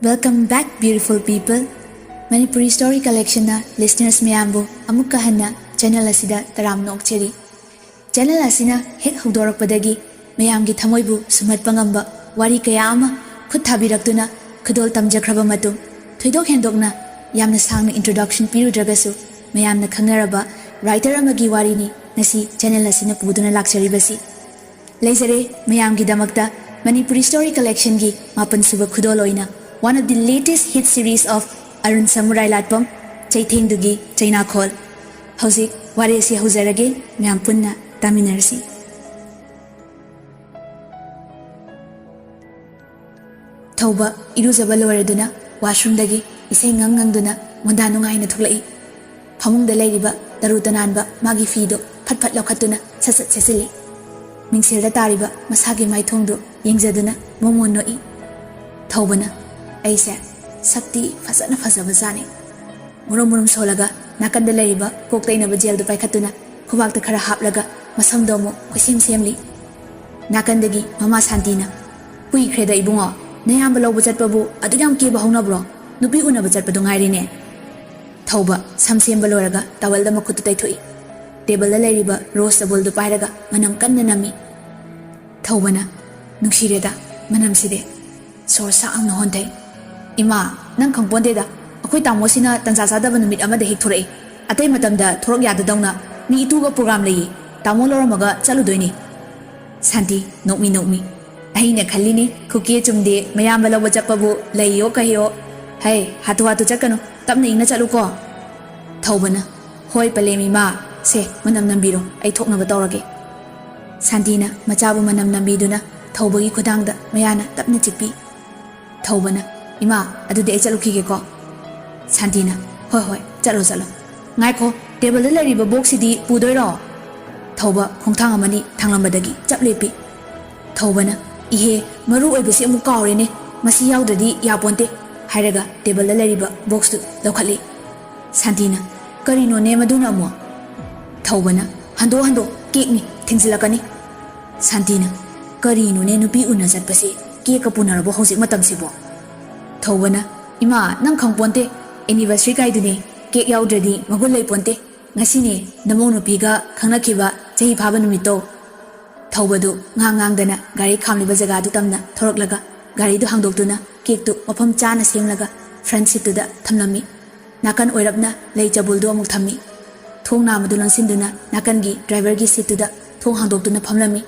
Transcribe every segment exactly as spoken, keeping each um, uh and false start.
Welcome back, beautiful people. Manipuri Story Collectionꯅ listeners ꯃꯌꯥꯝꯕꯨ ꯑꯃꯨꯛꯀ ꯍꯟꯅ channel ꯑꯁꯤꯗ ꯇꯔꯥꯝꯅ ꯑꯣꯛꯆꯔꯤ꯫ Channel ꯑꯁꯤꯅ ꯍꯦꯛ ꯍꯧꯗꯣꯔꯛꯄꯗꯒꯤ ꯃꯌꯥꯝꯒꯤ ꯊꯃꯣꯏꯕꯨ ꯁꯨꯝꯍꯠꯄ ꯉꯝꯕ ꯋꯥꯔꯤ ꯀꯌꯥ ꯑꯃ ꯈꯨꯠ ꯊꯥꯕꯤꯔꯛꯇꯨꯅ ꯈꯨꯗꯣꯜ ꯇꯝꯖꯈ꯭ꯔꯕ ꯃꯇꯨꯡ, ꯊꯣꯏꯗꯣꯛ ꯍꯦꯟꯗꯣꯛꯅ ꯌꯥꯝꯅ ꯁꯥꯡꯅ introduction ꯄꯤꯔꯨꯗ꯭ꯔꯒꯁꯨ, ꯃꯌꯥꯝꯅ ꯈꯪꯅꯔꯕ writer ꯑꯃꯒꯤ ꯋꯥꯔꯤꯅꯤ ꯉꯁꯤ channel ꯑꯁꯤꯅ ꯄꯨꯗꯨꯅ ꯂꯥꯛꯆꯔꯤꯕꯁꯤ꯫ ꯂꯩꯖꯔꯦ ꯃꯌꯥꯝꯒꯤꯗꯃꯛꯇ Manipuri Story Collectionꯒꯤ ꯃꯥꯄꯟ ꯁꯨꯕ ꯈꯨꯗꯣꯜ ꯑꯣꯏꯅ one of the latest hit series of Arun ꯁꯃꯨꯔꯥꯏ ꯂꯥꯠꯄꯝ, ꯆꯩꯊꯦꯡꯗꯨꯒꯤ ꯆꯩꯅꯥꯈꯣꯜ꯫ ꯍꯧꯖꯤꯛ ꯋꯥꯔꯤ ꯑꯁꯤ ꯍꯧꯖꯔꯒꯦ, ꯃꯌꯥꯝ ꯄꯨꯟꯅ ꯇꯥꯃꯤꯟꯅꯔꯁꯤ꯫ ꯊꯧꯕ ꯏꯔꯨꯖꯕ ꯂꯣꯏꯔꯗꯨꯅ washroomꯗꯒꯤ ꯏꯁꯩ ꯉꯪ ꯉꯪꯗꯨꯅ ꯃꯣꯟꯗꯥ ꯅꯨꯡꯉꯥꯏꯅ ꯊꯣꯛꯂꯛꯏ꯫ ꯐꯃꯨꯡꯗ ꯂꯩꯔꯤꯕ ꯇꯔꯨ ꯇꯅꯥꯟꯕ ꯃꯥꯒꯤ ꯐꯤꯗꯨ ꯐꯠ ꯐꯠ ꯂꯧꯈꯠꯇꯨꯅ ꯁꯠ ꯁꯠ ꯁꯦꯠꯆꯤꯜꯂꯤ꯫ ꯃꯤꯡꯁꯦꯜꯗ ꯇꯥꯔꯤꯕ ꯃꯁꯥꯒꯤ ꯃꯥꯏꯊꯣꯡꯗꯨ ꯌꯦꯡꯖꯗꯨꯅ ꯃꯣꯃꯣꯟ ꯅꯣꯛꯏ꯫ ꯊꯧꯕꯅ, "ꯑꯩꯁꯦ ꯁꯛꯇꯤ ꯐꯖꯅ ꯐꯖꯕ ꯖꯥꯠꯅꯤ꯫" ꯃꯨꯔꯨꯝ ꯃꯨꯔꯨꯝ ꯁꯣꯜꯂꯒ ꯅꯥꯀꯟꯗ ꯂꯩꯔꯤꯕ ꯀꯣꯛ ꯇꯩꯅꯕ ꯖꯦꯜꯗꯨ ꯄꯥꯏꯈꯠꯇꯨꯅ ꯈꯨꯕꯥꯛꯇ ꯈꯔ ꯍꯥꯞꯂꯒ ꯃꯁꯝꯗꯣ ꯑꯃꯨꯛ ꯀꯣꯏꯁꯦꯝ ꯁꯦꯝꯂꯤ꯫ ꯅꯥꯀꯟꯗꯒꯤ ꯃꯃꯥ ꯁꯥꯟꯇꯤꯅ, "ꯀꯨꯏꯈ꯭ꯔꯦꯗ ꯏꯕꯨꯡꯉꯣ, ꯅꯌꯥꯝꯕ ꯂꯧꯕ ꯆꯠꯄꯕꯨ ꯑꯗꯨꯛ ꯌꯥꯝ ꯀꯦꯕ ꯍꯧꯅꯕ꯭ꯔꯣ? ꯅꯨꯄꯤ ꯎꯅꯕ ꯆꯠꯄꯗꯣ ꯉꯥꯏꯔꯦꯅꯦ꯫" ꯊꯧꯕ ꯁꯝ ꯁꯦꯝꯕ ꯂꯣꯏꯔꯒ towelꯗ ꯃꯈꯨꯠꯇꯨ ꯇꯩꯊꯣꯛꯏ꯫ Tableꯗ ꯂꯩꯔꯤꯕ rose ꯇꯕꯨꯜꯗꯨ ꯄꯥꯏꯔꯒ ꯃꯅꯝ ꯀꯟꯅ ꯅꯝꯃꯤ꯫ ꯊꯧꯕꯅ, "ꯅꯨꯡꯁꯤꯔꯦꯗ ꯃꯅꯝꯁꯤꯗꯤ꯫" ꯁꯣꯔ ꯁꯥꯡꯅ ꯍꯣꯟꯊꯩ꯫ "ꯏꯃꯥ, ꯅꯪ ꯈꯪꯄꯣꯟꯗꯦꯗ, ꯑꯩꯈꯣꯏ ꯇꯥꯃꯣꯁꯤꯅ ꯇꯟꯖꯥ ꯆꯥꯗꯕ ꯅꯨꯃꯤꯠ ꯑꯃꯗ ꯍꯦꯛ ꯊꯣꯔꯛꯏ꯫ ꯑꯇꯩ ꯃꯇꯝꯗ ꯊꯣꯔꯛ ꯌꯥꯗꯗꯧꯅ ꯃꯤ ꯏꯇꯨꯒ program ꯂꯩꯌꯦ, ꯇꯥꯃꯣ ꯂꯧꯔꯝꯃꯒ ꯆꯠꯂꯨꯗꯣꯏꯅꯤ꯫" ꯁꯥꯟꯇꯤ ꯅꯣꯛꯃꯤ ꯅꯣꯛꯃꯤ, "ꯑꯩꯅ ꯈꯜꯂꯤꯅꯤ ꯈꯨꯀꯦ ꯆꯨꯝꯗꯦ, ꯃꯌꯥꯝꯕ ꯂꯧꯕ ꯆꯠꯄꯕꯨ ꯂꯩꯌꯣ ꯀꯩꯌꯣ꯫ ꯍꯩ, ꯍꯥꯊꯨ ꯍꯥꯊꯨ ꯆꯠꯀꯅꯨ, ꯇꯞꯅ ꯏꯪꯅ ꯆꯠꯂꯨꯀꯣ꯫" ꯊꯧꯕꯅ, "ꯍꯣꯏ ꯄꯂꯦꯝ ꯏꯃꯥ, ꯁꯦ ꯃꯅꯝ ꯅꯝꯕꯤꯔꯣ, ꯑꯩ ꯊꯣꯛꯅꯕ ꯇꯧꯔꯒꯦ꯫" ꯁꯥꯟꯇꯤꯅ ꯃꯆꯥꯕꯨ ꯃꯅꯝ ꯅꯝꯕꯤꯗꯨꯅ ꯊꯧꯕꯒꯤ ꯈꯨꯗꯥꯡꯗ ꯃꯌꯥꯅ ꯇꯞꯅ ꯆꯤꯛꯄꯤ꯫ ꯊꯧꯕꯅ, "ꯏꯃꯥ, ꯑꯗꯨꯗꯤ ꯑꯩ ꯆꯠꯂꯨꯈꯤꯒꯦꯀꯣ꯫" ꯁꯥꯟꯇꯤꯅ, "ꯍꯣꯏ ꯍꯣꯏ, ꯆꯠꯂꯣ ꯆꯠꯂꯣ꯫ ꯉꯥꯏꯈꯣ, tableꯗ ꯂꯩꯔꯤꯕ boxꯁꯤꯗꯤ ꯄꯨꯗꯣꯏꯔꯣ?" ꯊꯧꯕ ꯈꯣꯡꯊꯥꯡ ꯑꯃꯅꯤ ꯊꯥꯡꯂꯝꯕꯗꯒꯤ ꯆꯞ ꯂꯦꯞꯄꯤ꯫ ꯊꯧꯕꯅ, "ꯏꯍꯦ, ꯃꯔꯨ ꯑꯣꯏꯕꯁꯤ ꯑꯃꯨꯛ ꯀꯥꯎꯔꯦꯅꯦ, ꯃꯁꯤ ꯌꯥꯎꯗ꯭ꯔꯗꯤ ꯌꯥꯄꯣꯟꯇꯦ" ꯍꯥꯏꯔꯒ tableꯗ ꯂꯩꯔꯤꯕ boxꯇꯨ ꯂꯧꯈꯠꯂꯤ꯫ ꯁꯥꯟꯇꯤꯅ, "ꯀꯔꯤꯅꯣꯅꯦ ꯃꯗꯨꯅ ꯑꯃꯨꯛ?" ꯊꯧꯕꯅ, "ꯍꯟꯗꯣꯛ ꯍꯟꯗꯣꯛ, cakeꯅꯤ, ꯊꯤꯟꯖꯤꯜꯂꯛꯀꯅꯤ꯫" ꯁꯥꯟꯇꯤꯅ, "ꯀꯔꯤꯅꯣꯅꯦ ꯅꯨꯄꯤ ꯎꯅ ꯆꯠꯄꯁꯤ cakeꯀ ꯄꯨꯅꯔꯕꯣ ꯍꯧꯖꯤꯛ ꯃꯇꯝꯁꯤꯕꯣ?" ꯊꯧꯕꯅ, "ꯏꯃꯥ, ꯅꯪ ꯈꯪꯄꯣꯟꯇꯦ, anniversary ꯀꯥꯏꯗꯨꯅꯤ, cake ꯌꯥꯎꯗ꯭ꯔꯗꯤ ꯃꯒꯨꯟ ꯂꯩꯄꯣꯟꯇꯦ꯫ ꯉꯁꯤꯅꯦ ꯅꯃꯧ ꯅꯨꯄꯤꯒ ꯈꯪꯅꯈꯤꯕ ꯆꯍꯤ ꯐꯥꯕ ꯅꯨꯃꯤꯠꯇꯣ꯫" ꯊꯧꯕꯗꯨ ꯉꯥꯡ ꯉꯥꯡꯗꯅ ꯒꯥꯔꯤ ꯈꯥꯝꯂꯤꯕ ꯖꯒꯥꯗꯨ ꯇꯝꯅ ꯊꯧꯔꯛꯂꯒ ꯒꯥꯔꯤꯗꯨ ꯍꯥꯡꯗꯣꯛꯇꯨꯅ cakeꯇꯨ ꯃꯐꯝ ꯆꯥꯅ ꯁꯦꯝꯂꯒ front seatꯇꯨꯗ ꯊꯝꯂꯝꯃꯤ꯫ ꯅꯥꯀꯟ ꯑꯣꯏꯔꯞꯅ ꯂꯩ ꯆꯕꯨꯜꯗꯨ ꯑꯃꯨꯛ ꯊꯝꯃꯤ꯫ ꯊꯣꯡ ꯅꯥꯝꯃꯗꯨ ꯂꯣꯟꯁꯤꯟꯗꯨꯅ ꯅꯥꯀꯟꯒꯤ driverꯒꯤ seatꯇꯨꯗ ꯊꯣꯡ ꯍꯥꯡꯗꯣꯛꯇꯨꯅ ꯐꯝꯂꯝꯃꯤ꯫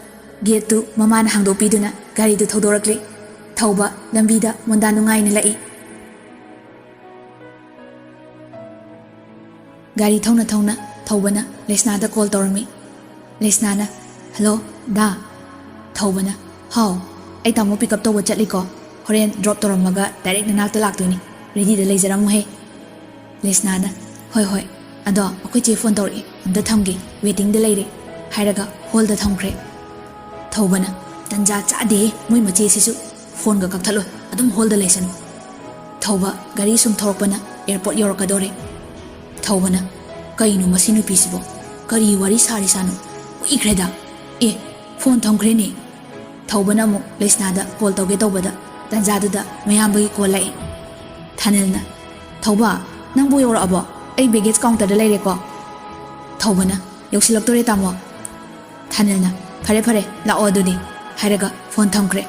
Gateꯇꯨ ꯃꯃꯥꯅ ꯍꯥꯡꯗꯣꯛꯄꯤꯗꯨꯅ ꯒꯥꯔꯤꯗꯨ ꯊꯧꯗꯣꯔꯛꯂꯤ꯫ ꯊꯧꯕ ꯂꯝꯕꯤꯗ ꯃꯣꯟꯗꯥ ꯅꯨꯡꯉꯥꯏꯅ ꯂꯥꯛꯏ꯫ ꯒꯥꯔꯤ ꯊꯧꯅ ꯊꯧꯅ ꯊꯧꯕꯅ ꯂꯩꯁꯅꯥꯗ call ꯇꯧꯔꯝꯃꯤ꯫ ꯂꯩꯁꯅꯥꯅ, "Hello, ꯗꯥ꯫" ꯊꯧꯕꯅ, "ꯍꯥꯎ, ꯑꯩ ꯇꯥꯃꯣ pick up ꯇꯧꯕ ꯆꯠꯂꯤꯀꯣ, ꯍꯣꯔꯦꯟ drop ꯇꯧꯔꯝꯃꯒ direct ꯅꯅꯥꯛꯇ ꯂꯥꯛꯇꯣꯏꯅꯤ, readyꯗ ꯂꯩꯖꯔꯝꯃꯨꯍꯦ꯫" ꯂꯩꯁꯅꯥꯅ, "ꯍꯣꯏ ꯍꯣꯏ, ꯑꯗꯣ ꯑꯩꯈꯣꯏ ꯆꯦ phone ꯇꯧꯔꯛꯏ, ꯑꯝꯇ ꯊꯝꯒꯦ, waitingꯗ ꯂꯩꯔꯦ," ꯍꯥꯏꯔꯒ ꯍꯣꯜꯗ ꯊꯝꯈ꯭ꯔꯦ꯫ ꯊꯧꯕꯅ, "ꯇꯟꯖꯥ ꯆꯥꯗꯦꯍꯦ, ꯃꯣꯏ ꯃꯆꯦꯁꯤꯁꯨ꯫ Phoneꯒ ꯀꯛꯊꯠꯂꯣ, ꯑꯗꯨꯝ ꯍꯣꯜꯗ ꯂꯩꯁꯅꯨ꯫" ꯊꯧꯕ ꯒꯥꯔꯤ ꯁꯨꯝ ꯊꯧꯔꯛꯄꯅ airport ꯌꯧꯔꯛꯀꯗꯧꯔꯦ꯫ ꯊꯧꯕꯅ, "ꯀꯩꯅꯣ ꯃꯁꯤ ꯅꯨꯄꯤꯁꯤꯕꯣ? ꯀꯔꯤ ꯋꯥꯔꯤ ꯁꯥꯔꯤꯁꯥꯅꯣ? ꯀꯨꯏꯈ꯭ꯔꯦꯗ꯫ ꯑꯦ, phone ꯊꯝꯈ꯭ꯔꯦꯅꯦ꯫" ꯊꯧꯕꯅ ꯑꯃꯨꯛ ꯂꯩꯁꯅꯥꯗ call ꯇꯧꯒꯦ ꯇꯧꯕꯗ ꯇꯟꯖꯥꯗꯨꯗ ꯃꯌꯥꯝꯕꯒꯤ call ꯂꯥꯛꯑꯦ꯫ ꯊꯥꯅꯤꯜꯅ, "ꯊꯧꯕ, ꯅꯪꯕꯨ ꯌꯧꯔꯛꯑꯕꯣ? ꯑꯩ baggage counterꯗ ꯂꯩꯔꯦꯀꯣ꯫" ꯊꯧꯕꯅ, "ꯌꯧꯁꯤꯜꯂꯛꯇꯣꯔꯦ ꯇꯥꯃꯣ꯫" ꯊꯥꯅꯤꯜꯅ, "ꯐꯔꯦ ꯐꯔꯦ, ꯂꯥꯛꯑꯣ ꯑꯗꯨꯗꯤ," ꯍꯥꯏꯔꯒ phone ꯊꯝꯈ꯭ꯔꯦ꯫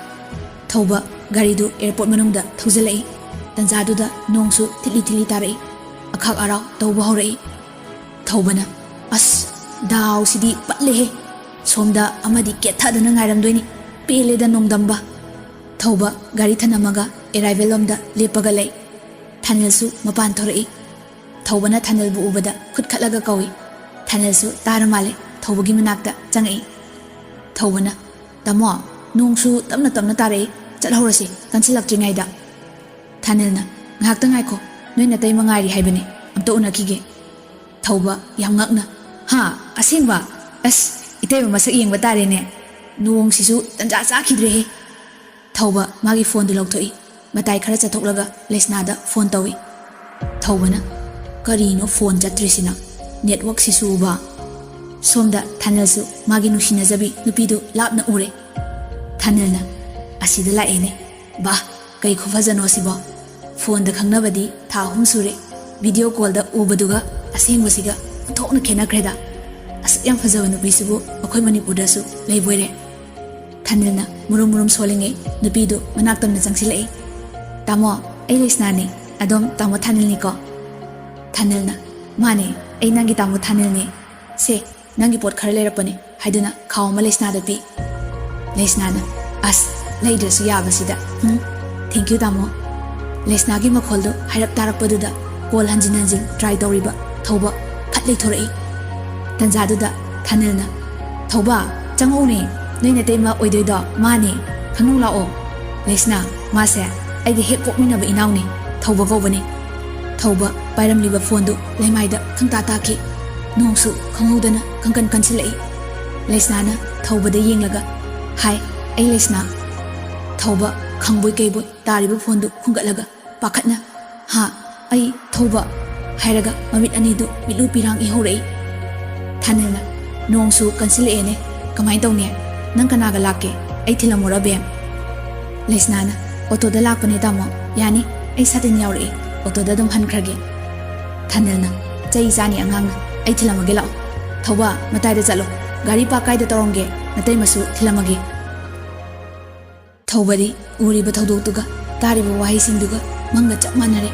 ꯊꯧꯕ ꯒꯥꯔꯤꯗꯨ airport ꯃꯅꯨꯡꯗ ꯊꯧꯖꯤꯜꯂꯛꯏ꯫ ꯇꯟꯖꯥꯗꯨꯗ ꯅꯣꯡꯁꯨ ꯊꯤꯠꯂꯤ ꯊꯤꯠꯂꯤ ꯇꯥꯔꯛꯏ꯫ ꯑꯈꯥꯛ ꯑꯔꯥꯎ ꯇꯧꯕ ꯍꯧꯔꯛꯏ꯫ ꯊꯧꯕꯅ, "ꯑꯁ, ꯗꯥꯎꯁꯤꯗꯤ ꯄꯠꯂꯦꯍꯦ꯫ ꯁꯣꯝꯗ ꯑꯃꯗꯤ ꯀꯦꯠꯊꯗꯅ ꯉꯥꯏꯔꯝꯗꯣꯏꯅꯤ꯫ ꯄꯦꯜꯂꯦꯗ ꯅꯣꯡꯗꯝꯕ꯫" ꯊꯧꯕ ꯒꯥꯔꯤ ꯊꯅꯝꯃꯒ arrival ꯂꯣꯝꯗ ꯂꯦꯞꯄꯒ ꯂꯩ꯫ ꯊꯥꯅꯤꯜꯁꯨ ꯃꯄꯥꯟ ꯊꯣꯔꯛꯏ꯫ ꯊꯧꯕꯅ ꯊꯥꯅꯤꯜꯕꯨ ꯎꯕꯗ ꯈꯨꯠ ꯈꯠꯂꯒ ꯀꯧꯏ꯫ ꯊꯥꯅꯤꯜꯁꯨ ꯇꯥꯔ ꯃꯥꯜꯂꯦ, ꯊꯧꯕꯒꯤ ꯃꯅꯥꯛꯇ ꯆꯪꯉꯛꯏ꯫ ꯊꯧꯕꯅ, "ꯇꯥꯃꯣ, ꯅꯣꯡꯁꯨ ꯇꯞꯅ ꯇꯞꯅ ꯇꯥꯔꯛꯏ, ꯆꯠꯍꯧꯔꯁꯤ ꯀꯟꯁꯤꯜꯂꯛꯇ꯭ꯔꯤꯉꯩꯗ꯫" ꯊꯥꯅꯤꯜꯅ, "ꯉꯥꯏꯍꯥꯛꯇ ꯉꯥꯏꯈꯣ, ꯅꯣꯏ ꯅꯇꯩꯃ ꯉꯥꯏꯔꯤ ꯍꯥꯏꯕꯅꯦ, ꯑꯝꯇ ꯎꯅꯈꯤꯒꯦ꯫" ꯊꯧꯕ ꯌꯥꯝ ꯉꯛꯅ, "ꯍꯥ, ꯑꯁꯦꯡꯕ? ꯑꯁ, ꯏꯇꯩꯃ ꯃꯁꯛ ꯌꯦꯡꯕ ꯇꯥꯔꯦꯅꯦ꯫ ꯅꯣꯡꯁꯤꯁꯨ ꯇꯟꯖꯥ ꯆꯥꯈꯤꯗ꯭ꯔꯦꯍꯦ꯫" ꯊꯧꯕ ꯃꯥꯒꯤ phoneꯗꯨ ꯂꯧꯊꯣꯛꯏ꯫ ꯃꯇꯥꯏ ꯈꯔ ꯆꯠꯊꯣꯛꯂꯒ ꯂꯩꯁꯅꯥꯗ phone ꯇꯧꯏ꯫ ꯊꯧꯕꯅ, "ꯀꯔꯤꯅꯣ phone ꯆꯠꯇ꯭ꯔꯤꯁꯤꯅ? Networkꯁꯤꯁꯨꯕ?" ꯁꯣꯝꯗ ꯊꯥꯅꯤꯜꯁꯨ ꯃꯥꯒꯤ ꯅꯨꯡꯁꯤꯅꯖꯕꯤ ꯅꯨꯄꯤꯗꯨ ꯂꯥꯞꯅ ꯎꯔꯦ꯫ ꯊꯥꯅꯤꯜꯅ, "ꯑꯁꯤꯗ ꯂꯥꯛꯑꯦꯅꯦ꯫ ꯕꯥ, ꯀꯩ ꯈꯨꯐꯖꯅꯣ ꯁꯤꯕꯣ?" ꯐꯣꯟꯗ ꯈꯪꯅꯕꯗꯤ ꯊꯥ ꯑꯍꯨꯝ ꯁꯨꯔꯦ꯫ ꯚꯤꯗꯤꯑꯣ ꯀꯣꯜꯗ ꯎꯕꯗꯨꯒ ꯑꯁꯦꯡꯕꯁꯤꯒ ꯑꯣꯟꯊꯣꯛꯅ ꯈꯦꯠꯅꯈ꯭ꯔꯦꯗ꯫ ꯑꯁꯨꯛ ꯌꯥꯝ ꯐꯖꯕ ꯅꯨꯄꯤꯁꯤꯕꯨ ꯑꯩꯈꯣꯏ ꯃꯅꯤꯄꯨꯔꯗꯁꯨ ꯂꯩꯕꯣꯏꯔꯦ꯫ ꯊꯥꯅꯤꯜꯅ ꯃꯨꯔꯨꯝ ꯃꯨꯔꯨꯝ ꯁꯣꯜꯂꯤꯉꯩ ꯅꯨꯄꯤꯗꯨ ꯃꯅꯥꯛ ꯇꯝꯅ ꯆꯪꯁꯤꯜꯂꯛꯏ꯫ "ꯇꯥꯃꯣ, ꯑꯩ ꯂꯩꯁꯅꯥꯅꯤ꯫ ꯑꯗꯣꯝ ꯇꯥꯃꯣ ꯊꯥꯅꯤꯜꯅꯤꯀꯣ?" ꯊꯥꯅꯤꯜꯅ, "ꯃꯥꯅꯦ, ꯑꯩ ꯅꯪꯒꯤ ꯇꯥꯃꯣ ꯊꯥꯅꯤꯜꯅꯤ꯫ ꯁꯦ, ꯅꯪꯒꯤ ꯄꯣꯠ ꯈꯔ ꯂꯩꯔꯛꯄꯅꯦ" ꯍꯥꯏꯗꯨꯅ ꯈꯥꯎ ꯑꯃ ꯂꯩꯁꯅꯥꯗ ꯄꯤ꯫ ꯂꯩꯁꯅꯥꯅ, "ꯑꯁ, ꯂꯩꯗ꯭ꯔꯁꯨ ꯌꯥꯕꯁꯤꯗ꯫ ꯎꯝ, thank you ꯇꯥꯃꯣ"꯫ ꯂꯩꯁꯅꯥꯒꯤ ꯃꯈꯣꯜꯗꯨ ꯍꯥꯏꯔꯞ ꯇꯥꯔꯛꯄꯗꯨꯗ ꯀꯣꯜ ꯍꯟꯖꯤꯟ ꯍꯟꯖꯤꯟ ꯇ꯭ꯔꯥꯏ ꯇꯧꯔꯤꯕ ꯊꯧꯕ ꯐꯠ ꯂꯩꯊꯣꯔꯛꯏ꯫ ꯇꯟꯖꯥꯗꯨꯗ ꯊꯥꯅꯤꯜꯅ, "ꯊꯧꯕ, ꯆꯪꯉꯛꯎꯅꯦ, ꯅꯣꯏ ꯅꯇꯩꯃ ꯑꯣꯏꯗꯣꯏꯗꯣ ꯃꯥꯅꯦ, ꯈꯪꯅꯧ ꯂꯥꯛꯑꯣ꯫ ꯂꯩꯁꯅꯥ, ꯃꯥꯁꯦ ꯑꯩꯒ ꯍꯦꯛ ꯄꯣꯛꯃꯤꯟꯅꯕ ꯏꯅꯥꯎꯅꯦ, ꯊꯧꯕ ꯀꯧꯕꯅꯦ"꯫ ꯊꯧꯕ ꯄꯥꯏꯔꯝꯂꯤꯕ ꯐꯣꯟꯗꯨ ꯂꯩꯃꯥꯏꯗ ꯈꯪꯇꯥ ꯇꯥꯈꯤ꯫ ꯅꯣꯡꯁꯨ ꯈꯪꯍꯧꯗꯅ ꯈꯪꯀꯟ ꯀꯟꯁꯤꯜꯂꯛꯏ꯫ ꯂꯩꯁꯅꯥꯅ ꯊꯧꯕꯗ ꯌꯦꯡꯂꯒ, "ꯍꯥꯏ, ꯑꯩ ꯂꯩꯁꯅꯥ"꯫ ꯊꯧꯕ ꯈꯪꯕꯣꯏ ꯀꯩꯕꯣꯏ ꯇꯥꯔꯤꯕ ꯐꯣꯟꯗꯨ ꯈꯨꯝꯒꯠꯂꯒ ꯄꯥꯈꯠꯅ, "ꯍꯥ, ꯑꯩ ꯊꯧꯕ" ꯍꯥꯏꯔꯒ ꯃꯃꯤꯠ ꯑꯅꯤꯗꯨ ꯃꯤꯠꯂꯨ ꯄꯤꯔꯥꯡ ꯏꯍꯧꯔꯛꯏ꯫ ꯊꯥꯅꯤꯜꯅ, "ꯅꯣꯡꯁꯨ ꯀꯟꯁꯤꯜꯂꯛꯑꯦꯅꯦ, ꯀꯃꯥꯏ ꯇꯧꯅꯤ? ꯅꯪ ꯀꯅꯥꯒ ꯂꯥꯛꯀꯦ? ꯑꯩ ꯊꯤꯜꯂꯝꯃꯨꯔ ꯕꯦꯝ?" ꯂꯩꯁꯅꯥꯅ, "ꯑꯣꯇꯣꯗ ꯂꯥꯛꯄꯅꯦ ꯇꯥꯃꯣ, ꯌꯥꯅꯤ, ꯑꯩ ꯁꯥꯇꯤꯟ ꯌꯥꯎꯔꯛꯑꯦ, ꯑꯣꯇꯣꯗ ꯑꯗꯨꯝ ꯍꯟꯈ꯭ꯔꯒꯦ"꯫ ꯊꯥꯅꯤꯜꯅ, "ꯆꯩ ꯆꯥꯅꯤ ꯑꯉꯥꯡꯅ, ꯑꯩ ꯊꯤꯜꯂꯝꯃꯒꯦ ꯂꯥꯛꯑꯣ꯫ ꯊꯧꯕ, ꯃꯇꯥꯏꯗ ꯆꯠꯂꯣ, ꯒꯥꯔꯤ ꯄꯥꯔꯛ ꯀꯥꯏꯗ ꯇꯧꯔꯝꯒꯦ, ꯅꯇꯩꯃꯁꯨ ꯊꯤꯜꯂꯝꯃꯒꯦ"꯫ ꯊꯧꯕꯗꯤ ꯎꯔꯤꯕ ꯊꯧꯗꯣꯛꯇꯨꯒ ꯇꯥꯔꯤꯕ ꯋꯥꯍꯩꯁꯤꯡꯗꯨꯒ ꯃꯪꯒ ꯆꯞ ꯃꯥꯟꯅꯔꯦ꯫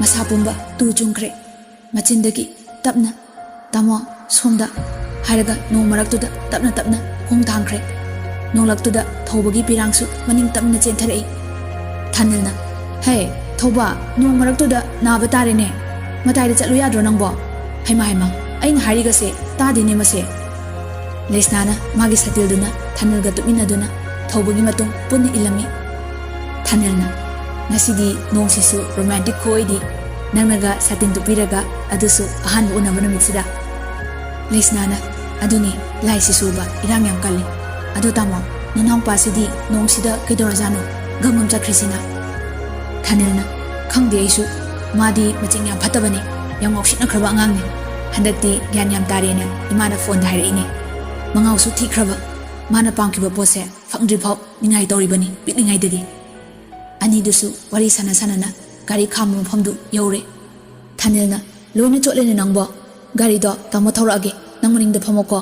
ꯃꯁꯥ ꯄꯨꯝꯕ ꯇꯨ ꯆꯨꯡꯈ꯭ꯔꯦ꯫ ꯃꯆꯤꯟꯗꯒꯤ ꯇꯞꯅ, "ꯇꯥꯃꯣ, ꯁꯣꯝꯗ" ꯍꯥꯏꯔꯒ ꯅꯣꯡ ꯃꯔꯛꯇꯨꯗ ꯇꯞꯅ ꯇꯞꯅ ꯈꯣꯡ ꯊꯥꯡꯈ꯭ꯔꯦ꯫ ꯅꯣꯡꯂꯛꯇꯨꯗ ꯊꯧꯕꯒꯤ ꯄꯤꯔꯥꯡꯁꯨ ꯃꯅꯤꯡ ꯇꯞꯅ ꯆꯦꯟꯊꯔꯛꯏ꯫ ꯊꯥꯅꯤꯜꯅ, "ꯍꯦ, ꯊꯧꯕ, ꯅꯣꯡ ꯃꯔꯛꯇꯨꯗ ꯅꯥꯕ ꯇꯥꯔꯦꯅꯦ꯫ ꯃꯇꯥꯏꯗ ꯆꯠꯂꯨ ꯌꯥꯗ꯭ꯔꯣ ꯅꯪꯕꯣ? ꯍꯩꯃꯥ, ꯍꯩꯃꯥ, ꯑꯩꯅ ꯍꯥꯏꯔꯤꯒꯁꯦ ꯇꯥꯗꯦꯅꯦ ꯃꯁꯦ"꯫ ꯂꯩꯁꯅꯥꯅ ꯃꯥꯒꯤ ꯁꯥꯇꯤꯜꯗꯨꯅ ꯊꯥꯅꯤꯜꯒ ꯇꯨꯃꯤꯟꯅꯗꯨꯅ ꯊꯧꯕꯒꯤ ꯃꯇꯨꯡ ꯄꯨꯟꯅ ꯏꯜꯂꯝꯃꯤ꯫ ꯊꯥꯅꯤꯜꯅ, "ꯉꯁꯤꯗꯤ ꯅꯣꯡꯁꯤꯁꯨ ꯔꯣꯃꯥꯟꯇꯤꯛ ꯈꯨꯑꯣꯏꯗꯤ, ꯅꯪꯅꯒ ꯁꯥꯇꯤꯟ ꯇꯨꯞꯄꯤꯔꯒ, ꯑꯗꯨꯁꯨ ꯑꯍꯥꯟꯕ ꯎꯅꯕ ꯅꯨꯃꯤꯠꯁꯤꯗ"꯫ ꯂꯩꯁꯅꯥꯅ, "ꯑꯗꯨꯅꯤ, ꯂꯥꯏꯁꯤꯁꯨꯕ ꯏꯔꯥꯡ ꯌꯥꯝ ꯀꯜꯂꯤ꯫ ꯑꯗꯣ ꯇꯥꯃꯣ, ꯅꯅꯥꯎꯄꯥꯁꯤꯗꯤ ꯅꯣꯡꯁꯤꯗ ꯀꯩꯗꯧꯔꯖꯥꯠꯅꯣ? Gum gum ꯆꯠꯈ꯭ꯔꯤꯁꯤꯅ?" ꯊꯥꯅꯤꯜꯅ, "ꯈꯪꯗꯦ ꯑꯩꯁꯨ꯫ ꯃꯥꯗꯤ ꯃꯆꯤꯡ ꯌꯥꯝ ꯐꯠꯇꯕꯅꯤ, ꯌꯥꯝ ꯉꯥꯎꯁꯤꯟꯅꯈ꯭ꯔꯕ ꯑꯉꯥꯡꯅꯤ꯫ ꯍꯟꯗꯛꯇꯤ ꯒ꯭ꯌꯥꯟ ꯌꯥꯝ ꯇꯥꯔꯦꯅ ꯏꯃꯥꯅ ꯐꯣꯟꯗ ꯍꯥꯏꯔꯛꯏꯅꯦ꯫ ꯃꯉꯥꯎꯁꯨ ꯊꯤꯈ꯭ꯔꯕ꯫ ꯃꯥꯅ ꯄꯥꯝꯈꯤꯕ ꯄꯣꯠꯁꯦ ꯐꯪꯗ꯭ꯔꯤꯐꯥꯎ ꯅꯤꯡꯉꯥꯏ ꯇꯧꯔꯤꯕꯅꯤ ꯄꯤꯛꯂꯤꯉꯩꯗꯒꯤ"꯫ ꯑꯅꯤꯗꯨꯁꯨ ꯋꯥꯔꯤ ꯁꯥꯟꯅ ꯁꯥꯟꯅꯅ ꯒꯥꯔꯤ ꯈꯥꯝꯕ ꯃꯐꯝꯗꯨ ꯌꯧꯔꯦ꯫ ꯊꯥꯅꯤꯜꯅ, "ꯂꯣꯏꯅ ꯆꯣꯠꯂꯦꯅꯦ ꯅꯪꯕꯣ꯫ ꯒꯥꯔꯤꯗꯣ ꯇꯥꯃꯣ ꯊꯧꯔꯛꯑꯒꯦ, ꯅꯪ ꯃꯅꯤꯡꯗ ꯐꯝꯃꯣꯀꯣ"꯫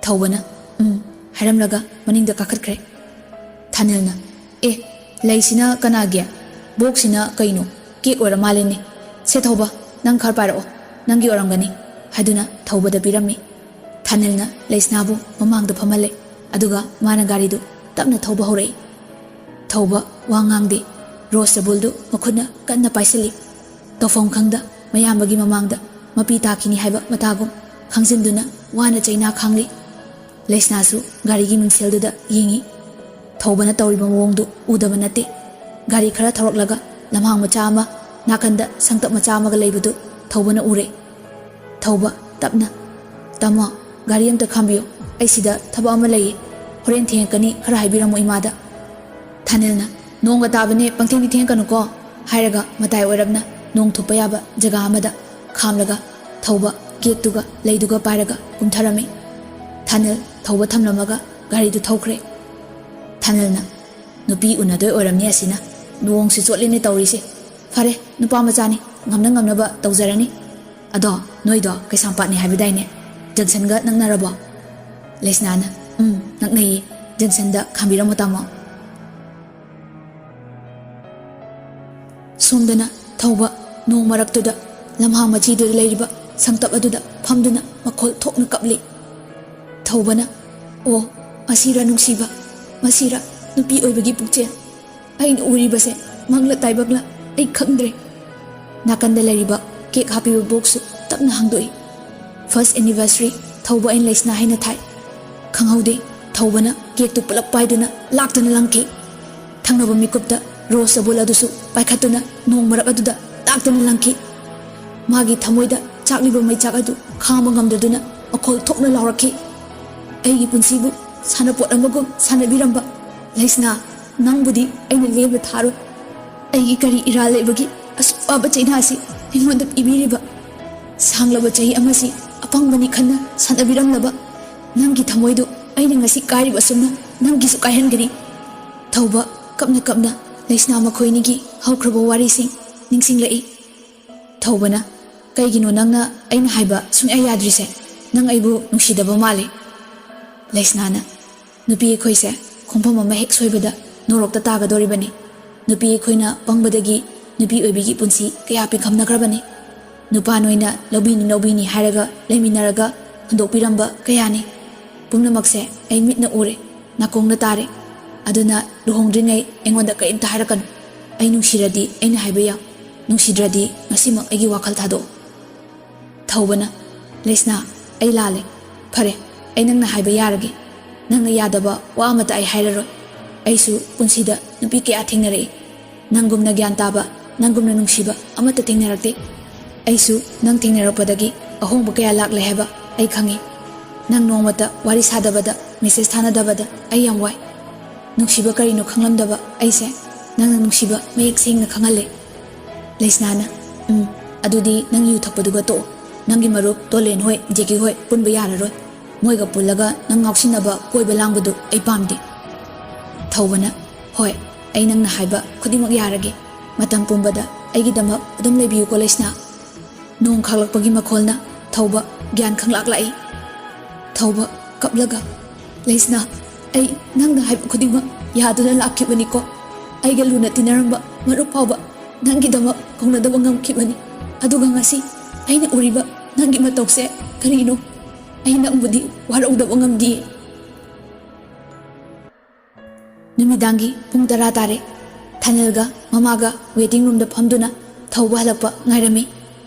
ꯊꯧꯕꯅ, "ꯎꯝ" ꯍꯥꯏꯔꯝꯂꯒ ꯃꯅꯤꯡꯗ ꯀꯥꯈꯠꯈ꯭ꯔꯦ꯫ ꯊꯥꯅꯤꯜꯅ, "ꯑꯦ, ꯂꯩꯁꯤꯅ ꯀꯅꯥꯒꯤ? ꯕꯣꯛꯁꯁꯤꯅ ꯀꯩꯅꯣ? ꯀꯦꯛ ꯑꯣꯏꯔ ꯃꯥꯜꯂꯦꯅꯦ꯫ ꯁꯦ ꯊꯧꯕ, ꯅꯪ ꯈꯔ ꯄꯥꯏꯔꯛꯑꯣ, ꯅꯪꯒꯤ ꯑꯣꯏꯔꯝꯒꯅꯤ" ꯍꯥꯏꯗꯨꯅ ꯊꯧꯕꯗ ꯄꯤꯔꯝꯃꯤ꯫ ꯊꯥꯅꯤꯜꯅ ꯂꯩꯁꯅꯥꯕꯨ ꯃꯃꯥꯡꯗ ꯐꯝꯍꯜꯂꯦ, ꯑꯗꯨꯒ ꯃꯥꯅ ꯒꯥꯔꯤꯗꯨ ꯇꯞꯅ ꯊꯧꯕ ꯍꯧꯔꯛꯏ꯫ ꯊꯧꯕ ꯋꯥ ꯉꯥꯡꯗꯦ꯫ ꯔꯣꯁ ꯆꯕꯨꯜꯗꯨ ꯃꯈꯨꯠꯅ ꯀꯟꯅ ꯄꯥꯏꯁꯤꯜꯂꯤ꯫ ꯇꯧꯐꯝ ꯈꯪꯗ ꯃꯌꯥꯝꯕꯒꯤ ꯃꯃꯥꯡꯗ ꯃꯄꯤ ꯇꯥꯈꯤꯅꯤ ꯍꯥꯏꯕ ꯃꯇꯥꯒꯨꯝ ꯈꯪꯖꯤꯟꯗꯨꯅ ꯋꯥꯅ ꯆꯩꯅꯥ ꯈꯥꯡꯂꯤ꯫ ꯂꯩꯁꯅꯥꯁꯨ ꯒꯥꯔꯤꯒꯤ ꯃꯤꯡꯁꯦꯜꯗꯨꯗ ꯌꯦꯡꯉꯤ꯫ ꯊꯧꯕꯅ ꯇꯧꯔꯤꯕ ꯃꯑꯣꯡꯗꯨ ꯎꯗꯕ ꯅꯠꯇꯦ꯫ ꯒꯥꯔꯤ ꯈꯔ ꯊꯧꯔꯛꯂꯒ ꯂꯝꯍꯥꯡ ꯃꯆꯥ ꯑꯃ, ꯅꯥꯀꯟꯗ ꯁꯪꯇꯞ ꯃꯆꯥ ꯑꯃꯒ ꯂꯩꯕꯗꯨ ꯊꯧꯕꯅ ꯎꯔꯦ꯫ ꯊꯧꯕ ꯇꯞꯅ, "ꯇꯥꯃꯣ, ꯒꯥꯔꯤ ꯑꯝꯇ ꯈꯥꯝꯕꯤꯌꯨ, ꯑꯩ ꯁꯤꯗ ꯊꯕꯛ ꯑꯃ ꯂꯩꯌꯦ, ꯍꯣꯔꯦꯟ ꯊꯦꯡꯉꯛꯀꯅꯤ, ꯈꯔ ꯍꯥꯏꯕꯤꯔꯝꯃꯣ ꯏꯃꯥꯗ"꯫ ꯊꯥꯅꯤꯜꯅ, "ꯅꯣꯡꯒ ꯇꯥꯕꯅꯦ, ꯄꯪꯊꯦꯡꯗꯤ ꯊꯦꯡꯉꯛꯀꯅꯨꯀꯣ" ꯍꯥꯏꯔꯒ ꯃꯇꯥꯏ ꯑꯣꯏꯔꯞꯅ ꯅꯣꯡ ꯊꯨꯞꯄ ꯌꯥꯕ ꯖꯒꯥ ꯑꯃꯗ ꯈꯥꯝꯂꯒ ꯊꯧꯕ ꯀꯦꯛꯇꯨꯒ ꯂꯩꯗꯨꯒ ꯄꯥꯏꯔꯒ ꯀꯨꯝꯊꯔꯝꯃꯤ꯫ ꯊꯥꯅꯤꯜ ꯊꯧꯕ ꯊꯝꯂꯝꯃꯒ ꯒꯥꯔꯤꯗꯨ ꯊꯧꯈ꯭ꯔꯦ꯫ ꯊꯥꯅꯤꯜꯅ, "ꯅꯨꯄꯤ ꯎꯅꯗꯣꯏ ꯑꯣꯏꯔꯝꯅꯤ ꯑꯁꯤꯅ, ꯅꯣꯡꯁꯨ ꯆꯣꯠꯂꯤꯅꯦ ꯇꯧꯔꯤꯁꯦ꯫ ꯐꯔꯦ, ꯅꯨꯄꯥ ꯃꯆꯥꯅꯤ, ꯉꯝꯅ ꯉꯝꯅꯕ ꯇꯧꯖꯔꯅꯤ꯫ ꯑꯗꯣ ꯅꯣꯏꯗꯣ ꯀꯩꯁꯥꯝꯄꯥꯠꯅꯤ ꯍꯥꯏꯕꯗꯥꯏꯅꯦ? ꯖꯪꯁꯟꯒ ꯅꯛꯅꯔꯕꯣ?" ꯂꯩꯁꯅꯥꯅ, "ꯎꯝ, ꯅꯛꯅꯩꯌꯦ꯫ ꯖꯪꯁꯟꯗ ꯈꯥꯝꯕꯤꯔꯝꯃꯣ ꯇꯥꯃꯣ"꯫ ꯁꯣꯝꯗꯅ ꯊꯧꯕ ꯅꯣꯡ ꯃꯔꯛꯇꯨꯗ ꯂꯝꯍꯥꯡ ꯃꯆꯤꯗꯨꯗ ꯂꯩꯔꯤꯕ ꯁꯪꯇꯞ ꯑꯗꯨꯗ ꯐꯝꯗꯨꯅ ꯃꯈꯣꯜ ꯊꯣꯛꯅ ꯀꯞꯂꯤ꯫ ꯊꯧꯕꯅ, "ꯑꯣ, ꯑꯁꯤꯔ ꯅꯨꯡꯁꯤꯕ, ꯃꯁꯤꯔ ꯅꯨꯄꯤ ꯑꯣꯏꯕꯒꯤ ꯄꯨꯛꯆꯦꯜ꯫ ꯑꯩꯅ ꯎꯔꯤꯕꯁꯦ ꯃꯪꯂ ꯇꯥꯏꯕꯪꯂ ꯑꯩ ꯈꯪꯗ꯭ꯔꯦ"꯫ ꯅꯥꯀꯟꯗ ꯂꯩꯔꯤꯕ ꯀꯦꯛ ꯍꯥꯞꯄꯤꯕ ꯕꯣꯛꯁꯁꯨ ꯇꯞꯅ ꯍꯥꯡꯗꯣꯛꯏ꯫ "First anniversary, ꯊꯧꯕ and ꯂꯩꯁꯅꯥ" ꯍꯥꯏꯅ ꯊꯥꯏ꯫ ꯈꯪꯍꯧꯗꯦ, ꯊꯧꯕꯅ ꯀꯦꯛꯇꯨ ꯄꯨꯂꯞ ꯄꯥꯏꯗꯨꯅ ꯂꯥꯛꯇꯨꯅ ꯂꯪꯈꯤ꯫ ꯊꯪꯅꯕ ꯃꯤꯀꯨꯞꯇ ꯔꯣꯁ ꯆꯕꯨꯜ ꯑꯗꯨꯁꯨ ꯄꯥꯏꯈꯠꯇꯨꯅ ꯅꯣꯡ ꯃꯔꯛ ꯑꯗꯨꯗ ꯂꯥꯛꯇꯨꯅ ꯂꯪꯈꯤ꯫ ꯃꯥꯒꯤ ꯊꯃꯣꯏꯗ ꯆꯥꯛꯂꯤꯕ ꯃꯩꯆꯥꯛ ꯑꯗꯨ ꯈꯥꯡꯕ ꯉꯝꯗꯗꯨꯅ ꯃꯈꯣꯜ ꯊꯣꯛꯅ ꯂꯥꯎꯔꯛꯈꯤ꯫ "ꯑꯩꯒꯤ ꯄꯨꯟꯁꯤꯕꯨ ꯁꯥꯟꯅꯄꯣꯠ ꯑꯃꯒꯨꯝ ꯁꯥꯟꯅꯕꯤꯔꯝꯕ ꯂꯩꯁꯅꯥ, ꯅꯪꯕꯨꯗꯤ ꯑꯩꯅ ꯂꯦꯝꯅ ꯊꯥꯔꯣꯏ꯫ ꯑꯩꯒꯤ ꯀꯔꯤ ꯏꯔꯥꯜ ꯂꯩꯕꯒꯤ ꯑꯁꯨꯛ ꯋꯥꯕ ꯆꯩꯅꯥ ꯑꯁꯤ ꯑꯩꯉꯣꯟꯗ ꯄꯤꯕꯤꯔꯤꯕ? ꯁꯥꯡꯂꯕ ꯆꯍꯤ ꯑꯃꯁꯤ ꯑꯄꯪꯕꯅꯤ ꯈꯟꯅ ꯁꯥꯟꯅꯕꯤꯔꯝꯂꯕ ꯅꯪꯒꯤ ꯊꯃꯣꯏꯗꯨ ꯑꯩꯅ ꯉꯁꯤ ꯀꯥꯏꯔꯤꯕ ꯑꯁꯨꯝꯅ ꯅꯪꯒꯤꯁꯨ ꯀꯥꯏꯍꯟꯒꯅꯤ"꯫ ꯊꯧꯕ ꯀꯞꯅ ꯀꯞꯅ ꯂꯩꯁꯅꯥ ꯃꯈꯣꯏꯅꯤꯒꯤ ꯍꯧꯈ꯭ꯔꯕ ꯋꯥꯔꯤꯁꯤꯡ ꯅꯤꯡꯁꯤꯡꯂꯛꯏ꯫ ꯊꯧꯕꯅ, "ꯀꯩꯒꯤꯅꯣ ꯅꯪꯅ ꯑꯩꯅ ꯍꯥꯏꯕ ꯁꯨꯡꯌꯥ ꯌꯥꯗ꯭ꯔꯤꯁꯦ? ꯅꯪ ꯑꯩꯕꯨ ꯅꯨꯡꯁꯤꯗꯕ ꯃꯥꯜꯂꯦ꯫" ꯂꯩꯁꯅꯥꯅ, "ꯅꯨꯄꯤ ꯑꯩꯈꯣꯏꯁꯦ ꯈꯣꯡꯐꯝ ꯑꯃ ꯍꯦꯛ ꯁꯣꯏꯕꯗ ꯅꯣꯔꯣꯛꯇ ꯇꯥꯒꯗꯧꯔꯤꯕꯅꯤ꯫ ꯅꯨꯄꯤ ꯑꯩꯈꯣꯏꯅ ꯄꯪꯕꯗꯒꯤ ꯅꯨꯄꯤ ꯑꯣꯏꯕꯤꯒꯤ ꯄꯨꯟꯁꯤ ꯀꯌꯥ ꯄꯤꯈꯝꯅꯈ꯭ꯔꯕꯅꯤ꯫ ꯅꯨꯄꯥ ꯅꯣꯏꯅ ꯂꯧꯕꯤꯅꯤ ꯂꯧꯕꯤꯅꯤ ꯍꯥꯏꯔꯒ ꯂꯩꯃꯤꯟꯅꯔꯒ ꯍꯨꯟꯗꯣꯛꯄꯤꯔꯝꯕ ꯀꯌꯥꯅꯤ꯫ ꯄꯨꯝꯅꯃꯛꯁꯦ ꯑꯩ ꯃꯤꯠꯅ ꯎꯔꯦ, ꯅꯥꯀꯣꯡꯅ ꯇꯥꯔꯦ꯫ ꯑꯗꯨꯅ ꯂꯨꯍꯣꯡꯗ꯭ꯔꯤꯉꯩ ꯑꯩꯉꯣꯟꯗ ꯀꯔꯤꯝꯇ ꯍꯥꯏꯔꯛꯀꯅꯨ꯫ ꯑꯩ ꯅꯨꯡꯁꯤꯔꯗꯤ ꯑꯩꯅ ꯍꯥꯏꯕ ꯌꯥꯎ, ꯅꯨꯡꯁꯤꯗ꯭ꯔꯗꯤ ꯉꯁꯤꯃꯛ ꯑꯩꯒꯤ ꯋꯥꯈꯜ ꯊꯥꯗꯣꯛꯎ꯫" ꯊꯧꯕꯅ, "ꯂꯩꯁꯅꯥ, ꯑꯩ ꯂꯥꯜꯂꯦ꯫ ꯐꯔꯦ, ꯑꯩ ꯅꯪꯅ ꯍꯥꯏꯕ ꯌꯥꯔꯒꯦ꯫ ꯅꯪꯅ ꯌꯥꯗꯕ ꯋꯥ ꯑꯃꯠꯇ ꯑꯩ ꯍꯥꯏꯔꯔꯣꯏ꯫ ꯑꯩꯁꯨ ꯄꯨꯟꯁꯤꯗ ꯅꯨꯄꯤ ꯀꯌꯥ ꯊꯦꯡꯅꯔꯛꯏ꯫ ꯅꯪꯒꯨꯝꯅ ꯒ꯭ꯌꯥꯟ ꯇꯥꯕ, ꯅꯪꯒꯨꯝꯅ ꯅꯨꯡꯁꯤꯕ ꯑꯃꯠꯇ ꯊꯦꯡꯅꯔꯛꯇꯦ꯫ ꯑꯩꯁꯨ ꯅꯪ ꯊꯦꯡꯅꯔꯛꯄꯗꯒꯤ ꯑꯍꯣꯡꯕ ꯀꯌꯥ ꯂꯥꯛꯂꯦ ꯍꯥꯏꯕ ꯑꯩ ꯈꯪꯉꯤ꯫ ꯅꯪ ꯅꯣꯡꯃꯇ ꯋꯥꯔꯤ ꯁꯥꯗꯕꯗ, ꯃꯦꯁꯦꯖ ꯊꯥꯅꯗꯕꯗ ꯑꯩ ꯌꯥꯝ ꯋꯥꯏ꯫ ꯅꯨꯡꯁꯤꯕ ꯀꯔꯤꯅꯣ ꯈꯪꯂꯝꯗꯕ ꯑꯩꯁꯦ ꯅꯪꯅ ꯅꯨꯡꯁꯤꯕ ꯃꯌꯦꯛ ꯁꯦꯡꯅ ꯈꯪꯍꯜꯂꯦ꯫" ꯂꯩꯁꯅꯥꯅ, "ꯎꯝ, ꯑꯗꯨꯗꯤ ꯅꯪ ꯌꯨ ꯊꯛꯄꯗꯨꯒ ꯇꯣꯛꯑꯣ꯫ ꯅꯪꯒꯤ ꯃꯔꯨꯞ ꯇꯣꯂꯦꯟ ꯍꯣꯏ, ꯖꯦꯀꯤ ꯍꯣꯏ ꯄꯨꯟꯕ ꯌꯥꯔꯔꯣꯏ꯫ ꯃꯣꯏꯒ ꯄꯨꯜꯂꯒ ꯅꯪ ꯉꯥꯎꯁꯤꯟꯅꯕ, ꯀꯣꯏꯕ ꯂꯥꯡꯕꯗꯨ ꯑꯩ ꯄꯥꯝꯗꯦ꯫" ꯊꯧꯕꯅ, "ꯍꯣꯏ, ꯑꯩ ꯅꯪꯅ ꯍꯥꯏꯕ ꯈꯨꯗꯤꯡꯃꯛ ꯌꯥꯔꯒꯦ꯫ ꯃꯇꯝ ꯄꯨꯝꯕꯗ ꯑꯩꯒꯤꯗꯃꯛ ꯑꯗꯨꯝ ꯂꯩꯕꯤꯌꯨꯀꯣ ꯂꯩꯁꯅꯥ꯫" ꯅꯣꯡ ꯈꯥꯛꯂꯛꯄꯒꯤ ꯃꯈꯣꯜꯅ ꯊꯧꯕ ꯒ꯭ꯌꯥꯟ ꯈꯪꯂꯥꯛ ꯂꯥꯛꯏ꯫ ꯊꯧꯕ, ꯀꯞꯂꯒ, "ꯂꯩꯁꯅꯥ, ꯑꯩ ꯅꯪꯅ ꯍꯥꯏꯕ ꯈꯨꯗꯤꯡꯃꯛ ꯌꯥꯗꯨꯅ ꯂꯥꯛꯈꯤꯕꯅꯤꯀꯣ꯫ ꯑꯩꯒ ꯂꯨꯅ ꯇꯤꯟꯅꯔꯝꯕ ꯃꯔꯨꯞ ꯐꯥꯎꯕ ꯅꯪꯒꯤꯗꯃꯛ ꯀꯧꯅꯗꯕ ꯉꯝꯈꯤꯕꯅꯤ꯫ ꯑꯗꯨꯒ ꯉꯁꯤ ꯑꯩꯅ ꯎꯔꯤꯕ ꯅꯪꯒꯤ ꯃꯇꯧꯁꯦ ꯀꯔꯤꯅꯣ? ꯑꯩ ꯅꯪꯕꯨꯗꯤ ꯋꯥꯔꯧꯗꯕ ꯉꯝꯗꯤꯌꯦ꯫" ꯅꯨꯃꯤꯗꯥꯡꯒꯤ ꯄꯨꯡ ꯇꯔꯥ ꯇꯥꯔꯦ꯫ ꯊꯥꯅꯤꯜꯒ ꯃꯃꯥꯒ ꯋꯦꯇꯤꯡ ꯔꯨꯝꯗ ꯐꯝꯗꯨꯅ ꯊꯧꯕ ꯍꯜꯂꯛꯄ ꯉꯥꯏꯔꯝꯃꯤ꯫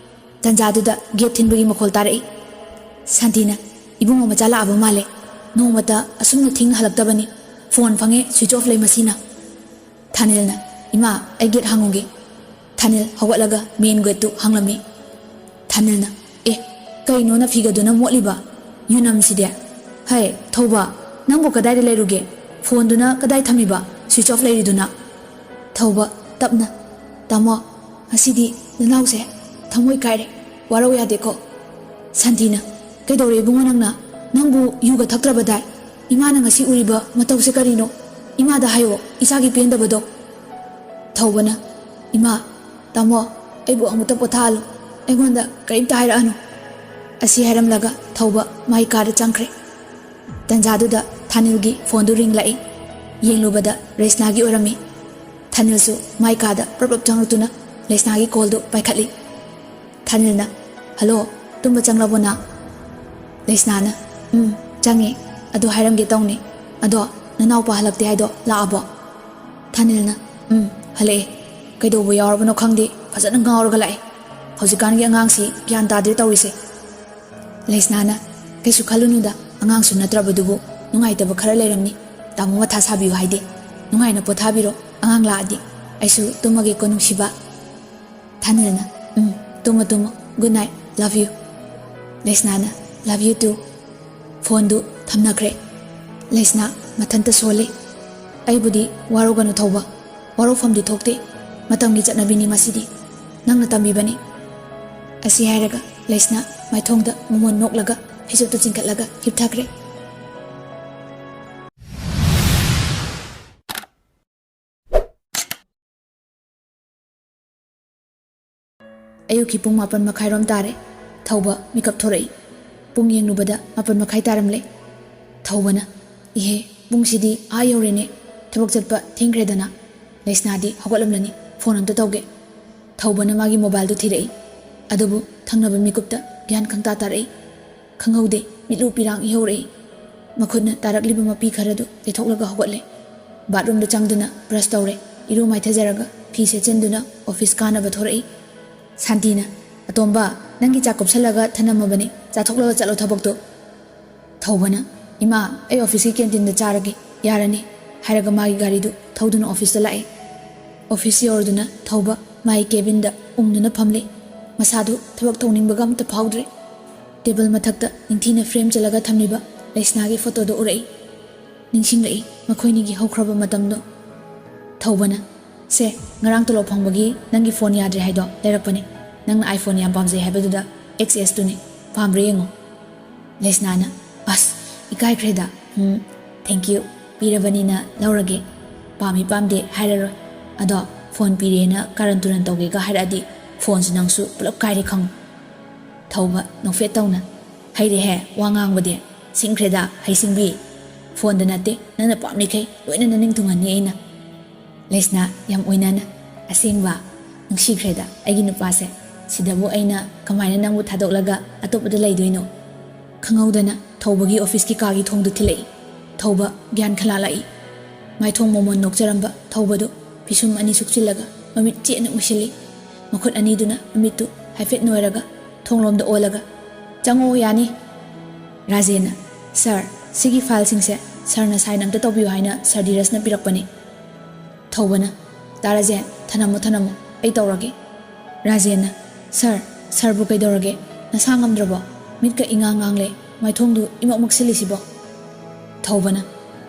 ꯇꯟꯖꯥꯗꯨꯗ ꯒꯦꯠ ꯊꯤꯟꯕꯒꯤ ꯃꯈꯣꯜ ꯇꯥꯔꯛꯏ꯫ ꯁꯥꯟꯇꯤꯅ, "ꯏꯕꯨꯡꯉꯣ ꯃꯆꯥ ꯂꯥꯛꯑꯕ ꯃꯥꯜꯂꯦ꯫ ꯅꯣꯡꯃꯇ ꯑꯁꯨꯝꯅ ꯊꯦꯡꯅ ꯍꯜꯂꯛꯇꯕꯅꯤ꯫ ꯐꯣꯟ ꯐꯪꯉꯦ, ꯁ꯭ꯋꯤꯆ ꯑꯣꯐ ꯂꯩ ꯃꯁꯤꯅ꯫" ꯊꯥꯅꯤꯜꯅ, "ꯏꯃꯥ, ꯑꯩ ꯒꯦꯠ ꯍꯥꯡꯉꯨꯒꯦ꯫" ꯊꯥꯅꯤꯜ ꯍꯧꯒꯠꯂꯒ ꯃꯦꯟ ꯒꯦꯠꯇꯨ ꯍꯥꯡꯂꯝꯃꯤ꯫ ꯊꯥꯅꯤꯜꯅ, "ꯑꯦ, ꯀꯩꯅꯣ ꯅꯐꯤꯒꯗꯨꯅ ꯃꯣꯠꯂꯤꯕ? ꯌꯨꯅꯝꯁꯤꯗꯤ? ꯍꯩ, ꯊꯧꯕ, ꯅꯪꯕꯨ ꯀꯗꯥꯏꯗ ꯂꯩꯔꯨꯒꯦ? ꯐꯣꯟꯗꯨꯅ ꯀꯗꯥꯏ ꯊꯝꯃꯤꯕ? Switch of ꯂꯩꯔꯤꯗꯨꯅ?" ꯊꯧꯕ, ꯇꯞꯅ, "ꯇꯥꯃꯣ, ꯉꯁꯤꯗꯤ ꯅꯅꯥꯎꯁꯦ ꯊꯃꯣꯏ ꯀꯥꯏꯔꯦ, ꯋꯥꯔꯧ ꯌꯥꯗꯦꯀꯣ꯫" ꯁꯥꯟꯇꯤꯅ, "ꯀꯩꯗꯧꯔꯦ ꯏꯕꯨꯡꯉꯣ ꯅꯪꯅ? ꯅꯪꯕꯨ ꯌꯨꯒ ꯊꯛꯇ꯭ꯔꯕꯗꯥꯏ? ꯏꯃꯥꯅ ꯉꯁꯤ ꯎꯔꯤꯕ ꯃꯇꯧꯁꯦ ꯀꯔꯤꯅꯣ? ꯏꯃꯥꯗ ꯍꯥꯏꯌꯣ, ꯏꯆꯥꯒꯤ ꯄꯦꯟꯗꯕꯗꯣ꯫" ꯊꯧꯕꯅ, "ꯏꯃꯥ, ꯇꯥꯃꯣ, ꯑꯩꯕꯨ ꯑꯃꯨꯛꯇ ꯄꯣꯊꯥꯍꯜꯂꯨ, ꯑꯩꯉꯣꯟꯗ ꯀꯔꯤꯝꯇ ꯍꯥꯏꯔꯛꯑꯅꯨ"꯫ ꯑꯁꯤ ꯍꯥꯏꯔꯝꯂꯒ ꯊꯧꯕ ꯃꯥꯏ ꯀꯥꯗ ꯆꯪꯈ꯭ꯔꯦ꯫ ꯇꯟꯖꯥꯗꯨꯗ ꯊꯥꯅꯤꯜꯒꯤ ꯐꯣꯟꯗꯨ ꯔꯤꯡ ꯂꯥꯛꯏ꯫ ꯌꯦꯡꯂꯨꯕꯗ ꯔꯦꯁꯅꯥꯒꯤ ꯑꯣꯏꯔꯝꯃꯤ꯫ ꯊꯥꯅꯤꯜꯁꯨ ꯃꯥꯏ ꯀꯥꯗ ꯄ꯭ꯔꯞ ꯄ꯭ꯔꯞ ꯆꯪꯂꯛꯇꯨꯅ ꯔꯦꯁꯅꯥꯒꯤ ꯀꯣꯜꯗꯨ ꯄꯥꯏꯈꯠꯂꯤ꯫ ꯊꯥꯅꯤꯜꯅ, "ꯍꯜꯂꯣ, ꯇꯨꯝꯕ ꯆꯪꯂꯕꯣ ꯅꯪ?" ꯔꯦꯁꯅꯥꯅ, "ꯎꯝ, ꯆꯪꯉꯦ꯫ ꯑꯗꯨ ꯍꯥꯏꯔꯝꯒꯦ ꯇꯧꯅꯤ꯫ ꯑꯗꯣ ꯅꯅꯥꯎꯄꯥ ꯍꯜꯂꯛꯇꯦ ꯍꯥꯏꯗꯣ ꯂꯥꯛꯑꯕꯣ?" ꯊꯥꯅꯤꯜꯅ, "ꯎꯝ, ꯍꯜꯂꯛꯑꯦ꯫ ꯀꯩꯗꯧꯕ ꯌꯥꯎꯔꯕꯅꯣ ꯈꯪꯗꯦ, ꯐꯖꯅ ꯉꯥꯎꯔꯒ ꯂꯥꯛꯑꯦ꯫ ꯍꯧꯖꯤꯛꯀꯥꯟꯒꯤ ꯑꯉꯥꯡꯁꯤ ꯒ꯭ꯌꯥꯟ ꯇꯥꯗ꯭ꯔꯦ ꯇꯧꯔꯤꯁꯦ"꯫ ꯂꯩꯁꯅꯥꯅ, "ꯀꯩꯁꯨ ꯈꯜꯂꯨꯅꯨꯗ, ꯑꯉꯥꯡꯁꯨ ꯅꯠꯇ꯭ꯔꯕꯗꯨꯕꯨ꯫ ꯅꯨꯡꯉꯥꯏꯇꯕ ꯈꯔ ꯂꯩꯔꯝꯅꯤ꯫ ꯇꯥꯃꯣ ꯃꯊꯥ ꯁꯥꯕꯤꯌꯨ ꯍꯥꯏꯗꯦ꯫ ꯅꯨꯡꯉꯥꯏꯅ ꯄꯣꯊꯥꯕꯤꯔꯣ, ꯑꯉꯥꯡ ꯂꯥꯛꯑꯗꯤ꯫ ꯑꯩꯁꯨ ꯇꯨꯝꯃꯒꯦꯀꯣ ꯅꯨꯡꯁꯤꯕ"꯫ ꯊꯥꯅꯤꯜꯅ, "ꯎꯝ, ꯇꯨꯝꯃꯣ ꯇꯨꯝꯃꯣ꯫ Good night, love you"꯫ ꯂꯩꯁꯅꯥꯅ, "Love you too"꯫ ꯐꯣꯟꯗꯨ ꯊꯝꯅꯈ꯭ꯔꯦ꯫ ꯂꯩꯁꯅꯥ ꯃꯊꯟꯇ ꯁꯣꯜꯂꯤ꯫ "ꯑꯩꯕꯨꯗꯤ ꯋꯥꯔꯧꯒꯅꯨ ꯊꯧꯕ, ꯋꯥꯔꯧꯐꯝꯗꯤ ꯊꯣꯛꯇꯦ꯫ ꯃꯇꯝꯒꯤ ꯆꯠꯅꯕꯤꯅꯤ ꯃꯁꯤꯗꯤ꯫ ꯅꯪꯅ ꯇꯝꯕꯤꯕꯅꯤ"꯫ ꯑꯁꯤ ꯍꯥꯏꯔꯒ ꯂꯩꯁꯅꯥ ꯃꯥꯏꯊꯣꯡꯗ ꯃꯃꯣꯟ ꯅꯣꯛꯂꯒ ꯐꯩꯖꯨꯞꯇꯨ ꯆꯤꯡꯈꯠꯂꯒ ꯍꯤꯞꯊꯈ꯭ꯔꯦ꯫ ꯑꯌꯨꯛꯀꯤ ꯄꯨꯡ ꯃꯥꯄꯟ ꯃꯈꯥꯏꯔꯣꯝ ꯇꯥꯔꯦ꯫ ꯊꯧꯕ ꯃꯤꯀꯞ ꯊꯣꯔꯛꯏ꯫ ꯄꯨꯡ ꯌꯦꯡꯂꯨꯕꯗ ꯃꯥꯄꯟ ꯃꯈꯥꯏ ꯇꯥꯔꯝꯂꯦ꯫ ꯊꯧꯕꯅ, "ꯏꯍꯦ, ꯄꯨꯡꯁꯤꯗꯤ ꯑꯥ ꯌꯧꯔꯦꯅꯦ, ꯊꯕꯛ ꯆꯠꯄ ꯊꯦꯡꯈ꯭ꯔꯦꯗꯅ"꯫ ꯂꯩꯁꯅꯥꯗꯤ ꯍꯧꯒꯠꯂꯝꯂꯅꯤ, ꯐꯣꯟ ꯑꯝꯇ ꯇꯧꯒꯦ꯫ ꯊꯧꯕꯅ ꯃꯥꯒꯤ ꯃꯣꯕꯥꯏꯜꯗꯨ ꯊꯤꯔꯛꯏ꯫ ꯑꯗꯨꯕꯨ ꯊꯪꯅꯕ ꯃꯤꯀꯨꯞꯇ ꯒ꯭ꯌꯥꯟ ꯈꯪꯇꯥ ꯇꯥꯔꯛꯏ꯫ ꯈꯪꯍꯧꯗꯦ, ꯃꯤꯠꯂꯨ ꯄꯤꯔꯥꯡ ꯏꯍꯧꯔꯛꯏ꯫ ꯃꯈꯨꯠꯅ ꯇꯥꯔꯛꯂꯤꯕ ꯃꯄꯤ ꯈꯔꯗꯨ ꯇꯩꯊꯣꯛꯂꯒ ꯍꯧꯒꯠꯂꯦ꯫ ꯕꯥꯠꯔꯨꯝꯗ ꯆꯪꯗꯨꯅ ꯕ꯭ꯔꯁ ꯇꯧꯔꯦ꯫ ꯏꯔꯨ ꯃꯥꯏꯊꯖꯔꯒ ꯐꯤ ꯁꯦꯠꯆꯤꯟꯗꯨꯅ ꯑꯣꯐꯤꯁ ꯀꯥꯅꯕ ꯊꯣꯔꯛꯏ꯫ ꯁꯥꯟꯇꯤꯅ, "ꯑꯇꯣꯝꯕ, ꯅꯪꯒꯤ ꯆꯥꯛ ꯀꯨꯞꯁꯜꯂꯒ ꯊꯅꯝꯃꯕꯅꯤ, ꯆꯥꯊꯣꯛꯂꯒ ꯆꯠꯂꯣ ꯊꯕꯛꯇꯣ"꯫ ꯊꯧꯕꯅ, "ꯏꯃꯥ, ꯑꯩ ꯑꯣꯐꯤꯁꯀꯤ ꯀꯦꯟꯇꯤꯟꯗ ꯆꯥꯔꯒꯦ, ꯌꯥꯔꯅꯤ" ꯍꯥꯏꯔꯒ ꯃꯥꯒꯤ ꯒꯥꯔꯤꯗꯨ ꯊꯧꯗꯨꯅ ꯑꯣꯐꯤꯁꯇ ꯂꯥꯛꯑꯦ꯫ ꯑꯣꯐꯤꯁ ꯌꯧꯔꯗꯨꯅ ꯊꯧꯕ ꯃꯥꯒꯤ ꯀꯦꯕꯤꯟꯗ ꯎꯪꯗꯨꯅ ꯐꯝꯂꯦ꯫ ꯃꯁꯥꯗꯨ ꯊꯕꯛ ꯇꯧꯅꯤꯡꯕꯒ ꯑꯝꯇ ꯐꯥꯎꯗ꯭ꯔꯦ꯫ ꯇꯦꯕꯜ ꯃꯊꯛꯇ ꯅꯤꯡꯊꯤꯅ ꯐ꯭ꯔꯦꯝ ꯆꯜꯂꯒ ꯊꯝꯂꯤꯕ ꯂꯩꯁꯅꯥꯒꯤ ꯐꯣꯇꯣꯗꯨ ꯎꯔꯛꯏ꯫ ꯅꯤꯡꯁꯤꯡꯂꯛꯏ ꯃꯈꯣꯏꯅꯤꯒꯤ ꯍꯧꯈ꯭ꯔꯕ ꯃꯇꯝꯗꯣ꯫ ꯊꯧꯕꯅ, "ꯁꯦ, ꯉꯔꯥꯡ ꯇꯣꯂꯣꯞ ꯐꯪꯕꯒꯤ ꯅꯪꯒꯤ ꯐꯣꯟ ꯌꯥꯗ꯭ꯔꯦ ꯍꯥꯏꯗꯣ ꯂꯩꯔꯛꯄꯅꯦ꯫ ꯅꯪꯅ iPhone ꯌꯥꯝ ꯄꯥꯝꯖꯩ ꯍꯥꯏꯕꯗꯨꯗ XS ꯇꯨꯅꯦ꯫ ꯄꯥꯝꯕ꯭ꯔꯥ ꯌꯦꯡꯉꯣ"꯫ ꯂꯩꯁꯅꯥꯅ, "ꯑꯁ, ꯏꯀꯥꯏꯈ꯭ꯔꯦꯗ꯫ ꯎꯝ, thank you꯫ ꯄꯤꯔꯕꯅꯤꯅ ꯂꯧꯔꯒꯦ꯫ ꯄꯥꯝꯃꯤ ꯄꯥꯝꯗꯦ ꯍꯥꯏꯔꯔꯣꯏ꯫ ꯑꯗꯣ ꯐꯣꯟ ꯄꯤꯔꯦꯅ ꯀꯥꯔꯟ ꯇꯨꯔꯟ ꯇꯧꯒꯦꯒ ꯍꯥꯏꯔꯛꯑꯗꯤ ꯐꯣꯟꯁꯤ ꯅꯪꯁꯨ ꯄꯨꯂꯞ ꯀꯥꯏꯔꯦ ꯈꯪꯉꯨ꯫ ꯊꯧꯕ ꯅꯣꯛꯐꯦꯠ ꯇꯧꯅ, "ꯍꯩꯔꯦꯍꯦ ꯋꯥ ꯉꯥꯡꯕꯗꯤ, ꯁꯤꯡꯈ꯭ꯔꯦꯗ ꯍꯩꯁꯤꯡꯕꯤ꯫ ꯐꯣꯟꯗ ꯅꯠꯇꯦ, ꯅꯪꯅ ꯄꯥꯝꯂꯤꯈꯩ ꯂꯣꯏꯅ ꯅꯅꯤꯡ ꯊꯨꯡꯍꯟꯅꯤ ꯑꯩꯅ"꯫ ꯂꯩꯁꯅꯥ ꯌꯥꯝ ꯑꯣꯏꯅꯅ, "ꯑꯁꯦꯡꯕ? ꯅꯨꯡꯁꯤꯈ꯭ꯔꯦꯗ ꯑꯩꯒꯤ ꯅꯨꯄꯥꯁꯦ꯫ ꯁꯤꯗꯕꯨ ꯑꯩꯅ ꯀꯃꯥꯏꯅ ꯅꯪꯕꯨ ꯊꯥꯗꯣꯛꯂꯒ ꯑꯇꯣꯞꯄꯗ ꯂꯩꯗꯣꯏꯅꯣ?" ꯈꯪꯍꯧꯗꯅ ꯊꯧꯕꯒꯤ ꯑꯣꯐꯤꯁꯀꯤ ꯀꯥꯒꯤ ꯊꯣꯡꯗꯨ ꯊꯤꯜꯂꯛꯏ꯫ ꯊꯧꯕ ꯒ꯭ꯌꯥꯟ ꯈꯂꯥꯂꯛꯏ꯫ ꯃꯥꯏꯊꯣꯡ ꯃꯣꯃꯣꯟ ꯅꯣꯛꯆꯔꯝꯕ ꯊꯧꯕꯗꯨ ꯐꯤꯁꯨꯝ ꯑꯅꯤ ꯁꯨꯞꯆꯤꯜꯂꯒ ꯃꯃꯤꯠ ꯆꯦꯠꯅ ꯎꯏꯁꯤꯜꯂꯤ꯫ ꯃꯈꯨꯠ ꯑꯅꯤꯗꯨꯅ ꯃꯃꯤꯠꯇꯨ ꯍꯥꯏꯐꯦꯠ ꯅꯣꯏꯔꯒ ꯊꯣꯡꯂꯣꯝꯗ ꯑꯣꯜꯂꯒ, "ꯆꯪꯉꯣ, ꯌꯥꯅꯤ"꯫ ꯔꯥꯖꯦꯟꯅ, "ꯁꯥꯔ, ꯁꯤꯒꯤ ꯐꯥꯏꯜꯁꯤꯡꯁꯦ ꯁꯥꯔꯅ ꯁꯥꯏꯟ ꯑꯝꯇ ꯇꯧꯕꯤꯌꯨ ꯍꯥꯏꯅ ꯁꯥꯔ ꯙꯤꯔꯖꯅ ꯄꯤꯔꯛꯄꯅꯤ"꯫ ꯊꯧꯕꯅ, "ꯇꯥ ꯔꯥꯖꯦꯟ, ꯊꯅꯝꯃꯣ, ꯊꯅꯝꯃꯣ, ꯑꯩ ꯇꯧꯔꯒꯦ"꯫ ꯔꯥꯖꯦꯟꯅ, "ꯁꯥꯔ, ꯁꯥꯔꯕꯨ ꯀꯩꯗꯧꯔꯒꯦ? ꯅꯁꯥ ꯉꯝꯗ꯭ꯔꯕꯣ? ꯃꯤꯠꯀ ꯏꯉꯥꯡ ꯉꯥꯡꯂꯦ, ꯃꯥꯏꯊꯣꯡꯗꯨ ꯏꯃꯛ ꯃꯛꯁꯤꯜꯂꯤꯁꯤꯕꯣ?" ꯊꯧꯕꯅ,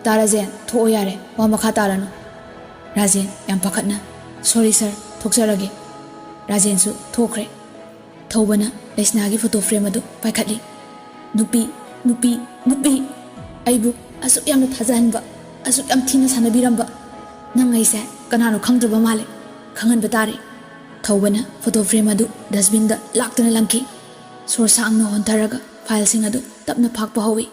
"ꯇꯥ ꯔꯥꯖꯦꯟ, ꯊꯣꯛꯑꯣ ꯌꯥꯔꯦ, ꯋꯥ ꯃꯈꯥ ꯇꯥꯔꯅꯨ"꯫ ꯔꯥꯖꯦꯟ ꯌꯥꯝ ꯄꯥꯈꯠꯅ, "ꯁꯣꯔꯤ ꯁꯥꯔ, ꯊꯣꯛꯆꯔꯒꯦ"꯫ ꯔꯥꯖꯦꯟꯁꯨ ꯊꯣꯛꯈ꯭ꯔꯦ꯫ ꯊꯧꯕꯅ ꯂꯩꯁꯅꯥꯒꯤ ꯐꯣꯇꯣ ꯐ꯭ꯔꯦꯝ ꯑꯗꯨ ꯄꯥꯏꯈꯠꯂꯤ꯫ "ꯅꯨꯄꯤ, ꯅꯨꯄꯤ, ꯅꯨꯄꯤ! ꯑꯩꯕꯨ ꯑꯁꯨꯛ ꯌꯥꯝꯅ ꯊꯥꯖꯍꯟꯕ, ꯑꯁꯨꯛ ꯌꯥꯝ ꯊꯤꯅ ꯁꯥꯟꯅꯕꯤꯔꯝꯕ ꯅꯪ ꯑꯩꯁꯦ ꯀꯅꯥꯅꯣ ꯈꯪꯗ꯭ꯔꯕ ꯃꯥꯜꯂꯦ꯫ ꯈꯪꯍꯟꯕ ꯇꯥꯔꯦ"꯫ ꯊꯧꯕꯅ ꯐꯣꯇꯣ ꯐ꯭ꯔꯦꯝ ꯑꯗꯨ ꯗꯁꯕꯤꯟꯗ ꯂꯥꯛꯇꯨꯅ ꯂꯪꯈꯤ꯫ ꯁꯣꯔ ꯁꯥꯡꯅ ꯍꯣꯟꯊꯔꯒ ꯐꯥꯏꯜꯁꯤꯡ ꯑꯗꯨ ꯇꯞꯅ ꯐꯥꯛꯄ ꯍꯧꯏ꯫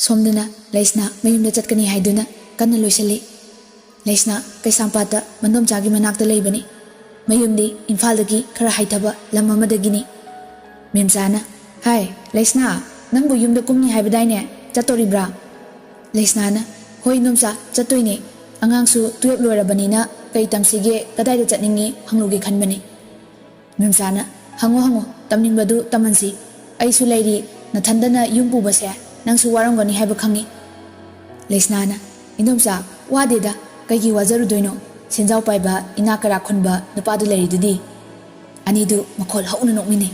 ꯁꯣꯝꯗꯅ ꯂꯩꯁꯅꯥ ꯃꯌꯨꯝꯗ ꯆꯠꯀꯅꯤ ꯍꯥꯏꯗꯨꯅ ꯀꯟꯅ ꯂꯣꯏꯁꯤꯜꯂꯤ꯫ ꯂꯩꯁꯅꯥ ꯀꯩꯁꯥꯝꯄꯥꯠꯇ ꯃꯟꯗꯣꯝꯆꯥꯒꯤ ꯃꯅꯥꯛꯇ ꯂꯩꯕꯅꯤ꯫ ꯃꯌꯨꯝꯗꯤ ꯏꯝꯐꯥꯜꯗꯒꯤ ꯈꯔ ꯍꯥꯏꯊꯕ ꯂꯝ ꯑꯃꯗꯒꯤꯅꯤ꯫ ꯃꯦꯝꯆꯥꯅ, "ꯍꯥꯏ, ꯂꯩꯁꯅꯥ, ꯅꯪꯕꯨ ꯌꯨꯝꯗ ꯀꯨꯝꯅꯤ ꯍꯥꯏꯕꯗꯥꯏꯅꯦ? ꯆꯠꯇꯣꯔꯤꯕ꯭ꯔꯥ?" ꯂꯩꯁꯅꯥꯅ, "ꯍꯣꯏ ꯏꯟꯗꯣꯝꯆꯥ, ꯆꯠꯇꯣꯏꯅꯦ꯫ ꯑꯉꯥꯡꯁꯨ ꯇꯨꯌꯦꯜꯞ ꯂꯣꯏꯔꯕꯅꯤꯅ ꯀꯩ ꯇꯝꯁꯤꯒꯦ, ꯀꯗꯥꯏꯗ ꯆꯠꯅꯤꯡꯉꯤ ꯍꯪꯂꯨꯒꯦ ꯈꯟꯕꯅꯤ"꯫ ꯃꯦꯝꯆꯥꯅ, "ꯍꯪꯉꯣ ꯍꯪꯉꯣ, ꯇꯝꯅꯤꯡꯕꯗꯨ ꯇꯝꯍꯟꯁꯤ꯫ ꯑꯩꯁꯨ ꯂꯩꯔꯤ, ꯅꯊꯟꯗꯅ ꯌꯨꯝ ꯄꯨꯕꯁꯦ ꯅꯪꯁꯨ ꯋꯥꯔꯝꯒꯅꯤ ꯍꯥꯏꯕ ꯈꯪꯉꯤ"꯫ ꯂꯩꯁꯅꯥꯅ, "ꯏꯟꯗꯣꯝꯆꯥ, ꯋꯥꯗꯦꯗ, ꯀꯩꯒꯤ ꯋꯥꯖꯔꯨꯗꯣꯏꯅꯣ? ꯁꯦꯟꯖꯥꯎ ꯄꯥꯏꯕ, ꯏꯅꯥꯛ ꯀꯩꯔꯥꯛ ꯈꯨꯟꯕ ꯅꯨꯄꯥꯗꯨ ꯂꯩꯔꯤꯗꯨꯗꯤ"꯫ ꯑꯅꯤꯗꯨ ꯃꯈꯣꯜ ꯍꯧꯅ ꯅꯣꯛꯃꯤꯟꯅꯩ꯫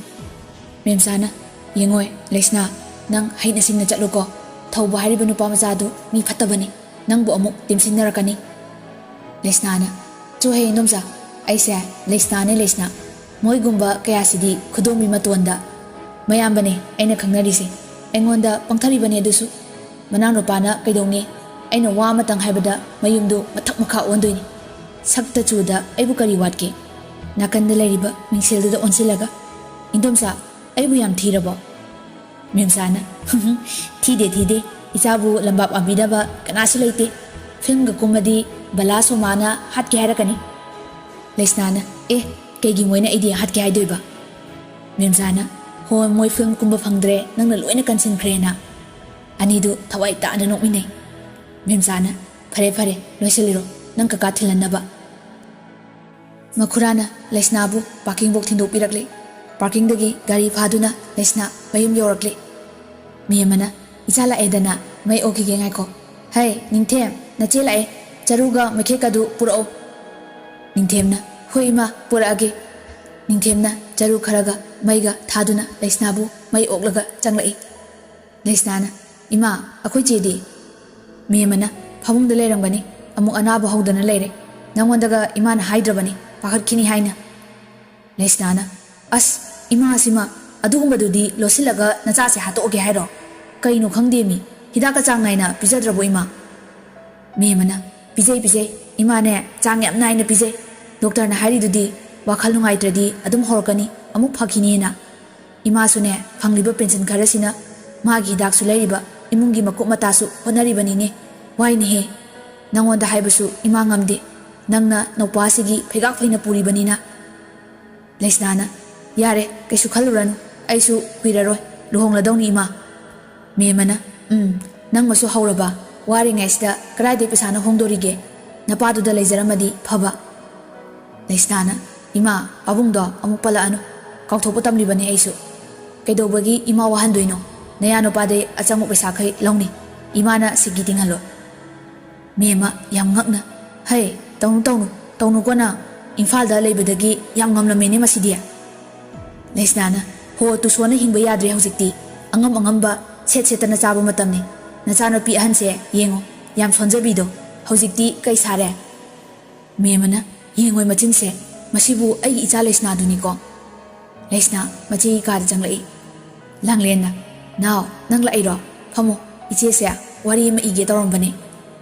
ꯃꯦꯝꯆꯥꯅ, "ꯌꯦꯡꯉꯣꯏ ꯂꯩꯁꯅꯥ, ꯅꯪ ꯍꯩꯅ ꯁꯤꯡꯅ ꯆꯠꯂꯨꯀꯣ꯫ ꯊꯧꯕ ꯍꯥꯏꯔꯤꯕ ꯅꯨꯄꯥ ꯃꯆꯥꯗꯨ ꯃꯤ ꯐꯠꯇꯕꯅꯤ, ꯅꯪꯕꯨ ꯑꯃꯨꯛ ꯇꯦꯝꯁꯤꯟꯅꯔꯛꯀꯅꯤ"꯫ ꯂꯩꯁꯅꯥꯅ, "ꯆꯣꯍꯦ ꯏꯟꯗꯣꯝꯆꯥ, ꯑꯩꯁꯦ ꯂꯩꯁꯅꯥꯅꯦ ꯂꯩꯁꯅꯥ꯫ ꯃꯣꯏꯒꯨꯝꯕ ꯀꯌꯥꯁꯤꯗꯤ ꯈꯨꯗꯣꯝꯕꯤ ꯃꯇꯣꯟꯗ ꯃꯌꯥꯝꯕꯅꯦ ꯑꯩꯅ ꯈꯪꯅꯔꯤꯁꯦ꯫ ꯑꯩꯉꯣꯟꯗ ꯄꯪꯊꯔꯤꯕꯅꯦ ꯑꯗꯨꯁꯨ"꯫ ꯃꯅꯥꯎꯅꯨꯄꯥꯅ ꯀꯩꯗꯧꯅꯤ? ꯑꯩꯅ ꯋꯥ ꯑꯃꯇꯪ ꯍꯥꯏꯕꯗ ꯃꯌꯨꯝꯗꯨ ꯃꯊꯛ ꯃꯈꯥ ꯑꯣꯟꯗꯣꯏꯅꯤ꯫ ꯁꯛꯇ ꯆꯨꯗ ꯑꯩꯕꯨ ꯀꯔꯤ ꯋꯥꯠꯀꯦ? ꯅꯥꯀꯟꯗ ꯂꯩꯔꯤꯕ ꯃꯤꯡꯁꯦꯜꯗꯨꯗ ꯑꯣꯟꯁꯤꯜꯂꯒ, "ꯏꯟꯗꯣꯝꯆꯥ, ꯑꯩꯕꯨ ꯌꯥꯝ ꯊꯤꯔꯕꯣ?" ꯃꯦꯝꯆꯥꯅ, "ꯊꯤꯗꯦ, ꯊꯤꯗꯦ꯫ ꯏꯆꯥꯕꯨ ꯂꯝꯕꯥ ꯄꯥꯝꯕꯤꯅꯕ ꯀꯅꯥꯁꯨ ꯂꯩꯇꯦ꯫ ꯐꯤꯂꯝꯒ ꯀꯨꯝꯃꯗꯤ ꯕꯂꯥ ꯁꯣꯃꯥꯅ ꯍꯥꯠꯀꯦ ꯍꯥꯏꯔꯛꯀꯅꯤ꯫" ꯂꯩꯁꯅꯥꯅ, "ꯑꯦ, ꯀꯩꯒꯤ ꯃꯣꯏꯅ ꯑꯩꯗꯤ ꯍꯥꯠꯀꯦ ꯍꯥꯏꯗꯣꯏꯕ?" ꯃꯦꯝꯆꯥꯅ, "ꯍꯣ, ꯃꯣꯏ ꯐꯤꯂꯝ ꯀꯨꯝꯕ ꯐꯪꯗ꯭ꯔꯦ, ꯅꯪꯅ ꯂꯣꯏꯅ ꯀꯟꯁꯤꯟꯈ꯭ꯔꯦꯅ꯫" ꯑꯅꯤꯗꯨ ꯊꯋꯥꯏ ꯇꯥꯅ ꯅꯣꯛꯃꯤꯟꯅꯩ꯫ ꯃꯦꯝꯆꯥꯅ, "ꯐꯔꯦ, ꯐꯔꯦ, ꯂꯣꯏꯁꯤꯜꯂꯤꯔꯣ, ꯅꯪ ꯀꯀꯥ ꯊꯤꯜꯍꯟꯅꯕ꯫" ꯃꯈꯨꯔꯥꯅ ꯂꯩꯁꯅꯥꯕꯨ ꯄꯥꯔꯀꯤꯡꯕꯣꯛ ꯊꯤꯟꯗꯣꯛꯄꯤꯔꯛꯂꯦ꯫ ꯄꯥꯔꯀꯤꯡꯗꯒꯤ ꯒꯥꯔꯤ ꯐꯥꯗꯨꯅ ꯂꯩꯁꯅꯥ ꯃꯌꯨꯝ ꯌꯧꯔꯛꯂꯦ꯫ ꯃꯦꯝꯃꯅ, "ꯏꯆꯥ ꯂꯥꯛꯑꯦꯗꯅ, ꯃꯩ ꯑꯣꯛꯈꯤꯒꯦ ꯉꯥꯏꯈꯣ꯫ ꯍꯩ, ꯅꯤꯡꯊꯦꯝ, ꯅꯆꯦ ꯂꯥꯛꯑꯦ꯫ ꯆꯔꯨꯒ ꯃꯩꯈꯦꯠꯀꯗꯨ ꯄꯨꯔꯛꯑꯣ꯫" ꯅꯤꯡꯊꯦꯝꯅ, "ꯍꯣꯏ ꯏꯃꯥ, ꯄꯨꯔꯛꯑꯒꯦ꯫" ꯅꯤꯡꯊꯦꯝꯅ ꯆꯔꯨ ꯈꯔꯒ ꯃꯩꯒ ꯊꯥꯗꯨꯅ ꯂꯩꯁꯅꯥꯕꯨ ꯃꯩ ꯑꯣꯛꯂꯒ ꯆꯪꯂꯛꯏ꯫ ꯂꯩꯁꯅꯥꯅ, "ꯏꯃꯥ, ꯑꯩꯈꯣꯏ ꯆꯦꯗꯤ?" ꯃꯦꯝꯃꯅ, "ꯐꯃꯨꯡꯗ ꯂꯩꯔꯝꯒꯅꯤ, ꯑꯃꯨꯛ ꯑꯅꯥꯕ ꯍꯧꯗꯅ ꯂꯩꯔꯦ꯫ ꯅꯪꯉꯣꯟꯗꯒ ꯏꯃꯥꯅ ꯍꯥꯏꯗ꯭ꯔꯕꯅꯤ, ꯄꯥꯈꯠꯈꯤꯅꯤ ꯍꯥꯏꯅ꯫" ꯂꯩꯁꯅꯥꯅ, "ꯑꯁ, ꯏꯃꯥꯁꯤꯃ, ꯑꯗꯨꯒꯨꯝꯕꯗꯨꯗꯤ ꯂꯣꯠꯁꯤꯜꯂꯒ ꯅꯆꯥꯁꯦ ꯍꯥꯠꯇꯣꯛꯑꯒꯦ ꯍꯥꯏꯔꯣ? ꯀꯩꯅꯣ ꯈꯪꯗꯦꯃꯤ, ꯍꯤꯗꯥꯛꯀ ꯆꯥꯡ ꯅꯥꯏꯅ ꯄꯤꯖꯗ꯭ꯔꯕꯣ ꯏꯃꯥ?" ꯃꯦꯝꯃꯅ, "ꯄꯤꯖꯩ, ꯄꯤꯖꯩ꯫ ꯏꯃꯥꯅꯦ, ꯆꯥꯡ ꯌꯥꯝ ꯅꯥꯏꯅ ꯄꯤꯖꯩ꯫ ꯗꯣꯛꯇꯔꯅ ꯍꯥꯏꯔꯤꯗꯨꯗꯤ ꯋꯥꯈꯜ ꯅꯨꯡꯉꯥꯏꯇ꯭ꯔꯗꯤ ꯑꯗꯨꯝ ꯍꯧꯔꯛꯀꯅꯤ, ꯑꯃꯨꯛ ꯐꯈꯤꯅꯤꯅ꯫ ꯏꯃꯥꯁꯨꯅꯦ, ꯐꯪꯂꯤꯕ ꯄꯦꯟꯁꯤꯟ ꯈꯔꯁꯤꯅ ꯃꯥꯒꯤ ꯍꯤꯗꯥꯛꯁꯨ ꯂꯩꯔꯤꯕ, ꯏꯃꯨꯡꯒꯤ ꯃꯀꯨꯞ ꯃꯇꯥꯁꯨ ꯍꯣꯠꯅꯔꯤꯕꯅꯤꯅꯦ꯫ ꯋꯥꯏꯅꯦꯍꯦ꯫ ꯅꯪꯉꯣꯟꯗ ꯍꯥꯏꯕꯁꯨ ꯏꯃꯥ ꯉꯝꯗꯦ꯫ ꯅꯪꯅ ꯅꯧꯄꯥꯁꯤꯒꯤ ꯐꯩꯒꯥꯛ ꯐꯩꯅ ꯄꯨꯔꯤꯕꯅꯤꯅ꯫" ꯂꯩꯁꯅꯥꯅ, "ꯌꯥꯔꯦ, ꯀꯩꯁꯨ ꯈꯜꯂꯨꯔꯅꯨ꯫ ꯑꯩꯁꯨ ꯀꯨꯏꯔꯔꯣꯏ, ꯂꯨꯍꯣꯡꯂꯗꯧꯅꯤ ꯏꯃꯥ꯫" ꯃꯦꯝꯃꯅ, "ꯎꯝ, ꯅꯪꯃꯁꯨ ꯍꯧꯔꯕ? ꯋꯥꯔꯤꯉꯩꯁꯤꯗ ꯀꯗꯥꯏꯗꯩ ꯄꯩꯁꯥꯅ ꯍꯣꯡꯗꯣꯔꯤꯒꯦ? ꯅꯄꯥꯗꯨꯗ ꯂꯩꯖꯔꯝꯃꯗꯤ ꯐꯕ꯫" ꯂꯩꯁꯅꯥꯅ, "ꯏꯃꯥ, ꯄꯥꯕꯨꯡꯗꯣ ꯑꯃꯨꯛ ꯄꯜꯂꯛꯑꯅꯨ꯫ ꯀꯥꯎꯊꯣꯛꯄ ꯇꯝꯂꯤꯕꯅꯦ ꯑꯩꯁꯨ꯫ ꯀꯩꯗꯧꯕꯒꯤ ꯏꯃꯥ ꯋꯥꯍꯟꯗꯣꯏꯅꯣ? ꯅꯌꯥ ꯅꯨꯄꯥꯗꯩ ꯑꯆꯪꯕ ꯄꯩꯁꯥꯈꯩ ꯂꯧꯅꯤ꯫ ꯏꯃꯥꯅ ꯁꯤꯀꯤ ꯇꯤꯡꯍꯜꯂꯣ꯫" ꯃꯦꯝꯃ ꯌꯥꯝ ꯉꯛꯅ, "ꯍꯩ, ꯇꯧꯅꯨ, ꯇꯧꯅꯨ, ꯇꯧꯅꯨꯀꯣ ꯅꯪ꯫ ꯏꯝꯐꯥꯜꯗ ꯂꯩꯕꯗꯒꯤ ꯌꯥꯝ ꯉꯝꯂꯝꯃꯦꯅꯦ ꯃꯁꯤꯗꯤ꯫" ꯂꯩꯁꯅꯥꯅ, "ꯍꯣ, ꯇꯨꯁꯣꯟꯅ ꯍꯤꯡꯕ ꯌꯥꯗ꯭ꯔꯦ ꯍꯧꯖꯤꯛꯇꯤ꯫ ꯑꯉꯝ ꯑꯉꯝꯕ ꯁꯦꯠ ꯁꯦꯠꯇꯅ ꯆꯥꯕ ꯃꯇꯝꯅꯤ꯫ ꯅꯆꯥꯅꯨꯄꯤ ꯑꯍꯟꯁꯦ ꯌꯦꯡꯉꯣ, ꯌꯥꯝ ꯁꯣꯟꯖꯕꯤꯗꯣ꯫ ꯍꯧꯖꯤꯛꯇꯤ ꯀꯩ ꯁꯥꯔꯦ?" ꯃꯦꯝꯃꯅ, "ꯌꯦꯡꯉꯣꯏ ꯃꯆꯤꯟꯁꯦ, ꯃꯁꯤꯕꯨ ꯑꯩꯒꯤ ꯏꯆꯥ ꯂꯩꯁꯅꯥꯗꯨꯅꯤꯀꯣ꯫" ꯂꯩꯁꯅꯥ ꯃꯆꯦꯒꯤ ꯀꯥꯗ ꯆꯪꯂꯛꯏ꯫ ꯂꯥꯡꯂꯦꯟꯅ, "ꯅꯥꯎ, ꯅꯪ ꯂꯥꯛꯏꯔꯣ? ꯐꯝꯃꯣ, ꯏꯆꯦꯁꯦ, ꯋꯥꯔꯤ ꯑꯃ ꯏꯒꯦ ꯇꯧꯔꯝꯕꯅꯦ꯫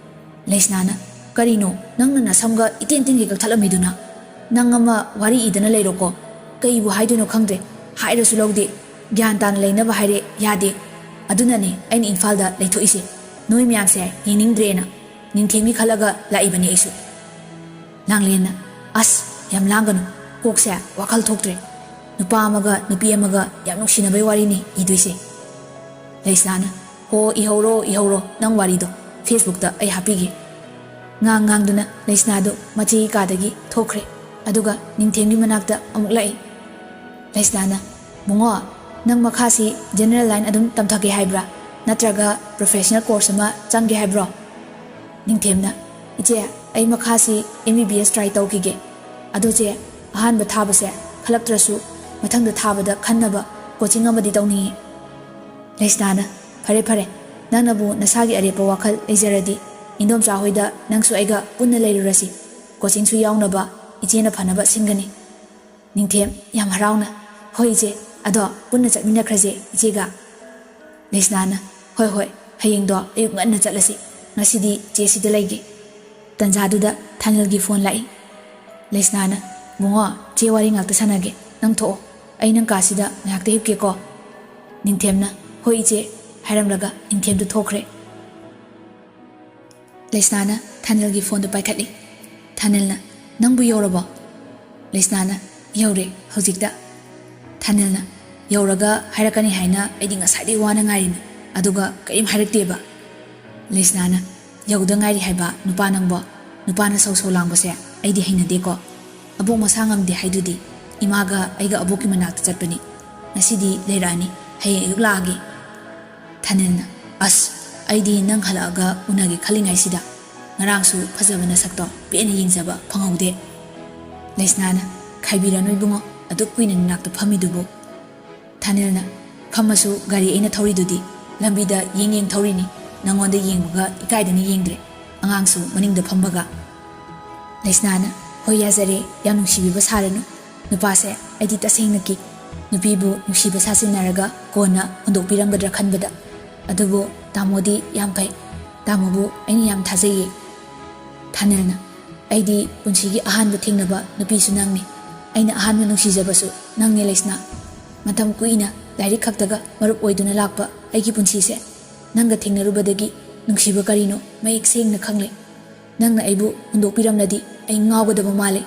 ꯂꯩꯁꯅꯥꯅ, "ꯀꯔꯤꯅꯣ ꯅꯪꯅ ꯅꯁꯝꯒ ꯏꯇꯦꯟ ꯇꯦꯟꯒꯩ ꯀꯛꯊꯠꯂꯝꯃꯤꯗꯨꯅ? ꯅꯪ ꯑꯃ ꯋꯥꯔꯤ ꯏꯗꯅ ꯂꯩꯔꯣꯀꯣ꯫ ꯀꯩꯕꯨ ꯍꯥꯏꯗꯣꯏꯅꯣ ꯈꯪꯗ꯭ꯔꯦ꯫ ꯍꯥꯏꯔꯁꯨ ꯂꯧꯗꯦ꯫ ꯒ꯭ꯌꯥꯟ ꯇꯥꯅ ꯂꯩꯅꯕ ꯍꯥꯏꯔꯦ, ꯌꯥꯗꯦ꯫ ꯑꯗꯨꯅꯅꯦ ꯑꯩꯅ ꯏꯝꯐꯥꯜꯗ ꯂꯩꯊꯣꯛꯏꯁꯦ꯫ ꯅꯣꯏ ꯃꯌꯥꯝꯁꯦ ꯌꯦꯡꯅꯤꯡꯗ꯭ꯔꯦꯅ꯫ ꯅꯤꯡꯊꯦꯝꯒꯤ ꯈꯜꯂꯒ ꯂꯥꯛꯏꯕꯅꯤ ꯑꯩꯁꯨ꯫" ꯂꯥꯡꯂꯦꯟꯅ, "ꯑꯁ, ꯌꯥꯝ ꯂꯥꯡꯒꯅꯨ꯫ ꯀꯣꯛꯁꯦ ꯋꯥꯈꯜ ꯊꯣꯛꯇ꯭ꯔꯦ꯫ ꯅꯨꯄꯥ ꯑꯃꯒ ꯅꯨꯄꯤ ꯑꯃꯒ ꯌꯥꯝ ꯅꯨꯡꯁꯤꯅꯕꯩ ꯋꯥꯔꯤꯅꯤ ꯏꯗꯣꯏꯁꯦ꯫" ꯂꯩꯁꯅꯥꯅ, "ꯍꯣ, ꯏꯍꯧꯔꯣ, ꯏꯍꯧꯔꯣ, ꯅꯪ ꯋꯥꯔꯤꯗꯣ꯫ Facebookꯇ ꯑꯩ ꯍꯥꯞꯄꯤꯒꯦ꯫" ꯉꯥꯡ ꯉꯥꯡꯗꯨꯅ ꯂꯩꯁꯅꯥꯗꯨ ꯃꯆꯦꯒꯤ ꯀꯥꯗꯒꯤ ꯊꯣꯛꯈ꯭ꯔꯦ꯫ ꯑꯗꯨꯒ ꯅꯤꯡꯊꯦꯝꯒꯤ ꯃꯅꯥꯛꯇ ꯑꯃꯨꯛ ꯂꯥꯛꯏ꯫ ꯂꯩꯁꯅꯥꯅ, "ꯕꯨꯡꯉꯣ, ꯅꯪ ꯃꯈꯥꯁꯤ general line ꯑꯗꯨꯝ ꯇꯝꯊꯒꯦ ꯍꯥꯏꯕ꯭ꯔꯥ? ꯅꯠꯇ꯭ꯔꯒ professional course ꯑꯃ ꯆꯪꯒꯦ ꯍꯥꯏꯕ꯭ꯔꯣ?" ꯅꯤꯡꯊꯦꯝꯅ, "ꯏꯆꯦ, ꯑꯩ ꯃꯈꯥꯁꯤ M B B S try ꯇꯧꯈꯤꯒꯦ꯫ ꯑꯗꯣ ꯆꯦ, ꯑꯍꯥꯟꯕ ꯊꯥꯕꯁꯦ ꯈꯜꯂꯛꯇ꯭ꯔꯁꯨ ꯃꯊꯪꯗ ꯊꯥꯕꯗ ꯈꯟꯅꯕ coaching ꯑꯃꯗꯤ ꯇꯧꯅꯤꯡꯉꯤ꯫" ꯂꯩꯁꯅꯥꯅ, "ꯐꯔꯦ, ꯐꯔꯦ, ꯅꯪꯅꯕꯨ ꯅꯁꯥꯒꯤ ꯑꯔꯦꯞꯄ ꯋꯥꯈꯜ ꯂꯩꯖꯔꯗꯤ ꯏꯟꯗꯣꯝꯆꯥ ꯍꯣꯏꯗ ꯅꯪꯁꯨ ꯑꯩꯒ ꯄꯨꯟꯅ ꯂꯩꯔꯨꯔꯁꯤ꯫ Coachingꯁꯨ ꯌꯥꯎꯅꯕ ꯏꯆꯦꯅ ꯐꯅꯕ ꯁꯤꯟꯒꯅꯤ꯫" ꯅꯤꯡꯊꯦꯝ, ꯌꯥꯝ ꯍꯔꯥꯎꯅ, "ꯍꯣꯏ ꯏꯆꯦ, ꯑꯗꯣ ꯄꯨꯟꯅ ꯆꯠꯃꯤꯟꯅꯈ꯭ꯔꯁꯦ ꯏꯆꯦꯒ꯫" ꯂꯩꯁꯅꯥꯅ, "ꯍꯣꯏ, ꯍꯣꯏ, ꯍꯌꯦꯡꯗꯣ ꯑꯌꯨꯛ ꯉꯟꯅ ꯆꯠꯂꯁꯤ꯫ ꯉꯁꯤꯗꯤ ꯆꯦ ꯁꯤꯗ ꯂꯩꯒꯦ꯫" ꯇꯟꯖꯥꯗꯨꯗ ꯊꯥꯅꯤꯜꯒꯤ phone ꯂꯥꯛꯏ꯫ ꯂꯩꯁꯅꯥꯅ, "ꯕꯨꯡꯉꯣ, ꯆꯦ ꯋꯥꯔꯤ ꯉꯥꯛꯇ ꯁꯥꯟꯅꯒꯦ, ꯅꯪ ꯊꯣꯛꯑꯣ꯫ ꯑꯩ ꯅꯪ ꯀꯥꯁꯤꯗ ꯉꯥꯏꯍꯥꯛꯇ ꯍꯤꯞꯀꯦꯀꯣ꯫" ꯅꯤꯡꯊꯦꯝꯅ, "ꯍꯣꯏ ꯏꯆꯦ" ꯍꯥꯏꯔꯝꯂꯒ ꯅꯤꯡꯊꯦꯝꯗꯨ ꯊꯣꯛꯈ꯭ꯔꯦ꯫ ꯂꯩꯁꯅꯥꯅ ꯊꯥꯅꯤꯜꯒꯤ phoneꯗꯨ ꯄꯥꯏꯈꯠꯂꯤ꯫ ꯊꯥꯅꯤꯜꯅ, "ꯅꯪꯕꯨ ꯌꯧꯔꯕꯣ?" ꯂꯩꯁꯅꯥꯅ, "ꯌꯧꯔꯦ ꯍꯧꯖꯤꯛꯇ꯫" ꯊꯥꯅꯤꯜꯅ, "ꯌꯧꯔꯒ ꯍꯥꯏꯔꯛꯀꯅꯤ ꯍꯥꯏꯅ ꯑꯩꯗꯤ ꯉꯁꯥꯏꯗꯩ ꯋꯥꯅ ꯉꯥꯏꯔꯤꯅꯤ, ꯑꯗꯨꯒ ꯀꯔꯤꯝ ꯍꯥꯏꯔꯛꯇꯦꯕ꯫" ꯂꯩꯁꯅꯥꯅ, "ꯌꯧꯗ ꯉꯥꯏꯔꯤ ꯍꯥꯏꯕ ꯅꯨꯄꯥ ꯅꯪꯕꯣ? ꯅꯨꯄꯥꯅ ꯁꯧ ꯁꯧ ꯂꯥꯡꯕꯁꯦ ꯑꯩꯗꯤ ꯍꯩꯅꯗꯦꯀꯣ꯫ ꯑꯕꯣꯛ ꯃꯁꯥ ꯉꯝꯗꯦ ꯍꯥꯏꯗꯨꯗꯤ꯫ ꯏꯃꯥꯒ ꯑꯩꯒ ꯑꯕꯣꯛꯀꯤ ꯃꯅꯥꯛꯇ ꯆꯠꯄꯅꯤ꯫ ꯉꯁꯤꯗꯤ ꯂꯩꯔꯛꯑꯅꯤ, ꯍꯌꯦꯡ ꯑꯌꯨꯛ ꯂꯥꯛꯑꯒꯦ꯫" ꯊꯥꯅꯤꯜꯅ, "ꯑꯁ, ꯑꯩꯗꯤ ꯅꯪ ꯍꯜꯂꯛꯑꯒ ꯎꯅꯒꯦ ꯈꯜꯂꯤꯉꯩꯁꯤꯗ꯫ ꯉꯔꯥꯡꯁꯨ ꯐꯖꯕ ꯅꯁꯛꯇꯣ ꯄꯦꯟꯅ ꯌꯦꯡꯖꯕ ꯐꯪꯍꯧꯗꯦ꯫" ꯂꯩꯁꯅꯥꯅ, "ꯈꯥꯏꯕꯤꯔꯅꯨ ꯏꯕꯨꯡꯉꯣ, ꯑꯗꯨꯛ ꯀꯨꯏꯅ ꯅꯅꯥꯛꯇ ꯐꯝꯃꯤꯗꯨꯕꯨ꯫" ꯊꯥꯅꯤꯜꯅ, "ꯐꯝꯃꯁꯨ ꯒꯥꯔꯤ ꯑꯩꯅ ꯊꯧꯔꯤꯗꯨꯗꯤ꯫ ꯂꯝꯕꯤꯗ ꯌꯦꯡ ꯌꯦꯡ ꯊꯧꯔꯤꯅꯤ꯫ ꯅꯪꯉꯣꯟꯗ ꯌꯦꯡꯕꯒ ꯏꯀꯥꯏꯗꯅ ꯌꯦꯡꯗ꯭ꯔꯦ꯫ ꯑꯉꯥꯡꯁꯨ ꯃꯅꯤꯡꯗ ꯐꯝꯕꯒ꯫" ꯂꯩꯁꯅꯥꯅ, "ꯍꯣꯏ, ꯌꯥꯖꯔꯦ, ꯌꯥꯝ ꯅꯨꯡꯁꯤꯕꯤꯕ ꯁꯥꯔꯅꯨ꯫ ꯅꯨꯄꯥꯁꯦ ꯑꯩꯗꯤ ꯇꯁꯦꯡꯅ ꯀꯤ꯫ ꯅꯨꯄꯤꯕꯨ ꯅꯨꯡꯁꯤꯕ ꯁꯥꯁꯤꯟꯅꯔꯒ ꯀꯣꯟꯅ ꯍꯨꯟꯗꯣꯛꯄꯤꯔꯝꯒꯗ꯭ꯔꯥ ꯈꯟꯕꯗ꯫ ꯑꯗꯨꯕꯨ ꯇꯥꯃꯣꯗꯤ ꯌꯥꯝ ꯐꯩ꯫ ꯇꯥꯃꯣꯕꯨ ꯑꯩꯅ ꯌꯥꯝ ꯊꯥꯖꯩꯌꯦ꯫ ꯊꯥꯅꯤꯜꯅ, "ꯑꯩꯗꯤ ꯄꯨꯟꯁꯤꯒꯤ ꯑꯍꯥꯟꯕ ꯊꯦꯡꯅꯕ ꯅꯨꯄꯤꯁꯨ ꯅꯪꯅꯤ꯫ ꯑꯩꯅ ꯑꯍꯥꯟꯕ ꯅꯨꯡꯁꯤꯖꯕꯁꯨ ꯅꯪꯅꯤ ꯂꯩꯁꯅꯥ꯫ ꯃꯇꯝ ꯀꯨꯏꯅ ꯂꯥꯏꯔꯤꯛ ꯈꯛꯇꯒ ꯃꯔꯨꯞ ꯑꯣꯏꯗꯨꯅ ꯂꯥꯛꯄ ꯑꯩꯒꯤ ꯄꯨꯟꯁꯤꯁꯦ ꯅꯪꯒ ꯊꯦꯡꯅꯔꯨꯕꯗꯒꯤ ꯅꯨꯡꯁꯤꯕ ꯀꯔꯤꯅꯣ ꯃꯌꯦꯛ ꯁꯦꯡꯅ ꯈꯪꯂꯦ꯫ ꯅꯪꯅ ꯑꯩꯕꯨ ꯍꯨꯟꯗꯣꯛꯄꯤꯔꯝꯂꯗꯤ ꯑꯩ ꯉꯥꯎꯒꯗꯕ ꯃꯥꯜꯂꯦ꯫"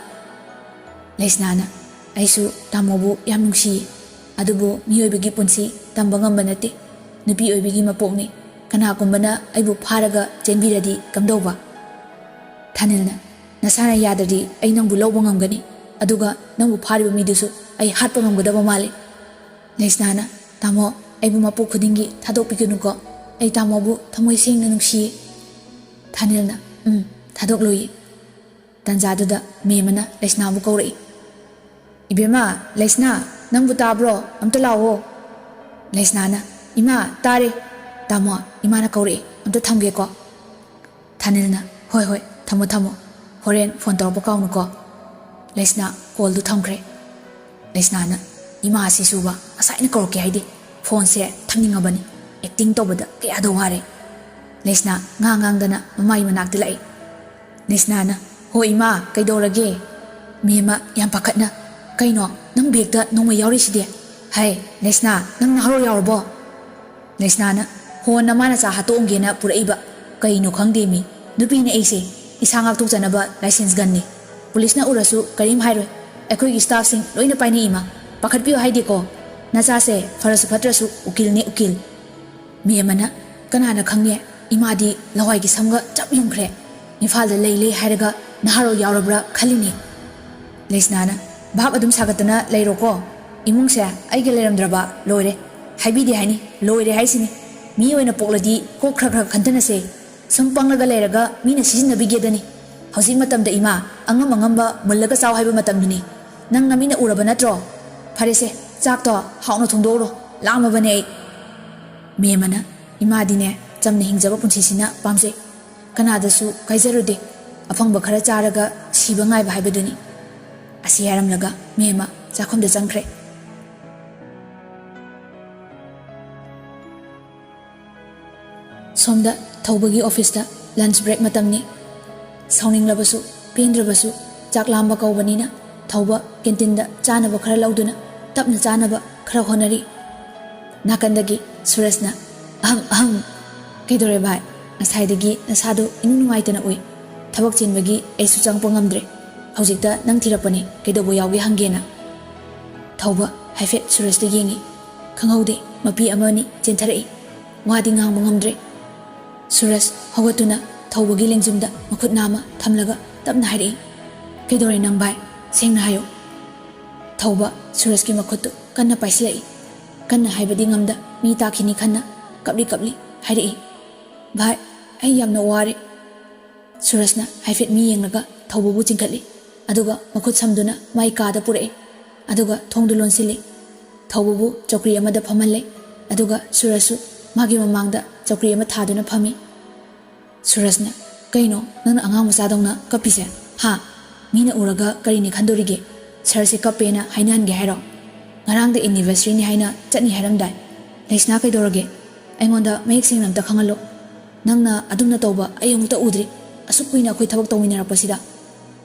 ꯂꯩꯁꯅꯥꯅ, "ꯑꯩꯁꯨ ꯇꯥꯃꯣꯕꯨ ꯌꯥꯝ ꯅꯨꯡꯁꯤꯌꯦ꯫ ꯑꯗꯨꯕꯨ ꯃꯤꯑꯣꯏꯕꯒꯤ ꯄꯨꯟꯁꯤ ꯇꯝꯕ ꯉꯝꯕ ꯅꯠꯇꯦ꯫ ꯅꯨꯄꯤ ꯑꯣꯏꯕꯤꯒꯤ ꯃꯄꯣꯛꯅꯤ꯫ ꯀꯅꯥꯒꯨꯝꯕꯅ ꯑꯩꯕꯨ ꯐꯥꯔꯒ ꯆꯦꯟꯕꯤꯔꯗꯤ ꯀꯝꯗꯧꯕ?" ꯊꯥꯅꯤꯜꯅ, "ꯅꯁꯥꯅ ꯌꯥꯗ꯭ꯔꯗꯤ ꯑꯩ ꯅꯪꯕꯨ ꯂꯧꯕ ꯉꯝꯒꯅꯤ꯫ ꯑꯗꯨꯒ ꯅꯪꯕꯨ ꯐꯥꯔꯤꯕ ꯃꯤꯗꯨꯁꯨ ꯑꯩ ꯍꯥꯠꯄ ꯉꯝꯒꯗꯕ ꯃꯥꯜꯂꯤ꯫" ꯂꯩꯁꯅꯥꯅ, "ꯇꯥꯃꯣ, ꯑꯩꯕꯨ ꯃꯄꯣꯛ ꯈꯨꯗꯤꯡꯒꯤ ꯊꯥꯗꯣꯛꯄꯤꯒꯅꯨꯀꯣ꯫ ꯑꯩ ꯇꯥꯃꯣꯕꯨ ꯊꯃꯣꯏ ꯁꯦꯡꯅ ꯅꯨꯡꯁꯤꯌꯦ꯫" ꯊꯥꯅꯤꯜꯅ, "ꯎꯝ, ꯊꯥꯗꯣꯛꯂꯣꯏꯌꯦ꯫" ꯇꯟꯖꯥꯗꯨꯗ ꯃꯦꯝꯃꯅ ꯂꯩꯁꯅꯥꯕꯨ ꯀꯧꯔꯛꯏ꯫ "ꯏꯕꯦꯝꯃ, ꯂꯩꯁꯅꯥ, ꯅꯪꯕꯨ ꯇꯥꯕ꯭ꯔꯣ? ꯑꯝꯇ ꯂꯥꯛꯑꯣ꯫" ꯂꯩꯁꯅꯥꯅ, "ꯏꯃꯥ, ꯇꯥꯔꯦ꯫" "ꯇꯥꯃꯣ, ꯏꯃꯥꯅ ꯀꯧꯔꯛꯑꯦ, ꯑꯝꯇ ꯊꯝꯒꯦꯀꯣ꯫" ꯊꯥꯅꯤꯜꯅ, "ꯍꯣꯏ, ꯍꯣꯏ, ꯊꯝꯃꯣ, ꯊꯝꯃꯣ꯫ ꯍꯣꯔꯦꯟ ꯐꯣꯟ ꯇꯧꯔꯛꯄ ꯀꯥꯎꯅꯨꯀꯣ꯫" ꯂꯩꯁꯅꯥ ꯀꯣꯜꯗꯨ ꯊꯝꯈ꯭ꯔꯦ꯫ ꯂꯩꯁꯅꯥꯅ, "ꯏꯃꯥꯁꯤꯁꯨꯕ ꯉꯁꯥꯏꯅ ꯀꯧꯔꯛꯀꯦ ꯍꯥꯏꯗꯦ, ꯐꯣꯟꯁꯦ ꯊꯝꯅꯤꯡꯉꯕꯅꯤ꯫ ꯑꯦꯛꯇꯤꯡ ꯇꯧꯕꯗ ꯀꯌꯥꯗ ꯋꯥꯔꯦ꯫" ꯂꯩꯁꯅꯥ ꯉꯥꯡ ꯉꯥꯡꯗꯅ ꯃꯃꯥꯏ ꯃꯅꯥꯛꯇ ꯂꯥꯛꯏ꯫ ꯂꯩꯁꯅꯥꯅ, "ꯍꯣ ꯏꯃꯥ, ꯀꯩꯗꯧꯔꯒꯦ?" ꯃꯦꯝꯃ ꯌꯥꯝ ꯄꯥꯈꯠꯅ, "ꯀꯩꯅꯣ, ꯅꯪ ꯕꯦꯒꯇ ꯅꯣꯡꯃꯩ ꯌꯥꯎꯔꯤꯁꯤꯗꯤ? ꯍꯥꯏ, ꯂꯩꯁꯅꯥ, ꯅꯪ ꯅꯍꯥꯔꯣꯜ ꯌꯥꯎꯔꯕꯣ?" ꯂꯩꯁꯅꯥꯅ, "ꯍꯣ, ꯅꯃꯥ ꯅꯆꯥ ꯍꯥꯠꯇꯣꯛꯑꯝꯒꯦꯅ ꯄꯨꯔꯛꯏꯕ꯫ ꯀꯩꯅꯣ ꯈꯪꯗꯦ ꯃꯤ꯫ ꯅꯨꯄꯤꯅꯦ ꯑꯩꯁꯦ, ꯏꯁꯥ ꯉꯥꯛꯊꯣꯛꯆꯅꯕ ꯂꯥꯏꯁꯦꯟꯁ ꯒꯟꯅꯤ꯫ ꯄꯨꯂꯤꯁꯅ ꯎꯔꯁꯨ ꯀꯔꯤꯝ ꯍꯥꯏꯔꯣꯏ꯫ ꯑꯩꯈꯣꯏꯒꯤ ꯁ꯭ꯇꯥꯐꯁꯤꯡ ꯂꯣꯏꯅ ꯄꯥꯏꯅꯩ ꯏꯃꯥ꯫ ꯄꯥꯈꯠꯄꯤꯌꯨ ꯍꯥꯏꯗꯦꯀꯣ꯫ ꯅꯆꯥꯁꯦ ꯐꯔꯁꯨ ꯐꯠꯇ꯭ꯔꯁꯨ ꯎꯀꯤꯜꯅꯦ, ꯎꯀꯤꯜ꯫" ꯃꯦꯝꯃꯅ, "ꯀꯅꯥꯅ ꯈꯪꯅꯤ? ꯏꯃꯥꯗꯤ ꯂꯋꯥꯏꯒꯤ ꯁꯝꯒ ꯆꯞ ꯌꯨꯡꯈ꯭ꯔꯦ꯫ ꯏꯝꯐꯥꯜꯗ ꯂꯩ ꯂꯩ ꯍꯥꯏꯔꯒ ꯅꯍꯥꯔꯣꯜ ꯌꯥꯎꯔꯕ꯭ꯔꯥ ꯈꯜꯂꯤꯅꯦ꯫" ꯂꯩꯁꯅꯥꯅ, "ꯚꯥꯞ ꯑꯗꯨꯝ ꯁꯥꯒꯠꯇꯅ ꯂꯩꯔꯣꯀꯣ꯫ ꯏꯃꯨꯡꯁꯦ ꯑꯩꯒ ꯂꯩꯔꯝꯗ꯭ꯔꯕ ꯂꯣꯏꯔꯦ꯫ ꯍꯥꯏꯕꯤꯗꯦ ꯍꯥꯏꯅꯤ, ꯂꯣꯏꯔꯦ ꯍꯥꯏꯁꯤꯅꯤ꯫ ꯃꯤ ꯑꯣꯏꯅ ꯄꯣꯛꯂꯗꯤ ꯀꯣꯛ ꯈꯔ ꯈꯔ ꯈꯟꯊꯅꯁꯦ꯫ ꯁꯨꯝ ꯄꯪꯂꯒ ꯂꯩꯔꯒ ꯃꯤꯅ ꯁꯤꯖꯤꯟꯅꯕꯤꯒꯦꯗꯅꯤ꯫ ꯍꯧꯖꯤꯛ ꯃꯇꯝꯗ ꯏꯃꯥ, ꯑꯉꯝ ꯑꯉꯝꯕ ꯃꯨꯜꯂꯒ ꯆꯥꯎ ꯍꯥꯏꯕ ꯃꯇꯝꯗꯨꯅꯤ꯫ ꯅꯪ ꯅꯃꯤꯠꯅ ꯎꯔꯕ ꯅꯠꯇ꯭ꯔꯣ? ꯐꯔꯦꯁꯦ, ꯆꯥꯛꯇꯣ ꯍꯥꯎꯅ ꯊꯣꯡꯗꯣꯛꯎꯔꯣ, ꯂꯥꯝꯃꯕꯅꯦ ꯑꯩ꯫" ꯃꯦꯝꯃꯅ, "ꯏꯃꯥꯗꯤꯅꯦ, ꯆꯝꯅ ꯍꯤꯡꯖꯕ ꯄꯨꯟꯁꯤꯁꯤꯅ ꯄꯥꯝꯖꯩ꯫ ꯀꯅꯥꯗꯁꯨ ꯀꯥꯏꯖꯔꯨꯗꯦ꯫ ꯑꯐꯪꯕ ꯈꯔ ꯆꯥꯔꯒ ꯁꯤꯕ ꯉꯥꯏꯕ ꯍꯥꯏꯕꯗꯨꯅꯤ꯫" ꯑꯁꯤ ꯍꯥꯏꯔꯝꯂꯒ ꯃꯦꯝꯃ ꯆꯥꯛꯈꯨꯝꯗ ꯆꯪꯈ꯭ꯔꯦ꯫ ꯁꯣꯝꯗ ꯊꯧꯕꯒꯤ ꯑꯣꯐꯤꯁꯇ ꯂꯟꯆ ꯕ꯭ꯔꯦꯛ ꯃꯇꯝꯅꯤ꯫ ꯁꯥꯎꯅꯤꯡꯂꯕꯁꯨ ꯄꯦꯟꯗ꯭ꯔꯕꯁꯨ ꯆꯥꯛ ꯂꯥꯝꯕ ꯀꯧꯕꯅꯤꯅ ꯊꯧꯕ ꯀꯦꯟꯇꯤꯟꯗ ꯆꯥꯅꯕ ꯈꯔ ꯂꯧꯗꯨꯅ ꯇꯞꯅ ꯆꯥꯅꯕ ꯈꯔ ꯍꯣꯠꯅꯔꯤ꯫ ꯅꯥꯀꯟꯗꯒꯤ ꯁꯨꯔꯖꯅ, "ꯑꯍꯝ ꯑꯍꯝ, ꯀꯩꯗꯧꯔꯦ ꯚꯥꯏ? ꯉꯁꯥꯏꯗꯒꯤ ꯅꯁꯥꯗꯨ ꯏꯅꯨꯡ ꯅꯨꯡꯉꯥꯏꯇꯅ ꯎꯏ꯫ ꯊꯕꯛ ꯆꯤꯟꯕꯒꯤ ꯑꯩꯁꯨ ꯆꯪꯉꯛꯄ ꯉꯝꯗ꯭ꯔꯦ꯫ ꯍꯧꯖꯤꯛꯇ ꯅꯪ ꯊꯤꯔꯛꯄꯅꯦ, ꯀꯩꯗꯧꯕ ꯌꯥꯎꯒꯦ ꯍꯪꯒꯦꯅ꯫" ꯊꯧꯕ ꯍꯥꯏꯐꯦꯠ ꯁꯨꯔꯖꯇ ꯌꯦꯡꯉꯤ꯫ ꯈꯪꯍꯧꯗꯦ, ꯃꯄꯤ ꯑꯃ ꯑꯅꯤ ꯆꯦꯟꯊꯔꯛꯏ꯫ ꯋꯥꯗꯤ ꯉꯥꯡꯕ ꯉꯝꯗ꯭ꯔꯦ꯫ ꯁꯨꯔꯖ ꯍꯧꯒꯠꯇꯨꯅ ꯊꯧꯕꯒꯤ ꯂꯦꯡꯖꯨꯝꯗ ꯃꯈꯨꯠ ꯅꯥꯝꯃ ꯊꯝꯂꯒ ꯇꯞꯅ ꯍꯥꯏꯔꯛꯏ, "ꯀꯩꯗꯧꯔꯦ ꯅꯪ ꯚꯥꯏ? ꯁꯦꯡꯅ ꯍꯥꯏꯌꯨ꯫" ꯊꯧꯕ ꯁꯨꯔꯖꯀꯤ ꯃꯈꯨꯠꯇꯨ ꯀꯟꯅ ꯄꯥꯏꯁꯤꯜꯂꯛꯏ꯫ ꯀꯟꯅ ꯍꯥꯏꯕꯗꯤ ꯉꯝꯗ ꯃꯤ ꯇꯥꯈꯤꯅꯤ ꯈꯟꯅ ꯀꯞꯂꯤ ꯀꯞꯂꯤ ꯍꯥꯏꯔꯛꯏ, "ꯚꯥꯏ, ꯑꯩ ꯌꯥꯝꯅ ꯋꯥꯔꯦ꯫" ꯁꯨꯔꯖꯅ ꯍꯥꯏꯐꯦꯠ ꯃꯤ ꯌꯦꯡꯂꯒ ꯊꯧꯕꯕꯨ ꯆꯤꯡꯈꯠꯂꯤ꯫ ꯑꯗꯨꯒ ꯃꯈꯨꯠ ꯁꯝꯗꯨꯅ ꯃꯥꯏ ꯀꯥꯗ ꯄꯨꯔꯛꯏ꯫ ꯑꯗꯨꯒ ꯊꯣꯡꯗꯨ ꯂꯣꯟꯁꯤꯜꯂꯤ꯫ ꯊꯧꯕꯕꯨ ꯆꯧꯀ꯭ꯔꯤ ꯑꯃꯗ ꯐꯝꯍꯜꯂꯦ꯫ ꯑꯗꯨꯒ ꯁꯨꯔꯖꯁꯨ ꯃꯥꯒꯤ ꯃꯃꯥꯡꯗ ꯆꯧꯀ꯭ꯔꯤ ꯑꯃ ꯊꯥꯗꯨꯅ ꯐꯝꯃꯤ꯫ ꯁꯨꯔꯖꯅ, "ꯀꯩꯅꯣ ꯅꯪꯅ ꯑꯉꯥꯡ ꯃꯆꯥꯗꯧꯅ ꯀꯞꯄꯤꯁꯦ? ꯍꯥ? ꯃꯤꯅ ꯎꯔꯒ ꯀꯔꯤꯅꯤ ꯈꯟꯗꯣꯔꯤꯒꯦ? ꯁꯔꯁꯦ ꯀꯞꯄꯦꯅ ꯍꯥꯏꯅꯍꯟꯒꯦ ꯍꯥꯏꯔꯣ? ꯉꯔꯥꯡꯗ ꯑꯦꯅꯤꯚꯔꯁꯔꯤꯅꯤ ꯍꯥꯏꯅ ꯆꯠꯅꯤ ꯍꯥꯏꯔꯝꯗꯥꯏ꯫ ꯂꯩꯁꯅꯥ, ꯀꯩꯗꯧꯔꯒꯦ? ꯑꯩꯉꯣꯟꯗ ꯃꯌꯦꯛ ꯁꯦꯡꯅ ꯑꯝꯇ ꯈꯪꯍꯜꯂꯣ꯫ ꯅꯪꯅ ꯑꯗꯨꯝꯅ ꯇꯧꯕ ꯑꯩ ꯑꯃꯨꯛꯇ ꯎꯗ꯭ꯔꯤ, ꯑꯁꯨꯛ ꯀꯨꯏꯅ ꯑꯩꯈꯣꯏ ꯊꯕꯛ ꯇꯧꯃꯤꯟꯅꯔꯛꯄꯁꯤꯗ꯫"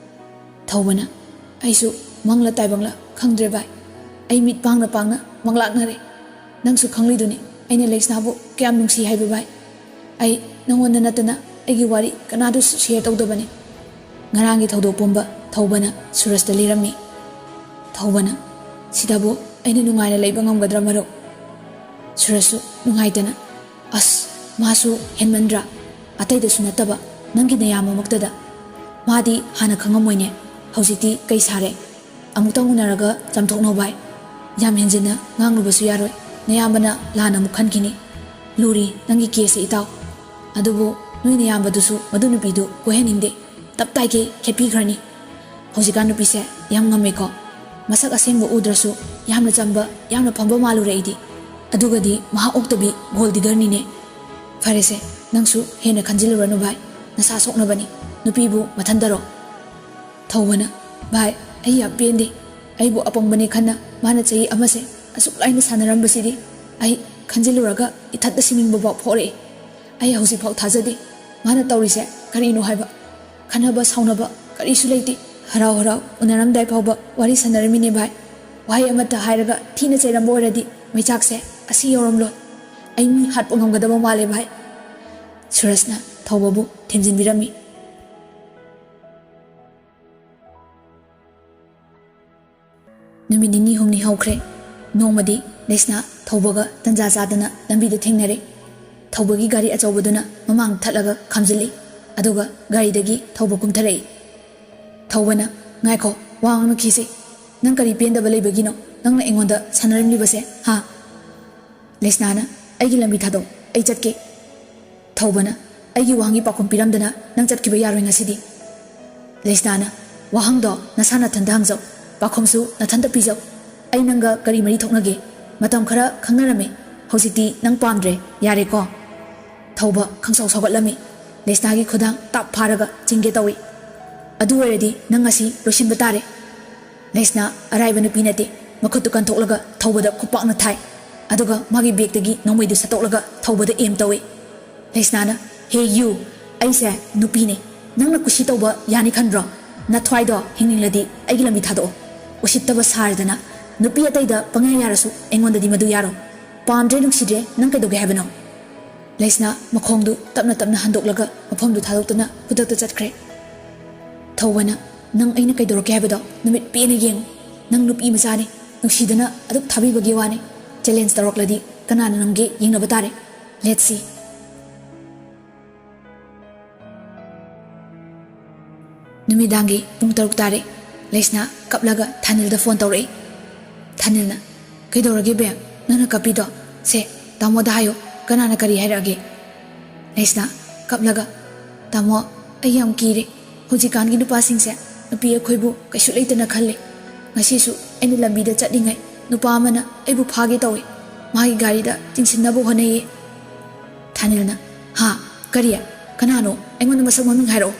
ꯊꯧꯕꯅ, "ꯑꯩꯁꯨ ꯃꯪꯂ ꯇꯥꯏꯕꯪꯂ ꯈꯪꯗ꯭ꯔꯦ ꯚꯥꯏ꯫ ꯑꯩ ꯃꯤꯠ ꯄꯥꯡꯅ ꯄꯥꯡꯅ ꯃꯪꯂꯥꯛꯅꯔꯦ꯫ ꯅꯪꯁꯨ ꯈꯪꯂꯤꯗꯨꯅꯤ ꯑꯩꯅ ꯂꯩꯁꯅꯥꯕꯨ ꯀꯌꯥꯝ ꯅꯨꯡꯁꯤ ꯍꯥꯏꯕ ꯚꯥꯏ꯫ ꯑꯩ ꯅꯪꯉꯣꯟꯗ ꯅꯠꯇꯅ ꯑꯩꯒꯤ ꯋꯥꯔꯤ ꯀꯅꯥꯗꯁꯨ ꯁꯤꯌꯔ ꯇꯧꯗꯕꯅꯤ꯫" ꯉꯔꯥꯡꯒꯤ ꯊꯧꯗꯣꯛ ꯄꯨꯝꯕ ꯊꯧꯕꯅ ꯁꯨꯔꯖꯇ ꯂꯤꯔꯝꯃꯤ꯫ ꯊꯧꯕꯅ, "ꯁꯤꯗꯕꯨ ꯑꯩꯅ ꯅꯨꯡꯉꯥꯏꯅ ꯂꯩꯕ ꯉꯝꯒꯗ꯭ꯔꯥ ꯃꯔꯨꯞ?" ꯁꯨꯔꯖꯁꯨ ꯅꯨꯡꯉꯥꯏꯇꯅ, "ꯑꯁ, ꯃꯥꯁꯨ ꯍꯦꯟꯃꯟꯗ꯭ꯔꯥ? ꯑꯇꯩꯗꯁꯨ ꯅꯠꯇꯕ ꯅꯪꯒꯤ ꯅꯌꯥꯝꯕꯃꯛꯇꯗ꯫ ꯃꯥꯗꯤ ꯍꯥꯟꯅ ꯈꯪꯉꯝꯃꯣꯏꯅꯦ, ꯍꯧꯖꯤꯛꯇꯤ ꯀꯩ ꯁꯥꯔꯦ? ꯑꯃꯨꯛꯇꯪ ꯎꯅꯔꯒ ꯆꯥꯝꯊꯣꯛꯅꯧ ꯚꯥꯏ꯫ ꯌꯥꯝ ꯍꯦꯟꯖꯤꯟꯅ ꯉꯥꯡꯂꯨꯕꯁꯨ ꯌꯥꯔꯣꯏ, ꯅꯌꯥꯝꯕꯅ ꯂꯥꯟꯅ ꯑꯃꯨꯛ ꯈꯟꯈꯤꯅꯤ꯫ ꯂꯨꯔꯤ ꯅꯪꯒꯤ ꯀꯦꯁꯁꯦ ꯏꯇꯥꯎ꯫ ꯑꯗꯨꯕꯨ ꯅꯣꯏ ꯅꯌꯥꯝꯕꯗꯨꯁꯨ ꯃꯗꯨ ꯅꯨꯄꯤꯗꯨ ꯀꯣꯏꯍꯟꯅꯤꯡꯗꯦ꯫ ꯇꯞ ꯇꯥꯏꯈꯩ ꯈꯦꯠꯄꯤꯈ꯭ꯔꯅꯤ꯫ ꯍꯧꯖꯤꯛꯀꯥꯟ ꯅꯨꯄꯤꯁꯦ ꯌꯥꯝ ꯉꯝꯃꯦꯀꯣ꯫ ꯃꯁꯛ ꯑꯁꯦꯡꯕ ꯎꯗ꯭ꯔꯁꯨ ꯌꯥꯝꯅ ꯆꯝꯕ, ꯌꯥꯝꯅ ꯐꯕ ꯃꯥꯜꯂꯨꯔꯦ ꯑꯩꯗꯤ꯫ ꯑꯗꯨꯒꯗꯤ ꯃꯍꯥꯛ ꯑꯣꯛꯇꯕꯤ ꯒꯣꯜ ꯗꯤꯒꯔꯅꯤꯅꯦ꯫ ꯐꯔꯦꯁꯦ, ꯅꯪꯁꯨ ꯍꯦꯟꯅ ꯈꯟꯖꯤꯜꯂꯨꯔꯅꯨ ꯚꯥꯏ꯫ ꯅꯁꯥ ꯁꯣꯛꯅꯕꯅꯤ꯫ ꯅꯨꯄꯤꯕꯨ ꯃꯊꯟꯗꯔꯣ?" ꯊꯧꯕꯅ, "ꯚꯥꯏ, ꯑꯩ ꯌꯥꯝ ꯄꯦꯟꯗꯦ꯫ ꯑꯩꯕꯨ ꯑꯄꯪꯕꯅꯦ ꯈꯟꯅ ꯃꯥꯅ ꯆꯍꯤ ꯑꯃꯁꯦ ꯑꯁꯨꯛ ꯂꯥꯏꯅ ꯁꯥꯟꯅꯔꯝꯕꯁꯤꯗꯤ ꯑꯩ ꯈꯟꯖꯤꯜꯂꯨꯔꯒ ꯏꯊꯟꯇ ꯁꯤꯅꯤꯡꯕ ꯐꯥꯎ ꯐꯥꯎꯔꯛꯑꯦ꯫" ꯑꯩ ꯍꯧꯖꯤꯛꯐꯥꯎ ꯊꯥꯖꯗꯦ꯫ ꯃꯥꯅ ꯇꯧꯔꯤꯁꯦ ꯀꯔꯤꯅꯣ ꯍꯥꯏꯕ꯫ ꯈꯟꯅꯕ ꯁꯥꯎꯅꯕ ꯀꯔꯤꯁꯨ ꯂꯩꯇꯦ꯫ ꯍꯔꯥꯎ ꯍꯔꯥꯎ ꯎꯅꯔꯝꯗꯥꯏ ꯐꯥꯎꯕ ꯋꯥꯔꯤ ꯁꯥꯟꯅꯔꯝꯃꯤꯅꯦ ꯚꯥꯏ꯫ ꯋꯥꯍꯩ ꯑꯃꯠꯇ ꯍꯥꯏꯔꯒ ꯊꯤꯅ ꯆꯩꯔꯝꯕ ꯑꯣꯏꯔꯗꯤ ꯃꯩꯆꯥꯛꯁꯦ ꯑꯁꯤ ꯌꯧꯔꯝꯂꯣꯏ꯫ ꯑꯩ ꯃꯤ ꯍꯥꯠꯄ ꯉꯝꯒꯗꯕ ꯃꯥꯜꯂꯦ ꯚꯥꯏ꯫ ꯁꯨꯔꯖꯅ ꯊꯧꯕꯕꯨ ꯊꯦꯝꯖꯤꯟꯕꯤꯔꯝꯃꯤ꯫ ꯅꯨꯃꯤꯠ ꯅꯤꯅꯤ ꯍꯨꯝꯅꯤ ꯍꯧꯈ꯭ꯔꯦ꯫ ꯅꯣꯡꯃꯗꯤ ꯂꯩꯁꯅꯥ ꯊꯧꯕꯒ ꯇꯟꯖꯥ ꯆꯥꯗꯅ ꯂꯝꯕꯤꯗ ꯊꯦꯡꯅꯔꯦ꯫ ꯊꯧꯕꯒꯤ ꯒꯥꯔꯤ ꯑꯆꯧꯕꯗꯨꯅ ꯃꯃꯥꯡ ꯊꯠꯂꯒ ꯈꯥꯝꯖꯤꯜꯂꯤ꯫ ꯑꯗꯨꯒ ꯒꯥꯔꯤꯗꯒꯤ ꯊꯧꯕ ꯀꯨꯝꯊꯔꯛꯏ꯫ ꯊꯧꯕꯅ, "ꯉꯥꯏꯈꯣ, ꯋꯥ ꯉꯥꯡꯅꯈꯤꯁꯤ꯫ ꯅꯪ ꯀꯔꯤ ꯄꯦꯟꯗꯕ ꯂꯩꯕꯒꯤꯅꯣ ꯅꯪꯅ ꯑꯩꯉꯣꯟꯗ ꯁꯥꯟꯅꯔꯝꯂꯤꯕꯁꯦ, ꯍꯥ?" ꯂꯩꯁꯅꯥꯅ, "ꯑꯩꯒꯤ ꯂꯝꯕꯤ ꯊꯥꯗꯣꯛ, ꯑꯩ ꯆꯠꯀꯦ꯫" ꯊꯧꯕꯅ, "ꯑꯩꯒꯤ ꯋꯥꯍꯪꯒꯤ ꯄꯥꯎꯈꯨꯝ ꯄꯤꯔꯝꯗꯅ ꯅꯪ ꯆꯠꯈꯤꯕ ꯌꯥꯔꯣꯏ ꯉꯁꯤꯗꯤ꯫" ꯂꯩꯁꯅꯥꯅ, "ꯋꯥꯍꯪꯗꯣ ꯅꯁꯥ ꯅꯊꯟꯇ ꯍꯪꯖꯧ, ꯄꯥꯎꯈꯨꯝꯁꯨ ꯅꯊꯟꯇ ꯄꯤꯖꯧ꯫ ꯑꯩ ꯅꯪꯒ ꯀꯔꯤ ꯃꯔꯤ ꯊꯣꯛꯅꯒꯦ? ꯃꯇꯝ ꯈꯔ ꯈꯪꯅꯔꯝꯃꯦ, ꯍꯧꯖꯤꯛꯇꯤ ꯅꯪ ꯄꯥꯝꯗ꯭ꯔꯦ, ꯌꯥꯔꯦꯀꯣ?" ꯊꯧꯕ ꯈꯪꯁꯥꯎ ꯁꯥꯎꯒꯠꯂꯝꯃꯤ꯫ ꯂꯩꯁꯅꯥꯒꯤ ꯈꯨꯗꯥꯡ ꯇꯥꯞ ꯐꯥꯔꯒ ꯆꯤꯡꯒꯦ ꯇꯧꯏ꯫ "ꯑꯗꯨ ꯑꯣꯏꯔꯗꯤ ꯅꯪ ꯉꯁꯤ ꯂꯣꯏꯁꯤꯟꯕ ꯇꯥꯔꯦ꯫" ꯂꯩꯁꯅꯥ ꯑꯔꯥꯏꯕ ꯅꯨꯄꯤ ꯅꯠꯇꯦ꯫ ꯃꯈꯨꯠꯇꯨ ꯀꯟꯊꯣꯛꯂꯒ ꯊꯧꯕꯗ ꯈꯨꯄꯥꯛꯅ ꯊꯥꯏ꯫ ꯑꯗꯨꯒ ꯃꯥꯒꯤ ꯕꯦꯒꯇꯒꯤ ꯅꯣꯡꯃꯩꯗꯨ ꯁꯠꯇꯣꯛꯂꯒ ꯊꯧꯕꯗ ꯑꯦꯝ ꯇꯧꯏ꯫ ꯂꯩꯁꯅꯥꯅ, "ꯍꯦ ꯌꯨ, ꯑꯩꯁꯦ ꯅꯨꯄꯤꯅꯦ꯫ ꯅꯪꯅ ꯀꯨꯁꯤ ꯇꯧꯕ ꯌꯥꯅꯤ ꯈꯟꯕ꯭ꯔꯣ? ꯅꯊ꯭ꯋꯥꯏꯗꯣ ꯍꯤꯡꯅꯤꯡꯂꯗꯤ ꯑꯩꯒꯤ ꯂꯝꯕꯤ ꯊꯥꯗꯣꯛꯑꯣ꯫ ꯎꯁꯤꯠꯇꯕ ꯁꯥꯔꯗꯅ ꯅꯨꯄꯤ ꯑꯇꯩꯗ ꯄꯪꯌꯥ ꯌꯥꯔꯁꯨ ꯑꯩꯉꯣꯟꯗꯗꯤ ꯃꯗꯨ ꯌꯥꯔꯣꯏ꯫ ꯄꯥꯝꯗ꯭ꯔꯦ, ꯅꯨꯡꯁꯤꯗ꯭ꯔꯦ, ꯅꯪ ꯀꯩꯗꯧꯒꯦ ꯍꯥꯏꯕꯅꯣ?" ꯂꯩꯁꯅꯥ ꯃꯈꯣꯡꯗꯨ ꯇꯞꯅ ꯇꯞꯅ ꯍꯟꯗꯣꯛꯂꯒ ꯃꯐꯝꯗꯨ ꯊꯥꯗꯣꯛꯇꯨꯅ ꯈꯨꯗꯛꯇ ꯆꯠꯈ꯭ꯔꯦ꯫ ꯊꯧꯕꯅ, "ꯅꯪ ꯑꯩꯅ ꯀꯩꯗꯧꯔꯛꯀꯦ ꯍꯥꯏꯕꯗꯣ ꯅꯨꯃꯤꯠ ꯄꯦꯟꯅ ꯌꯦꯡꯉꯨ꯫ ꯅꯪ ꯅꯨꯄꯤ ꯃꯆꯥꯅꯤ, ꯅꯨꯡꯁꯤꯗꯅ ꯑꯗꯨꯛ ꯊꯥꯕꯤꯕꯒꯤ ꯋꯥꯅꯤ꯫ ꯆꯦꯂꯦꯟꯖ ꯇꯧꯔꯛꯂꯗꯤ ꯀꯅꯥꯅ ꯉꯝꯒꯦ ꯌꯦꯡꯅꯕ ꯇꯥꯔꯦ꯫ Let's see." ꯅꯨꯃꯤꯗꯥꯡꯒꯤ ꯄꯨꯡ ꯇꯔꯨꯛ ꯇꯥꯔꯦ꯫ ꯂꯩꯁꯅꯥ ꯀꯞꯂꯒ ꯊꯥꯅꯤꯜꯗ ꯐꯣꯟ ꯇꯧꯔꯛꯏ꯫ ꯊꯥꯅꯤꯜꯅ, "ꯀꯩꯗꯧꯔꯒꯦ ꯕꯦꯝ, ꯅꯪꯅ ꯀꯞꯄꯤꯗꯣ? ꯁꯦ, ꯇꯥꯃꯣꯗ ꯍꯥꯏꯌꯨ, ꯀꯅꯥꯅ ꯀꯔꯤ ꯍꯥꯏꯔꯛꯑꯒꯦ?" ꯂꯩꯁꯅꯥ ꯀꯞꯂꯒ, "ꯇꯥꯃꯣ, ꯑꯩ ꯌꯥꯝ ꯀꯤꯔꯦ꯫ ꯍꯧꯖꯤꯛꯀꯥꯟꯒꯤ ꯅꯨꯄꯥꯁꯤꯡꯁꯦ ꯅꯨꯄꯤ ꯑꯩꯈꯣꯏꯕꯨ ꯀꯩꯁꯨ ꯂꯩꯇꯅ ꯈꯜꯂꯦ꯫ ꯉꯁꯤꯁꯨ ꯑꯩꯅ ꯂꯝꯕꯤꯗ ꯆꯠꯂꯤꯉꯩ ꯅꯨꯄꯥ ꯑꯃꯅ ꯑꯩꯕꯨ ꯐꯥꯒꯦ ꯇꯧꯏ꯫ ꯃꯥꯒꯤ ꯒꯥꯔꯤꯗ ꯆꯤꯡꯁꯤꯟꯅꯕ ꯍꯣꯠꯅꯩꯌꯦ꯫" ꯊꯥꯅꯤꯜꯅ, "ꯍꯥ? ꯀꯔꯤ? ꯀꯅꯥꯅꯣ? ꯑꯩꯉꯣꯟꯗ ꯃꯁꯛ ꯃꯃꯤꯡ ꯍꯥꯏꯔꯛꯑꯣ꯫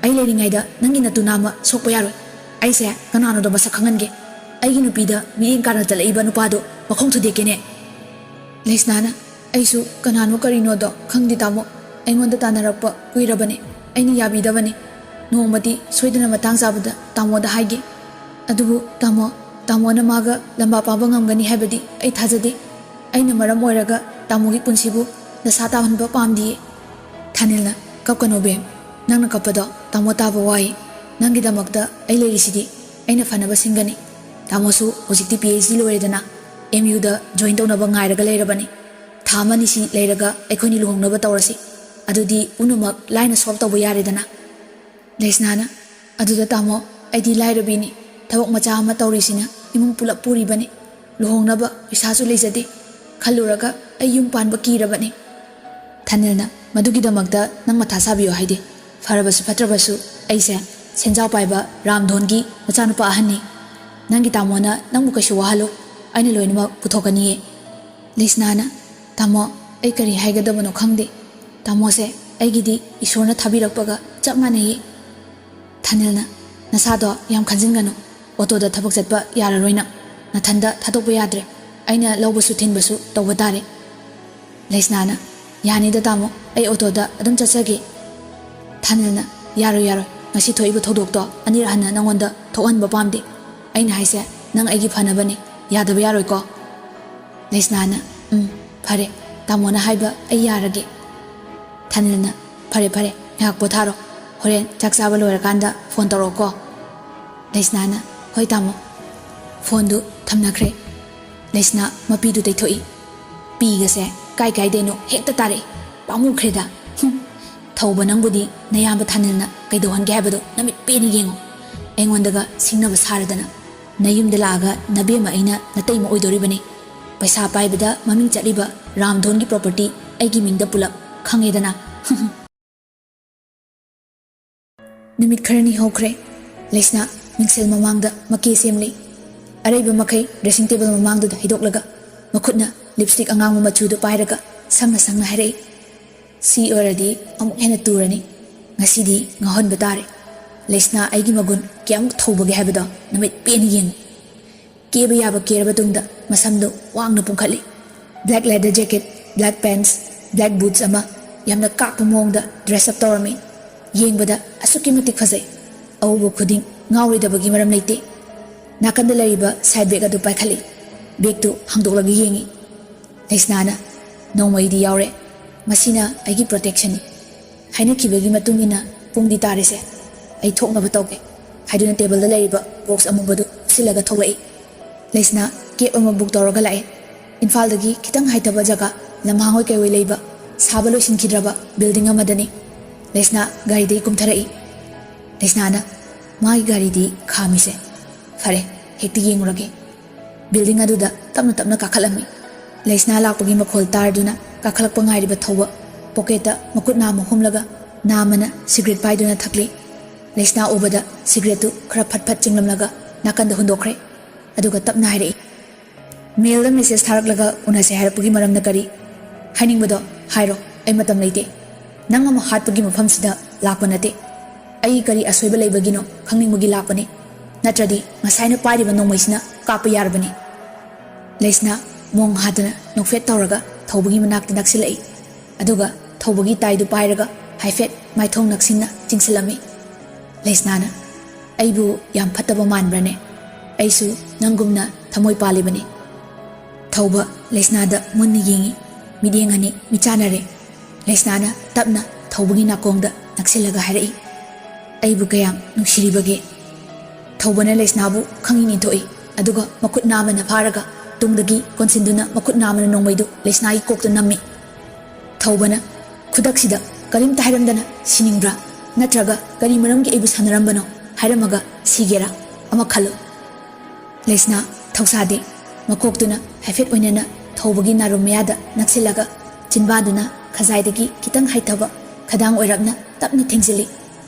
ꯑꯩ ꯂꯩꯔꯤꯉꯩꯗ ꯅꯪꯒꯤ ꯅꯇꯨ ꯅꯥꯝꯃ ꯁꯣꯛꯄ ꯌꯥꯔꯣꯏ꯫ ꯑꯩꯁꯦ ꯀꯅꯥꯅꯣꯗꯣ ꯃꯁꯛ ꯈꯪꯍꯟꯒꯦ꯫ ꯑꯩꯒꯤ ꯅꯨꯄꯤꯗ ꯃꯤꯠꯌꯦꯡ ꯀꯥꯔ ꯆꯠꯂꯛꯏꯕ ꯅꯨꯄꯥꯗꯣ ꯃꯈꯣꯡ ꯊꯨꯗꯦꯛꯀꯦꯅꯦ꯫" ꯂꯩꯁꯅꯥꯅ, ꯑꯩꯁꯨ ꯀꯅꯥꯅꯣ ꯀꯔꯤꯅꯣꯗꯣ ꯈꯪꯗꯦ ꯇꯥꯃꯣ꯫ ꯑꯩꯉꯣꯟꯗ ꯇꯥꯟꯅꯔꯛꯄ ꯀꯨꯏꯔꯕꯅꯤ꯫ ꯑꯩꯅ ꯌꯥꯕꯤꯗꯕꯅꯤ꯫ ꯅꯣꯡꯃꯗꯤ ꯁꯣꯏꯗꯅ ꯃꯇꯥꯡ ꯆꯥꯕꯗ ꯇꯥꯃꯣꯗ ꯍꯥꯏꯒꯦ꯫ ꯑꯗꯨꯕꯨ ꯇꯥꯃꯣ, ꯇꯥꯃꯣꯅ ꯃꯥꯒ ꯂꯝꯕꯥ ꯄꯥꯕ ꯉꯝꯒꯅꯤ ꯍꯥꯏꯕꯗꯤ ꯑꯩ ꯊꯥꯖꯗꯦ꯫ ꯑꯩꯅ ꯃꯔꯝ ꯑꯣꯏꯔꯒ ꯇꯥꯃꯣꯒꯤ ꯄꯨꯟꯁꯤꯕꯨ ꯗꯁꯥ ꯇꯥꯍꯟꯕ ꯄꯥꯝꯗꯤꯌꯦ꯫ ꯊꯥꯅꯤꯜꯅ, "ꯀꯞꯀꯅꯣ ꯕꯦꯝ, ꯅꯪꯅ ꯀꯞꯄꯗꯣ ꯇꯥꯃꯣ ꯇꯥꯕ ꯋꯥꯏ꯫ ꯅꯪꯒꯤꯗꯃꯛꯇ ꯑꯩ ꯂꯩꯔꯤꯁꯤꯗꯤ꯫ ꯑꯩꯅ ꯐꯅꯕ ꯁꯤꯟꯒꯅꯤ꯫ ꯇꯥꯃꯣꯁꯨ ꯍꯧꯖꯤꯛꯇꯤ ꯄꯤ ꯑꯩꯆ ꯗꯤ ꯂꯣꯏꯔꯦꯗꯅ, ꯑꯦꯝ ꯌꯨꯗ ꯖꯣꯏꯟ ꯇꯧꯅꯕ ꯉꯥꯏꯔꯒ ꯂꯩꯔꯕꯅꯤ꯫ ꯊꯥ ꯑꯃꯅꯤꯁꯤ ꯂꯩꯔꯒ ꯑꯩꯈꯣꯏꯅꯤ ꯂꯨꯍꯣꯡꯅꯕ ꯇꯧꯔꯁꯤ꯫ ꯑꯗꯨꯗꯤ ꯄꯨꯝꯅꯃꯛ ꯂꯥꯏꯅ ꯁꯣꯜꯕ ꯇꯧꯕ ꯌꯥꯔꯦꯗꯅ꯫" ꯂꯩꯁꯅꯥꯅ, "ꯑꯗꯨꯗ ꯇꯥꯃꯣ, ꯑꯩꯗꯤ ꯂꯥꯏꯔꯕꯤꯅꯤ꯫ ꯊꯕꯛ ꯃꯆꯥ ꯑꯃ ꯇꯧꯔꯤꯁꯤꯅ ꯏꯃꯨꯡ ꯄꯨꯂꯞ ꯄꯨꯔꯤꯕꯅꯤ꯫ ꯂꯨꯍꯣꯡꯅꯕ ꯄꯩꯁꯥꯁꯨ ꯂꯩꯖꯗꯦ꯫ ꯈꯜꯂꯨꯔꯒ ꯑꯩ ꯌꯨꯝ ꯄꯥꯟꯕ ꯀꯤꯔꯕꯅꯤ꯫" ꯊꯥꯅꯤꯜꯅ, "ꯃꯗꯨꯒꯤꯗꯃꯛꯇ ꯅꯪ ꯃꯊꯥ ꯁꯥꯕꯤꯌꯣ ꯍꯥꯏꯗꯦ꯫ ꯐꯔꯕꯁꯨ ꯐꯠꯇ꯭ꯔꯕꯁꯨ ꯑꯩꯁꯦ ꯁꯦꯟꯖꯥꯎ ꯄꯥꯏꯕ ꯔꯥꯝꯙꯣꯟꯒꯤ ꯃꯆꯥꯅꯨꯄꯥ ꯑꯍꯟꯅꯤ꯫ ꯅꯪꯒꯤ ꯇꯥꯃꯣꯅ ꯅꯪꯕꯨ ꯀꯩꯁꯨ ꯋꯥꯍꯜꯂꯣꯏ꯫ ꯑꯩꯅ ꯂꯣꯏꯅꯃꯛ ꯄꯨꯊꯣꯛꯀꯅꯤꯌꯦ꯫" ꯂꯩꯁꯅꯥꯅ, "ꯇꯥꯃꯣ, ꯑꯩ ꯀꯔꯤ ꯍꯥꯏꯒꯗꯕꯅꯣ ꯈꯪꯗꯦ꯫ ꯇꯥꯃꯣꯁꯦ ꯑꯩꯒꯤꯗꯤ ꯏꯁꯣꯔꯅ ꯊꯥꯕꯤꯔꯛꯄꯒ ꯆꯞ ꯃꯥꯟꯅꯩꯌꯦ꯫" ꯊꯥꯅꯤꯜꯅ, "ꯅꯁꯥꯗꯣ ꯌꯥꯝ ꯈꯟꯖꯤꯟꯒꯅꯨ꯫ ꯑꯣꯇꯣꯗ ꯊꯕꯛ ꯆꯠꯄ ꯌꯥꯔꯔꯣꯏ ꯅꯪ꯫ ꯅꯊꯟꯗ ꯊꯥꯗꯣꯛꯄ ꯌꯥꯗ꯭ꯔꯦ꯫ ꯑꯩꯅ ꯂꯧꯕꯁꯨ ꯊꯤꯟꯕꯁꯨ ꯇꯧꯕ ꯇꯥꯔꯦ꯫" ꯂꯩꯁꯅꯥꯅ, "ꯌꯥꯅꯤꯗ ꯇꯥꯃꯣ, ꯑꯩ ꯑꯣꯇꯣꯗ ꯑꯗꯨꯝ ꯆꯠꯆꯒꯦ꯫" ꯊꯥꯅꯤꯜꯅ, "ꯌꯥꯔꯣꯏ, ꯌꯥꯔꯣꯏ꯫ ꯉꯁꯤ ꯊꯣꯛꯏꯕ ꯊꯧꯗꯣꯛꯇꯣ ꯑꯅꯤꯔꯛ ꯍꯟꯅ ꯅꯪꯉꯣꯟꯗ ꯊꯣꯛꯍꯟꯕ ꯄꯥꯝꯗꯦ꯫ ꯑꯩꯅ ꯍꯥꯏꯁꯦ ꯅꯪ ꯑꯩꯒꯤ ꯐꯅꯕꯅꯦ꯫ ꯌꯥꯗꯕ ꯌꯥꯔꯣꯏꯀꯣ?" ꯂꯩꯁꯅꯥꯅ, "ꯎꯝ, ꯐꯔꯦ꯫ ꯇꯥꯃꯣꯅ ꯍꯥꯏꯕ ꯑꯩ ꯌꯥꯔꯒꯦ꯫" ꯊꯥꯅꯤꯜꯅ, "ꯐꯔꯦ, ꯐꯔꯦ꯫ ꯉꯥꯏꯍꯥꯛ ꯄꯣꯊꯥꯔꯣ꯫ ꯍꯣꯔꯦꯟ ꯆꯥꯛ ꯆꯥꯕ ꯂꯣꯏꯔꯀꯥꯟꯗ ꯐꯣꯟ ꯇꯧꯔꯛꯑꯣꯀꯣ꯫" ꯂꯩꯁꯅꯥꯅ, "ꯍꯣꯏ ꯇꯥꯃꯣ꯫" ꯐꯣꯟꯗꯨ ꯊꯝꯅꯈ꯭ꯔꯦ꯫ ꯂꯩꯁꯅꯥ ꯃꯄꯤꯗꯨ ꯇꯩꯊꯣꯛꯏ꯫ ꯄꯤꯒꯁꯦ ꯀꯥꯏ ꯀꯥꯏꯗꯩꯅꯣ ꯍꯦꯛꯇ ꯇꯥꯔꯛꯏ꯫ ꯄꯥꯝꯃꯨꯈ꯭ꯔꯦꯗ꯫ ꯍꯨꯝ꯫ ꯊꯧꯕ ꯅꯪꯕꯨꯗꯤ ꯅꯌꯥꯝꯕ ꯊꯥꯅꯤꯜꯅ ꯀꯩꯗꯧꯍꯟꯒꯦ ꯍꯥꯏꯕꯗꯣ ꯅꯃꯤꯠ ꯄꯦꯅ ꯌꯦꯡꯉꯣ꯫ ꯑꯩꯉꯣꯟꯗꯒ ꯁꯤꯡꯅꯕ ꯁꯥꯔꯗꯅ꯫ ꯅꯌꯨꯝꯗ ꯂꯥꯛꯑꯒ ꯅꯕꯦꯝꯃ ꯑꯩꯅ ꯅꯇꯩꯃ ꯑꯣꯏꯗꯣꯔꯤꯕꯅꯤ꯫ ꯄꯩꯁꯥ ꯄꯥꯏꯕꯗ ꯃꯃꯤꯡ ꯆꯠꯂꯤꯕ ꯔꯥꯝꯙꯣꯟꯒꯤ ꯄ꯭ꯔꯣꯄꯔꯇꯤ ꯑꯩꯒꯤ ꯃꯤꯡꯗ ꯄꯨꯂꯞ ꯈꯪꯉꯦꯗꯅ꯫ ꯅꯨꯃꯤꯠ ꯈꯔꯅꯤ ꯍꯧꯈ꯭ꯔꯦ꯫ ꯂꯩꯁꯅꯥ ꯃꯤꯡꯁꯦꯜ ꯃꯃꯥꯡꯗ ꯃꯀꯦ ꯁꯦꯝꯂꯤ꯫ ꯑꯔꯩꯕ ꯃꯈꯩ ꯗ꯭ꯔꯦꯁꯤꯡ ꯇꯦꯕꯜ ꯃꯃꯥꯡꯗꯨꯗ ꯍꯩꯗꯣꯛꯂꯒ ꯃꯈꯨꯠꯅ ꯂꯤꯞꯁꯇꯤꯛ ꯑꯉꯥꯡꯕ ꯃꯆꯨꯗꯨ ꯄꯥꯏꯔꯒ ꯁꯪꯅ ꯁꯪꯅ ꯍꯥꯏꯔꯛꯏ, "ꯁꯤ ꯑꯣꯏꯔꯗꯤ ꯑꯃꯨꯛ ꯍꯦꯟꯅ ꯇꯨꯔꯅꯤ꯫ ꯉꯁꯤꯗꯤ ꯉꯥꯎꯍꯟꯕ ꯇꯥꯔꯦ꯫ ꯂꯩꯁꯅꯥ ꯑꯩꯒꯤ ꯃꯒꯨꯟ ꯀꯌꯥꯃꯨꯛ ꯊꯧꯕꯒꯦ ꯍꯥꯏꯕꯗꯣ ꯅꯃꯤꯠ ꯄꯦꯟꯅ ꯌꯦꯡꯉꯨ꯫" ꯀꯦꯕ ꯌꯥꯕ ꯀꯦꯔꯕ ꯇꯨꯡꯗ ꯃꯁꯝꯗꯨ ꯋꯥꯡꯅ ꯄꯨꯡꯈꯠꯂꯤ꯫ Black leather jacket, black pants, black boots ꯑꯃ ꯌꯥꯝꯅ ꯀꯥꯛꯄ ꯃꯑꯣꯡꯗ ꯗ꯭ꯔꯦꯁ ꯑꯞ ꯇꯧꯔꯝꯃꯤ꯫ ꯌꯦꯡꯕꯗ ꯑꯁꯨꯛꯀꯤ ꯃꯇꯤꯛ ꯐꯖꯩ꯫ ꯑꯎꯕ ꯈꯨꯗꯤꯡ ꯉꯥꯎꯔꯣꯏꯗꯕꯒꯤ ꯃꯔꯝ ꯂꯩꯇꯦ꯫ ꯅꯥꯀꯟꯗ ꯂꯩꯔꯤꯕ ꯁꯥꯏꯠ ꯕꯦꯒ ꯑꯗꯨ ꯄꯥꯏꯈꯠꯂꯤ꯫ ꯕꯦꯒꯇꯨ ꯍꯥꯡꯗꯣꯛꯂꯒ ꯌꯦꯡꯉꯤ꯫ ꯂꯩꯁꯅꯥꯅ, "ꯅꯣꯡꯃꯩꯗꯤ ꯌꯥꯎꯔꯦ꯫ ꯃꯁꯤꯅ ꯑꯩꯒꯤ ꯄ꯭ꯔꯣꯇꯦꯛꯁꯟꯅꯤ꯫ ꯍꯥꯏꯅꯈꯤꯕꯒꯤ ꯃꯇꯨꯡ ꯏꯟꯅ ꯄꯨꯡꯗꯤ ꯇꯥꯔꯦꯁꯦ꯫ ꯑꯩ ꯊꯣꯛꯅꯕ ꯇꯧꯒꯦ," ꯍꯥꯏꯗꯨꯅ ꯇꯦꯕꯜꯗ ꯂꯩꯔꯤꯕ ꯕꯣꯛꯁ ꯑꯃꯨꯕꯗꯨ ꯎꯞꯁꯤꯜꯂꯒ ꯊꯣꯛꯂꯛꯏ꯫ ꯂꯩꯁꯅꯥ ꯀꯦꯕ ꯑꯃ ꯕꯨꯛ ꯇꯧꯔꯒ ꯂꯥꯛꯑꯦ꯫ ꯏꯝꯐꯥꯜꯗꯒꯤ ꯈꯤꯇꯪ ꯍꯥꯏꯊꯕ ꯖꯒꯥ, ꯂꯝꯍꯥꯡ ꯑꯣꯏ ꯀꯩꯑꯣꯏ ꯂꯩꯕ, ꯁꯥꯕ ꯂꯣꯏꯁꯤꯟꯈꯤꯗ꯭ꯔꯕ ꯕꯤꯜꯗꯤꯡ ꯑꯃꯗꯅꯤ꯫ ꯂꯩꯁꯅꯥ ꯒꯥꯔꯤꯗꯒꯤ ꯀꯨꯝꯊꯔꯛꯏ꯫ ꯂꯩꯁꯅꯥꯅ, "ꯃꯥꯒꯤ ꯒꯥꯔꯤꯗꯤ ꯈꯥꯝꯃꯤꯁꯦ꯫ ꯐꯔꯦ, ꯍꯦꯛꯇ ꯌꯦꯡꯉꯨꯔꯒꯦ꯫" ꯕꯤꯜꯗꯤꯡ ꯑꯗꯨꯗ ꯇꯞꯅ ꯇꯞꯅ ꯀꯥꯈꯠꯂꯝꯃꯤ꯫ ꯂꯩꯁꯅꯥ ꯂꯥꯛꯄꯒꯤ ꯃꯈꯣꯜ ꯇꯥꯔꯗꯨꯅ ꯀꯥꯈꯠꯂꯛꯄ ꯉꯥꯏꯔꯤꯕ ꯊꯧꯕ ꯄꯣꯀꯦꯠꯇ ꯃꯈꯨꯠ ꯅꯥꯝꯃ ꯍꯨꯝꯂꯒ ꯅꯥꯝꯃꯅ ꯁꯤꯒꯔꯦꯠ ꯄꯥꯏꯗꯨꯅ ꯊꯛꯂꯤ꯫ ꯂꯩꯁꯅꯥ ꯎꯕꯗ ꯁꯤꯒꯔꯦꯠꯇꯨ ꯈꯔ ꯐꯠ ꯐꯠ ꯆꯤꯡꯂꯝꯂꯒ ꯅꯥꯀꯟꯗ ꯍꯨꯟꯗꯣꯛꯈ꯭ꯔꯦ꯫ ꯑꯗꯨꯒ ꯇꯞꯅ ꯍꯥꯏꯔꯛꯏ, "ꯃꯦꯜꯗ ꯃꯦꯁꯦꯖ ꯊꯥꯔꯛꯂꯒ ꯎꯅꯁꯦ ꯍꯥꯏꯔꯛꯄꯒꯤ ꯃꯔꯝꯅ ꯀꯔꯤ? ꯍꯥꯏꯅꯤꯡꯕꯗꯣ ꯍꯥꯏꯔꯣ, ꯑꯩ ꯃꯇꯝ ꯂꯩꯇꯦ꯫ ꯅꯪ ꯑꯃ ꯍꯥꯠꯄꯒꯤ ꯃꯐꯝꯁꯤꯗ ꯂꯥꯛꯄ ꯅꯠꯇꯦ꯫ ꯑꯩ ꯀꯔꯤ ꯑꯁꯣꯏꯕ ꯂꯩꯕꯒꯤꯅꯣ ꯈꯪꯅꯤꯡꯕꯒꯤ ꯂꯥꯛꯄꯅꯤ꯫ ꯅꯠꯇ꯭ꯔꯗꯤ ꯉꯁꯥꯏꯅ ꯄꯥꯏꯔꯤꯕ ꯅꯣꯡꯃꯩꯁꯤꯅ ꯀꯥꯞꯄ ꯌꯥꯔꯕꯅꯤ꯫" ꯂꯩꯁꯅꯥ ꯃꯣꯡ ꯍꯥꯗꯨꯅ ꯅꯣꯛꯐꯦꯠ ꯇꯧꯔꯒ ꯊꯧꯕꯒꯤ ꯃꯅꯥꯛꯇ ꯅꯛꯁꯤꯜꯂꯛꯏ꯫ ꯑꯗꯨꯒ ꯊꯧꯕꯒꯤ ꯇꯥꯏꯗꯨ ꯄꯥꯏꯔꯒ ꯍꯥꯏꯐꯦꯠ ꯃꯥꯏꯊꯣꯡ ꯅꯛꯁꯤꯟꯅ ꯆꯤꯡꯁꯤꯜꯂꯝꯃꯤ꯫ ꯂꯩꯁꯅꯥꯅ, "ꯑꯩꯕꯨ ꯌꯥꯝ ꯐꯠꯇꯕ ꯃꯥꯟꯕ꯭ꯔꯅꯦ? ꯑꯩꯁꯨ ꯅꯪꯒꯨꯝꯅ ꯊꯃꯣꯏ ꯄꯥꯜꯂꯤꯕꯅꯤ꯫" ꯊꯧꯕ ꯂꯩꯁꯅꯥꯗ ꯃꯨꯟꯅ ꯌꯦꯡꯉꯤ꯫ ꯃꯤꯠꯌꯦꯡ ꯑꯅꯤ ꯃꯤꯆꯥꯟꯅꯔꯦ꯫ ꯂꯩꯁꯅꯥꯅ ꯇꯞꯅ ꯊꯧꯕꯒꯤ ꯅꯥꯀꯣꯡꯗ ꯅꯛꯁꯤꯜꯂꯒ ꯍꯥꯏꯔꯛꯏ, "ꯑꯩꯕꯨ ꯀꯌꯥꯝ ꯅꯨꯡꯁꯤꯔꯤꯕꯒꯦ?" ꯊꯧꯕꯅ ꯂꯩꯁꯅꯥꯕꯨ ꯈꯪꯏꯟ ꯏꯟꯊꯣꯛꯏ꯫ ꯑꯗꯨꯒ ꯃꯈꯨꯠ ꯅꯥꯝꯃꯅ ꯐꯥꯔꯒ ꯇꯨꯡꯗꯒꯤ ꯀꯣꯟꯁꯤꯟꯗꯨꯅ ꯃꯈꯨꯠ ꯅꯥꯝꯃꯅ ꯅꯣꯡꯃꯩꯗꯨ ꯂꯩꯁꯅꯥꯒꯤ ꯀꯣꯛꯇ ꯅꯝꯃꯤ꯫ ꯊꯧꯕꯅ, "ꯈꯨꯗꯛꯁꯤꯗ ꯀꯔꯤꯝꯇ ꯍꯥꯏꯔꯝꯗꯅ ꯁꯤꯅꯤꯡꯕ꯭ꯔꯥ? ꯅꯠꯇ꯭ꯔꯒ ꯀꯔꯤ ꯃꯔꯝꯒꯤ ꯑꯩꯕꯨ ꯁꯥꯟꯅꯔꯝꯕꯅꯣ ꯍꯥꯏꯔꯝꯃꯒ ꯁꯤꯒꯦꯔꯥ? ꯑꯃ ꯈꯜꯂꯨ꯫" ꯂꯩꯁꯅꯥ ꯊꯧꯁꯥꯗꯦ꯫ ꯃꯀꯣꯛꯇꯨꯅ ꯍꯥꯏꯐꯦꯠ ꯑꯣꯏꯅꯅ ꯊꯧꯕꯒꯤ ꯅꯥꯔꯨꯝ ꯃꯌꯥꯗ ꯅꯛꯁꯤꯜꯂꯒ ꯆꯤꯟꯕꯥꯟꯗꯨꯅ ꯈꯖꯥꯏꯗꯒꯤ ꯈꯤꯇꯪ ꯍꯥꯏꯊꯕ ꯈꯗꯥꯡ ꯑꯣꯏꯔꯞꯅ ꯇꯞꯅ ꯊꯦꯡꯖꯤꯜꯂꯤ꯫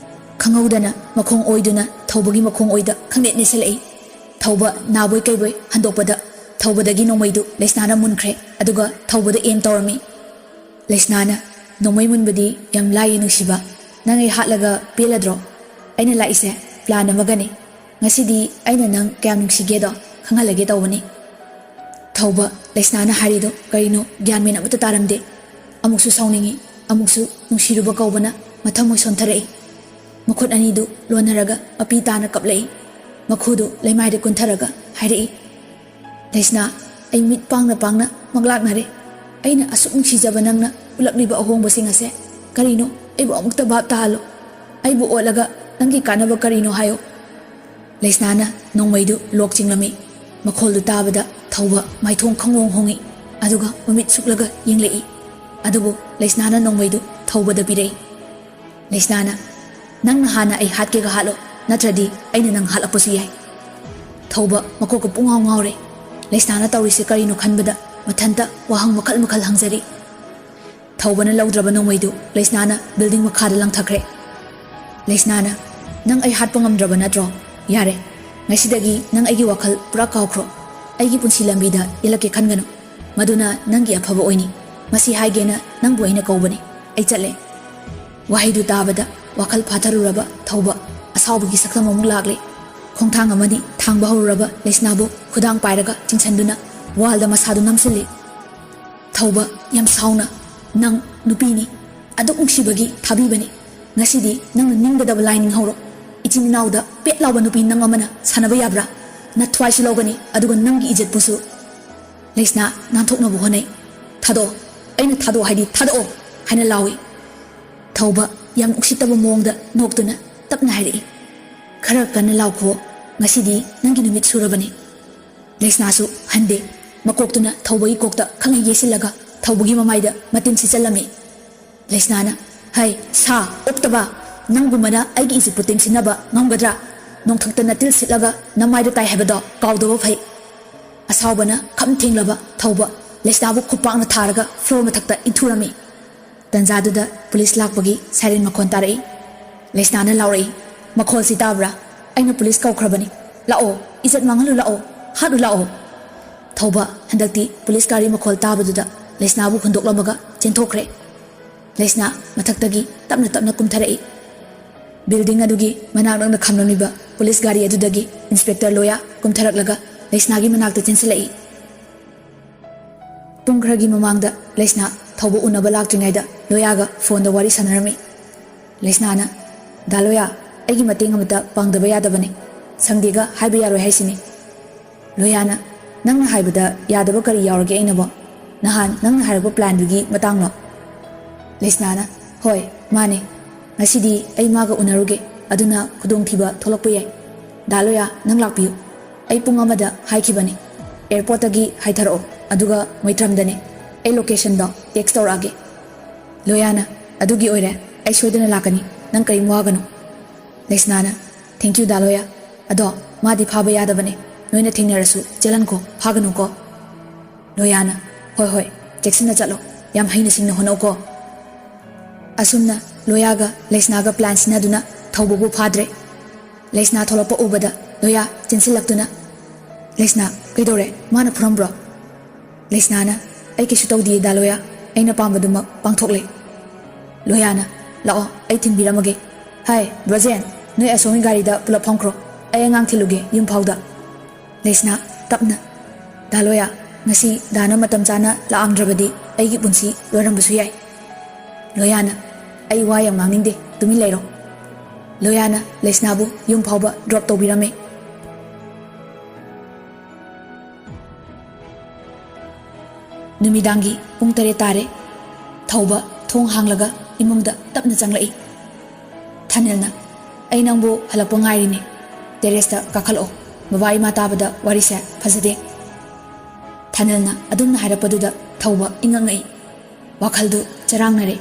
ꯈꯪꯍꯧꯗꯅ ꯃꯈꯣꯡ ꯑꯣꯏꯗꯨꯅ ꯊꯧꯕꯒꯤ ꯃꯈꯣꯡ ꯑꯣꯏꯗ ꯈꯪꯅꯦꯠ ꯅꯦꯠꯁꯤꯜꯂꯛꯏ꯫ ꯊꯧꯕ ꯅꯥꯕꯣꯏ ꯀꯩꯕꯣꯏ ꯍꯟꯗꯣꯛꯄꯗ ꯊꯧꯕꯗꯒꯤ ꯅꯣꯡꯃꯩꯗꯨ ꯂꯩꯁꯅꯥꯅ ꯃꯨꯟꯈ꯭ꯔꯦ, ꯑꯗꯨꯒ ꯊꯧꯕꯗ ꯑꯦꯝ ꯇꯧꯔꯝꯃꯤ꯫ ꯂꯩꯁꯅꯥꯅ, "ꯅꯣꯡꯃꯩ ꯃꯨꯟꯕꯗꯤ ꯌꯥꯝ ꯂꯥꯏꯌꯦ ꯅꯨꯡꯁꯤꯕ꯫ ꯅꯪ ꯑꯩ ꯍꯥꯠꯂꯒ ꯄꯦꯜꯂꯗ꯭ꯔꯣ? ꯑꯩꯅ ꯂꯥꯛꯏꯁꯦ ꯄ꯭ꯂꯥꯟ ꯑꯃꯒꯅꯤ꯫ ꯉꯁꯤꯗꯤ ꯑꯩꯅ ꯅꯪ ꯀꯌꯥꯝ ꯅꯨꯡꯁꯤꯒꯦꯗꯣ ꯈꯪꯍꯜꯂꯒꯦ ꯇꯧꯕꯅꯤ꯫" ꯊꯧꯕ, ꯂꯩꯁꯅꯥꯅ ꯍꯥꯏꯔꯤꯗꯣ ꯀꯔꯤꯅꯣ ꯒ꯭ꯌꯥꯟ ꯃꯦꯟ ꯑꯃꯠꯇ ꯇꯥꯔꯝꯗꯦ꯫ ꯑꯃꯨꯛꯁꯨ ꯁꯥꯎꯅꯤꯡꯏ, ꯑꯃꯨꯛꯁꯨ ꯅꯨꯡꯁꯤꯔꯨꯕ ꯀꯧꯕꯅ ꯃꯊꯃꯣꯏ ꯁꯣꯟꯊꯔꯛꯏ꯫ ꯃꯈꯨꯠ ꯑꯅꯤꯗꯨ ꯂꯣꯟꯅꯔꯒ ꯃꯄꯤ ꯇꯥꯅ ꯀꯞꯂꯛꯏ꯫ ꯃꯈꯨꯗꯨ ꯂꯩꯃꯥꯏꯗ ꯀꯨꯟꯊꯔꯒ ꯍꯥꯏꯔꯛꯏ, "ꯂꯩꯁꯅꯥ, ꯑꯩ ꯃꯤꯠ ꯄꯥꯡꯅ ꯄꯥꯡꯅ ꯃꯪꯂꯥꯛꯅꯔꯦ꯫ ꯑꯩꯅ ꯑꯁꯨꯛ ꯅꯨꯡꯁꯤꯖꯕ ꯅꯪꯅ ꯎꯠꯂꯛꯂꯤꯕ ꯑꯍꯣꯡꯕꯁꯤꯡ ꯑꯁꯦ ꯀꯔꯤꯅꯣ? ꯑꯩꯕꯨ ꯑꯃꯨꯛꯇ ꯚꯥꯞ ꯇꯥꯍꯜꯂꯣ꯫ ꯑꯩꯕꯨ ꯑꯣꯠꯂꯒ ꯅꯪꯒꯤ ꯀꯥꯟꯅꯕ ꯀꯔꯤꯅꯣ ꯍꯥꯏꯌꯣ?" ꯂꯩꯁꯅꯥꯅ ꯅꯣꯡꯃꯩꯗꯨ ꯂꯣꯛ ꯆꯤꯡꯂꯝꯃꯤ꯫ ꯃꯈꯣꯜꯗꯨ ꯇꯥꯕꯗ ꯊꯧꯕ ꯃꯥꯏꯊꯣꯡ ꯈꯪꯍꯣꯡ ꯍꯣꯡꯉꯤ, ꯑꯗꯨꯒ ꯃꯃꯤꯠ ꯁꯨꯛꯂꯒ ꯌꯦꯡꯂꯛꯏ꯫ ꯑꯗꯨꯕꯨ ꯂꯩꯁꯅꯥꯅ ꯅꯣꯡꯃꯩꯗꯨ ꯊꯧꯕꯗ ꯄꯤꯔꯛꯏ꯫ ꯂꯩꯁꯅꯥꯅ, "ꯅꯪꯅ ꯍꯥꯟꯅ ꯑꯩ ꯍꯥꯠꯀꯦꯒ ꯍꯥꯠꯂꯣ, ꯅꯠꯇ꯭ꯔꯗꯤ ꯑꯩꯅ ꯅꯪ ꯍꯥꯠꯂꯛꯄꯁꯨ ꯌꯥꯏ꯫" ꯊꯧꯕ ꯃꯀꯣꯛꯀ ꯄꯨꯡꯉꯥꯎ ꯉꯥꯎꯔꯦ꯫ ꯂꯩꯁꯅꯥꯅ ꯇꯧꯔꯤꯁꯦ ꯀꯔꯤꯅꯣ ꯈꯟꯕꯗ ꯃꯊꯟꯇ ꯋꯥꯍꯪ ꯃꯈꯜ ꯃꯈꯜ ꯍꯪꯖꯔꯤ꯫ ꯊꯧꯕꯅ ꯂꯧꯗ꯭ꯔꯕ ꯅꯣꯡꯃꯩꯗꯨ ꯂꯩꯁꯅꯥꯅ ꯕꯤꯜꯗꯤꯡ ꯃꯈꯥꯗ ꯂꯪꯊꯈ꯭ꯔꯦ꯫ ꯂꯩꯁꯅꯥꯅ, "ꯅꯪ ꯑꯩ ꯍꯥꯠꯄ ꯉꯝꯗ꯭ꯔꯕ ꯅꯠꯇ꯭ꯔꯣ? ꯌꯥꯔꯦ, ꯉꯁꯤꯗꯒꯤ ꯅꯪ ꯑꯩꯒꯤ ꯋꯥꯈꯜ ꯄꯨꯔꯥ ꯀꯥꯎꯈ꯭ꯔꯣ꯫ ꯑꯩꯒꯤ ꯄꯨꯟꯁꯤ ꯂꯝꯕꯤꯗ ꯌꯦꯜꯂꯛꯀꯦ ꯈꯟꯒꯅꯨ꯫ ꯃꯗꯨꯅ ꯅꯪꯒꯤ ꯑꯐꯕ ꯑꯣꯏꯅꯤ꯫ ꯃꯁꯤ ꯍꯥꯏꯒꯦꯅ ꯅꯪꯕꯨ ꯑꯩꯅ ꯀꯧꯕꯅꯤ꯫ ꯑꯩ ꯆꯠꯂꯦ꯫" ꯋꯥꯍꯩꯗꯨ ꯇꯥꯕꯗ ꯋꯥꯈꯜ ꯐꯥꯊꯔꯨꯔꯕ ꯊꯧꯕ ꯑꯁꯥꯎꯕꯒꯤ ꯁꯛꯇꯝ ꯑꯃꯨꯛ ꯂꯥꯛꯂꯦ꯫ ꯈꯣꯡꯊꯥꯡ ꯑꯃꯅꯤ ꯊꯥꯡꯕ ꯍꯧꯔꯨꯔꯕ ꯂꯩꯁꯅꯥꯕꯨ ꯈꯨꯗꯥꯡ ꯄꯥꯏꯔꯒ ꯆꯤꯡꯁꯟꯗꯨꯅ ꯋꯥꯜꯗ ꯃꯁꯥꯗꯨ ꯅꯝꯁꯤꯜꯂꯤ꯫ ꯊꯧꯕ, ꯌꯥꯝ ꯁꯥꯎꯅ, "ꯅꯪ ꯅꯨꯄꯤꯅꯤ, ꯑꯗꯨꯛ ꯅꯨꯡꯁꯤꯕꯒꯤ ꯊꯥꯕꯤꯕꯅꯤ꯫ ꯉꯁꯤꯗꯤ ꯅꯪꯅ ꯅꯤꯡꯒꯗꯕ ꯂꯥꯏ ꯅꯤꯡꯍꯧꯔꯣ꯫ ꯏꯆꯤꯟ ꯏꯅꯥꯎꯗ ꯄꯦꯠ ꯂꯥꯎꯕ ꯅꯨꯄꯤ ꯅꯪ ꯑꯃꯅ ꯁꯥꯟꯅꯕ ꯌꯥꯕ꯭ꯔꯥ? ꯅꯊ꯭ꯋꯥꯏꯁꯨ ꯂꯧꯒꯅꯤ, ꯑꯗꯨꯒ ꯅꯪꯒꯤ ꯏꯖꯠꯄꯨꯁꯨ꯫" ꯂꯩꯁꯅꯥ ꯅꯥꯟꯊꯣꯛꯅꯕ ꯍꯣꯠꯅꯩ꯫ "ꯊꯥꯗꯣꯛꯑꯣ, ꯑꯩꯅ ꯊꯥꯗꯣꯛꯑꯣ ꯍꯥꯏꯗꯤ ꯊꯥꯗꯣꯛꯑꯣ!" ꯍꯥꯏꯅ ꯂꯥꯎꯏ꯫ ꯊꯧꯕ ꯌꯥꯝ ꯎꯁꯤꯠꯇꯕ ꯃꯑꯣꯡꯗ ꯅꯣꯛꯇꯨꯅ ꯇꯞꯅ ꯍꯥꯏꯔꯛꯏ, "ꯈꯔ ꯀꯟꯅ ꯂꯥꯎꯈꯨꯑꯣ, ꯉꯁꯤꯗꯤ ꯅꯪꯒꯤ ꯅꯨꯃꯤꯠ ꯁꯨꯔꯕꯅꯤ꯫" ꯂꯩꯁꯅꯥꯁꯨ ꯍꯟꯗꯦ꯫ ꯃꯀꯣꯛꯇꯨꯅ ꯊꯧꯕꯒꯤ ꯀꯣꯛꯇ ꯈꯪꯍꯩ ꯌꯩꯁꯤꯜꯂꯒ ꯊꯧꯕꯒꯤ ꯃꯃꯥꯏꯗ ꯃꯇꯤꯟ ꯁꯤꯠꯆꯜꯂꯝꯃꯤ꯫ ꯂꯩꯁꯅꯥꯅ, "ꯍꯩ, ꯁꯥ ꯑꯣꯛꯇꯕ! ꯅꯪꯒꯨꯝꯕꯅ ꯑꯩꯒꯤ ꯏꯖꯠꯄꯨ ꯇꯦꯡꯁꯤꯟꯅꯕ ꯉꯝꯒꯗ꯭ꯔꯥ? ꯅꯣꯡꯊꯛꯇ ꯅꯇꯤꯜ ꯁꯤꯠꯂꯒ ꯅꯃꯥꯏꯗ ꯇꯥꯏ ꯍꯥꯏꯕꯗꯣ ꯀꯥꯎꯗꯕ ꯐꯩ꯫" ꯑꯁꯥꯎꯕꯅ ꯈꯝ ꯊꯦꯡꯂꯕ ꯊꯧꯕ ꯂꯩꯁꯅꯥꯕꯨ ꯈꯨꯄꯥꯛꯅ ꯊꯥꯔꯒ ꯐ꯭ꯂꯣꯔ ꯃꯊꯛꯇ ꯏꯟꯊꯨꯔꯝꯃꯤ꯫ ꯇꯟꯖꯥꯗꯨꯗ ꯄꯨꯂꯤꯁ ꯂꯥꯛꯄꯒꯤ ꯁꯥꯏꯔꯦꯟ ꯃꯈꯣꯟ ꯇꯥꯔꯛꯏ꯫ ꯂꯩꯁꯅꯥꯅ ꯂꯥꯎꯔꯛꯏ, "ꯃꯈꯣꯜꯁꯤ ꯇꯥꯕ꯭ꯔꯥ? ꯑꯩꯅ ꯄꯨꯂꯤꯁ ꯀꯧꯈ꯭ꯔꯕꯅꯤ꯫ ꯂꯥꯛꯑꯣ, ꯏꯖꯠ ꯃꯥꯡꯍꯜꯂꯨ ꯂꯥꯛꯑꯣ, ꯍꯥꯠꯂꯨ ꯂꯥꯛꯑꯣ!" ꯊꯧꯕ ꯍꯟꯗꯛꯇꯤ ꯄꯨꯂꯤꯁ ꯒꯥꯔꯤ ꯃꯈꯣꯜ ꯇꯥꯕꯗꯨꯗ ꯂꯩꯁꯅꯥꯕꯨ ꯍꯨꯟꯗꯣꯛꯂꯝꯃꯒ ꯆꯦꯟꯊꯣꯛꯈ꯭ꯔꯦ꯫ ꯂꯩꯁꯅꯥ ꯃꯊꯛꯇꯒꯤ ꯇꯞꯅ ꯇꯞꯅ ꯀꯨꯝꯊꯔꯛꯏ꯫ ꯕꯤꯜꯗꯤꯡ ꯑꯗꯨꯒꯤ ꯃꯅꯥꯛ ꯅꯛꯅ ꯈꯝꯂꯝꯂꯤꯕ ꯄꯨꯂꯤꯁ ꯒꯥꯔꯤ ꯑꯗꯨꯗꯒꯤ ꯏꯟꯁꯄꯦꯛꯇꯔ ꯂꯣꯌꯥ ꯀꯨꯝꯊꯔꯛꯂꯒ ꯂꯩꯁꯅꯥꯒꯤ ꯃꯅꯥꯛꯇ ꯆꯦꯟꯁꯤꯜꯂꯛꯏ꯫ ꯄꯨꯡ ꯈꯔꯒꯤ ꯃꯃꯥꯡꯗ ꯂꯩꯁꯅꯥ ꯊꯧꯕ ꯎꯅꯕ ꯂꯥꯛꯇ꯭ꯔꯤꯉꯩꯗ ꯂꯣꯌꯥꯒ ꯐꯣꯟꯗ ꯋꯥꯔꯤ ꯁꯥꯟꯅꯔꯝꯃꯤ꯫ ꯂꯩꯁꯅꯥꯅ, "ꯗꯥ ꯂꯣꯌꯥ, ꯑꯩꯒꯤ ꯃꯇꯦꯡ ꯑꯃꯇ ꯄꯥꯡꯗꯕ ꯌꯥꯗꯕꯅꯤ꯫ ꯁꯪꯗꯦꯒ ꯍꯥꯏꯕ ꯌꯥꯔꯣꯏ ꯍꯥꯏꯁꯤꯅꯤ꯫" ꯂꯣꯌꯥꯅ, "ꯅꯪꯅ ꯍꯥꯏꯕꯗ ꯌꯥꯗꯕ ꯀꯔꯤ ꯌꯥꯎꯔꯒꯦ ꯑꯩꯅꯕꯣ? ꯅꯍꯥꯟ ꯅꯪꯅ ꯍꯥꯏꯔꯛꯄ ꯄ꯭ꯂꯥꯟꯗꯨꯒꯤ ꯃꯇꯥꯡꯂꯣ?" ꯂꯩꯁꯅꯥꯅ, "ꯍꯣꯏ, ꯃꯥꯅꯦ꯫ ꯉꯁꯤꯗꯤ ꯑꯩ ꯃꯥꯒ ꯎꯅꯔꯨꯒꯦ, ꯑꯗꯨꯅ ꯈꯨꯗꯣꯡꯊꯤꯕ ꯊꯣꯛꯂꯛꯄ ꯌꯥꯏ꯫ ꯗꯥ ꯂꯣꯌꯥ, ꯅꯪ ꯂꯥꯛꯄꯤꯌꯨ꯫ ꯑꯩ ꯄꯨꯡ ꯑꯃꯗ ꯍꯥꯏꯈꯤꯕꯅꯤ꯫ ꯑꯦꯌꯔꯄꯣꯔꯠꯇꯒꯤ ꯍꯥꯏꯊꯔꯛꯑꯣ, ꯑꯗꯨꯒ ꯃꯩꯇ꯭ꯔꯝꯗꯅꯦ꯫ ꯑꯩ ꯂꯣꯀꯦꯁꯟꯗꯣ ꯇꯦꯛꯁ ꯇꯧꯔꯛꯑꯒꯦ꯫" ꯂꯣꯌꯥꯅ, "ꯑꯗꯨꯒꯤ ꯑꯣꯏꯔꯦ, ꯑꯩ ꯁꯣꯏꯗꯅ ꯂꯥꯛꯀꯅꯤ, ꯅꯪ ꯀꯔꯤꯝ ꯋꯥꯒꯅꯨ꯫" ꯂꯩꯁꯅꯥꯅ, "Thank you ꯗꯥ ꯂꯣꯌꯥ꯫ ꯑꯗꯣ ꯃꯥꯗꯤ ꯐꯥꯕ ꯌꯥꯗꯕꯅꯦ, ꯅꯣꯏꯅ ꯊꯦꯡꯅꯔꯁꯨ ꯆꯦꯜꯍꯟꯈꯣ, ꯐꯥꯒꯅꯨꯀꯣ꯫" ꯂꯣꯌꯥꯅ, "ꯍꯣꯏ ꯍꯣꯏ, ꯆꯦꯛꯁꯤꯟꯅ ꯆꯠꯂꯣ, ꯌꯥꯝ ꯍꯩꯅ ꯁꯤꯡꯅ ꯍꯣꯠꯅꯧꯀꯣ꯫" ꯑꯁꯨꯝꯅ ꯂꯣꯌꯥꯒ ꯂꯩꯁꯅꯥꯒ ꯄ꯭ꯂꯥꯟ ꯁꯤꯟꯅꯗꯨꯅ ꯊꯧꯕꯕꯨ ꯐꯥꯗ꯭ꯔꯦ꯫ ꯂꯩꯁꯅꯥ ꯊꯣꯛꯂꯛꯄ ꯎꯕꯗ ꯂꯣꯌꯥ ꯆꯦꯟꯁꯤꯜꯂꯛꯇꯨꯅ, "ꯂꯩꯁꯅꯥ, ꯀꯩꯗꯧꯔꯦ? ꯃꯥꯅ ꯐꯨꯔꯝꯕ꯭ꯔꯣ?" ꯂꯩꯁꯅꯥꯅ, "ꯑꯩ ꯀꯩꯁꯨ ꯇꯧꯗꯤꯌꯦ ꯗꯥ ꯂꯣꯌꯥ, ꯑꯩꯅ ꯄꯥꯝꯕꯗꯨꯃꯛ ꯄꯥꯡꯊꯣꯛꯂꯦ꯫" ꯂꯣꯌꯥꯅ, "ꯂꯥꯛꯑꯣ, ꯑꯩ ꯊꯤꯟꯕꯤꯔꯝꯃꯒꯦ꯫ ꯍꯥꯏ ꯕ꯭ꯔꯣꯖꯦꯟ, ꯅꯣꯏ ꯑꯁꯣꯝꯒꯤ ꯒꯥꯔꯤꯗ ꯄꯨꯂꯞ ꯐꯝꯈ꯭ꯔꯣ, ꯑꯩ ꯑꯉꯥꯡ ꯊꯤꯜꯂꯨꯒꯦ ꯌꯨꯝ ꯐꯥꯎꯗ꯫" ꯂꯩꯁꯅꯥ, ꯇꯞꯅ, "ꯗꯥ ꯂꯣꯌꯥ, ꯉꯁꯤ ꯗꯥꯅ ꯃꯇꯝ ꯆꯥꯅ ꯂꯥꯛꯑꯝꯗ꯭ꯔꯕꯗꯤ ꯑꯩꯒꯤ ꯄꯨꯟꯁꯤ ꯂꯣꯏꯔꯝꯕꯁꯨ ꯌꯥꯏ꯫" ꯂꯣꯌꯥꯅ, "ꯑꯩ ꯋꯥ ꯌꯥꯝ ꯉꯥꯡꯅꯤꯡꯗꯦ, ꯇꯨꯃꯤꯟ ꯂꯩꯔꯣ꯫" ꯂꯣꯌꯥꯅ ꯂꯩꯁꯅꯥꯕꯨ ꯌꯨꯝ ꯐꯥꯎꯕ ꯗ꯭ꯔꯣꯞ ꯇꯧꯕꯤꯔꯝꯃꯦ꯫ ꯅꯨꯃꯤꯗꯥꯡꯒꯤ ꯄꯨꯡ ꯇꯔꯦꯠ ꯇꯥꯔꯦ꯫ ꯊꯧꯕ ꯊꯣꯡ ꯍꯥꯡꯂꯒ ꯏꯃꯨꯡꯗ ꯇꯞꯅ ꯆꯪꯂꯛꯏ꯫ ꯊꯥꯅꯤꯜꯅ, "ꯑꯩ ꯅꯪꯕꯨ ꯍꯜꯂꯛꯄ ꯉꯥꯏꯔꯤꯅꯦ꯫ ꯇꯦꯔꯦꯁꯇ ꯀꯥꯈꯠꯂꯛꯑꯣ꯫ ꯕꯕꯥ ꯏꯃꯥ ꯇꯥꯕꯗ ꯋꯥꯔꯤꯁꯦ ꯐꯖꯗꯦ꯫" ꯊꯥꯅꯤꯜꯅ ꯑꯗꯨꯝꯅ ꯍꯥꯏꯔꯛꯄꯗꯨꯗ ꯊꯧꯕ ꯏꯉꯛ ꯉꯛꯏ꯫ ꯋꯥꯈꯜꯗꯨ ꯆꯔꯥꯡꯅꯔꯦ꯫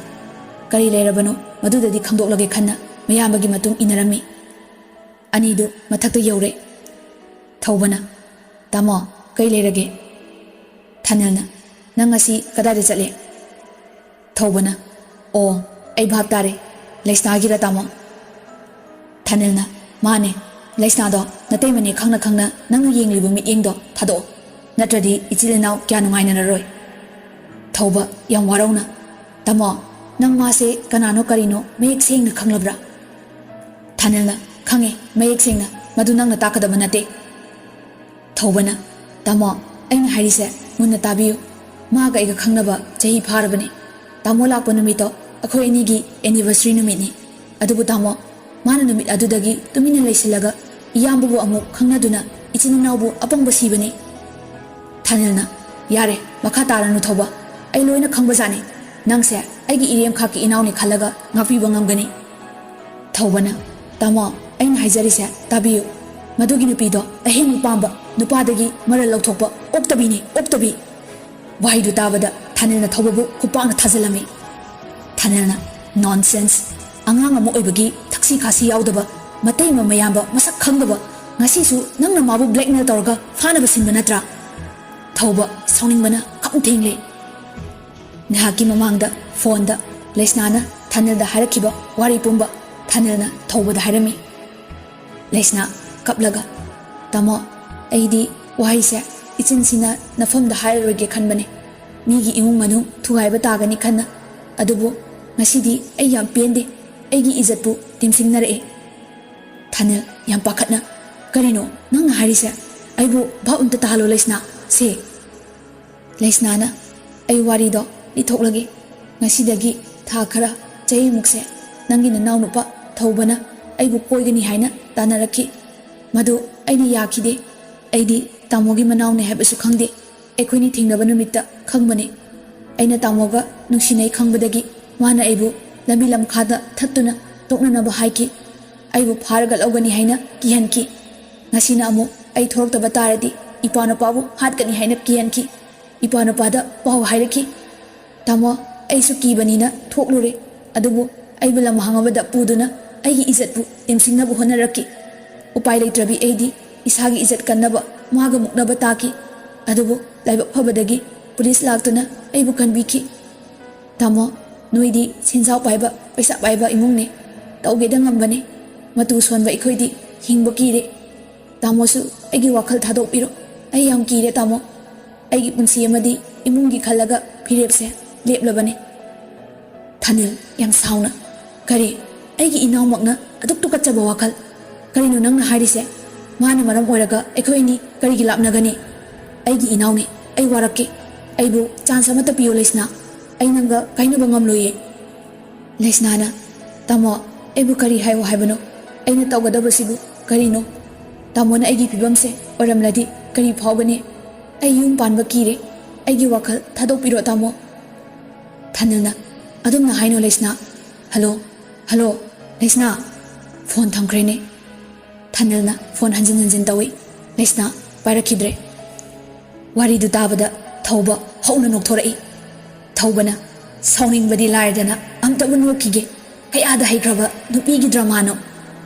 ꯀꯔꯤ ꯂꯩꯔꯕꯅꯣ ꯃꯗꯨꯗꯗꯤ ꯈꯪꯗꯣꯛꯂꯒꯦ ꯈꯟꯅ ꯃꯌꯥꯝꯕꯒꯤ ꯃꯇꯨꯡ ꯏꯟꯅꯔꯝꯃꯤ꯫ ꯑꯅꯤꯗꯨ ꯃꯊꯛꯇ ꯌꯧꯔꯦ꯫ ꯊꯧꯕꯅ, "ꯇꯥꯃꯣ, ꯀꯩ ꯂꯩꯔꯒꯦ?" ꯊꯥꯅꯤꯜꯅ, "ꯅꯪ ꯉꯁꯤ ꯀꯗꯥꯏꯗ ꯆꯠꯂꯦ?" ꯊꯧꯕꯅ, "ꯑꯣ, ꯑꯩ ꯚꯥꯞ ꯇꯥꯔꯦ꯫ ꯂꯩꯁꯅꯥꯒꯤꯔ ꯇꯥꯃꯣ?" ꯊꯥꯅꯤꯜꯅ, "ꯃꯥꯅꯦ꯫ ꯂꯩꯁꯅꯥꯗꯣ ꯅꯇꯩꯃꯅꯦ ꯈꯪꯅ ꯈꯪꯅ ꯅꯪꯅ ꯌꯦꯡꯂꯤꯕ ꯃꯤꯠꯌꯦꯡꯗꯣ ꯊꯥꯗꯣꯛꯑꯣ꯫ ꯅꯠꯇ꯭ꯔꯗꯤ ꯏꯆꯤꯜ ꯏꯅꯥꯎ ꯀꯌꯥ ꯅꯨꯡꯉꯥꯏꯅꯔꯔꯣꯏ꯫" ꯊꯧꯕ, ꯌꯥꯝ ꯋꯥꯔꯧꯅ, "ꯇꯥꯃꯣ, ꯅꯪ ꯃꯥꯁꯦ ꯀꯅꯥꯅꯣ ꯀꯔꯤꯅꯣ ꯃꯌꯦꯛ ꯁꯦꯡꯅ ꯈꯪꯂꯕ꯭ꯔꯥ?" ꯊꯥꯅꯤꯜꯅ, "ꯈꯪꯉꯦ, ꯃꯌꯦꯛ ꯁꯦꯡꯅ꯫ ꯃꯗꯨ ꯅꯪꯅ ꯇꯥꯛꯀꯗꯕ ꯅꯠꯇꯦ꯫" ꯊꯧꯕꯅ, "ꯇꯥꯃꯣ, ꯑꯩꯅ ꯍꯥꯏꯔꯤꯁꯦ ꯃꯨꯟꯅ ꯇꯥꯕꯤꯌꯨ꯫ ꯃꯥꯒ ꯑꯩꯒ ꯈꯪꯅꯕ ꯆꯍꯤ ꯐꯥꯔꯕꯅꯤ꯫ ꯇꯥꯃꯣ ꯂꯥꯛꯄ ꯅꯨꯃꯤꯠꯇꯣ ꯑꯩꯈꯣꯏ ꯑꯅꯤꯒꯤ anniversary ꯅꯨꯃꯤꯠꯅꯤ꯫ ꯑꯗꯨꯕꯨ ꯇꯥꯃꯣ, ꯃꯥꯅ ꯅꯨꯃꯤꯠ ꯑꯗꯨꯗꯒꯤ ꯇꯨꯃꯤꯟꯅ ꯂꯩꯁꯤꯜꯂꯒ ꯏꯌꯥꯝꯕꯕꯨ ꯑꯃꯨꯛ ꯈꯪꯅꯗꯨꯅ ꯏꯆꯤꯟ ꯏꯅꯥꯎꯕꯨ ꯑꯄꯪꯕ ꯁꯤꯕꯅꯤ꯫ ꯊꯥꯅꯤꯜꯅ, "ꯌꯥꯔꯦ, ꯃꯈꯥ ꯇꯥꯔꯅꯨ ꯊꯧꯕ꯫ ꯑꯩ ꯂꯣꯏꯅ ꯈꯪꯕꯖꯥꯠꯅꯤ꯫ ꯅꯪꯁꯦ ꯑꯩꯒꯤ ꯏꯔꯦꯝꯈꯥꯛꯀꯤ ꯏꯅꯥꯎꯅꯤ ꯈꯜꯂꯒ ꯉꯥꯛꯄꯤꯕ ꯉꯝꯒꯅꯤ꯫" ꯊꯧꯕꯅ, "ꯇꯥꯃꯣ, ꯑꯩꯅ ꯍꯥꯏꯖꯔꯤꯁꯦ ꯇꯥꯕꯤꯌꯨ꯫ ꯃꯗꯨꯒꯤ ꯅꯨꯄꯤꯗꯣ ꯑꯍꯤꯡꯕ ꯄꯥꯝꯕ, ꯅꯨꯄꯥꯗꯒꯤ ꯃꯔꯜ ꯂꯧꯊꯣꯛꯄ ꯑꯣꯛꯇꯕꯤꯅꯤ, ꯑꯣꯛꯇꯕꯤ!" ꯋꯥꯍꯩꯗꯨ ꯇꯥꯕꯗ ꯊꯥꯅꯤꯜꯅ ꯊꯧꯕꯕꯨ ꯈꯨꯄꯥꯛꯅ ꯊꯥꯖꯤꯜꯂꯝꯃꯤ꯫ ꯊꯥꯅꯤꯜꯅ, "Nonsense! ꯑꯉꯥꯡ ꯑꯃ ꯑꯣꯏꯕꯒꯤ ꯊꯛꯁꯤ ꯈꯥꯁꯤ ꯌꯥꯎꯗꯕ, ꯃꯇꯩ ꯃꯌꯥꯝꯕ ꯃꯁꯛ ꯈꯪꯗꯕ, ꯉꯁꯤꯁꯨ ꯅꯪꯅ ꯃꯥꯕꯨ blackmail ꯇꯧꯔꯒ ꯐꯥꯅꯕ ꯁꯤꯟꯕ ꯅꯠꯇ꯭ꯔꯥ?" ꯊꯧꯕ ꯁꯥꯎꯅꯤꯡꯕꯅ ꯈꯝ ꯊꯦꯡꯂꯦ꯫ ꯉꯥꯏꯍꯥꯛꯀꯤ ꯃꯃꯥꯡꯗ ꯐꯣꯟꯗ ꯂꯩꯁꯅꯥꯅ ꯊꯥꯅꯤꯜꯗ ꯍꯥꯏꯔꯛꯈꯤꯕ ꯋꯥꯔꯤ ꯄꯨꯝꯕ ꯊꯥꯅꯤꯜꯅ ꯊꯧꯕꯗ ꯍꯥꯏꯔꯝꯃꯤ꯫ ꯂꯩꯁꯅꯥ, ꯀꯞꯂꯒ, "ꯇꯥꯃꯣ, ꯑꯩꯗꯤ ꯋꯥꯍꯩꯁꯦ ꯏꯆꯤꯟꯁꯤꯅ ꯅꯐꯝꯗ ꯍꯥꯏꯔꯔꯣꯏꯒꯦ ꯈꯟꯕꯅꯦ꯫ ꯃꯤꯒꯤ ꯏꯃꯨꯡ ꯃꯅꯨꯡ ꯊꯨꯒꯥꯏꯕ ꯇꯥꯒꯅꯤ ꯈꯟꯅ꯫ ꯑꯗꯨꯕꯨ ꯉꯁꯤꯗꯤ ꯑꯩ ꯌꯥꯝ ꯄꯦꯟꯗꯦ꯫ ꯑꯩꯒꯤ ꯏꯖꯠꯄꯨ ꯇꯦꯝꯁꯤꯡꯅꯔꯛꯑꯦ꯫" ꯊꯥꯅꯤꯜ, ꯌꯥꯝ ꯄꯥꯈꯠꯅ, "ꯀꯔꯤꯅꯣ ꯅꯪꯅ ꯍꯥꯏꯔꯤꯁꯦ? ꯑꯩꯕꯨ ꯚꯥꯞ ꯑꯝꯇ ꯇꯥꯍꯜꯂꯣ ꯂꯩꯁꯅꯥ, ꯁꯦ꯫" ꯂꯩꯁꯅꯥꯅ, "ꯑꯩ ꯋꯥꯔꯤꯗꯣ ꯂꯤꯊꯣꯛꯂꯒꯦ꯫ ꯉꯁꯤꯗꯒꯤ ꯊꯥ ꯈꯔ, ꯆꯍꯤꯃꯨꯛꯁꯦ ꯅꯪꯒꯤ ꯅꯅꯥꯎꯅꯨꯄꯥ ꯊꯧꯕꯅ ꯑꯩꯕꯨ ꯀꯣꯏꯒꯅꯤ ꯍꯥꯏꯅ ꯇꯥꯟꯅꯔꯛꯈꯤ꯫ ꯃꯗꯨ ꯑꯩꯅ ꯌꯥꯈꯤꯗꯦ꯫ ꯑꯩꯗꯤ ꯇꯥꯃꯣꯒꯤ ꯃꯅꯥꯎꯅꯦ ꯍꯥꯏꯕꯁꯨ ꯈꯪꯗꯦ꯫ ꯑꯩꯈꯣꯏꯅꯤ ꯊꯦꯡꯅꯕ ꯅꯨꯃꯤꯠꯇ ꯈꯪꯕꯅꯤ꯫ ꯑꯩꯅ ꯇꯥꯃꯣꯒ ꯅꯨꯡꯁꯤꯅꯩ ꯈꯪꯕꯗꯒꯤ ꯃꯥꯅ ꯑꯩꯕꯨ ꯂꯝꯕꯤ ꯂꯝꯈꯥꯗ ꯊꯠꯇꯨꯅ ꯇꯣꯛꯅꯅꯕ ꯍꯥꯏꯈꯤ꯫ ꯑꯩꯕꯨ ꯐꯥꯔꯒ ꯂꯧꯒꯅꯤ ꯍꯥꯏꯅ ꯀꯤꯍꯟꯈꯤ꯫ ꯉꯁꯤꯅ ꯑꯃꯨꯛ ꯑꯩ ꯊꯣꯔꯛꯇꯕ ꯇꯥꯔꯗꯤ ꯏꯄꯥ ꯅꯨꯄꯥꯕꯨ ꯍꯥꯠꯀꯅꯤ ꯍꯥꯏꯅ ꯀꯤꯍꯟꯈꯤ꯫ ꯏꯄꯥ ꯅꯨꯄꯥꯗ ꯄꯥꯎ ꯍꯥꯏꯔꯛꯈꯤ꯫ ꯇꯥꯃꯣ, ꯑꯩꯁꯨ ꯀꯤꯕꯅꯤꯅ ꯊꯣꯛꯂꯨꯔꯦ꯫ ꯑꯗꯨꯕꯨ ꯑꯩꯕꯨ ꯂꯝꯍꯥꯡ ꯑꯃꯗ ꯄꯨꯗꯨꯅ ꯑꯩꯒꯤ ꯏꯖꯠꯄꯨ ꯇꯦꯝꯁꯤꯡꯅꯕ ꯍꯣꯠꯅꯔꯛꯈꯤ꯫ ꯎꯄꯥꯏ ꯂꯩꯇ꯭ꯔꯕꯤ ꯑꯩꯗꯤ ꯏꯁꯥꯒꯤ ꯏꯖꯠ ꯀꯟꯅꯕ ꯃꯥꯒ ꯃꯨꯛꯅꯕ ꯇꯥꯈꯤ꯫ ꯑꯗꯨꯕꯨ ꯂꯥꯏꯕꯛ ꯐꯕꯗꯒꯤ ꯄꯨꯂꯤꯁ ꯂꯥꯛꯇꯨꯅ ꯑꯩꯕꯨ ꯀꯟꯕꯤꯈꯤ꯫" ꯇꯥꯃꯣ, ꯅꯣꯏꯗꯤ ꯁꯦꯟꯖꯥꯎ ꯄꯥꯏꯕ, ꯄꯩꯁꯥ ꯄꯥꯏꯕ ꯏꯃꯨꯡꯅꯦ꯫ ꯇꯧꯒꯦꯗ ꯉꯝꯕꯅꯦ꯫ ꯃꯇꯨ ꯁꯣꯟꯕ ꯑꯩꯈꯣꯏꯗꯤ ꯍꯤꯡꯕ ꯀꯤꯔꯦ꯫ ꯇꯥꯃꯣꯁꯨ ꯑꯩꯒꯤ ꯋꯥꯈꯜ ꯊꯥꯗꯣꯛꯄꯤꯔꯣ꯫ ꯑꯩ ꯌꯥꯝ ꯀꯤꯔꯦ ꯇꯥꯃꯣ꯫ ꯑꯩꯒꯤ ꯄꯨꯟꯁꯤ ꯑꯃꯗꯤ ꯏꯃꯨꯡꯒꯤ ꯈꯜꯂꯒ ꯐꯤꯔꯦꯞꯁꯦ ꯂꯦꯞꯂꯕꯅꯦ꯫ ꯊꯥꯅꯤꯜ, ꯌꯥꯝ ꯁꯥꯎꯅ, "ꯀꯔꯤ? ꯑꯩꯒꯤ ꯏꯅꯥꯎꯃꯛꯅ ꯑꯗꯨꯛ ꯇꯨꯀꯠꯆꯕ ꯋꯥꯈꯜ? ꯀꯔꯤꯅꯣ ꯅꯪꯅ ꯍꯥꯏꯔꯤꯁꯦ? ꯃꯥꯅ ꯃꯔꯝ ꯑꯣꯏꯔꯒ ꯑꯩꯈꯣꯏ ꯑꯅꯤ ꯀꯔꯤꯒꯤ ꯂꯥꯞꯅꯒꯅꯤ? ꯑꯩꯒꯤ ꯏꯅꯥꯎꯅꯤ, ꯑꯩ ꯋꯥꯔꯛꯀꯦ꯫" ꯑꯩꯕꯨ ꯆꯥꯟꯁ ꯑꯃꯠꯇ ꯄꯤꯌꯨ ꯂꯩꯁꯅꯥ꯫ ꯑꯩ ꯅꯪꯒ ꯀꯥꯏꯅꯕ ꯉꯝꯂꯣꯏꯌꯦ꯫ ꯂꯩꯁꯅꯥꯅ, "ꯇꯥꯃꯣ, ꯑꯩꯕꯨ ꯀꯔꯤ ꯍꯥꯏꯌꯣ ꯍꯥꯏꯕꯅꯣ? ꯑꯩꯅ ꯇꯧꯒꯗꯕꯁꯤꯕꯨ ꯀꯔꯤꯅꯣ? ꯇꯥꯃꯣꯅ ꯑꯩꯒꯤ ꯐꯤꯕꯝꯁꯦ ꯑꯣꯏꯔꯝꯂꯗꯤ ꯀꯔꯤ ꯐꯥꯎꯒꯅꯤ? ꯑꯩ ꯌꯨꯝ ꯄꯥꯟꯕ ꯀꯤꯔꯦ꯫ ꯑꯩꯒꯤ ꯋꯥꯈꯜ ꯊꯥꯗꯣꯛꯄꯤꯔꯣ ꯇꯥꯃꯣ꯫" ꯊꯥꯅꯤꯜꯅ, "ꯑꯗꯨꯝꯅ ꯍꯥꯏꯅꯣ Leisana. Hello, hello, Leisana!" Phone ꯊꯝꯈ꯭ꯔꯦꯅꯦ꯫ ꯊꯥꯅꯤꯜꯅ ꯐꯣꯟ ꯍꯟꯖꯤꯟ ꯍꯟꯖꯤꯟ ꯇꯧꯏ꯫ ꯂꯩꯁꯅꯥ ꯄꯥꯏꯔꯛꯈꯤꯗ꯭ꯔꯦ꯫ ꯋꯥꯔꯤꯗꯨ ꯇꯥꯕꯗ ꯊꯧꯕ ꯍꯧꯅ ꯅꯣꯛꯊꯣꯔꯛꯏ꯫ ꯊꯧꯕꯅ, "ꯁꯥꯎꯅꯤꯡꯕꯗꯤ ꯂꯥꯏꯔꯗꯅ ꯑꯝꯇꯕꯨ ꯅꯣꯛꯈꯤꯒꯦ꯫ ꯀꯌꯥꯗ ꯍꯩꯈ꯭ꯔꯕ ꯅꯨꯄꯤꯒꯤ ꯗ꯭ꯔꯃꯥꯅꯣ!"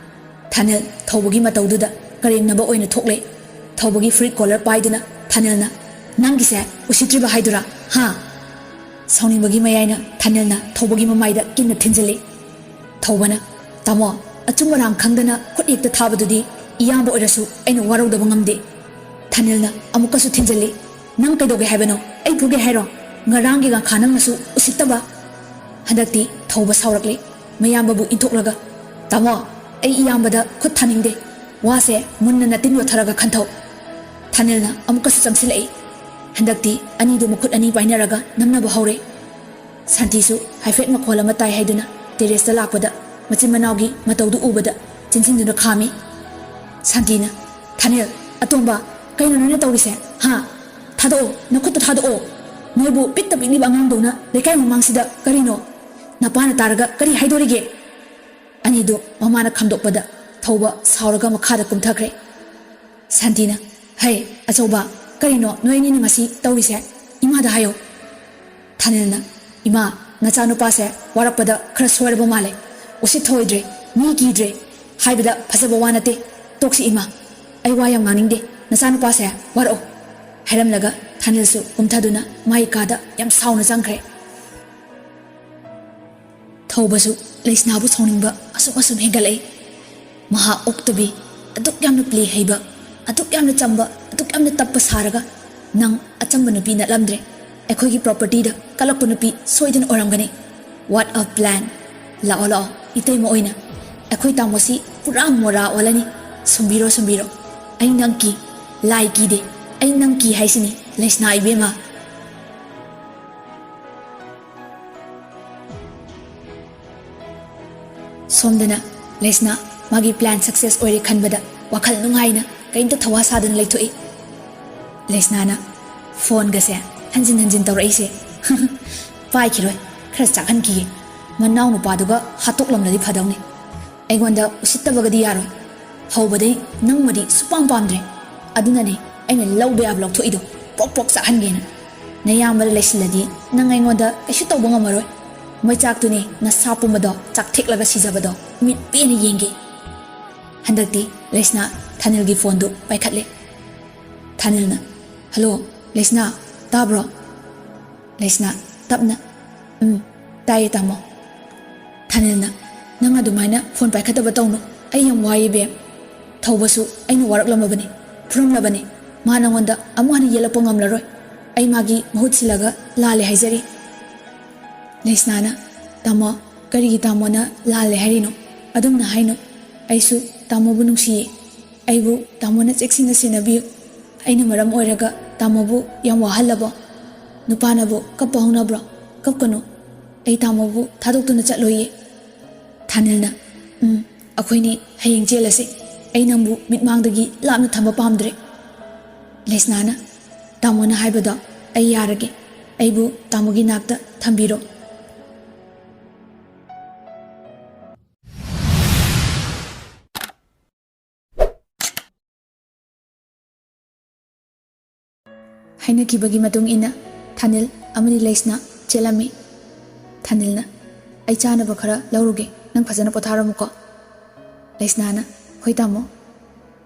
ꯊꯥꯅꯤꯜ ꯊꯧꯕꯒꯤ ꯃꯇꯧꯗꯨꯗ ꯀꯔꯦꯝꯅꯕ ꯑꯣꯏꯅ ꯊꯣꯛꯂꯦ꯫ ꯊꯧꯕꯒꯤ ꯐꯨꯔꯤꯠ ꯀꯣꯂꯔ ꯄꯥꯏꯗꯨꯅ ꯊꯥꯅꯤꯜꯅ, "ꯅꯪꯒꯤꯁꯦ ꯎꯁꯤꯠꯇ꯭ꯔꯤꯕ ꯍꯥꯏꯗꯨꯔꯥ, ꯍꯥ?" ꯁꯥꯎꯅꯤꯡꯕꯒꯤ ꯃꯌꯥꯏꯅ ꯊꯥꯅꯤꯜꯅ ꯊꯧꯕꯒꯤ ꯃꯃꯥꯏꯗ ꯀꯤꯟꯅ ꯊꯤꯟꯖꯤꯜꯂꯤ꯫ ꯊꯧꯕꯅ, "ꯇꯥꯃꯣ, ꯑꯆꯨꯝ ꯑꯔꯥꯟ ꯈꯪꯗꯅ ꯈꯨꯠ ꯍꯦꯛꯇ ꯊꯥꯕꯗꯨꯗꯤ ꯏꯌꯥꯝꯕ ꯑꯣꯏꯔꯁꯨ ꯑꯩꯅ ꯋꯥꯔꯧꯗꯕ ꯉꯝꯗꯦ꯫" ꯊꯥꯅꯤꯜꯅ ꯑꯃꯨꯛꯀꯁꯨ ꯊꯤꯟꯖꯤꯜꯂꯤ꯫ "ꯅꯪ ꯀꯩꯗꯧꯒꯦ ꯍꯥꯏꯕꯅꯣ? ꯑꯩ ꯐꯨꯒꯦ ꯍꯥꯏꯔꯣ? ꯉꯔꯥꯡꯒꯤ ꯉꯥꯈꯥ ꯅꯪꯅꯁꯨ ꯎꯁꯤꯠꯇꯕ!" ꯍꯟꯗꯛꯇꯤ ꯊꯧꯕ ꯁꯥꯎꯔꯛꯂꯤ꯫ ꯃꯌꯥꯝꯕꯕꯨ ꯏꯟꯊꯣꯛꯂꯒ, "ꯇꯥꯃꯣ, ꯑꯩ ꯏꯌꯥꯝꯕꯗ ꯈꯨꯠ ꯊꯥꯅꯤꯡꯗꯦ꯫ ꯋꯥꯁꯦ ꯃꯨꯟꯅ ꯅꯇꯤꯟ ꯌꯣꯠꯊꯔꯒ ꯈꯟꯊꯧ꯫" ꯊꯥꯅꯤꯜꯅ ꯑꯃꯨꯛꯀꯁꯨ ꯆꯪꯁꯤꯜꯂꯛꯏ꯫ ꯍꯟꯗꯛꯇꯤ ꯑꯅꯤꯗꯨ ꯃꯈꯨꯠ ꯑꯅꯤ ꯄꯥꯏꯅꯔꯒ ꯅꯝꯅꯕ ꯍꯧꯔꯦ꯫ ꯁꯥꯟꯇꯤꯁꯨ ꯍꯥꯏꯐꯦꯠ ꯃꯈꯣꯜ ꯑꯃ ꯇꯥꯏ ꯍꯥꯏꯗꯨꯅ ꯇꯦꯔꯦꯁꯇ ꯂꯥꯛꯄꯗ ꯃꯆꯤꯟ ꯃꯅꯥꯎꯒꯤ ꯃꯇꯧꯗꯨ ꯎꯕꯗ ꯆꯤꯟꯁꯤꯟꯗꯨꯅ ꯈꯥꯝꯃꯤ꯫ ꯁꯥꯟꯇꯤꯅ, "ꯊꯥꯅꯤꯜ, ꯑꯇꯣꯝꯕ, ꯀꯩꯅꯣ ꯅꯣꯏꯅ ꯇꯧꯔꯤꯁꯦ? ꯍꯥ? ꯊꯥꯗꯣꯛꯑꯣ, ꯅꯈꯨꯠꯇꯨ ꯊꯥꯗꯣꯛꯑꯣ꯫ ꯅꯣꯏꯕꯨ ꯄꯤꯛꯇ ꯄꯤꯛꯂꯤꯕ ꯑꯉꯥꯡꯗꯧꯅ ꯂꯩꯀꯥꯏ ꯃꯃꯥꯡꯁꯤꯗ ꯀꯔꯤꯅꯣ? ꯅꯄꯥꯅ ꯇꯥꯔꯒ ꯀꯔꯤ ꯍꯥꯏꯗꯣꯔꯤꯒꯦ?" ꯑꯅꯤꯗꯨ ꯃꯃꯥꯅ ꯈꯥꯝꯗꯣꯛꯄꯗ ꯊꯧꯕ ꯁꯥꯎꯔꯒ ꯃꯈꯥꯗ ꯀꯨꯝꯊꯈ꯭ꯔꯦ꯫ ꯁꯥꯟꯇꯤꯅ, "ꯍꯩ, ꯑꯆꯧꯕ, ꯀꯔꯤꯅꯣ ꯅꯣꯏ ꯑꯅꯤꯅ ꯉꯁꯤ ꯇꯧꯔꯤꯁꯦ? ꯏꯃꯥꯗ ꯍꯥꯏꯌꯣ꯫" ꯊꯥꯅꯤꯜꯅ, "ꯏꯃꯥ, ꯅꯆꯥꯅꯨꯄꯥꯁꯦ ꯋꯥꯔꯛꯄꯗ ꯈꯔ ꯁꯣꯏꯔꯕ ꯃꯥꯜꯂꯦ꯫ ꯎꯁꯤꯠ ꯊꯑꯣꯏꯗ꯭ꯔꯦ, ꯃꯤ ꯀꯤꯗ꯭ꯔꯦ꯫ ꯍꯥꯏꯕꯗ ꯐꯖꯕ ꯋꯥ ꯅꯠꯇꯦ꯫ ꯇꯣꯛꯁꯤ ꯏꯃꯥ꯫ ꯑꯩ ꯋꯥ ꯌꯥꯝ ꯉꯥꯡꯅꯤꯡꯗꯦ꯫ ꯅꯆꯥꯅꯨꯄꯥꯁꯦ ꯋꯥꯔꯛꯑꯣ꯫" ꯍꯥꯏꯔꯝꯂꯒ ꯊꯥꯅꯤꯜꯁꯨ ꯀꯨꯝꯊꯗꯨꯅ ꯃꯥꯒꯤ ꯀꯥꯗ ꯌꯥꯝ ꯁꯥꯎꯅ ꯆꯪꯈ꯭ꯔꯦ꯫ ꯊꯧꯕꯁꯨ ꯂꯩꯁꯅꯥꯕꯨ ꯁꯥꯎꯅꯤꯡꯕ ꯑꯁꯨꯝ ꯑꯁꯨꯝ ꯍꯦꯟꯒꯠꯂꯛꯏ꯫ ꯃꯍꯥꯛ ꯑꯣꯛꯇꯕꯤ, ꯑꯗꯨꯛ ꯌꯥꯝꯅ ꯄ꯭ꯂꯦ ꯍꯩꯕ, ꯑꯗꯨꯛ ꯌꯥꯝꯅ ꯆꯝꯕ, ꯑꯗꯨꯛ ꯌꯥꯝꯅ ꯇꯞꯄ ꯁꯥꯔꯒ, ꯅꯪ ꯑꯆꯝꯕ ꯅꯨꯄꯤ ꯅꯠꯂꯝꯗ꯭ꯔꯦ꯫ ꯑꯩꯈꯣꯏꯒꯤ ꯄ꯭ꯔꯣꯄꯔꯇꯤꯗ ꯀꯜꯂꯛꯄ ꯅꯨꯄꯤ ꯁꯣꯏꯗꯅ ꯑꯣꯏꯔꯝꯒꯅꯤ꯫ What a plan! ꯂꯥꯛꯑꯣ, ꯂꯥꯛꯑꯣ, ꯏꯇꯩꯃ ꯑꯣꯏꯅ꯫ ꯑꯩꯈꯣꯏ ꯇꯥꯃꯣꯁꯤ ꯄꯨꯔꯥ ꯃꯣꯔꯥ ꯑꯣꯜꯂꯅꯤ꯫ ꯁꯨꯝꯕꯤꯔꯣ, ꯁꯨꯝꯕꯤꯔꯣ꯫ ꯑꯩ ꯅꯪ ꯀꯤ, ꯂꯥꯏ ꯀꯤꯗꯦ꯫ ꯑꯩ ꯅꯪ ꯀꯤ ꯍꯥꯏꯁꯤꯅꯤ, ꯂꯩꯁꯅꯥ ꯏꯕꯦꯝꯃ꯫ ꯁꯣꯝꯗꯅ ꯂꯩꯁꯅꯥ ꯃꯥꯒꯤ plan success ꯑꯣꯏꯔꯦ ꯈꯟꯕꯗ ꯋꯥꯈꯜ ꯅꯨꯡꯉꯥꯏꯅ ꯀꯔꯤꯝꯇ ꯊꯋꯥ ꯁꯥꯗꯅ ꯂꯩꯊꯣꯛꯏ꯫ ꯂꯩꯁꯅꯥꯅ ꯐꯣꯟꯒꯁꯦ ꯍꯟꯖꯤꯟ ꯍꯟꯖꯤꯟ ꯇꯧꯔꯛꯏꯁꯦ꯫ ꯄꯥꯏꯈꯤꯔꯣꯏ, ꯈꯔ ꯆꯥꯛꯍꯟꯈꯤꯒꯦ꯫ ꯃꯅꯥꯎ ꯅꯨꯄꯥꯗꯨꯒ ꯍꯥꯠꯇꯣꯛꯂꯝꯂꯗꯤ ꯐꯗꯧꯅꯤ꯫ ꯑꯩꯉꯣꯟꯗ ꯎꯁꯤꯠꯇꯕꯒꯗꯤ ꯌꯥꯔꯣꯏ꯫ ꯍꯧꯕꯗꯩ ꯅꯪꯃꯗꯤ ꯁꯨꯄꯥꯝ ꯄꯥꯝꯗ꯭ꯔꯦ꯫ ꯑꯗꯨꯅꯅꯦ ꯑꯩꯅ ꯂꯧꯕ ꯌꯥꯕ ꯂꯧꯊꯣꯛꯏꯗꯣ, ꯄ꯭ꯔꯣꯛ ꯄ꯭ꯔꯣꯛ ꯆꯥꯛꯍꯟꯒꯦꯅ꯫ ꯅꯌꯥꯝꯕꯗ ꯂꯩꯁꯤꯜꯂꯗꯤ ꯅꯪ ꯑꯩꯉꯣꯟꯗ ꯀꯩꯁꯨ ꯇꯧꯕ ꯉꯝꯃꯔꯣꯏ꯫ ꯃꯩꯆꯥꯛꯇꯨꯅꯤ ꯅꯁꯥ ꯄꯨꯝꯕꯗꯣ ꯆꯥꯛꯊꯦꯛꯂꯒ ꯁꯤꯖꯕꯗꯣ ꯃꯤꯠ ꯄꯦꯟꯅ ꯌꯦꯡꯒꯦ꯫ ꯍꯟꯗꯛꯇꯤ ꯂꯩꯁꯅꯥ ꯊꯥꯅꯤꯜꯒꯤ ꯐꯣꯟꯗꯨ ꯄꯥꯏꯈꯠꯂꯦ꯫ ꯊꯥꯅꯤꯜꯅ, "ꯍꯜꯂꯣ, ꯂꯩꯁꯅꯥ, ꯇꯥꯕ꯭ꯔꯣ?" ꯂꯩꯁꯅꯥ ꯇꯞꯅ, "ꯎꯝ, ꯇꯥꯏꯌꯦ ꯇꯥꯃꯣ꯫" ꯊꯥꯅꯤꯜꯅ, "ꯅꯪ ꯑꯗꯨꯃꯥꯏꯅ ꯐꯣꯟ ꯄꯥꯏꯈꯠꯇꯕ ꯇꯧꯅꯨ꯫ ꯑꯩ ꯌꯥꯝ ꯋꯥꯏꯌꯦ ꯕꯦꯝ꯫ ꯊꯧꯕꯁꯨ ꯑꯩꯅ ꯋꯥꯔꯛꯂꯝꯃꯕꯅꯤ, ꯐꯨꯔꯝꯂꯕꯅꯤ꯫ ꯃꯥ ꯅꯉꯣꯟꯗ ꯑꯃꯨꯛ ꯍꯟꯅ ꯌꯦꯠꯂꯛꯄ ꯉꯝꯂꯔꯣꯏ꯫ ꯑꯩ ꯃꯥꯒꯤ ꯃꯍꯨꯠ ꯁꯤꯜꯂꯒ ꯂꯥꯜꯂꯦ ꯍꯥꯏꯖꯔꯤ꯫" ꯂꯩꯁꯅꯥꯅ, "ꯇꯥꯃꯣ, ꯀꯔꯤꯒꯤ ꯇꯥꯃꯣꯅ ꯂꯥꯜꯂꯦ ꯍꯥꯏꯔꯤꯅꯣ? ꯑꯗꯨꯝꯅ ꯍꯥꯏꯅꯨ꯫ ꯑꯩꯁꯨ ꯇꯥꯃꯣꯕꯨ ꯅꯨꯡꯁꯤꯌꯦ꯫ ꯑꯩꯕꯨ ꯇꯥꯃꯣꯅ ꯆꯦꯛꯁꯤꯟꯅ ꯁꯦꯟꯅꯕꯤꯌꯨ꯫ ꯑꯩꯅ ꯃꯔꯝ ꯑꯣꯏꯔꯒ ꯇꯥꯃꯣꯕꯨ ꯌꯥꯝ ꯋꯥꯍꯜꯂꯕꯣ? ꯅꯨꯄꯥꯅꯕꯨ ꯀꯞꯄ ꯍꯧꯅꯕ꯭ꯔꯣ? ꯀꯞꯀꯅꯨ꯫ ꯑꯩ ꯇꯥꯃꯣꯕꯨ ꯊꯥꯗꯣꯛꯇꯨꯅ ꯆꯠꯂꯣꯏꯌꯦ꯫" ꯊꯥꯅꯤꯜꯅ, "ꯎꯝ, ꯑꯩꯈꯣꯏꯅꯤ ꯍꯌꯦꯡ ꯆꯦꯜꯂꯁꯤ꯫ ꯑꯩ ꯅꯪꯕꯨ ꯃꯤꯠꯃꯥꯡꯗꯒꯤ ꯂꯥꯞꯅ ꯊꯝꯕ ꯄꯥꯝꯗ꯭ꯔꯦ꯫" ꯂꯩꯁꯅꯥꯅ, "ꯇꯥꯃꯣꯅ ꯍꯥꯏꯕꯗꯣ ꯑꯩ ꯌꯥꯔꯒꯦ꯫ ꯑꯩꯕꯨ ꯇꯥꯃꯣꯒꯤ ꯅꯥꯛꯇ ꯊꯝꯕꯤꯔꯣ꯫" ꯍꯥꯏꯅꯈꯤꯕꯒꯤ ꯃꯇꯨꯡ ꯏꯟꯅ ꯊꯥꯅꯤꯜ ꯑꯃꯗꯤ ꯂꯩꯁꯅꯥ ꯆꯦꯜꯂꯝꯃꯤ꯫ ꯊꯥꯅꯤꯜꯅ, "ꯑꯩ ꯆꯥꯅꯕ ꯈꯔ ꯂꯧꯔꯨꯒꯦ, ꯅꯪ ꯐꯖꯅ ꯄꯣꯊꯥꯔꯝꯃꯨꯀꯣ꯫" ꯂꯩꯁꯅꯥꯅ, "ꯍꯣꯏ ꯇꯥꯃꯣ꯫"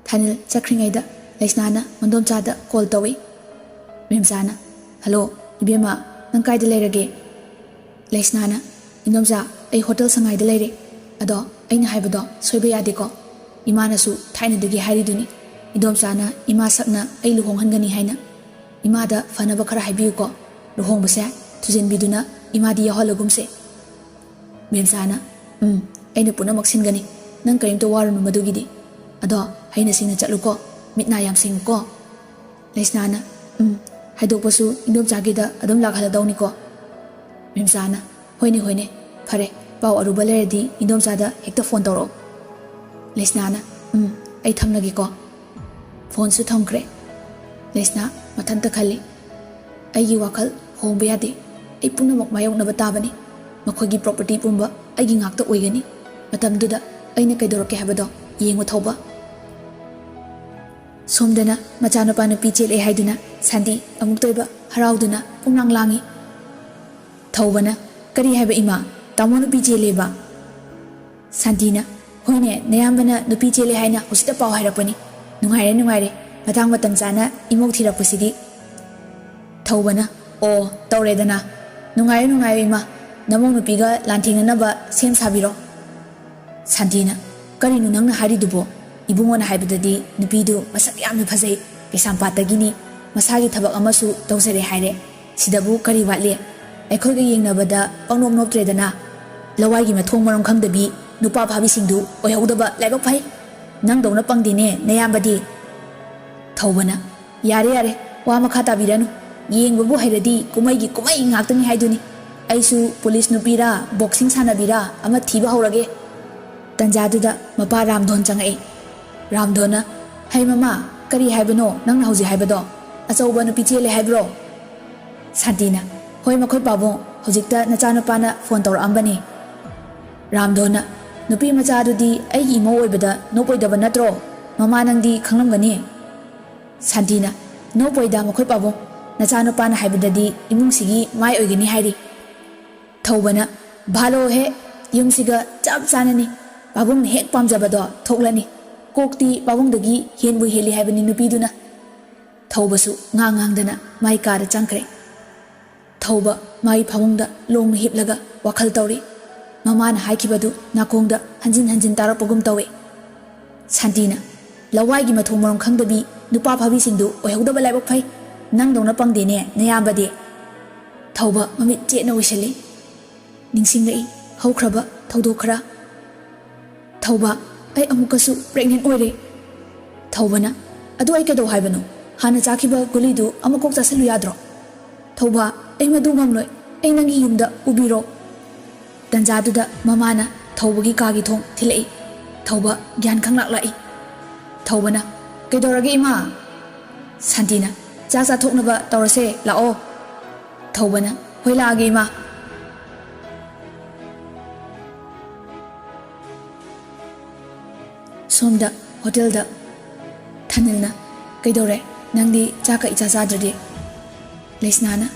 ꯊꯥꯅꯤꯜ ꯆꯠꯈ꯭ꯔꯤꯉꯩꯗ ꯂꯩꯁꯅꯥꯅ ꯃꯟꯗꯣꯝꯆꯥꯗ ꯀꯣꯜ ꯇꯧꯏ꯫ ꯃꯦꯝꯆꯥꯅ, "ꯍꯜꯂꯣ, ꯏꯕꯦꯝꯃ, ꯅꯪ ꯀꯥꯏꯗ ꯂꯩꯔꯒꯦ?" ꯂꯩꯁꯅꯥꯅ, "ꯏꯟꯗꯣꯝꯆꯥ, ꯑꯩ ꯍꯣꯇꯦꯜ ꯁꯉꯥꯏꯗ ꯂꯩꯔꯦ꯫ ꯑꯗꯣ ꯑꯩꯅ ꯍꯥꯏꯕꯗꯣ ꯁꯣꯏꯕ ꯌꯥꯗꯦꯀꯣ꯫ ꯏꯃꯥꯅꯁꯨ ꯊꯥꯏꯅꯗꯒꯤ ꯍꯥꯏꯔꯤꯗꯨꯅꯤ, ꯏꯟꯗꯣꯝꯆꯥꯅ ꯏꯃꯥ ꯁꯛꯅ ꯑꯩ ꯂꯨꯍꯣꯡꯍꯟꯒꯅꯤ ꯍꯥꯏꯅ꯫ ꯏꯃꯥꯗ ꯐꯅꯕ ꯈꯔ ꯍꯥꯏꯕꯤꯌꯨꯀꯣ꯫ ꯂꯨꯍꯣꯡꯕꯁꯦ ꯊꯨꯖꯤꯟꯕꯤꯗꯨꯅ ꯏꯃꯥꯗꯤ ꯌꯥꯎꯍꯜꯂꯒꯨꯝꯁꯦ꯫" ꯃꯦꯝꯆꯥꯅ, "ꯎꯝ, ꯑꯩꯅ ꯄꯨꯝꯅꯃꯛ ꯁꯤꯟꯒꯅꯤ꯫ ꯅꯪ ꯀꯔꯤꯝꯇ ꯋꯥꯔꯨꯅꯨ ꯃꯗꯨꯒꯤꯗꯤ꯫ ꯑꯗꯣ ꯍꯩꯅ ꯁꯤꯡꯅ ꯆꯠꯂꯨꯀꯣ, ꯃꯤꯠ ꯅꯥ ꯌꯥꯝ ꯁꯤꯡꯉꯨꯀꯣ꯫" ꯂꯩꯁꯅꯥꯅ, "ꯎꯝ, ꯍꯥꯏꯗꯣꯛꯄꯁꯨ ꯏꯟꯗꯣꯝꯆꯥꯒꯤꯗ ꯑꯗꯨꯝ ꯂꯥꯛꯍꯜꯂꯗꯧꯅꯤꯀꯣ?" ꯃꯦꯝꯆꯥꯅ, "ꯍꯣꯏꯅꯦ, ꯍꯣꯏꯅꯦ, ꯐꯔꯦ, ꯄꯥꯎ ꯑꯔꯨꯕ ꯂꯩꯔꯗꯤ ꯏꯟꯗꯣꯝꯆꯥꯗ ꯍꯦꯛꯇ ꯐꯣꯟ ꯇꯧꯔꯛꯑꯣ꯫ ꯂꯩꯁꯅꯥꯅ, "ꯎꯝ, ꯑꯩ ꯊꯝꯂꯒꯦꯀꯣ꯫" ꯐꯣꯟꯁꯨ ꯊꯝꯈ꯭ꯔꯦ꯫ ꯂꯩꯁꯅꯥ ꯃꯊꯟꯇ ꯈꯜꯂꯤ, "ꯑꯩꯒꯤ ꯋꯥꯈꯜ ꯍꯣꯡꯕ ꯌꯥꯗꯦ꯫ ꯑꯩ ꯄꯨꯝꯅꯃꯛ ꯃꯥꯌꯣꯛꯅꯕ ꯇꯥꯕꯅꯤ꯫ ꯃꯈꯣꯏꯒꯤ ꯄ꯭ꯔꯣꯄꯔꯇꯤ ꯄꯨꯝꯕ ꯑꯩꯒꯤ ꯉꯥꯛꯇ ꯑꯣꯏꯒꯅꯤ꯫ ꯃꯇꯝꯗꯨꯗ ꯑꯩꯅ ꯀꯩꯗꯧꯔꯛꯀꯦ ꯍꯥꯏꯕꯗꯣ ꯌꯦꯡꯉꯨ ꯊꯧꯕ꯫" ꯁꯣꯝꯗꯅ ꯃꯆꯥꯅꯨꯄꯥ ꯅꯨꯄꯤ ꯆꯦꯜꯂꯛꯑꯦ ꯍꯥꯏꯗꯨꯅ ꯁꯥꯟꯇꯤ ꯑꯃꯨꯛꯇ ꯑꯣꯏꯕ ꯍꯔꯥꯎꯗꯨꯅ ꯄꯨꯝꯂꯥꯡ ꯂꯥꯡꯉꯤ꯫ ꯊꯧꯕꯅ, "ꯀꯔꯤ ꯍꯥꯏꯕ ꯏꯃꯥ? ꯇꯥꯃꯣ ꯅꯨꯄꯤ ꯆꯦꯜꯂꯦꯕ?" ꯁꯥꯟꯇꯤꯅ, "ꯍꯣꯏꯅꯦ, ꯅꯌꯥꯝꯕꯅ ꯅꯨꯄꯤ ꯆꯦꯜꯂꯦ ꯍꯥꯏꯅ ꯍꯧꯖꯤꯛꯇ ꯄꯥꯎ ꯍꯥꯏꯔꯛꯄꯅꯤ꯫ ꯅꯨꯡꯉꯥꯏꯔꯦ, ꯅꯨꯡꯉꯥꯏꯔꯦ, ꯃꯇꯥꯡ ꯃꯇꯝ ꯆꯥꯅ ꯏꯃꯧ ꯊꯤꯔꯛꯄꯁꯤꯗꯤ꯫" ꯊꯧꯕꯅ, "ꯑꯣ, ꯇꯧꯔꯦꯗꯅ꯫ ꯅꯨꯡꯉꯥꯏꯌꯨ, ꯅꯨꯡꯉꯥꯏꯌꯨ ꯏꯃꯥ꯫ ꯅꯃꯧ ꯅꯨꯄꯤꯒ ꯂꯥꯟꯊꯦꯡꯅꯅꯕ ꯁꯦꯝ ꯁꯥꯕꯤꯔꯣ꯫" ꯁꯥꯟꯇꯤꯅ, "ꯀꯔꯤꯅꯣ ꯅꯪꯅ ꯍꯥꯏꯔꯤꯗꯨꯕꯣ? ꯏꯕꯨꯡꯉꯣꯅ ꯍꯥꯏꯕꯗꯗꯤ ꯅꯨꯄꯤꯗꯨ ꯃꯁꯛ ꯌꯥꯝꯅ ꯐꯖꯩ, ꯀꯩꯁꯥꯝꯄꯥꯠꯇꯒꯤꯅꯤ, ꯃꯁꯥꯒꯤ ꯊꯕꯛ ꯑꯃꯁꯨ ꯇꯧꯖꯔꯦ ꯍꯥꯏꯔꯦ꯫ ꯁꯤꯗꯕꯨ ꯀꯔꯤ ꯋꯥꯠꯂꯤ? ꯑꯩꯈꯣꯏꯒ ꯌꯦꯡꯅꯕꯗ ꯄꯪꯅꯣꯞ ꯅꯣꯞꯇ꯭ꯔꯦꯗꯅ꯫ ꯂꯋꯥꯏꯒꯤ ꯃꯊꯣꯡ ꯃꯔꯝ ꯈꯪꯗꯕꯤ ꯅꯨꯄꯥ ꯐꯥꯕꯤꯁꯤꯡꯗꯨ ꯑꯣꯏꯍꯧꯗꯕ ꯂꯥꯏꯕꯛ ꯐꯩ꯫ ꯅꯪꯗꯧꯅ ꯄꯪꯗꯦꯅꯦ ꯅꯌꯥꯝꯕꯗꯤ꯫" ꯊꯧꯕꯅ, "ꯌꯥꯔꯦ, ꯌꯥꯔꯦ, ꯋꯥ ꯃꯈꯥ ꯇꯥꯕꯤꯔꯅꯨ꯫ ꯌꯦꯡꯕꯕꯨ ꯍꯩꯔꯗꯤ ꯀꯨꯝꯍꯩꯒꯤ ꯀꯨꯝꯍꯩ ꯉꯥꯛꯇꯅꯤ ꯍꯥꯏꯗꯨꯅꯤ꯫ ꯑꯩꯁꯨ ꯄꯨꯂꯤꯁ ꯅꯨꯄꯤꯔꯥ, ꯕꯣꯛꯁꯤꯡ ꯁꯥꯟꯅꯕꯤꯔꯥ ꯑꯃ ꯊꯤꯕ ꯍꯧꯔꯒꯦ꯫" ꯇꯟꯖꯥꯗꯨꯗ ꯃꯄꯥ ꯔꯥꯝꯙꯣꯟ ꯆꯪꯉꯛꯏ꯫ ꯔꯥꯝꯙꯣꯟꯅ, "ꯍꯩ ꯃꯃꯥ, ꯀꯔꯤ ꯍꯥꯏꯕꯅꯣ ꯅꯪꯅ ꯍꯧꯖꯤꯛ ꯍꯥꯏꯕꯗꯣ? ꯑꯆꯧꯕ ꯅꯨꯄꯤ ꯆꯦꯜꯂꯦ ꯍꯥꯏꯕ꯭ꯔꯣ?" ꯁꯥꯟꯇꯤꯅ, "ꯍꯣꯏ ꯃꯈꯣꯏ ꯄꯥꯕꯨꯡ, ꯍꯧꯖꯤꯛꯇ ꯅꯆꯥꯅꯨꯄꯥꯅ ꯐꯣꯟ ꯇꯧꯔꯛꯑꯝꯕꯅꯤ꯫" ꯔꯥꯝꯙꯣꯟꯅ, "ꯅꯨꯄꯤ ꯃꯆꯥꯗꯨꯗꯤ ꯑꯩꯒꯤ ꯏꯃꯧ ꯑꯣꯏꯕꯗ ꯅꯣꯞꯄꯣꯏꯗꯕ ꯅꯠꯇ꯭ꯔꯣ? ꯃꯃꯥ ꯅꯪꯗꯤ ꯈꯪꯂꯝꯒꯅꯤ꯫" ꯁꯥꯟꯇꯤꯅ, "ꯅꯣꯞꯄꯣꯏꯗ ꯃꯈꯣꯏ ꯄꯥꯕꯨꯡ, ꯅꯆꯥꯅꯨꯄꯥꯅ ꯍꯥꯏꯕꯗꯗꯤ ꯏꯃꯨꯡꯁꯤꯒꯤ ꯃꯥꯏ ꯑꯣꯏꯒꯅꯤ ꯍꯥꯏꯔꯤ꯫" ꯊꯧꯕꯅ, "ꯚꯥꯂꯣ ꯍꯦ, ꯌꯨꯝꯁꯤꯒ ꯆꯞ ꯆꯥꯅꯅꯤ꯫ ꯄꯥꯕꯨꯡꯅ ꯍꯦꯛ ꯄꯥꯝꯖꯕꯗꯣ ꯊꯣꯛꯂꯅꯤ꯫ ꯀꯣꯛꯇꯤ ꯄꯥꯕꯨꯡꯗꯒꯤ ꯍꯦꯟꯕꯨ ꯍꯦꯜꯂꯤ ꯍꯥꯏꯕꯅꯤ ꯅꯨꯄꯤꯗꯨꯅ꯫" ꯊꯧꯕꯁꯨ ꯉꯥꯡ ꯉꯥꯡꯗꯅ ꯃꯥꯏ ꯀꯥꯗ ꯆꯪꯈ꯭ꯔꯦ꯫ ꯊꯧꯕ ꯃꯥꯒꯤ ꯐꯃꯨꯡꯗ ꯂꯣꯡꯅ ꯍꯤꯞꯂꯒ ꯋꯥꯈꯜ ꯇꯧꯔꯤ꯫ ꯃꯃꯥꯅ ꯍꯥꯏꯈꯤꯕꯗꯨ ꯅꯥꯀꯣꯡꯗ ꯍꯟꯖꯤꯟ ꯍꯟꯖꯤꯟ ꯇꯥꯔꯛꯄꯒꯨꯝ ꯇꯧꯏ꯫ ꯁꯥꯟꯇꯤꯅ, "ꯂꯋꯥꯏꯒꯤ ꯃꯊꯣꯡ ꯃꯔꯝ ꯈꯪꯗꯕꯤ ꯅꯨꯄꯥ ꯐꯥꯕꯤꯁꯤꯡꯗꯨ ꯑꯣꯏꯍꯧꯗꯕ ꯂꯥꯏꯕꯛ ꯐꯩ꯫ ꯅꯪꯗꯧꯅ ꯄꯪꯗꯦꯅꯦ ꯅꯌꯥꯝꯕꯗꯤ꯫" ꯊꯧꯕ ꯃꯃꯤꯠ ꯆꯦꯠꯅ ꯎꯏꯁꯤꯜꯂꯤ꯫ ꯅꯤꯡꯁꯤꯡꯂꯛꯏ ꯍꯧꯈ꯭ꯔꯕ ꯊꯧꯗꯣꯛ ꯈꯔ꯫ ꯊꯧꯕ, "ꯑꯩ ꯑꯃꯨꯛꯀꯁꯨ pregnant ꯑꯣꯏꯔꯦ꯫" ꯊꯧꯕꯅ, "ꯑꯗꯨ ꯑꯩ ꯀꯩꯗꯧ ꯍꯥꯏꯕꯅꯣ? ꯍꯥꯟꯅ ꯆꯥꯈꯤꯕ ꯒꯨꯂꯤꯗꯨ ꯑꯃꯨꯛ ꯀꯣꯛ ꯆꯥꯁꯤꯜꯂꯨ ꯌꯥꯗ꯭ꯔꯣ?" ꯊꯧꯕ, "ꯑꯩ ꯃꯗꯨ ꯉꯝꯂꯣꯏ꯫ ꯑꯩ ꯅꯪꯒꯤ ꯌꯨꯝꯗ ꯄꯨꯕꯤꯔꯣ꯫" ꯇꯟꯖꯥꯗꯨꯗ ꯃꯃꯥꯅ ꯊꯧꯕꯒꯤ ꯀꯥꯒꯤ ꯊꯣꯡ ꯊꯤꯜꯂꯛꯏ꯫ ꯊꯧꯕ ꯒ꯭ꯌꯥꯟ ꯈꯪꯂꯥꯛ ꯂꯥꯛꯏ꯫ ꯊꯧꯕꯅ, "ꯀꯩꯗꯧꯔꯒꯦ ꯏꯃꯥ?" ꯁꯥꯟꯇꯤꯅ, "ꯆꯥꯛ ꯆꯥꯊꯣꯛꯅꯕ ꯇꯧꯔꯁꯦ, ꯂꯥꯛꯑꯣ꯫" ꯊꯧꯕꯅ, "ꯍꯣꯏ, ꯂꯥꯛꯑꯒꯦ ꯏꯃꯥ꯫" ꯁꯣꯝꯗ ꯍꯣꯇꯦꯜꯗ ꯊꯥꯅꯤꯜꯅ, "ꯀꯩꯗꯧꯔꯦ? ꯅꯪꯗꯤ ꯆꯥꯛꯀ ꯏꯆꯥ ꯆꯥꯗ꯭ꯔꯗꯤ?" ꯂꯩꯁꯅꯥꯅ,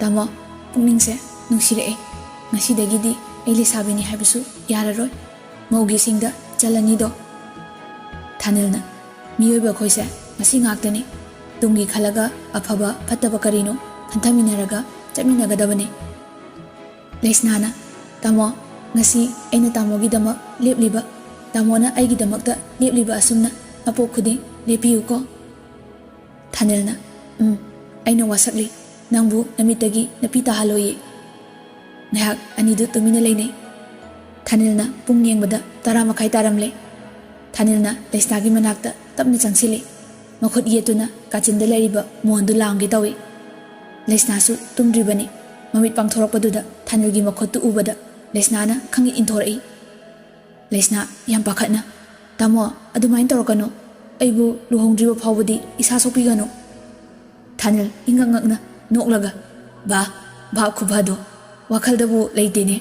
"ꯇꯥꯃꯣ, ꯄꯨꯛꯅꯤꯡꯁꯦ ꯅꯨꯡꯁꯤꯔꯛꯑꯦ꯫ ꯉꯁꯤꯗꯒꯤꯗꯤ ꯑꯩ ꯂꯩꯁꯥꯕꯤꯅꯤ ꯍꯥꯏꯕꯁꯨ ꯌꯥꯔꯔꯣꯏ꯫ ꯃꯧꯒꯤ ꯁꯤꯡꯗ ꯆꯜꯂꯅꯤꯗꯣ꯫" ꯊꯥꯅꯤꯜꯅ, "ꯃꯤꯑꯣꯏꯕ ꯑꯩꯈꯣꯏꯁꯦ ꯉꯁꯤ ꯉꯥꯛꯇꯅꯤ꯫ ꯇꯨꯡꯒꯤ ꯈꯜꯂꯒ ꯑꯐꯕ ꯐꯠꯇꯕ ꯀꯔꯤꯅꯣ ꯈꯟꯊꯃꯤꯟꯅꯔꯒ ꯆꯠꯃꯤꯟꯅꯒꯗꯕꯅꯤ꯫" ꯂꯩꯁꯅꯥꯅ, "ꯇꯥꯃꯣ, ꯉꯁꯤ ꯑꯩꯅ ꯇꯥꯃꯣꯒꯤꯗꯃꯛ ꯂꯦꯞꯂꯤꯕ, ꯇꯥꯃꯣꯅ ꯑꯩꯒꯤꯗꯃꯛꯇ ꯂꯦꯞꯂꯤꯕ ꯑꯁꯨꯝꯅ ꯃꯄꯣꯛ ꯈꯨꯗꯤꯡ ꯂꯦꯞꯄꯤꯌꯨꯀꯣ꯫" ꯊꯥꯅꯤꯜꯅ, "ꯎꯝ, ꯑꯩꯅ ꯋꯥꯁꯛꯂꯤ, ꯅꯪꯕꯨ ꯅꯃꯤꯠꯇꯒꯤ ꯅꯄꯤ ꯇꯥꯍꯜꯂꯣꯏꯌꯦ꯫" ꯉꯥꯏꯍꯥꯛ ꯑꯅꯤꯗꯨ ꯇꯨꯃꯤꯟꯅ ꯂꯩꯅꯩ꯫ ꯊꯥꯅꯤꯜꯅ ꯄꯨꯡ ꯌꯦꯡꯕꯗ ꯇꯔꯥ ꯃꯈꯥꯏ ꯇꯥꯔꯝꯂꯦ꯫ ꯊꯥꯅꯤꯜꯅ ꯂꯩꯁꯅꯥꯒꯤ ꯃꯅꯥꯛꯇ ꯇꯞꯅ ꯆꯪꯁꯤꯜꯂꯤ꯫ ꯃꯈꯨꯠ ꯌꯦꯠꯇꯨꯅ ꯀꯥꯆꯤꯟꯗ ꯂꯩꯔꯤꯕ ꯃꯣꯟꯗꯨ ꯂꯥꯝꯒꯦ ꯇꯧꯏ꯫ ꯂꯩꯁꯅꯥꯁꯨ ꯇꯨꯝꯗ꯭ꯔꯤꯕꯅꯤ꯫ ꯃꯃꯤꯠ ꯄꯥꯡꯊꯣꯔꯛꯄꯗꯨꯗ ꯊꯥꯅꯤꯜꯒꯤ ꯃꯈꯨꯠꯇꯨ ꯎꯕꯗ ꯂꯩꯁꯅꯥꯅ ꯈꯪꯏ ꯏꯟꯊꯣꯔꯛꯏ꯫ ꯂꯩꯁꯅꯥ ꯌꯥꯝ ꯄꯥꯈꯠꯅ, "ꯇꯥꯃꯣ, ꯑꯗꯨꯃꯥꯏꯅ ꯇꯧꯔꯛꯀꯅꯨ꯫ ꯑꯩꯕꯨ ꯂꯨꯍꯣꯡꯗ꯭ꯔꯤꯕ ꯐꯥꯎꯕꯗꯤ ꯏꯁꯥ ꯁꯣꯛꯄꯤꯒꯅꯨ꯫" ꯊꯥꯅꯤꯜ ꯏꯪꯉꯛ ꯉꯛꯅ ꯅꯣꯛꯂꯒ, "ꯕꯥ, ꯚꯥꯞ ꯈꯨꯐꯗꯣ, ꯋꯥꯈꯜꯗꯕꯨ ꯂꯩꯇꯦꯅꯦ꯫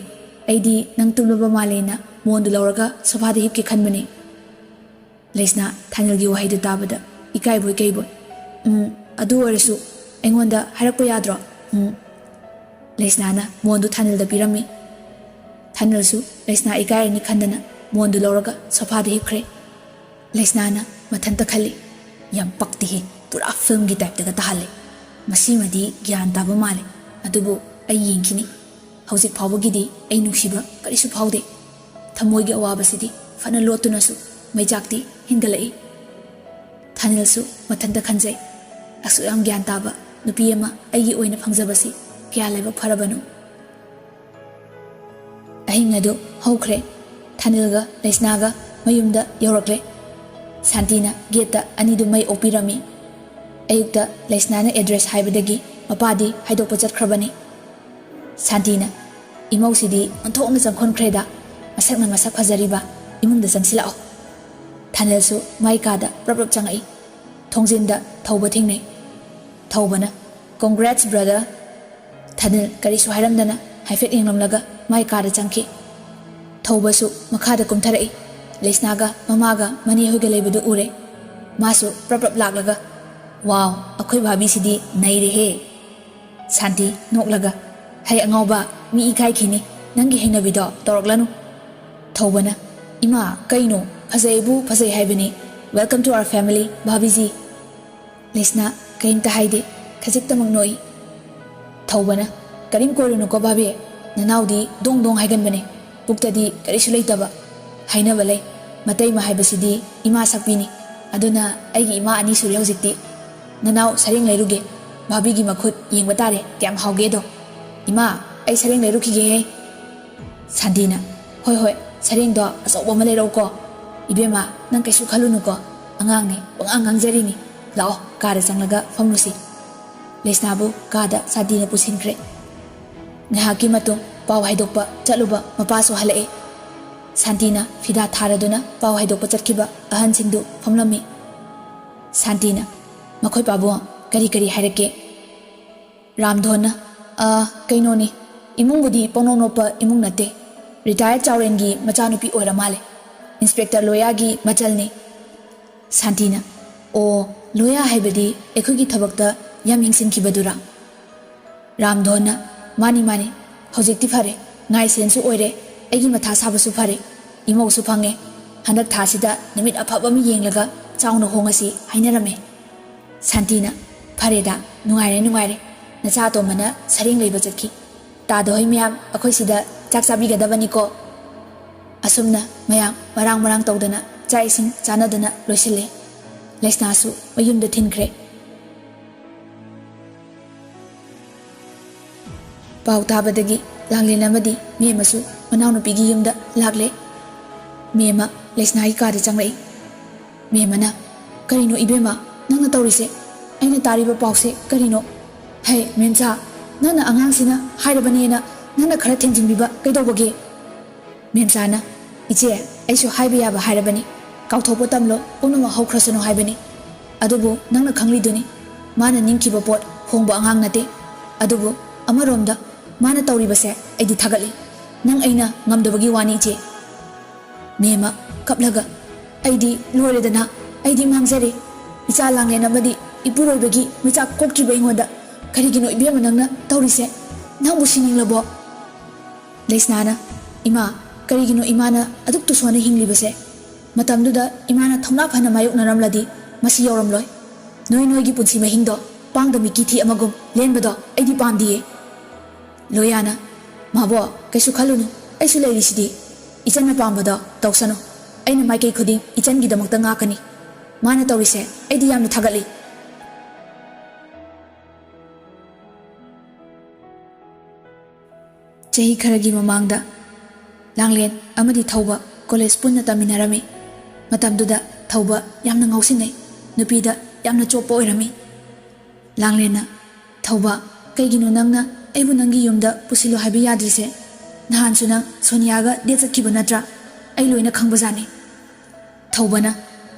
ꯑꯩꯗꯤ ꯅꯪ ꯇꯨꯝꯂꯕ ꯃꯥꯜꯂꯦꯅ ꯃꯣꯟꯗꯨ ꯂꯧꯔꯒ ꯁꯣꯐꯥꯗ ꯍꯤꯞꯀꯦ ꯈꯟꯕꯅꯦ꯫" ꯂꯩꯁꯅꯥ ꯊꯥꯅꯤꯜꯒꯤ ꯋꯥꯍꯩꯗꯨ ꯇꯥꯕꯗ ꯏꯀꯥꯏꯕꯣꯏ ꯀꯩꯕꯣꯏ, "ꯎꯝ, ꯑꯗꯨ ꯑꯣꯏꯔꯁꯨ ꯑꯩꯉꯣꯟꯗ ꯍꯥꯏꯔꯛꯄ ꯌꯥꯗ꯭ꯔꯣ?" ꯎꯝ꯫ ꯂꯩꯁꯅꯥꯅ ꯃꯣꯟꯗꯨ ꯊꯥꯅꯤꯜꯗ ꯄꯤꯔꯝꯃꯤ꯫ ꯊꯥꯅꯤꯜꯁꯨ ꯂꯩꯁꯅꯥ ꯏꯀꯥꯏꯔꯅꯤ ꯈꯟꯗꯅ ꯃꯣꯟꯗꯨ ꯂꯧꯔꯒ ꯁꯣꯐꯥꯗ ꯍꯤꯞꯈ꯭ꯔꯦ꯫ ꯂꯩꯁꯅꯥꯅ ꯃꯊꯟꯇ ꯈꯜꯂꯤ, "ꯌꯥꯝ ꯄꯛꯇꯦꯍꯦ, ꯄꯨꯔꯥ ꯐꯤꯜꯝꯒꯤ ꯇꯥꯏꯞꯇꯒ ꯇꯥꯍꯜꯂꯦ꯫ ꯃꯁꯤꯃꯗꯤ ꯒ꯭ꯌꯥꯟ ꯇꯥꯕ ꯃꯥꯜꯂꯦ, ꯑꯗꯨꯕꯨ ꯑꯩ ꯌꯦꯡꯈꯤꯅꯤ꯫ ꯍꯧꯖꯤꯛ ꯐꯥꯎꯕꯒꯤꯗꯤ ꯑꯩ ꯅꯨꯡꯁꯤꯕ ꯀꯔꯤꯁꯨ ꯐꯥꯎꯗꯦ꯫ ꯊꯃꯣꯏꯒꯤ ꯑꯋꯥꯕꯁꯤꯗꯤ ꯐꯅ ꯂꯣꯠꯇꯨꯅꯁꯨ ꯃꯩꯆꯥꯛꯇꯤ ꯍꯦꯟꯒꯠꯂꯛꯏ꯫" ꯊꯥꯅꯤꯜꯁꯨ ꯃꯊꯟꯇ ꯈꯟꯖꯩ, "ꯑꯁꯨꯛ ꯌꯥꯝ ꯒ꯭ꯌꯥꯟ ꯇꯥꯕ ꯅꯨꯄꯤ ꯑꯃ ꯑꯩꯒꯤ ꯑꯣꯏꯅ ꯐꯪꯖꯕꯁꯤ ꯀꯌꯥ ꯂꯥꯏꯕꯛ ꯐꯔꯕꯅꯣ꯫" ꯑꯍꯤꯡ ꯑꯗꯨ ꯍꯧꯈ꯭ꯔꯦ꯫ ꯊꯥꯅꯤꯜꯒ ꯂꯩꯁꯅꯥꯒ ꯃꯌꯨꯝꯗ ꯌꯧꯔꯛꯂꯦ꯫ ꯁꯥꯟꯇꯤꯅ ꯒꯦꯠꯇ ꯑꯅꯤꯗꯨ ꯃꯩ ꯑꯣꯛꯄꯤꯔꯝꯃꯤ꯫ ꯑꯌꯨꯛꯇ ꯂꯩꯁꯅꯥꯅ ꯑꯦꯗ꯭ꯔꯦꯁ ꯍꯥꯏꯕꯗꯒꯤ ꯃꯄꯥꯗꯤ ꯍꯥꯏꯗꯣꯛꯄ ꯆꯠꯈ꯭ꯔꯕꯅꯤ꯫ ꯁꯥꯟꯇꯤꯅ, ꯏꯃꯧꯁꯤꯗꯤ ꯑꯣꯟꯊꯣꯛꯅ ꯆꯪꯈꯣꯟꯈ꯭ꯔꯦꯗ꯫ ꯃꯁꯛꯅ ꯃꯁꯛ ꯐꯖꯔꯤꯕ꯫ ꯏꯃꯨꯡꯗ ꯆꯪꯁꯤꯜꯂꯛꯑꯣ꯫ ꯊꯥꯅꯤꯜꯁꯨ ꯃꯥꯏ ꯀꯥꯗ ꯄ꯭ꯔꯞ ꯄ꯭ꯔꯞ ꯆꯪꯉꯛꯏ꯫ ꯊꯣꯡꯖꯤꯟꯗ ꯊꯧꯕ ꯊꯦꯡꯅꯩ꯫ ꯊꯧꯕꯅ, "Congrats, brother!" ꯊꯥꯅꯤꯜ ꯀꯔꯤꯁꯨ ꯍꯥꯏꯔꯝꯗꯅ ꯍꯥꯏꯐꯦꯠ ꯌꯦꯡꯂꯝꯂꯒ ꯃꯥꯏ ꯀꯥꯗ ꯆꯪꯈꯤ꯫ ꯊꯧꯕꯁꯨ ꯃꯈꯥꯗ ꯀꯨꯝꯊꯔꯛꯏ꯫ ꯂꯩꯁꯅꯥꯒ ꯃꯃꯥꯒ ꯃꯅꯦ ꯍꯣꯏꯒ ꯂꯩꯕꯗꯨ ꯎꯔꯦ꯫ ꯃꯥꯁꯨ ꯄ꯭ꯔꯞ ꯄ꯭ꯔꯞ ꯂꯥꯛꯂꯒ, "ꯋꯥꯎ, ꯑꯩꯈꯣꯏ ꯚꯥꯕꯤꯁꯤꯗꯤ ꯅꯩꯔꯦꯍꯦ!" ꯁꯥꯟꯇꯤ, ꯅꯣꯛꯂꯒ, "ꯍꯩ ꯑꯉꯥꯎꯕ, ꯃꯤ ꯏꯀꯥꯏꯈꯤꯅꯤ, ꯅꯪꯒꯤ ꯍꯩꯅꯕꯤꯗꯣ ꯇꯧꯔꯛꯂꯅꯨ꯫" ꯊꯧꯕꯅ, "ꯏꯃꯥ, ꯀꯩꯅꯣ? ꯐꯖꯩꯕꯨ ꯐꯖꯩ ꯍꯥꯏꯕꯅꯤ꯫ Welcome to our family, ꯚꯥꯕꯤꯖꯤ꯫" ꯂꯩꯁꯅꯥ ꯀꯔꯤꯝꯇ ꯍꯥꯏꯗꯦ, ꯈꯖꯤꯛꯇꯃꯛ ꯅꯣꯛꯏ꯫ ꯊꯧꯕꯅ, "ꯀꯔꯤꯝ ꯀꯣꯏꯔꯨꯅꯨꯀꯣ ꯚꯥꯕꯤ, ꯅꯅꯥꯎꯗꯤ ꯗꯣꯡ ꯗꯣꯡ ꯍꯥꯏꯒꯟꯕꯅꯦ, ꯄꯨꯛꯇꯗꯤ ꯀꯔꯤꯁꯨ ꯂꯩꯇꯕ꯫ ꯍꯥꯏꯅꯕ ꯂꯩ, ꯃꯇꯩꯃ ꯍꯥꯏꯕꯁꯤꯗꯤ ꯏꯃꯥ ꯁꯛꯄꯤꯅꯤ꯫ ꯑꯗꯨꯅ ꯑꯩꯒꯤ ꯏꯃꯥ ꯑꯅꯤ ꯁꯨꯔꯦ ꯍꯧꯖꯤꯛꯇꯤ꯫ ꯅꯅꯥꯎ ꯁꯔꯦꯡ ꯂꯩꯔꯨꯒꯦ, ꯚꯥꯕꯤꯒꯤ ꯃꯈꯨꯠ ꯌꯦꯡꯕ ꯇꯥꯔꯦ ꯀꯌꯥꯝ ꯍꯥꯎꯒꯦꯗꯣ꯫ ꯏꯃꯥ, ꯑꯩ ꯁꯔꯦꯡ ꯂꯩꯔꯨꯈꯤꯒꯦꯍꯦ꯫" ꯁꯥꯟꯇꯤꯅ, "ꯍꯣꯏ ꯍꯣꯏ, ꯁꯔꯦꯡꯗꯣ ꯑꯆꯧꯕ ꯑꯃ ꯂꯩꯔꯛꯎꯀꯣ꯫ ꯏꯕꯦꯝꯃ, ꯅꯪ ꯀꯩꯁꯨ ꯈꯜꯂꯨꯅꯨꯀꯣ, ꯑꯉꯥꯡꯅꯦ, ꯄꯉꯥꯡ ꯉꯥꯡꯖꯔꯤꯅꯤ꯫ ꯂꯥꯛꯑꯣ, ꯀꯥꯗ ꯆꯪꯂꯒ ꯐꯝꯂꯨꯁꯤ꯫" ꯂꯩꯁꯅꯥꯕꯨ ꯀꯥꯗ ꯁꯥꯟꯇꯤꯅ ꯄꯨꯁꯤꯟꯈ꯭ꯔꯦ꯫ ꯉꯥꯏꯍꯥꯛꯀꯤ ꯃꯇꯨꯡ ꯄꯥꯎ ꯍꯥꯏꯗꯣꯛꯄ ꯆꯠꯂꯨꯕ ꯃꯄꯥꯁꯨ ꯍꯜꯂꯛꯑꯦ꯫ ꯁꯥꯟꯇꯤꯅ ꯐꯤꯗꯥ ꯊꯥꯔꯗꯨꯅ ꯄꯥꯎ ꯍꯥꯏꯗꯣꯛꯄ ꯆꯠꯈꯤꯕ ꯑꯍꯟꯁꯤꯡꯗꯨ ꯐꯝꯂꯝꯃꯤ꯫ ꯁꯥꯟꯇꯤꯅ, "ꯃꯈꯣꯏ ꯄꯥꯕꯨꯡ ꯀꯔꯤ ꯀꯔꯤ ꯍꯥꯏꯔꯛꯀꯦ?" ꯔꯥꯝꯙꯣꯟꯅ, "ꯑ, ꯀꯩꯅꯣꯅꯤ, ꯏꯃꯨꯡꯕꯨꯗꯤ ꯄꯪꯅꯣꯞ ꯅꯣꯞꯄ ꯏꯃꯨꯡ ꯅꯠꯇꯦ꯫ ꯔꯤꯇꯥꯌꯔ ꯆꯥꯎꯔꯦꯟꯒꯤ ꯃꯆꯥꯅꯨꯄꯤ ꯑꯣꯏꯔ ꯃꯥꯜꯂꯦ꯫ ꯏꯟꯁꯄꯦꯛꯇꯔ ꯂꯣꯌꯥꯒꯤ ꯃꯆꯜꯅꯤ꯫" ꯁꯥꯟꯇꯤꯅ, "ꯑꯣ, ꯂꯣꯌꯥ ꯍꯥꯏꯕꯗꯤ ꯑꯩꯈꯣꯏꯒꯤ ꯊꯕꯛꯇ ꯌꯥꯝ ꯌꯦꯡꯁꯤꯟꯈꯤꯕꯗꯨꯔꯥ?" ꯔꯥꯝꯙꯣꯟꯅ, "ꯃꯥꯅꯤ, ꯃꯥꯅꯤ꯫ ꯍꯧꯖꯤꯛꯇꯤ ꯐꯔꯦ꯫ ꯉꯥꯏ ꯁꯦꯟꯁꯨ ꯑꯣꯏꯔꯦ꯫ ꯑꯩꯒꯤ ꯃꯊꯥ ꯁꯥꯕꯁꯨ ꯐꯔꯦ꯫ ꯏꯃꯧꯁꯨ ꯐꯪꯉꯦ꯫ ꯍꯟꯗꯛ ꯊꯥꯁꯤꯗ ꯅꯨꯃꯤꯠ ꯑꯐꯕ ꯑꯃ ꯌꯦꯡꯂꯒ ꯆꯥꯎꯅ ꯍꯣꯡꯉꯁꯤ ꯍꯥꯏꯅꯔꯝꯃꯦ꯫" ꯁꯥꯟꯇꯤꯅ, "ꯐꯔꯦꯗ, ꯅꯨꯡꯉꯥꯏꯔꯦ, ꯅꯨꯡꯉꯥꯏꯔꯦ꯫ ꯅꯆꯥ ꯑꯇꯣꯝꯕꯅ ꯁꯔꯦꯡ ꯂꯩꯕ ꯆꯠꯈꯤ꯫ ꯇꯥꯗ ꯍꯣꯏ ꯃꯌꯥꯝ ꯑꯩꯈꯣꯏ ꯁꯤꯗ ꯆꯥꯛ ꯆꯥꯕꯤꯒꯗꯕꯅꯤꯀꯣ꯫" ꯑꯁꯨꯝꯅ ꯃꯌꯥꯝ ꯃꯔꯥꯡ ꯃꯔꯥꯡ ꯇꯧꯗꯅ ꯆꯥꯛ ꯏꯁꯤꯡ ꯆꯥꯅꯗꯅ ꯂꯣꯏꯁꯤꯜꯂꯦ꯫ ꯂꯩꯁꯅꯥꯁꯨ ꯃꯌꯨꯝꯗ ꯊꯤꯟꯈ꯭ꯔꯦ꯫ ꯄꯥꯎ ꯇꯥꯕꯗꯒꯤ ꯂꯥꯡꯂꯦꯟ ꯑꯃꯗꯤ ꯃꯦꯝꯃꯁꯨ ꯃꯅꯥꯎꯅꯨꯄꯤꯒꯤ ꯌꯨꯝꯗ ꯂꯥꯛꯂꯦ꯫ ꯃꯦꯝꯃ ꯂꯩꯁꯅꯥꯒꯤ ꯀꯥꯗ ꯆꯪꯂꯛꯏ꯫ ꯃꯦꯝꯃꯅ, "ꯀꯔꯤꯅꯣ ꯏꯕꯦꯝꯃ, ꯅꯪꯅ ꯇꯧꯔꯤꯁꯦ? ꯑꯩꯅ ꯇꯥꯔꯤꯕ ꯄꯥꯎꯁꯦ ꯀꯔꯤꯅꯣ? ꯍꯦ ꯃꯦꯝꯆꯥ, ꯅꯪꯅ ꯑꯉꯥꯡꯁꯤꯅ ꯍꯥꯏꯔꯕꯅꯦꯅ ꯅꯪꯅ ꯈꯔ ꯊꯦꯝꯖꯤꯟꯕꯤꯕ ꯀꯩꯗꯧꯕꯒꯦ? ꯃꯦꯝꯆꯥꯅ, "ꯏꯆꯦ, ꯑꯩꯁꯨ ꯍꯥꯏꯕ ꯌꯥꯕ ꯍꯥꯏꯔꯕꯅꯤ꯫ ꯀꯥꯎꯊꯣꯛꯄ ꯇꯝꯂꯣ, ꯄꯨꯝꯅꯃꯛ ꯍꯧꯈ꯭ꯔꯁꯅꯨ ꯍꯥꯏꯕꯅꯤ꯫ ꯑꯗꯨꯕꯨ ꯅꯪꯅ ꯈꯪꯂꯤꯗꯨꯅꯤ, ꯃꯥꯅ ꯅꯤꯡꯈꯤꯕ ꯄꯣꯠ ꯍꯣꯡꯕ ꯑꯉꯥꯡ ꯅꯠꯇꯦ꯫ ꯑꯗꯨꯕꯨ ꯑꯃꯔꯣꯝꯗ ꯃꯥꯅ ꯇꯧꯔꯤꯕꯁꯦ ꯑꯩꯗꯤ ꯊꯥꯒꯠꯂꯤ꯫ ꯅꯪ ꯑꯩꯅ ꯉꯝꯗꯕꯒꯤ ꯋꯥꯅꯤ, ꯏꯆꯦ꯫" ꯃꯦꯝꯃ, ꯀꯞꯂꯒ, "ꯑꯩꯗꯤ ꯂꯣꯏꯔꯦꯗꯅ, ꯑꯩꯗꯤ ꯃꯥꯡꯖꯔꯦ꯫ ꯏꯆꯥ ꯂꯥꯡꯂꯦꯟ ꯑꯃꯗꯤ ꯏꯄꯨꯔꯣꯏꯕꯒꯤ ꯃꯩꯆꯥꯛ ꯀꯣꯛꯇ꯭ꯔꯤꯕ ꯑꯩꯉꯣꯟꯗ ꯀꯔꯤꯒꯤꯅꯣ ꯏꯕꯦꯝꯃ ꯅꯪꯅ ꯇꯧꯔꯤꯁꯦ? ꯅꯪꯕꯨ ꯁꯤꯅꯤꯡꯂꯕꯣ?" ꯂꯩꯁꯅꯥꯅ, "ꯏꯃꯥ, ꯀꯔꯤꯒꯤꯅꯣ ꯏꯃꯥꯅ ꯑꯗꯨꯛ ꯇꯨꯁꯣꯟꯅ ꯍꯤꯡꯂꯤꯕꯁꯦ? ꯃꯇꯝꯗꯨꯗ ꯏꯃꯥꯅ ꯊꯧꯅꯥ ꯐꯅ ꯃꯥꯌꯣꯛꯅꯔꯝꯂꯗꯤ ꯃꯁꯤ ꯌꯧꯔꯝꯂꯣꯏ꯫ ꯅꯣꯏ ꯅꯣꯏꯒꯤ ꯄꯨꯟꯁꯤ ꯃꯍꯤꯡꯗꯣ ꯄꯥꯡꯗ ꯃꯤꯀꯤ ꯊꯤ ꯑꯃꯒꯨꯝ ꯂꯦꯟꯕꯗꯣ ꯑꯩꯗꯤ ꯄꯥꯝꯗꯤꯌꯦ꯫" ꯂꯣꯌꯥꯅ, "ꯃꯥꯕꯣ, ꯀꯩꯁꯨ ꯈꯜꯂꯨꯅꯨ, ꯑꯩꯁꯨ ꯂꯩꯔꯤꯁꯤꯗꯤ꯫ ꯏꯆꯟꯅ ꯄꯥꯝꯕꯗꯣ ꯇꯧꯁꯅꯨ꯫ ꯑꯩꯅ ꯃꯥꯏꯀꯩ ꯈꯨꯗꯤꯡ ꯏꯆꯟꯒꯤꯗꯃꯛꯇ ꯉꯥꯛꯀꯅꯤ꯫ ꯃꯥꯅ ꯇꯧꯔꯤꯁꯦ ꯑꯩꯗꯤ ꯌꯥꯝꯅ ꯊꯥꯒꯠꯂꯤ꯫" ꯆꯍꯤ ꯈꯔꯒꯤ ꯃꯃꯥꯡꯗ ꯂꯥꯡꯂꯦꯟ ꯑꯃꯗꯤ ꯊꯧꯕ ꯀꯣꯂꯦꯖ ꯄꯨꯟꯅ ꯇꯝꯃꯤꯟꯅꯔꯝꯃꯤ꯫ ꯃꯇꯝꯗꯨꯗ ꯊꯧꯕ ꯌꯥꯝꯅ ꯉꯥꯎꯁꯤꯟꯅꯩ, ꯅꯨꯄꯤꯗ ꯌꯥꯝꯅ ꯆꯣꯞꯄ ꯑꯣꯏꯔꯝꯃꯤ꯫ ꯂꯥꯡꯂꯦꯟꯅ, "ꯊꯧꯕ, ꯀꯩꯒꯤꯅꯣ ꯅꯪꯅ ꯑꯩꯕꯨ ꯅꯪꯒꯤ ꯌꯨꯝꯗ ꯄꯨꯁꯤꯜꯂꯨ ꯍꯥꯏꯕ ꯌꯥꯗ꯭ꯔꯤꯁꯦ? ꯅꯍꯥꯟꯁꯨ ꯅꯪ ꯁꯣꯅꯤꯌꯥꯒ ꯗꯦꯠ ꯆꯠꯈꯤꯕ ꯅꯠꯇ꯭ꯔꯥ? ꯑꯩ ꯂꯣꯏꯅ ꯈꯪꯕꯖꯥꯠꯅꯤ꯫" ꯊꯧꯕꯅ,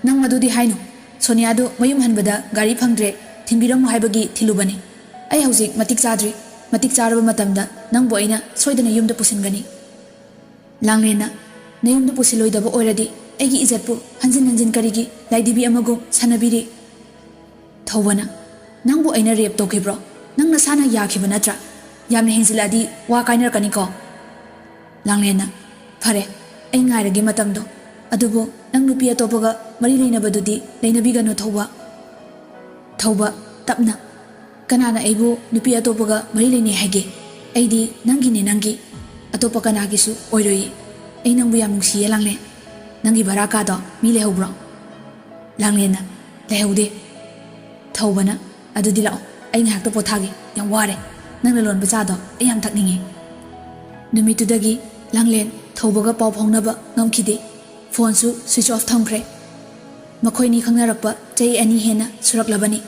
"ꯅꯪ ꯃꯗꯨꯗꯤ ꯍꯥꯏꯅꯨ꯫ ꯁꯣꯅꯤꯌꯥꯗꯨ ꯃꯌꯨꯝ ꯍꯟꯕꯗ ꯒꯥꯔꯤ ꯐꯪꯗ꯭ꯔꯦ, ꯊꯤꯟꯕꯤꯔꯝꯃꯨ ꯍꯥꯏꯕꯒꯤ ꯊꯤꯜꯂꯨꯕꯅꯤ꯫ ꯑꯩ ꯍꯧꯖꯤꯛ ꯃꯇꯤꯛ ꯆꯥꯗ꯭ꯔꯤ꯫ ꯃꯇꯤꯛ ꯆꯥꯔꯕ ꯃꯇꯝꯗ ꯅꯪꯕꯨ ꯑꯩꯅ ꯁꯣꯏꯗꯅ ꯌꯨꯝꯗ ꯄꯨꯁꯤꯟꯒꯅꯤ꯫" ꯂꯥꯡꯂꯦꯟꯅ, "ꯅꯌꯨꯝꯗ ꯄꯨꯁꯤꯜꯂꯣꯏꯗꯕ ꯑꯣꯏꯔꯗꯤ ꯑꯩꯒꯤ ꯏꯖꯠꯄꯨ ꯍꯟꯖꯤꯟ ꯍꯟꯖꯤꯟ ꯀꯔꯤꯒꯤ ꯂꯥꯏꯙꯤꯕꯤ ꯑꯃꯒꯨꯝ ꯁꯥꯟꯅꯕꯤꯔꯤ?" ꯊꯧꯕꯅ, "ꯅꯪꯕꯨ ꯑꯩꯅ ꯔꯦꯞ ꯇꯧꯈꯤꯕ꯭ꯔꯣ? ꯅꯪ ꯅꯁꯥꯅ ꯌꯥꯈꯤꯕ ꯅꯠꯇ꯭ꯔꯥ? ꯌꯥꯝꯅ ꯍꯦꯟꯖꯤꯜꯂꯛꯑꯗꯤ ꯋꯥ ꯀꯥꯏꯅꯔꯛꯀꯅꯤꯀꯣ꯫" ꯂꯥꯡꯂꯦꯟꯅ, "ꯐꯔꯦ, ꯑꯩ ꯉꯥꯏꯔꯒꯦ ꯃꯇꯝꯗꯣ꯫ ꯑꯗꯨꯕꯨ ꯅꯪ ꯅꯨꯄꯤ ꯑꯇꯣꯞꯄꯒ ꯃꯔꯤ ꯂꯩꯅꯕꯗꯨꯗꯤ ꯂꯩꯅꯕꯤꯒꯅꯨ, ꯊꯧꯕ꯫" ꯊꯧꯕ, ꯇꯞꯅ, "ꯀꯅꯥꯅ ꯑꯩꯕꯨ ꯅꯨꯄꯤ ꯑꯇꯣꯞꯄꯒ ꯃꯔꯤ ꯂꯩꯅꯩ ꯍꯥꯏꯒꯦ? ꯑꯩꯗꯤ ꯅꯪꯒꯤꯅꯦ, ꯅꯪꯒꯤ꯫ ꯑꯇꯣꯞꯄ ꯀꯅꯥꯒꯤꯁꯨ ꯑꯣꯏꯔꯣꯏꯌꯦ꯫ ꯑꯩ ꯅꯪꯕꯨ ꯌꯥꯝ ꯅꯨꯡꯁꯤꯌꯦ, ꯂꯥꯡꯂꯦꯟ꯫ ꯅꯪꯒꯤ ꯚꯔꯥ ꯀꯥꯗꯣ ꯃꯤ ꯂꯩꯍꯧꯕ꯭ꯔꯣ?" ꯂꯥꯡꯂꯦꯟꯅ, "ꯂꯩꯍꯧꯗꯦ꯫" ꯊꯧꯕꯅ, "ꯑꯗꯨꯗꯤ ꯂꯥꯛꯑꯣ, ꯑꯩ ꯉꯥꯏꯍꯥꯛꯇ ꯄꯣꯊꯥꯒꯦ, ꯌꯥꯝ ꯋꯥꯔꯦ꯫ ꯅꯪꯅ ꯂꯣꯟꯕ ꯆꯥꯗꯣ ꯑꯩ ꯌꯥꯝ ꯊꯛꯅꯤꯡꯉꯦ꯫" ꯅꯨꯃꯤꯠꯇꯨꯗꯒꯤ ꯂꯥꯡꯂꯦꯟ ꯊꯧꯕꯒ ꯄꯥꯎ ꯐꯥꯎꯅꯕ ꯉꯝꯈꯤꯗꯦ꯫ ꯐꯣꯟꯁꯨ ꯁ꯭ꯋꯤꯆ ꯑꯣꯐ ꯊꯝꯈ꯭ꯔꯦ꯫ ꯃꯈꯣꯏꯅꯤ ꯈꯪꯅꯔꯛꯄ ꯆꯍꯤ ꯑꯅꯤ ꯍꯦꯟꯅ ꯁꯨꯔꯛꯂꯕꯅꯤ꯫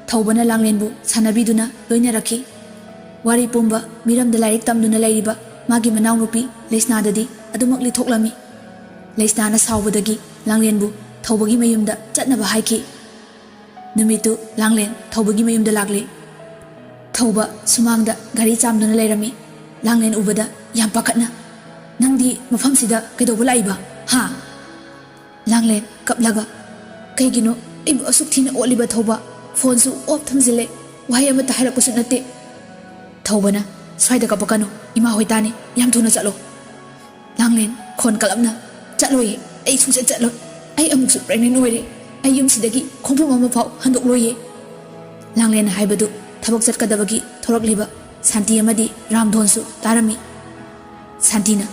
ꯊꯧꯕꯅ ꯂꯥꯡꯂꯦꯟꯕꯨ ꯁꯥꯟꯅꯕꯤꯗꯨꯅ ꯂꯣꯏꯅꯔꯛꯈꯤ꯫ ꯋꯥꯔꯤ ꯄꯨꯝꯕ ꯃꯤꯔꯝꯗ ꯂꯥꯏꯔꯤꯛ ꯇꯝꯗꯨꯅ ꯂꯩꯔꯤꯕ ꯃꯥꯒꯤ ꯃꯅꯥꯎꯅꯨꯄꯤ ꯂꯩꯁꯅꯥꯗꯗꯤ ꯑꯗꯨꯃꯛ ꯂꯤꯊꯣꯛꯂꯝꯃꯤ꯫ ꯂꯩꯁꯅꯥꯅ ꯁꯥꯎꯕꯗꯒꯤ ꯂꯥꯡꯂꯦꯟꯕꯨ ꯊꯧꯕꯒꯤ ꯃꯌꯨꯝꯗ ꯆꯠꯅꯕ ꯍꯥꯏꯈꯤ꯫ ꯅꯨꯃꯤꯠꯇꯨ ꯂꯥꯡꯂꯦꯟ ꯊꯧꯕꯒꯤ ꯃꯌꯨꯝꯗ ꯂꯥꯛꯂꯦ꯫ ꯊꯧꯕ ꯁꯨꯃꯥꯡꯗ ꯒꯥꯔꯤ ꯆꯥꯝꯗꯨꯅ ꯂꯩꯔꯝꯃꯤ꯫ ꯂꯥꯡꯂꯦꯟ ꯎꯕꯗ ꯌꯥꯝ ꯄꯥꯈꯠꯅ, "ꯅꯪꯗꯤ ꯃꯐꯝꯁꯤꯗ ꯀꯩꯗꯧꯕ ꯂꯥꯛꯏꯕ? ꯍꯥ?" ꯂꯥꯡꯂꯦꯟ ꯀꯞꯂꯒ, "ꯀꯩꯒꯤꯅꯣ ꯑꯩꯕꯨ ꯑꯁꯨꯛ ꯊꯤꯅ ꯑꯣꯠꯂꯤꯕ ꯊꯧꯕ? ꯐꯣꯟꯁꯨ ꯑꯣꯐ ꯊꯝꯖꯤꯜꯂꯦ, ꯋꯥꯍꯩ ꯑꯃꯠꯇ ꯍꯥꯏꯔꯛꯄꯁꯨ ꯅꯠꯇꯦ꯫" ꯊꯧꯕꯅ, "ꯁ꯭ꯋꯥꯏꯗ ꯀꯞꯄꯛꯀꯅꯨ, ꯏꯃꯥ ꯍꯣꯏ ꯇꯥꯅꯤ, ꯌꯥꯝ ꯊꯨꯅ ꯆꯠꯂꯣ꯫" ꯂꯥꯡꯂꯦꯟ ꯈꯣꯟ ꯀꯜꯂꯞꯅ, "ꯆꯠꯂꯣꯏꯌꯦ, ꯑꯩ ꯁꯨꯡꯆꯠ ꯆꯠꯂꯣꯏ꯫ ꯑꯩ ꯑꯃꯨꯛꯁꯨ ꯄ꯭ꯔꯦꯒꯅꯦꯟ ꯑꯣꯏꯔꯦ꯫ ꯑꯩ ꯌꯨꯝꯁꯤꯗꯒꯤ ꯈꯣꯡꯐꯝ ꯑꯃ ꯐꯥꯎ ꯍꯟꯗꯣꯛꯂꯣꯏꯌꯦ꯫" ꯂꯥꯡꯂꯦꯟ ꯍꯥꯏꯕꯗꯨ ꯊꯕꯛ ꯆꯠꯀꯗꯕꯒꯤ ꯊꯣꯔꯛꯂꯤꯕ ꯁꯥꯟꯇꯤ ꯑꯃꯗꯤ ꯔꯥꯝꯙꯣꯟꯁꯨ ꯇꯥꯔꯝꯃꯤ꯫ ꯁꯥꯟꯇꯤꯅ,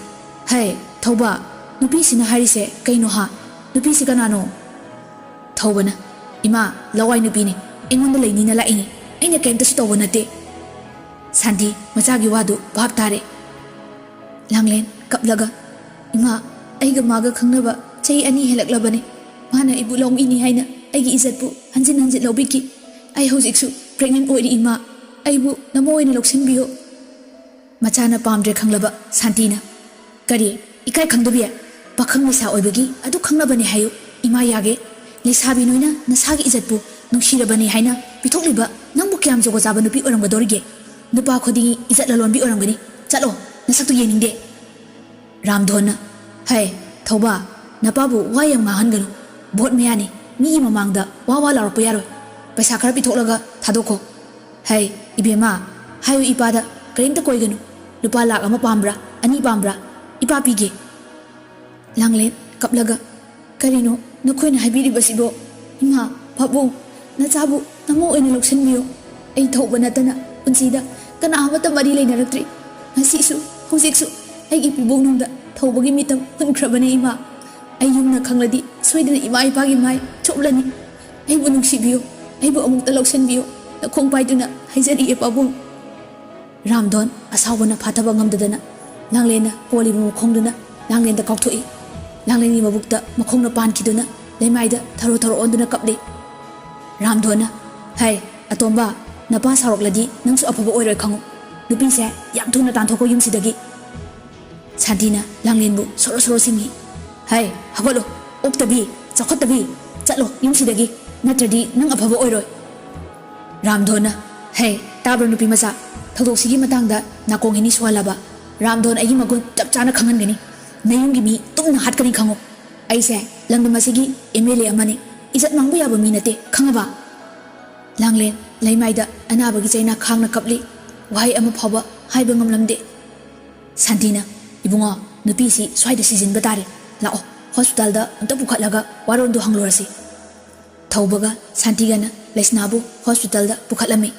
"ꯍꯩ, ꯊꯧꯕ, ꯅꯨꯄꯤꯁꯤꯅ ꯍꯥꯏꯔꯤꯁꯦ ꯀꯩꯅꯣ ꯍꯥ? ꯅꯨꯄꯤꯁꯤ ꯀꯅꯥꯅꯣ?" ꯊꯧꯕꯅ, "ꯏꯃꯥ, ꯂꯋꯥꯏ ꯅꯨꯄꯤꯅꯤ, ꯑꯩꯉꯣꯟꯗ ꯂꯩꯅꯤꯅ ꯂꯥꯛꯏꯅꯤ, ꯑꯩꯅ ꯀꯩꯝꯇꯁꯨ ꯇꯧꯕ ꯅꯠꯇꯦ꯫" ꯁꯥꯟꯇꯤ ꯃꯆꯥꯒꯤ ꯋꯥꯗꯨ ꯚꯥꯞ ꯇꯥꯔꯦ꯫ ꯂꯥꯡꯂꯦꯟ ꯀꯞꯂꯒ, "ꯏꯃꯥ, ꯑꯩꯒ ꯃꯥꯒ ꯈꯪꯅꯕ ꯆꯍꯤ ꯑꯅꯤ ꯍꯦꯜꯂꯛꯂꯕꯅꯤ꯫ ꯃꯥꯅ ꯑꯩꯕꯨ ꯂꯧꯃꯤꯅꯤ ꯍꯥꯏꯅ ꯑꯩꯒꯤ ꯏꯖꯠꯄꯨ ꯍꯟꯖꯤꯟ ꯍꯟꯖꯤꯟ ꯂꯧꯕꯤꯈꯤ꯫ ꯑꯩ ꯍꯧꯖꯤꯛꯁꯨ ꯄ꯭ꯔꯦꯒꯅꯦꯟ ꯑꯣꯏꯔꯤ ꯏꯃꯥ, ꯑꯩꯕꯨ ꯅꯃꯣ ꯑꯣꯏꯅ ꯂꯧꯁꯤꯟꯕꯤꯌꯨ꯫" ꯃꯆꯥꯅ ꯄꯥꯝꯗ꯭ꯔꯦ ꯈꯪꯂꯕ ꯁꯥꯟꯇꯤꯅ, "ꯀꯔꯤ? ꯏꯀꯥꯏ ꯈꯪꯗꯕꯤ? ꯄꯥꯈꯪ ꯂꯩꯁꯥ ꯑꯣꯏꯕꯒꯤ ꯑꯗꯨ ꯈꯪꯅꯕꯅꯦ ꯍꯥꯏꯌꯨ, ꯏꯃꯥ ꯌꯥꯒꯦ꯫ ꯂꯩꯁꯥꯕꯤ ꯅꯣꯏꯅ ꯅꯁꯥꯒꯤ ꯏꯖꯠꯄꯨ ꯅꯨꯡꯁꯤꯔꯕꯅꯤ ꯍꯥꯏꯅ ꯄꯤꯊꯣꯛꯂꯤꯕ ꯅꯪꯕꯨ ꯀꯌꯥꯝ ꯖꯨꯒꯣꯠ ꯆꯥꯕ ꯅꯨꯄꯤ ꯑꯣꯏꯔꯝꯒꯗꯧꯔꯤꯒꯦ? ꯅꯨꯄꯥ ꯈꯨꯗꯤꯡꯒꯤ ꯏꯖꯠ ꯂꯂꯣꯟꯕꯤ ꯑꯣꯏꯔꯝꯒꯅꯤ꯫ ꯆꯠꯂꯣ, ꯅꯁꯛꯇꯨ ꯌꯦꯡꯅꯤꯡꯗꯦ꯫" ꯔꯥꯝꯙꯣꯟꯅ, "ꯍꯦ, ꯊꯧꯕ, ꯅꯄꯥꯕꯨ ꯋꯥ ꯌꯥꯝ ꯉꯥꯡꯍꯟꯒꯅꯨ꯫ ꯚꯣꯠ ꯃꯌꯥꯅꯤ, ꯃꯤꯒꯤ ꯃꯃꯥꯡꯗ ꯋꯥ ꯋꯥ ꯂꯥꯎꯔꯛꯄ ꯌꯥꯔꯣꯏ꯫ ꯄꯩꯁꯥ ꯈꯔ ꯄꯤꯊꯣꯛꯂꯒ ꯊꯥꯗꯣꯛꯈꯣ꯫ ꯍꯦ, ꯏꯕꯦꯝꯃ, ꯍꯥꯏꯌꯨ ꯏꯄꯥꯗ ꯀꯔꯤꯝꯇ ꯀꯣꯏꯒꯅꯨ꯫ ꯂꯨꯄꯥ ꯂꯥꯛ ꯑꯃ ꯄꯥꯝꯕ꯭ꯔꯥ, ꯑꯅꯤ ꯄꯥꯝꯕ꯭ꯔꯥ? ꯏꯄꯥ ꯄꯤꯒꯦ꯫" ꯂꯥꯡꯂꯦꯟ ꯀꯞꯂꯒ, "ꯀꯔꯤꯅꯣ ꯅꯈꯣꯏꯅ ꯍꯥꯏꯕꯤꯔꯤꯕꯁꯤꯕꯣ? ꯏꯃꯥ, ꯄꯥꯕꯨꯡ, ꯅꯆꯥꯕꯨ ꯅꯃꯧ ꯑꯣꯏꯅ ꯂꯧꯁꯤꯟꯕꯤꯌꯨ꯫ ꯑꯩ ꯊꯧꯕ ꯅꯠꯇꯅ ꯄꯨꯟꯁꯤꯗ ꯀꯅꯥ ꯑꯃꯠꯇ ꯃꯔꯤ ꯂꯩꯅꯔꯛꯇ꯭ꯔꯤ꯫ ꯉꯁꯤꯁꯨ, ꯍꯧꯖꯤꯛꯁꯨ ꯑꯩꯒꯤ ꯄꯤꯕꯣꯛꯅꯨꯡꯗ ꯊꯧꯕꯒꯤ ꯃꯤꯇꯝ ꯍꯨꯟꯈ꯭ꯔꯕꯅꯦ ꯏꯃꯥ꯫ ꯑꯩ ꯌꯨꯝꯅ ꯈꯪꯂꯗꯤ ꯁꯣꯏꯗꯅ ꯏꯃꯥ ꯏꯄꯥꯒꯤ ꯃꯥꯏ ꯆꯣꯞꯂꯅꯤ꯫ ꯑꯩꯕꯨ ꯅꯨꯡꯁꯤꯕꯤꯌꯨ, ꯑꯩꯕꯨ ꯑꯃꯨꯛꯇ ꯂꯧꯁꯤꯟꯕꯤꯌꯨ, ꯅꯈꯣꯡ ꯄꯥꯏꯗꯨꯅ ꯍꯥꯏꯖꯔꯤꯑꯦ ꯄꯥꯕꯨꯡ꯫" ꯔꯥꯝꯙꯣꯟ ꯑꯁꯥꯎꯕꯅ ꯐꯥꯊꯕ ꯉꯝꯗꯗꯅ ꯂꯥꯡꯂꯦꯟꯅ ꯀꯣꯜꯂꯤꯕ ꯃꯈꯣꯡꯗꯨꯅ ꯂꯥꯡꯂꯦꯟꯗ ꯀꯥꯎꯊꯣꯛꯏ꯫ ꯂꯥꯡꯂꯦꯟꯒꯤ ꯃꯕꯨꯛꯇ ꯃꯈꯣꯡꯅ ꯄꯥꯟꯈꯤꯗꯨꯅ ꯂꯩꯃꯥꯏꯗ ꯊꯔꯣ ꯊꯔꯣ ꯑꯣꯟꯗꯨꯅ ꯀꯞꯂꯤ꯫ ꯔꯥꯝꯙꯣꯟꯅ, "ꯍꯩ, ꯑꯇꯣꯝꯕ, ꯅꯄꯥ ꯁꯥꯎꯔꯛꯂꯗꯤ ꯅꯪꯁꯨ ꯑꯐꯕ ꯑꯣꯏꯔꯣꯏ ꯈꯪꯉꯨ꯫ ꯅꯨꯄꯤꯁꯦ ꯌꯥꯝ ꯊꯨꯅ ꯇꯥꯟꯊꯣꯛꯈꯣ ꯌꯨꯝꯁꯤꯗꯒꯤ꯫ ꯁꯥꯟꯇꯤꯅ ꯂꯥꯡꯂꯦꯟꯕꯨ ꯁꯣꯔꯣ ꯁꯣꯔꯣ ꯁꯤꯡꯉꯤ꯫ ꯍꯩ, ꯍꯧꯒꯠꯂꯣ, ꯑꯣꯛꯇꯕꯤ, ꯆꯥꯎꯈꯠꯇꯕꯤ, ꯆꯠꯂꯣ ꯌꯨꯝꯁꯤꯗꯒꯤ, ꯅꯠꯇ꯭ꯔꯗꯤ ꯅꯪ ꯑꯐꯕ ꯑꯣꯏꯔꯣꯏ꯫ ꯔꯥꯝꯙꯣꯟꯅ, ꯍꯦ, ꯇꯥꯕ꯭ꯔꯣ ꯅꯨꯄꯤ ꯃꯆꯥ? ꯊꯧꯗꯣꯛꯁꯤꯒꯤ ꯃꯇꯥꯡꯗ ꯅꯥꯀꯣꯡ ꯍꯤꯅꯤ ꯁꯨꯍꯜꯂꯕ? ꯔꯥꯝꯙꯣꯟ ꯑꯩꯒꯤ ꯃꯒꯨꯟ ꯆꯞ ꯆꯥꯅ ꯈꯪꯍꯟꯒꯅꯤ꯫ ꯅꯌꯨꯝꯒꯤ ꯃꯤ ꯇꯨꯝꯅ ꯍꯥꯠꯀꯅꯤ ꯈꯪꯉꯨ꯫ ꯑꯩꯁꯦ ꯂꯝꯗꯝ ꯑꯁꯤꯒꯤ ꯑꯦꯝ ꯑꯦꯜ ꯑꯦ ꯑꯃꯅꯤ꯫ ꯏꯖꯠ ꯃꯥꯡꯕ ꯌꯥꯕ ꯃꯤ ꯅꯠꯇꯦ, ꯈꯪꯉꯕ? ꯂꯥꯡꯂꯦꯟ ꯂꯩꯃꯥꯏꯗ ꯑꯅꯥꯕꯒꯤ ꯆꯩꯅꯥ ꯈꯥꯡꯅ ꯀꯞꯂꯤ꯫ ꯋꯥꯍꯩ ꯑꯃ ꯐꯥꯎꯕ ꯍꯥꯏꯕ ꯉꯝꯂꯝꯗꯦ꯫ ꯁꯥꯟꯇꯤꯅ, ꯏꯕꯨꯡꯉꯣ, ꯅꯨꯄꯤꯁꯤ ꯁ꯭ꯋꯥꯏꯗ ꯁꯤꯖꯤꯟꯕ ꯇꯥꯔꯦ꯫ ꯂꯥꯛꯑꯣ, ꯍꯣꯁꯄꯤꯇꯥꯜꯗ ꯑꯝꯇ ꯄꯨꯈꯠꯂꯒ ꯋꯥꯔꯣꯜꯗꯨ ꯍꯪꯂꯨꯔꯁꯤ꯫ ꯊꯧꯕꯒ ꯁꯥꯟꯇꯤꯒꯅ ꯂꯩꯁꯅꯥꯕꯨ ꯍꯣꯁꯄꯤꯇꯥꯜꯗ ꯄꯨꯈꯠꯂꯝꯃꯤ꯫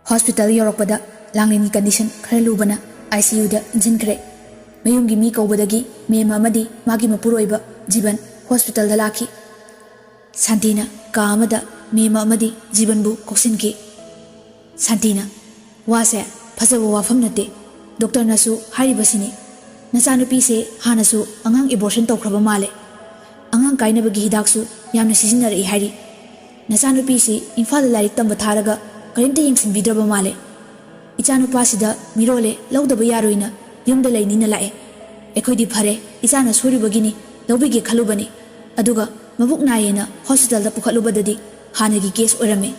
ꯍꯣꯁꯄꯤꯇꯥꯜ ꯌꯧꯔꯛꯄꯗ ꯂꯥꯡꯂꯦꯟꯒꯤ ꯀꯟꯗꯤꯁꯟ ꯈꯔ ꯂꯨꯕꯅ ꯑꯥꯏ ꯁꯤ ꯌꯨꯗ ꯏꯟꯁꯤꯟꯈ꯭ꯔꯦ꯫ ꯃꯌꯨꯝꯒꯤ ꯃꯤ ꯀꯧꯕꯗꯒꯤ ꯃꯦꯝ ꯑꯃꯗꯤ ꯃꯥꯒꯤ ꯃꯄꯨꯔꯣꯏꯕ ꯖꯤꯕꯟ ꯍꯣꯁꯄꯤꯇꯥꯜꯗ ꯂꯥꯛꯈꯤ꯫ ꯁꯥꯟꯇꯤꯅ ꯀꯥ ꯑꯃꯗ ꯃꯦꯝ ꯑꯃꯗꯤ ꯖꯤꯕꯟꯕꯨ ꯀꯧꯁꯤꯟꯈꯤ꯫ ꯁꯥꯟꯇꯤꯅ, ꯋꯥꯁꯦ ꯐꯖꯕ ꯋꯥꯐꯝ ꯅꯠꯇꯦ꯫ ꯗꯣꯛꯇꯔꯅꯁꯨ ꯍꯥꯏꯔꯤꯕꯁꯤꯅꯤ꯫ ꯅꯆꯥꯅꯨꯄꯤꯁꯦ ꯍꯥꯟꯅꯁꯨ ꯑꯉꯥꯡ ꯑꯦꯕꯣꯔꯁꯟ ꯇꯧꯈ꯭ꯔꯕ ꯃꯥꯜꯂꯦ꯫ ꯑꯉꯥꯡ ꯀꯥꯏꯅꯕꯒꯤ ꯍꯤꯗꯥꯛꯁꯨ ꯌꯥꯝꯅ ꯁꯤꯖꯤꯟꯅꯔꯛꯏ ꯍꯥꯏꯔꯤ꯫ ꯅꯆꯥꯅꯨꯄꯤꯁꯤ ꯏꯝꯐꯥꯜꯗ ꯂꯥꯏꯔꯤꯛ ꯇꯝꯕ ꯊꯥꯔꯒ ꯀꯔꯤꯝꯇ ꯌꯦꯡꯁꯤꯟꯕꯤꯗ꯭ꯔꯕ ꯃꯥꯜꯂꯦ꯫ ꯏꯆꯥꯅꯨꯄꯥꯁꯤꯗ ꯃꯤꯔꯣꯜꯂꯦ, ꯂꯧꯗꯕ ꯌꯥꯔꯣꯏꯅ ꯌꯨꯝꯗ ꯂꯩꯅꯤꯅ ꯂꯥꯛꯑꯦ꯫ ꯑꯩꯈꯣꯏꯗꯤ ꯐꯔꯦ, ꯏꯆꯥꯅ ꯁꯣꯏꯔꯨꯕꯒꯤꯅꯤ, ꯂꯧꯕꯤꯒꯦ ꯈꯜꯂꯨꯕꯅꯤ꯫ ꯑꯗꯨꯒ ꯃꯕꯨꯛ ꯅꯥꯏꯌꯦꯅ ꯍꯣꯁꯄꯤꯇꯥꯜꯗ ꯄꯨꯈꯠꯂꯨꯕꯗꯗꯤ ꯍꯥꯟꯅꯒꯤ ꯀꯦꯁ ꯑꯣꯏꯔꯝꯃꯦ꯫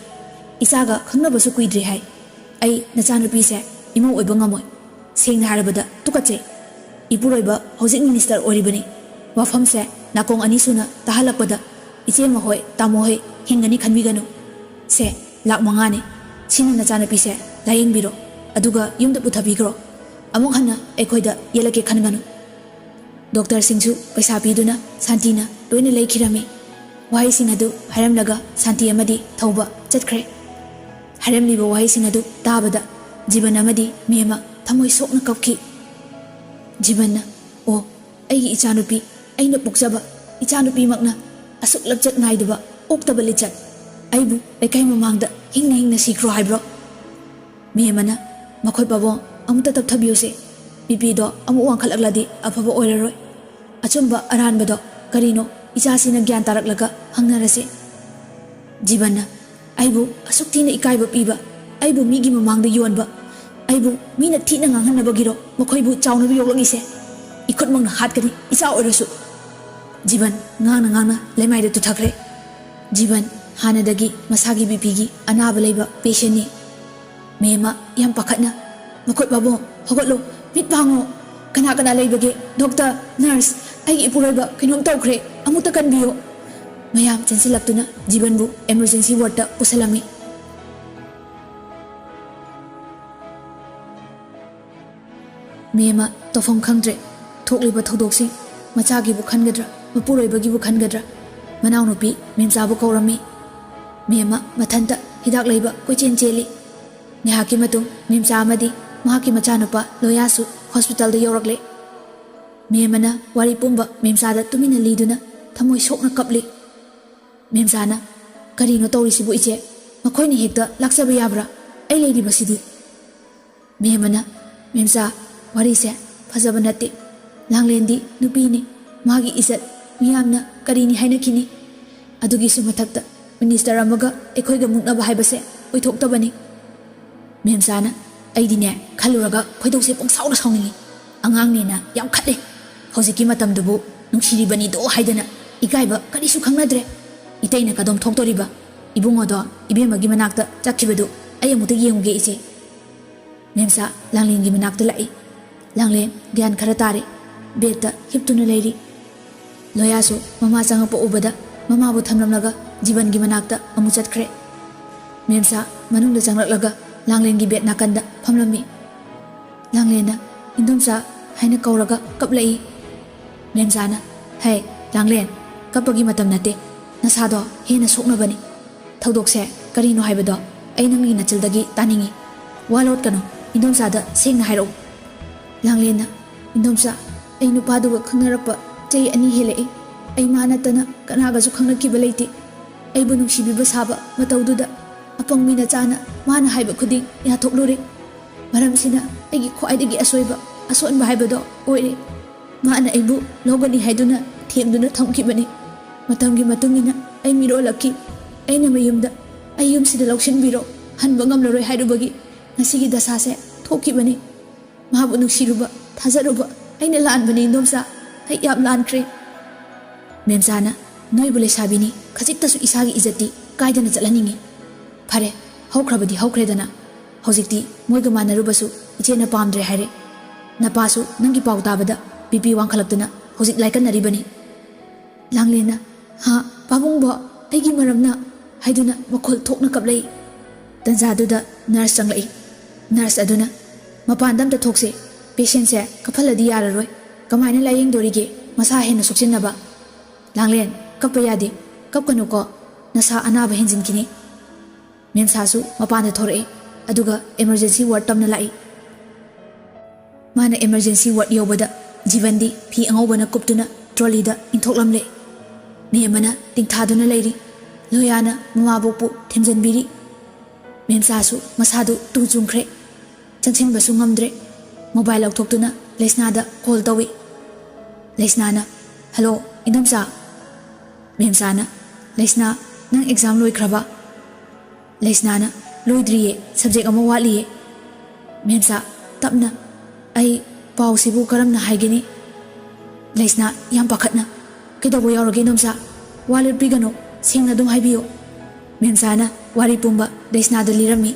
ꯏꯆꯥꯒ ꯈꯪꯅꯕꯁꯨ ꯀꯨꯏꯗ꯭ꯔꯤ ꯍꯥꯏ꯫ ꯑꯩ ꯅꯆꯥꯅꯨꯄꯤꯁꯦ ꯏꯃꯧ ꯑꯣꯏꯕ ꯉꯝꯃꯣꯏ꯫ ꯁꯦꯡꯅ ꯍꯥꯏꯔꯕꯗ ꯇꯨꯀꯠꯆꯩ꯫ ꯏꯄꯨꯔꯣꯏꯕ ꯍꯧꯖꯤꯛ ꯃꯤꯅꯤꯁꯇꯔ ꯑꯣꯏꯔꯤꯕꯅꯤ꯫ ꯋꯥꯐꯝꯁꯦ ꯅꯥꯀꯣꯡ ꯑꯅꯤ ꯁꯨꯅ ꯇꯥꯍꯜꯂꯛꯄꯗ ꯏꯆꯦꯃ ꯍꯣꯏ, ꯇꯥꯃꯣ ꯍꯣꯏ ꯍꯤꯡꯒꯅꯤ ꯈꯟꯕꯤꯒꯅꯨ꯫ ꯁꯦ, ꯂꯥꯛ ꯃꯉꯥꯅꯤ꯫ ꯁꯤꯅ ꯅꯆꯥꯅꯨꯄꯤꯁꯦ ꯂꯥꯌꯦꯡꯕꯤꯔꯣ, ꯑꯗꯨꯒ ꯌꯨꯝꯗ ꯄꯨꯊꯕꯤꯈ꯭ꯔꯣ꯫ ꯑꯃꯨꯛ ꯍꯟꯅ ꯑꯩꯈꯣꯏꯗ ꯌꯦꯠꯂꯛꯀꯦ ꯈꯟꯒꯅꯨ꯫ ꯗꯣꯛꯇꯔꯁꯤꯡꯁꯨ ꯄꯩꯁꯥ ꯄꯤꯗꯨꯅ ꯁꯥꯟꯇꯤꯅ ꯂꯣꯏꯅ ꯂꯩꯈꯤꯔꯝꯃꯤ꯫ ꯋꯥꯍꯩꯁꯤꯡ ꯑꯗꯨ ꯍꯥꯏꯔꯝꯂꯒ ꯁꯥꯟꯇꯤ ꯑꯃꯗꯤ ꯊꯧꯕ ꯆꯠꯈ꯭ꯔꯦ꯫ ꯍꯥꯏꯔꯝꯂꯤꯕ ꯋꯥꯍꯩꯁꯤꯡ ꯑꯗꯨ ꯇꯥꯕꯗ ꯖꯤꯕꯟ ꯑꯃꯗꯤ ꯃꯦꯝꯃ ꯊꯃꯣꯏ ꯁꯣꯛꯅ ꯀꯞꯈꯤ꯫ ꯖꯤꯕꯟꯅ, "ꯑꯣ, ꯑꯩꯒꯤ ꯏꯆꯥꯅꯨꯄꯤ, ꯑꯩꯅ ꯄꯣꯛꯆꯕ ꯏꯆꯥꯅꯨꯄꯤꯃꯛꯅ ꯑꯁꯨꯛ ꯂꯞꯆꯠ ꯅꯥꯏꯗꯕ, ꯑꯣꯛꯇꯕ ꯂꯤꯆꯠ, ꯑꯩꯕꯨ ꯂꯩꯀꯥꯏ ꯃꯃꯥꯡꯗ ꯍꯤꯡꯅ ꯍꯤꯡꯅ ꯁꯤꯈ꯭ꯔꯣ ꯍꯥꯏꯕ꯭ꯔꯣ?" ꯃꯦꯝꯃꯅ, "ꯃꯈꯣꯏ ꯄꯥꯕꯨꯡ, ꯑꯃꯨꯛꯇ ꯇꯞꯊꯕꯤꯌꯨꯁꯦ꯫ ꯕꯤ ꯄꯤꯗꯣ ꯑꯃꯨꯛ ꯋꯥꯡꯈꯠꯂꯛꯂꯗꯤ ꯑꯐꯕ ꯑꯣꯏꯔꯔꯣꯏ꯫ ꯑꯆꯨꯝꯕ ꯑꯔꯥꯟꯕꯗꯣ ꯀꯔꯤꯅꯣ ꯏꯆꯥꯁꯤꯅ ꯒ꯭ꯌꯥꯟ ꯇꯥꯔꯛꯂꯒ ꯍꯪꯅꯔꯁꯦ꯫" ꯖꯤꯕꯟꯅ, "ꯑꯩꯕꯨ ꯑꯁꯨꯛ ꯊꯤꯅ ꯏꯀꯥꯏꯕ ꯄꯤꯕ, ꯑꯩꯕꯨ ꯃꯤꯒꯤ ꯃꯃꯥꯡꯗ ꯌꯣꯟꯕ, ꯑꯩꯕꯨ ꯃꯤꯅ ꯊꯤꯅ ꯉꯥꯡꯍꯟꯅꯕꯒꯤꯔꯣ ꯃꯈꯣꯏꯕꯨ ꯆꯥꯎꯅꯕ ꯌꯣꯛꯂꯛꯂꯤꯁꯦ? ꯏꯈꯨꯠꯃꯛꯅ ꯍꯥꯠꯀꯅꯤ, ꯏꯆꯥ ꯑꯣꯏꯔꯁꯨ꯫ ꯖꯤꯕꯟ ꯉꯥꯡꯅ ꯉꯥꯡꯅ ꯂꯩꯃꯥꯏꯗ ꯇꯨꯊꯈ꯭ꯔꯦ꯫ ꯖꯤꯕꯟ ꯍꯥꯟꯅꯗꯒꯤ ꯃꯁꯥꯒꯤ ꯕꯤ ꯄꯤꯒꯤ ꯑꯅꯥꯕ ꯂꯩꯕ ꯄꯦꯁꯦꯟꯅꯤ꯫ ꯃꯦꯝꯃ ꯌꯥꯝ ꯄꯥꯈꯠꯅ, "ꯃꯈꯨꯠ ꯄꯥꯕꯣ, ꯍꯧꯒꯠꯂꯣ, ꯃꯤꯠ ꯄꯥꯡꯉꯣ꯫ ꯀꯅꯥ ꯀꯅꯥ ꯂꯩꯕꯒꯦ? ꯗꯣꯛꯇꯔ, ꯅꯔꯁ, ꯑꯩꯒꯤ ꯏꯄꯨꯔꯣꯏꯕ ꯀꯩꯅꯣꯝ ꯇꯧꯈ꯭ꯔꯦ, ꯑꯃꯨꯛꯇ ꯀꯟꯕꯤꯌꯨ"꯫ ꯃꯌꯥꯝ ꯆꯦꯟꯁꯤꯜꯂꯛꯇꯨꯅ ꯖꯤꯕꯟꯕꯨ ꯏꯃꯔꯖꯦꯟꯁꯤ ꯋꯥꯔꯗꯇ ꯄꯨꯁꯜꯂꯝꯃꯤ꯫ ꯃꯦꯝꯃ ꯇꯧꯐꯝ ꯈꯪꯗ꯭ꯔꯦ꯫ ꯊꯣꯛꯂꯤꯕ ꯊꯧꯗꯣꯛꯁꯤꯡ, ꯃꯆꯥꯒꯤꯕꯨ ꯈꯟꯒꯗ꯭ꯔꯥ, ꯃꯄꯨꯔꯣꯏꯕꯒꯤꯕꯨ ꯈꯟꯒꯗ꯭ꯔꯥ? ꯃꯅꯥꯎꯅꯨꯄꯤ ꯃꯦꯝꯆꯥꯕꯨ ꯀꯧꯔꯝꯃꯤ꯫ ꯃꯦꯝꯃ ꯃꯊꯟꯇ ꯍꯤꯗꯥꯛ ꯂꯩꯕ ꯀꯣꯏꯆꯦꯟ ꯆꯦꯜꯂꯤ꯫ ꯉꯥꯏꯍꯥꯛꯀꯤ ꯃꯇꯨꯡ ꯃꯦꯝꯆꯥ ꯑꯃꯗꯤ ꯃꯍꯥꯛꯀꯤ ꯃꯆꯥꯅꯨꯄꯥ ꯂꯣꯌꯥꯁꯨ ꯍꯣꯁꯄꯤꯇꯥꯜꯗ ꯌꯧꯔꯛꯂꯦ꯫ ꯃꯦꯝꯃꯅ ꯋꯥꯔꯤ ꯄꯨꯝꯕ ꯃꯦꯝꯆꯥꯗ ꯇꯨꯃꯤꯟꯅ ꯂꯤꯗꯨꯅ ꯊꯃꯣꯏ ꯁꯣꯛꯅ ꯀꯞꯂꯤ꯫ ꯃꯦꯝꯆꯥꯅ, "ꯀꯔꯤꯅꯣ ꯇꯧꯔꯤꯁꯤꯕꯨ ꯏꯆꯦ? ꯃꯈꯣꯏꯅ ꯍꯦꯛꯇ ꯂꯥꯛꯆꯕ ꯌꯥꯕ꯭ꯔꯥ? ꯑꯩ ꯂꯩꯔꯤꯕꯁꯤꯗꯤ"꯫ ꯃꯦꯝꯃꯅ, "ꯃꯦꯝꯆꯥ, ꯋꯥꯔꯤꯁꯦ ꯐꯖꯕ ꯅꯠꯇꯦ꯫ ꯂꯥꯡꯂꯦꯟꯗꯤ ꯅꯨꯄꯤꯅꯤ, ꯃꯥꯒꯤ ꯏꯖꯠ ꯃꯤꯌꯥꯝꯅ ꯀꯔꯤꯅꯤ ꯍꯥꯏꯅꯈꯤꯅꯤ? ꯑꯗꯨꯒꯤꯁꯨ ꯃꯊꯛꯇ ꯃꯤꯅꯤꯁꯇꯔ ꯑꯃꯒ ꯑꯩꯈꯣꯏꯒ ꯃꯨꯛꯅꯕ ꯍꯥꯏꯕꯁꯦ ꯑꯣꯏꯊꯣꯛꯇꯕꯅꯤ"꯫ ꯃꯦꯝꯆꯥꯅ, "ꯑꯩꯗꯤꯅꯦ, ꯈꯜꯂꯨꯔꯒ ꯈꯣꯏꯗꯧꯁꯦ ꯄꯪꯁꯥꯎꯗ ꯁꯥꯎꯅꯤꯡꯉꯤ꯫ ꯑꯉꯥꯡꯅꯦꯅ ꯌꯥꯝ ꯈꯠꯂꯦ꯫ ꯍꯧꯖꯤꯛꯀꯤ ꯃꯇꯝꯗꯨꯕꯨ ꯅꯨꯡꯁꯤꯔꯤꯕꯅꯤꯗꯣ ꯍꯥꯏꯗꯅ ꯏꯀꯥꯏꯕ ꯀꯔꯤꯁꯨ ꯈꯪꯅꯗ꯭ꯔꯦ꯫ ꯏꯇꯩꯅ ꯀꯗꯣꯝ ꯊꯣꯛꯇꯣꯔꯤꯕ? ꯏꯕꯨꯡꯉꯣꯗꯣ ꯏꯕꯦꯝꯃꯒꯤ ꯃꯅꯥꯛꯇ ꯆꯠꯈꯤꯕꯗꯨ ꯑꯩ ꯑꯃꯨꯛꯇ ꯌꯦꯡꯉꯨꯒꯦ ꯏꯆꯦ"꯫ ꯃꯦꯝꯆꯥ ꯂꯥꯡꯂꯦꯟꯒꯤ ꯃꯅꯥꯛꯇ ꯂꯥꯛꯏ꯫ ꯂꯥꯡꯂꯦꯟ ꯒ꯭ꯌꯥꯟ ꯈꯔ ꯇꯥꯔꯦ꯫ ꯕꯦꯗꯇ ꯍꯤꯞꯇꯨꯅ ꯂꯩꯔꯤ꯫ ꯂꯣꯌꯥꯁꯨ ꯃꯃꯥ ꯆꯪꯉꯛꯄ ꯎꯕꯗ ꯃꯃꯥꯕꯨ ꯊꯝꯂꯝꯂꯒ ꯖꯤꯕꯟꯒꯤ ꯃꯅꯥꯛꯇ ꯑꯃꯨꯛ ꯆꯠꯈ꯭ꯔꯦ꯫ ꯃꯦꯝꯆꯥ ꯃꯅꯨꯡꯗ ꯆꯪꯂꯛꯂꯒ ꯂꯥꯡꯂꯦꯟꯒꯤ ꯕꯦꯗ ꯅꯥꯀꯟꯗ ꯐꯝꯂꯝꯃꯤ꯫ ꯂꯥꯡꯂꯦꯟꯅ "ꯏꯟꯗꯣꯝꯆꯥ" ꯍꯥꯏꯅ ꯀꯧꯔꯒ ꯀꯞꯂꯛꯏ꯫ ꯃꯦꯝꯆꯥꯅ, "ꯍꯦ, ꯂꯥꯡꯂꯦꯟ, ꯀꯞꯄꯒꯤ ꯃꯇꯝ ꯅꯠꯇꯦ꯫ ꯅꯁꯥꯗꯣ ꯍꯦꯟꯅ ꯁꯣꯛꯅꯕꯅꯤ꯫ ꯊꯧꯗꯣꯛꯁꯦ ꯀꯔꯤꯅꯣ ꯍꯥꯏꯕꯗꯣ ꯑꯩ ꯅꯪꯒꯤ ꯅꯆꯤꯜꯗꯒꯤ ꯇꯥꯅꯤꯡꯏ꯫ ꯋꯥ ꯂꯣꯠꯀꯅꯨ, ꯏꯟꯗꯣꯝꯆꯥꯗ ꯁꯦꯡꯅ ꯍꯥꯏꯔꯛꯎ"꯫ ꯂꯥꯡꯂꯦꯟꯅ, "ꯏꯟꯗꯣꯝꯆꯥ, ꯑꯩ ꯅꯨꯄꯥꯗꯨꯒ ꯈꯪꯅꯔꯛꯄ ꯆꯍꯤ ꯑꯅꯤ ꯍꯦꯜꯂꯛꯏ꯫ ꯑꯩ ꯃꯥ ꯅꯠꯇꯅ ꯀꯅꯥꯒꯁꯨ ꯈꯪꯅꯈꯤꯕ ꯂꯩꯇꯦ꯫ ꯑꯩꯕꯨ ꯅꯨꯡꯁꯤꯕꯤꯕ ꯁꯥꯕ ꯃꯇꯧꯗꯨꯗ ꯑꯄꯪꯕꯤ ꯅꯆꯥꯅ ꯃꯥꯅ ꯍꯥꯏꯕ ꯈꯨꯗꯤꯡ ꯌꯥꯊꯣꯛꯂꯨꯔꯦ꯫ ꯃꯔꯝꯁꯤꯅ ꯑꯩꯒꯤ ꯈ꯭ꯋꯥꯏꯗꯒꯤ ꯑꯁꯣꯏꯕ, ꯑꯁꯣꯟꯕ ꯍꯥꯏꯕꯗꯣ ꯑꯣꯏꯔꯦ꯫ ꯃꯥꯅ ꯑꯩꯕꯨ ꯂꯧꯒꯅꯤ ꯍꯥꯏꯗꯨꯅ ꯊꯦꯝꯗꯨꯅ ꯊꯝꯈꯤꯕꯅꯤ꯫ ꯃꯇꯝꯒꯤ ꯃꯇꯨꯡ ꯏꯟꯅ ꯑꯩ ꯃꯤꯔꯣꯜꯂꯛꯈꯤ꯫ ꯑꯩꯅ ꯃꯌꯨꯝꯗ, 'ꯑꯩ ꯌꯨꯝꯁꯤꯗ ꯂꯧꯁꯤꯟꯕꯤꯔꯣ, ꯍꯟꯕ ꯉꯝꯂꯔꯣꯏ ꯍꯥꯏꯔꯨꯕꯒꯤ ꯉꯁꯤꯒꯤ ꯗꯁꯥꯁꯦ ꯊꯣꯛꯈꯤꯕꯅꯤ꯫ ꯃꯥꯕꯨ ꯅꯨꯡꯁꯤꯔꯨꯕ, ꯊꯥꯖꯔꯨꯕ ꯑꯩꯅ ꯂꯥꯟꯕꯅꯤ, ꯏꯟꯗꯣꯝꯆꯥ꯫ ꯑꯩ ꯌꯥꯝ ꯂꯥꯟꯈ꯭ꯔꯦ꯫ ꯃꯦꯝꯆꯥꯅ, "ꯅꯣꯏꯕꯨ ꯂꯩꯁꯥꯕꯤꯅꯤ, ꯈꯖꯤꯛꯇꯁꯨ ꯏꯁꯥꯒꯤ ꯏꯖꯠꯇꯤ ꯀꯥꯏꯗꯅ ꯆꯠꯍꯟꯅꯤꯡꯉꯤ꯫ ꯐꯔꯦ, ꯍꯧꯈ꯭ꯔꯕꯗꯤ ꯍꯧꯈ꯭ꯔꯦꯗꯅ꯫ ꯍꯧꯖꯤꯛꯇꯤ ꯃꯣꯏꯒ ꯃꯥꯟꯅꯔꯨꯕꯁꯨ ꯏꯆꯦꯅ ꯄꯥꯝꯗ꯭ꯔꯦ ꯍꯥꯏꯔꯦ꯫ ꯅꯄꯥꯁꯨ ꯅꯪꯒꯤ ꯄꯥꯎ ꯇꯥꯕꯗ ꯕꯤ ꯄꯤ ꯋꯥꯡꯈꯠꯂꯛꯇꯨꯅ ꯍꯧꯖꯤꯛ ꯂꯥꯏꯀꯠꯅꯔꯤꯕꯅꯤ꯫" ꯂꯥꯡꯂꯦꯟꯅ, "ꯍꯥ, ꯄꯥꯕꯨꯡꯕꯣ, ꯑꯩꯒꯤ ꯃꯔꯝꯅ?" ꯍꯥꯏꯗꯨꯅ ꯃꯈꯣꯜ ꯊꯣꯛꯅ ꯀꯞꯂꯛꯏ꯫ ꯇꯟꯖꯥꯗꯨꯗ ꯅꯔꯁ ꯆꯪꯂꯛꯏ꯫ ꯅꯔꯁ ꯑꯗꯨꯅ, "ꯃꯄꯥꯟꯗ ꯑꯝꯇ ꯊꯣꯛꯁꯦ, ꯄꯦꯁꯦꯟꯁꯦ ꯀꯞꯍꯜꯂꯗꯤ ꯌꯥꯔꯔꯣꯏ, ꯀꯃꯥꯏꯅ ꯂꯥꯌꯦꯡꯗꯣꯔꯤꯒꯦ, ꯃꯁꯥ ꯍꯦꯟꯅ ꯁꯣꯛꯆꯤꯟꯅꯕ?" "ꯂꯥꯡꯂꯦꯟ, ꯀꯞꯄ ꯌꯥꯗꯦ, ꯀꯞꯀꯅꯨꯀꯣ, ꯅꯁꯥ ꯑꯅꯥꯕ ꯍꯦꯟꯖꯤꯟꯈꯤꯅꯤ꯫" ꯃꯦꯝꯁꯥꯁꯨ ꯃꯄꯥꯟꯗ ꯊꯣꯔꯛꯏ, ꯑꯗꯨꯒ ꯏꯃꯔꯖꯦꯟꯁꯤ ꯋꯥꯔꯗ ꯇꯝꯅ ꯂꯥꯛꯏ꯫ ꯃꯥꯅ ꯏꯃꯔꯖꯦꯟꯁꯤ ꯋꯥꯔꯗ ꯌꯧꯕꯗ ꯖꯤꯕꯟꯗꯤ ꯐꯤ ꯑꯉꯧꯕꯅ ꯀꯨꯞꯇꯨꯅ ꯇ꯭ꯔꯣꯂꯤꯗ ꯏꯟꯊꯣꯛꯂꯝꯂꯦ꯫ ꯃꯦꯝ ꯑꯃꯅ ꯇꯤꯡꯊꯥꯗꯨꯅ ꯂꯩꯔꯤ꯫ ꯂꯣꯌꯥꯅ ꯃꯃꯥꯕꯣꯛꯄꯨ ꯊꯦꯝꯖꯤꯟꯕꯤꯔꯤ꯫ ꯃꯦꯝꯆꯥꯁꯨ ꯃꯁꯥꯗꯨ ꯇꯨ ꯆꯨꯡꯈ꯭ꯔꯦ꯫ ꯆꯪꯁꯤꯟꯕꯁꯨ ꯉꯝꯗ꯭ꯔꯦ꯫ ꯃꯣꯕꯥꯏꯜ ꯂꯧꯊꯣꯛꯇꯨꯅ ꯂꯩꯁꯅꯥꯗ ꯀꯣꯜ ꯇꯧꯏ꯫ ꯂꯩꯁꯅꯥꯅ, "ꯍꯜꯂꯣ, ꯏꯟꯗꯣꯝꯆꯥ꯫" ꯃꯦꯝꯆꯥꯅ, "ꯂꯩꯁꯅꯥ, ꯅꯪ ꯑꯦꯛꯖꯥꯝ ꯂꯣꯏꯈ꯭ꯔꯕ?" ꯂꯩꯁꯅꯥꯅ, "ꯂꯣꯏꯗ꯭ꯔꯤꯌꯦ, ꯁꯕꯖꯦꯛ ꯑꯃ ꯋꯥꯠꯂꯤꯌꯦ꯫" ꯃꯦꯝꯆꯥ, ꯇꯞꯅ, "ꯑꯩ ꯄꯥꯎꯁꯤꯕꯨ ꯀꯔꯝꯅ ꯍꯥꯏꯒꯅꯤ?" ꯂꯩꯁꯅꯥ, ꯌꯥꯝ ꯄꯥꯈꯠꯅ, "ꯀꯩꯗꯧꯕ ꯌꯥꯎꯔꯒꯦ ꯏꯟꯗꯣꯝꯆꯥ? ꯋꯥ ꯂꯣꯠꯄꯤꯒꯅꯨ, ꯁꯦꯡꯅ ꯑꯗꯨꯝ ꯍꯥꯏꯕꯤꯌꯨ꯫" ꯃꯦꯝꯆꯥꯅ ꯋꯥꯔꯤ ꯄꯨꯝꯕ ꯂꯩꯁꯅꯥꯗ ꯂꯤꯔꯝꯃꯤ꯫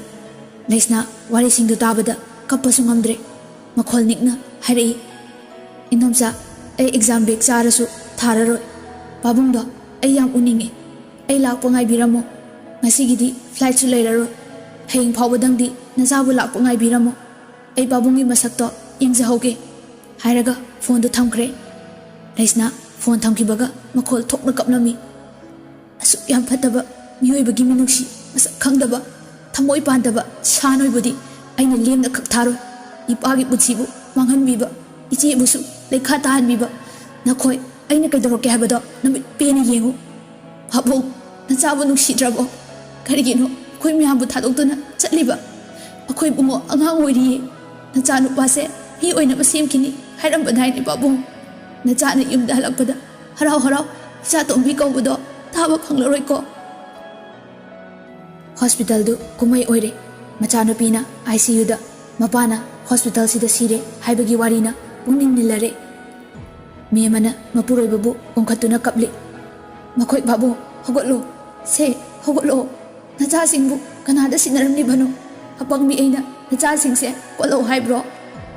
ꯂꯩꯁꯅꯥ ꯋꯥꯔꯤꯁꯤꯡꯗꯨ ꯇꯥꯕꯗ ꯀꯞꯄꯁꯨ ꯉꯝꯗ꯭ꯔꯦ꯫ ꯃꯈꯣꯜ ꯅꯤꯛꯅ ꯍꯥꯏꯔꯛꯏ, "ꯏꯟꯗꯣꯝꯆꯥ, ꯑꯩ ꯑꯦꯛꯖꯥꯝ ꯕꯦꯛ ꯆꯥꯔꯁꯨ ꯊꯥꯔꯔꯣꯏ꯫ ꯄꯥꯕꯨꯡꯗꯣ ꯑꯩ ꯌꯥꯝ ꯎꯅꯤꯡꯉꯤ꯫ ꯑꯩ ꯂꯥꯛꯄ ꯉꯥꯏꯕꯤꯔꯝꯃꯣ꯫ ꯉꯁꯤꯒꯤꯗꯤ ꯐ꯭ꯂꯥꯏꯠꯁꯨ ꯂꯩꯔꯔꯣꯏ꯫ ꯍꯌꯦꯡ ꯐꯥꯎꯕꯗꯪꯗꯤ ꯅꯆꯥꯕꯨ ꯂꯥꯛꯄ ꯉꯥꯏꯕꯤꯔꯝꯃꯣ꯫ ꯑꯩ ꯄꯥꯕꯨꯡꯒꯤ ꯃꯁꯛꯇꯣ ꯌꯦꯡꯖꯍꯧꯒꯦ꯫" ꯍꯥꯏꯔꯒ ꯐꯣꯟꯗꯨ ꯊꯝꯈ꯭ꯔꯦ꯫ ꯂꯩꯁꯅꯥ ꯐꯣꯟ ꯊꯝꯈꯤꯕꯒ ꯃꯈꯣꯜ ꯊꯣꯛꯅ ꯀꯞꯂꯝꯃꯤ꯫ ꯑꯁꯨꯛ ꯌꯥꯝ ꯐꯠꯇꯕ ꯃꯤꯑꯣꯏꯕꯒꯤ ꯃꯤꯅꯨꯡꯁꯤ ꯃꯁꯛ ꯈꯪꯗꯕ, ꯊꯃꯣꯏ ꯄꯥꯟꯗꯕ ꯁꯥ ꯅꯣꯏꯕꯨꯗꯤ ꯑꯩꯅ ꯂꯦꯝꯅ ꯈꯛ ꯊꯥꯔꯣꯏ꯫ ꯏꯄꯥꯒꯤ ꯄꯨꯟꯁꯤꯕꯨ ꯃꯥꯡꯍꯟꯕꯤꯕ, ꯏꯆꯦꯕꯨꯁꯨ ꯂꯩꯈꯥ ꯇꯥꯍꯟꯕꯤꯕ ꯅꯈꯣꯏ, ꯑꯩꯅ ꯀꯩꯗꯧꯔꯛꯀꯦ ꯍꯥꯏꯕꯗꯣ ꯅꯃꯤꯠ ꯄꯦꯟꯅ ꯌꯦꯡꯉꯨ꯫ ꯄꯥꯕꯨꯡ, ꯅꯆꯥꯕꯨ ꯅꯨꯡꯁꯤꯗ꯭ꯔꯕꯣ? ꯀꯔꯤꯒꯤꯅꯣ ꯑꯩꯈꯣꯏ ꯃꯌꯥꯝꯕꯨ ꯊꯥꯗꯣꯛꯇꯨꯅ ꯆꯠꯂꯤꯕ? ꯑꯩꯈꯣꯏ ꯏꯕꯨꯡꯉꯣ ꯑꯉꯥꯡ ꯑꯣꯏꯔꯤꯌꯦ꯫ ꯅꯆꯥꯅꯨꯄꯥꯁꯦ ꯃꯤ ꯑꯣꯏꯅꯕ ꯁꯦꯝꯈꯤꯅꯤ ꯍꯥꯏꯔꯝꯕꯗꯥꯏꯅꯦ ꯄꯥꯕꯨꯡ? ꯅꯆꯥꯅ ꯌꯨꯝꯗ ꯍꯜꯂꯛꯄꯗ ꯍꯔꯥꯎ ꯍꯔꯥꯎ ꯏꯆꯥ ꯇꯣꯝꯕꯤ ꯀꯧꯕꯗꯣ ꯇꯥꯕ ꯐꯪꯂꯔꯣꯏꯀꯣ꯫ ꯍꯣꯁꯄꯤꯇꯥꯜꯗꯨ ꯀꯨꯝꯍꯩ ꯑꯣꯏꯔꯦ꯫ ꯃꯆꯥꯅꯨꯄꯤꯅ ꯑꯥꯏ ꯁꯤ ꯌꯨꯗ, ꯃꯄꯥꯅ ꯍꯣꯁꯄꯤꯇꯥꯜꯁꯤꯗ ꯁꯤꯔꯦ ꯍꯥꯏꯕꯒꯤ ꯋꯥꯔꯤꯅ ꯄꯨꯛꯅꯤꯡ ꯅꯤꯜꯂꯔꯦ꯫ ꯃꯦꯝꯃꯅ ꯃꯄꯨꯔꯣꯏꯕꯕꯨ ꯀꯣꯟꯈꯠꯇꯨꯅ ꯀꯞꯂꯤ꯫ "ꯃꯈꯣꯏ ꯄꯥꯕꯨꯡ, ꯍꯧꯒꯠꯂꯣ꯫ ꯁꯦ, ꯍꯧꯒꯠꯂꯣ꯫ ꯅꯆꯥꯁꯤꯡꯕꯨ ꯀꯅꯥꯗ ꯁꯤꯟꯅꯔꯝꯂꯤꯕꯅꯣ? ꯑꯄꯪꯕꯤ ꯑꯩꯅ ꯅꯆꯥꯁꯤꯡꯁꯦ ꯀꯣꯜꯂꯛꯑꯣ ꯍꯥꯏꯕ꯭ꯔꯣ?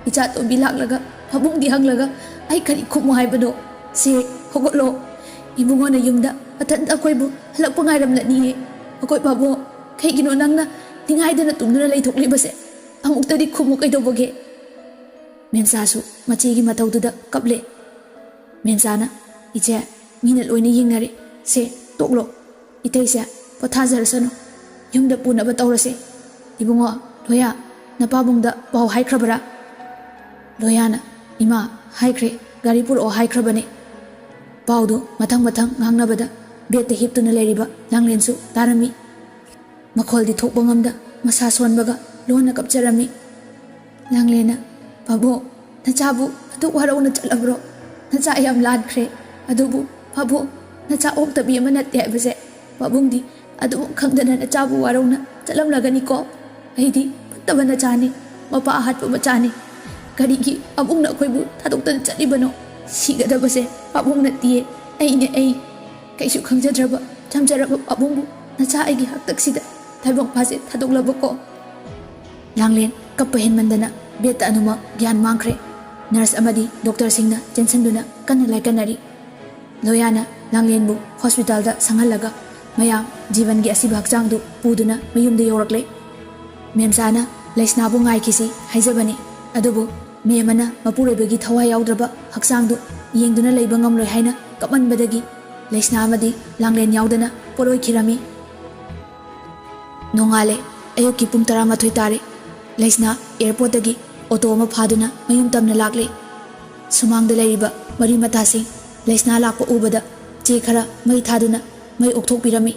ꯏꯆꯥ ꯇꯣꯝꯕꯤ ꯂꯥꯛꯂꯒ ꯄꯥꯕꯨꯡꯗꯤ ꯍꯪꯂꯒ ꯑꯩ ꯀꯔꯤ ꯈꯨꯝꯃꯨ ꯍꯥꯏꯕꯅꯣ? ꯁꯦ, ꯍꯧꯒꯠꯂꯣ꯫ ꯏꯕꯨꯡꯉꯣꯅ ꯌꯨꯝꯗ ꯃꯊꯟꯇ ꯑꯩꯈꯣꯏꯕꯨ ꯍꯜꯂꯛꯄ ꯉꯥꯏꯔꯝꯂꯅꯤꯌꯦ꯫ ꯑꯩꯈꯣꯏ ꯄꯥꯕꯨꯡ, ꯀꯩꯒꯤꯅꯣ ꯅꯪꯅ ꯅꯤꯡꯉꯥꯏꯗꯅ ꯇꯨꯝꯗꯨꯅ ꯂꯩꯊꯣꯛꯂꯤꯕꯁꯦ? ꯑꯃꯨꯛꯇꯗꯤ ꯈꯨꯝꯃꯨ ꯀꯩꯗꯧꯕꯒꯦ?" ꯃꯦꯝꯆꯥꯁꯨ ꯃꯆꯦꯒꯤ ꯃꯇꯧꯗꯨꯗ ꯀꯞꯂꯦ꯫ ꯃꯦꯝꯆꯥꯅ, "ꯏꯆꯦ, ꯃꯤꯅ ꯂꯣꯏꯅ ꯌꯦꯡꯅꯔꯦ꯫ ꯁꯦ, ꯇꯣꯛꯂꯣ꯫ ꯏꯇꯩꯁꯦ ꯄꯣꯊꯥꯖꯔꯁꯅꯨ꯫ ꯌꯨꯝꯗ ꯄꯨꯅꯕ ꯇꯧꯔꯁꯦ꯫ ꯏꯕꯨꯡꯉꯣ, ꯂꯣꯌꯥ, ꯅꯄꯥꯕꯨꯡꯗ ꯄꯥꯎ ꯍꯥꯏꯈ꯭ꯔꯕꯔꯥ?" ꯂꯣꯌꯥꯅ, "ꯏꯃꯥ, ꯍꯥꯏꯈ꯭ꯔꯦ, ꯒꯥꯔꯤ ꯄꯨꯔꯛꯑꯣ ꯍꯥꯏꯈ꯭ꯔꯕꯅꯦ꯫" ꯄꯥꯎꯗꯨ ꯃꯊꯪ ꯃꯊꯪ ꯉꯥꯡꯅꯕꯗ ꯕꯦꯠꯇ ꯍꯤꯞꯇꯨꯅ ꯂꯩꯔꯤꯕ ꯂꯥꯡꯂꯦꯟꯁꯨ ꯇꯥꯔꯝꯃꯤ꯫ ꯃꯈꯣꯜꯗꯤ ꯊꯣꯛꯄ ꯉꯝꯗ ꯃꯁꯥ ꯁꯣꯟꯕꯒ ꯂꯣꯟꯅ ꯀꯞꯆꯔꯝꯃꯤ꯫ ꯂꯥꯡꯂꯦꯟꯅ, "ꯄꯥꯕꯨꯡ, ꯅꯆꯥꯕꯨ ꯑꯗꯨꯛ ꯋꯥꯔꯧꯅ ꯆꯠꯂꯕ꯭ꯔꯣ? ꯅꯆꯥ ꯌꯥꯝ ꯂꯥꯟꯈ꯭ꯔꯦ꯫ ꯑꯗꯨꯕꯨ ꯄꯥꯕꯨꯡ, ꯅꯆꯥ ꯑꯣꯛꯇꯕꯤ ꯑꯃ ꯅꯠꯇꯦ ꯍꯥꯏꯕꯁꯦ ꯄꯥꯕꯨꯡꯗꯤ ꯑꯗꯨꯃꯛ ꯈꯪꯗꯅ ꯅꯆꯥꯕꯨ ꯋꯥꯔꯧꯅ ꯆꯠꯂꯝꯂꯒꯅꯤꯀꯣ꯫ ꯑꯩꯗꯤ ꯐꯠꯇꯕ ꯅꯆꯥꯅꯤ, ꯃꯄꯥ ꯑꯍꯥꯠꯄ ꯃꯆꯥꯅꯤ꯫ ꯀꯔꯤꯒꯤ ꯄꯥꯕꯨꯡꯅ ꯑꯩꯈꯣꯏꯕꯨ ꯊꯥꯗꯣꯛꯇꯅ ꯆꯠꯂꯤꯕꯅꯣ? ꯁꯤꯒꯗꯕꯁꯦ ꯄꯥꯕꯨꯡ ꯅꯠꯇꯤꯌꯦ, ꯑꯩꯅꯦ, ꯑꯩ꯫ ꯀꯩꯁꯨ ꯈꯪꯖꯗ꯭ꯔꯕ ꯆꯝꯖꯔꯕ ꯄꯥꯕꯨꯡꯕꯨ ꯅꯆꯥ ꯑꯩꯒꯤ ꯍꯥꯛꯇꯛꯁꯤꯗ ꯇꯥꯏꯕꯪꯄꯥꯁꯦ ꯊꯥꯗꯣꯛꯂꯕꯀꯣ?" ꯂꯥꯡꯂꯦꯟ ꯀꯞꯄ ꯍꯦꯟꯃꯟꯗꯅ ꯕꯦꯠꯇ ꯑꯅꯨꯃꯛ ꯒ꯭ꯌꯥꯟ ꯃꯥꯡꯈ꯭ꯔꯦ꯫ ꯅꯔꯁ ꯑꯃꯗꯤ ꯗꯣꯛꯇꯔꯁꯤꯡꯅ ꯆꯦꯟꯁꯤꯟꯗꯨꯅ ꯀꯟꯅ ꯂꯥꯏꯀꯠꯅꯔꯤ꯫ ꯂꯣꯌꯥꯅ ꯂꯥꯡꯂꯦꯟꯕꯨ ꯍꯣꯁꯄꯤꯇꯥꯜꯗ ꯁꯪꯍꯜꯂꯒ ꯃꯌꯥꯝ ꯖꯤꯕꯟꯒꯤ ꯑꯁꯤꯕ ꯍꯛꯆꯥꯡꯗꯨ ꯄꯨꯗꯨꯅ ꯃꯌꯨꯝꯗ ꯌꯧꯔꯛꯂꯦ꯫ ꯃꯦꯝꯆꯥꯅ ꯂꯩꯁꯅꯥꯕꯨ ꯉꯥꯏꯈꯤꯁꯤ ꯍꯥꯏꯖꯕꯅꯤ, ꯑꯗꯨꯕꯨ ꯃꯦꯝ ꯑꯃꯅ ꯃꯄꯨꯔꯣꯏꯕꯒꯤ ꯊꯋꯥꯏ ꯌꯥꯎꯗ꯭ꯔꯕ ꯍꯛꯆꯥꯡꯗꯨ ꯌꯦꯡꯗꯨꯅ ꯂꯩꯕ ꯉꯝꯂꯣꯏ ꯍꯥꯏꯅ ꯀꯞꯃꯟꯕꯗꯒꯤ ꯂꯩꯁꯅꯥ ꯑꯃꯗꯤ ꯂꯥꯡꯂꯦꯟ ꯌꯥꯎꯗꯅ ꯄꯣꯠꯂꯣꯏꯈꯤꯔꯝꯃꯤ꯫ ꯅꯣꯡꯉꯥꯜꯂꯦ꯫ ꯑꯌꯨꯛꯀꯤ ꯄꯨꯡ ꯇꯔꯥꯃꯥꯊꯣꯏ ꯇꯥꯔꯦ꯫ ꯂꯩꯁꯅꯥ ꯑꯦꯌꯔꯄꯣꯔꯠꯇꯒꯤ ꯑꯣꯇꯣ ꯑꯃ ꯐꯥꯗꯨꯅ ꯃꯌꯨꯝ ꯇꯝꯅ ꯂꯥꯛꯂꯦ꯫ ꯁꯨꯃꯥꯡꯗ ꯂꯩꯔꯤꯕ ꯃꯔꯤ ꯃꯇꯥꯁꯤꯡ ꯂꯩꯁꯅꯥ ꯂꯥꯛꯄ ꯎꯕꯗ ꯆꯦ ꯈꯔ ꯃꯩ ꯊꯥꯗꯨꯅ ꯃꯩ ꯑꯣꯛꯊꯣꯛꯄꯤꯔꯝꯃꯤ꯫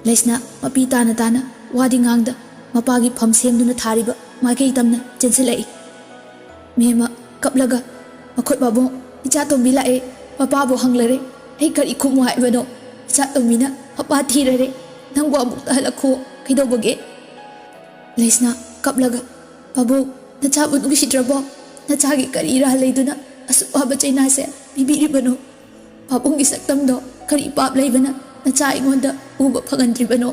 ꯂꯩꯁꯅꯥ ꯃꯄꯤ ꯇꯥꯅ ꯇꯥꯅ ꯋꯥꯗꯤ ꯉꯥꯡꯗ ꯃꯄꯥꯒꯤ ꯐꯝ ꯁꯦꯝꯗꯨꯅ ꯊꯥꯔꯤꯕ ꯃꯥꯏꯀꯩ ꯇꯝꯅ ꯆꯦꯟꯁꯤꯜꯂꯛꯏ꯫ ꯃꯦꯝꯃ ꯀꯞꯂꯒ, "ꯃꯈꯣꯏ ꯄꯥꯕꯨꯡ, ꯏꯆꯥ ꯇꯣꯝꯕꯤ ꯂꯥꯛꯑꯦ, ꯃꯄꯥꯕꯨ ꯍꯪꯂꯔꯦ꯫ ꯑꯩ ꯀꯔꯤ ꯈꯨꯝꯃꯨ ꯍꯥꯏꯕꯅꯣ? ꯏꯆꯥ ꯇꯣꯝꯕꯤꯅ ꯃꯄꯥ ꯊꯤꯔꯔꯦ꯫ ꯅꯪꯕꯨ ꯑꯃꯨꯛꯇ ꯍꯜꯂꯛꯈꯣ, "ꯀꯩꯗꯧꯕꯒꯦ?" ꯂꯩꯁꯅꯥ ꯀꯞꯂꯒ, "ꯄꯥꯕꯨꯡ, ꯅꯆꯥꯕꯨ ꯅꯨꯡꯁꯤꯗ꯭ꯔꯕꯣ? ꯅꯆꯥꯒꯤ ꯀꯔꯤ ꯏꯔꯥꯜ ꯂꯩꯗꯨꯅ ꯑꯁꯨꯛ ꯋꯥꯕ ꯆꯩꯅꯥꯁꯦ ꯄꯤꯕꯤꯔꯤꯕꯅꯣ? ꯄꯥꯕꯨꯡꯒꯤ ꯁꯛꯇꯝꯗꯣ ꯀꯔꯤ ꯄꯥꯞ ꯂꯩꯕꯅ ꯅꯆꯥ ꯑꯩꯉꯣꯟꯗ ꯎꯕ ꯐꯪꯍꯟꯗ꯭ꯔꯤꯕꯅꯣ?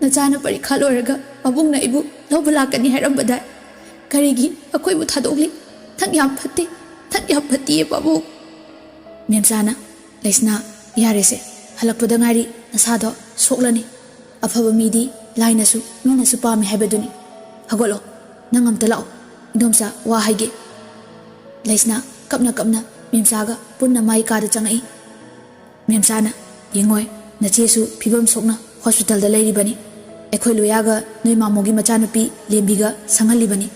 ꯅꯆꯥꯅ ꯄꯔꯤꯈꯥ ꯂꯣꯏꯔꯒ ꯄꯥꯕꯨꯡꯅ ꯑꯩꯕꯨ ꯂꯧꯕ ꯂꯥꯛꯀꯅꯤ ꯍꯥꯏꯔꯝꯕꯗꯥꯏ? ꯀꯔꯤꯒꯤ ꯑꯩꯈꯣꯏꯕꯨ ꯊꯥꯗꯣꯛꯂꯤ? ꯅꯪ ꯌꯥꯝ ꯐꯠꯇꯦ, ꯅꯪ ꯌꯥꯝ ꯐꯠꯇꯤꯌꯦ ꯄꯥꯕꯨꯡ!" ꯃꯦꯝꯆꯥꯅ, "ꯂꯩꯁꯅꯥ, ꯌꯥꯔꯦꯁꯦ, ꯍꯜꯂꯛꯄꯗ ꯉꯥꯏꯔꯤ, ꯅꯁꯥꯗꯣ ꯁꯣꯛꯂꯅꯤ꯫ ꯑꯐꯕ ꯃꯤꯗꯤ ꯂꯥꯏꯅꯁꯨ ꯃꯤꯅꯁꯨ ꯄꯥꯝꯃꯤ ꯍꯥꯏꯕꯗꯨꯅꯤ꯫ ꯍꯧꯒꯠꯂꯣ, ꯅꯪ ꯑꯝꯇ ꯂꯥꯛꯑꯣ, ꯏꯟꯗꯣꯝꯆꯥ ꯋꯥ ꯍꯥꯏꯒꯦ꯫" ꯂꯩꯁꯅꯥ ꯀꯞꯅ ꯀꯞꯅ ꯃꯦꯝꯆꯥꯒ ꯄꯨꯟꯅ ꯃꯥꯏ ꯀꯥꯗ ꯆꯪꯉꯛꯏ꯫ ꯃꯦꯝꯆꯥꯅ, "ꯌꯦꯡꯉꯣꯏ, ꯅꯆꯦꯁꯨ ꯐꯤꯕꯝ ꯁꯣꯛꯅ ꯍꯣꯁꯄꯤꯇꯥꯜꯗ ꯂꯩꯔꯤꯕꯅꯤ꯫ ꯑꯩꯈꯣꯏ ꯂꯣꯌꯥꯒ ꯅꯣꯏ ꯃꯥꯃꯣꯒꯤ ꯃꯆꯥꯅꯨꯄꯤ ꯂꯦꯝꯕꯤꯒ ꯁꯪꯍꯜꯂꯤꯕꯅꯤ꯫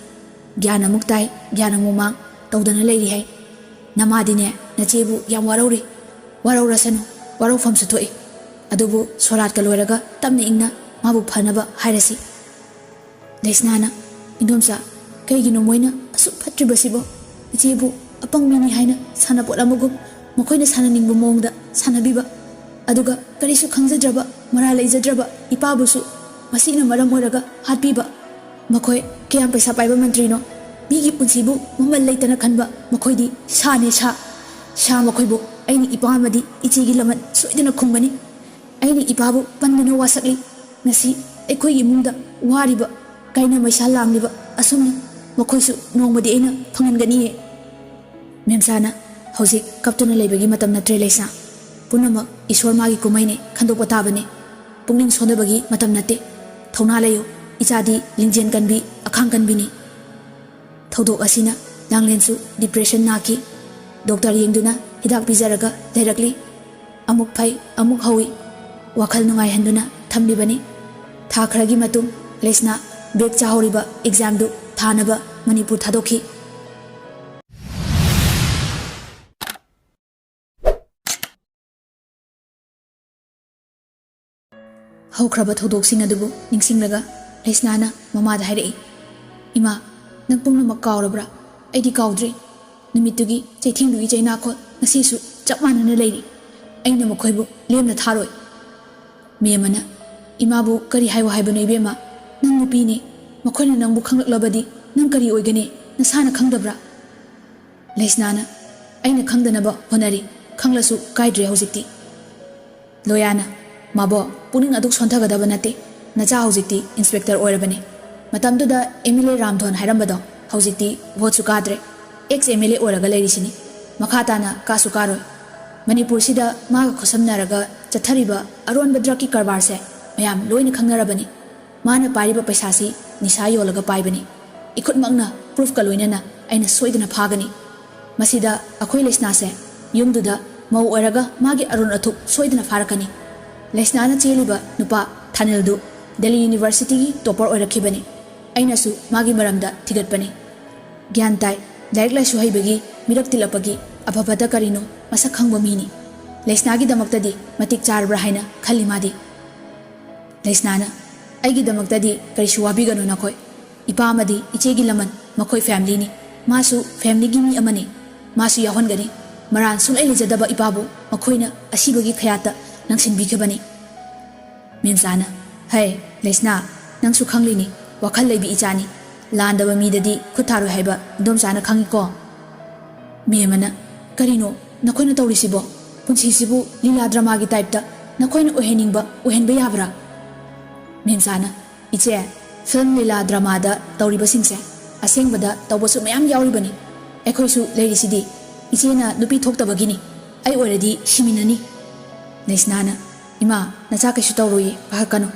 ꯒ꯭ꯌꯥꯟ ꯑꯃꯨꯛ ꯇꯥꯏ, ꯒ꯭ꯌꯥꯟ ꯑꯃꯨꯛ ꯃꯥꯡ ꯇꯧꯗꯅ ꯂꯩꯔꯤ ꯍꯥꯏ꯫ ꯅꯃꯥꯗꯤꯅꯦ, ꯅꯆꯦꯕꯨ ꯌꯥꯝ ꯋꯥꯔꯧꯔꯤ꯫ ꯋꯥꯔꯧꯔꯁꯅꯨ, ꯋꯥꯔꯧꯐꯝꯁꯨ ꯊꯣꯛꯏ꯫ ꯑꯗꯨꯕꯨ ꯁꯣꯔꯥꯠꯀ ꯂꯣꯏꯔꯒ ꯇꯞꯅ ꯏꯪꯅ ꯃꯥꯕꯨ ꯐꯅꯕ ꯍꯥꯏꯔꯁꯤ꯫" ꯂꯩꯁꯅꯥꯅ, "ꯏꯟꯗꯣꯝꯆꯥ, ꯀꯩꯒꯤꯅꯣ ꯃꯣꯏꯅ ꯑꯁꯨꯛ ꯐꯠꯇ꯭ꯔꯤꯕꯁꯤꯕꯣ? ꯏꯆꯦꯕꯨ ꯑꯄꯪ ꯃꯤꯅꯤ ꯍꯥꯏꯅ ꯁꯥꯟꯅꯄꯣꯠ ꯑꯃꯒꯨꯝ ꯃꯈꯣꯏꯅ ꯁꯥꯟꯅꯅꯤꯡꯕ ꯃꯑꯣꯡꯗ ꯁꯥꯟꯅꯕꯤꯕ, ꯑꯗꯨꯒ ꯀꯔꯤꯁꯨ ꯈꯪꯖꯗ꯭ꯔꯕ, ꯃꯔꯥꯜ ꯂꯩꯖꯗ꯭ꯔꯕ ꯏꯄꯥꯕꯨꯁꯨ ꯃꯁꯤꯅ ꯃꯔꯝ ꯑꯣꯏꯔꯒ ꯍꯥꯠꯄꯤꯕ꯫ ꯃꯈꯣꯏ ꯀꯌꯥꯝ ꯄꯩꯁꯥ ꯄꯥꯏꯕ ꯃꯟꯇ꯭ꯔꯤꯅꯣ? ꯃꯤꯒꯤ ꯄꯨꯟꯁꯤꯕꯨ ꯃꯃꯜ ꯂꯩꯇꯅ ꯈꯟꯕ ꯃꯈꯣꯏꯗꯤ ꯁꯥꯅꯦ, ꯁꯥ꯫ ꯁꯥ ꯃꯈꯣꯏꯕꯨ ꯑꯩꯅ ꯏꯄꯥ ꯑꯃꯗꯤ ꯏꯆꯦꯒꯤ ꯂꯃꯟ ꯁꯣꯏꯗꯅ ꯈꯨꯝꯒꯅꯤ꯫ ꯑꯩꯅ ꯏꯄꯥꯕꯨ ꯄꯟꯒꯅꯨ ꯋꯥꯁꯛꯂꯤ꯫ ꯉꯁꯤ ꯑꯩꯈꯣꯏꯒꯤ ꯏꯃꯨꯡꯗ ꯋꯥꯔꯤꯕ, ꯀꯥꯏꯅ ꯃꯩꯁꯥ ꯂꯥꯡꯂꯤꯕ ꯑꯁꯨꯝꯅ ꯃꯈꯣꯏꯁꯨ ꯅꯣꯡꯃꯗꯤ ꯑꯩꯅ ꯐꯪꯍꯟꯒꯅꯤꯌꯦ꯫" ꯃꯦꯝꯆꯥꯅ, "ꯍꯧꯖꯤꯛ ꯀꯞꯇꯨꯅ ꯂꯩꯕꯒꯤ ꯃꯇꯝ ꯅꯠꯇ꯭ꯔꯦ ꯂꯩꯁꯥ꯫ ꯄꯨꯝꯅꯃꯛ ꯏꯁꯣꯔ ꯃꯥꯒꯤ ꯀꯨꯝꯍꯩꯅꯤ, ꯈꯟꯗꯣꯛꯄ ꯇꯥꯕꯅꯤ꯫ ꯄꯨꯛꯅꯤꯡ ꯁꯣꯟꯊꯕꯒꯤ ꯃꯇꯝ ꯅꯠꯇꯦ꯫ ꯊꯧꯅꯥ ꯂꯩꯌꯨ, ꯏꯆꯥꯗꯤ ꯂꯤꯡꯖꯦꯜ ꯀꯟꯕꯤ, ꯑꯈꯥꯡ ꯀꯟꯕꯤꯅꯤ꯫" ꯊꯧꯗꯣꯛ ꯑꯁꯤꯅ ꯂꯥꯡꯂꯦꯟꯁꯨ ꯗꯤꯄ꯭ꯔꯦꯁꯟ ꯅꯥꯈꯤ꯫ ꯗꯣꯛꯇꯔ ꯌꯦꯡꯗꯨꯅ ꯍꯤꯗꯥꯛ ꯄꯤꯖꯔꯒ ꯂꯩꯔꯛꯂꯤ꯫ ꯑꯃꯨꯛ ꯐꯩ, ꯑꯃꯨꯛ ꯍꯧꯏ꯫ ꯋꯥꯈꯜ ꯅꯨꯡꯉꯥꯏꯍꯟꯗꯨꯅ ꯊꯝꯂꯤꯕꯅꯤ꯫ ꯊꯥ ꯈꯔꯒꯤ ꯃꯇꯨꯡ ꯂꯩꯁꯅꯥ ꯕꯦꯛ ꯆꯥꯍꯧꯔꯤꯕ ꯑꯦꯛꯖꯥꯝꯗꯨ ꯊꯥꯅꯕ ꯃꯅꯤꯄꯨꯔ ꯊꯥꯗꯣꯛꯈꯤ꯫ ꯍꯧꯈ꯭ꯔꯕ ꯊꯧꯗꯣꯛꯁꯤꯡ ꯑꯗꯨꯕꯨ ꯅꯤꯡꯁꯤꯡꯂꯒ ꯂꯩꯁꯅꯥꯅ ꯃꯃꯥꯗ ꯍꯥꯏꯔꯛꯏ, "ꯏꯃꯥ, ꯅꯪ ꯄꯨꯝꯅꯃꯛ ꯀꯥꯎꯔꯕ꯭ꯔꯥ? ꯑꯩꯗꯤ ꯀꯥꯎꯗ꯭ꯔꯤ꯫ ꯅꯨꯃꯤꯠꯇꯨꯒꯤ ꯆꯩꯊꯦꯡꯗꯨꯒꯤ ꯆꯩꯅꯥꯈꯣꯜ ꯉꯁꯤꯁꯨ ꯆꯞ ꯃꯥꯟꯅꯅ ꯂꯩꯔꯤ꯫ ꯑꯩꯅ ꯃꯈꯣꯏꯕꯨ ꯂꯦꯝꯅ ꯊꯥꯔꯣꯏ꯫" ꯃꯦꯝꯃꯅ, "ꯏꯃꯥꯕꯨ ꯀꯔꯤ ꯍꯥꯏꯌꯣ ꯍꯥꯏꯕꯅꯣ ꯏꯕꯦꯝꯃ? ꯅꯪ ꯅꯨꯄꯤꯅꯤ꯫ ꯃꯈꯣꯏꯅ ꯅꯪꯕꯨ ꯈꯪꯂꯛꯂꯕꯗꯤ ꯅꯪ ꯀꯔꯤ ꯑꯣꯏꯒꯅꯤ? ꯅꯁꯥꯅ ꯈꯪꯗꯕ꯭ꯔꯥ?" ꯂꯩꯁꯅꯥꯅ, "ꯑꯩꯅ ꯈꯪꯗꯅꯕ ꯍꯣꯠꯅꯔꯤ꯫ ꯈꯪꯂꯁꯨ ꯀꯥꯏꯗ꯭ꯔꯦ ꯍꯧꯖꯤꯛꯇꯤ꯫" ꯂꯣꯌꯥꯅ, "ꯃꯥꯕꯣ, ꯄꯨꯛꯅꯤꯡ ꯑꯗꯨꯛ ꯁꯣꯟꯊꯒꯗꯕ ꯅꯠꯇꯦ꯫ ꯅꯆꯥ ꯍꯧꯖꯤꯛꯇꯤ ꯏꯟꯁꯄꯦꯛꯇꯔ ꯑꯣꯏꯔꯕꯅꯤ꯫ ꯃꯇꯝꯗꯨꯗ ꯑꯦꯝ ꯑꯦꯜ ꯑꯦ ꯔꯥꯝꯙꯣꯟ ꯍꯥꯏꯔꯝꯕꯗꯣ ꯍꯧꯖꯤꯛꯇꯤ ꯚꯣꯠꯁꯨ ꯀꯥꯗ꯭ꯔꯦ꯫ ꯑꯦꯛꯁ ꯑꯦꯝ ꯑꯦꯜ ꯑꯦ ꯑꯣꯏꯔꯒ ꯂꯩꯔꯤꯁꯤꯅꯤ꯫ ꯃꯈꯥ ꯇꯥꯅ ꯀꯥꯁꯨ ꯀꯥꯔꯣꯏ꯫ ꯃꯅꯤꯄꯨꯔꯁꯤꯗ ꯃꯥꯒ ꯈꯨꯠꯁꯝꯅꯔꯒ ꯆꯠꯊꯔꯤꯕ ꯑꯔꯣꯟꯕ ꯗ꯭ꯔꯒꯀꯤ ꯀꯔꯕꯥꯔꯁꯦ ꯃꯌꯥꯝ ꯂꯣꯏꯅ ꯈꯪꯅꯔꯕꯅꯤ꯫ ꯃꯥꯅ ꯄꯥꯏꯔꯤꯕ ꯄꯩꯁꯥꯁꯤ ꯅꯤꯁꯥ ꯌꯣꯜꯂꯒ ꯄꯥꯏꯕꯅꯤ꯫ ꯏꯈꯨꯠꯃꯛꯅ ꯄ꯭ꯔꯨꯐꯀ ꯂꯣꯏꯅꯅ ꯑꯩꯅ ꯁꯣꯏꯗꯅ ꯐꯥꯒꯅꯤ꯫ ꯃꯁꯤꯗ ꯑꯩꯈꯣꯏ ꯂꯩꯁꯅꯥꯁꯦ ꯌꯨꯝꯗꯨꯗ ꯃꯧ ꯑꯣꯏꯔꯒ ꯃꯥꯒꯤ ꯑꯔꯣꯟ ꯑꯊꯨꯞ ꯁꯣꯏꯗꯅ ꯐꯥꯔꯛꯀꯅꯤ꯫" ꯂꯩꯁꯅꯥꯅ ꯆꯦꯜꯂꯤꯕ ꯅꯨꯄꯥ ꯊꯥꯅꯤꯜꯗꯨ ꯗꯦꯜꯂꯤ ꯌꯨꯅꯤꯚꯔꯁꯤꯇꯤꯒꯤ ꯇꯣꯄꯔ ꯑꯣꯏꯔꯛꯈꯤꯕꯅꯤ꯫ ꯑꯩꯅꯁꯨ ꯃꯥꯒꯤ ꯃꯔꯝꯗ ꯊꯤꯒꯠꯄꯅꯤ꯫ ꯒ꯭ꯌꯥꯟ ꯇꯥꯏ, ꯂꯥꯏꯔꯤꯛ ꯂꯥꯏꯁꯨ ꯍꯩꯕꯒꯤ, ꯃꯤꯔꯛ ꯇꯤꯜꯂꯛꯄꯒꯤ ꯑꯐ ꯐꯠꯇ ꯀꯔꯤꯅꯣ ꯃꯁꯛ ꯈꯪꯕ ꯃꯤꯅꯤ꯫ ꯂꯩꯁꯅꯥꯒꯤꯗꯃꯛꯇꯗꯤ ꯃꯇꯤꯛ ꯆꯥꯔꯕ꯭ꯔꯥ ꯍꯥꯏꯅ ꯈꯜꯂꯤ ꯃꯥꯗꯤ꯫ ꯂꯩꯁꯅꯥꯅ, "ꯑꯩꯒꯤꯗꯃꯛꯇꯗꯤ ꯀꯔꯤꯁꯨ ꯋꯥꯕꯤꯒꯅꯨ ꯅꯈꯣꯏ꯫ ꯏꯄꯥ ꯑꯃꯗꯤ ꯏꯆꯦꯒꯤ ꯂꯃꯟ, ꯃꯈꯣꯏ ꯐꯦꯃꯤꯂꯤꯅꯤ꯫ ꯃꯥꯁꯨ ꯐꯦꯃꯤꯂꯤꯒꯤ ꯃꯤ ꯑꯃꯅꯤ꯫ ꯃꯥꯁꯨ ꯌꯥꯎꯍꯟꯒꯅꯤ꯫ ꯃꯔꯥꯟ ꯁꯨꯡꯂꯩ ꯂꯩꯖꯗꯕ ꯏꯄꯥꯕꯨ ꯃꯈꯣꯏꯅ ꯑꯁꯤꯕꯒꯤ ꯈꯌꯥꯠꯇ ꯂꯪꯁꯤꯟꯕꯤꯈꯤꯕꯅꯤ꯫" ꯃꯦꯝꯆꯥꯅ, "ꯍꯩ, ꯂꯩꯁꯅꯥ, ꯅꯪꯁꯨ ꯈꯪꯂꯤꯅꯤ, ꯋꯥꯈꯜ ꯂꯩꯕꯤ ꯏꯆꯥꯅꯤ꯫ ꯂꯥꯟꯗꯕ ꯃꯤꯗꯗꯤ ꯈꯨꯠ ꯊꯥꯔꯣꯏ ꯍꯥꯏꯕ ꯏꯗꯣꯝꯆꯥꯅ ꯈꯪꯉꯤꯀꯣ꯫" ꯃꯦꯝꯃꯅ, "ꯀꯔꯤꯅꯣ ꯅꯈꯣꯏꯅ ꯇꯧꯔꯤꯁꯤꯕꯣ? ꯄꯨꯟꯁꯤꯁꯤꯕꯨ ꯂꯤꯂꯥ ꯗ꯭ꯔꯃꯥꯒꯤ ꯇꯥꯏꯞꯇ ꯅꯈꯣꯏꯅ ꯑꯣꯏꯍꯟꯅꯤꯡꯕ ꯑꯣꯏꯍꯟꯕ ꯌꯥꯕ꯭ꯔꯥ?" ꯃꯦꯝꯆꯥꯅ, "ꯏꯆꯦ, ꯐꯤꯂꯝ ꯂꯤꯂꯥ ꯗ꯭ꯔꯃꯥꯗ ꯇꯧꯔꯤꯕꯁꯤꯡꯁꯦ ꯑꯁꯦꯡꯕꯗ ꯇꯧꯕꯁꯨ ꯃꯌꯥꯝ ꯌꯥꯎꯔꯤꯕꯅꯤ꯫ ꯑꯩꯈꯣꯏꯁꯨ ꯂꯩꯔꯤꯁꯤꯗꯤ ꯏꯆꯦꯅ ꯅꯨꯄꯤ ꯊꯣꯛꯇꯕꯒꯤꯅꯤ꯫ ꯑꯩ ꯑꯣꯏꯔꯗꯤ ꯁꯤꯃꯤꯟꯅꯅꯤ꯫" ꯂꯩꯁꯅꯥꯅ, "ꯏꯃꯥ, ꯅꯆꯥ ꯀꯩꯁꯨ ꯇꯧꯔꯣꯏꯌꯦ, ꯄꯥꯈꯠꯀꯅꯨ꯫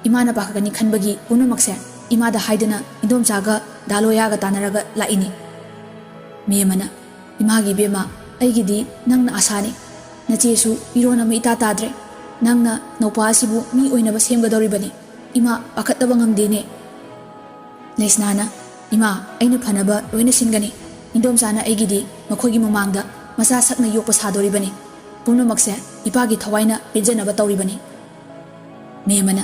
ꯏꯃꯥꯅ ꯄꯥꯈꯠꯀꯅꯤ ꯈꯟꯕꯒꯤ ꯄꯨꯝꯅꯃꯛꯁꯦ ꯏꯃꯥꯗ ꯍꯥꯏꯗꯅ ꯏꯟꯗꯣꯝꯆꯥꯒ ꯗꯥ ꯂꯣꯌꯥꯒ ꯇꯥꯟꯅꯔꯒ ꯂꯥꯛꯏꯅꯤ꯫" ꯃꯦꯝꯃꯅ, "ꯏꯃꯥꯒꯤ ꯏꯕꯦꯝꯃ, ꯑꯩꯒꯤꯗꯤ ꯅꯪꯅ ꯑꯁꯥꯅꯤ꯫ ꯅꯆꯦꯁꯨ ꯃꯤꯔꯣꯟ ꯑꯃ ꯏꯇꯥ ꯇꯥꯗ꯭ꯔꯦ꯫ ꯅꯪꯅ ꯅꯧꯄꯥ ꯑꯁꯤꯕꯨ ꯃꯤ ꯑꯣꯏꯅꯕ ꯁꯦꯝꯒꯗꯧꯔꯤꯕꯅꯤ꯫ ꯏꯃꯥ ꯄꯥꯈꯠꯇꯕ ꯉꯝꯗꯦꯅꯦ꯫" ꯂꯩꯁꯅꯥꯅ, "ꯏꯃꯥ, ꯑꯩꯅ ꯐꯅꯕ ꯂꯣꯏꯅ ꯁꯤꯟꯒꯅꯤ꯫ ꯏꯟꯗꯣꯝꯆꯥꯅ ꯑꯩꯒꯤꯗꯤ ꯃꯈꯣꯏꯒꯤ ꯃꯃꯥꯡꯗ ꯃꯆꯥ ꯁꯛꯅ ꯌꯣꯛꯄ ꯁꯥꯗꯣꯔꯤꯕꯅꯤ꯫ ꯄꯨꯝꯅꯃꯛꯁꯦ ꯏꯄꯥꯒꯤ ꯊꯋꯥꯏꯅ ꯄꯦꯟꯖꯅꯕ ꯇꯧꯔꯤꯕꯅꯤ꯫" ꯃꯦꯝꯃꯅ,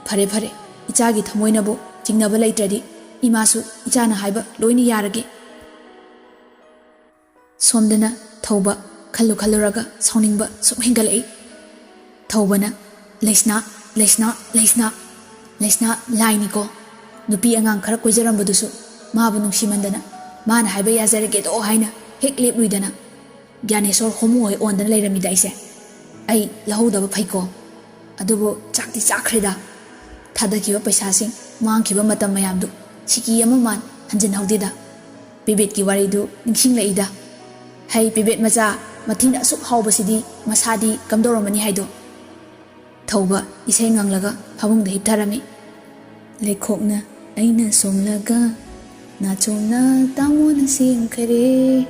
"ꯐꯔꯦ, ꯐꯔꯦ, ꯏꯆꯥꯒꯤ ꯊꯃꯣꯏꯅꯕꯨ ꯆꯤꯡꯅꯕ ꯂꯩꯇ꯭ꯔꯗꯤ ꯏꯃꯥꯁꯨ ꯏꯆꯥꯅ ꯍꯥꯏꯕ ꯂꯣꯏꯅ ꯌꯥꯔꯒꯦ꯫" ꯁꯣꯝꯗꯅ ꯊꯧꯕ ꯈꯜꯂꯨ ꯈꯜꯂꯨꯔꯒ ꯁꯥꯎꯅꯤꯡꯕ ꯁꯨꯝ ꯍꯦꯟꯒꯠꯂꯛꯏ꯫ ꯊꯧꯕꯅ, "ꯂꯩꯁꯅꯥ, ꯂꯩꯁꯅꯥ, ꯂꯩꯁꯅꯥ, ꯂꯩꯁꯅꯥ ꯂꯥꯏꯅꯤꯀꯣ꯫ ꯅꯨꯄꯤ ꯑꯉꯥꯡ ꯈꯔ ꯀꯣꯏꯖꯔꯝꯕꯗꯨꯁꯨ ꯃꯥꯕꯨ ꯅꯨꯡꯁꯤꯃꯟꯗꯅ ꯃꯥꯅ ꯍꯥꯏꯕ ꯌꯥꯖꯔꯒꯦꯗꯣ ꯍꯥꯏꯅ ꯍꯦꯛ ꯂꯦꯞꯂꯨꯏꯗꯅ꯫ ꯒ꯭ꯌꯥꯅꯦꯁꯣꯔ ꯍꯣꯃꯣ ꯍꯣꯏ ꯑꯣꯟꯗꯅ ꯂꯩꯔꯝꯃꯤꯗ ꯑꯩꯁꯦ꯫ ꯑꯩ ꯂꯧꯍꯧꯗꯕ ꯐꯩꯀꯣ꯫ ꯑꯗꯨꯕꯨ ꯆꯥꯛꯇꯤ ꯆꯥꯛꯈ꯭ꯔꯦꯗ꯫ ꯊꯥꯗꯈꯤꯕ ꯄꯩꯁꯥꯁꯤꯡ, ꯃꯥꯡꯈꯤꯕ ꯃꯇꯝ ꯃꯌꯥꯝꯗꯨ ꯁꯤꯀꯤ ꯑꯃ ꯃꯥꯟ ꯍꯟꯖꯤꯟꯍꯧꯗꯦꯗ꯫ ꯄꯦꯕꯦꯠꯀꯤ ꯋꯥꯔꯤꯗꯨ ꯅꯤꯡꯁꯤꯡꯂꯛꯏꯗ꯫ "ꯍꯩ ꯄꯦꯕꯦꯠ ꯃꯆꯥ, ꯃꯊꯤꯅ ꯑꯁꯨꯛ ꯍꯥꯎꯕꯁꯤꯗꯤ ꯃꯁꯥꯗꯤ ꯀꯝꯗꯧꯔꯝꯃꯅꯤ ꯍꯥꯏꯗꯣ?" ꯊꯧꯕ ꯏꯁꯩ ꯉꯪꯂꯒ ꯐꯃꯨꯡꯗ ꯍꯤꯞꯊꯔꯝꯃꯤ꯫ ꯂꯩꯈꯣꯛꯅ ꯑꯩꯅ ꯁꯣꯝꯂꯒ, ꯅꯥꯆꯣꯝꯅ ꯇꯥꯃꯣꯅ ꯁꯦꯝꯈꯔꯦ꯫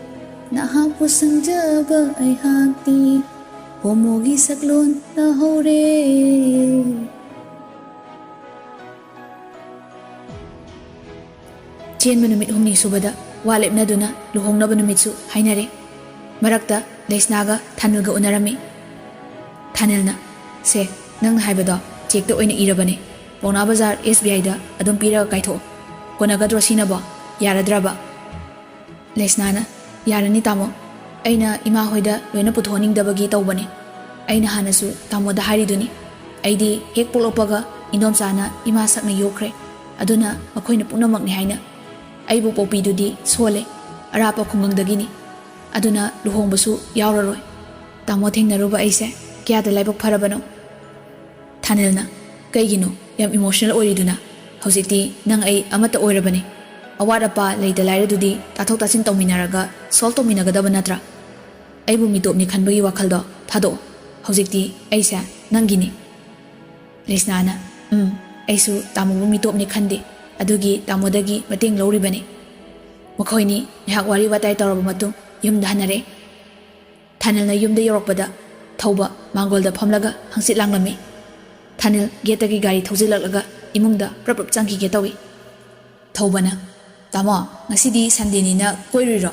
ꯅꯍꯥꯛꯄꯨ ꯁꯪꯖꯕ ꯑꯩꯍꯥꯛꯇꯤ ꯍꯣꯃꯣꯒꯤ ꯁꯛꯂꯣꯟ ꯇꯥꯍꯧꯔꯦ꯫ ꯆꯦꯟꯕ ꯅꯨꯃꯤꯠ ꯍꯨꯝꯅꯤ ꯁꯨꯕꯗ ꯋꯥ ꯂꯦꯞꯅꯗꯨꯅ ꯂꯨꯍꯣꯡꯅꯕ ꯅꯨꯃꯤꯠꯁꯨ ꯍꯥꯏꯅꯔꯦ꯫ ꯃꯔꯛꯇ ꯂꯩꯁꯅꯥꯒ ꯊꯥꯅꯤꯜꯒ ꯎꯅꯔꯝꯃꯤ꯫ ꯊꯥꯅꯤꯜꯅ, "ꯁꯦ, ꯅꯪꯅ ꯍꯥꯏꯕꯗꯣ ꯆꯦꯛꯇ ꯑꯣꯏꯅ ꯏꯔꯕꯅꯦ꯫ ꯄꯥꯎꯅꯥ ꯕꯖꯥꯔ ꯑꯦꯁ ꯕꯤ ꯑꯥꯏꯗ ꯑꯗꯨꯝ ꯄꯤꯔꯒ ꯀꯥꯏꯊꯣꯛꯑꯣ꯫ ꯀꯣꯟꯅꯒꯗ꯭ꯔꯣ ꯁꯤꯅꯕꯣ? ꯌꯥꯔꯗ꯭ꯔꯕ?" ꯂꯩꯁꯅꯥꯅ, "ꯌꯥꯔꯅꯤ ꯇꯥꯃꯣ꯫ ꯑꯩꯅ ꯏꯃꯥ ꯍꯣꯏꯗ ꯂꯣꯏꯅ ꯄꯨꯊꯣꯛꯍꯟꯅꯤꯡꯗꯕꯒꯤ ꯇꯧꯕꯅꯦ꯫ ꯑꯩꯅ ꯍꯥꯟꯅꯁꯨ ꯇꯥꯃꯣꯗ ꯍꯥꯏꯔꯤꯗꯨꯅꯤ꯫ ꯑꯩꯗꯤ ꯍꯦꯛ ꯄꯣꯛꯂꯛꯄꯒ ꯏꯟꯗꯣꯝꯆꯥꯅ ꯏꯃꯥ ꯁꯛꯅ ꯌꯣꯛꯈ꯭ꯔꯦ꯫ ꯑꯗꯨꯅ ꯃꯈꯣꯏꯅ ꯄꯨꯝꯅꯃꯛꯅꯤ ꯍꯥꯏꯅ꯫ ꯑꯩꯕꯨ ꯄꯣꯛꯄꯤꯗꯨꯗꯤ ꯁꯣꯜꯂꯦ, ꯑꯔꯥꯞꯄ ꯈꯨꯡꯒꯪꯗꯒꯤꯅꯤ꯫ ꯑꯗꯨꯅ ꯂꯨꯍꯣꯡꯕꯁꯨ ꯌꯥꯎꯔꯔꯣꯏ꯫ ꯇꯥꯃꯣ ꯊꯦꯡꯅꯔꯨꯕ ꯑꯩꯁꯦ ꯀꯌꯥꯗ ꯂꯥꯏꯕꯛ ꯐꯔꯕꯅꯣ?" ꯊꯥꯅꯤꯜꯅ, "ꯀꯩꯒꯤꯅꯣ ꯌꯥꯝ ꯏꯃꯣꯁꯅꯦꯜ ꯑꯣꯏꯔꯤꯗꯨꯅ? ꯍꯧꯖꯤꯛꯇꯤ ꯅꯪ ꯑꯩ ꯑꯃꯠꯇ ꯑꯣꯏꯔꯕꯅꯦ꯫ ꯑꯋꯥꯠ ꯑꯄꯥ ꯂꯩꯇ ꯂꯥꯏꯔꯗꯨꯗꯤ ꯇꯥꯊꯣꯛ ꯇꯥꯁꯤꯟ ꯇꯧꯃꯤꯟꯅꯔꯒ ꯁꯣꯜꯕ ꯇꯧꯃꯤꯟꯅꯒꯗꯕ ꯅꯠꯇ꯭ꯔꯥ? ꯑꯩꯕꯨ ꯃꯤꯇꯣꯞꯅꯤ ꯈꯟꯕꯒꯤ ꯋꯥꯈꯜꯗꯣ ꯊꯥꯗꯣꯛꯑꯣ꯫ ꯍꯧꯖꯤꯛꯇꯤ ꯑꯩꯁꯦ ꯅꯪꯒꯤꯅꯤ꯫" ꯂꯤꯁꯅꯥꯅ, "ꯎꯝ, ꯑꯩꯁꯨ ꯇꯥꯃꯣꯕꯨ ꯃꯤꯇꯣꯞꯅꯤ ꯈꯟꯗꯦ꯫ ꯑꯗꯨꯒꯤ ꯇꯥꯃꯣꯗꯒꯤ ꯃꯇꯦꯡ ꯂꯧꯔꯤꯕꯅꯤ꯫" ꯃꯈꯣꯏꯅꯤ ꯉꯥꯏꯍꯥꯛ ꯋꯥꯔꯤ ꯋꯥꯇꯥꯏ ꯇꯧꯔꯕ ꯃꯇꯨꯡ ꯌꯨꯝꯗ ꯍꯟꯅꯔꯦ꯫ ꯊꯥꯅꯤꯜꯅ ꯌꯨꯝꯗ ꯌꯧꯔꯛꯄꯗ ꯊꯧꯕ ꯃꯥꯡꯒꯣꯜꯗ ꯐꯝꯂꯒ ꯍꯪꯆꯤꯠ ꯂꯥꯡꯂꯝꯃꯤ꯫ ꯊꯥꯅꯤꯜ ꯒꯦꯠꯇꯒꯤ ꯒꯥꯔꯤ ꯊꯧꯖꯤꯜꯂꯛꯂꯒ ꯏꯃꯨꯡꯗ ꯄ꯭ꯔꯞ ꯄ꯭ꯔꯞ ꯆꯪꯈꯤꯒꯦ ꯇꯧꯏ꯫ ꯊꯧꯕꯅ, "ꯇꯥꯃꯣ, ꯉꯁꯤꯗꯤ ꯁꯟꯗꯦꯅꯤꯅ ꯀꯣꯏꯔꯨꯏꯔꯣ?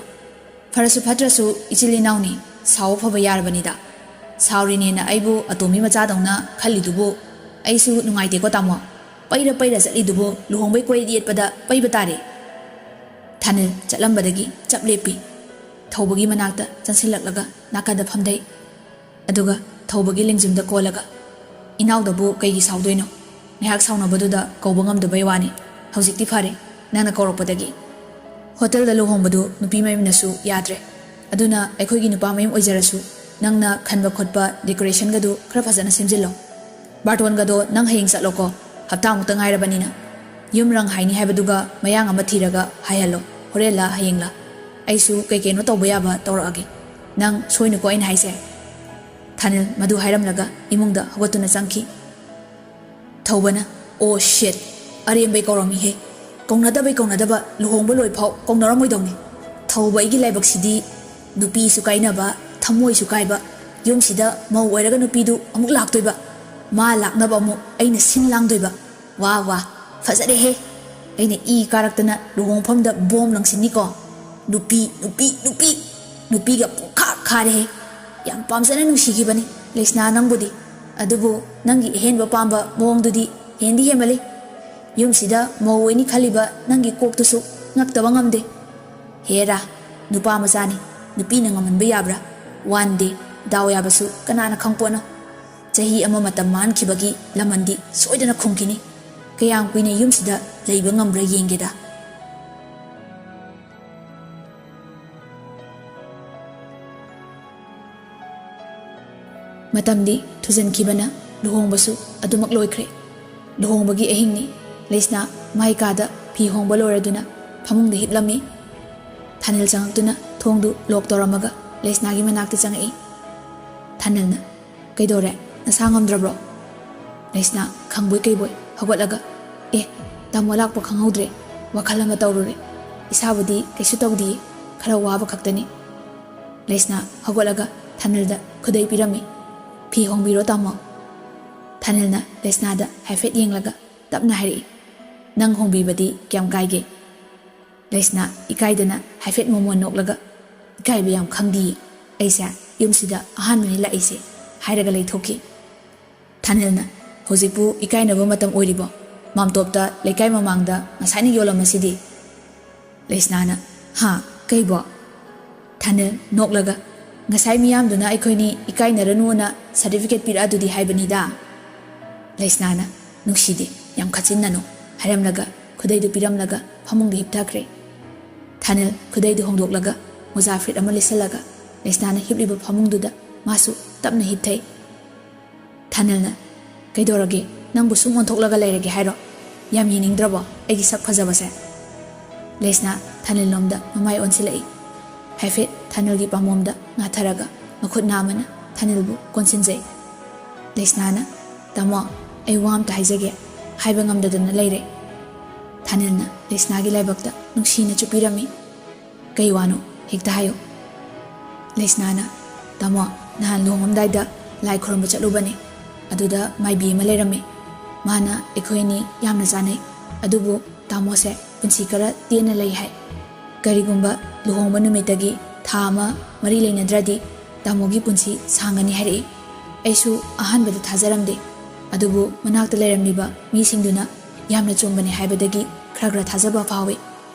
ꯐꯔꯁꯨ ꯐꯠꯇ꯭ꯔꯁꯨ ꯏꯆꯤꯜ ꯏꯅꯥꯎꯅꯤ, ꯁꯥꯎ ꯐꯕ ꯌꯥꯔꯕꯅꯤꯗ꯫ ꯁꯥꯎꯔꯤꯅꯦꯅ ꯑꯩꯕꯨ ꯑꯇꯣꯝꯕꯤ ꯃꯆꯥꯗꯧꯅ ꯈꯜꯂꯤꯗꯨꯕꯨ ꯑꯩꯁꯨ ꯅꯨꯡꯉꯥꯏꯇꯦꯀꯣ ꯇꯥꯃꯣ꯫ ꯄꯩꯔ ꯄꯩꯔ ꯆꯠꯂꯤꯗꯨꯕꯨ ꯂꯨꯍꯣꯡꯕꯩ ꯀꯣꯏ ꯌꯦꯠꯄꯗ ꯄꯩꯕ ꯇꯥꯔꯦ꯫" ꯊꯥꯅꯤꯜ ꯆꯠꯂꯝꯕꯗꯒꯤ ꯆꯞ ꯂꯦꯞꯄꯤ꯫ ꯊꯧꯕꯒꯤ ꯃꯅꯥꯛꯇ ꯆꯪꯁꯤꯜꯂꯛꯂꯒ ꯅꯥꯀꯟꯗ ꯐꯝꯊꯩ꯫ ꯑꯗꯨꯒ ꯊꯧꯕꯒꯤ ꯂꯦꯡꯖꯨꯝꯗ ꯀꯣꯜꯂꯒ, ꯏꯅꯥꯎꯗꯕꯨ ꯀꯩꯒꯤ ꯁꯥꯎꯗꯣꯏꯅꯣ? ꯉꯥꯏꯍꯥꯛ ꯁꯥꯎꯅꯕꯗꯨꯗ ꯀꯧꯕ ꯉꯝꯗꯕꯩ ꯋꯥꯅꯤ꯫ ꯍꯧꯖꯤꯛꯇꯤ ꯐꯔꯦ, ꯅꯪꯅ ꯀꯧꯔꯛꯄꯗꯒꯤ꯫ ꯍꯣꯇꯦꯜꯗ ꯂꯨꯍꯣꯡꯕꯗꯨ ꯅꯨꯄꯤ ꯃꯌꯨꯝꯅꯁꯨ ꯌꯥꯗ꯭ꯔꯦ꯫ ꯑꯗꯨꯅ ꯑꯩꯈꯣꯏꯒꯤ ꯅꯨꯄꯥ ꯃꯌꯨꯝ ꯑꯣꯏꯖꯔꯁꯨ, ꯅꯪꯅ ꯈꯟꯕ ꯈꯣꯠꯄ decorationꯒꯗꯨ ꯈꯔ ꯐꯖꯅ ꯁꯦꯝꯖꯤꯜꯂꯣ꯫ ꯕꯥꯔꯇꯣꯟꯒꯗꯣ ꯅꯪ ꯍꯌꯦꯡ ꯆꯠꯂꯣꯀꯣ, ꯍꯞꯇꯥꯃꯨꯛꯇ ꯉꯥꯏꯔꯕꯅꯤꯅ꯫ ꯌꯨꯝ ꯔꯪ ꯍꯥꯏꯅꯤ ꯍꯥꯏꯕꯗꯨꯒ ꯃꯌꯥꯡ ꯑꯃ ꯊꯤꯔꯒ ꯍꯥꯏꯍꯜꯂꯣ, ꯍꯣꯔꯦꯟꯂ ꯍꯌꯦꯡꯂ꯫ ꯑꯩꯁꯨ ꯀꯩ ꯀꯩꯅꯣ ꯇꯧꯕ ꯌꯥꯕ ꯇꯧꯔꯛꯑꯒꯦ꯫ ꯅꯪ ꯁꯣꯏꯅꯨꯀꯣ ꯑꯩꯅ ꯍꯥꯏꯁꯦ꯫ ꯊꯥꯅꯤꯜ ꯃꯗꯨ ꯍꯥꯏꯔꯝꯂꯒ ꯏꯃꯨꯡꯗ ꯍꯧꯒꯠꯇꯨꯅ ꯆꯪꯈꯤ꯫ ꯊꯧꯕꯅ, "ꯑꯣ ꯁꯦꯠ, ꯑꯔꯦꯝꯕꯩ ꯀꯧꯔꯝꯃꯤꯍꯦ꯫ ꯀꯧꯅꯗꯕꯩ ꯀꯧꯅꯗꯕ ꯂꯨꯍꯣꯡꯕ ꯂꯣꯏꯐꯥꯎ ꯀꯧꯅꯔꯝꯃꯣꯏꯗꯧꯅꯤ꯫ ꯊꯧꯕ ꯑꯩꯒꯤ ꯂꯥꯏꯕꯛꯁꯤꯗꯤ ꯅꯨꯄꯤꯁꯨ ꯀꯥꯏꯅꯕ, ꯊꯃꯣꯏꯁꯨ ꯀꯥꯏꯕ, ꯌꯨꯝꯁꯤꯗ ꯃꯧ ꯑꯣꯏꯔꯒ ꯅꯨꯄꯤꯗꯨ ꯑꯃꯨꯛ ꯂꯥꯛꯇꯣꯏꯕ, ꯃꯥ ꯂꯥꯛꯅꯕ ꯑꯃꯨꯛ ꯑꯩꯅ ꯁꯤꯟ ꯂꯥꯡꯗꯣꯏꯕ꯫ ꯋꯥ ꯋꯥ, ꯐꯖꯔꯦꯍꯦ꯫ ꯑꯩꯅ ꯏ ꯀꯥꯔꯛꯇꯅ ꯂꯨꯍꯣꯡꯐꯝꯗ ꯕꯣꯝ ꯂꯪꯁꯤꯟꯅꯤꯀꯣ꯫ ꯅꯨꯄꯤ, ꯅꯨꯄꯤ, ꯅꯨꯄꯤ, ꯅꯨꯄꯤꯒ ꯄꯨꯡꯈꯥ ꯈꯥꯔꯦꯍꯦ꯫ ꯌꯥꯝ ꯄꯥꯝꯖꯅ ꯅꯨꯡꯁꯤꯈꯤꯕꯅꯤ ꯂꯩꯁꯅꯥ ꯅꯪꯕꯨꯗꯤ꯫ ꯑꯗꯨꯕꯨ ꯅꯪꯒꯤ ꯑꯍꯦꯟꯕ ꯄꯥꯝꯕ ꯃꯑꯣꯡꯗꯨꯗꯤ ꯍꯦꯟꯗꯤ ꯍꯦꯟꯃꯜꯂꯤ꯫ ꯌꯨꯝꯁꯤꯗ ꯃꯧ ꯑꯣꯏꯅꯤ ꯈꯜꯂꯤꯕ ꯅꯪꯒꯤ ꯀꯣꯛꯇꯨꯁꯨ ꯉꯛꯇꯕ ꯉꯝꯗꯦ꯫ ꯍꯦꯔꯥ, ꯅꯨꯄꯥ ꯃꯆꯥꯅꯤ, ꯅꯨꯄꯤꯅ ꯉꯝꯍꯟꯕ ꯌꯥꯕ꯭ꯔꯥ? One day, ꯗꯥꯎ ꯌꯥꯕꯁꯨ ꯀꯅꯥꯅ ꯈꯪꯄꯣꯠꯅꯣ? ꯆꯍꯤ ꯑꯃ ꯃꯇꯝ ꯃꯥꯡꯈꯤꯕꯒꯤ ꯂꯃꯟꯗꯤ ꯁꯣꯏꯗꯅ ꯈꯨꯝꯈꯤꯅꯤ꯫ ꯀꯌꯥꯝ ꯀꯨꯏꯅ ꯌꯨꯝꯁꯤꯗ ꯂꯩꯕ ꯉꯝꯕ꯭ꯔꯥ ꯌꯦꯡꯒꯦꯗ꯫ ꯃꯇꯝꯗꯤ ꯊꯨꯖꯟꯈꯤꯕꯅ ꯂꯨꯍꯣꯡꯕꯁꯨ ꯑꯗꯨꯃꯛ ꯂꯣꯏꯈ꯭ꯔꯦ꯫ ꯂꯨꯍꯣꯡꯕꯒꯤ ꯑꯍꯤꯡꯅꯤ꯫ ꯂꯩꯁꯅꯥ ꯃꯥꯏ ꯀꯥꯗ ꯐꯤ ꯍꯣꯡꯕ ꯂꯣꯏꯔꯗꯨꯅ ꯐꯃꯨꯡꯗ ꯍꯤꯞꯂꯝꯃꯤ꯫ ꯊꯥꯅꯤꯜ ꯆꯪꯉꯛꯇꯨꯅ ꯊꯣꯡꯗꯨ lock ꯇꯧꯔꯝꯃꯒ ꯂꯩꯁꯅꯥꯒꯤ ꯃꯅꯥꯛꯇ ꯆꯪꯉꯛꯏ꯫ ꯊꯥꯅꯤꯜꯅ, "ꯀꯩꯗꯧꯔꯦ? ꯅꯁꯥ ꯉꯝꯗ꯭ꯔꯕ꯭ꯔꯣ?" ꯂꯩꯁꯅꯥ ꯈꯪꯕꯣꯏ ꯀꯩꯕꯣꯏ ꯍꯧꯒꯠꯂꯒ, "ꯑꯦ, ꯇꯥꯃꯣ ꯂꯥꯛꯄ ꯈꯪꯍꯧꯗ꯭ꯔꯦ꯫ ꯋꯥꯈꯜ ꯑꯃ ꯇꯧꯔꯨꯔꯦ꯫ ꯏꯁꯥꯕꯨꯗꯤ ꯀꯩꯁꯨ ꯇꯧꯗꯤꯌꯦ, ꯈꯔ ꯋꯥꯕ ꯈꯛꯇꯅꯤ꯫" ꯂꯩꯁꯅꯥ ꯍꯧꯒꯠꯂꯒ ꯊꯥꯅꯤꯜꯗ ꯈꯨꯗꯩ ꯄꯤꯔꯝꯃꯤ꯫ "ꯐꯤ ꯍꯣꯡꯕꯤꯔꯣ ꯇꯥꯃꯣ꯫" ꯊꯥꯅꯤꯜꯅ ꯂꯩꯁꯅꯥꯗ ꯍꯥꯏꯐꯦꯠ ꯌꯦꯡꯂꯒ ꯇꯞꯅ ꯍꯥꯏꯔꯛꯏ, "ꯅꯪ ꯍꯣꯡꯕꯤꯕꯗꯤ ꯀꯌꯥꯝ ꯀꯥꯏꯒꯦ?" ꯂꯩꯁꯅꯥ ꯏꯀꯥꯏꯗꯅ ꯍꯥꯏꯐꯦꯠ ꯃꯣꯃꯣꯟ ꯅꯣꯛꯂꯒ, "ꯏꯀꯥꯏꯕ ꯌꯥꯝ ꯈꯪꯗꯤꯌꯦ꯫ ꯑꯩꯁꯦ ꯌꯨꯝꯁꯤꯗ ꯑꯍꯥꯟꯕꯅꯤ ꯂꯥꯛꯏꯁꯦ," ꯍꯥꯏꯔꯒ ꯂꯩꯊꯣꯛꯈꯤ꯫ ꯊꯥꯅꯤꯜꯅ, "ꯍꯧꯖꯤꯛꯄꯨ ꯏꯀꯥꯏꯅꯕ ꯃꯇꯝ ꯑꯣꯏꯔꯤꯕꯣ? ꯃꯥꯝꯇꯣꯞꯇ ꯂꯩꯀꯥꯏ ꯃꯃꯥꯡꯗ ꯉꯁꯥꯏꯅ ꯌꯣꯜꯂꯝꯃꯁꯤꯗꯤ?" ꯂꯩꯁꯅꯥꯅ, "ꯍꯥ? ꯀꯩꯕꯣ?" ꯊꯥꯅꯤꯜ ꯅꯣꯛꯂꯒ, "ꯉꯁꯥꯏ ꯃꯤꯌꯥꯝꯗꯨꯅ ꯑꯩꯈꯣꯏꯅꯤ ꯏꯀꯥꯏꯅꯔꯅꯨꯅ certificate ꯄꯤꯔꯛꯑꯗꯨꯗꯤ ꯍꯥꯏꯕꯅꯤꯗ꯫ ꯂꯩꯁꯅꯥꯅ, "ꯅꯨꯡꯁꯤꯗꯦ, ꯌꯥꯝ ꯈꯠꯆꯤꯟꯅꯅꯨ" ꯍꯥꯏꯔꯝꯂꯒ ꯈꯨꯗꯩꯗꯨ ꯄꯤꯔꯝꯂꯒ ꯐꯃꯨꯡꯗ ꯍꯤꯞꯊꯈ꯭ꯔꯦ꯫ ꯊꯥꯅꯤꯜ ꯈꯨꯗꯩꯗꯨ ꯍꯣꯡꯗꯣꯛꯂꯒ ꯃꯣꯖꯥ ꯐꯨꯔꯤꯠ ꯑꯃ ꯂꯤꯠꯁꯜꯂꯒ ꯂꯩꯁꯅꯥꯅ ꯍꯤꯞꯂꯤꯕ ꯐꯃꯨꯡꯗꯨꯗ ꯃꯥꯁꯨ ꯇꯞꯅ ꯍꯤꯞꯊꯩ꯫ ꯊꯥꯅꯤꯜꯅ, "ꯀꯩꯗꯧꯔꯒꯦ? ꯅꯪꯕꯨ ꯁꯨꯝ ꯑꯣꯟꯊꯣꯛꯂꯒ ꯂꯩꯔꯒꯦ ꯍꯥꯏꯔꯣ? ꯌꯥꯝ ꯌꯦꯡꯅꯤꯡꯗ꯭ꯔꯕꯣ ꯑꯩꯒꯤ ꯁꯛ ꯐꯖꯕꯁꯦ?" ꯂꯩꯁꯅꯥ ꯊꯥꯅꯤꯜꯂꯣꯝꯗ ꯃꯃꯥꯏ ꯑꯣꯟꯁꯤꯜꯂꯛꯏ꯫ ꯍꯥꯏꯐꯦꯠ ꯊꯥꯅꯤꯜꯒꯤ ꯄꯥꯝꯕꯣꯝꯗ ꯉꯥꯊꯔꯒ ꯃꯈꯨꯠ ꯅꯥꯝꯃꯅ ꯊꯥꯅꯤꯜꯕꯨ ꯀꯣꯟꯁꯤꯟꯖꯩ꯫ ꯂꯩꯁꯅꯥꯅ, "ꯇꯥꯃꯣ, ꯑꯩ ꯋꯥ ꯑꯝꯇ ꯍꯥꯏꯖꯒꯦ, ꯍꯥꯏꯕ ꯉꯝꯗꯗꯅ ꯂꯩꯔꯦ꯫" ꯊꯥꯅꯤꯜꯅ ꯂꯩꯁꯅꯥꯒꯤ ꯂꯥꯏꯕꯛꯇ ꯅꯨꯡꯁꯤꯅ ꯆꯨꯞꯄꯤꯔꯝꯃꯤ꯫ "ꯀꯩ ꯋꯥꯅꯣ? ꯍꯦꯛꯇ ꯍꯥꯏꯌꯨ꯫" ꯂꯩꯁꯅꯥꯅ, "ꯇꯥꯃꯣ, ꯅꯍꯥꯟ ꯂꯨꯍꯣꯡꯉꯝꯗꯥꯏꯗ ꯂꯥꯏ ꯈꯨꯔꯨꯝꯕ ꯆꯠꯂꯨꯕꯅꯦ꯫ ꯑꯗꯨꯗ ꯃꯥꯏꯕꯤ ꯑꯃ ꯂꯩꯔꯝꯃꯦ꯫ ꯃꯥꯅ ꯑꯩꯈꯣꯏ ꯑꯅꯤ ꯌꯥꯝꯅ ꯆꯥꯟꯅꯩ꯫ ꯑꯗꯨꯕꯨ ꯇꯥꯃꯣꯁꯦ ꯄꯨꯟꯁꯤ ꯈꯔ ꯇꯦꯟꯅ ꯂꯩ ꯍꯥꯏ꯫ ꯀꯔꯤꯒꯨꯝꯕ ꯂꯨꯍꯣꯡꯕ ꯅꯨꯃꯤꯠꯇꯒꯤ ꯊꯥ ꯑꯃ ꯃꯔꯤ ꯂꯩꯅꯗ꯭ꯔꯗꯤ ꯇꯥꯃꯣꯒꯤ ꯄꯨꯟꯁꯤ ꯁꯥꯡꯒꯅꯤ ꯍꯥꯏꯔꯛꯏ꯫ ꯑꯩꯁꯨ ꯑꯍꯥꯟꯕꯗ ꯊꯥꯖꯔꯝꯗꯦ꯫ ꯑꯗꯨꯕꯨ ꯃꯅꯥꯛꯇ ꯂꯩꯔꯝꯂꯤꯕ ꯃꯤꯁꯤꯡꯗꯨꯅ ꯌꯥꯝꯅ ꯆꯨꯝꯕꯅꯤ ꯍꯥꯏꯕꯗꯒꯤ ꯈꯔ ꯈꯔ ꯊꯥꯖꯕ ꯐꯥꯎꯏ꯫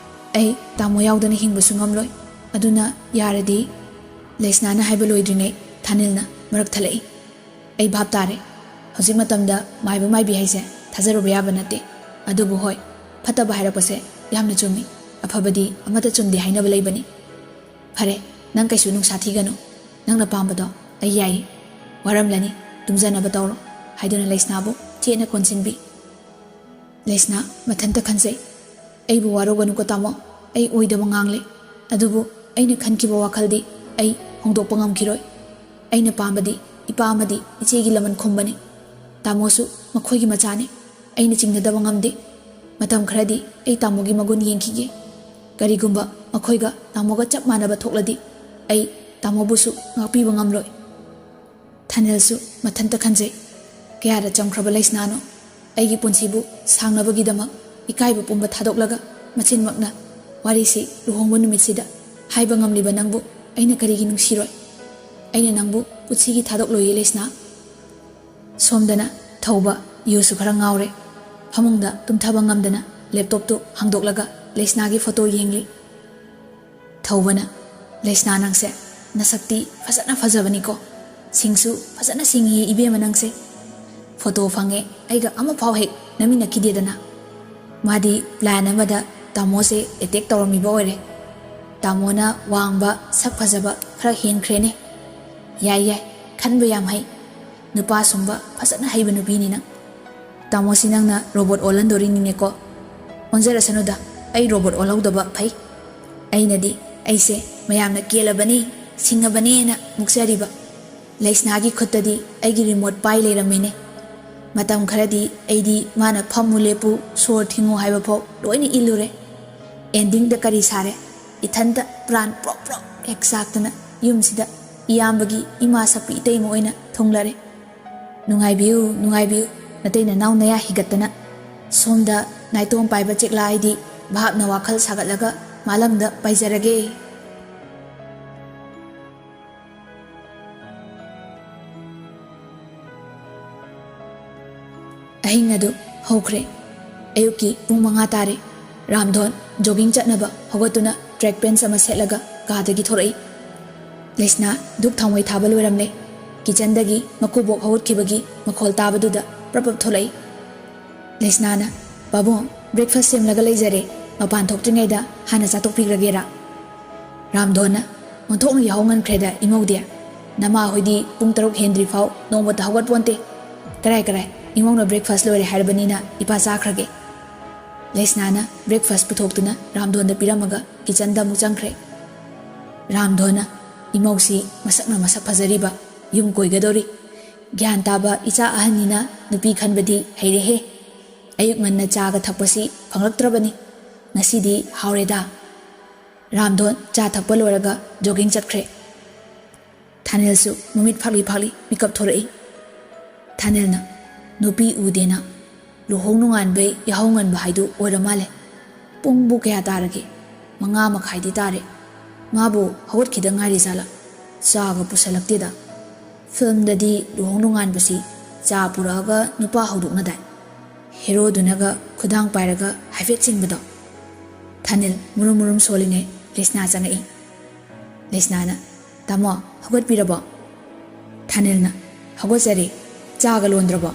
ꯑꯩ ꯇꯥꯃꯣ ꯌꯥꯎꯗꯅ ꯍꯤꯡꯕꯁꯨ ꯉꯝꯂꯣꯏ꯫ ꯑꯗꯨꯅ ꯌꯥꯔꯗꯤ꯫" ꯂꯩꯁꯅꯥꯅ ꯍꯥꯏꯕ ꯂꯣꯏꯗ꯭ꯔꯤꯉꯩ ꯊꯥꯅꯤꯜꯅ ꯃꯔꯛ ꯊꯠꯂꯛꯏ꯫ "ꯑꯩ ꯚꯥꯞ ꯇꯥꯔꯦ꯫ ꯍꯧꯖꯤꯛ ꯃꯇꯝꯗ ꯃꯥꯏꯕ ꯃꯥꯏꯕꯤ ꯍꯥꯏꯁꯦ ꯊꯥꯖꯔꯨꯕ ꯌꯥꯕ ꯅꯠꯇꯦ꯫ ꯑꯗꯨꯕꯨ ꯍꯣꯏ, ꯐꯠꯇꯕ ꯍꯥꯏꯔꯛꯄꯁꯦ ꯌꯥꯝꯅ ꯆꯨꯝꯃꯤ꯫ ꯑꯐꯕꯗꯤ ꯑꯃꯠꯇ ꯆꯨꯝꯗꯦ ꯍꯥꯏꯅꯕ ꯂꯩꯕꯅꯤ꯫ ꯐꯔꯦ, ꯅꯪ ꯀꯩꯁꯨ ꯅꯨꯡꯁꯥ ꯊꯤꯒꯅꯨ꯫ ꯅꯪꯅ ꯄꯥꯝꯕꯗꯣ ꯑꯩ ꯌꯥꯏꯌꯦ꯫ ꯋꯥꯔꯝꯂꯅꯤ, ꯇꯨꯝꯖꯅꯕ ꯇꯧꯔꯣ" ꯍꯥꯏꯗꯨꯅ ꯂꯩꯁꯅꯥꯕꯨ ꯆꯦꯠꯅ ꯀꯣꯟꯁꯤꯟꯕꯤ꯫ ꯂꯩꯁꯅꯥ ꯃꯊꯟꯇ ꯈꯟꯖꯩ, "ꯑꯩꯕꯨ ꯋꯥꯔꯧꯒꯅꯨꯀꯣ ꯇꯥꯃꯣ, ꯑꯩ ꯑꯣꯏꯗꯕ ꯉꯥꯡꯂꯦ꯫ ꯑꯗꯨꯕꯨ ꯑꯩꯅ ꯈꯟꯈꯤꯕ ꯋꯥꯈꯜꯗꯤ ꯑꯩ ꯍꯣꯡꯗꯣꯛꯄ ꯉꯝꯈꯤꯔꯣꯏ꯫ ꯑꯩꯅ ꯄꯥꯝꯕꯗꯤ ꯏꯄꯥ ꯑꯃꯗꯤ ꯏꯆꯦꯒꯤ ꯂꯃꯟ ꯈꯨꯝꯕꯅꯤ꯫ ꯇꯥꯃꯣꯁꯨ ꯃꯈꯣꯏꯒꯤ ꯃꯆꯥꯅꯤ꯫ ꯑꯩꯅ ꯆꯤꯡꯅꯗꯕ ꯉꯝꯗꯦ꯫ ꯃꯇꯝ ꯈꯔꯗꯤ ꯑꯩ ꯇꯥꯃꯣꯒꯤ ꯃꯒꯨꯟ ꯌꯦꯡꯈꯤꯒꯦ꯫ ꯀꯔꯤꯒꯨꯝꯕ ꯃꯈꯣꯏꯒ ꯇꯥꯃꯣꯒ ꯆꯞ ꯃꯥꯟꯅꯕ ꯊꯣꯛꯂꯗꯤ ꯑꯩ ꯇꯥꯃꯣꯕꯨꯁꯨ ꯉꯥꯛꯄꯤꯕ ꯉꯝꯂꯣꯏ꯫" ꯊꯥꯅꯤꯜꯁꯨ ꯃꯊꯟꯇ ꯈꯟꯖꯩ꯫ ꯀꯌꯥꯗ ꯆꯝꯈ꯭ꯔꯕ ꯂꯩꯁꯅꯥꯅꯣ꯫ ꯑꯩꯒꯤ ꯄꯨꯟꯁꯤꯕꯨ ꯁꯥꯡꯅꯕꯒꯤꯗꯃꯛ ꯏꯀꯥꯏꯕ ꯄꯨꯝꯕ ꯊꯥꯗꯣꯛꯂꯒ ꯃꯆꯤꯟꯃꯛꯅ ꯋꯥꯔꯤꯁꯤ ꯂꯨꯍꯣꯡꯕ ꯅꯨꯃꯤꯠꯁꯤꯗ ꯍꯥꯏꯕ ꯉꯝꯂꯤꯕ ꯅꯪꯕꯨ ꯑꯩꯅ ꯀꯔꯤꯒꯤ ꯅꯨꯡꯁꯤꯔꯣꯏ? ꯑꯩꯅ ꯅꯪꯕꯨ ꯄꯨꯟꯁꯤꯒꯤ ꯊꯥꯗꯣꯛꯂꯣꯏꯌꯦ ꯂꯩꯁꯅꯥ꯫ ꯁꯣꯝꯗꯅ ꯊꯧꯕ ꯌꯨꯁꯨ ꯈꯔ ꯉꯥꯎꯔꯦ꯫ ꯐꯃꯨꯡꯗ ꯇꯨꯝꯊꯕ ꯉꯝꯗꯅ ꯂꯦꯞꯇꯣꯞꯇꯨ ꯍꯥꯡꯗꯣꯛꯂꯒ ꯂꯩꯁꯅꯥꯒꯤ ꯐꯣꯇꯣ ꯌꯦꯡꯂꯤ꯫ ꯊꯧꯕꯅ, "ꯂꯩꯁꯅꯥ, ꯅꯪꯁꯦ ꯅꯁꯛꯇꯤ ꯐꯖꯅ ꯐꯖꯕꯅꯤꯀꯣ꯫ ꯁꯤꯡꯁꯨ ꯐꯖꯅ ꯁꯤꯡꯉꯤ ꯏꯕꯦꯝꯃ ꯅꯪꯁꯦ꯫ ꯐꯣꯇꯣ ꯐꯪꯉꯦ, ꯑꯩꯒ ꯑꯃꯐꯥꯎ ꯍꯦꯛ ꯅꯝꯃꯤꯟꯅꯈꯤꯗꯦꯗꯅ꯫ ꯃꯥꯗꯤ ꯄ꯭ꯂꯥꯟ ꯑꯃꯗ ꯇꯥꯃꯣꯁꯦ ꯑꯦꯇꯦꯛ ꯇꯧꯔꯝꯃꯤꯕ ꯑꯣꯏꯔꯦ꯫ ꯇꯥꯃꯣꯅ ꯋꯥꯡꯕ, ꯁꯛ ꯐꯖꯕ ꯈꯔ ꯍꯦꯟꯈ꯭ꯔꯦꯅꯦ꯫ ꯌꯥꯏ ꯌꯥꯏ, ꯈꯟꯕ ꯌꯥꯝ ꯍꯩ꯫ ꯅꯨꯄꯥ ꯁꯨꯝꯕ ꯐꯖꯅ ꯍꯩꯕ ꯅꯨꯄꯤꯅꯤ ꯅꯪ꯫ ꯇꯥꯃꯣꯁꯤ ꯅꯪꯅ ꯔꯣꯕꯣꯠ ꯑꯣꯜꯍꯟꯗꯣꯔꯤꯅꯤꯅꯦꯀꯣ꯫ ꯑꯣꯟꯖꯔꯁꯅꯨꯗ, ꯑꯩ ꯔꯣꯕꯣꯠ ꯑꯣꯜꯍꯧꯗꯕ ꯐꯩ꯫ ꯑꯩꯅꯗꯤ ꯑꯩꯁꯦ ꯃꯌꯥꯝꯅ ꯀꯦꯜꯂꯕꯅꯤ, ꯁꯤꯡꯉꯕꯅꯦꯅ ꯃꯨꯛꯆꯔꯤꯕ꯫ ꯂꯩꯁꯅꯥꯒꯤ ꯈꯨꯠꯇꯗꯤ ꯑꯩꯒꯤ ꯔꯤꯃꯣꯠ ꯄꯥꯏ ꯂꯩꯔꯝꯃꯤꯅꯦ꯫ ꯃꯇꯝ ꯈꯔꯗꯤ ꯑꯩꯗꯤ ꯃꯥꯅ ꯐꯝꯃꯨ ꯂꯦꯞꯄꯨ, ꯁꯣꯔ ꯊꯤꯡꯉꯨ ꯍꯥꯏꯕ ꯐꯥꯎ ꯂꯣꯏꯅ ꯏꯜꯂꯨꯔꯦ꯫ ꯑꯦꯟꯗꯤꯡꯗ ꯀꯔꯤ ꯁꯥꯔꯦ? ꯏꯊꯟꯇ ꯄ꯭ꯔꯥꯟ ꯄ꯭ꯔꯣꯛ ꯄ꯭ꯔꯣꯛ ꯍꯦꯛ ꯆꯥꯛꯇꯅ ꯌꯨꯝꯁꯤꯗ ꯏꯌꯥꯝꯕꯒꯤ ꯏꯃꯥ ꯁꯛꯄꯤ ꯏꯇꯩꯃ ꯑꯣꯏꯅ ꯊꯨꯡꯂꯔꯦ꯫ ꯅꯨꯡꯉꯥꯏꯕꯤꯌꯨ, ꯅꯨꯡꯉꯥꯏꯕꯤꯌꯨ, ꯅꯇꯩ ꯅꯅꯥꯎ ꯅꯌꯥ ꯍꯤꯒꯠꯇꯅ꯫ ꯁꯣꯝꯗ ꯅꯥꯏꯇꯣꯝ ꯄꯥꯏꯕ ꯆꯦꯛꯂꯥ ꯑꯩꯗꯤ ꯚꯥꯞꯅ ꯋꯥꯈꯜ ꯁꯥꯒꯠꯂꯒ ꯃꯥꯂꯪꯗ ꯄꯥꯏꯖꯔꯒꯦ꯫ ꯑꯍꯤꯡ ꯑꯗꯨ ꯍꯧꯈ꯭ꯔꯦ꯫ ꯑꯌꯨꯛꯀꯤ ꯄꯨꯡ ꯃꯉꯥ ꯇꯥꯔꯦ꯫ ꯔꯥꯝꯙꯣꯟ ꯖꯣꯒꯤꯡ ꯆꯠꯅꯕ ꯍꯧꯒꯠꯇꯨꯅ ꯇ꯭ꯔꯦꯛ ꯄꯦꯟꯁ ꯑꯃ ꯁꯦꯠꯂꯒ ꯀꯥꯗꯒꯤ ꯊꯣꯔꯛꯏ꯫ ꯂꯩꯁꯅꯥ ꯙꯨꯞ ꯊꯥꯎꯃꯩ ꯊꯥꯕ ꯂꯣꯏꯔꯝꯂꯦ꯫ ꯀꯤꯆꯟꯗꯒꯤ ꯃꯀꯨꯕꯣꯛ ꯍꯧꯒꯠꯈꯤꯕꯒꯤ ꯃꯈꯣꯜ ꯇꯥꯕꯗꯨꯗ ꯄ꯭ꯔꯞ ꯄ꯭ꯔꯞ ꯊꯣꯛꯂꯛꯏ꯫ ꯂꯩꯁꯅꯥꯅ, "ꯄꯥꯕꯨꯡ, ꯕ꯭ꯔꯦꯛꯐꯥꯁ ꯁꯦꯝꯂꯒ ꯂꯩꯖꯔꯦ, ꯃꯄꯥꯟ ꯊꯣꯛꯇ꯭ꯔꯤꯉꯩꯗ ꯍꯥꯟꯅ ꯆꯥꯊꯣꯛꯄꯤꯈ꯭ꯔꯒꯦꯔꯥ?" ꯔꯥꯝꯙꯣꯟꯅ, "ꯑꯣꯟꯊꯣꯛꯅ ꯌꯥꯍꯧ ꯉꯟꯈ꯭ꯔꯦꯗ ꯏꯃꯧꯗꯤ꯫ ꯅꯃꯥ ꯍꯣꯏꯗꯤ ꯄꯨꯡ ꯇꯔꯨꯛ ꯍꯦꯟꯗ꯭ꯔꯤ ꯐꯥꯎ ꯅꯣꯡꯃꯇ ꯍꯧꯒꯠꯄꯣꯟꯇꯦ꯫ ꯀꯔꯥꯏ ꯀꯔꯥꯏ, ꯏꯃꯧꯅ ꯕ꯭ꯔꯦꯛꯐꯥꯁ ꯂꯣꯏꯔꯦ ꯍꯥꯏꯔꯕꯅꯤꯅ ꯏꯄꯥ ꯆꯥꯈ꯭ꯔꯒꯦ꯫" ꯂꯩꯁꯅꯥꯅ ꯕ꯭ꯔꯦꯛꯐꯥꯁ ꯄꯨꯊꯣꯛꯇꯨꯅ ꯔꯥꯝꯙꯣꯟꯗ ꯄꯤꯔꯝꯃꯒ ꯀꯤꯆꯟꯗ ꯑꯃꯨꯛ ꯆꯪꯈ꯭ꯔꯦ꯫ ꯔꯥꯝꯙꯣꯟꯅ, "ꯏꯃꯧꯁꯤ ꯃꯁꯛꯅ ꯃꯁꯛ ꯐꯖꯔꯤꯕ, ꯌꯨꯝ ꯀꯣꯏꯒꯗꯧꯔꯤ꯫ ꯒ꯭ꯌꯥꯟ ꯇꯥꯕ ꯏꯆꯥ ꯑꯍꯟꯅꯤꯅ ꯅꯨꯄꯤ ꯈꯟꯕꯗꯤ ꯍꯩꯔꯦꯍꯦ꯫ ꯑꯌꯨꯛ ꯉꯟꯅ ꯆꯥꯒ ꯊꯛꯄꯁꯤ ꯐꯪꯂꯛꯇ꯭ꯔꯕꯅꯤ꯫ ꯉꯁꯤꯗꯤ ꯍꯥꯎꯔꯦꯗ꯫" ꯔꯥꯝꯙꯣꯟ ꯆꯥ ꯊꯛꯄ ꯂꯣꯏꯔꯒ ꯖꯣꯒꯤꯡ ꯆꯠꯈ꯭ꯔꯦ꯫ ꯊꯥꯅꯦꯜꯁꯨ ꯃꯃꯤꯠ ꯐꯥꯛꯂꯤ ꯐꯥꯛꯂꯤ ꯃꯤꯀꯞ ꯊꯣꯔꯛꯏ꯫ ꯊꯥꯅꯦꯜꯅ, "ꯅꯨꯄꯤ ꯎꯗꯦꯅ ꯂꯨꯍꯣꯡ ꯅꯣꯡꯉꯥꯟꯕꯩ ꯌꯥꯍꯧ ꯉꯟꯕ ꯍꯥꯏꯗꯨ ꯑꯣꯏꯔ ꯃꯥꯜꯂꯦ꯫ ꯄꯨꯡꯕꯨ ꯀꯌꯥ ꯇꯥꯔꯒꯦ? ꯃꯉꯥ ꯃꯈꯥꯏꯗꯤ ꯇꯥꯔꯦ꯫ ꯃꯥꯕꯨ ꯍꯧꯒꯠꯈꯤꯗ ꯉꯥꯏꯔꯤ ꯖꯥꯠꯂꯥ? ꯆꯥꯒ ꯄꯨꯁꯜꯂꯛꯇꯦꯗ꯫ ꯐꯤꯜꯝꯗꯗꯤ ꯂꯨꯍꯣꯡ ꯅꯣꯡꯉꯥꯟꯕꯁꯤ ꯆꯥ ꯄꯨꯔꯛꯑꯒ ꯅꯨꯄꯥ ꯍꯧꯗꯣꯛꯅꯗꯥꯏ? ꯍꯦꯔꯣꯗꯨꯅꯒ ꯈꯨꯗꯥꯡ ꯄꯥꯏꯔꯒ ꯍꯥꯏꯐꯦꯠ ꯆꯤꯡꯕꯗꯣ꯫" ꯊꯥꯅꯦꯜ ꯃꯨꯔꯨꯝ ꯃꯨꯔꯨꯝ ꯁꯣꯜꯂꯤꯉꯩ ꯂꯩꯁꯅꯥ ꯆꯪꯉꯛꯏ꯫ ꯂꯩꯁꯅꯥꯅ, "ꯇꯥꯃꯣ, ꯍꯧꯒꯠꯄꯤꯔꯕꯣ?" ꯊꯥꯅꯦꯜꯅ, "ꯍꯧꯒꯠꯆꯔꯦ꯫ ꯆꯥꯒ ꯂꯣꯟꯗ꯭ꯔꯕꯣ?"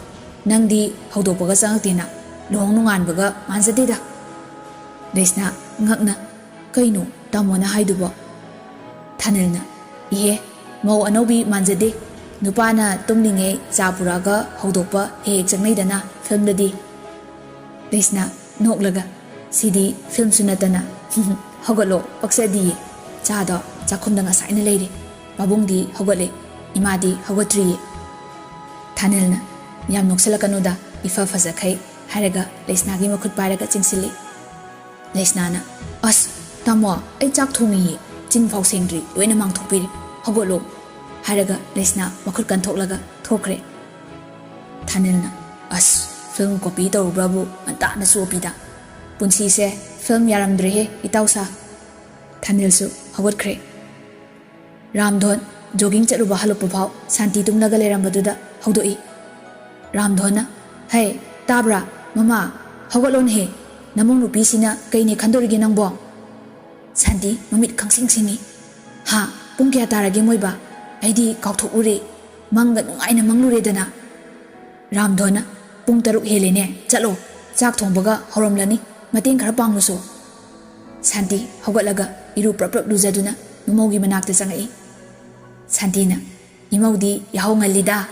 "ꯅꯪꯗꯤ ꯍꯧꯗꯣꯛꯄꯒ ꯆꯪꯉꯛꯇꯦꯅ, ꯂꯨꯍꯣꯡ ꯅꯣꯡꯉꯥꯟꯕꯒ ꯃꯥꯟꯖꯗꯦꯗ"꯫ ꯂꯩꯁꯅꯥ ꯉꯛꯅ, "ꯀꯩꯅꯣ ꯇꯥꯃꯣꯅ ꯍꯥꯏꯗꯨꯕꯣ?" ꯊꯥꯅꯤꯜꯅ, "ꯏꯍꯦ, ꯃꯧ ꯑꯅꯧꯕꯤ ꯃꯥꯟꯖꯗꯦ꯫ ꯅꯨꯄꯥꯅ ꯇꯨꯝꯂꯤꯉꯩ ꯆꯥ ꯄꯨꯔꯛꯑꯒ ꯍꯧꯗꯣꯛꯄ ꯍꯦꯛ ꯍꯦꯛ ꯆꯪꯅꯩꯗꯅ ꯐꯤꯂꯝꯗꯗꯤ"꯫ ꯂꯩꯁꯅꯥ ꯅꯣꯛꯂꯒ, "ꯁꯤꯗꯤ ꯐꯤꯂꯝꯁꯨ ꯅꯠꯇꯅ꯫ ꯍꯧꯒꯠꯂꯣ, ꯄꯛꯆꯗꯤꯌꯦ꯫ ꯆꯥꯗꯣ ꯆꯥꯛꯈꯨꯝꯗ ꯉꯁꯥꯏꯅ ꯂꯩꯔꯦ꯫ ꯄꯥꯕꯨꯡꯗꯤ ꯍꯧꯒꯠꯂꯦ, ꯏꯃꯥꯗꯤ ꯍꯧꯒꯠꯇ꯭ꯔꯤꯌꯦ"꯫ ꯊꯥꯅꯤꯜꯅ, "ꯌꯥꯝ ꯅꯣꯛꯁꯜꯂꯛꯀꯅꯨꯗ, ꯏꯐ ꯐꯖꯈꯩ" ꯍꯥꯏꯔꯒ ꯂꯩꯁꯅꯥꯒꯤ ꯃꯈꯨꯠ ꯄꯥꯏꯔꯒ ꯆꯤꯡꯁꯤꯜꯂꯤ꯫ ꯂꯩꯁꯅꯥꯅ, "ꯑꯁ ꯇꯥꯃꯣ, ꯑꯩ ꯆꯥꯛ ꯊꯣꯡꯉꯤꯌꯦ, ꯆꯤꯟ ꯐꯥꯎ ꯁꯦꯡꯗ꯭ꯔꯤ, ꯂꯣꯏꯅ ꯃꯥꯡꯊꯣꯛꯄꯤꯔꯦ꯫ ꯍꯧꯒꯠꯂꯣ" ꯍꯥꯏꯔꯒ ꯂꯩꯁꯅꯥ ꯃꯈꯨꯠ ꯀꯟꯊꯣꯛꯂꯒ ꯊꯣꯛꯈ꯭ꯔꯦ꯫ ꯊꯥꯅꯤꯜꯅ, "ꯑꯁ, ꯐꯤꯂꯝ ꯀꯣꯄꯤ ꯇꯧꯔꯨꯕ꯭ꯔꯕꯨ ꯉꯟꯇꯥꯅ ꯆꯣꯞꯄꯤꯗ꯫ ꯄꯨꯟꯁꯤꯁꯦ ꯐꯤꯂꯝ ꯌꯥꯔꯝꯗ꯭ꯔꯦꯍꯦ ꯏꯇꯥꯎꯁꯥ"꯫ ꯊꯥꯅꯤꯜꯁꯨ ꯍꯧꯒꯠꯈ꯭ꯔꯦ꯫ ꯔꯥꯝꯙꯣꯟ ꯖꯣꯒꯤꯡ ꯆꯠꯂꯨꯕ ꯍꯜꯂꯛꯄ ꯐꯥꯎ ꯁꯥꯟꯇꯤ ꯇꯨꯝꯂꯒ ꯂꯩꯔꯝꯕꯗꯨꯗ ꯍꯧꯗꯣꯛꯏ꯫ ꯔꯥꯝꯙꯣꯟꯅ, "ꯍꯩ, ꯇꯥꯕ꯭ꯔꯥ? ꯃꯃꯥ, ꯍꯧꯒꯠꯂꯣꯅꯦꯍꯦ꯫ ꯅꯃꯧ ꯅꯨꯄꯤꯁꯤꯅ ꯀꯩꯅꯦ ꯈꯟꯗꯣꯔꯤꯒꯦ ꯅꯪꯕꯣ?" ꯁꯥꯟꯇꯤ ꯃꯃꯤꯠ ꯈꯪꯁꯤꯡ ꯁꯤꯡꯏ꯫ "ꯍꯥ? ꯄꯨꯡ ꯀꯌꯥ ꯇꯥꯔꯒꯦ ꯃꯣꯏꯕ? ꯑꯩꯗꯤ ꯀꯥꯎꯊꯣꯛꯎꯔꯦ꯫ ꯃꯪꯒ ꯅꯨꯡꯉꯥꯏꯅ ꯃꯪꯂꯨꯔꯦꯗꯅ"꯫ ꯔꯥꯝꯙꯣꯟꯅ, "ꯄꯨꯡ ꯇꯔꯨꯛ ꯍꯦꯜꯂꯦꯅꯦ, ꯆꯠꯂꯣ꯫ ꯆꯥꯛ ꯊꯣꯡꯕꯒ ꯍꯧꯔꯝꯂꯅꯤ, ꯃꯇꯦꯡ ꯈꯔ ꯄꯥꯡꯂꯨꯁꯣ"꯫ ꯁꯥꯟꯇꯤ ꯍꯧꯒꯠꯂꯒ ꯏꯔꯨ ꯄ꯭ꯔꯞ ꯄ꯭ꯔꯞ ꯂꯨꯖꯗꯨꯅ ꯃꯃꯧꯒꯤ ꯃꯅꯥꯛꯇ ꯆꯪꯉꯛꯏ꯫ ꯁꯥꯟꯇꯤꯅ, "ꯏꯃꯧꯗꯤ ꯌꯥꯍꯧ ꯉꯜꯂꯤꯗ꯫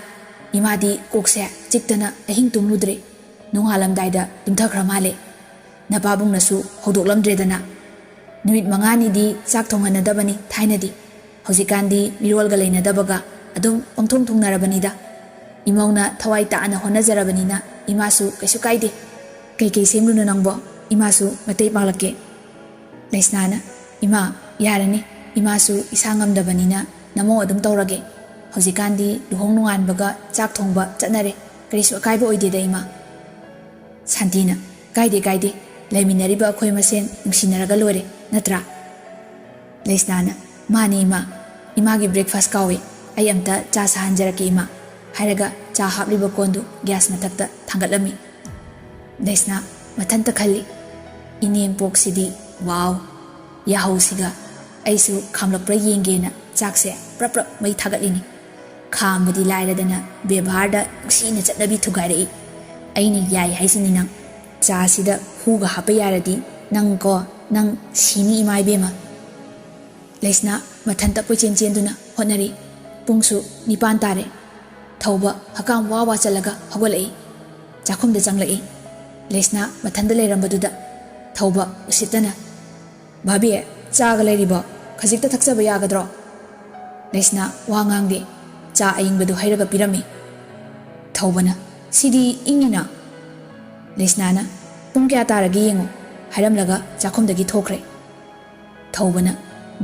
ꯏꯃꯥꯗꯤ ꯀꯣꯛꯁꯦ ꯆꯤꯛꯇꯅ ꯑꯍꯤꯡ ꯇꯨꯝꯂꯨꯗ꯭ꯔꯦ꯫ ꯅꯣꯡꯉꯥꯜꯂꯝꯗꯥꯏꯗ ꯇꯨꯝꯊꯈ꯭ꯔ ꯃꯥꯜꯂꯦ꯫ ꯅꯄꯥꯕꯨꯡꯅꯁꯨ ꯍꯧꯗꯣꯛꯂꯝꯗ꯭ꯔꯦꯗꯅ꯫ ꯅꯨꯃꯤꯠ ꯃꯉꯥꯅꯤꯗꯤ ꯆꯥꯛ ꯊꯣꯡꯍꯟꯅꯗꯕꯅꯤ ꯊꯥꯏꯅꯗꯤ꯫ ꯍꯧꯖꯤꯛꯀꯥꯟꯗꯤ ꯃꯤꯔꯣꯜꯒ ꯂꯩꯅꯗꯕꯒ ꯑꯗꯨꯝ ꯄꯪꯊꯣꯡ ꯊꯣꯡꯅꯔꯕꯅꯤꯗ꯫ ꯏꯃꯧꯅ ꯊꯋꯥꯏ ꯇꯥꯅ ꯍꯣꯠꯅꯖꯔꯕꯅꯤꯅ ꯏꯃꯥꯁꯨ ꯀꯩꯁꯨ ꯀꯥꯏꯗꯦ꯫ ꯀꯩꯀꯩ ꯁꯦꯝꯂꯨꯅꯣ ꯅꯪꯕꯣ? ꯏꯃꯥꯁꯨ ꯃꯇꯩ ꯄꯥꯡꯂꯛꯀꯦ"꯫ ꯂꯩꯁꯅꯥꯅ, "ꯏꯃꯥ, ꯌꯥꯔꯅꯤ꯫ ꯏꯃꯥꯁꯨ ꯏꯁꯥ ꯉꯝꯗꯕꯅꯤꯅ ꯅꯃꯧ ꯑꯗꯨꯝ ꯇꯧꯔꯒꯦ꯫ ꯍꯧꯖꯤꯛꯀꯥꯟꯗꯤ ꯂꯨꯍꯣꯡ ꯅꯣꯡꯉꯥꯟꯕꯒ ꯆꯥꯛ ꯊꯣꯡꯕ ꯆꯠꯅꯔꯦ꯫ ꯀꯔꯤꯁꯨ ꯑꯀꯥꯏꯕ ꯑꯣꯏꯗꯦꯗ ꯏꯃꯥ"꯫ ꯁꯥꯟꯇꯤꯅ, "ꯀꯥꯏꯗꯦ, ꯀꯥꯏꯗꯦ꯫ ꯂꯩꯃꯤꯟꯅꯔꯤꯕ ꯑꯩꯈꯣꯏ ꯃꯁꯦꯟ ꯅꯨꯡꯁꯤꯅꯔꯒ ꯂꯣꯏꯔꯦ, ꯅꯠꯇ꯭ꯔꯥ?" ꯂꯩꯁꯅꯥꯅ, "ꯃꯥꯅꯤ ꯏꯃꯥ꯫ ꯏꯃꯥꯒꯤ ꯕ꯭ꯔꯦꯛꯐꯥꯁ ꯀꯥꯎꯏ꯫ ꯑꯩ ꯑꯝꯇ ꯆꯥ ꯁꯥꯍꯟꯖꯔꯛꯀꯦ ꯏꯃꯥ" ꯍꯥꯏꯔꯒ ꯆꯥ ꯍꯥꯞꯂꯤꯕ ꯀꯣꯟꯗꯨ ꯒ꯭ꯌꯥꯁ ꯃꯊꯛꯇ ꯊꯥꯡꯒꯠꯂꯝꯃꯤ꯫ ꯂꯩꯁꯅꯥ ꯃꯊꯟꯇ ꯈꯜꯂꯤ, "ꯏꯅꯦꯝꯄꯣꯛꯁꯤꯗꯤ, ꯋꯥꯎ! ꯌꯥꯍꯧꯁꯤꯒ ꯑꯩꯁꯨ ꯈꯥꯝꯂꯛꯄ꯭ꯔꯥ ꯌꯦꯡꯒꯦꯅ ꯆꯥꯛꯁꯦ ꯄ꯭ꯔꯞ ꯄ꯭ꯔꯞ ꯃꯩ ꯊꯥꯒꯠꯂꯤꯅꯤ"꯫ ꯈꯥꯝꯕꯗꯤ ꯂꯥꯏꯔꯗꯅ ꯕꯦꯕꯥꯔꯗ ꯅꯨꯡꯁꯤꯅ ꯆꯠꯅꯕꯤ ꯊꯨꯒꯥꯏꯔꯛꯏ꯫ ꯑꯩꯅ ꯌꯥꯏ ꯍꯥꯏꯁꯤꯅꯤ ꯅꯪ꯫ ꯆꯥꯁꯤꯗ ꯍꯨꯒ ꯍꯥꯞꯄ ꯌꯥꯔꯗꯤ ꯅꯪ ꯀꯣ, ꯅꯪ ꯁꯤꯅꯤ ꯏꯃꯥ ꯏꯕꯦꯝꯃ꯫ ꯂꯩꯁꯅꯥ ꯃꯊꯟꯇ ꯀꯣꯏꯆꯦꯟ ꯆꯦꯟꯗꯨꯅ ꯍꯣꯠꯅꯔꯤ꯫ ꯄꯨꯡꯁꯨ ꯅꯤꯄꯥꯟ ꯇꯥꯔꯦ꯫ ꯊꯧꯕ ꯍꯀꯥꯝ ꯋꯥ ꯋꯥ ꯆꯠꯂꯒ ꯍꯧꯒꯠꯂꯛꯏ꯫ ꯆꯥꯛꯈꯨꯝꯗ ꯆꯪꯂꯛꯏ꯫ ꯂꯩꯁꯅꯥ ꯃꯊꯟꯇ ꯂꯩꯔꯝꯕꯗꯨꯗ ꯊꯧꯕ ꯎꯁꯤꯠꯇꯅ, "ꯚꯥꯕꯤ, ꯆꯥꯒ ꯂꯩꯔꯤꯕꯣ? ꯈꯖꯤꯛꯇ ꯊꯛꯆꯕ ꯌꯥꯒꯗ꯭ꯔꯣ?" ꯂꯩꯁꯅꯥ ꯋꯥ ꯉꯥꯡꯗꯦ꯫ ꯆꯥ ꯑꯏꯪꯕꯗꯨ ꯍꯩꯔꯒ ꯄꯤꯔꯝꯃꯤ꯫ ꯊꯧꯕꯅ, "ꯁꯤꯗꯤ ꯏꯪꯉꯤꯅ?" ꯂꯩꯁꯅꯥꯅ, "ꯄꯨꯡ ꯀꯌꯥ ꯇꯥꯔꯒꯦ ꯌꯦꯡꯉꯨ" ꯍꯥꯏꯔꯝꯂꯒ ꯆꯥꯛꯈꯨꯝꯗꯒꯤ ꯊꯣꯛꯈ꯭ꯔꯦ꯫ ꯊꯧꯕꯅ,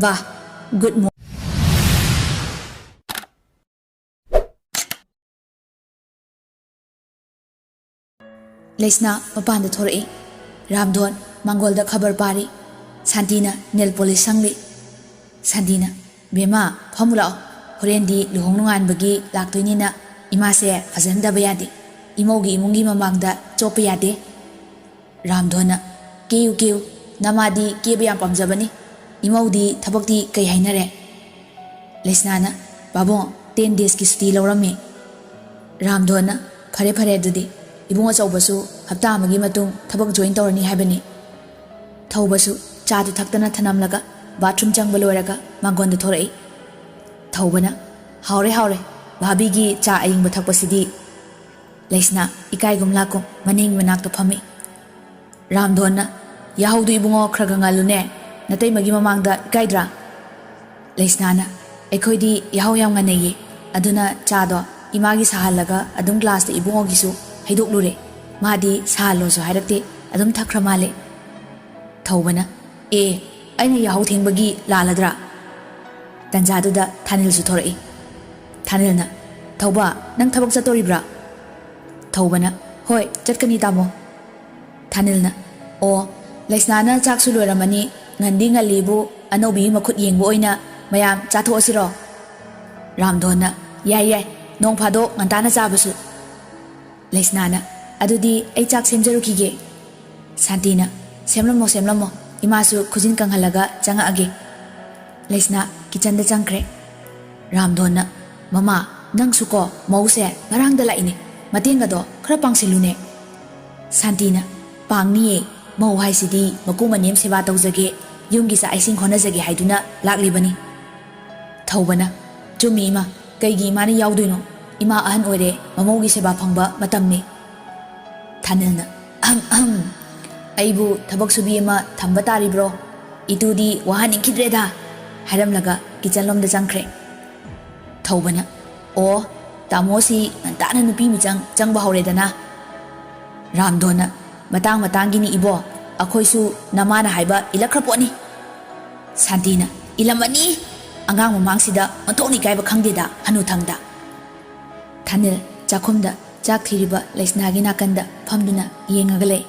"ꯕꯥ, ꯒꯨꯗ ꯃꯣꯔꯅꯤꯡ!" ꯂꯩꯁꯅꯥ ꯃꯄꯥꯟꯗ ꯊꯣꯔꯛꯏ꯫ ꯔꯥꯝꯙꯣꯟ ꯃꯥꯡꯒꯣꯜꯗ ꯈꯕꯔ ꯄꯥꯔꯤ꯫ ꯁꯥꯟꯇꯤꯅ ꯅꯦꯜ ꯄꯣꯂꯤꯁ ꯁꯪꯂꯤ꯫ ꯁꯥꯟꯇꯤꯅ, "ꯕꯦꯝꯃ, ꯐꯝꯃꯨ ꯂꯥꯛꯑꯣ꯫ ꯍꯣꯔꯦꯟꯗꯤ ꯂꯨꯍꯣꯡ ꯅꯣꯡꯉꯥꯟꯕꯒꯤ ꯂꯥꯛꯇꯣꯏꯅꯤꯅ ꯏꯃꯥꯁꯦ ꯐꯖꯍꯟꯗꯕ ꯌꯥꯗꯦ꯫ ꯏꯃꯧꯒꯤ ꯏꯃꯨꯡꯒꯤ ꯃꯃꯥꯡꯗ ꯆꯣꯞꯄ ꯌꯥꯗꯦ꯫" ꯔꯥꯝꯙꯣꯟꯅ, "ꯀꯦꯌꯨ, ꯀꯦꯌꯨ, ꯅꯃꯥꯗꯤ ꯀꯦꯕ ꯌꯥꯝ ꯄꯥꯝꯖꯕꯅꯤ꯫ ꯏꯃꯧꯗꯤ ꯊꯕꯛꯇꯤ ꯀꯩ ꯍꯥꯏꯅꯔꯦ?" ꯂꯩꯁꯅꯥꯅ, "ꯄꯥꯕꯨꯡ, ꯇꯦꯟ ꯗꯦꯖꯀꯤ ꯁꯨꯇꯤ ꯂꯧꯔꯝꯃꯤ꯫" ꯔꯥꯝꯙꯣꯟꯅ, "ꯐꯔꯦ, ꯐꯔꯦ, ꯑꯗꯨꯗꯤ ꯏꯕꯨꯡ ꯑꯆꯧꯕꯁꯨ ꯍꯞꯇꯥ ꯑꯃꯒꯤ ꯃꯇꯨꯡ ꯊꯕꯛ ꯖꯣꯏꯟ ꯇꯧꯔꯅꯤ ꯍꯥꯏꯕꯅꯤ꯫" ꯊꯧꯕꯁꯨ ꯆꯥꯗꯨ ꯊꯛꯇꯅ ꯊꯅꯝꯂꯒ ꯕꯥꯊꯔꯨꯝ ꯆꯪꯕ ꯂꯣꯏꯔꯒ ꯃꯥꯡꯒꯣꯟꯗ ꯊꯣꯔꯛꯏ꯫ ꯊꯧꯕꯅ, "ꯍꯥꯎꯔꯦ, ꯍꯥꯎꯔꯦ, ꯚꯥꯕꯤꯒꯤ ꯆꯥ ꯑꯏꯪꯕ ꯊꯛꯄꯁꯤꯗꯤ꯫" ꯂꯩꯁꯅꯥ ꯏꯀꯥꯏꯒꯨꯝ ꯂꯥꯛꯀꯨꯝ ꯃꯅꯤꯡ ꯃꯅꯥꯛꯇ ꯐꯝꯃꯤ꯫ ꯔꯥꯝꯙꯣꯟꯅ, "ꯌꯥꯍꯧꯗꯨ ꯏꯕꯨꯡꯉꯣ ꯈꯔ ꯈꯔ ꯉꯜꯂꯨꯅꯦ, ꯅꯇꯩꯃꯒꯤ ꯃꯃꯥꯡꯗ ꯏꯀꯥꯏꯗ꯭ꯔꯥ?" ꯂꯩꯁꯅꯥꯅ, "ꯑꯩꯈꯣꯏꯗꯤ ꯌꯥꯍꯧ ꯌꯥꯝ ꯉꯟꯅꯩꯌꯦ, ꯑꯗꯨꯅ ꯆꯥꯗꯣ ꯏꯃꯥꯒꯤ ꯁꯥꯍꯜꯂꯒ ꯑꯗꯨꯝ ꯒ꯭ꯂꯥꯁꯇ ꯏꯕꯨꯡꯉꯣꯒꯤꯁꯨ ꯍꯩꯗꯣꯛꯂꯨꯔꯦ꯫ ꯃꯥꯗꯤ ꯁꯥꯍꯜꯂꯣꯁꯨ ꯍꯥꯏꯔꯛꯇꯦ, ꯑꯗꯨꯝ ꯊꯛꯈ꯭ꯔ ꯃꯥꯜꯂꯦ꯫" ꯊꯧꯕꯅ, "ꯑꯦ, ꯑꯩꯅ ꯌꯥꯍꯧ ꯊꯦꯡꯕꯒꯤ ꯂꯥꯜꯂꯗ꯭ꯔꯥ?" ꯇꯟꯖꯥꯗꯨꯗ ꯊꯥꯅꯤꯜꯁꯨ ꯊꯣꯔꯛꯏ꯫ ꯊꯥꯅꯤꯜꯅ, "ꯊꯧꯕ, ꯅꯪ ꯊꯕꯛ ꯆꯠꯇꯣꯔꯤꯕ꯭ꯔꯥ?" ꯊꯧꯕꯅ, "ꯍꯣꯏ, ꯆꯠꯀꯅꯤ ꯇꯥꯃꯣ꯫" ꯊꯥꯅꯤꯜꯅ, "ꯑꯣ, ꯂꯩꯁꯅꯥꯅ ꯆꯥꯛꯁꯨ ꯂꯣꯏꯔꯝꯃꯅꯤ, ꯉꯟꯗꯤ ꯉꯜꯂꯤꯕꯨ ꯑꯅꯧꯕꯤꯒꯤ ꯃꯈꯨꯠ ꯌꯦꯡꯕ ꯑꯣꯏꯅ ꯃꯌꯥꯝ ꯆꯥꯊꯣꯛꯑꯁꯤꯔꯣ?" ꯔꯥꯝꯙꯣꯟꯅ, "ꯌꯥꯏ, ꯌꯥꯏ, ꯅꯣꯡ ꯐꯥꯗꯣꯛ ꯉꯟꯇꯥꯅ ꯆꯥꯕꯁꯨ꯫" ꯂꯩꯁꯅꯥꯅ, "ꯑꯗꯨꯗꯤ ꯑꯩ ꯆꯥꯛ ꯁꯦꯝꯖꯔꯨꯈꯤꯒꯦ꯫" ꯁꯥꯟꯇꯤꯅ, "ꯁꯦꯝꯂꯝꯃꯣ, ꯁꯦꯝꯂꯝꯃꯣ, ꯏꯃꯥꯁꯨ ꯈꯨꯖꯤꯟ ꯀꯪꯍꯜꯂꯒ ꯆꯪꯉꯛꯑꯒꯦ꯫" ꯂꯩꯁꯅꯥ ꯀꯤꯆꯟꯗ ꯆꯪꯈ꯭ꯔꯦ꯫ ꯔꯥꯝꯙꯣꯟꯅ, "ꯃꯃꯥ, ꯅꯪꯁꯨꯀꯣ ꯃꯧꯁꯦ ꯉꯔꯥꯡꯗ ꯂꯥꯛꯏꯅꯦ, ꯃꯇꯦꯡꯒꯗꯣ ꯈꯔ ꯄꯥꯡꯁꯤꯜꯂꯨꯅꯦ꯫" ꯁꯥꯟꯇꯤꯅ, "ꯄꯥꯡꯅꯤꯌꯦ, ꯃꯧ ꯍꯥꯏꯁꯤꯗꯤ ꯃꯀꯨ ꯃꯅꯦꯝ ꯁꯦꯕꯥ ꯇꯧꯖꯒꯦ, ꯌꯨꯝꯒꯤ ꯆꯥꯛ ꯏꯁꯤꯡ ꯍꯣꯠꯅꯖꯒꯦ ꯍꯥꯏꯗꯨꯅ ꯂꯥꯛꯂꯤꯕꯅꯤ꯫" ꯊꯧꯕꯅ, "ꯆꯨꯝꯃꯤ ꯏꯃꯥ, ꯀꯩꯒꯤ ꯏꯃꯥꯅ ꯌꯥꯎꯗꯣꯏꯅꯣ? ꯏꯃꯥ ꯑꯍꯟ ꯑꯣꯏꯔꯦ, ꯃꯃꯧꯒꯤ ꯁꯦꯕꯥ ꯐꯪꯕ ꯃꯇꯝꯅꯤ꯫" ꯊꯥꯅꯤꯜꯅ, "ꯑꯍꯝ ꯑꯍꯝ, ꯑꯩꯕꯨ ꯊꯕꯛ ꯁꯨꯕꯤ ꯑꯃ ꯊꯝꯕ ꯇꯥꯔꯤꯕ꯭ꯔꯣ? ꯏꯇꯨꯗꯤ ꯋꯥꯍꯟꯅꯤꯡꯈꯤꯗ꯭ꯔꯦꯗ," ꯍꯥꯏꯔꯝꯂꯒ ꯀꯤꯆꯟꯂꯣꯝꯗ ꯆꯪꯈ꯭ꯔꯦ꯫ ꯊꯧꯕꯅ, "ꯑꯣ, ꯇꯥꯃꯣꯁꯤ ꯉꯟꯇꯥꯅ ꯅꯨꯄꯤ ꯃꯤꯆꯪ ꯆꯪꯕ ꯍꯧꯔꯦꯗꯅ꯫" ꯔꯥꯝꯗꯣꯟꯅ, "ꯃꯇꯥꯡ ꯃꯇꯥꯡꯒꯤꯅꯤ ꯏꯕꯣ, ꯑꯩꯈꯣꯏꯁꯨ ꯅꯃꯥꯅ ꯍꯥꯏꯕ ꯏꯜꯂꯛꯈ꯭ꯔ ꯄꯣꯠꯅꯤ꯫" ꯁꯥꯟꯇꯤꯅ, "ꯏꯜꯂꯝꯃꯅꯤ, ꯑꯉꯥꯡ ꯃꯃꯥꯡꯁꯤꯗ ꯑꯣꯟꯊꯣꯛꯅ ꯏꯀꯥꯏꯕ ꯈꯪꯗꯦꯗ ꯍꯅꯨꯊꯪꯗ꯫" ꯊꯥꯅꯤꯜ ꯆꯥꯛꯈꯨꯝꯗ ꯆꯥꯛ ꯊꯤꯔꯤꯕ ꯂꯩꯁꯅꯥꯒꯤ ꯅꯥꯀꯟꯗ ꯐꯝꯗꯨꯅ ꯌꯦꯡꯉꯒ ꯂꯩ꯫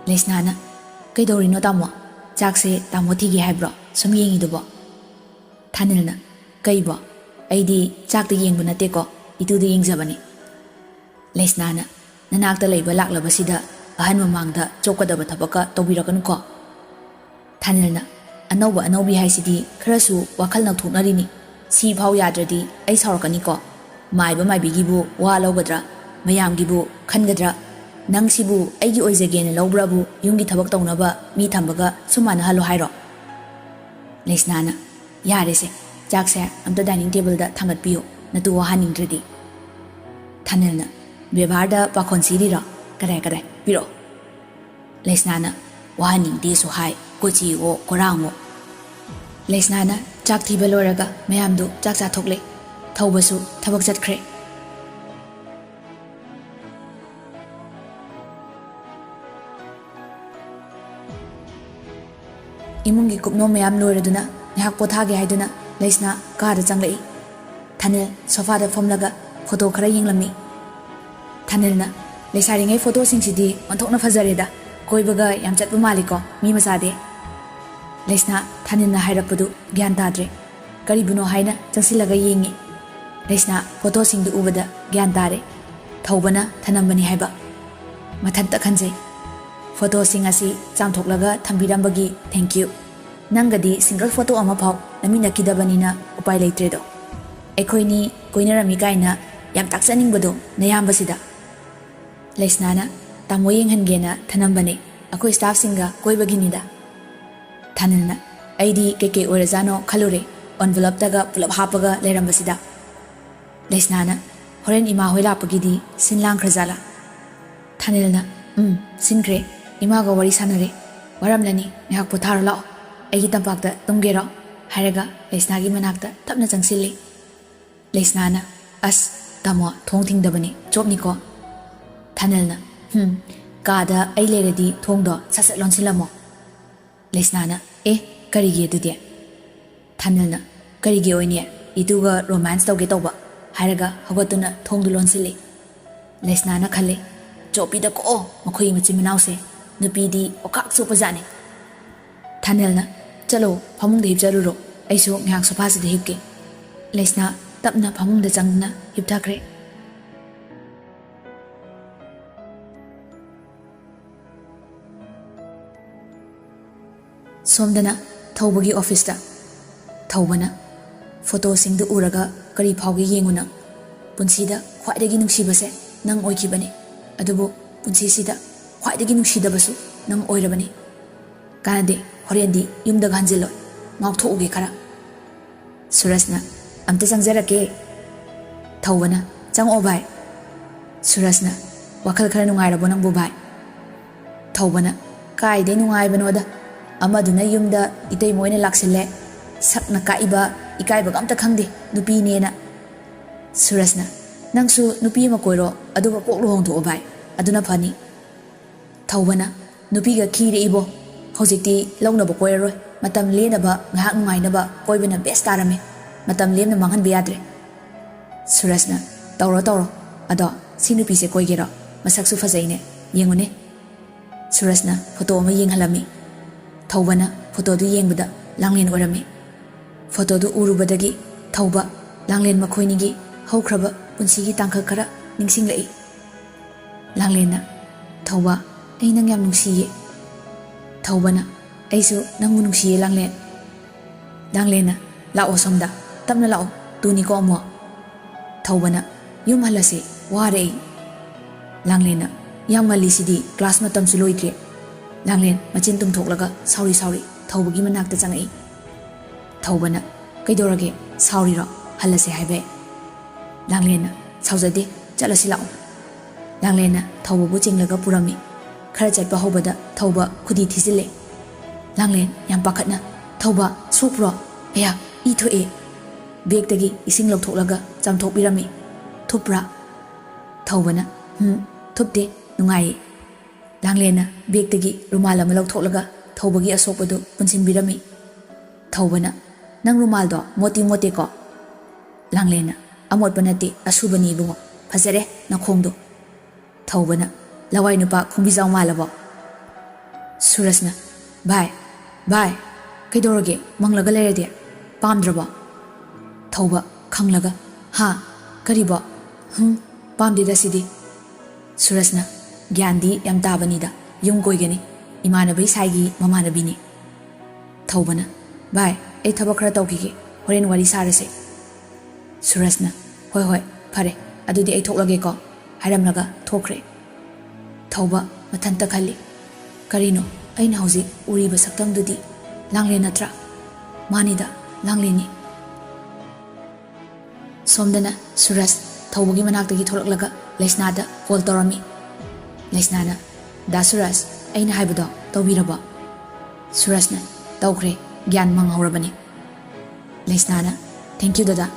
ꯂꯩꯁꯅꯥꯅ, "ꯀꯩꯗꯧꯔꯤꯅꯣ ꯇꯥꯃꯣ? ꯆꯥꯛꯁꯦ ꯇꯥꯃꯣ ꯊꯤꯒꯦ ꯍꯥꯏꯕ꯭ꯔꯣ ꯁꯨꯝ ꯌꯦꯡꯉꯤꯗꯨꯕꯣ?" ꯊꯥꯅꯤꯜꯅ, "ꯀꯩꯕꯣ? ꯑꯩꯗꯤ ꯆꯥꯛꯇ ꯌꯦꯡꯕ ꯅꯠꯇꯦꯀꯣ, ꯏꯇꯨꯗ ꯌꯦꯡꯖꯕꯅꯤ꯫" ꯂꯩꯁꯅꯥꯅ, "ꯅꯅꯥꯛꯇ ꯂꯩꯕ ꯂꯥꯛꯂꯕꯁꯤꯗ ꯑꯍꯟ ꯃꯃꯥꯡꯗ ꯆꯣꯞꯀꯗꯕ ꯊꯕꯛꯀ ꯇꯧꯕꯤꯔꯛꯀꯅꯨꯀꯣ꯫" ꯊꯥꯅꯤꯜꯅ, "ꯑꯅꯧꯕ ꯑꯅꯧꯕꯤ ꯍꯥꯏꯁꯤꯗꯤ ꯈꯔꯁꯨ ꯋꯥꯈꯜ ꯅꯧꯊꯣꯛꯅꯔꯤꯅꯤ꯫ ꯁꯤ ꯐꯥꯎ ꯌꯥꯗ꯭ꯔꯗꯤ ꯑꯩ ꯁꯥꯎꯔꯛꯀꯅꯤꯀꯣ꯫ ꯃꯥꯏꯕ ꯃꯥꯏꯕꯤꯒꯤꯕꯨ ꯋꯥ ꯂꯧꯒꯗ꯭ꯔꯥ? ꯃꯌꯥꯝꯒꯤꯕꯨ ꯈꯟꯒꯗ꯭ꯔꯥ? ꯅꯪꯁꯤꯕꯨ ꯑꯩꯒꯤ ꯑꯣꯏꯖꯒꯦꯅ ꯂꯧꯕ꯭ꯔꯥꯕꯨ? ꯌꯨꯝꯒꯤ ꯊꯕꯛ ꯇꯧꯅꯕ ꯃꯤ ꯊꯝꯕꯒ ꯁꯨꯝ ꯃꯥꯟꯅꯍꯜꯂꯣ ꯍꯥꯏꯔꯣ?" ꯂꯩꯁꯅꯥꯅ, "ꯌꯥꯔꯦꯁꯦ, ꯆꯥꯛꯁꯦ ꯑꯝꯇ dining tableꯗ ꯊꯥꯡꯒꯠꯄꯤꯌꯨ, ꯅꯇꯨ ꯋꯥꯍꯟꯅꯤꯡꯗ꯭ꯔꯗꯤ꯫" ꯊꯥꯅꯤꯜꯅ, "ꯕꯦꯕꯥꯔꯗ ꯄꯥꯈꯣꯟ ꯁꯤꯔꯤꯔꯣ? ꯀꯗꯥꯏ ꯀꯗꯥꯏ? ꯄꯤꯔꯛꯑꯣ꯫" ꯂꯩꯁꯅꯥꯅ, "ꯋꯥꯍꯟꯅꯤꯡꯗꯦꯁꯨ ꯍꯥꯏ, ꯀꯣꯆꯤꯑꯣ ꯀꯣꯔꯥꯡꯑꯣ꯫" ꯂꯩꯁꯅꯥꯅ ꯆꯥꯛ ꯊꯤꯕ ꯂꯣꯏꯔꯒ ꯃꯌꯥꯝꯗꯨ ꯆꯥꯛ ꯆꯥꯊꯣꯛꯂꯦ꯫ ꯊꯧꯕꯁꯨ ꯊꯕꯛ ꯆꯠꯈ꯭ꯔꯦ꯫ ꯏꯃꯨꯡꯒꯤ ꯀꯨꯞꯅꯣꯝ ꯃꯌꯥꯝ ꯂꯣꯏꯔꯗꯨꯅ ꯉꯥꯏꯍꯥꯛ ꯄꯣꯊꯥꯒꯦ ꯍꯥꯏꯗꯨꯅ ꯂꯩꯁꯅꯥ ꯀꯥꯗ ꯆꯪꯂꯛꯏ꯫ ꯊꯥꯅꯤꯜ ꯁꯣꯐꯥꯗ ꯐꯝꯂꯒ ꯐꯣꯇꯣ ꯈꯔ ꯌꯦꯡꯂꯝꯃꯤ꯫ ꯊꯥꯅꯤꯜꯅ, "ꯂꯩꯁꯥꯔꯤꯉꯩ ꯐꯣꯇꯣꯁꯤꯡꯁꯤꯗꯤ ꯑꯣꯟꯊꯣꯛꯅ ꯐꯖꯔꯦꯗ, ꯀꯣꯏꯕꯒ ꯌꯥꯝ ꯆꯠꯄ ꯃꯥꯜꯂꯤꯀꯣ ꯃꯤ ꯃꯆꯥꯗꯤ꯫" ꯂꯩꯁꯅꯥ ꯊꯥꯅꯤꯜꯅ ꯍꯥꯏꯔꯛꯄꯗꯨ ꯒ꯭ꯌꯥꯟ ꯇꯥꯗ꯭ꯔꯦ꯫ ꯀꯔꯤꯕꯨꯅꯣ ꯍꯥꯏꯅ ꯆꯪꯁꯤꯜꯂꯒ ꯌꯦꯡꯉꯤ꯫ ꯂꯩꯁꯅꯥ ꯐꯣꯇꯣꯁꯤꯡꯗꯨ ꯎꯕꯗ ꯒ꯭ꯌꯥꯟ ꯇꯥꯔꯦ꯫ ꯊꯧꯕꯅ ꯊꯅꯝꯕꯅꯤ ꯍꯥꯏꯕ꯫ ꯃꯊꯟꯇ ꯈꯟꯖꯩ꯫ "ꯐꯣꯇꯣꯁꯤꯡ ꯑꯁꯤ ꯆꯥꯝꯊꯣꯛꯂꯒ ꯊꯝꯕꯤꯔꯝꯕꯒꯤ thank you꯫ ꯅꯪꯒꯗꯤ single photo ꯑꯃꯐꯥꯎ ꯅꯝꯃꯤꯟꯅꯈꯤꯗꯕꯅꯤꯅ ꯎꯄꯥꯏ ꯂꯩꯇ꯭ꯔꯦꯗꯣ꯫" ꯑꯩꯈꯣꯏꯅꯤ ꯀꯣꯏꯅꯔꯝꯃꯤ ꯀꯥꯏꯅ ꯌꯥꯝ ꯇꯥꯛꯆꯅꯤꯡꯕꯗꯣ ꯅꯌꯥꯝꯕꯁꯤꯗ꯫ ꯂꯩꯁꯅꯥꯅ, "ꯇꯥꯃꯣ ꯌꯦꯡꯍꯟꯒꯦꯅ ꯊꯅꯝꯕꯅꯦ, ꯑꯩꯈꯣꯏ staffꯁꯤꯡꯒ ꯀꯣꯏꯕꯒꯤꯅꯤꯗ"꯫ ꯊꯥꯅꯤꯜꯅ, "ꯑꯩꯗꯤ ꯀꯩꯀꯩ ꯑꯣꯏꯔꯖꯥꯠꯅꯣ ꯈꯜꯂꯨꯔꯦ, envelopeꯇꯒ ꯄꯨꯂꯞ ꯍꯥꯞꯄꯒ ꯂꯩꯔꯝꯕꯁꯤꯗ"꯫ ꯂꯩꯁꯅꯥꯅ, "ꯍꯣꯔꯦꯟ ꯏꯃꯥ ꯍꯣꯏ ꯂꯥꯛꯄꯒꯤꯗꯤ ꯁꯤꯟ ꯂꯥꯡꯈ꯭ꯔꯖꯥꯠꯂꯥ?" ꯊꯥꯅꯤꯜꯅ, "ꯎꯝ, ꯁꯤꯟꯈ꯭ꯔꯦ꯫ ꯏꯃꯥꯒ ꯋꯥꯔꯤ ꯁꯥꯟꯅꯔꯦ꯫ ꯋꯥꯔꯝꯂꯅꯤ, ꯉꯥꯏꯍꯥꯛ ꯄꯣꯊꯥꯔꯣ ꯂꯥꯛꯑꯣ꯫ ꯑꯩꯒꯤ ꯇꯝꯄꯥꯛꯇ ꯇꯨꯝꯒꯦꯔꯣ?" ꯍꯥꯏꯔꯒ ꯂꯩꯁꯅꯥꯒꯤ ꯃꯅꯥꯛꯇ ꯇꯞꯅ ꯆꯪꯁꯤꯜꯂꯤ꯫ ꯂꯩꯁꯅꯥꯅ, "ꯑꯁ, ꯇꯥꯃꯣ, ꯊꯣꯡ ꯊꯤꯡꯗꯕꯅꯤ, ꯆꯣꯞꯅꯤꯀꯣ"꯫ ꯊꯥꯅꯤꯜꯅ, "ꯍꯨꯝ, ꯀꯥꯗ ꯑꯩ ꯂꯩꯔꯗꯤ ꯊꯣꯡꯗꯣ ꯁꯠ ꯁꯠ ꯂꯣꯟꯁꯤꯜꯂꯝꯃꯣ"꯫ ꯂꯩꯁꯅꯥꯅ, "ꯑꯦ, ꯀꯔꯤꯒꯤ ꯑꯗꯨꯗꯤ?" ꯊꯥꯅꯤꯜꯅ, "ꯀꯔꯤꯒꯤ ꯑꯣꯏꯅꯤ? ꯏꯇꯨꯒ romance ꯇꯧꯒꯦ ꯇꯧꯕ"꯫ ꯍꯥꯏꯔꯒ ꯍꯧꯒꯠꯇꯨꯅ ꯊꯣꯡꯗꯨ ꯂꯣꯟꯁꯤꯜꯂꯤ꯫ ꯂꯩꯁꯅꯥꯅ ꯈꯜꯂꯤ, "ꯆꯣꯞꯄꯤꯗ ꯀꯣꯛꯑꯣ ꯃꯈꯣꯏꯒꯤ ꯃꯆꯤꯟ ꯃꯅꯥꯎꯁꯦ꯫ ꯅꯨꯄꯤꯗꯤ ꯑꯣꯀꯥꯛ ꯆꯣꯞꯄꯖꯥꯠꯅꯤ"꯫ ꯊꯥꯅꯤꯜꯅ, "ꯆꯠꯂꯣ, ꯐꯃꯨꯡꯗ ꯍꯤꯞꯆꯔꯨꯔꯣ꯫ ꯑꯩꯁꯨ ꯉꯥꯏꯍꯥꯛ sofaꯁꯤꯗ ꯍꯤꯞꯀꯦ"꯫ ꯂꯩꯁꯅꯥ ꯇꯞꯅ ꯐꯃꯨꯡꯗ ꯆꯪꯗꯨꯅ ꯍꯤꯞꯊꯈ꯭ꯔꯦ꯫ ꯁꯣꯝꯗꯅ ꯊꯧꯕꯒꯤ officeꯇ꯫ ꯊꯧꯕꯅ, "ꯐꯣꯇꯣꯁꯤꯡꯗꯨ ꯎꯔꯒ ꯀꯔꯤ ꯐꯥꯎꯒꯦ ꯌꯦꯡꯉꯨ ꯅꯪ꯫ ꯄꯨꯟꯁꯤꯗ ꯈ꯭ꯋꯥꯏꯗꯒꯤ ꯅꯨꯡꯁꯤꯕꯁꯦ ꯅꯪ ꯑꯣꯏꯈꯤꯕꯅꯤ꯫ ꯑꯗꯨꯕꯨ ꯄꯨꯟꯁꯤꯁꯤꯗ ꯈ꯭ꯋꯥꯏꯗꯒꯤ ꯅꯨꯡꯁꯤꯗꯕꯁꯨ ꯅꯪ ꯑꯣꯏꯔꯕꯅꯤ꯫ ꯀꯥꯟꯅꯗꯦ, ꯍꯣꯔꯦꯟꯗꯤ ꯌꯨꯝꯗꯒ ꯍꯟꯖꯤꯜꯂꯣꯏ꯫ ꯉꯥꯎꯊꯣꯛꯎꯒꯦ ꯈꯔ"꯫ ꯁꯨꯔꯖꯅ, "ꯑꯝꯇ ꯆꯪꯖꯔꯛꯀꯦ"꯫ ꯊꯧꯕꯅ, "ꯆꯪꯉꯛꯑꯣ ꯚꯥꯏ"꯫ ꯁꯨꯔꯖꯅ, "ꯋꯥꯈꯜ ꯈꯔ ꯅꯨꯡꯉꯥꯏꯔꯕꯣ ꯅꯪꯕꯨ ꯚꯥꯏ?" ꯊꯧꯕꯅ, "ꯀꯥꯏꯗꯩ ꯅꯨꯡꯉꯥꯏꯕꯅꯣꯗ, ꯑꯃꯗꯨꯅ ꯌꯨꯝꯗ ꯏꯇꯩꯃ ꯑꯣꯏꯅ ꯂꯥꯛꯁꯤꯜꯂꯦ, ꯁꯛꯅ ꯀꯥꯛꯏꯕ, ꯏꯀꯥꯏꯕꯒ ꯑꯝꯇ ꯈꯪꯗꯦ, ꯅꯨꯄꯤꯅꯦꯅ"꯫ ꯁꯨꯔꯖꯅ, "ꯅꯪꯁꯨ ꯅꯨꯄꯤ ꯑꯃ ꯀꯣꯏꯔꯣ, ꯑꯗꯨꯒ ꯀꯣꯛ ꯂꯨꯍꯣꯡꯊꯣꯛꯑꯣ ꯚꯥꯏ, ꯑꯗꯨꯅ ꯐꯅꯤ"꯫ ꯊꯧꯕꯅ, "ꯅꯨꯄꯤꯒ ꯈꯤꯔꯦ ꯏꯕꯣ꯫ ꯍꯧꯖꯤꯛꯇꯤ ꯂꯧꯅꯕ ꯀꯣꯏꯔꯔꯣꯏ꯫ ꯃꯇꯝ ꯂꯦꯟꯅꯕ, ꯉꯥꯏꯍꯥꯛ ꯅꯨꯡꯉꯥꯏꯅꯕ ꯀꯣꯏꯕꯅ best ꯇꯥꯔꯝꯃꯦ꯫ ꯃꯇꯝ ꯂꯦꯝꯅ ꯃꯥꯡꯍꯟꯕ ꯌꯥꯗ꯭ꯔꯦ"꯫ ꯁꯨꯔꯖꯅ, "ꯇꯧꯔꯣ, ꯇꯧꯔꯣ꯫ ꯑꯗꯣ ꯁꯤ ꯅꯨꯄꯤꯁꯦ ꯀꯣꯏꯒꯦꯔꯣ? ꯃꯁꯛꯁꯨ ꯐꯖꯩꯅꯦ꯫ ꯌꯦꯡꯉꯨꯅꯦ"꯫ ꯁꯨꯔꯖꯅ ꯐꯣꯇꯣ ꯑꯃ ꯌꯦꯡꯍꯜꯂꯝꯃꯤ꯫ ꯊꯧꯕꯅ ꯐꯣꯇꯣꯗꯨ ꯌꯦꯡꯕꯗ ꯂꯥꯡꯂꯦꯟ ꯑꯣꯏꯔꯝꯃꯤ꯫ ꯐꯣꯇꯣꯗꯨ ꯎꯔꯨꯕꯗꯒꯤ ꯊꯧꯕ, ꯂꯥꯡꯂꯦꯟ ꯃꯈꯣꯏꯅꯤꯒꯤ ꯍꯧꯈ꯭ꯔꯕ ꯄꯨꯟꯁꯤꯒꯤ ꯇꯥꯡꯀꯛ ꯈꯔ ꯅꯤꯡꯁꯤꯡꯂꯛꯏ꯫ ꯂꯥꯡꯂꯦꯟꯅ, "ꯊꯧꯕ, ꯑꯩ ꯅꯪ ꯌꯥꯝ ꯅꯨꯡꯁꯤꯌꯦ"꯫ ꯊꯧꯕꯅ, "ꯑꯩꯁꯨ ꯅꯪꯕꯨ ꯅꯨꯡꯁꯤꯌꯦ ꯂꯥꯡꯂꯦꯟ"꯫ ꯂꯥꯡꯂꯦꯟꯅ, "ꯂꯥꯛꯑꯣ ꯁꯣꯝꯗ, ꯇꯞꯅ ꯂꯥꯛꯑꯣ"꯫ ꯇꯨꯅꯤꯀꯣ ꯑꯃꯨꯛ꯫ ꯊꯧꯕꯅ, "ꯌꯨꯝ ꯍꯜꯂꯁꯦ, ꯋꯥꯔꯦ ꯑꯩ꯫" ꯂꯥꯡꯂꯦꯟꯅ, "ꯌꯥꯝ ꯉꯜꯂꯤꯁꯤꯗꯤ, ꯀ꯭ꯂꯥꯁ ꯃꯇꯝꯁꯨ ꯂꯣꯏꯗ꯭ꯔꯤ꯫" ꯂꯥꯡꯂꯦꯟ ꯃꯆꯤꯟ ꯇꯨꯝꯊꯣꯛꯂꯒ ꯁꯥꯎꯔꯤ ꯁꯥꯎꯔꯤ ꯊꯧꯕꯒꯤ ꯃꯅꯥꯛꯇ ꯆꯪꯉꯛꯏ꯫ ꯊꯧꯕꯅ, "ꯀꯩꯗꯧꯔꯒꯦ? ꯁꯥꯎꯔꯤꯔꯣ? ꯍꯜꯂꯁꯦ ꯍꯥꯏꯕꯩ?" ꯂꯥꯡꯂꯦꯟꯅ, "ꯁꯥꯎꯖꯗꯦ, ꯆꯠꯂꯁꯤ ꯂꯥꯛꯑꯣ꯫" ꯂꯥꯡꯂꯦꯟꯅ ꯊꯧꯕꯕꯨ ꯆꯤꯡꯂꯒ ꯄꯨꯔꯝꯃꯤ꯫ ꯈꯔ ꯆꯠꯄ ꯍꯧꯕꯗ ꯊꯧꯕ ꯈꯨꯗꯤ ꯊꯤꯖꯤꯜꯂꯦ꯫ ꯂꯥꯡꯂꯦꯟ ꯌꯥꯝ ꯄꯥꯈꯠꯅ, "ꯊꯧꯕ, ꯁꯣꯛꯄ꯭ꯔꯣ? ꯑꯌꯥ, ꯏ ꯊꯣꯛꯑꯦ꯫" ꯕꯦꯒꯇꯒꯤ ꯏꯁꯤꯡ ꯂꯧꯊꯣꯛꯂꯒ ꯆꯥꯝꯊꯣꯛꯄꯤꯔꯝꯃꯤ꯫ "ꯊꯨꯞꯄ꯭ꯔꯥ?" ꯊꯧꯕꯅ, "ꯍꯨꯝ, ꯊꯨꯞꯇꯦ, ꯅꯨꯡꯉꯥꯏꯌꯦ꯫" ꯂꯥꯡꯂꯦꯟꯅ ꯕꯦꯒꯇꯒꯤ ꯔꯨꯃꯥꯜ ꯑꯃ ꯂꯧꯊꯣꯛꯂꯒ ꯊꯧꯕꯒꯤ ꯑꯁꯣꯛꯄꯗꯨ ꯄꯨꯟꯁꯤꯟꯕꯤꯔꯝꯃꯤ꯫ ꯊꯧꯕꯅ, "ꯅꯪ ꯔꯨꯃꯥꯜꯗꯣ ꯃꯣꯠꯇꯤ ꯃꯣꯠꯇꯦꯀꯣ?" ꯂꯥꯡꯂꯦꯟꯅ, "ꯑꯃꯣꯠꯄ ꯅꯠꯇꯦ, ꯑꯁꯨꯕꯅꯤ ꯏꯕꯨꯡꯉꯣ꯫ ꯐꯖꯔꯦ ꯅꯈꯣꯡꯗꯣ꯫" ꯊꯧꯕꯅ, "ꯂꯋꯥꯏ ꯅꯨꯄꯥ ꯈꯣꯡꯕꯤꯖꯥꯎ ꯃꯥꯜꯂꯕꯣ?" ꯁꯨꯔꯖꯅ, "ꯚꯥꯏ, ꯚꯥꯏ, ꯀꯩꯗꯧꯔꯒꯦ? ꯃꯪꯂꯒ ꯂꯩꯔꯗꯤ? ꯄꯥꯝꯗ꯭ꯔꯕꯣ?" ꯊꯧꯕ, ꯈꯪꯂꯒ, "ꯍꯥ? ꯀꯔꯤꯕꯣ? ꯍꯨꯝ, ꯄꯥꯝꯗꯦꯗ ꯁꯤꯗꯤ꯫" ꯁꯨꯔꯖꯅ, "ꯒ꯭ꯌꯥꯟꯗꯤ ꯌꯥꯝ ꯇꯥꯕꯅꯤꯗ, ꯌꯨꯝ ꯀꯣꯏꯒꯅꯤ, ꯏꯃꯥꯟꯅꯕꯩ ꯁꯥꯏꯒꯤ ꯃꯃꯥꯟꯅꯕꯤꯅꯤ꯫" ꯊꯧꯕꯅ, "ꯚꯥꯏ, ꯑꯩ ꯊꯕꯛ ꯈꯔ ꯇꯧꯈꯤꯒꯦ, ꯍꯣꯔꯦꯟ ꯋꯥꯔꯤ ꯁꯥꯔꯁꯦ꯫" ꯁꯨꯔꯖꯅ, "ꯍꯣꯏ ꯍꯣꯏ, ꯐꯔꯦ, ꯑꯗꯨꯗꯤ ꯑꯩ ꯊꯣꯛꯂꯒꯦꯀꯣ," ꯍꯥꯏꯔꯝꯂꯒ ꯊꯣꯛꯈ꯭ꯔꯦ꯫ ꯊꯧꯕ ꯃꯊꯟꯇ ꯈꯜꯂꯤ, "ꯀꯔꯤꯅꯣ ꯑꯩꯅ ꯍꯧꯖꯤꯛ ꯎꯔꯤꯕ ꯁꯛꯇꯝꯗꯨꯗꯤ? ꯂꯥꯡꯂꯦꯟ ꯅꯠꯇ꯭ꯔꯥ? ꯃꯥꯅꯤꯗ, ꯂꯥꯡꯂꯦꯟꯅꯤ꯫" ꯁꯣꯝꯗꯅ ꯁꯨꯔꯖ ꯊꯧꯕꯒꯤ ꯃꯅꯥꯛꯇꯒꯤ ꯊꯣꯛꯂꯛꯂꯒ ꯂꯩꯁꯅꯥꯗ ꯀꯣꯜ ꯇꯧꯔꯝꯃꯤ꯫ ꯂꯩꯁꯅꯥꯅ, "ꯗꯥ ꯁꯨꯔꯖ, ꯑꯩꯅ ꯍꯥꯏꯕꯗꯣ ꯇꯧꯕꯤꯔꯕꯣ?" ꯁꯨꯔꯖꯅ, "ꯇꯧꯈ꯭ꯔꯦ, ꯒ꯭ꯌꯥꯟ ꯃꯪꯍꯧꯔꯕꯅꯤ꯫" ꯂꯩꯁꯅꯥꯅ, "Thank you ꯗꯗꯥ꯫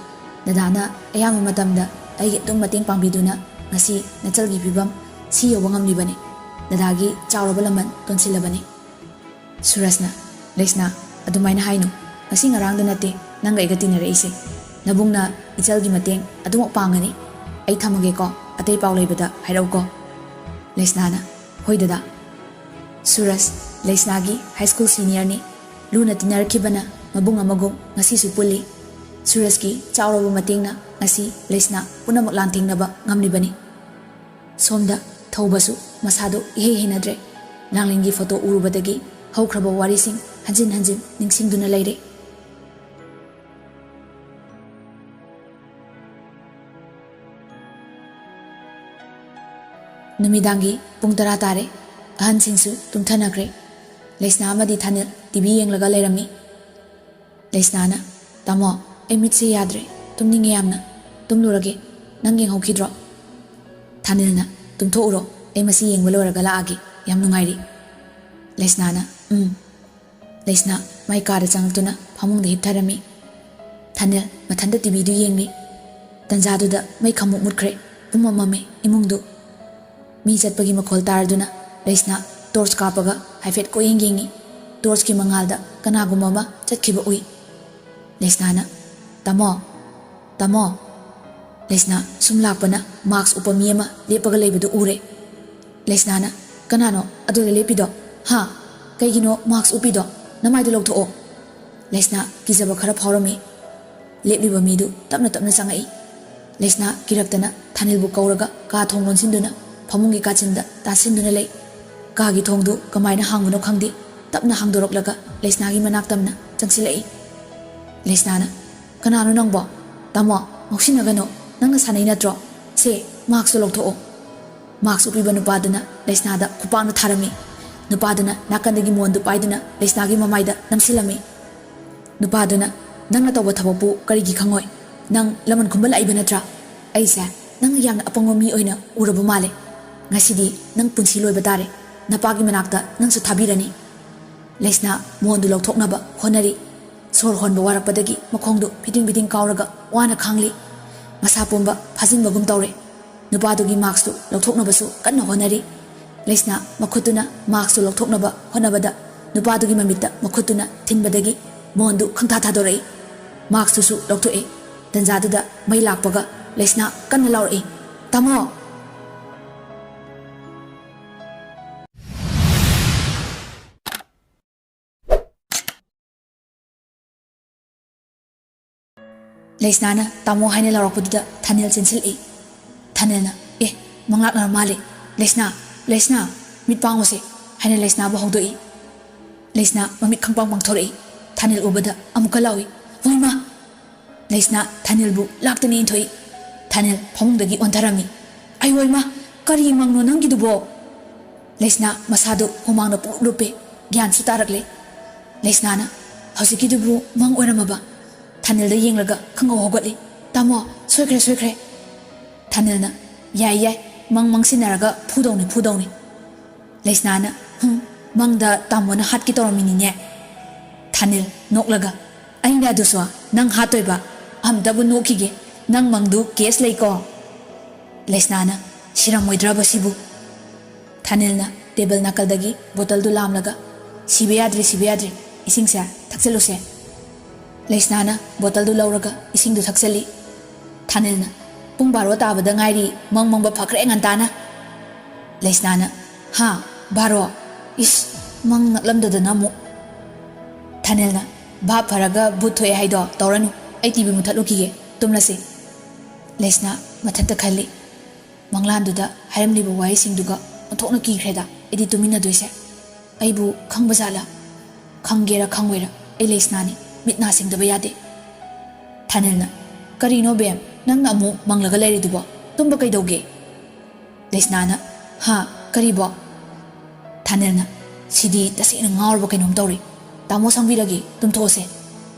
ꯗꯗꯥꯅ ꯑꯌꯥꯝꯕ ꯃꯇꯝꯗ ꯑꯩꯒꯤ ꯑꯗꯨꯝ ꯃꯇꯦꯡ ꯄꯥꯡꯕꯤꯗꯨꯅ ꯉꯁꯤ ꯅꯆꯜꯒꯤ ꯐꯤꯕꯝ ꯁꯤ ꯌꯧꯕ ꯉꯝꯂꯤꯕꯅꯤ꯫ ꯗꯗꯥꯒꯤ ꯆꯥꯎꯔꯕ ꯂꯃꯟ ꯇꯣꯟꯁꯤꯜꯂꯕꯅꯤ꯫" ꯁꯨꯔꯖꯅ, "ꯂꯩꯁꯅꯥ, ꯑꯗꯨꯃꯥꯏꯅ ꯍꯥꯏꯅꯨ꯫ ꯉꯁꯤ ꯉꯔꯥꯡꯗ ꯅꯠꯇꯦ ꯅꯪꯒ ꯑꯩꯒ ꯇꯤꯟꯅꯔꯛꯏꯁꯦ꯫ ꯅꯕꯨꯡꯅ ꯏꯆꯜꯒꯤ ꯃꯇꯦꯡ ꯑꯗꯨꯃꯛ ꯄꯥꯡꯒꯅꯤ꯫ ꯑꯩ ꯊꯝꯃꯒꯦꯀꯣ, ꯑꯇꯩ ꯄꯥꯎ ꯂꯩꯕꯗ ꯍꯥꯏꯔꯛꯎꯀꯣ꯫" ꯂꯩꯁꯅꯥꯅ, "ꯍꯣꯏ ꯗꯗꯥ꯫" ꯁꯨꯔꯖ, ꯂꯩꯁꯅꯥꯒꯤ ꯍꯥꯏ ꯁ꯭ꯀꯨꯜ ꯁꯤꯅꯤꯌꯔꯅꯤ꯫ ꯂꯨꯅ ꯇꯤꯟꯅꯔꯛꯈꯤꯕꯅ ꯃꯕꯨꯡ ꯑꯃꯒꯨꯝ ꯉꯁꯤꯁꯨ ꯄꯨꯜꯂꯤ꯫ ꯁꯨꯔꯖꯀꯤ ꯆꯥꯎꯔꯕ ꯃꯇꯦꯡꯅ ꯉꯁꯤ ꯂꯩꯁꯅꯥ ꯄꯨꯝꯅꯃꯛ ꯂꯥꯟꯊꯦꯡꯅꯕ ꯉꯝꯂꯤꯕꯅꯤ꯫ ꯁꯣꯝꯗ ꯊꯧꯕꯁꯨ ꯃꯁꯥꯗꯨ ꯏꯍꯩ ꯍꯩꯅꯗ꯭ꯔꯦ꯫ ꯂꯥꯡꯂꯦꯟꯒꯤ ꯐꯣꯇꯣ ꯎꯔꯨꯕꯗꯒꯤ ꯍꯧꯈ꯭ꯔꯕ ꯋꯥꯔꯤꯁꯤꯡ ꯍꯟꯖꯤꯟ ꯍꯟꯖꯤꯟ ꯅꯤꯡꯁꯤꯡꯗꯨꯅ ꯂꯩꯔꯦ꯫ ꯅꯨꯃꯤꯗꯥꯡꯒꯤ ꯄꯨꯡ ꯇꯔꯥ ꯇꯥꯔꯦ꯫ ꯑꯍꯟꯁꯤꯡꯁꯨ ꯇꯨꯝꯊꯅꯈ꯭ꯔꯦ꯫ ꯂꯩꯁꯅꯥ ꯑꯃꯗꯤ ꯊꯥꯅꯤꯜ ꯇꯤ ꯚꯤ ꯌꯦꯡꯂꯒ ꯂꯩꯔꯝꯃꯤ꯫ ꯂꯩꯁꯅꯥꯅ, "ꯇꯥꯃꯣ, ꯑꯩ ꯃꯤꯠꯁꯦ ꯌꯥꯗ꯭ꯔꯦ, ꯇꯨꯝꯅꯤꯡꯉꯦ ꯌꯥꯝꯅ꯫ ꯇꯨꯝꯂꯨꯔꯒꯦ꯫ ꯅꯪ ꯌꯦꯡꯍꯧꯈꯤꯗ꯭ꯔꯣ?" ꯊꯥꯅꯤꯜꯅ, "ꯇꯨꯝꯊꯣꯛꯎꯔꯣ, ꯑꯩ ꯃꯁꯤ ꯌꯦꯡꯕ ꯂꯣꯏꯔꯒ ꯂꯥꯛꯑꯒꯦ꯫ ꯌꯥꯝ ꯅꯨꯡꯉꯥꯏꯔꯤ꯫" ꯂꯩꯁꯅꯥꯅ, "ꯎꯝ꯫" ꯂꯩꯁꯅꯥ ꯃꯥꯏ ꯀꯥꯗ ꯆꯪꯂꯛꯇꯨꯅ ꯐꯃꯨꯡꯗ ꯍꯤꯞꯊꯔꯝꯃꯤ꯫ ꯊꯥꯅꯤꯜ ꯃꯊꯟꯇ ꯇꯤ ꯚꯤꯗꯨ ꯌꯦꯡꯂꯤ꯫ ꯇꯟꯖꯥꯗꯨꯗ ꯃꯩ ꯈꯪꯃꯨꯠ ꯃꯨꯠꯈ꯭ꯔꯦ꯫ ꯄꯨꯝꯃꯝ ꯃꯝꯃꯦ ꯏꯃꯨꯡꯗꯨ꯫ ꯃꯤ ꯆꯠꯄꯒꯤ ꯃꯈꯣꯜ ꯇꯥꯔꯗꯨꯅ ꯂꯩꯁꯅꯥ ꯇꯣꯔꯆ ꯀꯥꯞꯄꯒ ꯍꯥꯏꯐꯦꯠ ꯀꯣꯏꯌꯦꯡ ꯌꯦꯡꯉꯤ꯫ ꯇꯣꯔꯆꯀꯤ ꯃꯉꯥꯜꯗ ꯀꯅꯥꯒꯨꯝꯕ ꯑꯃ ꯆꯠꯈꯤꯕ ꯎꯏ꯫ ꯂꯩꯁꯅꯥꯅ, "ꯇꯥꯃꯣ, ꯇꯥꯃꯣ!" ꯂꯩꯁꯅꯥ ꯁꯨꯝ ꯂꯥꯛꯄꯅ ꯃꯥꯛꯁ ꯎꯞꯄ ꯃꯤ ꯑꯃ ꯂꯦꯞꯄꯒ ꯂꯩꯕꯗꯨ ꯎꯔꯦ꯫ ꯂꯩꯁꯅꯥꯅ, "ꯀꯅꯥꯅꯣ ꯑꯗꯨꯗ ꯂꯦꯞꯄꯤꯗꯣ? ꯍꯥ? ꯀꯩꯒꯤꯅꯣ ꯃꯥꯛꯁ ꯎꯞꯄꯤꯗꯣ? ꯅꯃꯥꯏꯗꯨ ꯂꯧꯊꯣꯛꯑꯣ꯫" ꯂꯩꯁꯅꯥ ꯀꯤꯖꯕ ꯈꯔ ꯐꯥꯎꯔꯝꯃꯤ꯫ ꯂꯦꯞꯂꯤꯕ ꯃꯤꯗꯨ ꯇꯞꯅ ꯇꯞꯅ ꯆꯪꯉꯛꯏ꯫ ꯂꯩꯁꯅꯥ ꯀꯤꯔꯛꯇꯅ ꯊꯥꯅꯤꯜꯕꯨ ꯀꯧꯔꯒ ꯀꯥ ꯊꯣꯡ ꯂꯣꯟꯁꯤꯟꯗꯨꯅ ꯐꯃꯨꯡꯒꯤ ꯀꯥꯆꯤꯟꯗ ꯇꯥꯁꯤꯟꯗꯨꯅ ꯂꯩ꯫ ꯀꯥꯒꯤ ꯊꯣꯡꯗꯨ ꯀꯃꯥꯏꯅ ꯍꯥꯡꯕꯅꯣ ꯈꯪꯗꯦ, ꯇꯞꯅ ꯍꯥꯡꯗꯣꯔꯛꯂꯒ ꯂꯩꯁꯅꯥꯒꯤ ꯃꯅꯥꯛ ꯇꯝꯅ ꯆꯪꯁꯤꯜꯂꯛꯏ꯫ ꯂꯩꯁꯅꯥꯅ, "ꯀꯅꯥꯅꯣ ꯅꯪꯕꯣ?" "ꯇꯥꯃꯣ, ꯉꯥꯎꯁꯤꯟꯅꯒꯅꯨ꯫ ꯅꯪꯅ ꯁꯥꯟꯅꯩ ꯅꯠꯇ꯭ꯔꯣ? ꯁꯦ, ꯃꯥꯛꯁꯇꯨ ꯂꯧꯊꯣꯛꯑꯣ꯫" ꯃꯥꯛꯁ ꯎꯞꯄꯤꯕ ꯅꯨꯄꯥꯗꯨꯅ ꯂꯩꯁꯅꯥꯗ ꯈꯨꯄꯥꯛꯅ ꯊꯥꯔꯝꯃꯤ꯫ ꯅꯨꯄꯥꯗꯨꯅ ꯅꯥꯀꯟꯗꯒꯤ ꯃꯣꯟꯗꯨ ꯄꯥꯏꯗꯨꯅ ꯂꯩꯁꯅꯥꯒꯤ ꯃꯃꯥꯏꯗ ꯅꯝꯁꯤꯜꯂꯝꯃꯤ꯫ ꯅꯨꯄꯥꯗꯨꯅ, "ꯅꯪꯅ ꯇꯧꯕ ꯊꯕꯛꯄꯨ ꯀꯔꯤꯒꯤ ꯈꯪꯉꯣꯏ? ꯅꯪ ꯂꯃꯟ ꯈꯨꯝꯕ ꯂꯥꯛꯏꯕ ꯅꯠꯇ꯭ꯔꯥ? ꯑꯩꯁꯦ ꯅꯪꯅ ꯌꯥꯝꯅ ꯑꯄꯪꯕ ꯃꯤ ꯑꯣꯏꯅ ꯎꯔꯕ ꯃꯥꯜꯂꯦ꯫ ꯉꯁꯤꯗꯤ ꯅꯪ ꯄꯨꯟꯁꯤ ꯂꯣꯏꯕ ꯇꯥꯔꯦ꯫ ꯅꯄꯥꯒꯤ ꯃꯅꯥꯛꯇ ꯅꯪꯁꯨ ꯊꯥꯕꯤꯔꯅꯤ꯫" ꯂꯩꯁꯅꯥ ꯃꯣꯟꯗꯨ ꯂꯧꯊꯣꯛꯅꯕ ꯍꯣꯠꯅꯔꯤ꯫ ꯁꯣꯔ ꯍꯣꯟꯕ ꯋꯥꯔꯛꯄꯗꯒꯤ ꯃꯈꯣꯡꯗꯨ ꯐꯤꯗꯤꯡ ꯐꯤꯗꯤꯡ ꯀꯥꯎꯔꯒ ꯋꯥꯅ ꯈꯥꯡꯂꯤ꯫ ꯃꯁꯥ ꯄꯨꯝꯕ ꯐꯥꯖꯤꯟꯕꯒꯨꯝ ꯇꯧꯔꯦ꯫ ꯅꯨꯄꯥꯗꯨꯒꯤ ꯃꯥꯛꯁꯇꯨ ꯂꯧꯊꯣꯛꯅꯕꯁꯨ ꯀꯟꯅ ꯍꯣꯠꯅꯔꯤ꯫ ꯂꯩꯁꯅꯥ ꯃꯈꯨꯠꯇꯨꯅ ꯃꯥꯛꯁꯇꯨ ꯂꯧꯊꯣꯛꯅꯕ ꯍꯣꯠꯅꯕꯗ ꯅꯨꯄꯥꯗꯨꯒꯤ ꯃꯃꯤꯠꯇ ꯃꯈꯨꯠꯇꯨꯅ ꯊꯤꯟꯕꯗꯒꯤ ꯃꯣꯟꯗꯨ ꯈꯪꯊꯥ ꯊꯥꯗꯣꯔꯛꯏ꯫ ꯃꯥꯛꯁꯇꯨꯁꯨ ꯂꯧꯊꯣꯛꯑꯦ꯫ ꯇꯟꯖꯥꯗꯨꯗ ꯃꯩ ꯂꯥꯛꯄꯒ ꯂꯩꯁꯅꯥ ꯀꯟꯅ ꯂꯥꯎꯔꯛꯏ, "ꯇꯥꯃꯣ!" ꯂꯩꯁꯅꯥꯅ "ꯇꯥꯃꯣ" ꯍꯥꯏꯅ ꯂꯥꯎꯔꯛꯄꯗꯨꯗ ꯊꯥꯅꯤꯜ ꯆꯦꯟꯁꯤꯜꯂꯛꯏ꯫ ꯊꯥꯅꯤꯜꯅ, "ꯑꯦ, ꯃꯪꯂꯥꯛꯅꯔ ꯃꯥꯜꯂꯦ꯫ ꯂꯩꯁꯅꯥ, ꯂꯩꯁꯅꯥ, ꯃꯤꯠ ꯄꯥꯡꯉꯨꯁꯦ" ꯍꯥꯏꯅ ꯂꯩꯁꯅꯥꯕꯨ ꯍꯧꯗꯣꯛꯏ꯫ ꯂꯩꯁꯅꯥ ꯃꯃꯤꯠ ꯈꯪꯄꯥꯡ ꯄꯥꯡꯊꯣꯔꯛꯏ꯫ ꯊꯥꯅꯤꯜ ꯎꯕꯗ ꯑꯃꯨꯛꯀ ꯂꯥꯎꯏ, "ꯍꯣꯏꯃꯥ!" ꯂꯩꯁꯅꯥ ꯊꯥꯅꯤꯜꯕꯨ ꯂꯥꯛꯇꯅ ꯏꯟꯊꯣꯛꯏ꯫ ꯊꯥꯅꯤꯜ ꯐꯃꯨꯡꯗꯒꯤ ꯑꯣꯟꯊꯔꯝꯃꯤ꯫ "ꯑꯩ ꯍꯣꯏꯃꯥ, "ꯀꯔꯤ ꯃꯪꯅꯣ ꯅꯪꯒꯤꯗꯨꯕꯣ?" ꯂꯩꯁꯅꯥ ꯃꯁꯥꯗꯨ ꯍꯨꯃꯥꯡꯅ ꯄꯨꯡꯂꯨꯞ ꯂꯨꯞꯄꯦ꯫ ꯒ꯭ꯌꯥꯟꯁꯨ ꯇꯥꯔꯛꯂꯦ꯫ ꯂꯩꯁꯅꯥꯅ, "ꯍꯧꯖꯤꯛꯀꯤꯗꯨꯕꯨ ꯃꯪ ꯑꯣꯏꯔꯝꯃꯕ?" ꯊꯥꯅꯤꯜꯗ ꯌꯦꯡꯂꯒ ꯈꯪꯍꯧ ꯍꯧꯒꯠꯂꯤ꯫ "ꯇꯥꯃꯣ, ꯁꯣꯏꯈ꯭ꯔꯦ, ꯁꯣꯏꯈ꯭ꯔꯦ!" ꯊꯥꯅꯤꯜꯅ, "ꯌꯥꯏ, ꯌꯥꯏ, ꯃꯪ ꯃꯪꯁꯤꯟꯅꯔꯒ ꯐꯨꯗꯧꯅꯤ, ꯐꯨꯗꯧꯅꯤ!" ꯂꯩꯁꯅꯥꯅ, "ꯍꯨꯝ, ꯃꯪꯗ ꯇꯥꯃꯣꯅ ꯍꯥꯠꯀꯦ ꯇꯧꯔꯝꯃꯤꯅꯤꯅꯦ?" ꯊꯥꯅꯤꯜ, ꯅꯣꯛꯂꯒ, "ꯑꯩꯅ ꯑꯗꯨꯁꯨ ꯅꯪ ꯍꯥꯠꯇꯣꯏꯕ? ꯑꯝꯇꯕꯨ ꯅꯣꯛꯈꯤꯒꯦ, ꯅꯪ ꯃꯪꯗꯨ ꯀꯦꯁ ꯂꯩꯀꯣ?" ꯂꯩꯁꯅꯥꯅ, "ꯁꯤꯔꯝꯃꯣꯏꯗ꯭ꯔꯕ ꯁꯤꯕꯨ?" ꯊꯥꯅꯤꯜꯅ ꯇꯦꯕꯜ ꯅꯥꯀꯜꯗꯒꯤ ꯕꯣꯇꯜꯗꯨ ꯂꯥꯝꯂꯒ, "ꯁꯤꯕ ꯌꯥꯗ꯭ꯔꯦ, ꯁꯤꯕ ꯌꯥꯗ꯭ꯔꯦ, ꯏꯁꯤꯡꯁꯦ ꯊꯛꯆꯜꯂꯨꯁꯦ꯫" ꯂꯩꯁꯅꯥꯅ ꯕꯣꯇꯜꯗꯨ ꯂꯧꯔꯒ ꯏꯁꯤꯡꯗꯨ ꯊꯛꯆꯜꯂꯤ꯫ ꯊꯥꯅꯤꯜꯅ, "ꯄꯨꯡ ꯕꯥꯔꯣ ꯇꯥꯕꯗ ꯉꯥꯏꯔꯤ, ꯃꯪ ꯃꯪꯕ ꯐꯈ꯭ꯔꯦ ꯉꯟꯇꯥꯅ꯫" ꯂꯩꯁꯅꯥꯅ, "ꯍꯥ? ꯕꯥꯔꯣ? ꯏꯁ, ꯃꯪ ꯅꯛꯂꯝꯗꯗꯅ ꯑꯃꯨꯛ꯫" ꯊꯥꯅꯤꯜꯅ, "ꯚꯥꯞ ꯐꯔꯒ ꯚꯨꯠ ꯊꯣꯛꯑꯦ ꯍꯥꯏꯗꯣ ꯇꯧꯔꯅꯨ, ꯑꯩ ꯇꯤꯚꯤ ꯃꯨꯊꯠꯂꯨꯈꯤꯒꯦ, ꯇꯨꯝꯂꯁꯤ꯫" ꯂꯩꯁꯅꯥ ꯃꯊꯟꯇ ꯈꯜꯂꯤ, "ꯃꯪꯂꯥꯟꯗꯨꯗ ꯍꯥꯏꯔꯝꯂꯤꯕ ꯋꯥꯍꯩꯁꯤꯡꯗꯨꯒ ꯑꯣꯟꯊꯣꯛꯅ ꯀꯤꯈ꯭ꯔꯦꯗ, ꯑꯩꯗꯤ ꯇꯨꯃꯤꯟꯅꯗꯣꯏꯁꯦ꯫ ꯑꯩꯕꯨ ꯈꯪꯕ ꯖꯥꯠꯂꯥ? ꯈꯪꯒꯦꯔꯥ ꯈꯪꯉꯣꯏꯔꯥ, ꯑꯩ ꯂꯩꯁꯅꯥꯅꯤ, ꯃꯤꯠ ꯅꯥ ꯁꯤꯡꯗꯕ ꯌꯥꯗꯦ꯫" ꯊꯥꯅꯤꯜꯅ, "ꯀꯔꯤꯅꯣ ꯕꯦꯝ, ꯅꯪꯅ ꯑꯃꯨꯛ ꯃꯪꯂꯒ ꯂꯩꯔꯤꯗꯨꯕꯣ? ꯇꯨꯝꯕ ꯀꯩꯗꯧꯒꯦ?" ꯂꯩꯁꯅꯥꯅ, "ꯍꯥ? ꯀꯔꯤꯕꯣ?" ꯊꯥꯅꯤꯜꯅ, "ꯁꯤꯗꯤ ꯇꯁꯦꯡꯅ ꯉꯥꯎꯔꯕ ꯀꯩꯅꯣꯝ ꯇꯧꯔꯦ꯫ ꯇꯥꯃꯣ ꯁꯪꯕꯤꯔꯒꯦ, ꯇꯨꯝꯊꯣꯛꯑꯁꯦ꯫"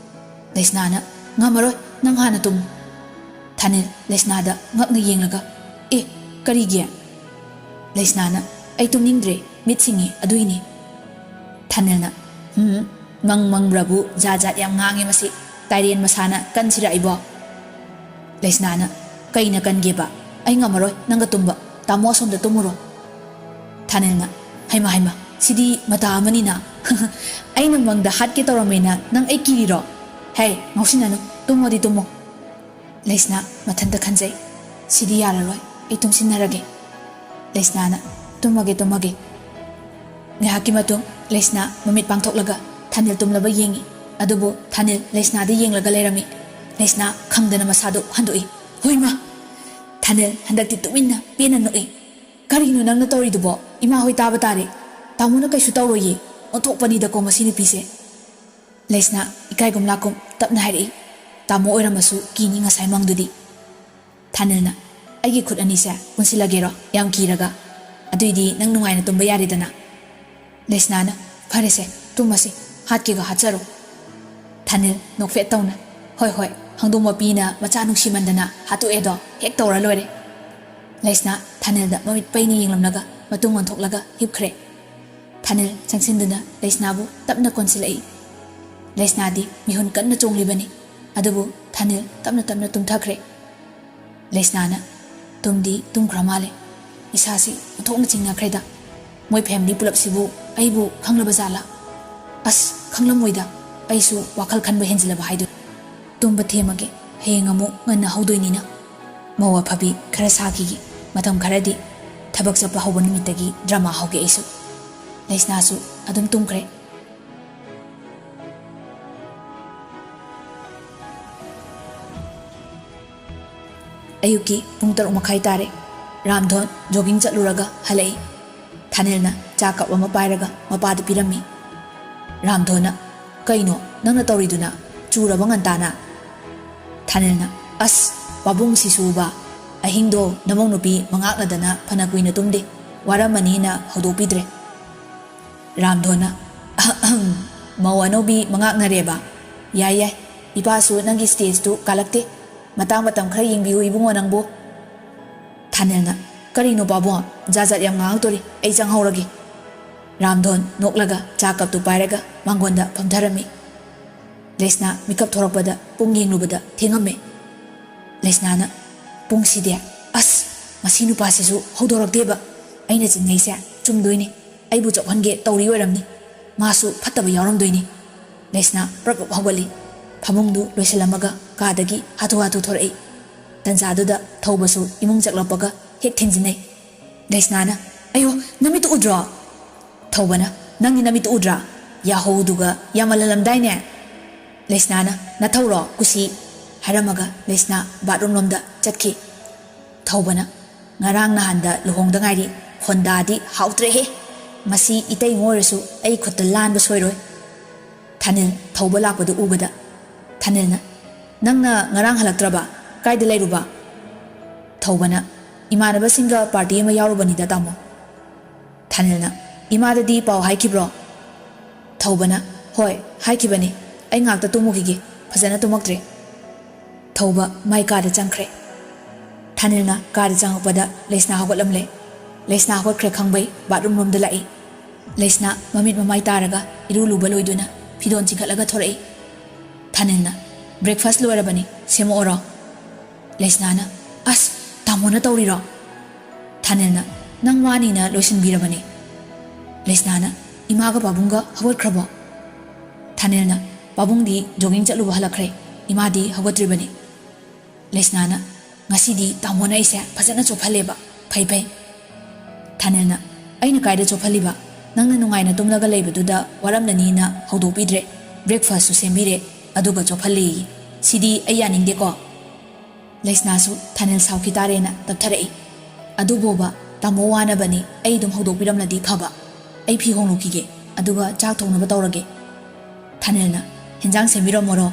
ꯂꯩꯁꯅꯥꯅ, "ꯉꯝꯃꯔꯣꯏ, ꯅꯪ ꯍꯥꯟꯅ ꯇꯨꯝꯃꯨ꯫" ꯊꯥꯅꯤꯜ ꯂꯩꯁꯅꯥꯗ ꯉꯛꯅ ꯌꯦꯡꯂꯒ, "ꯑꯦ, ꯀꯔꯤꯒꯤ?" ꯂꯩꯁꯅꯥꯅ, "ꯑꯩ ꯇꯨꯝꯅꯤꯡꯗ꯭ꯔꯦ, ꯃꯤꯠ ꯁꯤꯡꯉꯤ, ꯑꯗꯨꯏꯅꯤ꯫" ꯊꯥꯅꯤꯜꯅ, "ꯍꯨꯝ, ꯃꯪ ꯃꯪꯕ꯭ꯔꯕꯨ ꯖꯥꯠ ꯖꯥꯠ ꯌꯥꯝ ꯉꯥꯡꯉꯦ ꯃꯁꯤ꯫ ꯇꯥꯏꯔꯦꯟ ꯃꯁꯥꯅ ꯀꯟꯁꯤꯔꯛꯏꯕꯣ꯫" ꯂꯩꯁꯅꯥꯅ, "ꯀꯩꯅ ꯀꯟꯒꯦꯕ? ꯑꯩ ꯉꯝꯃꯔꯣꯏ ꯅꯪꯒ ꯇꯨꯝꯕ꯫ ꯇꯥꯃꯣ ꯑꯁꯣꯝꯗ ꯇꯨꯝꯃꯨꯔꯣ꯫" ꯊꯥꯅꯤꯜꯅ, "ꯍꯩꯃ ꯍꯩꯃ, ꯁꯤꯗꯤ ꯃꯇꯥ ꯑꯃꯅꯤꯅ꯫ ꯑꯩꯅ ꯃꯪꯗ ꯍꯥꯠꯀꯦ ꯇꯧꯔꯝꯃꯦꯅ ꯅꯪ ꯑꯩ ꯀꯤꯔꯤꯔꯣ? ꯍꯦ, ꯉꯥꯎꯁꯤꯟꯅꯅꯨ, ꯇꯨꯝꯃꯣꯗꯤ ꯇꯨꯝꯃꯣ꯫" ꯂꯩꯁꯅꯥ ꯃꯊꯟꯇ ꯈꯟꯖꯩ, "ꯁꯤꯗꯤ ꯌꯥꯔꯔꯣꯏ, ꯑꯩ ꯇꯨꯝꯁꯤꯟꯅꯔꯒꯦ꯫" ꯂꯩꯁꯅꯥꯅ, "ꯇꯨꯝꯃꯒꯦ, ꯇꯨꯝꯃꯒꯦ꯫" ꯉꯥꯏꯍꯥꯛꯀꯤ ꯃꯇꯨꯡ ꯂꯩꯁꯅꯥ ꯃꯃꯤꯠ ꯄꯥꯡꯊꯣꯛꯂꯒ ꯊꯥꯅꯤꯜ ꯇꯨꯝꯂꯕ ꯌꯦꯡꯉꯤ꯫ ꯑꯗꯨꯕꯨ ꯊꯥꯅꯤꯜ ꯂꯩꯁꯅꯥꯗ ꯌꯦꯡꯂꯒ ꯂꯩꯔꯝꯃꯤ꯫ ꯂꯩꯁꯅꯥ ꯈꯪꯗꯅ ꯃꯁꯥꯗꯨ ꯍꯟꯗꯣꯛꯏ꯫ "ꯍꯣꯏꯃ!" ꯊꯥꯅꯤꯜ ꯍꯟꯗꯛꯇꯤ ꯇꯨꯃꯤꯟꯅ ꯄꯦꯟꯅ ꯅꯣꯛꯏ꯫ "ꯀꯔꯤꯅꯣ ꯅꯪꯅ ꯇꯧꯔꯤꯗꯨꯕꯣ? ꯏꯃꯥ ꯍꯣꯏ ꯇꯥꯕ ꯇꯥꯔꯦ꯫ ꯇꯥꯃꯣꯅ ꯀꯩꯁꯨ ꯇꯧꯔꯣꯏꯌꯦ꯫ ꯑꯣꯟꯊꯣꯛꯄꯅꯤꯗꯀꯣ ꯃꯁꯤ ꯅꯨꯄꯤꯁꯦ꯫" ꯂꯩꯁꯅꯥ ꯏꯀꯥꯏꯒꯨꯝ ꯂꯥꯛꯀꯨꯝ ꯇꯞꯅ ꯍꯥꯏꯔꯛꯏ꯫ "ꯇꯥꯃꯣ ꯑꯣꯏꯔꯝꯃꯁꯨ ꯀꯤꯅꯤ ꯉꯁꯥꯏ ꯃꯪꯗꯨꯗꯤ꯫" ꯊꯥꯅꯤꯜꯅ, ꯑꯩꯒꯤ ꯈꯨꯠ ꯑꯅꯤꯁꯦ ꯄꯨꯟꯁꯤꯜꯂꯒꯦꯔꯣ, ꯌꯥꯝ ꯀꯤꯔꯒ? ꯑꯗꯨꯏꯗꯤ ꯅꯪ ꯅꯨꯡꯉꯥꯏꯅ ꯇꯨꯝꯕ ꯌꯥꯔꯦꯗꯅ꯫ ꯂꯩꯁꯅꯥꯅ, "ꯐꯔꯦꯁꯦ, ꯇꯨꯝꯃꯁꯤ, ꯍꯥꯠꯀꯦꯒ ꯍꯥꯠꯆꯔꯣ"꯫ ꯊꯥꯅꯤꯜ ꯅꯣꯛꯐꯦꯠ ꯇꯧꯅ, "ꯍꯣꯏ ꯍꯣꯏ, ꯍꯪꯗꯣꯡ ꯃꯄꯤꯅ ꯃꯆꯥ ꯅꯨꯡꯁꯤꯃꯟꯗꯅ ꯍꯥꯠꯇꯣꯛꯑꯦꯗꯣ, ꯍꯦꯛ ꯇꯧꯔ ꯂꯣꯏꯔꯦ"꯫ ꯂꯩꯁꯅꯥ ꯊꯥꯅꯤꯜꯗ ꯃꯃꯤꯠ ꯄꯩꯅ ꯌꯦꯡꯂꯝꯂꯒ ꯃꯇꯨꯡ ꯑꯣꯟꯊꯣꯛꯂꯒ ꯍꯤꯞꯈ꯭ꯔꯦ꯫ ꯊꯥꯅꯤꯜ ꯆꯪꯁꯤꯟꯗꯨꯅ ꯂꯩꯁꯅꯥꯕꯨ ꯇꯞꯅ ꯀꯣꯟꯁꯤꯜꯂꯛꯏ꯫ ꯂꯩꯁꯅꯥꯗꯤ ꯃꯤꯍꯨꯟ ꯀꯟꯅ ꯆꯣꯡꯂꯤꯕꯅꯤ, ꯑꯗꯨꯕꯨ ꯊꯥꯅꯤꯜ ꯇꯞꯅ ꯇꯞꯅ ꯇꯨꯝꯊꯈ꯭ꯔꯦ꯫ ꯂꯩꯁꯅꯥꯅ, "ꯇꯨꯝꯗꯤ ꯇꯨꯝꯈ꯭ꯔ ꯃꯥꯜꯂꯦ꯫ ꯏꯁꯥꯁꯤ ꯑꯣꯟꯊꯣꯛꯅ ꯆꯤꯡꯅꯈ꯭ꯔꯦꯗ꯫ ꯃꯣꯏ ꯐꯦꯃꯤꯂꯤ ꯄꯨꯂꯞꯁꯤꯕꯨ ꯑꯩꯕꯨ ꯈꯪꯂꯕ ꯖꯥꯠꯂꯥ? ꯑꯁ, ꯈꯪꯂꯝꯃꯣꯏꯗ꯫ ꯑꯩꯁꯨ ꯋꯥꯈꯜ ꯈꯟꯕ ꯍꯦꯟꯖꯤꯜꯂꯕ ꯍꯥꯏꯗꯨꯅꯤ꯫ ꯇꯨꯝꯕ ꯊꯦꯝꯃꯒꯦ, ꯍꯌꯦꯡ ꯑꯃꯨꯛ ꯉꯟꯅ ꯍꯧꯗꯣꯏꯅꯤꯅ꯫ ꯃꯧ ꯑꯐꯕꯤ ꯈꯔ ꯁꯥꯈꯤꯒꯦ꯫ ꯃꯇꯝ ꯈꯔꯗꯤ ꯊꯕꯛ ꯆꯠꯄ ꯍꯧꯕ ꯅꯨꯃꯤꯠꯇꯒꯤ ꯗ꯭ꯔꯃꯥ ꯍꯧꯒꯦ ꯑꯩꯁꯨ"꯫ ꯂꯩꯁꯅꯥꯁꯨ ꯑꯗꯨꯝ ꯇꯨꯝꯈ꯭ꯔꯦ꯫ ꯑꯌꯨꯛꯀꯤ ꯄꯨꯡ ꯇꯔꯨꯛ ꯃꯈꯥꯏ ꯇꯥꯔꯦ꯫ ꯔꯥꯝꯙꯣꯟ ꯖꯣꯒꯤꯡ ꯆꯠꯂꯨꯔꯒ ꯍꯜꯂꯛꯏ꯫ ꯊꯥꯅꯤꯜꯅ ꯆꯥ ꯀꯞ ꯑꯃ ꯄꯥꯏꯔꯒ ꯃꯄꯥꯗ ꯄꯤꯔꯝꯃꯤ꯫ ꯔꯥꯝꯙꯣꯟꯅ, "ꯀꯩꯅꯣ ꯅꯪꯅ ꯇꯧꯔꯤꯗꯨꯅ? ꯆꯨꯔꯕ ꯉꯟꯇꯥꯅ?" ꯊꯥꯅꯤꯜꯅ, "ꯑꯁ, ꯄꯥꯕꯨꯡꯁꯤꯁꯨꯕ, ꯑꯍꯤꯡꯗꯣ ꯅꯃꯧ ꯅꯨꯄꯤ ꯃꯉꯥꯛꯅꯗꯅ ꯐꯅ ꯀꯨꯏꯅ ꯇꯨꯝꯗꯦ, ꯋꯥꯔꯝꯃꯅꯤꯅ ꯍꯧꯗꯣꯛꯄꯤꯗ꯭ꯔꯦ"꯫ ꯔꯥꯝꯙꯣꯟꯅ, "ꯑꯍꯝ, ꯃꯧ ꯑꯅꯧꯕꯤ ꯃꯉꯥꯛꯅꯔꯦꯕ? ꯌꯥꯏ ꯌꯥꯏ, ꯏꯄꯥꯁꯨ ꯅꯪꯒꯤ ꯁ꯭ꯇꯦꯖꯇꯨ ꯀꯥꯂꯛꯇꯦ꯫ ꯃꯇꯥꯡ ꯃꯇꯝ ꯈꯔ ꯌꯦꯡꯕꯤꯌꯨ ꯏꯕꯨꯡꯉꯣ ꯅꯪꯕꯨ"꯫ ꯊꯥꯅꯤꯜꯅ, "ꯀꯔꯤꯅꯣ ꯄꯥꯕꯨꯡ, ꯖꯥꯠ ꯖꯥꯠ ꯌꯥꯝ ꯉꯥꯡꯉꯛꯇꯣꯔꯤ, ꯑꯩ ꯆꯪꯍꯧꯔꯒꯦ"꯫ ꯔꯥꯝꯙꯣꯟ ꯅꯣꯛꯂꯒ ꯆꯥ ꯀꯞꯇꯨ ꯄꯥꯏꯔꯒ ꯃꯥꯡꯒꯣꯟꯗ ꯐꯝꯊꯔꯝꯃꯤ꯫ ꯂꯩꯁꯅꯥ ꯃꯤꯀꯞ ꯊꯣꯔꯛꯄꯗ ꯄꯨꯡ ꯌꯦꯡꯂꯨꯕꯗ ꯊꯦꯡꯉꯝꯃꯦ꯫ ꯂꯩꯁꯅꯥꯅ, "ꯄꯨꯡꯁꯤꯗꯤ, ꯑꯁ, ꯃꯁꯤ ꯅꯨꯄꯥꯁꯤꯁꯨ ꯍꯧꯗꯣꯔꯛꯇꯦꯕ꯫ ꯑꯩꯅ ꯆꯤꯡꯅꯩꯁꯦ ꯆꯨꯝꯗꯣꯏꯅꯤ꯫ ꯑꯩꯕꯨ ꯆꯣꯞꯍꯟꯒꯦ ꯇꯧꯔꯤ ꯑꯣꯏꯔꯝꯅꯤ꯫ ꯃꯥꯁꯨ ꯐꯠꯇꯕ ꯌꯥꯎꯔꯝꯗꯣꯏꯅꯤ"꯫ ꯂꯩꯁꯅꯥ ꯄ꯭ꯔꯞ ꯄ꯭ꯔꯞ ꯍꯧꯒꯠꯂꯤ꯫ ꯐꯃꯨꯡꯗꯨ ꯂꯣꯏꯁꯤꯜꯂꯝꯃꯒ ꯀꯥꯗꯒꯤ ꯍꯥꯊꯨ ꯍꯥꯊꯨ ꯊꯣꯔꯛꯏ꯫ ꯇꯟꯖꯥꯗꯨꯗ ꯊꯧꯕꯁꯨ ꯏꯃꯨꯡ ꯆꯪꯂꯛꯄꯒ ꯍꯦꯛ ꯊꯦꯡꯖꯤꯟꯅꯩ꯫ ꯂꯩꯁꯅꯥꯅ, "ꯑꯌꯣ, ꯅꯃꯤꯠꯇꯨ ꯎꯗ꯭ꯔꯣ?" ꯊꯧꯕꯅ, "ꯅꯪꯒꯤ ꯅꯃꯤꯠꯇꯨ ꯎꯗ꯭ꯔꯥ? ꯌꯥꯍꯧꯗꯨꯒ ꯌꯥꯝꯃꯜꯍꯜꯂꯝꯗꯥꯏꯅꯦ?" ꯂꯩꯁꯅꯥꯅ, "ꯅꯊꯧꯔꯣ, ꯀꯨꯁꯤ?" ꯍꯥꯏꯔꯝꯃꯒ ꯂꯩꯁꯅꯥ ꯕꯥꯠꯔꯨꯝ ꯂꯣꯝꯗ ꯆꯠꯈꯤ꯫ ꯊꯧꯕꯅ, "ꯉꯔꯥꯡ ꯅꯍꯥꯟꯗ ꯂꯨꯍꯣꯡꯗ ꯉꯥꯏꯔꯤ, ꯍꯣꯟꯗꯥꯗꯤ ꯍꯥꯎꯇ꯭ꯔꯦꯍꯦ꯫ ꯃꯁꯤ ꯏꯇꯩꯃ ꯑꯣꯏꯔꯁꯨ ꯑꯩ ꯈꯨꯠꯇ ꯂꯥꯟꯕ ꯁꯣꯏꯔꯣꯏ"꯫ ꯊꯥꯅꯤꯜ ꯊꯧꯕ ꯂꯥꯛꯄꯗꯨ ꯎꯕꯗ ꯊꯥꯅꯤꯜꯅ, "ꯅꯪꯅ ꯉꯔꯥꯡ ꯍꯜꯂꯛꯇ꯭ꯔꯕ? ꯀꯥꯏꯗ ꯂꯩꯔꯨꯕ?" ꯊꯧꯕꯅ, "ꯏꯃꯥꯟꯅꯕꯁꯤꯡꯒ ꯄꯥꯔꯇꯤ ꯑꯃ ꯌꯥꯎꯔꯨꯕꯅꯤꯗ, ꯇꯥꯃꯣ꯫" ꯊꯥꯅꯤꯜꯅ, "ꯏꯃꯥꯗꯗꯤ ꯄꯥꯎ ꯍꯥꯏꯈꯤꯕ꯭ꯔꯣ?" ꯊꯧꯕꯅ, "ꯍꯣꯏ, ꯍꯥꯏꯈꯤꯕꯅꯤ꯫ ꯑꯩ ꯉꯥꯛꯇ ꯇꯨꯝꯃꯨꯈꯤꯒꯦ꯫ ꯐꯖꯅ ꯇꯨꯝꯃꯛꯇ꯭ꯔꯦ꯫" ꯊꯧꯕ ꯃꯥꯏ ꯀꯥꯗ ꯆꯪꯈ꯭ꯔꯦ꯫ ꯊꯥꯅꯤꯜꯅ ꯀꯥꯗ ꯆꯪꯉꯛꯄꯗ ꯂꯩꯁꯅꯥ ꯍꯧꯒꯠꯂꯝꯂꯦ꯫ ꯂꯩꯁꯅꯥ ꯍꯧꯒꯠꯈ꯭ꯔꯦ ꯈꯪꯕꯩ ꯕꯥꯠꯔꯨꯝ ꯂꯣꯝꯗ ꯂꯥꯛꯏ꯫ ꯂꯩꯁꯅꯥ ꯃꯃꯤꯠ ꯃꯃꯥꯏ ꯇꯥꯔꯒ ꯏꯔꯨ ꯂꯨꯕ ꯂꯣꯏꯗꯨꯅ ꯐꯤꯗꯣꯟ ꯆꯤꯡꯈꯠꯂꯒ ꯊꯣꯔꯛꯏ꯫ ꯊꯥꯅꯤꯜꯅ, "ꯕ꯭ꯔꯦꯛꯐꯥꯁ ꯂꯣꯏꯔꯕꯅꯤ, ꯁꯦꯝꯃꯛꯑꯣꯔꯣ?" ꯂꯩꯁꯅꯥꯅ, "ꯑꯁ, ꯇꯥꯃꯣꯅ ꯇꯧꯔꯤꯔꯣ?" ꯊꯥꯅꯤꯜꯅ, "ꯅꯪ ꯋꯥꯅꯤꯅ ꯂꯣꯏꯁꯤꯟꯕꯤꯔꯕꯅꯤ꯫" ꯂꯩꯁꯅꯥꯅ, "ꯏꯃꯥꯒ ꯄꯥꯕꯨꯡꯒ ꯍꯧꯒꯠꯈ꯭ꯔꯕꯣ?" ꯊꯥꯅꯤꯜꯅ, "ꯄꯥꯕꯨꯡꯗꯤ ꯖꯣꯒꯤꯡ ꯆꯠꯂꯨꯕ ꯍꯜꯂꯛꯈ꯭ꯔꯦ, ꯏꯃꯥꯗꯤ ꯍꯧꯒꯠꯇ꯭ꯔꯤꯕꯅꯤ꯫" ꯂꯩꯁꯅꯥꯅ, "ꯉꯁꯤꯗꯤ ꯇꯥꯃꯣꯅ ꯑꯩꯁꯦ ꯐꯖꯅ ꯆꯣꯞꯍꯜꯂꯦꯕ, ꯐꯩ ꯐꯩ꯫" ꯊꯥꯅꯤꯜꯅ, "ꯑꯩꯅ ꯀꯥꯏꯗ ꯆꯣꯞꯍꯜꯂꯤꯕ? ꯅꯪꯅ ꯅꯨꯡꯉꯥꯏꯅ ꯇꯨꯝꯂꯒ ꯂꯩꯕꯗꯨꯗ ꯋꯥꯔꯝꯂꯅꯤꯅ ꯍꯧꯗꯣꯛꯄꯤꯗ꯭ꯔꯦ, ꯕ꯭ꯔꯦꯛꯐꯥꯁꯁꯨ ꯁꯦꯝꯕꯤꯔꯦ, ꯑꯗꯨꯒ ꯆꯣꯞꯍꯜꯂꯦꯌꯦ꯫ ꯁꯤꯗꯤ ꯑꯩ ꯌꯥꯅꯤꯡꯗꯦꯀꯣ꯫" ꯂꯩꯁꯅꯥꯁꯨ ꯊꯥꯅꯤꯜ ꯁꯥꯎꯈꯤ ꯇꯥꯔꯦꯅ ꯇꯞꯊꯔꯛꯏ꯫ "ꯑꯗꯨꯕꯣꯕ, ꯇꯥꯃꯣ ꯋꯥꯅꯕꯅꯤ, ꯑꯩ ꯑꯗꯨꯝ ꯍꯧꯗꯣꯛꯄꯤꯔꯝꯂꯗꯤ ꯐꯕ꯫ ꯑꯩ ꯐꯤ ꯍꯣꯡꯂꯨꯈꯤꯒꯦ, ꯑꯗꯨꯒ ꯆꯥꯛ ꯊꯣꯡꯅꯕ ꯇꯧꯔꯒꯦ꯫" ꯊꯥꯅꯤꯜꯅ, "ꯍꯦꯟꯖꯥꯡ ꯁꯦꯝꯕꯤꯔꯝꯃꯣꯔꯣ?"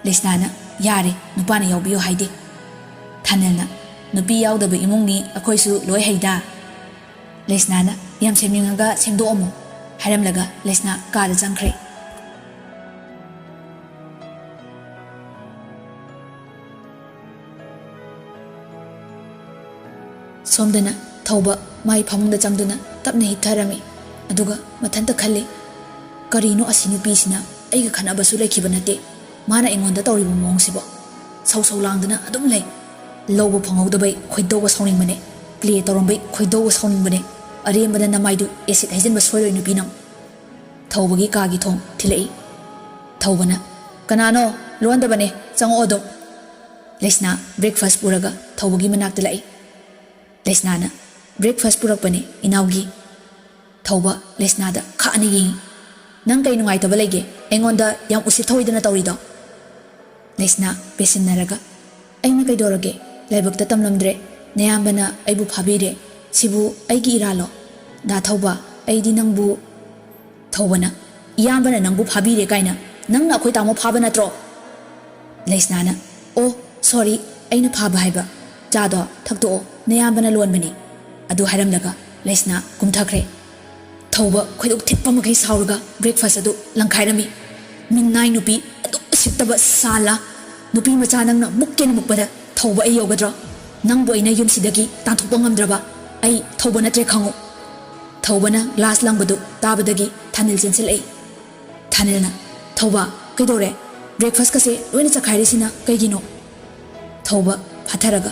ꯂꯩꯁꯅꯥꯅ, "ꯌꯥꯔꯦ, ꯅꯨꯄꯥꯅ ꯌꯥꯎꯕꯤꯌꯨ ꯍꯥꯏꯗꯦ꯫" ꯊꯥꯅꯤꯜꯅ, "ꯅꯨꯄꯤ ꯌꯥꯎꯗꯕ ꯏꯃꯨꯡꯅꯤ, ꯑꯩꯈꯣꯏꯁꯨ ꯂꯣꯏ ꯍꯩꯗ꯫" ꯂꯩꯁꯅꯥꯅ, "ꯌꯥꯝ ꯁꯦꯝꯅꯤꯡꯉꯒ ꯁꯦꯝꯗꯣꯛꯑꯝꯃꯣ" ꯍꯥꯏꯔꯝꯂꯒ ꯂꯩꯁꯅꯥ ꯀꯥꯗ ꯆꯪꯈ꯭ꯔꯦ꯫ ꯁꯣꯝꯗꯅ ꯊꯧꯕ ꯃꯥꯏ ꯐꯃꯨꯡꯗ ꯆꯪꯗꯨꯅ ꯇꯞꯅ ꯍꯤꯞꯊꯔꯝꯃꯤ꯫ ꯑꯗꯨꯒ ꯃꯊꯟꯇ ꯈꯜꯂꯤ, "ꯀꯔꯤꯅꯣ ꯑꯁꯤ ꯅꯨꯄꯤꯁꯤꯅ? ꯑꯩꯒ ꯈꯠꯅꯕꯁꯨ ꯂꯩꯈꯤꯕ ꯅꯠꯇꯦ꯫ ꯃꯥꯅ ꯑꯩꯉꯣꯟꯗ ꯇꯧꯔꯤꯕ ꯃꯑꯣꯡꯁꯤꯕꯣ? ꯁꯧ ꯁꯧ ꯂꯥꯡꯗꯨꯅ ꯑꯗꯨꯝ ꯂꯩ꯫ ꯂꯧꯕ ꯐꯪꯍꯧꯗꯕꯩ ꯈꯣꯏꯗꯧꯒ ꯁꯥꯎꯅꯤꯡꯕꯅꯦ꯫ ꯄ꯭ꯂꯦ ꯇꯧꯔꯝꯕꯩ ꯈꯣꯏꯗꯧꯒ ꯁꯥꯎꯅꯤꯡꯕꯅꯦ꯫ ꯑꯔꯦꯝꯕꯗ ꯅꯃꯥꯏꯗꯨ ꯑꯦꯁꯤꯗ ꯍꯩꯖꯤꯟꯕ ꯁꯣꯏꯔꯣꯏ ꯅꯨꯄꯤ ꯅꯪ꯫" ꯊꯧꯕꯒꯤ ꯀꯥꯒꯤ ꯊꯣꯡ ꯊꯤꯜꯂꯛꯏ꯫ ꯊꯧꯕꯅ, "ꯀꯅꯥꯅꯣ? ꯂꯣꯟꯗꯕꯅꯦ, ꯆꯪꯉꯛꯑꯣ ꯑꯗꯨꯝ꯫" ꯂꯩꯁꯅꯥ ꯕ꯭ꯔꯦꯛꯐꯥꯁ ꯄꯨꯔꯒ ꯊꯧꯕꯒꯤ ꯃꯅꯥꯛꯇ ꯂꯥꯛꯏ꯫ ꯂꯩꯁꯅꯥꯅ, "ꯕ꯭ꯔꯦꯛꯐꯥꯁ ꯄꯨꯔꯛꯄꯅꯦ, ꯏꯅꯥꯎꯒꯤ꯫" ꯊꯧꯕ ꯂꯩꯁꯅꯥꯗ ꯈꯥꯛꯑꯅ ꯌꯦꯡꯉꯤ꯫ "ꯅꯪ ꯀꯩ ꯅꯨꯡꯉꯥꯏꯇꯕ ꯂꯩꯒꯦ? ꯑꯩꯉꯣꯟꯗ ꯌꯥꯝ ꯎꯁꯤꯠ ꯊꯧꯑꯣꯏꯗꯅ ꯇꯧꯔꯤꯗꯣ?" ꯂꯩꯁꯅꯥ ꯄꯦꯁꯤꯟꯅꯔꯒ, "ꯑꯩꯅ ꯀꯩꯗꯧꯔꯒꯦ? ꯂꯥꯏꯕꯛꯇ ꯇꯝꯂꯝꯗ꯭ꯔꯦ꯫ ꯅꯌꯥꯝꯕꯅ ꯑꯩꯕꯨ ꯐꯥꯕꯤꯔꯦ꯫ ꯁꯤꯕꯨ ꯑꯩꯒꯤ ꯏꯔꯥꯜꯂꯣ? ꯗꯥ ꯊꯧꯕ, ꯑꯩꯗꯤ ꯅꯪꯕꯨ꯫" ꯊꯧꯕꯅ, "ꯏꯌꯥꯝꯕꯅ ꯅꯪꯕꯨ ꯐꯥꯕꯤꯔꯦ ꯀꯥꯏꯅ? ꯅꯪꯅ ꯑꯩꯈꯣꯏ ꯇꯥꯃꯣ ꯐꯥꯕ ꯅꯠꯇ꯭ꯔꯣ?" ꯂꯩꯁꯅꯥꯅ, "ꯑꯣ, ꯁꯣꯔꯤ, ꯑꯩꯅ ꯐꯥꯕ ꯍꯥꯏꯕ꯫ "ꯆꯥꯗꯣ ꯊꯛꯇꯣꯛꯑꯣ, ꯅꯌꯥꯝꯕꯅ ꯂꯣꯟꯕꯅꯤ"꯫ ꯑꯗꯨ ꯍꯥꯏꯔꯝꯂꯒ ꯂꯩꯁꯅꯥ ꯀꯨꯝꯊꯈ꯭ꯔꯦ꯫ ꯊꯧꯕ ꯈꯣꯏꯗꯧ ꯊꯤꯠꯄ ꯃꯈꯩ ꯁꯥꯎꯔꯒ breakfast ꯑꯗꯨ ꯂꯪꯈꯥꯏꯔꯝꯃꯤ꯫ "ꯃꯤꯅꯥꯏ ꯅꯨꯄꯤ ꯑꯗꯨꯛ ꯎꯁꯤꯠꯇꯕ ꯁꯥꯂꯥ! ꯅꯨꯄꯤ ꯃꯆꯥ ꯅꯪꯅ ꯃꯨꯛꯀꯦꯅ ꯃꯨꯛꯄꯗ ꯊꯧꯕ ꯑꯩ ꯌꯧꯒꯗ꯭ꯔꯣ? ꯅꯪꯕꯨ ꯑꯩꯅ ꯌꯨꯝꯁꯤꯗꯒꯤ ꯇꯥꯟꯊꯣꯛꯄ ꯉꯝꯗ꯭ꯔꯕ ꯑꯩ ꯊꯧꯕ ꯅꯠꯇ꯭ꯔꯦ ꯈꯪꯉꯨ"꯫ ꯊꯧꯕꯅ glass ꯂꯪꯕꯗꯨ ꯇꯥꯕꯗꯒꯤ ꯊꯥꯅꯤꯜ ꯆꯦꯟꯁꯤꯜꯂꯛꯏ꯫ ꯊꯥꯅꯤꯜꯅ, "ꯊꯧꯕ, ꯀꯩꯗꯧꯔꯦ? Breakfastꯀꯁꯦ ꯂꯣꯏꯅ ꯆꯈꯥꯏꯔꯤꯁꯤꯅ ꯀꯩꯒꯤꯅꯣ?" ꯊꯧꯕ ꯐꯥꯊꯔꯒ,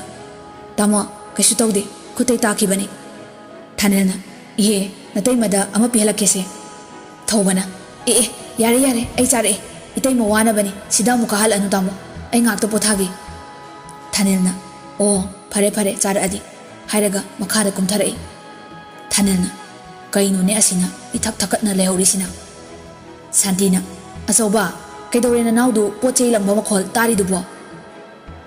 "ꯇꯥꯃꯣ, ꯀꯩꯁꯨ ꯇꯧꯗꯦ, ꯈꯨꯠꯇꯩ ꯇꯥꯈꯤꯕꯅꯤ"꯫ ꯊꯥꯅꯤꯜꯅ, "ꯏꯍꯦ, ꯅꯇꯩꯃꯗ ꯑꯃ ꯄꯤꯍꯜꯂꯛꯀꯦꯁꯦ"꯫ ꯊꯧꯕꯅ, "ꯑꯦ ꯑꯦ, ꯌꯥꯔꯦ ꯌꯥꯔꯦ, ꯑꯩ ꯆꯥꯔꯛꯑꯦ, ꯏꯇꯩꯃ ꯋꯥꯅꯕꯅꯤ, ꯁꯤꯗ ꯑꯃꯨꯛ ꯀꯥꯍꯜꯂꯅꯨ ꯇꯥꯃꯣ, ꯑꯩ ꯉꯥꯛꯇ ꯄꯣꯊꯥꯒꯦ"꯫ ꯊꯥꯅꯤꯜꯅ, "ꯑꯣ, ꯐꯔꯦ ꯐꯔꯦ, ꯆꯥꯔꯛꯑꯗꯤ" ꯍꯥꯏꯔꯒ ꯃꯈꯥꯗ ꯀꯨꯝꯊꯔꯛꯏ꯫ ꯊꯥꯅꯤꯜꯅ, "ꯀꯩꯅꯣꯅꯦ ꯑꯁꯤꯅ ꯏꯊꯛ ꯊꯛꯀꯠꯅ ꯂꯩꯍꯧꯔꯤꯁꯤꯅ?" ꯁꯥꯟꯇꯤꯅ, "ꯑꯆꯧꯕ, ꯀꯩꯗꯧꯔꯦ ꯅꯅꯥꯎꯗꯨ ꯄꯣꯠ ꯆꯩ ꯂꯪꯕ ꯃꯈꯣꯜ ꯇꯥꯔꯤꯗꯨꯕꯣ?"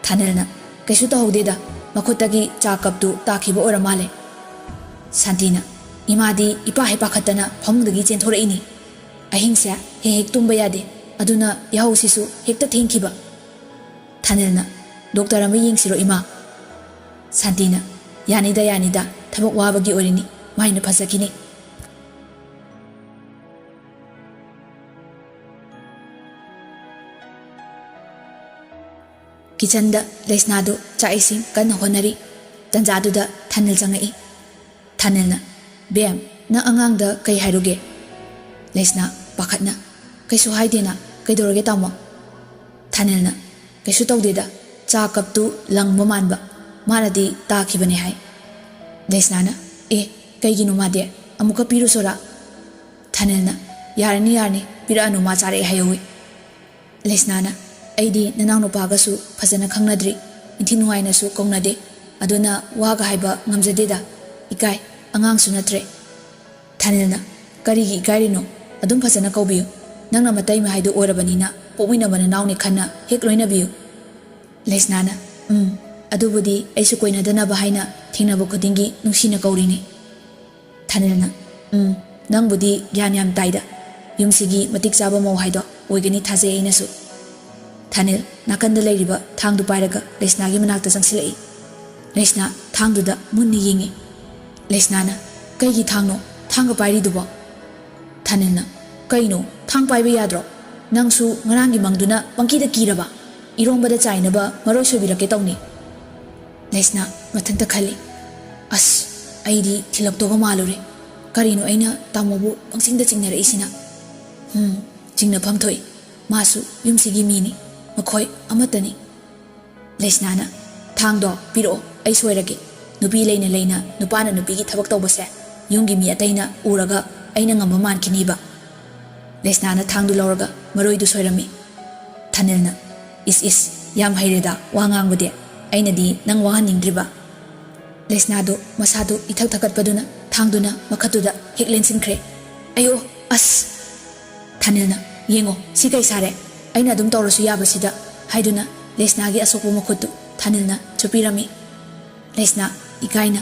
ꯊꯥꯅꯤꯜꯅ, "ꯀꯩꯁꯨ ꯇꯧꯍꯧꯗꯦꯗ, ꯃꯈꯨꯠꯇꯒꯤ ꯆꯥ cupꯇꯨ ꯇꯥꯈꯤꯕ ꯑꯣꯏꯔ ꯃꯥꯜꯂꯦ"꯫ ꯁꯥꯟꯇꯤꯅ, "ꯏꯃꯥꯗꯤ ꯏꯄꯥ ꯍꯦꯛ ꯄꯥꯈꯠꯇꯅ ꯐꯃꯨꯡꯗꯒꯤ ꯆꯦꯟꯊꯣꯔꯛꯏꯅꯤ꯫ ꯑꯍꯤꯡꯁꯦ ꯍꯦꯛ ꯍꯦꯛ ꯇꯨꯝꯕ ꯌꯥꯗꯦ, ꯑꯗꯨꯅ ꯌꯥꯍꯧꯁꯤꯁꯨ ꯍꯦꯛꯇ ꯊꯦꯡꯈꯤꯕ"꯫ ꯊꯥꯅꯤꯜꯅ, "Doctor ꯑꯃ ꯌꯦꯡꯁꯤꯔꯣ ꯏꯃꯥ?" ꯁꯥꯟꯇꯤꯅ, "ꯌꯥꯅꯤꯗ ꯌꯥꯅꯤꯗ, ꯊꯕꯛ ꯋꯥꯕꯒꯤ ꯑꯣꯏꯔꯤꯅꯤ, ꯃꯥꯏꯅ ꯐꯖꯈꯤꯅꯤ"꯫ ꯀꯤꯆꯟꯗ ꯂꯩꯁꯅꯥꯗꯨ ꯆꯥꯛ ꯏꯁꯤꯡ ꯀꯟꯅ ꯍꯣꯠꯅꯔꯤ꯫ ꯇꯟꯖꯥꯗꯨꯗ ꯊꯥꯅꯤꯜ ꯆꯪꯉꯛꯏ꯫ ꯊꯥꯅꯤꯜꯅ, "ꯕꯦꯝ, ꯅꯪ ꯑꯉꯥꯡꯗ ꯀꯩ ꯍꯥꯏꯔꯨꯒꯦ?" ꯂꯩꯁꯅꯥ ꯄꯥꯈꯠꯅ, "ꯀꯩꯁꯨ ꯍꯥꯏꯗꯦꯅ, ꯀꯩꯗꯧꯔꯒꯦ ꯇꯥꯃꯣ?" ꯊꯥꯅꯤꯜꯅ, "ꯀꯩꯁꯨ ꯇꯧꯗꯦꯗ, ꯆꯥ cupꯇꯨ ꯂꯪꯕ ꯃꯥꯟꯕ, ꯃꯥꯅꯗꯤ ꯇꯥꯈꯤꯕꯅꯦ ꯍꯥꯏ"꯫ ꯂꯩꯁꯅꯥꯅ, "ꯑꯦ, ꯀꯩꯒꯤꯅꯣ ꯃꯥꯗꯤ? ꯑꯃꯨꯛꯀ ꯄꯤꯔꯨꯁꯣꯔꯥ?" ꯊꯥꯅꯤꯜꯅ, "ꯌꯥꯔꯅꯤ ꯌꯥꯔꯅꯤ, ꯄꯤꯔꯛꯑꯅꯨ, ꯃꯥ ꯆꯥꯔꯛꯑꯦ ꯍꯥꯏꯍꯧꯋꯤ"꯫ ꯂꯩꯁꯅꯥꯅ, "ꯑꯩꯗꯤ ꯅꯅꯥꯎꯅꯨꯄꯥꯒꯁꯨ ꯐꯖꯅ ꯈꯪꯅꯗ꯭ꯔꯤ, ꯏꯟꯊꯤ ꯅꯨꯡꯉꯥꯏꯅꯁꯨ ꯀꯧꯅꯗꯦ, ꯑꯗꯨꯅ ꯋꯥꯒ ꯍꯥꯏꯕ ꯉꯝꯖꯗꯦꯗ, ꯏꯀꯥꯏ, ꯑꯉꯥꯡꯁꯨ ꯅꯠꯇ꯭ꯔꯦ"꯫ ꯊꯥꯅꯤꯜꯅ, "ꯀꯔꯤꯒꯤ ꯏꯀꯥꯏꯔꯤꯅꯣ? ꯑꯗꯨꯝ ꯐꯖꯅ ꯀꯧꯕꯤꯌꯨ, ꯅꯪꯅ ꯃꯇꯩꯃ ꯍꯥꯏꯗꯨ ꯑꯣꯏꯔꯕꯅꯤꯅ ꯄꯣꯛꯃꯤꯟꯅꯕ ꯅꯅꯥꯎꯅꯤ ꯈꯟꯅ ꯍꯦꯛ ꯂꯣꯏꯅꯕꯤꯌꯨ"꯫ ꯂꯩꯁꯅꯥꯅ, "ꯎꯝ, ꯑꯗꯨꯕꯨꯗꯤ ꯑꯩꯁꯨ ꯀꯣꯏꯅꯗꯅꯕ ꯍꯥꯏꯅ ꯊꯦꯡꯅꯕ ꯈꯨꯗꯤꯡꯒꯤ ꯅꯨꯡꯁꯤꯅ ꯀꯧꯔꯤꯅꯤ"꯫ ꯊꯥꯅꯤꯜꯅ, "ꯎꯝ, ꯅꯪꯕꯨꯗꯤ ꯒ꯭ꯌꯥꯟ ꯌꯥꯝ ꯇꯥꯏꯗ, ꯌꯨꯝꯁꯤꯒꯤ ꯃꯇꯤꯛ ꯆꯥꯕ ꯃꯧ ꯍꯥꯏꯗꯣ ꯑꯣꯏꯒꯅꯤ ꯊꯥꯖꯩ ꯑꯩꯅꯁꯨ"꯫ ꯊꯥꯅꯤꯜ ꯅꯥꯀꯟꯗ ꯂꯩꯔꯤꯕ ꯊꯥꯡꯗꯨ ꯄꯥꯏꯔꯒ ꯂꯩꯁꯅꯥꯒꯤ ꯃꯅꯥꯛꯇ ꯆꯪꯁꯤꯜꯂꯛꯏ꯫ ꯂꯩꯁꯅꯥ ꯊꯥꯡꯗꯨꯗ ꯃꯨꯟꯅ ꯌꯦꯡꯉꯤ꯫ ꯂꯩꯁꯅꯥꯅ, "ꯀꯩꯒꯤ ꯊꯥꯡꯅꯣ? ꯊꯥꯡꯒ ꯄꯥꯏꯔꯤꯗꯨꯕꯣ?" ꯊꯥꯅꯤꯜꯅ, "ꯀꯩꯅꯣ, ꯊꯥꯡ ꯄꯥꯏꯕ ꯌꯥꯗ꯭ꯔꯣ? ꯅꯪꯁꯨ ꯉꯔꯥꯡꯒꯤ ꯃꯪꯗꯨꯅ ꯄꯪꯀꯤꯗ ꯀꯤꯔꯕ? ꯏꯔꯣꯝꯕꯗ ꯆꯥꯏꯅꯕ ꯃꯔꯣꯏ ꯁꯣꯏꯕꯤꯔꯛꯀꯦ ꯇꯧꯅꯤ꯫" ꯂꯩꯁꯅꯥ ꯃꯊꯟꯇ ꯈꯜꯂꯤ, "ꯑꯁ, ꯑꯩꯗꯤ ꯊꯤꯜꯂꯛꯇꯧꯒ ꯃꯥꯜꯂꯨꯔꯦ꯫ ꯀꯔꯤꯅꯣ ꯑꯩꯅ ꯇꯥꯃꯣꯕꯨ ꯄꯪꯆꯤꯡꯗ ꯆꯤꯡꯅꯔꯛꯏꯁꯤꯅ? ꯍꯨꯝ, ꯆꯤꯡꯅꯐꯝ ꯊꯣꯛꯏ꯫ ꯃꯥꯁꯨ ꯌꯨꯝꯁꯤꯒꯤ ꯃꯤꯅꯤ꯫ ꯃꯈꯣꯏ ꯑꯃꯠꯇꯅꯤ꯫" ꯂꯩꯁꯅꯥꯅ, "ꯊꯥꯡꯗꯣ ꯄꯤꯔꯛꯑꯣ, ꯑꯩ ꯁꯣꯏꯔꯒꯦ꯫ ꯅꯨꯄꯤ ꯂꯩꯅ ꯂꯩꯅ ꯅꯨꯄꯥꯅ ꯅꯨꯄꯤꯒꯤ ꯊꯕꯛ ꯇꯧꯕꯁꯦ ꯌꯨꯝꯒꯤ ꯃꯤ ꯑꯇꯩꯅ ꯎꯔꯒ ꯑꯩꯅ ꯉꯝꯕ ꯃꯥꯟꯈꯤꯅꯤꯕ꯫" ꯂꯩꯁꯅꯥꯅ ꯊꯥꯡꯗꯨ ꯂꯧꯔꯒ ꯃꯔꯣꯏꯗꯨ ꯁꯣꯏꯔꯝꯃꯤ꯫ ꯊꯥꯅꯤꯜꯅ, "ꯏꯁ ꯏꯁ, ꯌꯥꯝ ꯍꯩꯔꯦꯗ ꯋꯥ ꯉꯥꯡꯕꯗꯤ꯫ ꯑꯩꯅꯗꯤ ꯅꯪ ꯋꯥꯍꯟꯅꯤꯡꯗ꯭ꯔꯤꯕ꯫" ꯂꯩꯁꯅꯥꯗꯨ ꯃꯁꯥꯗꯨ ꯏꯊꯛ ꯊꯛꯀꯠꯄꯗꯨꯅ ꯊꯥꯡꯗꯨꯅ ꯃꯈꯠꯇꯨꯗ ꯍꯦꯛ ꯂꯦꯟꯁꯤꯟꯈ꯭ꯔꯦ꯫ "ꯑꯌꯣ, ꯑꯁ!" ꯊꯥꯅꯤꯜꯅ, "ꯌꯦꯡꯉꯣ, ꯁꯤ ꯀꯩ ꯁꯥꯔꯦ? ꯑꯩꯅ ꯑꯗꯨꯝ ꯇꯧꯔꯁꯨ ꯌꯥꯕꯁꯤꯗ," ꯍꯥꯏꯗꯨꯅ ꯂꯩꯁꯅꯥꯒꯤ ꯑꯁꯣꯛꯄ ꯃꯈꯨꯠꯇꯨ ꯊꯥꯅꯤꯜꯅ ꯆꯨꯞꯄꯤꯔꯝꯃꯤ꯫ ꯂꯩꯁꯅꯥ ꯏꯀꯥꯏꯅ,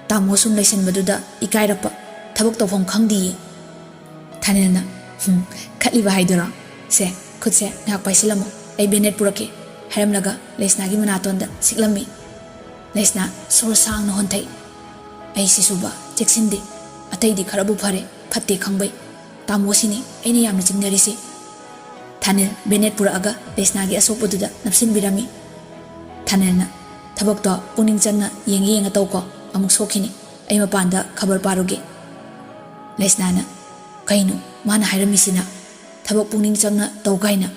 ꯇꯥꯃꯣ ꯁꯨꯝ ꯂꯩꯁꯟꯕꯗꯨꯗ ꯏꯀꯥꯏꯔꯛꯄ, ꯊꯕꯛ ꯇꯧꯐꯝ ꯈꯪꯗꯤꯌꯦ꯫ ꯊꯥꯅꯤꯜꯅ, "ꯍꯨꯝ, ꯈꯠꯂꯤꯕ ꯍꯥꯏꯗꯨꯔꯣ? ꯁꯦ, ꯈꯨꯠꯁꯦ ꯉꯥꯏꯍꯥꯛ ꯄꯥꯏꯁꯤꯜꯂꯝꯃꯣ, ꯑꯩ ꯕꯦꯅꯦꯠ ꯄꯨꯔꯛꯀꯦ," ꯍꯥꯏꯔꯝꯂꯒ ꯂꯩꯁꯅꯥꯒꯤ ꯃꯅꯥꯇꯣꯟꯗ ꯁꯤꯛꯂꯝꯃꯤ꯫ ꯂꯩꯁꯅꯥ ꯁꯣꯔ ꯁꯥꯡꯅ ꯍꯣꯟꯊꯩ꯫ "ꯑꯩꯁꯤꯁꯨꯕ ꯆꯦꯛꯁꯤꯟꯗꯦ, ꯑꯇꯩꯗꯤ ꯈꯔꯕꯨ ꯐꯔꯦ, ꯐꯠꯇꯦ ꯈꯪꯕꯩ꯫ ꯇꯥꯃꯣꯁꯤꯅꯤ ꯑꯩꯅ ꯌꯥꯝꯅ ꯆꯤꯡꯅꯔꯤꯁꯦ꯫" ꯊꯥꯅꯤꯜ ꯕꯦꯅꯦꯠ ꯄꯨꯔꯛꯑꯒ ꯂꯩꯁꯅꯥꯒꯤ ꯑꯁꯣꯛꯄꯗꯨꯗ ꯅꯞꯁꯤꯟꯕꯤꯔꯝꯃꯤ꯫ ꯊꯥꯅꯤꯜꯅ, "ꯊꯕꯛꯇꯣ ꯄꯨꯛꯅꯤꯡ ꯆꯪꯅ ꯌꯦꯡꯉ ꯌꯦꯡꯉ ꯇꯧꯀꯣ, ꯑꯃꯨꯛ ꯁꯣꯛꯈꯤꯅꯤ꯫ ꯑꯩ ꯃꯄꯥꯟꯗ ꯈꯕꯔ ꯄꯥꯔꯨꯒꯦ꯫" ꯂꯩꯁꯅꯥꯅ, "ꯀꯩꯅꯣ ꯃꯥꯅ ꯍꯥꯏꯔꯝꯃꯤꯁꯤꯅ? ꯊꯕꯛ ꯄꯨꯛꯅꯤꯡ ꯆꯪꯅ ꯇꯧ ꯀꯥꯏꯅ?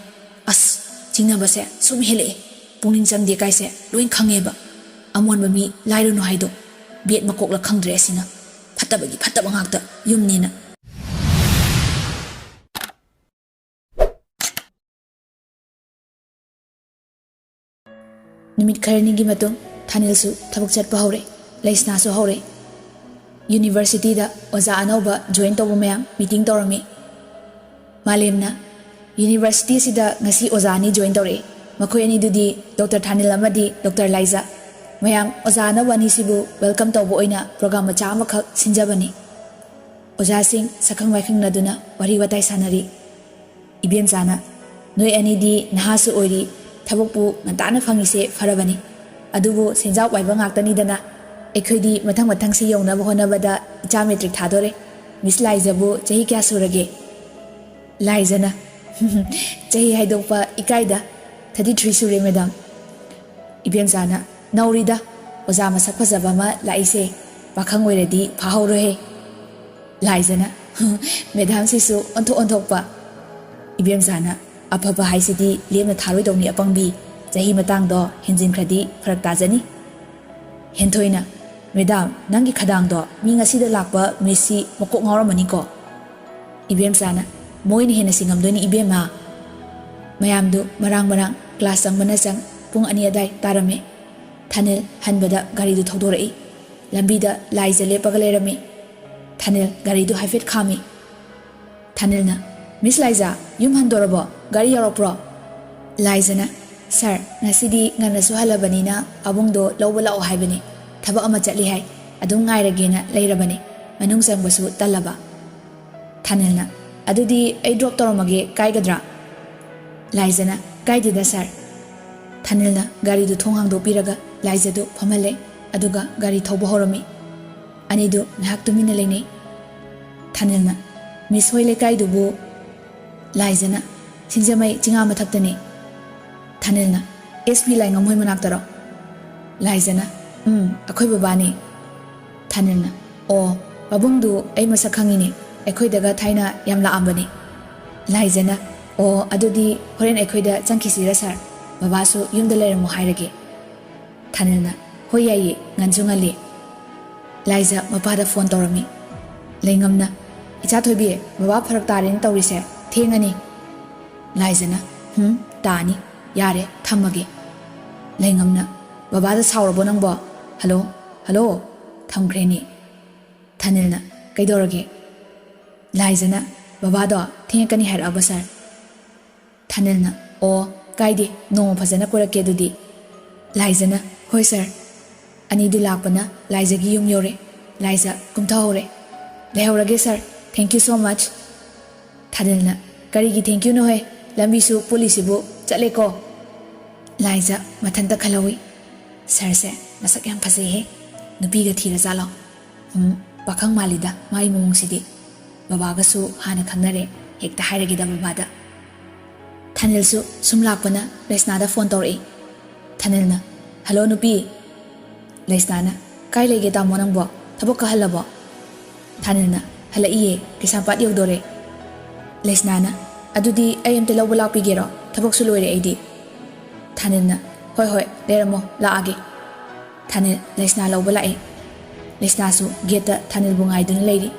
ꯑꯁ, ꯆꯤꯡꯅꯕꯁꯦ ꯁꯨꯝ ꯍꯦꯜꯂꯛꯑꯦ꯫ ꯄꯨꯛꯅꯤꯡ ꯆꯪꯗꯦ ꯀꯥꯏꯁꯦ ꯂꯣꯏ ꯈꯪꯉꯦꯕ꯫ ꯑꯃꯣꯟꯕ ꯃꯤ ꯂꯥꯏꯔꯨꯅꯨ ꯍꯥꯏꯗꯣ꯫ ꯕꯦꯠ ꯃꯀꯣꯛꯂ ꯈꯪꯗ꯭ꯔꯦ ꯑꯁꯤꯅ꯫ ꯐꯠꯇꯕꯒꯤ ꯐꯠꯇꯕ ꯉꯥꯛꯇ ꯌꯨꯝꯅꯦꯅ꯫" ꯅꯨꯃꯤꯠ ꯈꯔꯅꯤꯒꯤ ꯃꯇꯨꯡ ꯊꯥꯅꯤꯜꯁꯨ ꯊꯕꯛ ꯆꯠꯄ ꯍꯧꯔꯦ, ꯂꯩꯁꯅꯥꯁꯨ ꯍꯧꯔꯦ꯫ ꯌꯨꯅꯤꯚꯔꯁꯤꯇꯤꯗ ꯑꯣꯖꯥ ꯑꯅꯧꯕ ꯖꯣꯏꯟ ꯇꯧꯕ ꯃꯌꯥꯝ ꯃꯤꯇꯤꯡ ꯇꯧꯔꯝꯃꯤ꯫ ꯃꯥꯂꯦꯝꯅ, "ꯌꯨꯅꯤꯚꯔꯁꯤꯇꯤꯁꯤꯗ ꯉꯁꯤ ꯑꯣꯖꯥ ꯑꯅꯤ ꯖꯣꯏꯟ ꯇꯧꯔꯛꯑꯦ꯫ ꯃꯈꯣꯏ ꯑꯅꯤꯗꯨꯗꯤ ꯗꯣꯛꯇꯔ ꯊꯥꯅꯤꯜ ꯑꯃꯗꯤ ꯗꯣꯛꯇꯔ ꯂꯥꯏꯖꯥ꯫ ꯃꯌꯥꯝ, ꯑꯣꯖꯥ ꯑꯅꯧꯕ ꯑꯅꯤꯁꯤꯕꯨ ꯋꯦꯜꯀꯝ ꯇꯧꯕ ꯑꯣꯏꯅ ꯄ꯭ꯔꯣꯒ꯭ꯔꯥꯝ ꯃꯆꯥ ꯑꯃꯈꯛ ꯁꯤꯟꯖꯕꯅꯤ꯫" ꯑꯣꯖꯥꯁꯤꯡ ꯁꯛꯈꯪ ꯃꯥꯏꯈꯪꯅꯗꯨꯅ ꯋꯥꯔꯤ ꯋꯥꯇꯥꯏ ꯁꯥꯟꯅꯔꯤ꯫ ꯏꯕꯦꯝꯆꯥꯅ, "ꯅꯣꯏ ꯑꯅꯤꯗꯤ ꯅꯍꯥꯁꯨ ꯑꯣꯏꯔꯤ, ꯊꯕꯛꯄꯨ ꯉꯟꯇꯥꯅ ꯐꯪꯉꯤꯁꯦ ꯐꯔꯕꯅꯤ꯫ ꯑꯗꯨꯕꯨ ꯁꯦꯟꯖꯥꯎ ꯄꯥꯏꯕ ꯉꯥꯛꯇꯅꯤꯗꯅ꯫ ꯑꯩꯈꯣꯏꯗꯤ ꯃꯊꯪ ꯃꯊꯪꯁꯤ ꯌꯧꯅꯕ ꯍꯣꯠꯅꯕꯗ ꯏꯆꯥ ꯃꯦꯇ꯭ꯔꯤꯛ ꯊꯥꯗꯣꯔꯦ꯫ ꯃꯤꯁ ꯂꯥꯏꯖꯕꯨ ꯆꯍꯤ ꯀꯌꯥ ꯁꯨꯔꯒꯦ? ꯂꯥꯏꯖꯅ, "ꯆꯍꯤ ꯍꯥꯏꯗꯣꯛꯄ ꯏꯀꯥꯏꯗ꯫ Thirty three ꯁꯨꯔꯦ, ꯃꯦꯗꯥꯝ꯫" ꯏꯕꯦꯝꯆꯥꯅ, "ꯅꯧꯔꯤꯗ, ꯑꯣꯖꯥ ꯃꯁꯛ ꯐꯖꯕ ꯑꯃ ꯂꯥꯛꯏꯁꯦ꯫ ꯄꯥꯈꯪ ꯑꯣꯏꯔꯗꯤ ꯐꯥꯍꯧꯔꯣꯍꯦ꯫" ꯂꯥꯏꯖꯅ, "ꯃꯦꯗꯥꯝꯁꯤꯁꯨ ꯑꯣꯟꯊꯣꯛ ꯑꯣꯟꯊꯣꯛꯄ꯫" ꯏꯕꯦꯝꯆꯥꯅ, "ꯑꯐꯕ ꯍꯥꯏꯁꯤꯗꯤ ꯂꯦꯝꯅ ꯊꯥꯔꯣꯏꯗꯧꯅꯤ ꯑꯄꯪꯕꯤ꯫ ꯆꯍꯤ ꯃꯇꯥꯡꯗꯣ ꯍꯦꯟꯖꯤꯟꯈ꯭ꯔꯗꯤ ꯐꯔꯛ ꯇꯥꯖꯅꯤ꯫" ꯍꯦꯟꯊꯣꯏꯅ, "ꯃꯦꯗꯥꯝ, ꯅꯪꯒꯤ ꯈꯗꯥꯡꯗꯣ ꯃꯤ ꯉꯁꯤꯗ ꯂꯥꯛꯄ ꯃꯤꯁꯁꯤ ꯃꯀꯣꯛ ꯉꯥꯎꯔꯝꯃꯅꯤꯀꯣ꯫" ꯏꯕꯦꯝꯆꯥꯅ, "ꯃꯣꯏꯅ ꯍꯦꯟꯅ ꯁꯤꯡꯉꯝꯗꯣꯏꯅꯤ ꯏꯕꯦꯝꯃ꯫" ꯃꯌꯥꯝꯗꯨ ꯃꯔꯥꯡ ꯃꯔꯥꯡ ꯀ꯭ꯂꯥꯁ ꯆꯪꯕꯅ ꯆꯪ ꯄꯨꯡ ꯑꯅꯤ ꯑꯗꯥꯏ ꯇꯥꯔꯝꯃꯤ꯫ ꯊꯥꯅꯤꯜ ꯍꯟꯕꯗ ꯒꯥꯔꯤꯗꯨ ꯊꯧꯗꯣꯔꯛꯏ꯫ ꯂꯝꯕꯤꯗ ꯂꯥꯏꯖ ꯂꯦꯞꯄꯒ ꯂꯩꯔꯝꯃꯤ꯫ ꯊꯥꯅꯤꯜ ꯒꯥꯔꯤꯗꯨ ꯍꯥꯏꯐꯦꯠ ꯈꯥꯝꯃꯤ꯫ ꯊꯥꯅꯤꯜꯅ, "ꯃꯤꯁ ꯂꯥꯏꯖ, ꯌꯨꯝ ꯍꯟꯗꯣꯔꯕꯣ? ꯒꯥꯔꯤ ꯌꯧꯔꯛꯄ꯭ꯔꯣ?" ꯂꯥꯏꯖꯅ, "ꯁꯥꯔ, ꯉꯁꯤꯗꯤ ꯉꯟꯅꯁꯨ ꯍꯜꯂꯕꯅꯤꯅ ꯄꯥꯕꯨꯡꯗꯣ ꯂꯧꯕ ꯂꯥꯛꯑꯣ ꯍꯥꯏꯕꯅꯤ꯫ ꯊꯕꯛ ꯑꯃ ꯆꯠꯂꯤ ꯍꯥꯏ꯫ ꯑꯗꯨꯝ ꯉꯥꯏꯔꯒꯦꯅ ꯂꯩꯔꯕꯅꯤ꯫ ꯃꯅꯨꯡ ꯆꯪꯕꯁꯨ ꯇꯜꯂꯕ꯫" ꯊꯥꯅꯤꯜꯅ, "ꯑꯗꯨꯗꯤ ꯑꯩ ꯗ꯭ꯔꯣꯞ ꯇꯧꯔꯝꯃꯒꯦ, ꯀꯥꯏꯒꯗ꯭ꯔꯥ?" ꯂꯥꯏꯖꯅ, "ꯀꯥꯏꯗꯦꯗ ꯁꯥꯔ꯫" ꯊꯥꯅꯤꯜꯅ ꯒꯥꯔꯤꯗꯨ ꯊꯣꯡ ꯍꯥꯡꯗꯣꯛꯄꯤꯔꯒ ꯂꯥꯏꯖꯗꯨ ꯐꯝꯍꯜꯂꯦ꯫ ꯑꯗꯨꯒ ꯒꯥꯔꯤ ꯊꯧꯕ ꯍꯧꯔꯝꯃꯤ꯫ ꯑꯅꯤꯗꯨ ꯉꯥꯏꯍꯥꯛ ꯇꯨꯃꯤꯟꯅ ꯂꯩꯅꯩ꯫ ꯊꯥꯅꯤꯜꯅ, "ꯃꯤꯁ ꯍꯣꯏ ꯂꯩꯀꯥꯏꯗꯨꯕꯨ?" ꯂꯥꯏꯖꯅ, "ꯁꯤꯡꯖꯃꯩ ꯆꯤꯉꯥ ꯃꯊꯛꯇꯅꯤ꯫" ꯊꯥꯅꯤꯜꯅ, "ꯑꯦꯁ ꯄꯤ ꯂꯥꯏꯉꯝ ꯍꯣꯏ ꯃꯅꯥꯛꯇꯔꯣ?" ꯂꯥꯏꯖꯅ, "ꯎꯝ, ꯑꯩꯈꯣꯏ ꯕꯕꯥꯅꯤ꯫" ꯊꯥꯅꯤꯜꯅ, "ꯑꯣ, ꯄꯥꯕꯨꯡꯗꯨ ꯑꯩ ꯃꯁꯛ ꯈꯪꯉꯤꯅꯦ, ꯑꯩꯈꯣꯏꯗꯒ ꯊꯥꯏꯅ ꯌꯥꯝ ꯂꯥꯛꯑꯝꯕꯅꯤ꯫" ꯂꯥꯏꯖꯅ, "ꯑꯣ, ꯑꯗꯨꯗꯤ ꯍꯣꯔꯦꯟ ꯑꯩꯈꯣꯏꯗ ꯆꯪꯈꯤꯁꯤꯔ ꯁꯥꯔ? ꯕꯕꯥꯁꯨ ꯌꯨꯝꯗ ꯂꯩꯔꯝꯃꯣ ꯍꯥꯏꯔꯒꯦ꯫" ꯊꯥꯅꯤꯜꯅ, "ꯍꯣꯏ ꯌꯥꯏꯌꯦ, ꯉꯟꯁꯨ ꯉꯜꯂꯤ꯫" ꯂꯥꯏꯖ ꯃꯄꯥꯗ ꯐꯣꯟ ꯇꯧꯔꯝꯃꯤ꯫ ꯂꯩꯉꯝꯅ, "ꯏꯆꯥ ꯊꯣꯏꯕꯤ, ꯕꯕꯥ ꯐꯔꯛ ꯇꯥꯔꯦꯅ ꯇꯧꯔꯤꯁꯦ, ꯊꯦꯡꯉꯅꯤ꯫" ꯂꯥꯏꯖꯅ, "ꯍꯨꯝ, ꯇꯥꯅꯤ, ꯌꯥꯔꯦ, ꯊꯝꯃꯒꯦ꯫" ꯂꯩꯉꯝꯅ, "ꯕꯕꯥꯗ ꯁꯥꯎꯔꯕꯣ ꯅꯪꯕꯣ? Hello, hello." ꯊꯝꯈ꯭ꯔꯦꯅꯦ꯫ ꯊꯥꯅꯤꯜꯅ, "ꯀꯩꯗꯧꯔꯒꯦ?" ꯂꯥꯏꯖꯅ, "ꯕꯕꯥꯗꯣ ꯊꯦꯡꯉꯛꯀꯅꯤ ꯍꯥꯏꯔꯛꯑꯕ ꯁꯥꯔ?" ꯊꯥꯅꯤꯜꯅ, "ꯑꯣ, ꯀꯥꯏꯗꯦ, ꯅꯣꯡꯃ ꯐꯖꯅ ꯀꯣꯏꯔꯛꯀꯦ ꯑꯗꯨꯗꯤ꯫" ꯂꯥꯏꯖꯅ, "ꯍꯣꯏ ꯁꯥꯔ꯫" ꯑꯅꯤꯗꯨ ꯂꯥꯛꯄꯅ ꯂꯥꯏꯖꯒꯤ ꯌꯨꯝ ꯌꯧꯔꯦ꯫ ꯂꯥꯏꯖ ꯀꯨꯝꯊꯍꯧꯔꯦ꯫ "ꯂꯩꯍꯧꯔꯒꯦ ꯁꯥꯔ, thank you so much꯫" ꯊꯥꯅꯤꯜꯅ, "ꯀꯔꯤꯒꯤ thank youꯅꯣꯍꯦ? ꯂꯝꯕꯤꯁꯨ ꯄꯨꯜꯂꯤꯁꯤꯕꯨ, ꯆꯠꯂꯦꯀꯣ꯫" ꯂꯥꯏꯖ ꯃꯊꯟꯇ ꯈꯜꯍꯧꯏ꯫ ꯁꯥꯔꯁꯦ ꯃꯁꯛ ꯌꯥꯝ ꯐꯖꯩꯍꯦ꯫ ꯅꯨꯄꯤꯒ ꯊꯤꯔꯖꯥꯠꯂꯣ? ꯎꯝ, ꯄꯥꯈꯪ ꯃꯥꯜꯂꯤꯗ ꯃꯥꯒꯤ ꯃꯑꯣꯡꯁꯤꯗꯤ꯫ ꯕꯕꯥꯒꯁꯨ ꯍꯥꯟꯅ ꯈꯪꯅꯔꯦ, ꯍꯦꯛꯇ ꯍꯥꯏꯔꯒꯦꯗ ꯕꯕꯥꯗ꯫ ꯊꯥꯅꯤꯜꯁꯨ ꯁꯨꯝ ꯂꯥꯛꯄꯅ ꯂꯩꯁꯅꯥꯗ ꯐꯣꯟ ꯇꯧꯔꯛꯏ꯫ ꯊꯥꯅꯤꯜꯅ, "ꯍꯜꯂꯣ ꯅꯨꯄꯤ!" ꯂꯩꯁꯅꯥꯅ, "ꯀꯥꯏ ꯂꯩꯒꯦ ꯇꯥꯃꯣ ꯅꯪꯕꯣ? ꯊꯕꯛ ꯀꯥꯍꯜꯂꯕꯣ?" ꯊꯥꯅꯤꯜꯅ, "ꯍꯜꯂꯛꯏꯌꯦ, ꯀꯩꯁꯥꯝꯄꯥꯠ ꯌꯧꯗꯣꯔꯦ꯫" ꯂꯩꯁꯅꯥꯅ, "ꯑꯗꯨꯗꯤ ꯑꯩ ꯑꯝꯇ ꯂꯧꯕ ꯂꯥꯛꯄꯤꯒꯦꯔꯣ? ꯊꯕꯛꯁꯨ ꯂꯣꯏꯔꯦ ꯑꯩꯗꯤ꯫" ꯊꯥꯅꯤꯜꯅ, "ꯍꯣꯏ ꯍꯣꯏ, ꯂꯩꯔꯝꯃꯣ, ꯂꯥꯛꯑꯒꯦ꯫" ꯊꯥꯅꯤꯜ ꯂꯩꯁꯅꯥ ꯂꯧꯕ ꯂꯥꯛꯑꯦ꯫ ꯂꯩꯁꯅꯥꯁꯨ ꯒꯦꯠꯇ ꯊꯥꯅꯤꯜꯕꯨ ꯉꯥꯏꯗꯨꯅ ꯂꯩꯔꯤ꯫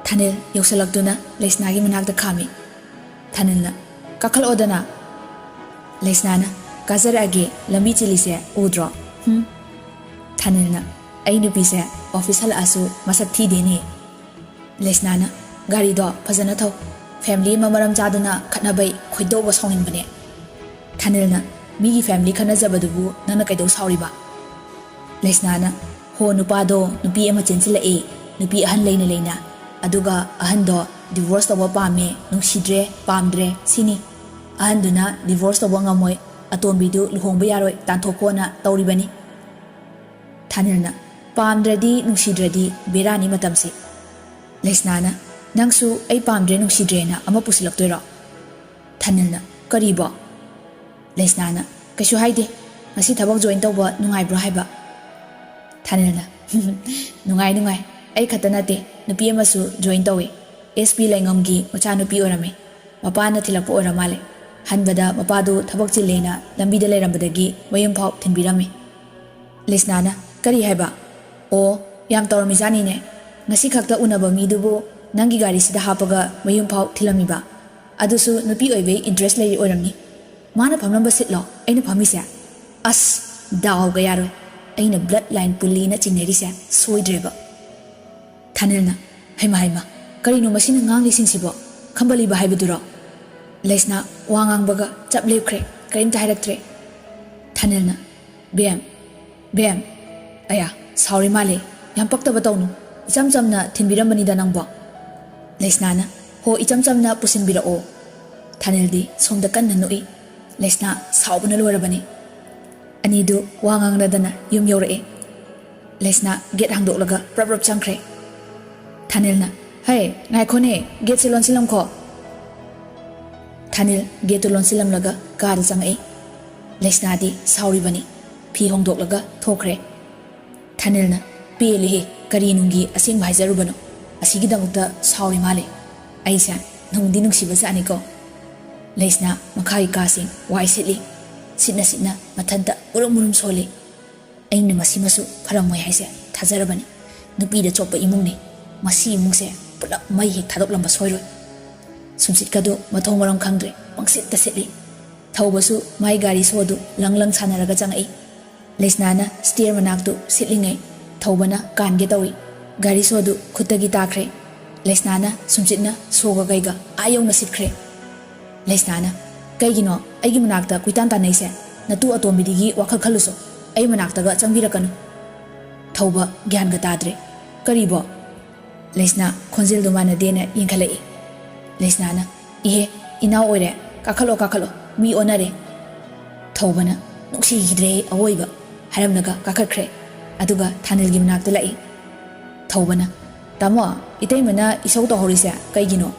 ꯊꯥꯅꯤꯜ ꯌꯧꯁꯜꯂꯛꯇꯨꯅ ꯂꯩꯁꯅꯥꯒꯤ ꯃꯅꯥꯛꯇ ꯈꯥꯝꯃꯤ꯫ ꯊꯥꯅꯤꯜꯅ, "ꯀꯥꯈꯠꯂꯛꯑꯣꯗꯅ꯫" ꯂꯩꯁꯅꯥꯅ, "ꯀꯥꯖꯔꯛꯑꯒꯦ, ꯂꯝꯕꯤ ꯆꯤꯜꯂꯤꯁꯦ ꯎꯗ꯭ꯔꯣ? ꯍꯨꯝ꯫" ꯊꯥꯅꯤꯜꯅ, "ꯑꯩ ꯅꯨꯄꯤꯁꯦ ꯑꯣꯐꯤꯁ ꯍꯜꯂꯛꯑꯁꯨ ꯃꯁꯛ ꯊꯤꯗꯦꯅꯦ꯫" ꯂꯩꯁꯅꯥꯅ, "ꯒꯥꯔꯤꯗꯣ ꯐꯖꯅ ꯊꯧ꯫ ꯐꯦꯃꯤꯂꯤ ꯑꯃ ꯃꯔꯝ ꯆꯥꯗꯅ ꯈꯠꯅꯕꯩ ꯈꯣꯏꯗꯧꯒ ꯁꯥꯎꯅꯤꯡꯕꯅꯦ꯫" ꯊꯥꯅꯤꯜꯅ, "ꯃꯤꯒꯤ ꯐꯦꯃꯤꯂꯤ ꯈꯠꯅꯖꯕꯗꯨꯕꯨ ꯅꯪꯅ ꯀꯩꯗꯧ ꯁꯥꯎꯔꯤꯕ?" ꯂꯩꯁꯅꯥꯅ, "ꯍꯣ, ꯅꯨꯄꯥꯗꯣ ꯅꯨꯄꯤ ꯑꯃ ꯆꯦꯟꯁꯤꯜꯂꯛꯑꯦ, ꯅꯨꯄꯤ ꯑꯍꯟ ꯂꯩꯅ ꯂꯩꯅ꯫ ꯑꯗꯨꯒ ꯑꯍꯟꯗꯣ ꯗꯤꯚꯣꯔꯁ ꯇꯧꯕ ꯄꯥꯝꯃꯦ, ꯅꯨꯡꯁꯤꯗ꯭ꯔꯦ, ꯄꯥꯝꯗ꯭ꯔꯦ ꯁꯤꯅꯤ꯫ ꯑꯍꯟꯗꯨꯅ ꯗꯤꯚꯣꯔꯁ ꯇꯧꯕ ꯉꯝꯃꯣꯏ, ꯑꯇꯣꯝꯕꯤꯗꯨ ꯂꯨꯍꯣꯡꯕ ꯌꯥꯔꯣꯏ ꯇꯥꯟꯊꯣꯛꯈꯣꯅ ꯇꯧꯔꯤꯕꯅꯤ꯫" ꯊꯥꯅꯤꯜꯅ, "ꯄꯥꯝꯗ꯭ꯔꯗꯤ ꯅꯨꯡꯁꯤꯗ꯭ꯔꯗꯤ ꯕꯦꯔꯥꯅꯤ ꯃꯇꯝꯁꯤ꯫" ꯂꯩꯁꯅꯥꯅ, "ꯅꯪꯁꯨ ꯑꯩ ꯄꯥꯝꯗ꯭ꯔꯦ ꯅꯨꯡꯁꯤꯗ꯭ꯔꯦꯅ ꯑꯃ ꯄꯨꯁꯤꯜꯂꯛꯇꯣꯏꯔꯣ?" ꯊꯥꯅꯤꯜꯅ, "ꯀꯔꯤꯕꯣ?" ꯂꯩꯁꯅꯥꯅ, "ꯀꯩꯁꯨ ꯍꯥꯏꯗꯦ꯫ ꯉꯁꯤ ꯊꯕꯛ ꯖꯣꯏꯟ ꯇꯧꯕ ꯅꯨꯡꯉꯥꯏꯕ꯭ꯔꯣ ꯍꯥꯏꯕ?" ꯊꯥꯅꯤꯜꯅ, "ꯅꯨꯡꯉꯥꯏ, ꯅꯨꯡꯉꯥꯏ꯫ ꯑꯩ ꯈꯛꯇ ꯅꯠꯇꯦ, ꯅꯨꯄꯤ ꯑꯃꯁꯨ ꯖꯣꯏꯟ ꯇꯧꯏ꯫ ꯑꯦꯁ ꯄꯤ ꯂꯩꯉꯝꯒꯤ ꯃꯆꯥꯅꯨꯄꯤ ꯑꯣꯏꯔꯝꯃꯤ꯫ ꯃꯄꯥꯅ ꯊꯤꯜꯂꯛꯄ ꯑꯣꯏꯔ ꯃꯥꯜꯂꯦ꯫ ꯍꯟꯕꯗ ꯃꯄꯥꯗꯨ ꯊꯕꯛ ꯆꯤꯜꯂꯦꯅ ꯂꯝꯕꯤꯗ ꯂꯩꯔꯝꯕꯗꯒꯤ ꯃꯌꯨꯝ ꯐꯥꯎ ꯊꯤꯟꯕꯤꯔꯝꯃꯤ꯫" ꯂꯩꯁꯅꯥꯅ, "ꯀꯔꯤ ꯍꯥꯏꯕ? ꯑꯣ, ꯌꯥꯝ ꯇꯧꯔꯝꯃꯤꯖꯥꯠꯅꯤꯅꯦ꯫ ꯉꯁꯤ ꯈꯛꯇ ꯎꯅꯕ ꯃꯤꯗꯨꯕꯨ ꯅꯪꯒꯤ ꯒꯥꯔꯤꯁꯤꯗ ꯍꯥꯞꯄꯒ ꯃꯌꯨꯝ ꯐꯥꯎ ꯊꯤꯜꯂꯝꯃꯤꯕ? ꯑꯗꯨꯁꯨ ꯅꯨꯄꯤ ꯑꯣꯏꯕꯩ ꯏꯟꯇꯔꯦꯁ ꯂꯩꯔꯤ ꯑꯣꯏꯔꯝꯅꯤ꯫ ꯃꯥꯅ ꯐꯝꯂꯝꯕ ꯁꯤꯠꯂꯣ ꯑꯩꯅ ꯐꯝꯃꯤꯁꯦ? ꯑꯁ, ꯗꯥꯎꯒ ꯌꯥꯔꯣꯏ꯫ ꯑꯩꯅ ꯕ꯭ꯂꯗ ꯂꯥꯏꯟ ꯄꯨꯜꯂꯤꯅ ꯆꯤꯡꯅꯔꯤꯁꯦ ꯁꯣꯏꯗ꯭ꯔꯦꯕ꯫" ꯊꯥꯅꯤꯜꯅ, "ꯍꯩꯃ ꯍꯩꯃ, ꯀꯔꯤꯅꯣ ꯃꯁꯤꯅ ꯉꯥꯡꯂꯤꯁꯤꯡꯁꯤꯕꯣ? ꯈꯝꯕꯂꯤꯕ ꯍꯥꯏꯕꯗꯨꯔꯣ?" ꯂꯩꯁꯅꯥ ꯋꯥ ꯉꯥꯡꯕꯒ ꯆꯞ ꯂꯦꯞꯈ꯭ꯔꯦ, ꯀꯔꯤꯝꯇ ꯍꯥꯏꯔꯛꯇ꯭ꯔꯦ꯫ ꯊꯥꯅꯤꯜꯅ, "ꯕꯦꯝ, ꯕꯦꯝ, ꯑꯌꯥ, ꯁꯥꯎꯔꯤ ꯃꯥꯜꯂꯦ꯫ ꯌꯥꯝ ꯄꯛꯇꯕ ꯇꯧꯅꯨ꯫ ꯏꯆꯝ ꯆꯝꯅ ꯊꯤꯟꯕꯤꯔꯝꯕꯅꯤꯗ ꯅꯪꯕꯣ꯫" ꯂꯩꯁꯅꯥꯅ, "ꯍꯣ, ꯏꯆꯝ ꯆꯝꯅ ꯄꯨꯁꯤꯟꯕꯤꯔꯛꯑꯣ꯫" ꯊꯥꯅꯤꯜꯗꯤ ꯁꯣꯝꯗ ꯀꯟꯅ ꯅꯣꯛꯏ꯫ ꯂꯩꯁꯅꯥ ꯁꯥꯎꯕꯅ ꯂꯣꯏꯔꯕꯅꯤ꯫ ꯑꯅꯤꯗꯨ ꯋꯥ ꯉꯥꯡꯅꯗꯅ ꯌꯨꯝ ꯌꯧꯔꯛꯑꯦ꯫ ꯂꯩꯁꯅꯥ ꯒꯦꯠ ꯍꯥꯡꯗꯣꯛꯂꯒ ꯄ꯭ꯔꯞ ꯄ꯭ꯔꯞ ꯆꯪꯈ꯭ꯔꯦ꯫ ꯊꯥꯅꯤꯜꯅ, "ꯍꯩ, ꯉꯥꯏꯈꯣꯅꯦ, ꯒꯦꯠꯁꯦ ꯂꯣꯟꯁꯤꯜꯂꯝꯈꯣ꯫" ꯊꯥꯅꯤꯜ ꯒꯦꯠꯇꯨ ꯂꯣꯟꯁꯤꯜꯂꯝꯂꯒ ꯀꯥꯗ ꯆꯪꯉꯛꯏ꯫ ꯂꯩꯁꯅꯥꯗꯤ ꯁꯥꯎꯔꯤꯕꯅꯤ꯫ ꯐꯤ ꯍꯣꯡꯗꯣꯛꯂꯒ ꯊꯣꯛꯈ꯭ꯔꯦ꯫ ꯊꯥꯅꯤꯜꯅ, "ꯄꯦꯜꯂꯦꯍꯦ, ꯀꯔꯤ ꯅꯨꯡꯒꯤ ꯑꯁꯦꯡꯕ ꯍꯥꯏꯖꯔꯨꯕꯅꯣ? ꯑꯁꯤꯒꯤꯗꯃꯛꯇ ꯁꯥꯎꯔꯤ ꯃꯥꯜꯂꯦ꯫ ꯑꯩꯁꯦ ꯅꯨꯡꯗꯤ ꯅꯨꯡꯁꯤꯕ ꯖꯥꯠꯅꯤꯀꯣ꯫" ꯂꯩꯁꯅꯥ ꯃꯈꯥꯒꯤ ꯀꯥꯁꯤꯡ ꯋꯥꯏ ꯁꯤꯠꯂꯤ꯫ ꯁꯤꯠꯅ ꯁꯤꯠꯅ ꯃꯊꯟꯇ ꯃꯨꯔꯨꯝ ꯃꯨꯔꯨꯝ ꯁꯣꯜꯂꯤ꯫ ꯑꯩꯅ ꯃꯁꯤꯃꯁꯨ ꯐꯔꯝꯃꯣꯏ ꯍꯥꯏꯁꯦ ꯊꯥꯖꯔꯕꯅꯤ꯫ ꯅꯨꯄꯤꯗ ꯆꯣꯞꯄ ꯏꯃꯨꯡꯅꯤ꯫ ꯃꯁꯤ ꯏꯃꯨꯡꯁꯦ ꯄꯨꯂꯞ ꯃꯩ ꯍꯦꯛ ꯊꯥꯗꯣꯛꯂꯝꯕ ꯁꯣꯏꯔꯣꯏ꯫ ꯁꯨꯝꯁꯤꯠꯀꯗꯨ ꯃꯊꯣꯡ ꯃꯔꯝ ꯈꯪꯗ꯭ꯔꯦ, ꯄꯪꯁꯤꯠꯇ ꯁꯤꯠꯂꯤ꯫ ꯊꯧꯕꯁꯨ ꯃꯥꯏ ꯒꯥꯔꯤ ꯁꯣꯗꯨ ꯂꯪ ꯂꯪ ꯁꯥꯟꯅꯔꯒ ꯆꯪꯉꯛꯏ꯫ ꯂꯩꯁꯅꯥꯅ ꯁ꯭ꯇꯤꯌꯔ ꯃꯅꯥꯛꯇꯨ ꯁꯤꯠꯂꯤꯉꯩ ꯊꯧꯕꯅ ꯀꯥꯟꯒꯦ ꯇꯧꯏ꯫ ꯒꯥꯔꯤ ꯁꯣꯗꯨ ꯈꯨꯠꯇꯒꯤ ꯇꯥꯈ꯭ꯔꯦ꯫ ꯂꯩꯁꯅꯥꯅ ꯁꯨꯝꯁꯤꯠꯅ ꯁꯣꯒ ꯀꯩꯒ ꯑꯥ ꯌꯧꯅ ꯁꯤꯠꯈ꯭ꯔꯦ꯫ ꯂꯩꯁꯅꯥꯅ, "ꯀꯩꯒꯤꯅꯣ ꯑꯩꯒꯤ ꯃꯅꯥꯛꯇ ꯀꯨꯏꯇꯥꯟ ꯇꯥꯟꯅꯩꯁꯦ? ꯅꯇꯨ ꯑꯇꯣꯝꯕꯤꯗꯒꯤ ꯋꯥꯈꯜ ꯈꯜꯂꯨꯁꯣ꯫ ꯑꯩ ꯃꯅꯥꯛꯇꯒ ꯆꯪꯕꯤꯔꯛꯀꯅꯨ꯫" ꯊꯧꯕ ꯒ꯭ꯌꯥꯟꯒ ꯇꯥꯗ꯭ꯔꯦ꯫ "ꯀꯔꯤꯕꯣ?" ꯂꯩꯁꯅꯥ ꯈꯣꯟꯖꯦꯜꯗꯨ ꯃꯥꯟꯅꯗꯦꯅ ꯌꯦꯡꯈꯠꯂꯛꯏ꯫ ꯂꯩꯁꯅꯥꯅ, "ꯏꯍꯦ, ꯏꯅꯥꯎ ꯑꯣꯏꯔꯦ, ꯀꯥꯈꯠꯂꯣ, ꯀꯥꯈꯠꯂꯣ, ꯃꯤ ꯑꯣꯟꯅꯔꯦ꯫" ꯊꯧꯕꯅ, "ꯅꯨꯡꯁꯤꯈꯤꯗ꯭ꯔꯦ ꯑꯋꯣꯏꯕ," ꯍꯥꯏꯔꯝꯂꯒ ꯀꯥꯈꯠꯈ꯭ꯔꯦ꯫ ꯑꯗꯨꯒ ꯊꯥꯅꯤꯜꯒꯤ ꯃꯅꯥꯛꯇ ꯂꯥꯛꯏ꯫ ꯊꯧꯕꯅ, "ꯇꯥꯃꯣ, ꯏꯇꯩꯃꯅ ꯏꯁꯧ ꯇꯧꯍꯧꯔꯤꯁꯦ ꯀꯩꯒꯤꯅꯣ?"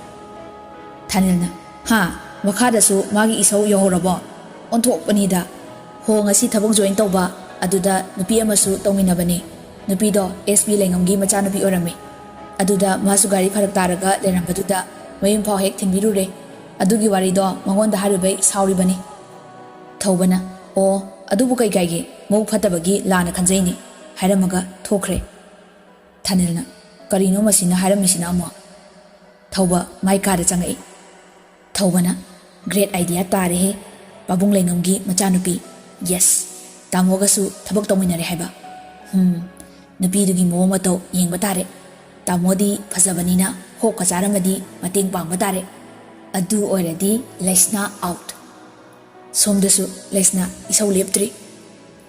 ꯊꯥꯅꯤꯜꯅ, "ꯍꯥ? ꯃꯈꯥꯗꯁꯨ ꯃꯥꯒꯤ ꯏꯁꯧ ꯌꯧꯍꯧꯔꯕꯣ? ꯑꯣꯟꯊꯣꯛꯄꯅꯤꯗ꯫ ꯍꯣ, ꯉꯁꯤ ꯊꯕꯛ ꯖꯣꯏꯟ ꯇꯧꯕ ꯑꯗꯨꯗ ꯅꯨꯄꯤ ꯑꯃꯁꯨ ꯇꯧꯃꯤꯟꯅꯕꯅꯤ꯫ ꯅꯨꯄꯤꯗꯣ ꯑꯦꯁ ꯄꯤ ꯂꯩꯉꯝꯒꯤ ꯃꯆꯥꯅꯨꯄꯤ ꯑꯣꯏꯔꯝꯃꯤ꯫ ꯑꯗꯨꯗ ꯃꯥꯁꯨ ꯒꯥꯔꯤ ꯐꯔꯛ ꯇꯥꯔꯒ ꯂꯩꯔꯝꯕꯗꯨꯗ ꯃꯌꯨꯝ ꯐꯥꯎ ꯍꯦꯛ ꯊꯤꯟꯕꯤꯔꯨꯔꯦ꯫ ꯑꯗꯨꯒꯤ ꯋꯥꯔꯤꯗꯣ ꯃꯉꯣꯟꯗ ꯍꯥꯏꯔꯨꯕꯩ ꯁꯥꯎꯔꯤꯕꯅꯤ꯫" ꯊꯧꯕꯅ, "ꯑꯣ, ꯑꯗꯨꯕꯨ ꯀꯩ ꯀꯥꯏꯒꯦ? ꯃꯕꯨꯛ ꯐꯠꯇꯕꯒꯤ ꯂꯥꯟꯅ ꯈꯟꯖꯩꯅꯤ," ꯍꯥꯏꯔꯝꯃꯒ ꯊꯣꯛꯈ꯭ꯔꯦ꯫ ꯊꯥꯅꯤꯜꯅ, "ꯀꯔꯤꯅꯣ ꯃꯁꯤꯅ ꯍꯥꯏꯔꯝꯃꯤꯁꯤꯅ ꯑꯃꯨꯛ?" ꯊꯧꯕ ꯃꯥꯏ ꯀꯥꯗ ꯆꯪꯉꯛꯏ꯫ ꯊꯧꯕꯅ, "ꯒ꯭ꯔꯦꯠ ꯑꯥꯏꯗꯤꯌꯥ ꯇꯥꯔꯦꯍꯦ, ꯄꯥꯕꯨꯡ ꯂꯩꯉꯝꯒꯤ ꯃꯆꯥꯅꯨꯄꯤ꯫ ꯌꯦꯁ, ꯇꯥꯃꯣꯒꯁꯨ ꯊꯕꯛ ꯇꯧꯃꯤꯟꯅꯔꯦ ꯍꯥꯏꯕ꯫ ꯍꯨꯝ, ꯅꯨꯄꯤꯗꯨꯒꯤ ꯃꯑꯣꯡ ꯃꯇꯧ ꯌꯦꯡꯕ ꯇꯥꯔꯦ꯫ ꯇꯥꯃꯣꯗꯤ ꯐꯖꯕꯅꯤꯅ ꯍꯣꯞꯀ ꯆꯥꯔꯝꯃꯗꯤ ꯃꯇꯦꯡ ꯄꯥꯡꯕ ꯇꯥꯔꯦ꯫ ꯑꯗꯨ ꯑꯣꯏꯔꯗꯤ ꯂꯩꯁꯅꯥ ꯑꯥꯎꯠ꯫" ꯁꯣꯝꯗꯁꯨ ꯂꯩꯁꯅꯥ ꯏꯁꯧ ꯂꯦꯞꯇ꯭ꯔꯤ꯫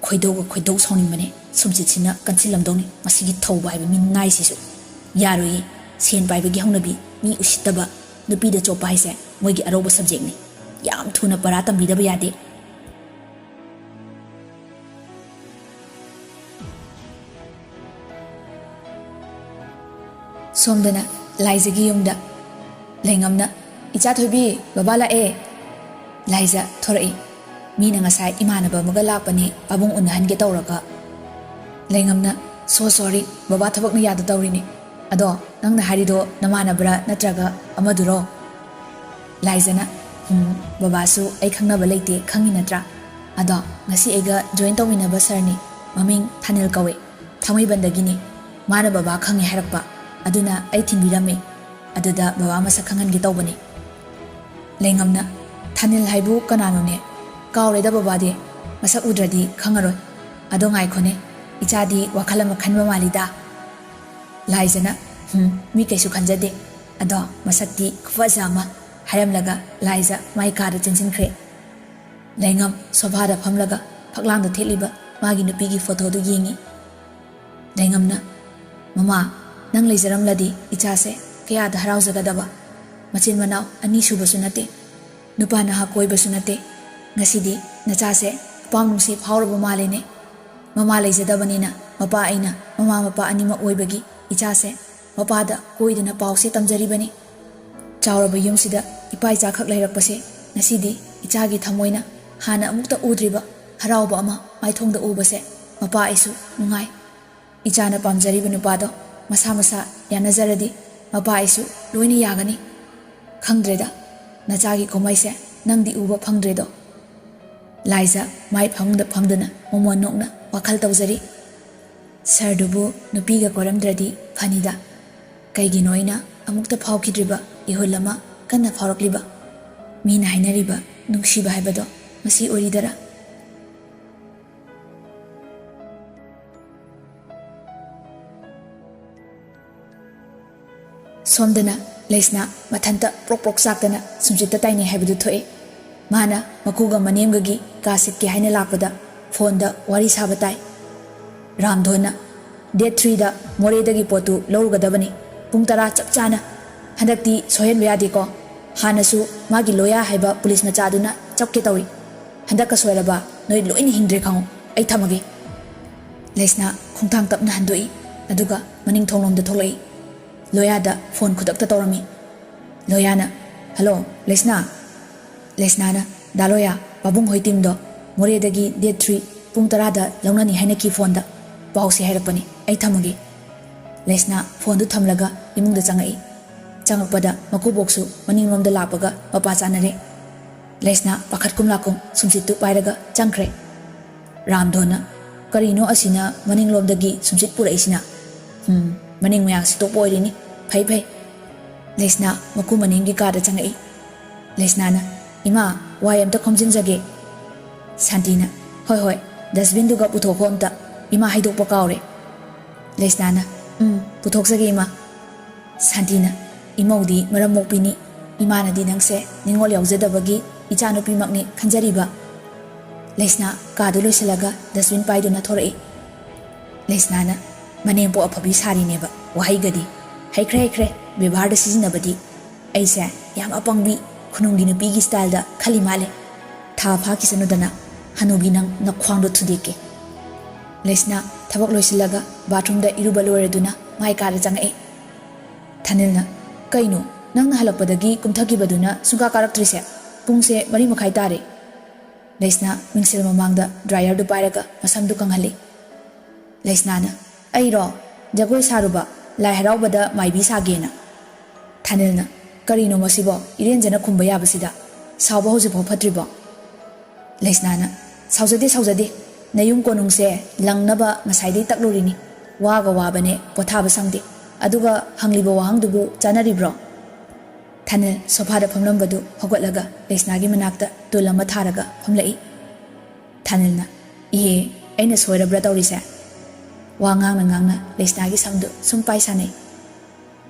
ꯈꯣꯏꯗꯧꯒ ꯈꯣꯏꯗꯧ ꯁꯥꯎꯅꯤꯡꯕꯅꯦ꯫ ꯁꯨꯝꯆꯤꯠꯁꯤꯅ ꯀꯟꯁꯤꯜꯂꯝꯗꯧꯅꯤ ꯃꯁꯤꯒꯤ ꯊꯧꯕ ꯍꯥꯏꯕ ꯃꯤ ꯅꯥꯏꯁꯤꯁꯨ꯫ ꯌꯥꯔꯣꯏꯌꯦ꯫ ꯁꯦꯟ ꯄꯥꯏꯕꯒꯤ ꯍꯧꯅꯕꯤ, ꯃꯤ ꯎꯁꯤꯠꯇꯕ, ꯅꯨꯄꯤꯗ ꯆꯣꯞꯄ ꯍꯥꯏꯁꯦ ꯃꯣꯏꯒꯤ ꯑꯔꯧꯕ ꯁꯕꯖꯦꯛꯅꯤ꯫ ꯌꯥꯝ ꯊꯨꯅ ꯄꯔꯥ ꯇꯝꯕꯤꯗꯕ ꯌꯥꯗꯦ꯫ ꯁꯣꯝꯗꯅ ꯂꯥꯏꯖꯒꯤ ꯌꯨꯝꯗ꯫ ꯂꯩꯉꯝꯅ, "ꯏꯆꯥ ꯊꯣꯏꯕꯤ, ꯕꯕꯥ ꯂꯥꯛꯑꯦ!" ꯂꯥꯏꯖ ꯊꯣꯔꯛꯏ꯫ ꯃꯤꯅ ꯉꯁꯥꯏ ꯏꯃꯥꯟꯅꯕ ꯑꯃꯒ ꯂꯥꯛꯄꯅꯤ, ꯄꯥꯕꯨꯡ ꯎꯅꯍꯟꯒꯦ ꯇꯧꯔꯒ꯫ ꯂꯩꯉꯝꯅ, "So sorry, ꯕꯕꯥ ꯊꯕꯛꯅ ꯌꯥꯗ ꯇꯧꯔꯤꯅꯤ꯫ ꯑꯗꯣ ꯅꯪꯅ ꯍꯥꯏꯔꯤꯗꯣ ꯅꯃꯥꯟꯅꯕꯔꯥ ꯅꯠꯇ꯭ꯔꯒ ꯑꯃꯗꯨꯔꯣ?" ꯂꯥꯏꯖꯅ, "ꯎꯝ, ꯕꯕꯥꯁꯨ ꯑꯩ ꯈꯪꯅꯕ ꯂꯩꯇꯦ, ꯈꯪꯉꯤ ꯅꯠꯇ꯭ꯔꯥ? ꯑꯗꯣ ꯉꯁꯤ ꯑꯩꯒ join ꯇꯧꯃꯤꯟꯅꯕ ꯁꯥꯔꯅꯤ, ꯃꯃꯤꯡ ꯊꯥꯅꯤꯜ ꯀꯧꯋꯦ, ꯊꯥꯡꯃꯩꯕꯟꯗꯒꯤꯅꯤ꯫ ꯃꯥꯅ ꯕꯕꯥ ꯈꯪꯉꯦ ꯍꯥꯏꯔꯛꯄ, ꯑꯗꯨꯅ ꯑꯩ ꯊꯤꯟꯕꯤꯔꯝꯃꯤ꯫ ꯑꯗꯨꯗ ꯕꯕꯥ ꯃꯁꯛ ꯈꯪꯍꯟꯒꯦ ꯇꯧꯕꯅꯤ꯫" ꯂꯩꯉꯝꯅ, "ꯊꯥꯅꯤꯜ ꯍꯥꯏꯕꯨ ꯀꯅꯥꯅꯣꯅꯦ? ꯀꯥꯎꯔꯦꯗ ꯕꯕꯥꯗꯤ, ꯃꯁꯛ ꯎꯗ꯭ꯔꯗꯤ ꯈꯪꯉꯔꯣꯏ꯫ ꯑꯗꯣ ꯉꯥꯏꯈꯣꯅꯦ, ꯏꯆꯥꯗꯤ ꯋꯥꯈꯜ ꯑꯃ ꯈꯟꯕ ꯃꯥꯜꯂꯤꯗ꯫" ꯂꯥꯏꯖꯅ, "ꯍꯨꯝ, ꯃꯤ ꯀꯩꯁꯨ ꯈꯟꯖꯗꯦ꯫ ꯑꯗꯣ ꯃꯁꯛꯇꯤ ꯈꯨꯐꯖ ꯑꯃ," ꯍꯥꯏꯔꯝꯂꯒ ꯂꯥꯏꯖ ꯃꯥꯏ ꯀꯥꯗ ꯆꯦꯟꯁꯤꯟꯈ꯭ꯔꯦ꯫ ꯂꯩꯉꯝ ꯁꯣꯐꯥꯗ ꯐꯝꯂꯒ ꯐꯛꯂꯥꯡꯗ ꯊꯦꯠꯂꯤꯕ ꯃꯥꯒꯤ ꯅꯨꯄꯤꯒꯤ ꯐꯣꯇꯣꯗꯨ ꯌꯦꯡꯉꯤ꯫ ꯂꯩꯉꯝꯅ, "ꯃꯃꯥ, ꯅꯪ ꯂꯩꯖꯔꯝꯂꯗꯤ ꯏꯆꯥꯁꯦ ꯀꯌꯥꯗ ꯍꯔꯥꯎꯖꯒꯗꯕ꯫ ꯃꯆꯤꯟ ꯃꯅꯥꯎ ꯑꯅꯤ ꯁꯨꯕꯁꯨ ꯅꯠꯇꯦ, ꯅꯨꯄꯥ ꯅꯍꯥ ꯀꯣꯏꯕꯁꯨ ꯅꯠꯇꯦ꯫ ꯉꯁꯤꯗꯤ ꯅꯆꯥꯁꯦ ꯑꯄꯥꯝ ꯅꯨꯡꯁꯤ ꯐꯥꯎꯔꯕ ꯃꯥꯜꯂꯦꯅꯦ꯫ ꯃꯃꯥ ꯂꯩꯖꯗꯕꯅꯤꯅ ꯃꯄꯥ ꯑꯩꯅ ꯃꯃꯥ ꯃꯄꯥ ꯑꯅꯤꯃꯛ ꯑꯣꯏꯕꯒꯤ ꯏꯆꯥꯁꯦ ꯃꯄꯥꯗ ꯀꯣꯏꯗꯨꯅ ꯄꯥꯎꯁꯦ ꯇꯝꯖꯔꯤꯕꯅꯤ꯫ ꯆꯥꯎꯔꯕ ꯌꯨꯝꯁꯤꯗ ꯏꯄꯥ ꯏꯆꯥꯈꯛ ꯂꯩꯔꯛꯄꯁꯦ ꯉꯁꯤꯗꯤ ꯏꯆꯥꯒꯤ ꯊꯃꯣꯏꯅ ꯍꯥꯟꯅ ꯑꯃꯨꯛꯇ ꯎꯗ꯭ꯔꯤꯕ ꯍꯔꯥꯎꯕ ꯑꯃ ꯃꯥꯏꯊꯣꯡꯗ ꯎꯕꯁꯦ ꯃꯄꯥ ꯑꯩꯁꯨ ꯅꯨꯡꯉꯥꯏ꯫ ꯏꯆꯥꯅ ꯄꯥꯝꯖꯔꯤꯕ ꯅꯨꯄꯥꯗꯣ ꯃꯁꯥ ꯃꯁꯥ ꯌꯥꯅꯖꯔꯗꯤ ꯃꯄꯥ ꯑꯩꯁꯨ ꯂꯣꯏꯅ ꯌꯥꯒꯅꯤ꯫ ꯈꯪꯗ꯭ꯔꯦꯗ, ꯅꯆꯥꯒꯤ ꯀꯨꯝꯍꯩꯁꯦ ꯅꯪꯗꯤ ꯎꯕ ꯐꯪꯗ꯭ꯔꯦꯗꯣ꯫" ꯂꯥꯏꯖ ꯃꯥꯏ ꯐꯃꯨꯡꯗ ꯐꯝꯗꯨꯅ ꯃꯣꯃꯣꯟ ꯅꯣꯛꯅ ꯋꯥꯈꯜ ꯇꯧꯖꯔꯤ꯫ ꯁꯥꯔꯗꯨꯕꯨ ꯅꯨꯄꯤꯒ ꯀꯣꯏꯔꯝꯗ꯭ꯔꯗꯤ ꯐꯅꯤꯗ꯫ ꯀꯩꯒꯤꯅꯣ ꯑꯩꯅ ꯑꯃꯨꯛꯇ ꯐꯥꯎꯈꯤꯗ꯭ꯔꯤꯕ ꯏꯍꯨꯜ ꯑꯃ ꯀꯟꯅ ꯐꯥꯎꯔꯛꯂꯤꯕ? ꯃꯤꯅ ꯍꯥꯏꯅꯔꯤꯕ ꯅꯨꯡꯁꯤꯕ ꯍꯥꯏꯕꯗꯣ ꯃꯁꯤ ꯑꯣꯏꯔꯤꯗꯔꯥ? ꯁꯣꯝꯗꯅ ꯂꯩꯁꯅꯥ ꯃꯊꯟꯇ ꯄ꯭ꯔꯣꯛ ꯄ꯭ꯔꯣꯛ ꯆꯥꯛꯇꯅ ꯁꯨꯝꯆꯤꯠꯇ ꯇꯥꯏꯅꯩ ꯍꯥꯏꯕꯗꯨ ꯊꯣꯛꯑꯦ꯫ ꯃꯥꯅ ꯃꯀꯨꯒ ꯃꯅꯦꯝꯒꯒꯤ ꯀꯥ ꯁꯤꯠꯀꯦ ꯍꯥꯏꯅ ꯂꯥꯛꯄꯗ ꯐꯣꯟꯗ ꯋꯥꯔꯤ ꯁꯥꯕ ꯇꯥꯏ꯫ ꯔꯥꯝꯙꯣꯟꯅ, "Date threeꯗ ꯃꯣꯔꯦꯗꯒꯤ ꯄꯣꯠꯇꯨ ꯂꯧꯔꯨꯒꯗꯕꯅꯤ, ꯄꯨꯡ ꯇꯔꯥ ꯆꯞ ꯆꯥꯅ꯫ ꯍꯟꯗꯛꯇꯤ ꯁꯣꯏꯍꯟꯕ ꯌꯥꯗꯦꯀꯣ꯫ ꯍꯥꯟꯅꯁꯨ ꯃꯥꯒꯤ ꯂꯣꯌꯥ ꯍꯥꯏꯕ ꯄꯨꯂꯤꯁ ꯃꯆꯥꯗꯨꯅ ꯆꯞꯀꯦ ꯇꯧꯏ꯫ ꯍꯟꯗꯛꯀ ꯁꯣꯏꯔꯕ ꯅꯣꯏ ꯂꯣꯏꯅ ꯍꯤꯡꯗ꯭ꯔꯦ ꯈꯪꯉꯨ꯫ ꯑꯩ ꯊꯝꯃꯒꯦ꯫" ꯂꯩꯁꯅꯥ ꯈꯣꯡꯊꯥꯡ ꯇꯞꯅ ꯍꯟꯗꯣꯛꯏ, ꯑꯗꯨꯒ ꯃꯅꯤꯡ ꯊꯣꯡꯂꯣꯝꯗ ꯊꯣꯛꯂꯛꯏ꯫ ꯂꯣꯌꯥꯗ ꯐꯣꯟ ꯈꯨꯗꯛꯇ ꯇꯧꯔꯝꯃꯤ꯫ ꯂꯣꯌꯥꯅ, "ꯍꯜꯂꯣ, ꯂꯩꯁꯅꯥ?" ꯂꯩꯁꯅꯥꯅ, "ꯗꯥ ꯂꯣꯌꯥ, ꯄꯥꯕꯨꯡ ꯍꯣꯏ ꯇꯤꯝꯗꯣ ꯃꯣꯔꯦꯗꯒꯤ ꯗꯦꯠ ꯊ꯭ꯔꯤ ꯄꯨꯡ ꯇꯔꯥꯗ ꯂꯧꯅꯅꯤ ꯍꯥꯏꯅꯈꯤ ꯐꯣꯟꯗ꯫ ꯄꯥꯎꯁꯦ ꯍꯥꯏꯔꯛꯄꯅꯤ꯫ ꯑꯩ ꯊꯝꯃꯒꯦ꯫" ꯂꯩꯁꯅꯥ ꯐꯣꯟꯗꯨ ꯊꯝꯂꯒ ꯏꯃꯨꯡꯗ ꯆꯪꯉꯛꯏ꯫ ꯆꯪꯉꯛꯄꯗ ꯃꯀꯨꯕꯣꯛꯁꯨ ꯃꯅꯤꯡꯂꯣꯝꯗ ꯂꯥꯛꯄꯒ ꯃꯄꯥ ꯆꯥꯅꯔꯦ꯫ ꯂꯩꯁꯅꯥ ꯄꯥꯈꯠꯀꯨꯝ ꯂꯥꯛꯀꯨꯝ ꯁꯨꯝꯁꯤꯠꯇꯨ ꯄꯥꯏꯔꯒ ꯆꯪꯈ꯭ꯔꯦ꯫ ꯔꯥꯝꯙꯣꯟꯅ, "ꯀꯔꯤꯅꯣ ꯑꯁꯤꯅ ꯃꯅꯤꯡꯂꯣꯝꯗꯒꯤ ꯁꯨꯝꯁꯤꯠ ꯄꯨꯔꯛꯏꯁꯤꯅ? ꯎꯝ, ꯃꯅꯤꯡ ꯃꯌꯥ ꯁꯤꯠꯇꯣꯛꯄ ꯑꯣꯏꯔꯤꯅꯤ꯫ ꯐꯩ, ꯐꯩ꯫" ꯂꯩꯁꯅꯥ ꯃꯀꯨ ꯃꯅꯤꯡꯒꯤ ꯀꯥꯗ ꯆꯪꯉꯛꯏ꯫ ꯂꯩꯁꯅꯥꯅ, "ꯏꯃꯥ, ꯋꯥꯏ ꯑꯝꯇ ꯈꯣꯝꯖꯤꯟꯖꯒꯦ꯫" ꯁꯥꯟꯇꯤꯅ, "ꯍꯣꯏ, ꯍꯣꯏ, ꯗꯁꯕꯤꯟꯗꯨꯒ ꯄꯨꯊꯣꯛꯈꯣ ꯑꯝꯇ꯫ ꯏꯃꯥ ꯍꯩꯗꯣꯛꯄ ꯀꯥꯎꯔꯦ꯫" ꯂꯩꯁꯅꯥꯅ, "ꯎꯝ, ꯄꯨꯊꯣꯛꯆꯒꯦ, ꯏꯃꯥ꯫" ꯁꯥꯟꯇꯤꯅ, "ꯏꯃꯧꯗꯤ ꯃꯔꯝ ꯃꯣꯛꯄꯤꯅꯤ꯫ ꯏꯃꯥꯅꯗꯤ ꯅꯪꯁꯦ ꯅꯤꯡꯉꯣꯜ ꯌꯥꯎꯖꯗꯕꯒꯤ ꯏꯆꯥꯅꯨꯄꯤꯃꯛꯅꯤ ꯈꯟꯖꯔꯤꯕ꯫" ꯂꯩꯁꯅꯥ ꯀꯥꯗꯨ ꯂꯣꯏꯁꯤꯜꯂꯒ ꯗꯁꯕꯤꯟ ꯄꯥꯏꯗꯨꯅ ꯊꯣꯔꯛꯏ꯫ ꯂꯩꯁꯅꯥꯅ, "ꯃꯅꯦꯝꯄꯣꯛ ꯑꯐꯕꯤ ꯁꯥꯔꯤꯅꯦꯕ, ꯋꯥꯍꯩꯒꯗꯤ꯫ ꯍꯩꯈ꯭ꯔꯦ, ꯍꯩꯈ꯭ꯔꯦ, ꯕꯦꯕꯥꯔꯗ ꯁꯤꯖꯤꯟꯅꯕꯗꯤ꯫ ꯑꯩꯁꯦ ꯌꯥꯝ ꯑꯄꯪꯕꯤ, ꯈꯨꯅꯨꯡꯒꯤ ꯅꯨꯄꯤꯒꯤ ꯁ꯭ꯇꯥꯏꯜꯗ ꯈꯜꯂꯤ ꯃꯥꯜꯂꯦ꯫ ꯊꯥ ꯐꯥꯈꯤꯁꯅꯨꯗꯅ, ꯍꯅꯨꯕꯤ ꯅꯪ ꯅꯈ꯭ꯋꯥꯡꯗꯣ ꯊꯨꯗꯦꯛꯀꯦ꯫" ꯂꯩꯁꯅꯥ ꯊꯕꯛ ꯂꯣꯏꯁꯤꯜꯂꯒ ꯕꯥꯊꯔꯨꯝꯗ ꯏꯔꯨꯕ ꯂꯣꯏꯔꯗꯨꯅ ꯃꯥꯏ ꯀꯥꯗ ꯆꯪꯉꯛꯏ꯫ ꯊꯥꯅꯤꯜꯅ, "ꯀꯩꯅꯣ, ꯅꯪꯅ ꯍꯜꯂꯛꯄꯗꯒꯤ ꯀꯨꯝꯊꯈꯤꯕꯗꯨꯅ ꯁꯨꯡꯀꯥ ꯀꯥꯔꯛꯇ꯭ꯔꯤꯁꯦ? ꯄꯨꯡꯁꯦ ꯃꯔꯤ ꯃꯈꯥꯏ ꯇꯥꯔꯦ꯫" ꯂꯩꯁꯅꯥ ꯃꯤꯡꯁꯦꯜ ꯃꯃꯥꯡꯗ ꯗ꯭ꯔꯥꯏꯌꯔꯗꯨ ꯄꯥꯏꯔꯒ ꯃꯁꯝꯗꯨ ꯀꯪꯍꯜꯂꯤ꯫ ꯂꯩꯁꯅꯥꯅ, "ꯑꯩꯔꯣ? ꯖꯒꯣꯏ ꯁꯥꯔꯨꯕ, ꯂꯥꯏ ꯍꯔꯥꯎꯕꯗ ꯃꯥꯏꯕꯤ ꯁꯥꯒꯦꯅ꯫" ꯊꯥꯅꯤꯜꯅ, "ꯀꯔꯤꯅꯣ ꯃꯁꯤꯕꯣ? ꯏꯔꯦꯟꯖꯅ ꯈꯨꯝꯕ ꯌꯥꯕꯁꯤꯗ꯫ ꯁꯥꯎꯕ ꯍꯧꯖꯤꯛꯐꯥꯎ ꯐꯠꯇ꯭ꯔꯤꯕꯣ?" ꯂꯩꯁꯅꯥꯅ, "ꯁꯥꯎꯖꯗꯦ, ꯁꯥꯎꯖꯗꯦ꯫ ꯅꯌꯨꯝ ꯀꯣꯅꯨꯡꯁꯦ ꯂꯪꯅꯕ ꯉꯁꯥꯏꯗꯩ ꯇꯛꯂꯨꯔꯤꯅꯤ꯫ ꯋꯥꯒ ꯋꯥꯕꯅꯦ, ꯄꯣꯊꯥꯕ ꯁꯪꯗꯦ꯫ ꯑꯗꯨꯒ ꯍꯪꯂꯤꯕ ꯋꯥꯍꯪꯗꯨꯕꯨ ꯆꯥꯅꯔꯤꯕ꯭ꯔꯣ?" ꯊꯥꯅꯤꯜ ꯁꯣꯐꯥꯗ ꯐꯝꯂꯝꯕꯗꯨ ꯍꯧꯒꯠꯂꯒ ꯂꯩꯁꯅꯥꯒꯤ ꯃꯅꯥꯛꯇ ꯇꯨꯜ ꯑꯃ ꯊꯥꯔꯒ ꯐꯝꯂꯛꯏ꯫ ꯊꯥꯅꯤꯜꯅ, "ꯏꯍꯦ, ꯑꯩꯅ ꯁꯣꯏꯔꯕ꯭ꯔꯥ ꯇꯧꯔꯤꯁꯦ?" ꯋꯥ ꯉꯥꯡꯅ ꯉꯥꯡꯅ ꯂꯩꯁꯅꯥꯒꯤ ꯁꯝꯗꯨ ꯁꯨꯝ ꯄꯥꯏ ꯁꯥꯟꯅꯩ꯫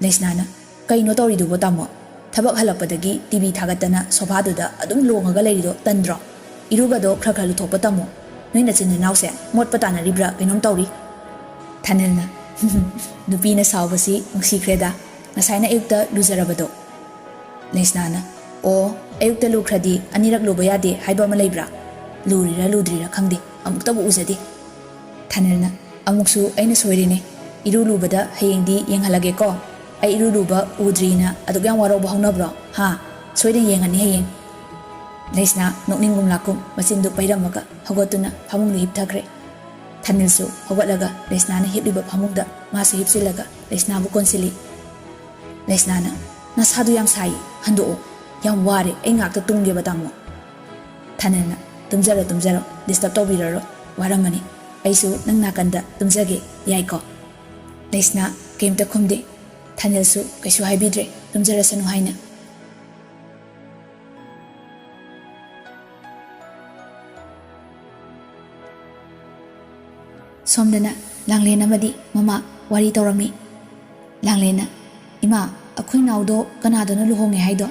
ꯂꯩꯁꯅꯥꯅ, "ꯀꯩꯅꯣ ꯇꯧꯔꯤꯗꯨꯕꯣ ꯇꯥꯃꯣ? ꯊꯕꯛ ꯍꯜꯂꯛꯄꯗꯒꯤ ꯇꯤ ꯚꯤ ꯊꯥꯒꯠꯇꯅ ꯁꯣꯐꯥꯗꯨꯗ ꯑꯗꯨꯝ ꯂꯣꯡꯉꯒ ꯂꯩꯔꯤꯗꯣ ꯇꯟꯗ꯭ꯔꯣ? ꯏꯔꯨꯒꯗꯣ ꯈꯔ ꯈꯔ ꯂꯨꯊꯣꯛꯄ ꯇꯝꯃꯣ꯫ ꯅꯣꯏ ꯅꯆꯤꯟ ꯅꯅꯥꯎꯁꯦ ꯃꯣꯠꯄ ꯇꯥꯅꯔꯤꯕ꯭ꯔꯥ ꯀꯩꯅꯣꯝ ꯇꯧꯔꯤ꯫" ꯊꯥꯅꯤꯜꯅ, "ꯅꯨꯄꯤꯅ ꯁꯥꯎꯕꯁꯤ ꯅꯨꯡꯁꯤꯈ꯭ꯔꯦꯗ꯫ ꯉꯁꯥꯏꯅ ꯑꯌꯨꯛꯇ ꯂꯨꯖꯔꯕꯗꯣ꯫" ꯂꯩꯁꯅꯥꯅ, "ꯑꯣ, ꯑꯌꯨꯛꯇ ꯂꯨꯈ꯭ꯔꯗꯤ ꯑꯅꯤꯔꯛ ꯂꯨꯕ ꯌꯥꯗꯦ ꯍꯥꯏꯕ ꯑꯃ ꯂꯩꯕ꯭ꯔꯥ? ꯂꯨꯔꯤꯔꯥ ꯂꯨꯗ꯭ꯔꯤꯔꯥ ꯈꯪꯗꯦ, ꯑꯃꯨꯛꯇꯕꯨ ꯎꯖꯗꯦ꯫" ꯊꯥꯅꯤꯜꯅ, "ꯑꯃꯨꯛꯁꯨ ꯑꯩꯅ ꯁꯣꯏꯔꯦꯅꯦ꯫ ꯏꯔꯨ ꯂꯨꯕꯗ ꯍꯌꯦꯡꯗꯤ ꯌꯦꯡꯍꯜꯂꯒꯦꯀꯣ꯫" ꯑꯩ ꯏꯔꯨ ꯂꯨꯕ ꯎꯗ꯭ꯔꯤꯅ ꯑꯗꯨꯛ ꯌꯥꯝ ꯋꯥꯔꯧꯕ ꯍꯧꯅꯕ꯭ꯔꯣ? ꯍꯥ? ꯁꯣꯏꯗꯅ ꯌꯦꯡꯉꯅꯤ ꯍꯌꯦꯡ꯫ ꯂꯩꯁꯅꯥ ꯅꯣꯛꯅꯤꯡꯒꯨꯝ ꯂꯥꯛꯀꯨꯝ ꯃꯆꯤꯟꯗꯨ ꯄꯩꯔꯝꯃꯒ ꯍꯧꯒꯠꯇꯨꯅ ꯐꯃꯨꯡꯗ ꯍꯤꯞꯊꯈ꯭ꯔꯦ꯫ ꯊꯥꯅꯤꯜꯁꯨ ꯍꯧꯒꯠꯂꯒ ꯂꯩꯁꯅꯥꯅ ꯍꯤꯞꯂꯤꯕ ꯐꯃꯨꯡꯗ ꯃꯥꯁꯨ ꯍꯤꯞꯆꯤꯜꯂꯒ ꯂꯩꯁꯅꯥꯕꯨ ꯀꯣꯟꯁꯤꯜꯂꯤ꯫ ꯂꯩꯁꯅꯥꯅ, "ꯅꯁꯥꯗꯨ ꯌꯥꯝ ꯁꯥꯏ, ꯍꯟꯗꯣꯛꯑꯣ꯫ ꯌꯥꯝ ꯋꯥꯔꯦ, ꯑꯩ ꯉꯥꯛꯇ ꯇꯨꯝꯒꯦꯕ, ꯇꯥꯃꯣ꯫" ꯊꯥꯅꯤꯜꯅ, "ꯇꯨꯝꯖꯔꯣ, ꯇꯨꯝꯖꯔꯣ, ꯗꯤꯁꯇꯔꯕ ꯇꯧꯕꯤꯔꯔꯣꯏ, ꯋꯥꯔꯝꯃꯅꯤ꯫ ꯑꯩꯁꯨ ꯅꯪ ꯅꯥꯀꯟꯗ ꯇꯨꯝꯖꯒꯦ, ꯌꯥꯏꯀꯣ?" ꯂꯩꯁꯅꯥ ꯀꯩꯝꯇ ꯈꯨꯝꯗꯦ꯫ ꯊꯥꯅꯤꯜꯁꯨ ꯀꯩꯁꯨ ꯍꯥꯏꯕꯤꯗ꯭ꯔꯦ, ꯇꯨꯝꯖꯔꯁꯅꯨ ꯍꯥꯏꯅ꯫ ꯁꯣꯝꯗꯅ ꯂꯥꯡꯂꯦꯟ ꯑꯃꯗꯤ ꯃꯃꯥ ꯋꯥꯔꯤ ꯇꯧꯔꯝꯃꯤ꯫ ꯂꯥꯡꯂꯦꯟꯅ, "ꯏꯃꯥ, ꯑꯩꯈꯣꯏ ꯅꯥꯎꯗꯣ ꯀꯅꯥꯗꯅꯣ ꯂꯨꯍꯣꯡꯉꯦ ꯍꯥꯏꯗꯣ?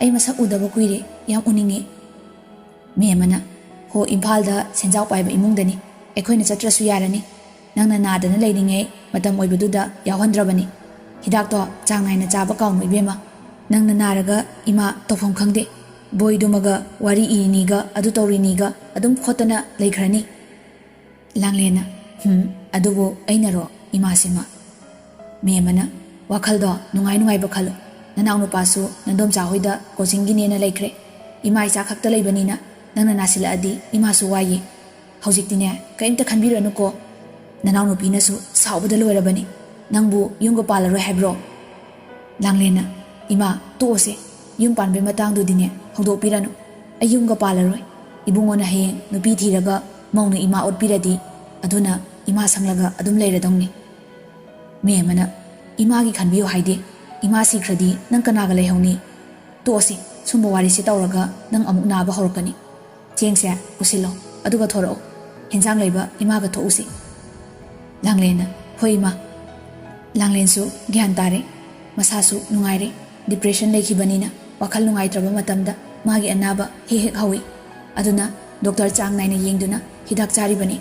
ꯑꯩ ꯃꯁꯛ ꯎꯗꯕ ꯀꯨꯏꯔꯦ, ꯌꯥꯝ ꯎꯅꯤꯡꯉꯦ꯫" ꯃꯦꯝꯃꯅ, "ꯍꯣ, ꯏꯝꯐꯥꯜꯗ ꯁꯦꯟꯖꯥꯎ ꯄꯥꯏꯕ ꯏꯃꯨꯡꯗꯅꯤ꯫ ꯑꯩꯈꯣꯏꯅ ꯆꯠꯇ꯭ꯔꯁꯨ ꯌꯥꯔꯅꯤ꯫ ꯅꯪꯅ ꯅꯥꯗꯅ ꯂꯩꯔꯤꯉꯩ ꯃꯇꯝ ꯑꯣꯏꯕꯗꯨꯗ ꯌꯥꯎꯍꯟꯗ꯭ꯔꯕꯅꯤ꯫ ꯍꯤꯗꯥꯛꯇꯣ ꯆꯥꯡ ꯅꯥꯏꯅ ꯆꯥꯕ ꯀꯥꯎꯅꯨ ꯏꯕꯦꯝꯃ꯫ ꯅꯪꯅ ꯅꯥꯔꯒ ꯏꯃꯥ ꯇꯧꯐꯝ ꯈꯪꯗꯦ꯫ ꯕꯣꯏꯗꯨꯃꯒ ꯋꯥꯔꯤ ꯏꯔꯤꯅꯤꯒ ꯑꯗꯨ ꯇꯧꯔꯤꯅꯤꯒ ꯑꯗꯨꯝ ꯈꯣꯠꯇꯅ ꯂꯩꯈ꯭ꯔꯅꯤ꯫" ꯂꯥꯡꯂꯦꯟꯅ, "ꯍꯨꯝ, ꯑꯗꯨꯕꯨ ꯑꯩꯅꯔꯣ ꯏꯃꯥꯁꯤꯃ?" ꯃꯦꯝꯃꯅ, "ꯋꯥꯈꯜꯗꯣ ꯅꯨꯡꯉꯥꯏ ꯅꯨꯡꯉꯥꯏꯕ ꯈꯜꯂꯨ꯫ ꯅꯅꯥꯎꯅꯨꯄꯥꯁꯨ ꯅꯗꯣꯝꯆꯥ ꯍꯣꯏꯗ ꯀꯣꯆꯤꯡꯒꯤꯅꯦꯅ ꯂꯩꯈ꯭ꯔꯦ꯫ ꯏꯃꯥ ꯏꯆꯥ ꯈꯛꯇ ꯂꯩꯕꯅꯤꯅ ꯅꯪꯅ ꯅꯥꯁꯤꯜꯂꯛꯑꯗꯤ ꯏꯃꯥꯁꯨ ꯋꯥꯏꯌꯦ꯫ ꯍꯧꯖꯤꯛꯇꯤꯅꯦ, ꯀꯔꯤꯝꯇ ꯈꯟꯕꯤꯔꯅꯨꯀꯣ꯫" ꯅꯅꯥꯎꯅꯨꯄꯤꯅꯁꯨ ꯁꯥꯎꯕꯗ ꯂꯣꯏꯔꯕꯅꯤ꯫ "ꯅꯪꯕꯨ ꯌꯨꯝꯒ ꯄꯥꯜꯂꯔꯣꯏ ꯍꯥꯏꯕ꯭ꯔꯣ?" ꯂꯥꯡꯂꯦꯟꯅ, "ꯏꯃꯥ, ꯇꯣꯛꯑꯁꯦ꯫ ꯌꯨꯝ ꯄꯥꯟꯕꯩ ꯃꯇꯥꯡꯗꯨꯗꯤꯅꯦ, ꯍꯧꯗꯣꯛꯄꯤꯔꯅꯨ꯫ ꯑꯩ ꯌꯨꯝꯒ ꯄꯥꯜꯂꯔꯣꯏ꯫ ꯏꯕꯨꯡꯉꯣꯅ ꯍꯌꯦꯡ ꯅꯨꯄꯤ ꯊꯤꯔꯒ ꯃꯧꯅ ꯏꯃꯥ ꯑꯣꯠꯄꯤꯔꯗꯤ, ꯑꯗꯨꯅ ꯏꯃꯥ ꯁꯪꯂꯒ ꯑꯗꯨꯝ ꯂꯩꯔꯗꯧꯅꯤ꯫" ꯃꯦꯝꯃꯅ, "ꯏꯃꯥꯒꯤ ꯈꯟꯕꯤꯌꯨ ꯍꯥꯏꯗꯤ? ꯏꯃꯥ ꯁꯤꯈ꯭ꯔꯗꯤ ꯅꯪ ꯀꯅꯥꯒ ꯂꯩꯍꯧꯅꯤ? ꯇꯣꯛꯑꯁꯤ, ꯁꯨꯝꯕ ꯋꯥꯔꯤꯁꯤ ꯇꯧꯔꯒ ꯅꯪ ꯑꯃꯨꯛ ꯅꯥꯕ ꯍꯧꯔꯛꯀꯅꯤ꯫ ꯆꯦꯡꯁꯦ ꯄꯨꯁꯤꯜꯂꯣ, ꯑꯗꯨꯒ ꯊꯣꯔꯛꯑꯣ꯫ ꯍꯦꯟꯖꯥꯡ ꯂꯩꯕ ꯏꯃꯥꯒ ꯊꯣꯛꯎꯁꯤ꯫" ꯂꯥꯡꯂꯦꯟꯅ, "ꯍꯣꯏ ꯏꯃꯥ꯫" ꯂꯥꯡꯂꯦꯟꯁꯨ ꯒ꯭ꯌꯥꯟ ꯇꯥꯔꯦ꯫ ꯃꯁꯥꯁꯨ ꯅꯨꯡꯉꯥꯏꯔꯦ꯫ ꯗꯤꯄ꯭ꯔꯦꯁꯟ ꯂꯩꯈꯤꯕꯅꯤꯅ ꯋꯥꯈꯜ ꯅꯨꯡꯉꯥꯏꯇ꯭ꯔꯕ ꯃꯇꯝꯗ ꯃꯥꯒꯤ ꯑꯅꯥꯕ ꯍꯦꯛ ꯍꯦꯛ ꯍꯧꯏ꯫ ꯑꯗꯨꯅ ꯗꯣꯛꯇꯔ ꯆꯥꯡ ꯅꯥꯏꯅ ꯌꯦꯡꯗꯨꯅ ꯍꯤꯗꯥꯛ ꯆꯥꯔꯤꯕꯅꯤ꯫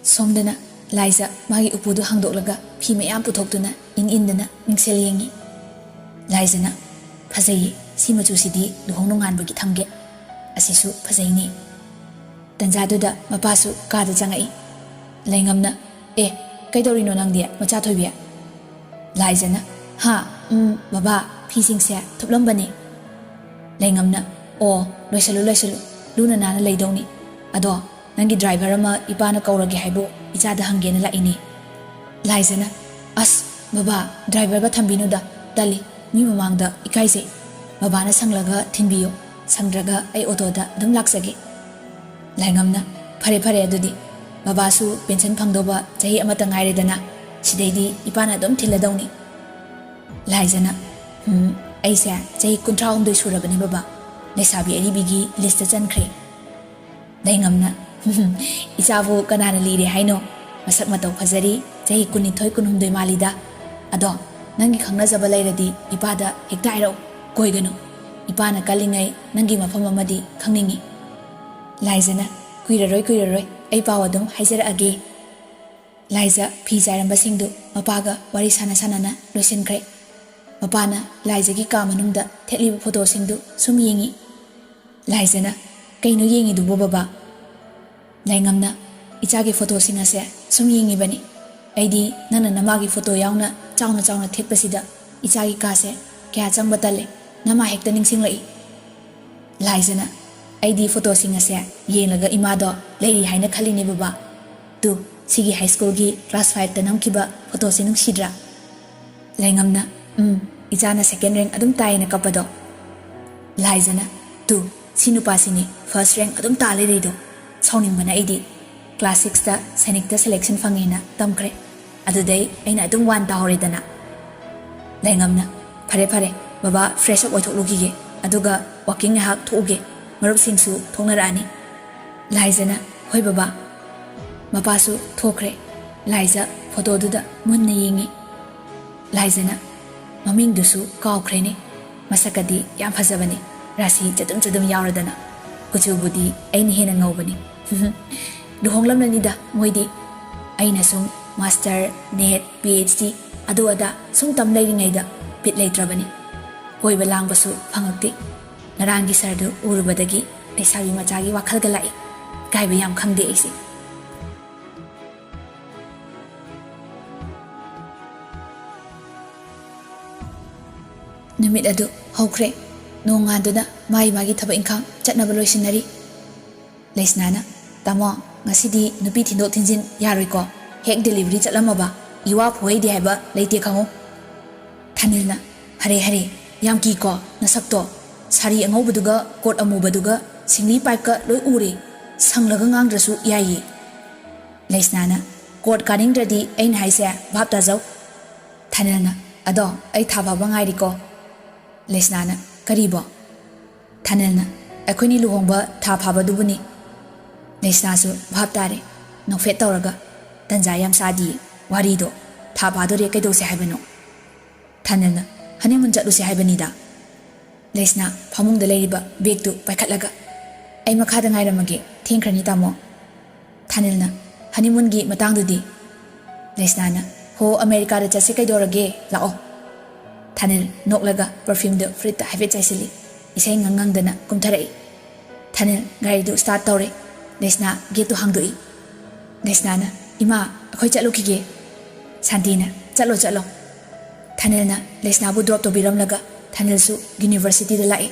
ꯁꯣꯝꯗꯅ ꯂꯥꯏꯖ ꯃꯥꯒꯤ ꯎꯄꯨꯗꯨ ꯍꯥꯡꯗꯣꯛꯂꯒ ꯐꯤ ꯃꯌꯥꯝ ꯄꯨꯊꯣꯛꯇꯨꯅ ꯏꯟ ꯏꯟꯗꯅ ꯃꯤꯡꯁꯦꯜ ꯌꯦꯡꯉꯤ꯫ ꯂꯥꯏꯖꯅ, "ꯐꯖꯩꯌꯦ, ꯁꯤ ꯃꯆꯨꯁꯤꯗꯤ ꯂꯨꯍꯣꯡ ꯅꯣꯡꯉꯥꯟꯕꯒꯤ ꯊꯝꯒꯦ꯫ ꯑꯁꯤꯁꯨ ꯐꯖꯩꯅꯦ꯫" ꯇꯟꯖꯥꯗꯨꯗ ꯃꯄꯥꯁꯨ ꯀꯥꯗ ꯆꯪꯉꯛꯏ꯫ ꯂꯩꯉꯝꯅ, "ꯑꯦ, ꯀꯩꯗꯧꯔꯤꯅꯣ ꯅꯪꯗꯤ, ꯃꯆꯥ ꯊꯣꯏꯕꯤ?" ꯂꯥꯏꯖꯅ, "ꯍꯥ? ꯎꯝ, ꯕꯕꯥ, ꯐꯤꯁꯤꯡꯁꯦ ꯊꯨꯞꯂꯝꯕꯅꯤ꯫" ꯂꯩꯉꯝꯅ, "ꯑꯣ, ꯂꯣꯏꯁꯜꯂꯨ, ꯂꯣꯏꯁꯜꯂꯨ, ꯂꯨꯅ ꯅꯥꯟꯅ ꯂꯩꯗꯧꯅꯤ꯫ ꯑꯗꯣ ꯅꯪꯒꯤ ꯗ꯭ꯔꯥꯏꯚꯔ ꯑꯃ ꯏꯄꯥꯅ ꯀꯧꯔꯒꯦ ꯍꯥꯏꯕꯨ ꯏꯆꯥꯗ ꯍꯪꯒꯦꯅ ꯂꯥꯛꯏꯅꯦ꯫" ꯂꯥꯏꯖꯅ, "ꯑꯁ, ꯕꯕꯥ, ꯗ꯭ꯔꯥꯏꯚꯔꯒ ꯊꯝꯕꯤꯅꯨꯗ, ꯇꯜꯂꯤ, ꯃꯤ ꯃꯃꯥꯡꯗ ꯏꯀꯥꯏꯖꯩ꯫ ꯕꯕꯥꯅ ꯁꯪꯂꯒ ꯊꯤꯟꯕꯤꯌꯨ, ꯁꯪꯗ꯭ꯔꯒ ꯑꯩ ꯑꯣꯇꯣꯗ ꯑꯗꯨꯝ ꯂꯥꯛꯆꯒꯦ꯫" ꯂꯥꯏꯉꯝꯅ, "ꯐꯔꯦ, ꯐꯔꯦ, ꯑꯗꯨꯗꯤ ꯕꯕꯥꯁꯨ ꯄꯦꯟꯁꯟ ꯐꯪꯗꯧꯕ ꯆꯍꯤ ꯑꯃꯇ ꯉꯥꯏꯔꯦꯗꯅ, ꯁꯤꯗꯩꯗꯤ ꯏꯄꯥꯅ ꯑꯗꯨꯝ ꯊꯤꯜꯂꯗꯧꯅꯤ꯫" ꯂꯥꯏꯖꯅ, "ꯎꯝ, ꯑꯩꯁꯦ ꯆꯍꯤ ꯀꯨꯟꯊ꯭ꯔꯥ ꯍꯨꯝꯗꯣꯏ ꯁꯨꯔꯕꯅꯤ ꯕꯕꯥ, ꯂꯩꯁꯥꯕꯤ ꯑꯔꯤꯕꯤꯒꯤ ꯂꯤꯁꯇ ꯆꯟꯈ꯭ꯔꯦ꯫" ꯂꯩꯉꯝꯅ, "ꯏꯆꯥꯕꯨ ꯀꯅꯥꯅ ꯂꯤꯔꯦ ꯍꯥꯏꯅꯣ? ꯃꯁꯛ ꯃꯇꯧ ꯐꯖꯔꯤ, ꯆꯍꯤ ꯀꯨꯟꯅꯤꯊꯣꯏ ꯀꯨꯟꯍꯨꯝꯗꯣꯏ ꯃꯥꯜꯂꯤꯗ꯫ ꯑꯗꯣ ꯅꯪꯒꯤ ꯈꯪꯅꯖꯕ ꯂꯩꯔꯗꯤ ꯏꯄꯥꯗ ꯍꯦꯛꯇ ꯍꯥꯏꯔꯛꯎ, ꯀꯣꯏꯒꯅꯨ꯫ ꯏꯄꯥꯅ ꯀꯜꯂꯤꯉꯩ ꯅꯪꯒꯤ ꯃꯐꯝ ꯑꯃꯗꯤ ꯈꯪꯅꯤꯡꯏ꯫" ꯂꯥꯏꯖꯅ, "ꯀꯨꯏꯔꯔꯣꯏ, ꯀꯨꯏꯔꯔꯣꯏ, ꯑꯩ ꯄꯥꯎ ꯑꯗꯨꯝ ꯍꯥꯏꯖꯔꯛꯑꯒꯦ꯫" ꯂꯥꯏꯖ ꯐꯤ ꯆꯥꯏꯔꯝꯕꯁꯤꯡꯗꯨ ꯃꯄꯥꯒ ꯋꯥꯔꯤ ꯁꯥꯟꯅ ꯁꯥꯟꯅꯅ ꯂꯣꯏꯁꯤꯟꯈ꯭ꯔꯦ꯫ ꯃꯄꯥꯅ ꯂꯥꯏꯖꯒꯤ ꯀꯥ ꯃꯅꯨꯡꯗ ꯊꯦꯠꯂꯤꯕ ꯐꯣꯇꯣꯁꯤꯡꯗꯨ ꯁꯨꯝ ꯌꯦꯡꯏ꯫ ꯂꯥꯏꯖꯅ, "ꯀꯩꯅꯣ ꯌꯦꯡꯉꯤꯗꯨꯕꯣ ꯕꯕꯥ?" ꯂꯩꯉꯝꯅ, "ꯏꯆꯥꯒꯤ ꯐꯣꯇꯣꯁꯤꯡ ꯑꯁꯦ ꯁꯨꯝ ꯌꯦꯡꯉꯤꯕꯅꯤ꯫ ꯑꯩꯗꯤ ꯅꯪꯅ ꯅꯃꯥꯒꯤ ꯐꯣꯇꯣ ꯌꯥꯎꯅ ꯆꯥꯎꯅ ꯆꯥꯎꯅ ꯊꯦꯠꯄꯁꯤꯗ ꯏꯆꯥꯒꯤ ꯀꯥꯁꯦ ꯀꯌꯥ ꯆꯪꯕ ꯇꯜꯂꯦ, ꯅꯃꯥ ꯍꯦꯛꯇ ꯅꯤꯡꯁꯤꯡꯂꯛꯏ꯫" ꯂꯥꯏꯖꯅ, "ꯑꯩꯗꯤ ꯐꯣꯇꯣꯁꯤꯡ ꯑꯁꯦ ꯌꯦꯡꯂꯒ ꯏꯃꯥꯗꯣ ꯂꯩꯔꯤ ꯍꯥꯏꯅ ꯈꯜꯂꯤꯅꯦ ꯕꯕꯥ꯫ ꯇꯨ, ꯁꯤꯒꯤ ꯍꯥꯏ ꯁ꯭ꯀꯨꯜꯒꯤ ꯀ꯭ꯂꯥꯁ ꯐꯥꯏꯚꯇ ꯅꯝꯈꯤꯕ ꯐꯣꯇꯣꯁꯦ ꯅꯨꯡꯁꯤꯗ꯭ꯔꯥ?" ꯂꯩꯉꯝꯅ, "ꯎꯝ, ꯏꯆꯥꯅ ꯁꯦꯀꯦꯟ ꯔꯦꯡ ꯑꯗꯨꯝ ꯇꯥꯏꯌꯦꯅ ꯀꯞꯄꯗꯣ꯫" ꯂꯥꯏꯖꯅ, "ꯇꯨ, ꯁꯤ ꯅꯨꯄꯥꯁꯤꯅꯤ ꯐꯥꯔꯁ ꯔꯦꯡ ꯑꯗꯨꯝ ꯇꯥ ꯂꯩꯔꯤꯗꯣ꯫ ꯁꯥꯎꯅꯤꯡꯕꯅ ꯑꯩꯗꯤ꯫ ꯀ꯭ꯂꯥꯁ ꯁꯤꯛꯁꯇ ꯁꯥꯏꯅꯤꯛꯇ ꯁꯦꯂꯦꯛꯁꯟ ꯐꯪꯉꯦꯅ ꯇꯝꯈ꯭ꯔꯦ꯫ ꯑꯗꯨꯗꯩ ꯑꯩꯅ ꯑꯗꯨꯝ ꯋꯥꯟ ꯇꯥꯍꯧꯔꯦꯗꯅ꯫" ꯂꯩꯉꯝꯅ, "ꯐꯔꯦ, ꯐꯔꯦ, ꯕꯕꯥ ꯐ꯭ꯔꯦꯁ ꯑꯞ ꯑꯣꯏꯊꯣꯛꯂꯨꯈꯤꯒꯦ, ꯑꯗꯨꯒ ꯋꯥꯀꯤꯡ ꯉꯥꯏꯍꯥꯛ ꯊꯣꯛꯎꯒꯦ, ꯃꯔꯨꯞꯁꯤꯡꯁꯨ ꯊꯣꯛꯅꯔꯛꯑꯅꯤ꯫" ꯂꯥꯏꯖꯅ, "ꯍꯣꯏ ꯕꯕꯥ꯫" ꯃꯄꯥꯁꯨ ꯊꯣꯛꯈ꯭ꯔꯦ꯫ ꯂꯥꯏꯖ ꯐꯣꯇꯣꯗꯨꯗ ꯃꯨꯟꯅ ꯌꯦꯡꯉꯤ꯫ ꯂꯥꯏꯖꯅ, "ꯃꯃꯤꯡꯗꯨꯁꯨ ꯀꯥꯎꯈ꯭ꯔꯦꯅꯦ꯫ ꯃꯁꯛꯀꯗꯤ ꯌꯥꯝ ꯐꯖꯕꯅꯤ, ꯔꯥꯁꯤ ꯆꯗꯨꯝ ꯆꯗꯨꯝ ꯌꯥꯎꯔꯗꯅ꯫ ꯀꯨꯆꯨꯕꯨꯗꯤ ꯑꯩꯅ ꯍꯦꯟꯅ ꯉꯧꯕꯅꯤ꯫ ꯂꯨꯍꯣꯡꯂꯝꯂꯅꯤꯗ ꯃꯣꯏꯗꯤ꯫ ꯑꯩꯅ ꯁꯨꯝ master, net, P H D, ꯑꯗꯨ ꯑꯗꯥ ꯁꯨꯝ ꯇꯝ ꯂꯩꯔꯤꯉꯩꯗ ꯕꯤꯠ ꯂꯩꯇ꯭ꯔꯕꯅꯤ꯫ ꯀꯣꯏꯕ ꯂꯥꯡꯕꯁꯨ ꯐꯪꯉꯛꯇꯦ꯫ ꯉꯔꯥꯡꯒꯤ ꯁꯥꯔꯗꯨ ꯎꯔꯨꯕꯗꯒꯤ ꯂꯩꯁꯥꯕꯤ ꯃꯆꯥꯒꯤ ꯋꯥꯈꯜꯒ ꯂꯥꯛꯏ꯫ ꯏꯀꯥꯏꯕ ꯌꯥꯝ ꯈꯪꯗꯦ ꯑꯩꯁꯦ꯫ ꯅꯨꯃꯤꯠ ꯑꯗꯨ ꯍꯧꯈ꯭ꯔꯦ꯫ ꯅꯣꯡꯉꯥꯟꯗꯨꯅ ꯃꯥꯒꯤ ꯃꯥꯒꯤ ꯊꯕꯛ ꯏꯪꯈꯥꯡ ꯆꯠꯅꯕ ꯂꯣꯏꯁꯤꯟꯅꯔꯤ꯫ ꯂꯩꯁꯅꯥꯅ, "ꯇꯥꯃꯣ, ꯉꯁꯤꯗꯤ ꯅꯨꯄꯤ ꯊꯤꯟꯗꯣꯛ ꯊꯤꯟꯖꯤꯟ ꯌꯥꯔꯣꯏꯀꯣ? ꯍꯦꯛ delivery ꯆꯠꯂꯝꯃꯕ ꯏꯋꯥ ꯐꯨꯍꯩꯗꯦ ꯍꯥꯏꯕ ꯂꯩꯇꯦ ꯈꯪꯉꯨ꯫" ꯊꯥꯅꯤꯜꯅ, "ꯍꯔꯦ ꯍꯔꯦ, ꯌꯥꯝ ꯀꯤꯀꯣ ꯅꯁꯛꯇꯣ? ꯁꯥꯔꯤ ꯑꯉꯧꯕꯗꯨꯒ ꯀꯣꯠ ꯑꯃꯨꯕꯗꯨꯒ ꯁꯤꯡꯂꯤ ꯄꯥꯏꯞꯀ ꯂꯣꯏ ꯎꯔꯦ꯫ ꯁꯪꯂꯒ ꯉꯥꯡꯗ꯭ꯔꯁꯨ ꯌꯥꯏꯌꯦ꯫" ꯂꯩꯁꯅꯥꯅ, "ꯀꯣꯔꯠ ꯀꯥꯅꯤꯡꯗ꯭ꯔꯗꯤ ꯑꯩꯅ ꯍꯥꯏꯁꯦ ꯚꯥꯞ ꯇꯥꯖꯧ꯫" ꯊꯥꯅꯤꯜꯅ, "ꯑꯗꯣ ꯑꯩ ꯊꯥ ꯐꯥꯕ ꯉꯥꯏꯔꯤꯀꯣ꯫" ꯂꯩꯁꯅꯥꯅ, "ꯀꯔꯤꯕꯣ?" ꯊꯥꯅꯤꯜꯅ, "ꯑꯩꯈꯣꯏꯅꯤ ꯂꯨꯍꯣꯡꯕ ꯊꯥ ꯐꯥꯕꯗꯨꯕꯨꯅꯤ꯫" ꯂꯩꯁꯅꯥꯁꯨ ꯚꯥꯞ ꯇꯥꯔꯦ꯫ ꯅꯣꯛꯐꯦꯠ ꯇꯧꯔꯒ, "ꯇꯟꯖꯥ ꯌꯥꯝ ꯆꯥꯗꯤꯌꯦ ꯋꯥꯔꯤꯗꯣ꯫ ꯊꯥ ꯐꯥꯗꯣꯔꯦ, ꯀꯩꯗꯧꯁꯦ ꯍꯥꯏꯕꯅꯣ?" ꯊꯥꯅꯤꯜꯅ, "ꯍꯅꯤꯃꯨꯟ ꯆꯠꯂꯨꯁꯦ ꯍꯥꯏꯕꯅꯤꯗ꯫" ꯂꯩꯁꯅꯥ ꯐꯃꯨꯡꯗ ꯂꯩꯔꯤꯕ ꯕꯦꯒꯇꯨ ꯄꯥꯏꯈꯠꯂꯒ, "ꯑꯩ ꯃꯈꯥꯗ ꯉꯥꯏꯔꯝꯃꯒꯦ, ꯊꯦꯡꯈ꯭ꯔꯅꯤ ꯇꯥꯃꯣ꯫" ꯊꯥꯅꯤꯜꯅ, "ꯍꯅꯤꯃꯨꯟꯒꯤ ꯃꯇꯥꯡꯗꯨꯗꯤ?" ꯂꯩꯁꯅꯥꯅ, "ꯍꯣ, ꯑꯃꯦꯔꯤꯀꯥꯗ ꯆꯠꯁꯦ ꯀꯩꯗꯧꯔꯒꯦ, ꯂꯥꯛꯑꯣ꯫" ꯊꯥꯅꯤꯜ ꯅꯣꯛꯂꯒ perfumeꯗꯨ ꯐꯨꯔꯤꯠꯇ ꯍꯥꯏꯐꯦꯠ ꯆꯥꯏꯁꯤꯜꯂꯤ꯫ ꯏꯁꯩ ꯉꯪ ꯉꯪꯗꯅ ꯀꯨꯝꯊꯔꯛꯏ꯫ ꯊꯥꯅꯤꯜ ꯒꯥꯔꯤꯗꯨ start ꯇꯧꯔꯦ꯫ ꯂꯩꯁꯅꯥ gateꯇꯨ ꯍꯥꯡꯗꯣꯛꯏ꯫ ꯂꯩꯁꯅꯥꯅ, "ꯏꯃꯥ, ꯑꯩꯈꯣꯏ ꯆꯠꯂꯨꯈꯤꯒꯦ꯫" ꯁꯥꯟꯇꯤꯅ, "ꯆꯠꯂꯣ, ꯆꯠꯂꯣ꯫" ꯊꯥꯅꯤꯜꯅ ꯂꯩꯁꯅꯥꯕꯨ drop ꯇꯧꯕꯤꯔꯝꯂꯒ ꯊꯥꯅꯤꯜꯁꯨ universityꯗ ꯂꯥꯛꯏ꯫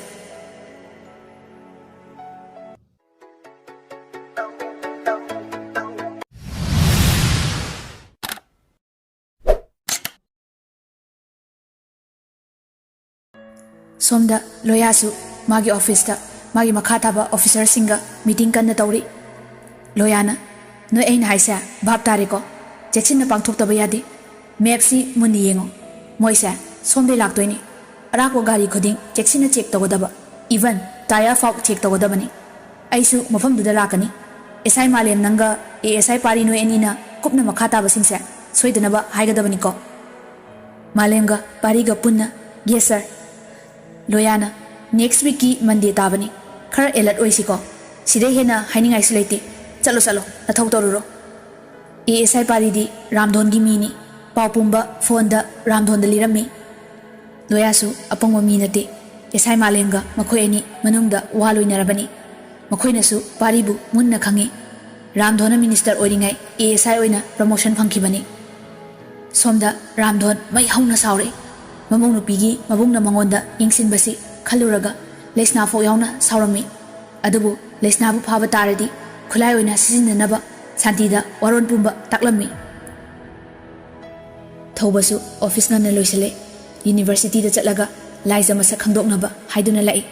ꯁꯣꯝꯗ ꯂꯣꯌꯥꯁꯨ ꯃꯥꯒꯤ officeꯇ ꯃꯥꯒꯤ ꯃꯈꯥ ꯊꯥꯕ officerꯁꯤꯡꯒ meeting ꯀꯟꯅ ꯇꯧꯔꯤ꯫ ꯂꯣꯌꯥꯅ, "ꯅꯣꯏ ꯑꯩꯅ ꯍꯥꯏꯁꯦ ꯚꯥꯞ ꯇꯥꯔꯦꯀꯣ? ꯆꯦꯛꯁꯤꯟꯅ ꯄꯥꯡꯊꯣꯛꯇꯕ ꯌꯥꯗꯦ꯫ Mapꯁꯤ ꯃꯨꯟꯅ ꯌꯦꯡꯉꯣ꯫ ꯃꯣꯏꯁꯦ ꯁꯣꯝꯗꯩ ꯂꯥꯛꯇꯣꯏꯅꯤ꯫ ꯑꯔꯥꯛꯄ ꯒꯥꯔꯤ ꯈꯨꯗꯤꯡ ꯆꯦꯛꯁꯤꯟꯅ check ꯇꯧꯒꯗꯕ, even tyre ꯐꯥꯎ check ꯇꯧꯒꯗꯕꯅꯤ꯫ ꯑꯩꯁꯨ ꯃꯐꯝꯗꯨꯗ ꯂꯥꯛꯀꯅꯤ꯫ ꯑꯦꯁ ꯑꯥꯏ ꯃꯥꯂꯦꯝ, ꯅꯪꯒ ꯑꯦ ꯑꯦꯁ ꯑꯥꯏ ꯄꯥꯔꯤ, ꯅꯣꯏ ꯑꯅꯤꯅ ꯀꯨꯞꯅ ꯃꯈꯥ ꯇꯥꯕꯁꯤꯡꯁꯦ ꯁꯣꯏꯗꯅꯕ ꯍꯥꯏꯒꯗꯕꯅꯤꯀꯣ꯫" ꯃꯥꯂꯦꯝꯒ ꯄꯥꯔꯤꯒ ꯄꯨꯟꯅ, "Yes sir꯫" ꯂꯣꯌꯥꯅ, "Next weekꯀꯤ Monday ꯇꯥꯕꯅꯤ꯫ ꯈꯔ alert ꯑꯣꯏꯁꯤꯀꯣ꯫ ꯁꯤꯗꯩ ꯍꯦꯟꯅ ꯍꯥꯏꯅꯤꯡꯉꯥꯏꯁꯨ ꯂꯩꯇꯦ꯫ ꯆꯠꯂꯣ, ꯆꯠꯂꯣ, ꯅꯊꯧ ꯇꯧꯔꯨꯔꯣ꯫" ꯑꯦ ꯑꯦꯁ ꯑꯥꯏ ꯄꯥꯔꯤꯗꯤ ꯔꯥꯝꯙꯣꯟꯒꯤ ꯃꯤꯅꯤ꯫ ꯄꯥꯎ ꯄꯨꯝꯕ phoneꯗ ꯔꯥꯝꯙꯣꯟꯗ ꯂꯤꯔꯝꯃꯤ꯫ ꯂꯣꯌꯥꯁꯨ ꯑꯄꯪꯕ ꯃꯤ ꯅꯠꯇꯦ꯫ ꯑꯦꯁ ꯑꯥꯏ ꯃꯥꯂꯦꯝꯒ ꯃꯈꯣꯏ ꯑꯅꯤ ꯃꯅꯨꯡꯗ ꯋꯥ ꯂꯣꯏꯅꯔꯕꯅꯤ꯫ ꯃꯈꯣꯏꯅꯁꯨ ꯄꯥꯔꯤꯕꯨ ꯃꯨꯟꯅ ꯈꯪꯏ꯫ ꯔꯥꯝꯙꯣꯟꯅ ꯃꯤꯅꯤꯁꯇꯔ ꯑꯣꯏꯔꯤꯉꯩ ꯑꯦ ꯑꯦꯁ ꯑꯥꯏ ꯑꯣꯏꯅ ꯄ꯭ꯔꯃꯣꯁꯟ ꯐꯪꯈꯤꯕꯅꯤ꯫ ꯁꯣꯝꯗ ꯔꯥꯝꯙꯣꯟ ꯃꯩ ꯍꯧꯅ ꯁꯥꯎꯔꯛꯏ꯫ ꯃꯃꯧ ꯅꯨꯄꯤꯒꯤ ꯃꯕꯨꯡꯅ ꯃꯉꯣꯟꯗ ꯌꯦꯡꯁꯤꯟꯕꯁꯤ ꯈꯜꯂꯨꯔꯒ ꯂꯩꯁꯅꯥ ꯐꯥꯎ ꯌꯥꯎꯅ ꯁꯥꯎꯔꯝꯃꯤ꯫ ꯑꯗꯨꯕꯨ ꯂꯩꯁꯅꯥꯕꯨ ꯐꯥꯕ ꯇꯥꯔꯗꯤ ꯈꯨꯠꯂꯥꯏ ꯑꯣꯏꯅ ꯁꯤꯖꯤꯟꯅꯅꯕ ꯁꯥꯟꯇꯤꯗ ꯋꯥꯔꯣꯜ ꯄꯨꯝꯕ ꯇꯥꯛꯂꯝꯃꯤ꯫ ꯊꯧꯕꯁꯨ ꯑꯣꯐꯤꯁ ꯉꯟꯅ ꯂꯣꯏꯁꯤꯜꯂꯦ꯫ ꯌꯨꯅꯤꯚꯔꯁꯤꯇꯤꯗ ꯆꯠꯂꯒ ꯂꯥꯏꯖ ꯃꯁꯛ ꯈꯪꯗꯣꯛꯅꯕ ꯍꯥꯏꯗꯨꯅ ꯂꯥꯛꯏ꯫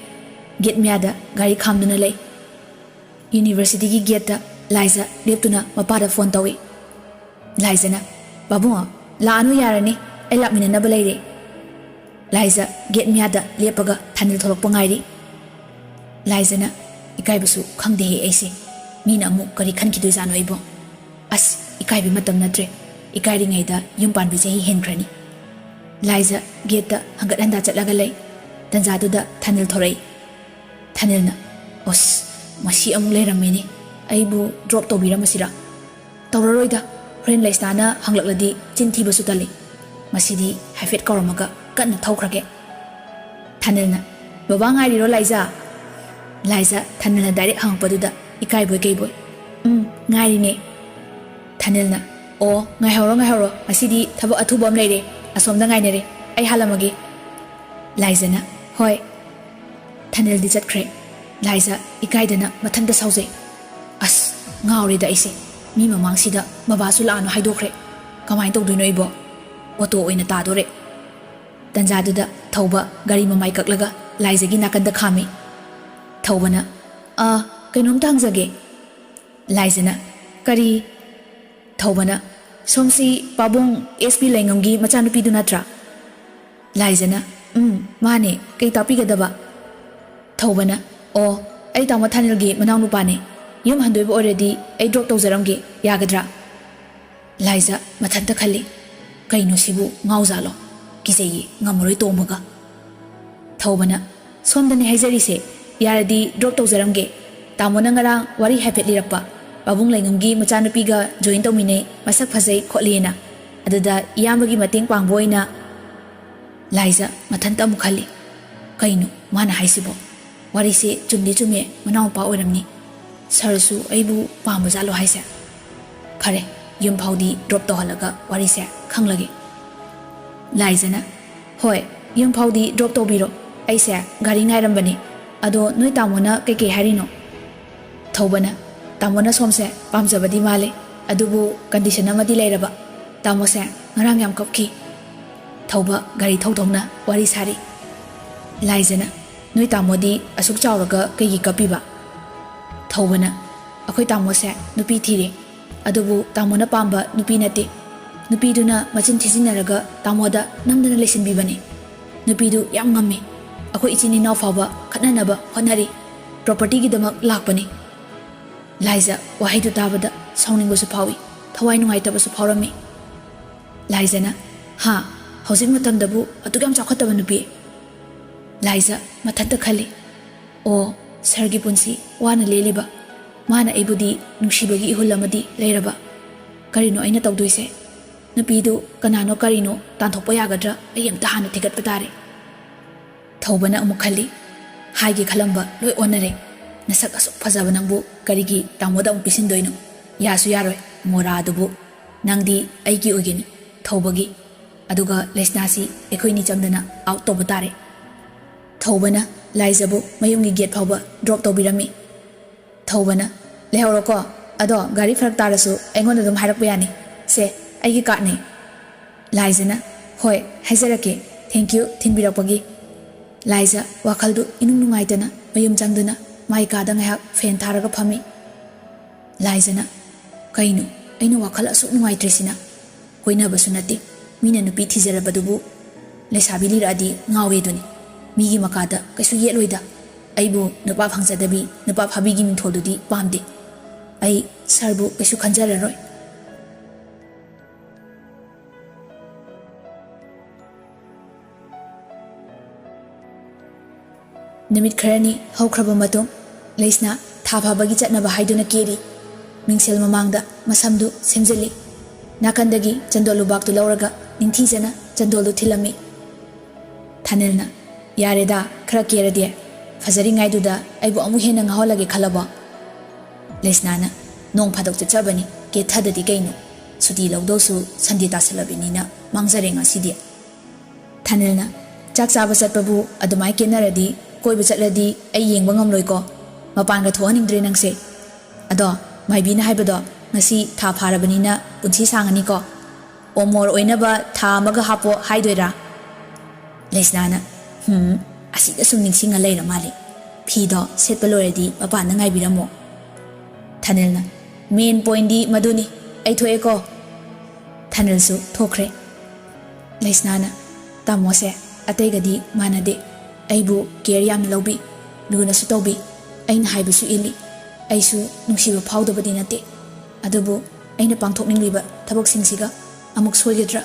ꯒꯦꯠ ꯃꯌꯥꯗ ꯒꯥꯔꯤ ꯈꯥꯝꯗꯨꯅ ꯂꯩ꯫ ꯌꯨꯅꯤꯚꯔꯁꯤꯇꯤꯒꯤ ꯒꯦꯠꯇ ꯂꯥꯏꯖ ꯂꯦꯞꯇꯨꯅ ꯃꯄꯥꯗ ꯐꯣꯟ ꯇꯧꯏ꯫ ꯂꯥꯏꯖꯅ, "ꯄꯥꯕꯨꯡ, ꯂꯥꯛꯑꯅꯨ, ꯌꯥꯔꯅꯤ, ꯑꯩ ꯂꯥꯛꯃꯤꯟꯅꯅꯕ ꯂꯩꯔꯦ꯫" ꯂꯥꯏꯖ ꯒꯦꯠ ꯃꯌꯥꯗ ꯂꯦꯞꯄꯒ ꯊꯥꯅꯤꯜ ꯊꯣꯛꯂꯛꯄ ꯉꯥꯏꯔꯤ꯫ ꯂꯥꯏꯖꯅ, "ꯏꯀꯥꯏꯕꯁꯨ ꯈꯪꯗꯦꯍꯦ ꯑꯩꯁꯦ꯫ ꯃꯤꯅ ꯑꯃꯨꯛ ꯀꯔꯤ ꯈꯟꯈꯤꯗꯣꯏꯖꯥꯠꯅꯣ ꯑꯩꯕꯣ? ꯑꯁ, ꯏꯀꯥꯏꯕꯩ ꯃꯇꯝ ꯅꯠꯇ꯭ꯔꯦ꯫ ꯏꯀꯥꯏꯔꯤꯉꯩꯗ ꯌꯨꯝ ꯄꯥꯟꯕ ꯆꯍꯤ ꯍꯦꯟꯈ꯭ꯔꯅꯤ꯫" ꯂꯥꯏꯖ ꯒꯦꯠꯇ ꯍꯪꯒꯠ ꯍꯟꯗꯥ ꯆꯠꯂꯒ ꯂꯩ꯫ ꯇꯟꯖꯥꯗꯨꯗ ꯊꯥꯅꯤꯜ ꯊꯣꯔꯛꯏ꯫ ꯊꯥꯅꯤꯜꯅ, "ꯑꯣꯁ, ꯃꯁꯤ ꯑꯃꯨꯛ ꯂꯩꯔꯝꯃꯦꯅꯦ꯫ ꯑꯩꯕꯨ ꯗ꯭ꯔꯣꯞ ꯇꯧꯕꯤꯔꯝꯃꯁꯤꯔꯥ?" "ꯇꯧꯔꯔꯣꯏꯗ, ꯍꯣꯔꯦꯟ ꯂꯩꯁꯅꯥꯅ ꯍꯪꯂꯛꯂꯗꯤ ꯆꯤꯟ ꯊꯤꯕꯁꯨ ꯇꯜꯂꯤ꯫ ꯃꯁꯤꯗꯤ ꯍꯥꯏꯐꯦꯠ ꯀꯧꯔꯝꯃꯒ ꯀꯟꯅ ꯊꯧꯈ꯭ꯔꯒꯦ꯫" ꯊꯥꯅꯤꯜꯅ, "ꯕꯕꯥ ꯉꯥꯏꯔꯤꯔꯣ ꯂꯥꯏꯖ?" ꯂꯥꯏꯖ ꯊꯥꯅꯤꯜꯅ ꯗꯥꯏꯔꯦꯛ ꯍꯪꯉꯛꯄꯗꯨꯗ ꯏꯀꯥꯏꯕꯣꯏ ꯀꯩꯕꯣꯏ, "ꯎꯝ, ꯉꯥꯏꯔꯤꯅꯦ꯫" ꯊꯥꯅꯤꯜꯅ, "ꯑꯣ, ꯉꯥꯏꯍꯧꯔꯣ, ꯉꯥꯏꯍꯧꯔꯣ, ꯉꯁꯤꯗꯤ ꯊꯕꯛ ꯑꯊꯨꯕ ꯑꯃ ꯂꯩꯔꯦ, ꯑꯁꯣꯝꯗ ꯉꯥꯏꯅꯔꯦ, ꯑꯩ ꯍꯥꯜꯂꯝꯃꯒꯦ꯫" ꯂꯥꯏꯖꯅ, "ꯍꯣꯏ꯫" ꯊꯥꯅꯤꯜꯗꯤ ꯆꯠꯈ꯭ꯔꯦ꯫ ꯂꯥꯏꯖ ꯏꯀꯥꯏꯗꯅ ꯃꯊꯟꯇ ꯁꯥꯎꯖꯩ꯫ "ꯑꯁ, ꯉꯥꯎꯔꯦꯗ ꯑꯩꯁꯦ꯫ ꯃꯤ ꯃꯃꯥꯡꯁꯤꯗ ꯕꯕꯥꯁꯨ ꯂꯥꯛꯑꯅꯨ ꯍꯥꯏꯗꯣꯛꯈ꯭ꯔꯦ꯫ ꯀꯃꯥꯏꯅ ꯇꯧꯗꯣꯏꯅꯣ ꯑꯩꯕꯣ? ꯑꯣꯇꯣ ꯑꯣꯏꯅ ꯇꯥꯗꯣꯔꯦ꯫" ꯇꯟꯖꯥꯗꯨꯗ ꯊꯧꯕ ꯒꯥꯔꯤ ꯃꯃꯥꯏ ꯀꯛꯂꯒ ꯂꯥꯏꯖꯒꯤ ꯅꯥꯀꯟꯗ ꯈꯥꯝꯃꯤ꯫ ꯊꯧꯕꯅ, "ꯑ, ꯀꯩꯅꯣꯝꯇ ꯍꯪꯖꯒꯦ꯫" ꯂꯥꯏꯖꯅ, "ꯀꯔꯤ?" ꯊꯧꯕꯅ, "ꯁꯣꯝꯁꯤ ꯄꯥꯕꯨꯡ ꯑꯦꯁ ꯄꯤ ꯂꯩꯉꯝꯒꯤ ꯃꯆꯥꯅꯨꯄꯤꯗꯨ ꯅꯠꯇ꯭ꯔꯥ?" ꯂꯥꯏꯖꯅ, "ꯎꯝ, ꯃꯥꯅꯦ, ꯀꯩ ꯇꯥꯛꯄꯤꯒꯗꯕ?" ꯊꯧꯕꯅ, "ꯑꯣ, ꯑꯩ ꯇꯥꯃꯣ ꯊꯥꯅꯤꯜꯒꯤ ꯃꯅꯥꯎꯅꯨꯄꯥꯅꯦ꯫ ꯌꯨꯝ ꯍꯟꯗꯣꯏꯕ ꯑꯣꯏꯔꯗꯤ ꯑꯩ ꯗ꯭ꯔꯣꯞ ꯇꯧꯖꯔꯝꯒꯦ, ꯌꯥꯒꯗ꯭ꯔꯥ?" ꯂꯥꯏꯖ ꯃꯊꯟꯇ ꯈꯜꯂꯤ, "ꯀꯩꯅꯣ ꯁꯤꯕꯨ, ꯉꯥꯎꯖꯥꯠꯂꯣ? ꯀꯤꯖꯩꯌꯦ, ꯉꯝꯃꯔꯣꯏ ꯇꯣꯡꯕꯒ꯫" ꯊꯧꯕꯅ, "ꯁꯣꯝꯗꯅꯦ ꯍꯥꯏꯖꯔꯤꯁꯦ, ꯌꯥꯔꯗꯤ ꯗ꯭ꯔꯣꯞ ꯇꯧꯖꯔꯝꯒꯦ꯫ ꯇꯥꯃꯣꯅ ꯉꯔꯥꯡ ꯋꯥꯔꯤ ꯍꯥꯏꯐꯦꯠ ꯂꯤꯔꯛꯄ, ꯄꯥꯕꯨꯡ ꯂꯩꯉꯝꯒꯤ ꯃꯆꯥꯅꯨꯄꯤꯒ ꯖꯣꯏꯟ ꯇꯧꯃꯤꯟꯅꯩ, ꯃꯁꯛ ꯐꯖꯩ ꯈꯣꯠꯂꯤꯅ꯫ ꯑꯗꯨꯗ ꯏꯌꯥꯝꯕꯒꯤ ꯃꯇꯦꯡ ꯄꯥꯡꯕ ꯑꯣꯏꯅ꯫" ꯂꯥꯏꯖ ꯃꯊꯟꯇ ꯑꯃꯨꯛ ꯈꯜꯂꯤ, "ꯀꯩꯅꯣ ꯃꯥꯅ ꯍꯥꯏꯁꯤꯕꯣ? ꯋꯥꯔꯤꯁꯦ ꯆꯨꯝꯗꯤ ꯆꯨꯝꯃꯦ, ꯃꯅꯥꯎꯄꯥ ꯑꯣꯏꯔꯝꯅꯤ꯫ ꯁꯥꯔꯁꯨ ꯑꯩꯕꯨ ꯄꯥꯝꯕ ꯖꯥꯠꯂꯣ ꯍꯥꯏꯁꯦ? ꯐꯔꯦ, ꯌꯨꯝ ꯐꯥꯎꯗꯤ ꯗ꯭ꯔꯣꯞ ꯇꯧꯍꯜꯂꯒ ꯋꯥꯔꯤꯁꯦ ꯈꯪꯂꯒꯦ꯫ ꯂꯥꯏꯖꯅ, ꯍꯣꯏ, ꯌꯨꯝ ꯐꯥꯎꯗꯤ ꯗ꯭ꯔꯣꯞ ꯇꯧꯕꯤꯔꯣ, ꯑꯩꯁꯦ ꯒꯥꯔꯤ ꯉꯥꯏꯔꯝꯕꯅꯤ꯫ ꯑꯗꯣ ꯅꯣꯏ ꯇꯥꯃꯣꯅ ꯀꯩꯀꯩ ꯍꯥꯏꯔꯤꯅꯣ? ꯊꯧꯕꯅ, ꯇꯥꯃꯣꯅ ꯁꯣꯝꯁꯦ ꯄꯥꯝꯖꯕꯗꯤ ꯃꯥꯜꯂꯤ, ꯑꯗꯨꯕꯨ ꯀꯟꯗꯤꯁꯟ ꯑꯃꯗꯤ ꯂꯩꯔꯕ꯫ ꯇꯥꯃꯣꯁꯦ ꯉꯔꯥꯡ ꯌꯥꯝ ꯀꯞꯈꯤ꯫ ꯊꯧꯕ ꯒꯥꯔꯤ ꯊꯧ ꯊꯧꯅ ꯋꯥꯔꯤ ꯁꯥꯔꯤ꯫ ꯂꯥꯏꯖꯅ, ꯅꯣꯏ ꯇꯥꯃꯣꯗꯤ ꯑꯁꯨꯛ ꯆꯥꯎꯔꯒ ꯀꯩꯒꯤ ꯀꯞꯄꯤꯕ? ꯊꯧꯕꯅ, ꯑꯩꯈꯣꯏ ꯇꯥꯃꯣꯁꯦ ꯅꯨꯄꯤ ꯊꯤꯔꯦ, ꯑꯗꯨꯕꯨ ꯇꯥꯃꯣꯅ ꯄꯥꯝꯕ ꯅꯨꯄꯤ ꯅꯠꯇꯦ꯫ ꯅꯨꯄꯤꯗꯨꯅ ꯃꯆꯤꯟ ꯊꯤꯖꯤꯟꯅꯔꯒ ꯇꯥꯃꯣꯗ ꯅꯝꯗꯅ ꯂꯩꯁꯤꯟꯕꯤꯕꯅꯤ꯫ ꯅꯨꯄꯤꯗꯨ ꯌꯥꯝ ꯉꯝꯃꯤ꯫ ꯑꯩꯈꯣꯏ ꯏꯆꯤꯟ ꯏꯅꯥꯎ ꯐꯥꯎꯕ ꯈꯠꯅꯅꯕ ꯍꯣꯠꯅꯔꯤ꯫ ꯄ꯭ꯔꯣꯄꯔꯇꯤꯒꯤꯗꯃꯛ ꯂꯥꯛꯄꯅꯤ꯫ ꯂꯥꯏꯖ ꯋꯥꯍꯩꯗꯨ ꯇꯥꯕꯗ ꯁꯥꯎꯅꯤꯡꯕꯁꯨ ꯐꯥꯎꯏ, ꯊꯋꯥꯏ ꯅꯨꯡꯉꯥꯏꯇꯕꯁꯨ ꯐꯥꯎꯔꯝꯃꯤ꯫ ꯂꯥꯏꯖꯅ, ꯍꯥ, ꯍꯧꯖꯤꯛ ꯃꯇꯝꯗꯕꯨ ꯑꯗꯨꯛ ꯌꯥꯝ ꯆꯥꯎꯈꯠꯇꯕ ꯅꯨꯄꯤ? ꯂꯥꯏꯖ ꯃꯊꯟꯇ ꯈꯜꯂꯤ, ꯑꯣ, ꯁꯥꯔꯒꯤ ꯄꯨꯟꯁꯤ ꯋꯥꯅ ꯂꯦꯜꯂꯤꯕ, ꯃꯥꯅ ꯑꯩꯕꯨꯗꯤ ꯅꯨꯡꯁꯤꯕꯒꯤ ꯏꯍꯨꯜ ꯑꯃꯗꯤ ꯂꯩꯔꯕ꯫ ꯀꯔꯤꯅꯣ ꯑꯩꯅ ꯇꯧꯗꯣꯏꯁꯦ? ꯅꯨꯄꯤꯗꯨ ꯀꯅꯥꯅꯣ ꯀꯔꯤꯅꯣ ꯇꯥꯟꯊꯣꯛꯄ ꯌꯥꯒꯗ꯭ꯔꯥ? ꯑꯩ ꯑꯝꯇ ꯍꯥꯟꯅ ꯊꯤꯒꯠꯄ ꯇꯥꯔꯦ꯫ ꯊꯧꯕꯅ ꯑꯃꯨꯛ ꯈꯜꯂꯤ, ꯍꯥꯏꯒꯦ ꯈꯜꯂꯝꯕ ꯂꯣꯏ ꯑꯣꯟꯅꯔꯦ꯫ ꯅꯁꯛ ꯑꯁꯨꯛ ꯐꯖꯕ ꯅꯪꯕꯨ ꯀꯔꯤꯒꯤ ꯇꯥꯃꯣꯗ ꯑꯃꯨꯛ ꯄꯤꯁꯤꯟꯗꯣꯏꯅꯣ? ꯌꯥꯁꯨ ꯌꯥꯔꯣꯏ, ꯃꯣꯔꯥꯗꯨꯕꯨ꯫ ꯅꯪꯗꯤ ꯑꯩꯒꯤ ꯑꯣꯏꯒꯅꯤ, ꯊꯧꯕꯒꯤ꯫ ꯑꯗꯨꯒ ꯂꯩꯁꯅꯥꯁꯤ ꯑꯩꯈꯣꯏꯅꯤ ꯆꯪꯗꯅ ꯑꯥꯎꯠ ꯇꯧꯕ ꯇꯥꯔꯦ꯫ ꯊꯧꯕꯅ ꯂꯥꯏꯖꯕꯨ ꯃꯌꯨꯝꯒꯤ ꯒꯦꯠ ꯐꯥꯎꯕ ꯗ꯭ꯔꯣꯞ ꯇꯧꯕꯤꯔꯝꯃꯤ꯫ ꯊꯧꯕꯅ, ꯂꯩꯍꯧꯔꯣꯀꯣ, ꯑꯗꯣ ꯒꯥꯔꯤ ꯐꯔꯛ ꯇꯥꯔꯁꯨ ꯑꯩꯉꯣꯟꯗ ꯑꯗꯨꯝ ꯍꯥꯏꯔꯛꯄ ꯌꯥꯅꯤ꯫ ꯁꯦ, ꯑꯩꯒꯤ ꯀꯥꯔꯠꯅꯤ꯫ ꯂꯥꯏꯖꯅ, ꯍꯣꯏ, ꯍꯥꯏꯖꯔꯛꯀꯦ, ꯊꯦꯡꯀ꯭ꯌꯨ ꯊꯤꯟꯕꯤꯔꯛꯄꯒꯤ꯫ ꯂꯥꯏꯖ ꯋꯥꯈꯜꯗꯨ ꯏꯅꯨꯡ ꯅꯨꯡꯉꯥꯏꯇꯅ ꯃꯌꯨꯝ ꯆꯪꯗꯨꯅ ꯃꯥꯏ ꯀꯥꯗ ꯉꯥꯏꯍꯥꯛ ꯐꯦꯟ ꯊꯥꯔꯒ ꯐꯝꯃꯤ꯫ ꯂꯥꯏꯖꯅ, ꯀꯩꯅꯣ ꯑꯩꯅ ꯋꯥꯈꯜ ꯑꯁꯨꯛ ꯅꯨꯡꯉꯥꯏꯇ꯭ꯔꯤꯁꯤꯅ? ꯀꯣꯏꯅꯕꯁꯨ ꯅꯠꯇꯦ, ꯃꯤꯅ ꯅꯨꯄꯤ ꯊꯤꯖꯔꯕꯗꯨꯕꯨ꯫ ꯂꯩꯁꯥꯕꯤ ꯂꯤꯔꯛꯑꯗꯤ ꯉꯥꯎꯋꯦꯗꯨꯅꯤ꯫ ꯃꯤꯒꯤ ꯃꯀꯥꯗ ꯀꯩꯁꯨ ꯌꯦꯠꯂꯣꯏꯗ꯫ ꯑꯩꯕꯨ ꯅꯨꯄꯥ ꯐꯪꯖꯗꯕꯤ, ꯅꯨꯄꯥ ꯐꯥꯕꯤꯒꯤ ꯃꯤꯡꯊꯣꯜꯗꯨꯗꯤ ꯄꯥꯝꯗꯦ꯫ ꯑꯩ ꯁꯥꯔꯕꯨ ꯀꯩꯁꯨ ꯈꯟꯖꯔꯔꯣꯏ꯫ ꯅꯨꯃꯤꯠ ꯈꯔꯅꯤ ꯍꯧꯈ꯭ꯔꯕ ꯃꯇꯨꯡ, ꯂꯩꯁꯅꯥ ꯊꯥ ꯐꯥꯕꯒꯤ ꯆꯠꯅꯕ ꯍꯥꯏꯗꯨꯅ ꯀꯦꯔꯤ꯫ ꯃꯤꯡꯁꯦꯜ ꯃꯃꯥꯡꯗ ꯃꯁꯝꯗꯨ ꯁꯦꯝꯖꯤꯜꯂꯤ꯫ ꯅꯥꯀꯟꯗꯒꯤ ꯆꯟꯗꯣꯜ ꯂꯨꯕꯥꯛꯇꯨ ꯂꯧꯔꯒ ꯅꯤꯡꯊꯤꯖꯅ ꯆꯟꯗꯣꯜꯗꯨ ꯊꯤꯜꯂꯝꯃꯤ꯫ ꯊꯥꯅꯤꯜꯅ, ꯌꯥꯔꯦꯗ, ꯈꯔ ꯀꯦꯔꯗꯤ꯫ ꯐꯖꯔꯤꯉꯩꯗꯨꯗ ꯑꯩꯕꯨ ꯑꯃꯨꯛ ꯍꯦꯟꯅ ꯉꯥꯎꯍꯜꯂꯒꯦ ꯈꯜꯂꯕꯣ? ꯂꯩꯁꯅꯥꯅ, "ꯅꯣꯡ ꯐꯥꯗꯣꯛ ꯆꯠꯆꯕꯅꯤ, ꯀꯦꯊꯗꯗꯤ ꯀꯩꯅꯣ? ꯁꯨꯇꯤ ꯂꯧꯗꯧꯁꯨ ꯁꯟꯗꯦ ꯇꯥꯁꯜꯂꯕꯅꯤꯅ ꯃꯥꯡꯖꯔꯦ ꯉꯁꯤꯗꯤ"꯫ ꯊꯥꯅꯤꯜꯅ, "ꯆꯥꯛ ꯆꯥꯕ ꯆꯠꯄꯕꯨ ꯑꯗꯨꯃꯥꯏ ꯀꯦꯅꯔꯗꯤ ꯀꯣꯏꯕ ꯆꯠꯂꯗꯤ ꯑꯩ ꯌꯦꯡꯕ ꯉꯝꯂꯣꯏꯀꯣ꯫ ꯃꯄꯥꯟꯒ ꯊꯣꯛꯍꯟꯅꯤꯡꯗ꯭ꯔꯦ ꯅꯪꯁꯦ꯫ ꯑꯗꯣ ꯃꯥꯏꯕꯤꯅ ꯍꯥꯏꯕꯗꯣ ꯉꯁꯤ ꯊꯥ ꯐꯥꯔꯕꯅꯤꯅ ꯄꯨꯟꯁꯤ ꯁꯥꯡꯉꯅꯤꯀꯣ꯫ ꯑꯣꯃꯣꯔ ꯑꯣꯏꯅꯕ ꯊꯥ ꯑꯃꯒ ꯍꯥꯞꯄꯣ ꯍꯥꯏꯗꯣꯏꯔꯥ?" ꯂꯩꯁꯅꯥꯅ, "ꯍꯨꯝ, ꯑꯁꯤꯗ ꯁꯨꯝ ꯅꯤꯡꯁꯤꯡꯉ ꯂꯩꯔ ꯃꯥꯜꯂꯦ꯫ ꯐꯤꯗꯣ ꯁꯦꯠꯄ ꯂꯣꯏꯔꯗꯤ ꯃꯄꯥꯟꯗ ꯉꯥꯏꯕꯤꯔꯝꯃꯣ"꯫ ꯊꯥꯅꯤꯜꯅ, "ꯃꯦꯟ ꯄꯣꯏꯟꯗꯤ ꯃꯗꯨꯅꯤ꯫ ꯑꯩ ꯊꯣꯛꯑꯦꯀꯣ"꯫ ꯊꯥꯅꯤꯜꯁꯨ ꯊꯣꯛꯈ꯭ꯔꯦ꯫ ꯂꯩꯁꯅꯥꯅ, "ꯇꯥꯃꯣꯁꯦ ꯑꯇꯩꯒꯗꯤ ꯃꯥꯟꯅꯗꯦ꯫ ꯑꯩꯕꯨ ꯀꯦꯌꯔ ꯌꯥꯝꯅ ꯂꯧꯕꯤ, ꯂꯨꯅꯁꯨ ꯇꯧꯕꯤ, ꯑꯩꯅ ꯍꯥꯏꯕꯁꯨ ꯏꯜꯂꯤ꯫ ꯑꯩꯁꯨ ꯅꯨꯡꯁꯤꯕ ꯐꯥꯎꯗꯕꯗꯤ ꯅꯠꯇꯦ, ꯑꯗꯨꯕꯨ ꯑꯩꯅ ꯄꯥꯡꯊꯣꯛꯅꯤꯡꯂꯤꯕ ꯊꯕꯛꯁꯤꯡꯁꯤꯒ ꯑꯃꯨꯛ ꯁꯣꯏꯒꯗ꯭ꯔꯥ?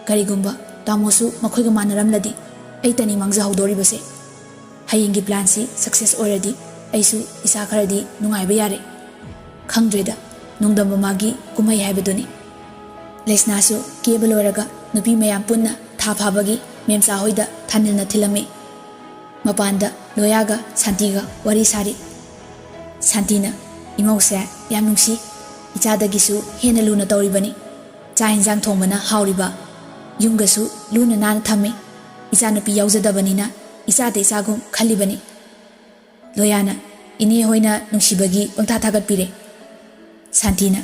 ꯀꯔꯤꯒꯨꯝꯕ ꯇꯥꯃꯣꯁꯨ ꯃꯈꯣꯏꯒ ꯃꯥꯟꯅꯔꯝꯂꯗꯤ ꯑꯩꯇꯅꯤ ꯃꯥꯡꯖꯍꯧꯗꯣꯔꯤꯕꯁꯦ꯫ ꯍꯌꯦꯡꯒꯤ ꯄ꯭ꯂꯥꯟꯁꯤ ꯁꯛꯁꯦꯁ ꯑꯣꯏꯔꯗꯤ ꯑꯩꯁꯨ ꯏꯁꯥ ꯈꯔꯗꯤ ꯅꯨꯡꯉꯥꯏꯕ ꯌꯥꯔꯦ꯫ ꯈꯪꯗ꯭ꯔꯦꯗ, ꯅꯣꯡꯗꯝꯕ ꯃꯥꯒꯤ ꯀꯨꯝꯍꯩ ꯍꯥꯏꯕꯗꯨꯅꯤ"꯫ ꯂꯩꯁꯅꯥꯁꯨ ꯀꯦꯕ ꯂꯣꯏꯔꯒ ꯅꯨꯄꯤ ꯃꯌꯥꯝ ꯄꯨꯟꯅ ꯊꯥ ꯐꯥꯕꯒꯤ ꯃꯦꯝꯆꯥ ꯍꯣꯏꯗ ꯊꯥꯅꯤꯜꯅ ꯊꯤꯜꯂꯝꯃꯤ꯫ ꯃꯄꯥꯟꯗ ꯂꯣꯌꯥꯒ ꯁꯥꯟꯇꯤꯒ ꯋꯥꯔꯤ ꯁꯥꯔꯤ꯫ ꯁꯥꯟꯇꯤꯅ, "ꯏꯃꯧꯁꯦ ꯌꯥꯝ ꯅꯨꯡꯁꯤ꯫ ꯏꯆꯥꯗꯒꯤꯁꯨ ꯍꯦꯟꯅ ꯂꯨꯅ ꯇꯧꯔꯤꯕꯅꯤ꯫ ꯆꯥꯛ ꯏꯟꯖꯥꯡ ꯊꯣꯡꯕꯅ ꯍꯥꯎꯔꯤꯕ꯫ ꯌꯨꯝꯒꯁꯨ ꯂꯨꯅ ꯅꯥꯟꯅ ꯊꯝꯃꯤ꯫ ꯏꯆꯥꯅꯨꯄꯤ ꯌꯥꯎꯖꯗꯕꯅꯤꯅ ꯏꯆꯥꯗ ꯏꯆꯥꯒꯨꯝ ꯈꯜꯂꯤꯕꯅꯤ"꯫ ꯂꯣꯌꯥꯅ, "ꯏꯅꯦ ꯍꯣꯏꯅ ꯅꯨꯡꯁꯤꯕꯒꯤ ꯄꯪꯊꯥ ꯊꯥꯒꯠꯄꯤꯔꯦ"꯫ ꯁꯥꯟꯇꯤꯅ,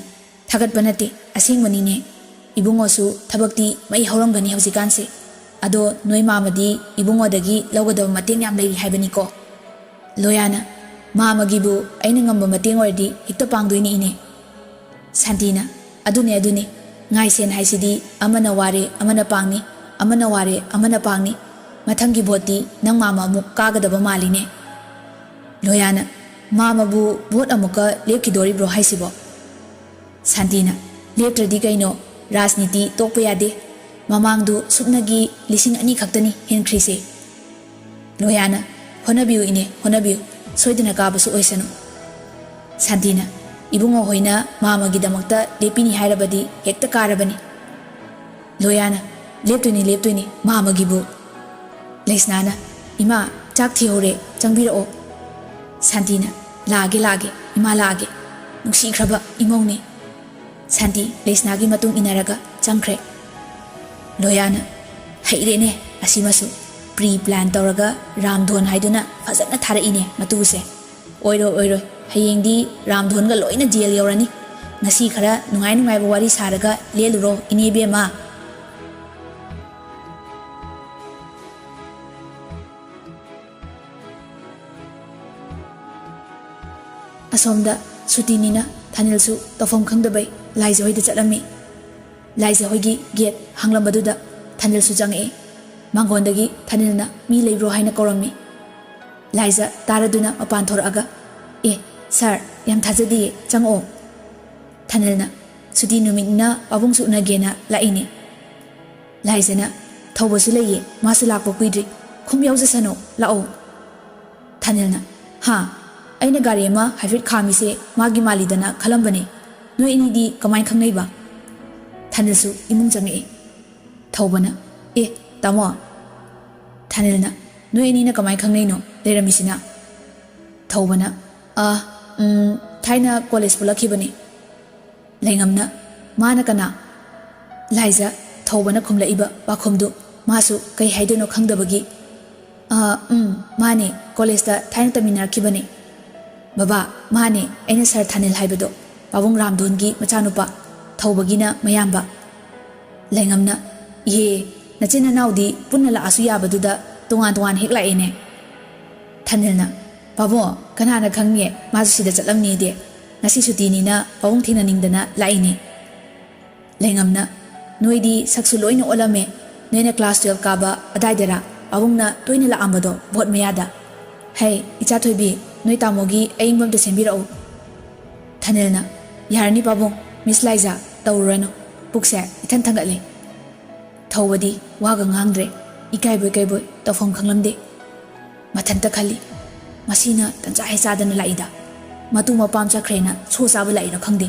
"ꯊꯥꯒꯠꯄ ꯅꯠꯇꯦ, ꯑꯁꯦꯡꯕꯅꯤꯅꯦ꯫ ꯏꯕꯨꯡꯉꯣꯁꯨ ꯊꯕꯛꯇꯤ ꯃꯩ ꯍꯧꯔꯝꯒꯅꯤ ꯍꯧꯖꯤꯛꯀꯥꯟꯁꯦ꯫ ꯑꯗꯣ ꯅꯣꯏ ꯃꯥꯃꯗꯤ ꯏꯕꯨꯡꯉꯣꯗꯒꯤ ꯂꯧꯒꯗꯕ ꯃꯇꯦꯡ ꯌꯥꯝ ꯂꯩꯔꯤ ꯍꯥꯏꯕꯅꯤꯀꯣ"꯫ ꯂꯣꯌꯥꯅ, "ꯃꯥꯃꯒꯤꯕꯨ ꯑꯩꯅ ꯉꯝꯕ ꯃꯇꯦꯡ ꯑꯣꯏꯔꯗꯤ ꯍꯦꯛꯇ ꯄꯥꯡꯗꯣꯏꯅꯤ ꯏꯅꯦ"꯫ ꯁꯥꯟꯇꯤꯅ, "ꯑꯗꯨꯅꯦ, ꯑꯗꯨꯅꯦ꯫ ꯉꯥꯏꯁꯦꯟ ꯍꯥꯏꯁꯤꯗꯤ ꯑꯃꯅ ꯋꯥꯔꯦ ꯑꯃꯅ ꯄꯥꯡꯅꯤ, ꯑꯃꯅ ꯋꯥꯔꯦ ꯑꯃꯅ ꯄꯥꯡꯅꯤ꯫ ꯃꯊꯪꯒꯤ ꯚꯣꯠꯇꯤ ꯅꯪ ꯃꯥꯃ ꯑꯃꯨꯛ ꯀꯥꯒꯗꯕ ꯃꯥꯜꯂꯤꯅꯦ"꯫ ꯂꯣꯌꯥꯅ, "ꯃꯥꯃꯕꯨ ꯚꯣꯠ ꯑꯃꯨꯛꯀ ꯂꯦꯞꯈꯤꯗꯣꯔꯤꯕ꯭ꯔꯣ ꯍꯥꯏꯁꯤꯕꯣ?" ꯁꯥꯟꯇꯤꯅ, "ꯂꯦꯞꯇ꯭ꯔꯗꯤ ꯀꯩꯅꯣ, ꯔꯥꯖꯅꯤꯇꯤ ꯇꯣꯛꯄ ꯌꯥꯗꯦ꯫ ꯃꯃꯥꯡꯗꯨ ꯁꯨꯞꯅꯒꯤ ꯂꯤꯁꯤꯡ ꯑꯅꯤ ꯈꯛꯇꯅꯤ ꯍꯦꯟꯈ꯭ꯔꯤꯁꯦ"꯫ ꯂꯣꯌꯥꯅ, "ꯍꯣꯠꯅꯕꯤꯌꯨ ꯏꯅꯦ, ꯍꯣꯠꯅꯕꯤꯌꯨ꯫ ꯁꯣꯏꯗꯅ ꯀꯥꯕꯁꯨ ꯑꯣꯏꯁꯅꯨ"꯫ ꯁꯥꯟꯇꯤꯅ, "ꯏꯕꯨꯡꯉꯣ ꯍꯣꯏꯅ ꯃꯥꯃꯒꯤꯗꯃꯛꯇ ꯂꯦꯞꯄꯤꯅꯤ ꯍꯥꯏꯔꯕꯗꯤ ꯍꯦꯛꯇ ꯀꯥꯔꯕꯅꯤ"꯫ ꯂꯣꯌꯥꯅ, "ꯂꯦꯞꯇꯣꯏꯅꯤ, ꯂꯦꯞꯇꯣꯏꯅꯤ, ꯃꯥꯃꯒꯤꯕꯨ"꯫ ꯂꯩꯁꯅꯥꯅ, "ꯏꯃꯥ, ꯆꯥꯛ ꯊꯤꯍꯧꯔꯦ, ꯆꯪꯕꯤꯔꯛꯑꯣ꯫ ꯁꯥꯟꯇꯤꯅ, "ꯂꯥꯛꯑꯒꯦ, ꯂꯥꯛꯑꯒꯦ, ꯏꯃꯥ ꯂꯥꯛꯑꯒꯦ꯫ ꯅꯨꯡꯁꯤꯈ꯭ꯔꯕ ꯏꯃꯧꯅꯦ꯫" ꯁꯥꯟꯇꯤ ꯂꯩꯁꯅꯥꯒꯤ ꯃꯇꯨꯡ ꯏꯟꯅꯔꯒ ꯆꯪꯈ꯭ꯔꯦ꯫ ꯂꯣꯌꯥꯅ, "ꯍꯩꯔꯦꯅꯦ ꯑꯁꯤꯃꯁꯨ꯫ ꯄ꯭ꯔꯤ ꯄ꯭ꯂꯥꯟ ꯇꯧꯔꯒ ꯔꯥꯝꯙꯣꯟ ꯍꯥꯏꯗꯨꯅ ꯐꯖꯅ ꯊꯥꯔꯛꯏꯅꯦ ꯃꯇꯨꯁꯦ꯫ ꯑꯣꯏꯔꯣꯏ, ꯑꯣꯏꯔꯣꯏ, ꯍꯌꯦꯡꯗꯤ ꯔꯥꯝꯙꯣꯟꯒ ꯂꯣꯏꯅ ꯖꯦꯜ ꯌꯧꯔꯅꯤ꯫ ꯉꯁꯤ ꯈꯔ ꯅꯨꯡꯉꯥꯏ ꯅꯨꯡꯉꯥꯏꯕ ꯋꯥꯔꯤ ꯁꯥꯔꯒ ꯂꯦꯜꯂꯨꯔꯣ ꯏꯅꯦ ꯏꯕꯦꯝꯃ꯫" ꯑꯁꯣꯝꯗ ꯁꯨꯇꯤꯅꯤꯅ ꯊꯥꯅꯤꯜꯁꯨ ꯇꯧꯐꯝ ꯈꯪꯗꯕꯩ ꯂꯥꯏꯖ ꯍꯣꯏꯗ ꯆꯠꯂꯝꯃꯤ꯫ ꯂꯥꯏꯖ ꯍꯣꯏꯒꯤ ꯒꯦꯠ ꯍꯥꯡꯂꯝꯕꯗꯨꯗ ꯊꯥꯅꯤꯜꯁꯨ ꯆꯪꯉꯛꯑꯦ꯫ ꯃꯥꯡꯒꯣꯟꯗꯒꯤ ꯊꯥꯅꯤꯜꯅ ꯃꯤ ꯂꯩꯕ꯭ꯔꯣ ꯍꯥꯏꯅ ꯀꯧꯔꯝꯃꯤ꯫ ꯂꯥꯏꯖ ꯇꯥꯔꯗꯨꯅ ꯃꯄꯥꯟ ꯊꯣꯔꯛꯑꯒ, "ꯑꯦ, ꯁꯥꯔ, ꯌꯥꯝ ꯊꯥꯖꯗꯤꯌꯦ, ꯆꯪꯉꯛꯑꯣ꯫" ꯊꯥꯅꯤꯜꯅ, "ꯁꯨꯇꯤ ꯅꯨꯃꯤꯠꯅꯤꯅ ꯄꯥꯕꯨꯡꯁꯨ ꯎꯅꯒꯦꯅ ꯂꯥꯛꯏꯅꯦ꯫" ꯂꯥꯏꯖꯅ, "ꯊꯧꯕꯁꯨ ꯂꯩꯌꯦ, ꯃꯥꯁꯨ ꯂꯥꯛꯄ ꯀꯨꯏꯗ꯭ꯔꯤ, ꯈꯨꯝ ꯌꯥꯎꯖꯁꯅꯨ, ꯂꯥꯛꯑꯣ꯫" ꯊꯥꯅꯤꯜꯅ, "ꯍꯥ? ꯑꯩꯅ ꯒꯥꯔꯤ ꯑꯃ ꯍꯥꯏꯐꯦꯠ ꯈꯥꯝꯃꯤꯁꯦ ꯃꯥꯒꯤ ꯃꯥꯜꯂꯤꯗꯅ ꯈꯜꯂꯝꯕꯅꯦ꯫ ꯅꯣꯏ ꯑꯅꯤꯗꯤ ꯀꯃꯥꯏꯅ ꯈꯪꯅꯩꯕ?" ꯊꯥꯅꯤꯜꯁꯨ ꯏꯃꯨꯡ ꯆꯪꯉꯛꯑꯦ꯫ ꯊꯧꯕꯅ, "ꯑꯦ, ꯇꯥꯃꯣ꯫" ꯊꯥꯅꯤꯜꯅ, "ꯅꯣꯏ ꯑꯅꯤꯅ ꯀꯃꯥꯏꯅ ꯈꯪꯅꯩꯅꯣ ꯂꯩꯔꯝꯃꯤꯁꯤꯅ?" ꯊꯧꯕꯅ, "ꯑ, ꯎꯝ, ꯊꯥꯏꯅ ꯀꯣꯂꯦꯖ ꯄꯨꯜꯂꯛꯈꯤꯕꯅꯤ꯫" ꯂꯩꯉꯝꯅ, "ꯃꯥꯅ ꯀꯅꯥ?" ꯂꯥꯏꯖ, ꯊꯧꯕꯅ ꯈꯨꯝꯂꯛꯏꯕ ꯄꯥꯈꯨꯝꯗꯨ ꯃꯥꯁꯨ ꯀꯩ ꯍꯥꯏꯗꯣꯏꯅꯣ ꯈꯪꯗꯕꯒꯤ, "ꯑ, ꯎꯝ, ꯃꯥꯅꯦ, ꯀꯣꯂꯦꯖꯇ ꯊꯥꯏꯅ ꯇꯝꯃꯤꯟꯅꯔꯛꯈꯤꯕꯅꯦ꯫" "ꯕꯕꯥ, ꯃꯥꯅꯦ, ꯑꯩꯅ ꯁꯥꯔ ꯊꯥꯅꯤꯜ ꯍꯥꯏꯕꯗꯣ, ꯄꯥꯕꯨꯡ ꯔꯥꯝꯙꯣꯟꯒꯤ ꯃꯆꯥꯅꯨꯄꯥ, ꯊꯧꯕꯒꯤꯅ ꯃꯌꯥꯝꯕ꯫" ꯂꯩꯉꯝꯅ, "ꯏꯍꯦ, ꯅꯆꯤꯟ ꯅꯅꯥꯎꯗꯤ ꯄꯨꯟꯅ ꯂꯥꯛꯑꯁꯨ ꯌꯥꯕꯗꯨꯗ ꯇꯣꯉꯥꯟ ꯇꯣꯉꯥꯟ ꯍꯦꯛ ꯂꯥꯛꯑꯦꯅꯦ꯫" ꯊꯥꯅꯤꯜꯅ, "ꯄꯥꯕꯨꯡ, ꯀꯅꯥꯅ ꯈꯪꯅꯤ ꯃꯥꯁꯨ ꯁꯤꯗ ꯆꯠꯂꯝꯅꯤꯗꯤ? ꯉꯁꯤ ꯁꯨꯇꯤꯅꯤꯅ ꯄꯥꯕꯨꯡ ꯊꯦꯡꯅꯅꯤꯡꯗꯅ ꯂꯥꯛꯏꯅꯦ꯫" ꯂꯩꯉꯝꯅ, "ꯅꯣꯏꯗꯤ ꯁꯛꯁꯨ ꯂꯣꯏꯅ ꯑꯣꯜꯂꯝꯃꯦ꯫ ꯅꯣꯏꯅ ꯀ꯭ꯂꯥꯁ ꯇꯨꯌꯦꯜꯐ ꯀꯥꯕ ꯑꯗꯥꯏꯗꯔ ꯄꯥꯕꯨꯡꯅ ꯇꯣꯏꯅ ꯂꯥꯛꯑꯝꯕꯗꯣ ꯚꯣꯠ ꯃꯌꯥꯗ? ꯍꯩ, ꯏꯆꯥ ꯊꯣꯏꯕꯤ, ꯅꯣꯏ ꯇꯥꯃꯣꯒꯤ ꯑꯏꯪꯕ ꯑꯝꯇ ꯁꯦꯝꯕꯤꯔꯛꯎ꯫" ꯊꯥꯅꯤꯜꯅ, "ꯌꯥꯔꯅꯤ ꯄꯥꯕꯨꯡ, ꯃꯤꯁ ꯂꯥꯏꯖꯥ, ꯇꯧꯔꯨꯔꯅꯨ꯫ ꯄꯨꯛꯁꯦ ꯏꯊꯟ ꯊꯟꯒꯠꯂꯦ꯫" ꯊꯧꯕꯗꯤ ꯋꯥꯒ ꯉꯥꯡꯗ꯭ꯔꯦ꯫ ꯏꯀꯥꯏꯕꯣꯏ ꯀꯩꯕꯣꯏ ꯇꯧꯐꯝ ꯈꯪꯂꯝꯗꯦ꯫ ꯃꯊꯟꯇ ꯈꯜꯂꯤ, "ꯃꯁꯤꯅ ꯇꯟꯖꯥ ꯍꯦꯛ ꯆꯥꯗꯅ ꯂꯥꯛꯏꯗ꯫ ꯃꯇꯨ ꯃꯄꯥꯝ ꯆꯠꯈ꯭ꯔꯦꯅ ꯁꯣ ꯆꯥꯕ ꯂꯥꯛꯏꯔ ꯈꯪꯗꯦ꯫"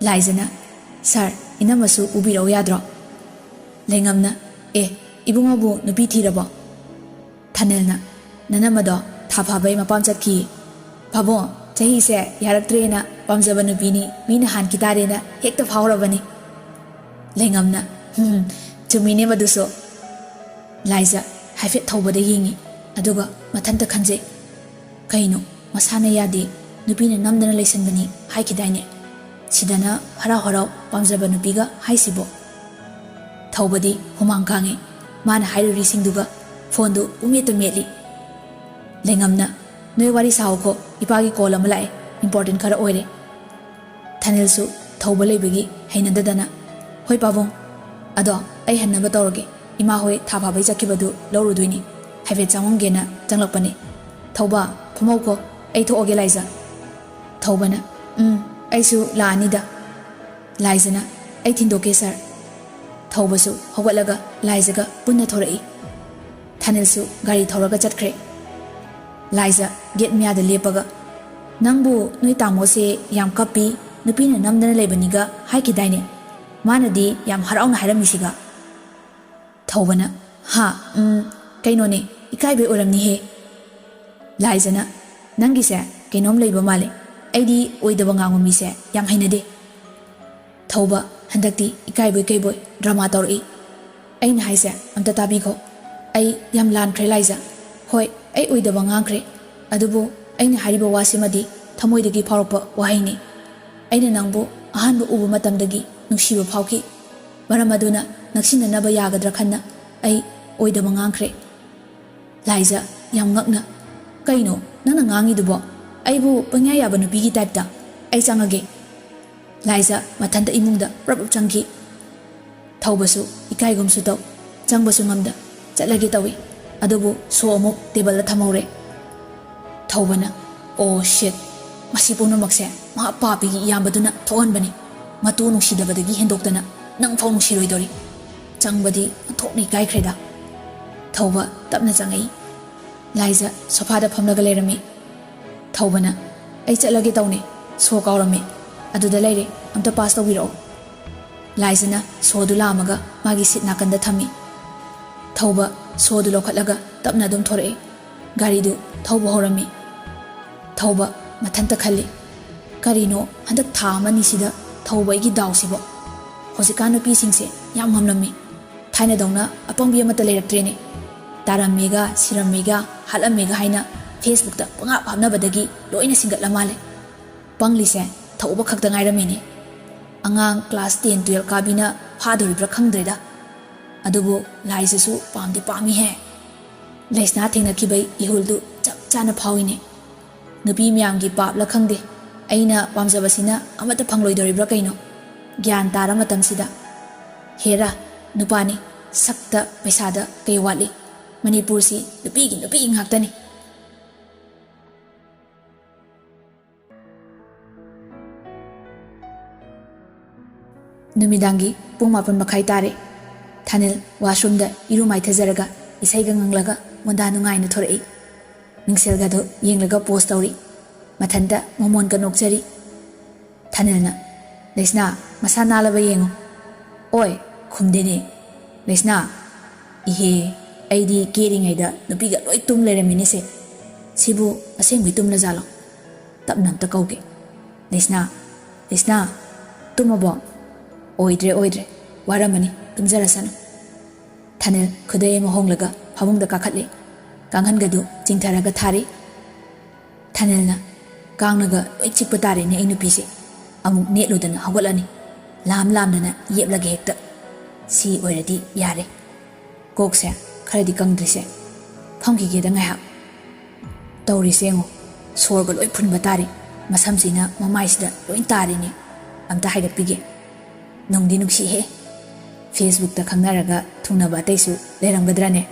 ꯂꯥꯏꯖꯅ, "ꯁꯥꯔ, ꯏꯅꯝꯃꯁꯨ ꯄꯨꯕꯤꯔꯛꯎ ꯌꯥꯗ꯭ꯔꯣ?" ꯂꯩꯉꯝꯅ, "ꯑꯦ, ꯏꯕꯨꯡꯉꯣꯕꯨ ꯅꯨꯄꯤ ꯊꯤꯔꯕꯣ?" ꯊꯥꯅꯤꯜꯅ, ꯅꯅꯝꯃꯗꯣ ꯊꯥ ꯐꯥꯕꯩ ꯃꯄꯥꯝ ꯆꯠꯈꯤ꯫ ꯄꯥꯕꯨꯡ, ꯆꯍꯤꯁꯦ ꯌꯥꯔꯛꯇ꯭ꯔꯦꯅ ꯄꯥꯝꯖꯕ ꯅꯨꯄꯤꯅꯤ, ꯃꯤꯅ ꯍꯥꯟꯈꯤ ꯇꯥꯔꯦꯅ ꯍꯦꯛꯇ ꯐꯥꯎꯔꯕꯅꯤ꯫ ꯂꯩꯉꯝꯅ, "ꯍꯨꯝ, ꯆꯨꯝꯃꯤꯅꯦ ꯃꯗꯨꯁꯨ"꯫ ꯂꯥꯏꯖ ꯍꯥꯏꯐꯦꯠ ꯊꯧꯕꯗ ꯌꯦꯡꯉꯤ, ꯑꯗꯨꯒ ꯃꯊꯟꯇ ꯈꯟꯖꯩ, "ꯀꯩꯅꯣ, ꯃꯁꯥꯅ ꯌꯥꯗꯦ, ꯅꯨꯄꯤꯅ ꯅꯝꯗꯅ ꯂꯩꯁꯟꯕꯅꯤ ꯍꯥꯏꯈꯤꯗꯥꯏꯅꯦ? ꯁꯤꯗꯅ ꯍꯔꯥꯎ ꯍꯔꯥꯎ ꯄꯥꯝꯖꯕ ꯅꯨꯄꯤꯒ ꯍꯥꯏꯁꯤꯕꯣ?" ꯊꯧꯕꯗꯤ ꯍꯨꯃꯥꯡ ꯀꯥꯡꯉꯤ꯫ ꯃꯥꯅ ꯍꯥꯏꯔꯨꯔꯤꯁꯤꯡꯗꯨꯒ ꯐꯣꯟꯗꯨ ꯄꯨꯡꯃꯦꯠꯇ ꯃꯦꯠꯂꯤ꯫ ꯂꯩꯉꯝꯅ, "ꯅꯣꯏ ꯋꯥꯔꯤ ꯁꯥꯎꯀꯣ, ꯏꯄꯥꯒꯤ ꯀꯣꯜ ꯑꯃ ꯂꯥꯛꯑꯦ, ꯏꯝꯄꯣꯔꯇꯦꯟ ꯈꯔ ꯑꯣꯏꯔꯦ"꯫ ꯊꯥꯅꯤꯜꯁꯨ ꯊꯧꯕ ꯂꯩꯕꯒꯤ ꯍꯩꯅꯗꯗꯅ, "ꯍꯣꯏ ꯄꯥꯕꯨꯡ, ꯑꯗꯣ ꯑꯩ ꯍꯟꯅꯕ ꯇꯧꯔꯒꯦ, ꯏꯃꯥ ꯍꯣꯏ ꯊꯥ ꯐꯥꯕꯩ ꯆꯠꯈꯤꯕꯗꯨ ꯂꯧꯔꯨꯗꯣꯏꯅꯤ, ꯍꯥꯏꯐꯦꯠ ꯆꯪꯉꯝꯒꯦꯅ ꯆꯪꯂꯛꯄꯅꯤ꯫ ꯊꯧꯕ, ꯐꯝꯍꯧꯀꯣ, ꯑꯩ ꯊꯣꯛꯑꯒꯦ ꯂꯥꯏꯖ"꯫ ꯊꯧꯕꯅ, "ꯎꯝ, ꯑꯩꯁꯨ ꯂꯥꯛꯑꯅꯤꯗ"꯫ ꯂꯥꯏꯖꯅ, "ꯑꯩ ꯊꯤꯟꯗꯣꯛꯀꯦ ꯁꯥꯔ"꯫ ꯊꯧꯕꯁꯨ ꯍꯧꯒꯠꯂꯒ ꯂꯥꯏꯖꯒ ꯄꯨꯟꯅ ꯊꯣꯔꯛꯏ꯫ ꯊꯥꯅꯤꯜꯁꯨ ꯒꯥꯔꯤ ꯊꯧꯔꯒ ꯆꯠꯈ꯭ꯔꯦ꯫ ꯂꯥꯏꯖ ꯒꯦꯠ ꯃꯌꯥꯗ ꯂꯦꯞꯄꯒ, "ꯅꯪꯕꯨ ꯅꯣꯏ ꯇꯥꯃꯣꯁꯦ ꯌꯥꯝ ꯀꯞꯄꯤ, ꯅꯨꯄꯤꯅ ꯅꯝꯗꯅ ꯂꯩꯕꯅꯤꯒ ꯍꯥꯏꯈꯤꯗꯥꯏꯅꯦ? ꯃꯥꯅꯗꯤ ꯌꯥꯝ ꯍꯔꯥꯎꯅ ꯍꯥꯏꯔꯝꯃꯤꯁꯤꯒ"꯫ ꯊꯧꯕꯅ, "ꯍꯥ? ꯎꯝ, ꯀꯩꯅꯣꯅꯦ, ꯏꯀꯥꯏꯕꯩ ꯑꯣꯏꯔꯝꯅꯤꯍꯦ"꯫ ꯂꯥꯏꯖꯅ, "ꯅꯪꯒꯤꯁꯦ ꯀꯩꯅꯣꯝ ꯂꯩꯕ ꯃꯥꯜꯂꯦ꯫ ꯑꯩꯗꯤ ꯑꯣꯏꯗꯕ ꯉꯥꯡꯕ ꯃꯤꯁꯦ ꯌꯥꯝ ꯍꯩꯅꯗꯦ"꯫ ꯊꯧꯕ ꯍꯟꯗꯛꯇꯤ ꯏꯀꯥꯏꯕꯣꯏ ꯀꯩꯕꯣꯏ ꯗ꯭ꯔꯃꯥ ꯇꯧꯔꯛꯏ꯫ "ꯑꯩꯅ ꯍꯥꯏꯁꯦ ꯑꯝꯇ ꯇꯥꯕꯤꯈꯣ꯫ ꯑꯩ ꯌꯥꯝ ꯂꯥꯟꯈ꯭ꯔꯦ ꯂꯥꯏꯖ꯫ ꯍꯣꯏ, ꯑꯩ ꯑꯣꯏꯗꯕ ꯉꯥꯡꯈ꯭ꯔꯦ꯫ ꯑꯗꯨꯕꯨ ꯑꯩꯅ ꯍꯥꯏꯔꯤꯕ ꯋꯥꯁꯤꯃꯗꯤ ꯊꯃꯣꯏꯗꯒꯤ ꯐꯥꯎꯔꯛꯄ ꯋꯥꯍꯩꯅꯤ꯫ ꯑꯩꯅ ꯅꯪꯕꯨ ꯑꯍꯥꯟꯕ ꯎꯕ ꯃꯇꯝꯗꯒꯤ ꯅꯨꯡꯁꯤꯕ ꯐꯥꯎꯈꯤ꯫ ꯃꯔꯝ ꯑꯗꯨꯅ ꯅꯛꯁꯤꯟꯅꯅꯕ ꯌꯥꯒꯗ꯭ꯔꯥ ꯈꯟꯅ ꯑꯩ ꯑꯣꯏꯗꯕ ꯉꯥꯡꯈ꯭ꯔꯦ"꯫ ꯂꯥꯏꯖ ꯌꯥꯝ ꯉꯛꯅ, "ꯀꯩꯅꯣ ꯅꯪꯅ ꯉꯥꯡꯉꯤꯗꯨꯕꯣ? ꯑꯩꯕꯨ ꯄꯪꯌꯥ ꯌꯥꯕ ꯅꯨꯄꯤꯒꯤ ꯇꯥꯏꯞꯇ? ꯑꯩ ꯆꯪꯉꯒꯦ"꯫ ꯂꯥꯏꯖ ꯃꯊꯟꯇ ꯏꯃꯨꯡꯗ ꯄ꯭ꯔꯞ ꯄ꯭ꯔꯞ ꯆꯪꯈꯤ꯫ ꯊꯧꯕꯁꯨ ꯏꯀꯥꯏꯒꯨꯝꯁꯨ ꯇꯧ, ꯆꯪꯕꯁꯨ ꯉꯝꯗ ꯆꯠꯂꯒꯦ ꯇꯧꯏ꯫ ꯑꯗꯨꯕꯨ ꯁꯣ ꯑꯃꯨꯛ ꯇꯦꯕꯜꯗ ꯊꯝꯍꯧꯔꯦ꯫ ꯊꯧꯕꯅ, "ꯑꯣ ꯁꯤꯠ, ꯃꯁꯤ ꯄꯨꯝꯅꯃꯛꯁꯦ ꯃꯍꯥꯛ ꯄꯥꯄꯤꯒꯤ ꯏꯌꯥꯝꯕꯗꯨꯅ ꯊꯣꯛꯍꯟꯕꯅꯤ꯫ ꯃꯇꯨ ꯅꯨꯡꯁꯤꯗꯕꯗꯒꯤ ꯍꯦꯟꯗꯣꯛꯇꯅ ꯅꯪ ꯐꯥꯎ ꯅꯨꯡꯁꯤꯔꯣꯏꯗꯧꯔꯤ꯫ ꯆꯪꯕꯗꯤ ꯑꯣꯟꯊꯣꯛꯅ ꯏꯀꯥꯏꯈ꯭ꯔꯦꯗ"꯫ ꯊꯧꯕ ꯇꯞꯅ ꯆꯪꯉꯛꯏ꯫ ꯂꯥꯏꯖ ꯁꯣꯐꯥꯗ ꯐꯝꯂꯒ ꯂꯩꯔꯝꯃꯤ꯫ ꯊꯧꯕꯅ, "ꯑꯩ ꯆꯠꯂꯒꯦ ꯇꯧꯅꯦ, ꯁꯣ ꯀꯥꯎꯔꯝꯃꯦ꯫ ꯑꯗꯨꯗ ꯂꯩꯔꯦ, ꯑꯝꯇ ꯄꯥꯁ ꯇꯧꯕꯤꯔꯛꯑꯣ"꯫ ꯂꯥꯏꯖꯅ ꯁꯣꯗꯨ ꯂꯥꯝꯃꯒ ꯃꯥꯒꯤ ꯁꯤꯠ ꯅꯥꯀꯟꯗ ꯊꯝꯃꯤ꯫ ꯊꯧꯕ ꯁꯣꯗꯨ ꯂꯧꯈꯠꯂꯒ ꯇꯞꯅ ꯑꯗꯨꯝ ꯊꯣꯔꯛꯏ꯫ ꯒꯥꯔꯤꯗꯨ ꯊꯧꯕ ꯍꯧꯔꯝꯃꯤ꯫ ꯊꯧꯕ ꯃꯊꯟꯇ ꯈꯜꯂꯤ, "ꯀꯔꯤꯅꯣ ꯍꯟꯗꯛ ꯊꯥ ꯑꯃꯅꯤꯁꯤꯗ ꯊꯧꯕ ꯑꯩꯒꯤ ꯗꯥꯎꯁꯤꯕꯣ? ꯍꯧꯖꯤꯛꯀꯥꯟ ꯅꯨꯄꯤꯁꯤꯡꯁꯦ ꯌꯥꯝ ꯉꯝꯂꯝꯃꯤ꯫ ꯊꯥꯏꯅꯗꯧꯅ ꯑꯄꯪꯕꯤ ꯑꯃꯠꯇ ꯂꯩꯔꯛꯇ꯭ꯔꯦꯅꯦ꯫ ꯇꯥꯔꯝꯃꯦꯒ, ꯁꯤꯔꯝꯃꯦꯒ, ꯍꯥꯠꯂꯝꯃꯦꯒ ꯍꯥꯏꯅ Facebookꯇ ꯄꯪꯍꯥꯞ ꯍꯥꯞꯅꯕꯗꯒꯤ ꯂꯣꯏꯅ ꯁꯤꯡꯒꯠꯂ ꯃꯥꯜꯂꯦ꯫ ꯄꯪꯂꯤꯁꯦ ꯊꯧꯕ ꯈꯛꯇ ꯉꯥꯏꯔꯝꯃꯤꯅꯦ꯫ ꯑꯉꯥꯡ class ten twelve ꯀꯥꯕꯤꯅ ꯐꯥꯗꯣꯔꯤꯕ꯭ꯔꯥ ꯈꯪꯗ꯭ꯔꯦꯗ꯫ ꯑꯗꯨꯕꯨ ꯂꯥꯏꯁꯤꯁꯨ ꯄꯥꯝꯗꯤ ꯄꯥꯝꯃꯤꯍꯦ꯫" ꯂꯩꯁꯅꯥ ꯊꯦꯡꯅꯈꯤꯕꯩ ꯏꯍꯨꯜꯗꯨ ꯆꯞ ꯆꯥꯅ ꯐꯥꯎꯏꯅꯦ꯫ ꯅꯨꯄꯤ ꯃꯌꯥꯝꯒꯤ ꯄꯥꯞꯂ ꯈꯪꯗꯦ, ꯑꯩꯅ ꯄꯥꯝꯖꯕꯁꯤꯅ ꯑꯃꯠꯇ ꯐꯪꯂꯣꯏꯗꯧꯔꯤꯕ꯭ꯔꯥ ꯀꯩꯅꯣ? ꯒ꯭ꯌꯥꯟ ꯇꯥꯔ ꯃꯇꯝꯁꯤꯗ꯫ ꯍꯦꯔꯥ, ꯅꯨꯄꯥꯅꯤ, ꯁꯛꯇ ꯄꯩꯁꯥꯗ ꯀꯩ ꯋꯥꯠꯂꯤ? ꯃꯅꯤꯄꯨꯔꯁꯤ ꯅꯨꯄꯤꯒꯤ ꯅꯨꯄꯤ ꯉꯥꯛꯇꯅꯤ꯫ ꯅꯨꯃꯤꯗꯥꯡꯒꯤ ꯄꯨꯡ ꯃꯥꯄꯟ ꯃꯈꯥꯏ ꯇꯥꯔꯦ꯫ ꯊꯥꯅꯤꯜ washroomꯗ ꯏꯔꯨ ꯃꯥꯏꯊꯖꯔꯒ ꯏꯁꯩꯒ ꯉꯪꯂꯒ ꯃꯣꯟꯗꯥ ꯅꯨꯡꯉꯥꯏꯅ ꯊꯣꯔꯛꯏ꯫ ꯃꯤꯡꯁꯦꯜꯒꯗꯣ ꯌꯦꯡꯂꯒ pose ꯇꯧꯔꯤ꯫ ꯃꯊꯟꯇ ꯃꯃꯣꯟꯒ ꯅꯣꯛꯆꯔꯤ꯫ ꯊꯥꯅꯤꯜꯅ, "ꯂꯩꯁꯅꯥ, ꯃꯁꯥ ꯅꯥꯜꯂꯕ ꯌꯦꯡꯉꯨ꯫" "ꯑꯣꯏ," ꯈꯨꯝꯗꯦꯅꯦ꯫ "ꯂꯩꯁꯅꯥ, ꯏꯍꯦ, ꯑꯩꯗꯤ ꯀꯦꯔꯤꯉꯩꯗ ꯅꯨꯄꯤꯒ ꯂꯣꯏ ꯇꯨꯝ ꯂꯩꯔꯝꯃꯤꯅꯦꯁꯦ꯫ ꯁꯤꯕꯨ ꯑꯁꯦꯡꯕꯩ ꯇꯨꯝꯂꯖꯥꯠꯂꯣ? ꯇꯞꯅ ꯑꯝꯇ ꯀꯧꯒꯦ꯫ ꯂꯩꯁꯅꯥ, ꯂꯩꯁꯅꯥ, ꯇꯨꯝꯃꯕꯣ? ꯑꯣꯏꯗ꯭ꯔꯦ, ꯑꯣꯏꯗ꯭ꯔꯦ꯫ ꯋꯥꯔꯝꯃꯅꯤ, ꯇꯨꯝꯖꯔꯁꯅꯨ꯫" ꯊꯥꯅꯤꯜ ꯈꯨꯗꯩ ꯑꯃ ꯍꯣꯡꯂꯒ ꯐꯃꯨꯡꯗ ꯀꯥꯈꯠꯂꯦ꯫ ꯀꯥꯡꯈꯟꯒꯗꯨ ꯆꯤꯡꯊꯔꯒ ꯊꯥꯔꯤ꯫ ꯊꯥꯅꯤꯜꯅ, "ꯀꯥꯡꯅꯒ ꯂꯣꯏ ꯆꯤꯛꯄ ꯇꯥꯔꯦꯅꯦ ꯑꯩ ꯅꯨꯄꯤꯁꯦ꯫ ꯑꯃꯨꯛ ꯅꯦꯠꯂꯨꯗꯅ ꯍꯧꯒꯠꯂꯅꯤ꯫ ꯂꯥꯝ ꯂꯥꯝꯗꯅ ꯌꯦꯞꯂꯒꯦ ꯍꯦꯛꯇ꯫ ꯁꯤ ꯑꯣꯏꯔꯗꯤ ꯌꯥꯔꯦ꯫ ꯀꯣꯛꯁꯦ ꯈꯔꯗꯤ ꯀꯪꯗ꯭ꯔꯤꯁꯦ꯫ ꯐꯝꯈꯤꯒꯦꯗ ꯉꯥꯏꯍꯥꯛ꯫ ꯇꯧꯔꯤꯁꯦ ꯌꯦꯡꯉꯣ, ꯁꯣꯔꯒ ꯂꯣꯏ ꯐꯨꯟꯕ ꯇꯥꯔꯦ꯫ ꯃꯁꯝꯁꯤꯅ ꯃꯃꯥꯏꯁꯤꯗ ꯂꯣꯏ ꯇꯥꯔꯦꯅꯦ꯫ ꯑꯝꯇ ꯍꯥꯏꯒꯠꯄꯤꯒꯦ꯫ ꯅꯨꯡꯗꯤ ꯅꯨꯡꯁꯤꯍꯦ꯫ Facebookꯇ ꯈꯪꯅꯔꯒ ꯊꯨꯡꯅꯕ ꯑꯇꯩꯁꯨ ꯂꯩꯔꯝꯒꯗ꯭ꯔꯅꯦ?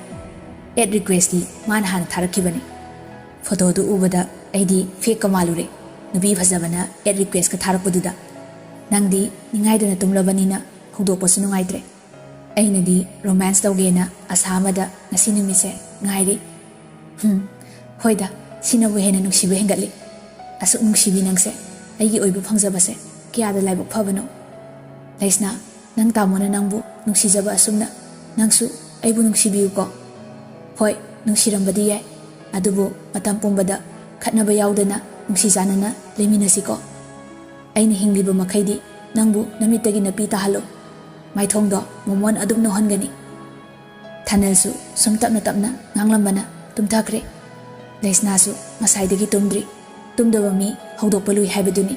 Add requestꯇꯤ ꯃꯥꯅ ꯍꯥꯟꯅ ꯊꯥꯔꯛꯈꯤꯕꯅꯤ꯫ Photoꯗꯨ ꯎꯕꯗ ꯑꯩꯗꯤ fakeꯀ ꯃꯥꯜꯂꯨꯔꯦ, ꯅꯨꯄꯤ ꯐꯖꯕꯅ add requestꯀ ꯊꯥꯔꯛꯄꯗꯨꯗ꯫ ꯅꯪꯗꯤ ꯅꯤꯡꯉꯥꯏꯗꯅ ꯇꯨꯝꯂꯕꯅꯤꯅ ꯍꯧꯗꯣꯛꯄꯁꯨ ꯅꯨꯡꯉꯥꯏꯇ꯭ꯔꯦ꯫ ꯑꯩꯅꯗꯤ romance ꯇꯧꯒꯦꯅ ꯑꯁꯥ ꯑꯃꯗ ꯉꯁꯤ ꯅꯨꯃꯤꯠꯁꯦ ꯉꯥꯏꯔꯤ꯫ ꯍꯨꯝ, ꯍꯣꯏꯗ, ꯁꯤꯅꯕꯨ ꯍꯦꯟꯅ ꯅꯨꯡꯁꯤꯕ ꯍꯦꯟꯒꯠꯂꯤ꯫ ꯑꯁꯨꯛ ꯅꯨꯡꯁꯤꯕꯤ ꯅꯪꯁꯦ ꯑꯩꯒꯤ ꯑꯣꯏꯕ ꯐꯪꯖꯕꯁꯦ ꯀꯌꯥꯗ ꯂꯥꯏꯕꯛ ꯐꯕꯅꯣ꯫ ꯂꯩꯁꯅꯥ, ꯅꯪ ꯇꯥꯃꯣꯅ ꯅꯪꯕꯨ ꯅꯨꯡꯁꯤꯖꯕ ꯑꯁꯨꯝꯅ ꯅꯪꯁꯨ ꯑꯩꯕꯨ ꯅꯨꯡꯁꯤꯕꯤꯌꯨꯀꯣ꯫ ꯍꯣꯏ, ꯅꯨꯡꯁꯤꯔꯝꯕꯗꯤ ꯌꯥꯏ꯫ ꯑꯗꯨꯕꯨ ꯃꯇꯝ ꯄꯨꯝꯕꯗ ꯈꯠꯅꯕ ꯌꯥꯎꯗꯅ ꯅꯨꯡꯁꯤ ꯆꯥꯟꯅꯅ ꯂꯩꯃꯤꯟꯅꯁꯤꯀꯣ꯫ ꯑꯩꯅ ꯍꯤꯡꯂꯤꯕ ꯃꯈꯩꯗꯤ ꯅꯪꯕꯨ ꯅꯃꯤꯠꯇꯒꯤ ꯅꯄꯤ ꯇꯥꯍꯜꯂꯣ꯫ ꯃꯥꯏꯊꯣꯡꯗꯣ ꯃꯣꯃꯣꯟ ꯑꯗꯨꯝ ꯅꯣꯛꯍꯟꯒꯅꯤ꯫ ꯊꯥꯅꯤꯜꯁꯨ ꯁꯨꯝ ꯇꯞꯅ ꯇꯞꯅ ꯉꯥꯡꯂꯝꯕꯅ ꯇꯨꯝꯊꯈ꯭ꯔꯦ꯫ ꯂꯩꯁꯅꯥꯁꯨ ꯉꯁꯥꯏꯗꯒꯤ ꯇꯨꯝꯗ꯭ꯔꯤ꯫ ꯇꯨꯝꯗꯕ ꯃꯤ ꯍꯧꯗꯣꯛꯄ ꯂꯨꯏ ꯍꯥꯏꯕꯗꯨꯅꯤ꯫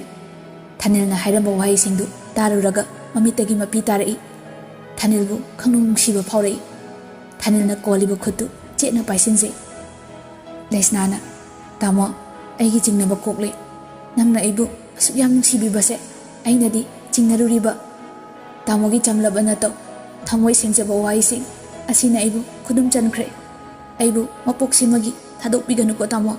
ꯊꯥꯅꯤꯜꯅ ꯍꯥꯏꯔꯝꯕ ꯋꯥꯍꯩꯁꯤꯡꯗꯨ ꯇꯥꯔꯨꯔꯒ ꯃꯃꯤꯠꯇꯒꯤ ꯃꯄꯤ ꯇꯥꯔꯛꯏ꯫ ꯊꯥꯅꯤꯜꯕꯨ ꯈꯪꯅꯨꯡ ꯅꯨꯡꯁꯤꯕ ꯐꯥꯎꯔꯛꯏ꯫ ꯊꯥꯅꯤꯜꯅ ꯀꯣꯜꯂꯤꯕ ꯈꯨꯠꯇꯨ ꯆꯦꯠꯅ ꯄꯥꯏꯁꯤꯟꯖꯩ꯫ ꯂꯩꯁꯅꯥꯅ, "ꯇꯥꯃꯣ, ꯑꯩꯒꯤ ꯆꯤꯡꯅꯕ ꯀꯣꯛꯂꯦ꯫ ꯅꯪꯅ ꯑꯩꯕꯨ ꯑꯁꯨꯛ ꯌꯥꯝ ꯅꯨꯡꯁꯤꯕꯤꯕꯁꯦ ꯑꯩꯅꯗꯤ ꯆꯤꯡꯅꯔꯨꯔꯤꯕ꯫ ꯇꯥꯃꯣꯒꯤ ꯆꯝꯂꯕ ꯅꯇꯧ, ꯊꯃꯣꯏ ꯁꯦꯡꯖꯕ ꯋꯥꯍꯩꯁꯤꯡ ꯑꯁꯤꯅ ꯑꯩꯕꯨ ꯈꯨꯗꯨꯝ ꯆꯟꯈ꯭ꯔꯦ꯫ ꯑꯩꯕꯨ ꯃꯄꯣꯛꯁꯤꯃꯒꯤ ꯊꯥꯗꯣꯛꯄꯤꯒꯅꯨꯀꯣ ꯇꯥꯃꯣ꯫"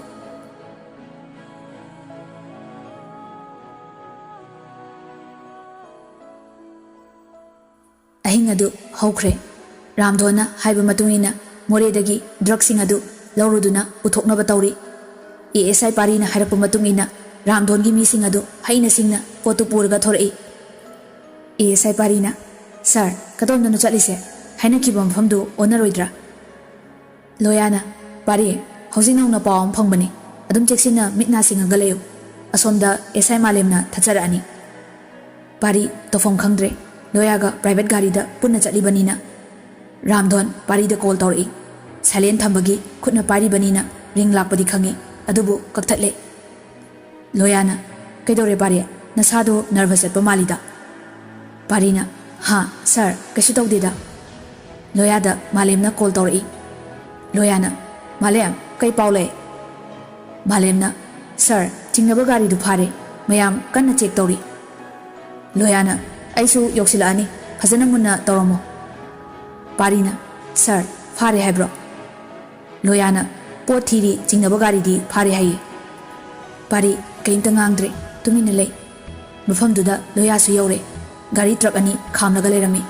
ꯑꯍꯤꯡ ꯑꯗꯨ ꯍꯧꯈ꯭ꯔꯦ꯫ ꯔꯥꯝꯙꯣꯟꯅ ꯍꯥꯏꯕ ꯃꯇꯨꯡ ꯏꯟꯅ ꯃꯣꯔꯦꯗꯒꯤ ꯗ꯭ꯔꯒꯁꯤꯡ ꯑꯗꯨ ꯂꯧꯔꯨꯗꯨꯅ ꯄꯨꯊꯣꯛꯅꯕ ꯇꯧꯔꯤ꯫ ꯑꯦ ꯑꯦꯁ ꯑꯥꯏ ꯄꯥꯔꯤꯅ ꯍꯥꯏꯔꯛꯄ ꯃꯇꯨꯡ ꯏꯟꯅ ꯔꯥꯝꯙꯣꯟꯒꯤ ꯃꯤꯁꯤꯡ ꯑꯗꯨ ꯍꯩꯅ ꯁꯤꯡꯅ ꯄꯣꯠꯇꯨ ꯄꯨꯔꯒ ꯊꯣꯔꯛꯏ꯫ ꯑꯦ ꯑꯦꯁ ꯑꯥꯏ ꯄꯥꯔꯤꯅ, "ꯁꯥꯔ, ꯀꯗꯣꯝꯗꯅꯣ ꯆꯠꯂꯤꯁꯦ? ꯍꯥꯏꯅꯈꯤꯕ ꯃꯐꯝꯗꯨ ꯑꯣꯟꯅꯔꯣꯏꯗ꯭ꯔꯥ?" ꯂꯣꯌꯥꯅ, "ꯄꯥꯔꯤ, ꯍꯧꯖꯤꯛ ꯅꯧꯅ ꯄꯥꯎ ꯑꯃ ꯐꯪꯕꯅꯤ꯫ ꯑꯗꯨꯝ ꯆꯦꯛꯁꯤꯟꯅ ꯃꯤꯠ ꯅꯥ ꯁꯤꯡꯉꯒ ꯂꯩꯌꯨ꯫ ꯑꯁꯣꯝꯗ ꯑꯦꯁ ꯑꯥꯏ ꯃꯥꯂꯦꯝꯅ ꯊꯠꯆꯔꯛꯑꯅꯤ꯫" ꯄꯥꯔꯤ ꯇꯧꯐꯝ ꯈꯪꯗ꯭ꯔꯦ꯫ ꯂꯣꯌꯥꯒ ꯄ꯭ꯔꯥꯏꯚꯦꯠ ꯒꯥꯔꯤꯗ ꯄꯨꯟꯅ ꯆꯠꯂꯤꯕꯅꯤꯅ꯫ ꯔꯥꯝꯙꯣꯟ ꯄꯥꯔꯤꯗ ꯀꯣꯜ ꯇꯧꯔꯛꯏ꯫ ꯁꯥꯏꯂꯦꯟ ꯊꯝꯕꯒꯤ ꯈꯨꯠꯅ ꯄꯥꯏꯔꯤꯕꯅꯤꯅ ꯔꯤꯡ ꯂꯥꯛꯄꯗꯤ ꯈꯪꯉꯤ, ꯑꯗꯨꯕꯨ ꯀꯛꯊꯠꯂꯦ꯫ ꯂꯣꯌꯥꯅ, "ꯀꯩꯗꯧꯔꯦ ꯄꯥꯔꯤ? ꯅꯁꯥꯗꯣ ꯅꯔꯚꯁ ꯆꯠꯄ ꯃꯥꯜꯂꯤꯗ?" ꯄꯥꯔꯤꯅ, "ꯍꯥ, ꯁꯥꯔ, ꯀꯩꯁꯨ ꯇꯧꯗꯦꯗ꯫" ꯂꯣꯌꯥꯗ ꯃꯥꯂꯦꯝꯅ ꯀꯣꯜ ꯇꯧꯔꯛꯏ꯫ ꯂꯣꯌꯥꯅ, "ꯃꯥꯂꯦꯝ, ꯀꯩ ꯄꯥꯎ ꯂꯩ?" ꯃꯥꯂꯦꯝꯅ, "ꯁꯥꯔ, ꯆꯤꯡꯅꯕ ꯒꯥꯔꯤꯗꯨ ꯐꯥꯔꯦ꯫ ꯃꯌꯥꯝ ꯀꯟꯅ ꯆꯦꯛ ꯇꯧꯔꯤ꯫" ꯂꯣꯌꯥꯅ, "ꯑꯩꯁꯨ ꯌꯧꯁꯤꯜꯂꯛꯑꯅꯤ, ꯐꯖꯅ ꯃꯨꯟꯅ ꯇꯧꯔꯝꯃꯣ꯫" ꯄꯥꯔꯤꯅ, "ꯁꯥꯔ, ꯐꯥꯔꯦ ꯍꯥꯏꯕ꯭ꯔꯣ?" ꯂꯣꯌꯥꯅ, "ꯄꯣꯠ ꯊꯤꯔꯤ ꯆꯤꯡꯅꯕ ꯒꯥꯔꯤꯗꯤ ꯐꯥꯔꯦ ꯍꯥꯏꯌꯦ꯫" ꯄꯥꯔꯤ ꯀꯔꯤꯝꯇ ꯉꯥꯡꯗ꯭ꯔꯦ, ꯇꯨꯃꯤꯟꯅ ꯂꯩ꯫ ꯃꯐꯝꯗꯨꯗ ꯂꯣꯌꯥꯁꯨ ꯌꯧꯔꯦ꯫ ꯒꯥꯔꯤ ꯇ꯭ꯔꯛ ꯑꯅꯤ ꯈꯥꯝꯂꯒ ꯂꯩꯔꯝꯃꯤ꯫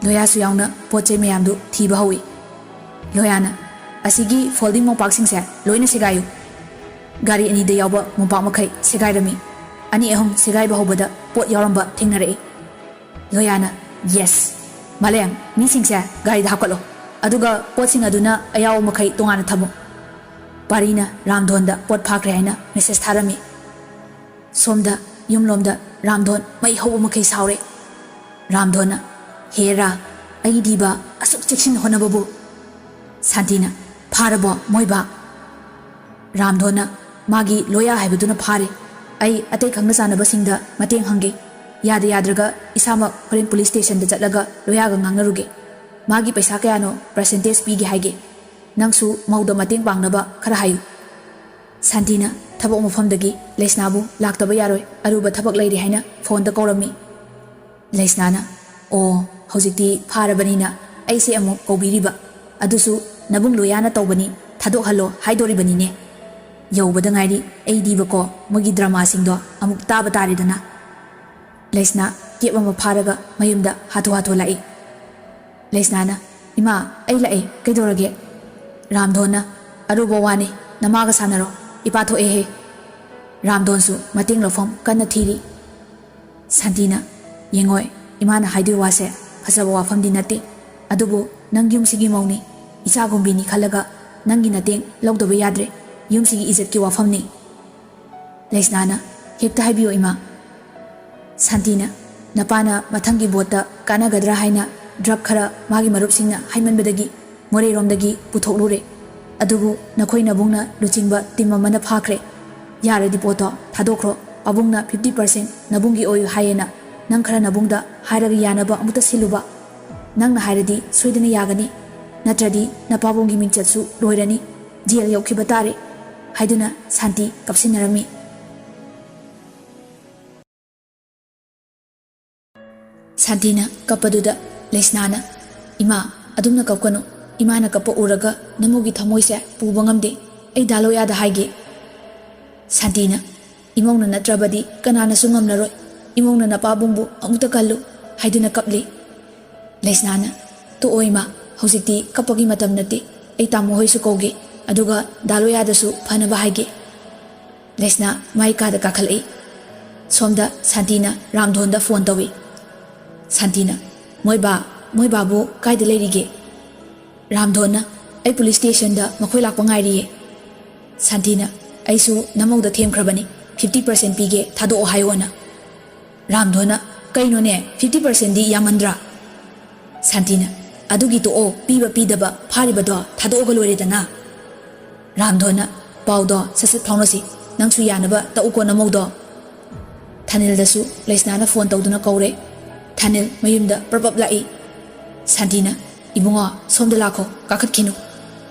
ꯂꯣꯌꯥꯁꯨ ꯌꯥꯎꯅ ꯄꯣꯠ ꯆꯩ ꯃꯌꯥꯝꯗꯨ ꯊꯤꯕ ꯍꯧꯏ꯫ ꯂꯣꯌꯥꯅ, "ꯑꯁꯤꯒꯤ ꯐꯣꯜꯗꯤꯡ ꯃꯣꯝꯄꯥꯛꯁꯤꯡꯁꯦ ꯂꯣꯏꯅ ꯁꯦꯒꯥꯏꯌꯨ꯫" ꯒꯥꯔꯤ ꯑꯅꯤꯗ ꯌꯥꯎꯕ ꯃꯣꯝꯄꯥꯛ ꯃꯈꯩ ꯁꯦꯒꯥꯏꯔꯝꯃꯤ꯫ ꯑꯅꯤ ꯑꯍꯨꯝ ꯁꯦꯒꯥꯏꯕ ꯍꯧꯕꯗ ꯄꯣꯠ ꯌꯥꯎꯔꯝꯕ ꯊꯦꯡꯅꯔꯛꯏ꯫ ꯂꯣꯌꯥꯅ, "ꯌꯦꯁ! ꯃꯥꯂꯦꯝ, ꯃꯤꯁꯤꯡꯁꯦ ꯒꯥꯔꯤꯗ ꯍꯥꯞꯀꯠꯂꯣ꯫ ꯑꯗꯨꯒ ꯄꯣꯠꯁꯤꯡ ꯑꯗꯨꯅ ꯑꯌꯥꯎꯕ ꯃꯈꯩ ꯇꯣꯉꯥꯟꯅ ꯊꯝꯃꯨ꯫" ꯄꯥꯔꯤꯅ ꯔꯥꯝꯙꯣꯟꯗ ꯄꯣꯠ ꯐꯥꯈ꯭ꯔꯦ ꯍꯥꯏꯅ ꯃꯦꯁꯦꯖ ꯊꯥꯔꯝꯃꯤ꯫ ꯁꯣꯝꯗ ꯌꯨꯝꯂꯣꯝꯗ ꯔꯥꯝꯙꯣꯟ ꯃꯩ ꯍꯧꯕ ꯃꯈꯩ ꯁꯥꯎꯔꯦ꯫ ꯔꯥꯝꯙꯣꯟꯅ, "ꯍꯦ ꯔꯥ, ꯑꯩꯒꯤ ꯗꯤꯕ ꯑꯁꯨꯛ ꯆꯦꯛꯁꯤꯟ ꯍꯣꯠꯅꯕꯕꯨ!" ꯁꯥꯟꯇꯤꯅ, "ꯐꯥꯔꯕꯣ ꯃꯣꯏꯕꯥ?" ꯔꯥꯝꯙꯣꯟꯅ, "ꯃꯥꯒꯤ ꯂꯣꯌꯥ ꯍꯥꯏꯕꯗꯨꯅ ꯐꯥꯔꯦ꯫ ꯑꯩ ꯑꯇꯩ ꯈꯪꯅ ꯆꯥꯟꯅꯕꯁꯤꯡꯗ ꯃꯇꯦꯡ ꯍꯪꯒꯦ꯫ ꯌꯥꯗ ꯌꯥꯗ꯭ꯔꯒ ꯏꯁꯥꯃꯛ ꯍꯣꯔꯦꯟ ꯄꯨꯂꯤꯁ ꯁ꯭ꯇꯦꯁꯟꯗ ꯆꯠꯂꯒ ꯂꯣꯌꯥꯒ ꯉꯥꯡꯅꯔꯨꯒꯦ꯫ ꯃꯥꯒꯤ ꯄꯩꯁꯥ ꯀꯌꯥꯅꯣ ꯄꯔꯁꯦꯟꯇꯦꯖ ꯄꯤꯒꯦ ꯍꯥꯏꯒꯦ꯫ ꯅꯪꯁꯨ ꯃꯧꯗ ꯃꯇꯦꯡ ꯄꯥꯡꯅꯕ ꯈꯔ ꯍꯥꯏꯌꯨ꯫" ꯁꯥꯟꯇꯤꯅ ꯊꯕꯛ ꯃꯐꯝꯗꯒꯤ ꯂꯩꯁꯅꯥꯕꯨ ꯂꯥꯛꯇꯕ ꯌꯥꯔꯣꯏ, ꯑꯔꯨꯕ ꯊꯕꯛ ꯂꯩꯔꯤ ꯍꯥꯏꯅ ꯐꯣꯟꯗ ꯀꯧꯔꯝꯃꯤ꯫ ꯂꯩꯁꯅꯥꯅ, "ꯑꯣ, ꯍꯧꯖꯤꯛꯇꯤ ꯐꯥꯔꯕꯅꯤꯅ ꯑꯩꯁꯦ ꯑꯃꯨꯛ ꯀꯧꯕꯤꯔꯤꯕ꯫ ꯑꯗꯨꯁꯨ ꯅꯕꯨꯡ ꯂꯣꯌꯥꯅ ꯇꯧꯕꯅꯤ, ꯊꯥꯗꯣꯛꯍꯜꯂꯣ ꯍꯥꯏꯗꯣꯔꯤꯕꯅꯤꯅꯦ꯫ ꯌꯧꯕꯗ ꯉꯥꯏꯔꯤ ꯑꯩꯗꯤꯕꯀꯣ, ꯃꯣꯏꯒꯤ ꯗ꯭ꯔꯃꯥꯁꯤꯡꯗꯣ ꯑꯃꯨꯛ ꯇꯥꯕ ꯇꯥꯔꯦꯗꯅ꯫" ꯂꯩꯁꯅꯥ ꯀꯦꯞ ꯑꯃ ꯐꯥꯔꯒ ꯃꯌꯨꯝꯗ ꯍꯥꯊꯨ ꯍꯥꯊꯨ ꯂꯥꯛꯏ꯫ ꯂꯩꯁꯅꯥꯅ, "ꯏꯃꯥ, ꯑꯩ ꯂꯥꯛꯑꯦ, ꯀꯩꯗꯧꯔꯒꯦ?" ꯔꯥꯝꯙꯣꯟꯅ, "ꯑꯔꯨꯕ ꯋꯥꯅꯤ, ꯅꯃꯥꯒ ꯁꯥꯟꯅꯔꯣ, ꯏꯄꯥ ꯊꯣꯛꯑꯦꯍꯦ꯫" ꯔꯥꯝꯙꯣꯟꯁꯨ ꯃꯇꯦꯡ ꯂꯧꯐꯝ ꯀꯟꯅ ꯊꯤꯔꯤ꯫ ꯁꯥꯟꯇꯤꯅ, "ꯌꯦꯡꯉꯣꯏ, ꯏꯃꯥꯅ ꯍꯥꯏꯗꯣꯏ ꯋꯥꯁꯦ ꯐꯖꯕ ꯋꯥꯐꯝꯗꯤ ꯅꯠꯇꯦ, ꯑꯗꯨꯕꯨ ꯅꯪ ꯌꯨꯝꯁꯤꯒꯤ ꯃꯧꯅꯤ, ꯏꯆꯥꯒꯨꯝꯕꯤꯅꯤ ꯈꯜꯂꯒ ꯅꯪꯒꯤ ꯅꯇꯦꯡ ꯂꯧꯗꯕ ꯌꯥꯗ꯭ꯔꯦ, ꯌꯨꯝꯁꯤꯒꯤ ꯏꯖꯠꯀꯤ ꯋꯥꯐꯝꯅꯤ꯫" ꯂꯩꯁꯅꯥꯅ, "ꯍꯦꯛꯇ ꯍꯥꯏꯕꯤꯌꯨ ꯏꯃꯥ꯫" ꯁꯥꯟꯇꯤꯅ, "ꯅꯄꯥꯅ ꯃꯊꯪꯒꯤ ꯚꯣꯠꯇ ꯀꯥꯟꯅꯒꯗ꯭ꯔꯥ ꯍꯥꯏꯅ ꯗ꯭ꯔꯒ ꯈꯔ ꯃꯥꯒꯤ ꯃꯔꯨꯞꯁꯤꯡꯅ ꯍꯥꯏꯃꯟꯕꯗꯒꯤ ꯃꯣꯔꯦꯔꯣꯝꯗꯒꯤ ꯄꯨꯊꯣꯛꯂꯨꯔꯦ꯫ ꯑꯗꯨꯕꯨ ꯅꯈꯣꯏ ꯅꯕꯨꯡꯅ ꯂꯨꯆꯤꯡꯕ ꯇꯤꯝ ꯑꯃꯅ ꯐꯥꯈ꯭ꯔꯦ꯫ ꯌꯥꯔꯗꯤ ꯄꯣꯠꯇꯣ ꯊꯥꯗꯣꯛꯈ꯭ꯔꯣ꯫ ꯄꯥꯕꯨꯡꯅ ꯐꯤꯐꯇꯤ ꯄꯥꯔꯁꯦꯟ ꯅꯕꯨꯡꯒꯤ ꯑꯣꯏꯌꯨ ꯍꯥꯏꯌꯦꯅ ꯅꯪ ꯈꯔ ꯅꯕꯨꯡꯗ ꯍꯥꯏꯔꯒ ꯌꯥꯅꯕ ꯑꯃꯨꯛꯇ ꯁꯤꯜꯂꯨꯕ꯫ ꯅꯪꯅ ꯍꯥꯏꯔꯗꯤ ꯁꯣꯏꯗꯅ ꯌꯥꯒꯅꯤ꯫ ꯅꯠꯇ꯭ꯔꯗꯤ ꯅꯄꯥꯕꯨꯡꯒꯤ ꯃꯤꯡꯆꯠꯁꯨ ꯂꯣꯏꯔꯅꯤ꯫ ꯖꯦꯜ ꯌꯧꯈꯤꯕ ꯇꯥꯔꯦ," ꯍꯥꯏꯗꯨꯅ ꯁꯥꯟꯇꯤ ꯀꯞꯁꯤꯟꯅꯔꯝꯃꯤ꯫ ꯁꯥꯟꯇꯤꯅ ꯀꯞꯄꯗꯨꯗ ꯂꯩꯁꯅꯥꯅ, "ꯏꯃꯥ, ꯑꯗꯨꯝꯅ ꯀꯞꯀꯅꯨ꯫ ꯏꯃꯥꯅ ꯀꯞꯄ ꯎꯔꯒ ꯅꯃꯧꯒꯤ ꯊꯃꯣꯏꯁꯦ ꯄꯨꯕ ꯉꯝꯗꯦ꯫ ꯑꯩ ꯗꯥ ꯂꯣꯌꯥꯗ ꯍꯥꯏꯒꯦ꯫" ꯁꯥꯟꯇꯤꯅ, "ꯏꯃꯧꯅ ꯅꯠꯇ꯭ꯔꯕꯗꯤ ꯀꯅꯥꯅꯁꯨ ꯉꯝꯂꯔꯣꯏ꯫ ꯏꯃꯧꯅ ꯅꯄꯥꯕꯨꯡꯕꯨ ꯑꯃꯨꯛꯇ ꯀꯜꯂꯨ" ꯍꯥꯏꯗꯨꯅ ꯀꯞꯂꯤ꯫ ꯂꯩꯁꯅꯥꯅ, "ꯇꯣꯛꯑꯣ ꯏꯃꯥ, ꯍꯧꯖꯤꯛꯇꯤ ꯀꯞꯄꯒꯤ ꯃꯇꯝ ꯅꯠꯇꯦ꯫ ꯑꯩ ꯇꯥꯃꯣ ꯍꯣꯏꯁꯨ ꯀꯧꯒꯦ, ꯑꯗꯨꯒ ꯗꯥ ꯂꯣꯌꯥꯗꯁꯨ ꯐꯅꯕ ꯍꯥꯏꯒꯦ꯫" ꯂꯩꯁꯅꯥ ꯃꯥꯏ ꯀꯥꯗ ꯀꯥꯈꯠꯂꯛꯏ꯫ ꯁꯣꯝꯗ ꯁꯥꯟꯇꯤꯅ ꯔꯥꯝꯙꯣꯟꯗ ꯐꯣꯟ ꯇꯧꯏ꯫ ꯁꯥꯟꯇꯤꯅ, "ꯃꯣꯏ ꯕꯥ, ꯃꯣꯏ ꯕꯥꯕꯨ ꯀꯥꯏꯗ ꯂꯩꯔꯤꯒꯦ?" ꯔꯥꯝꯙꯣꯟꯅ, "ꯑꯩ ꯄꯨꯂꯤꯁ ꯁ꯭ꯇꯦꯁꯟꯗ ꯃꯈꯣꯏ ꯂꯥꯛꯄ ꯉꯥꯏꯔꯤꯌꯦ꯫" ꯁꯥꯟꯇꯤꯅ, "ꯑꯩꯁꯨ ꯅꯃꯧꯗ ꯊꯦꯝꯈ꯭ꯔꯕꯅꯤ, ꯐꯤꯐꯇꯤ ꯄꯥꯔꯁꯦꯟ ꯄꯤꯒꯦ, ꯊꯥꯗꯣꯛꯑꯣ ꯍꯥꯏꯌꯣꯅ"꯫ ꯔꯥꯝꯙꯣꯟꯅ, "ꯀꯩꯅꯣꯅꯦ, ꯐꯤꯐꯇꯤ ꯄꯥꯔꯁꯦꯟꯗꯤ ꯌꯥꯝꯃꯟꯗ꯭ꯔꯥ?" ꯁꯥꯟꯇꯤꯅ, "ꯑꯗꯨꯒꯤ ꯇꯣꯛꯑꯣ, ꯄꯤꯕ ꯄꯤꯗꯕ ꯐꯥꯔꯤꯕꯗꯣ ꯊꯥꯗꯣꯛꯑꯒ ꯂꯣꯏꯔꯦꯗꯅ"꯫ ꯔꯥꯝꯙꯣꯟꯅ, "ꯄꯥꯎꯗꯣ ꯁꯠ ꯁꯠ ꯐꯥꯎꯅꯁꯤ, ꯅꯪꯁꯨ ꯌꯥꯅꯕ ꯇꯧꯀꯣ ꯅꯃꯧꯗꯣ"꯫ ꯊꯥꯅꯤꯜꯗꯁꯨ ꯂꯩꯁꯅꯥꯅ ꯐꯣꯟ ꯇꯧꯗꯨꯅ ꯀꯧꯔꯦ꯫ ꯊꯥꯅꯤꯜ ꯃꯌꯨꯝꯗ ꯄ꯭ꯔꯞ ꯄ꯭ꯔꯞ ꯂꯥꯛꯏ꯫ ꯁꯥꯟꯇꯤꯅ, "ꯏꯕꯨꯡꯉꯣ, ꯁꯣꯝꯗ ꯂꯥꯛꯈꯣ, ꯀꯥꯈꯠꯈꯤꯅꯨ"꯫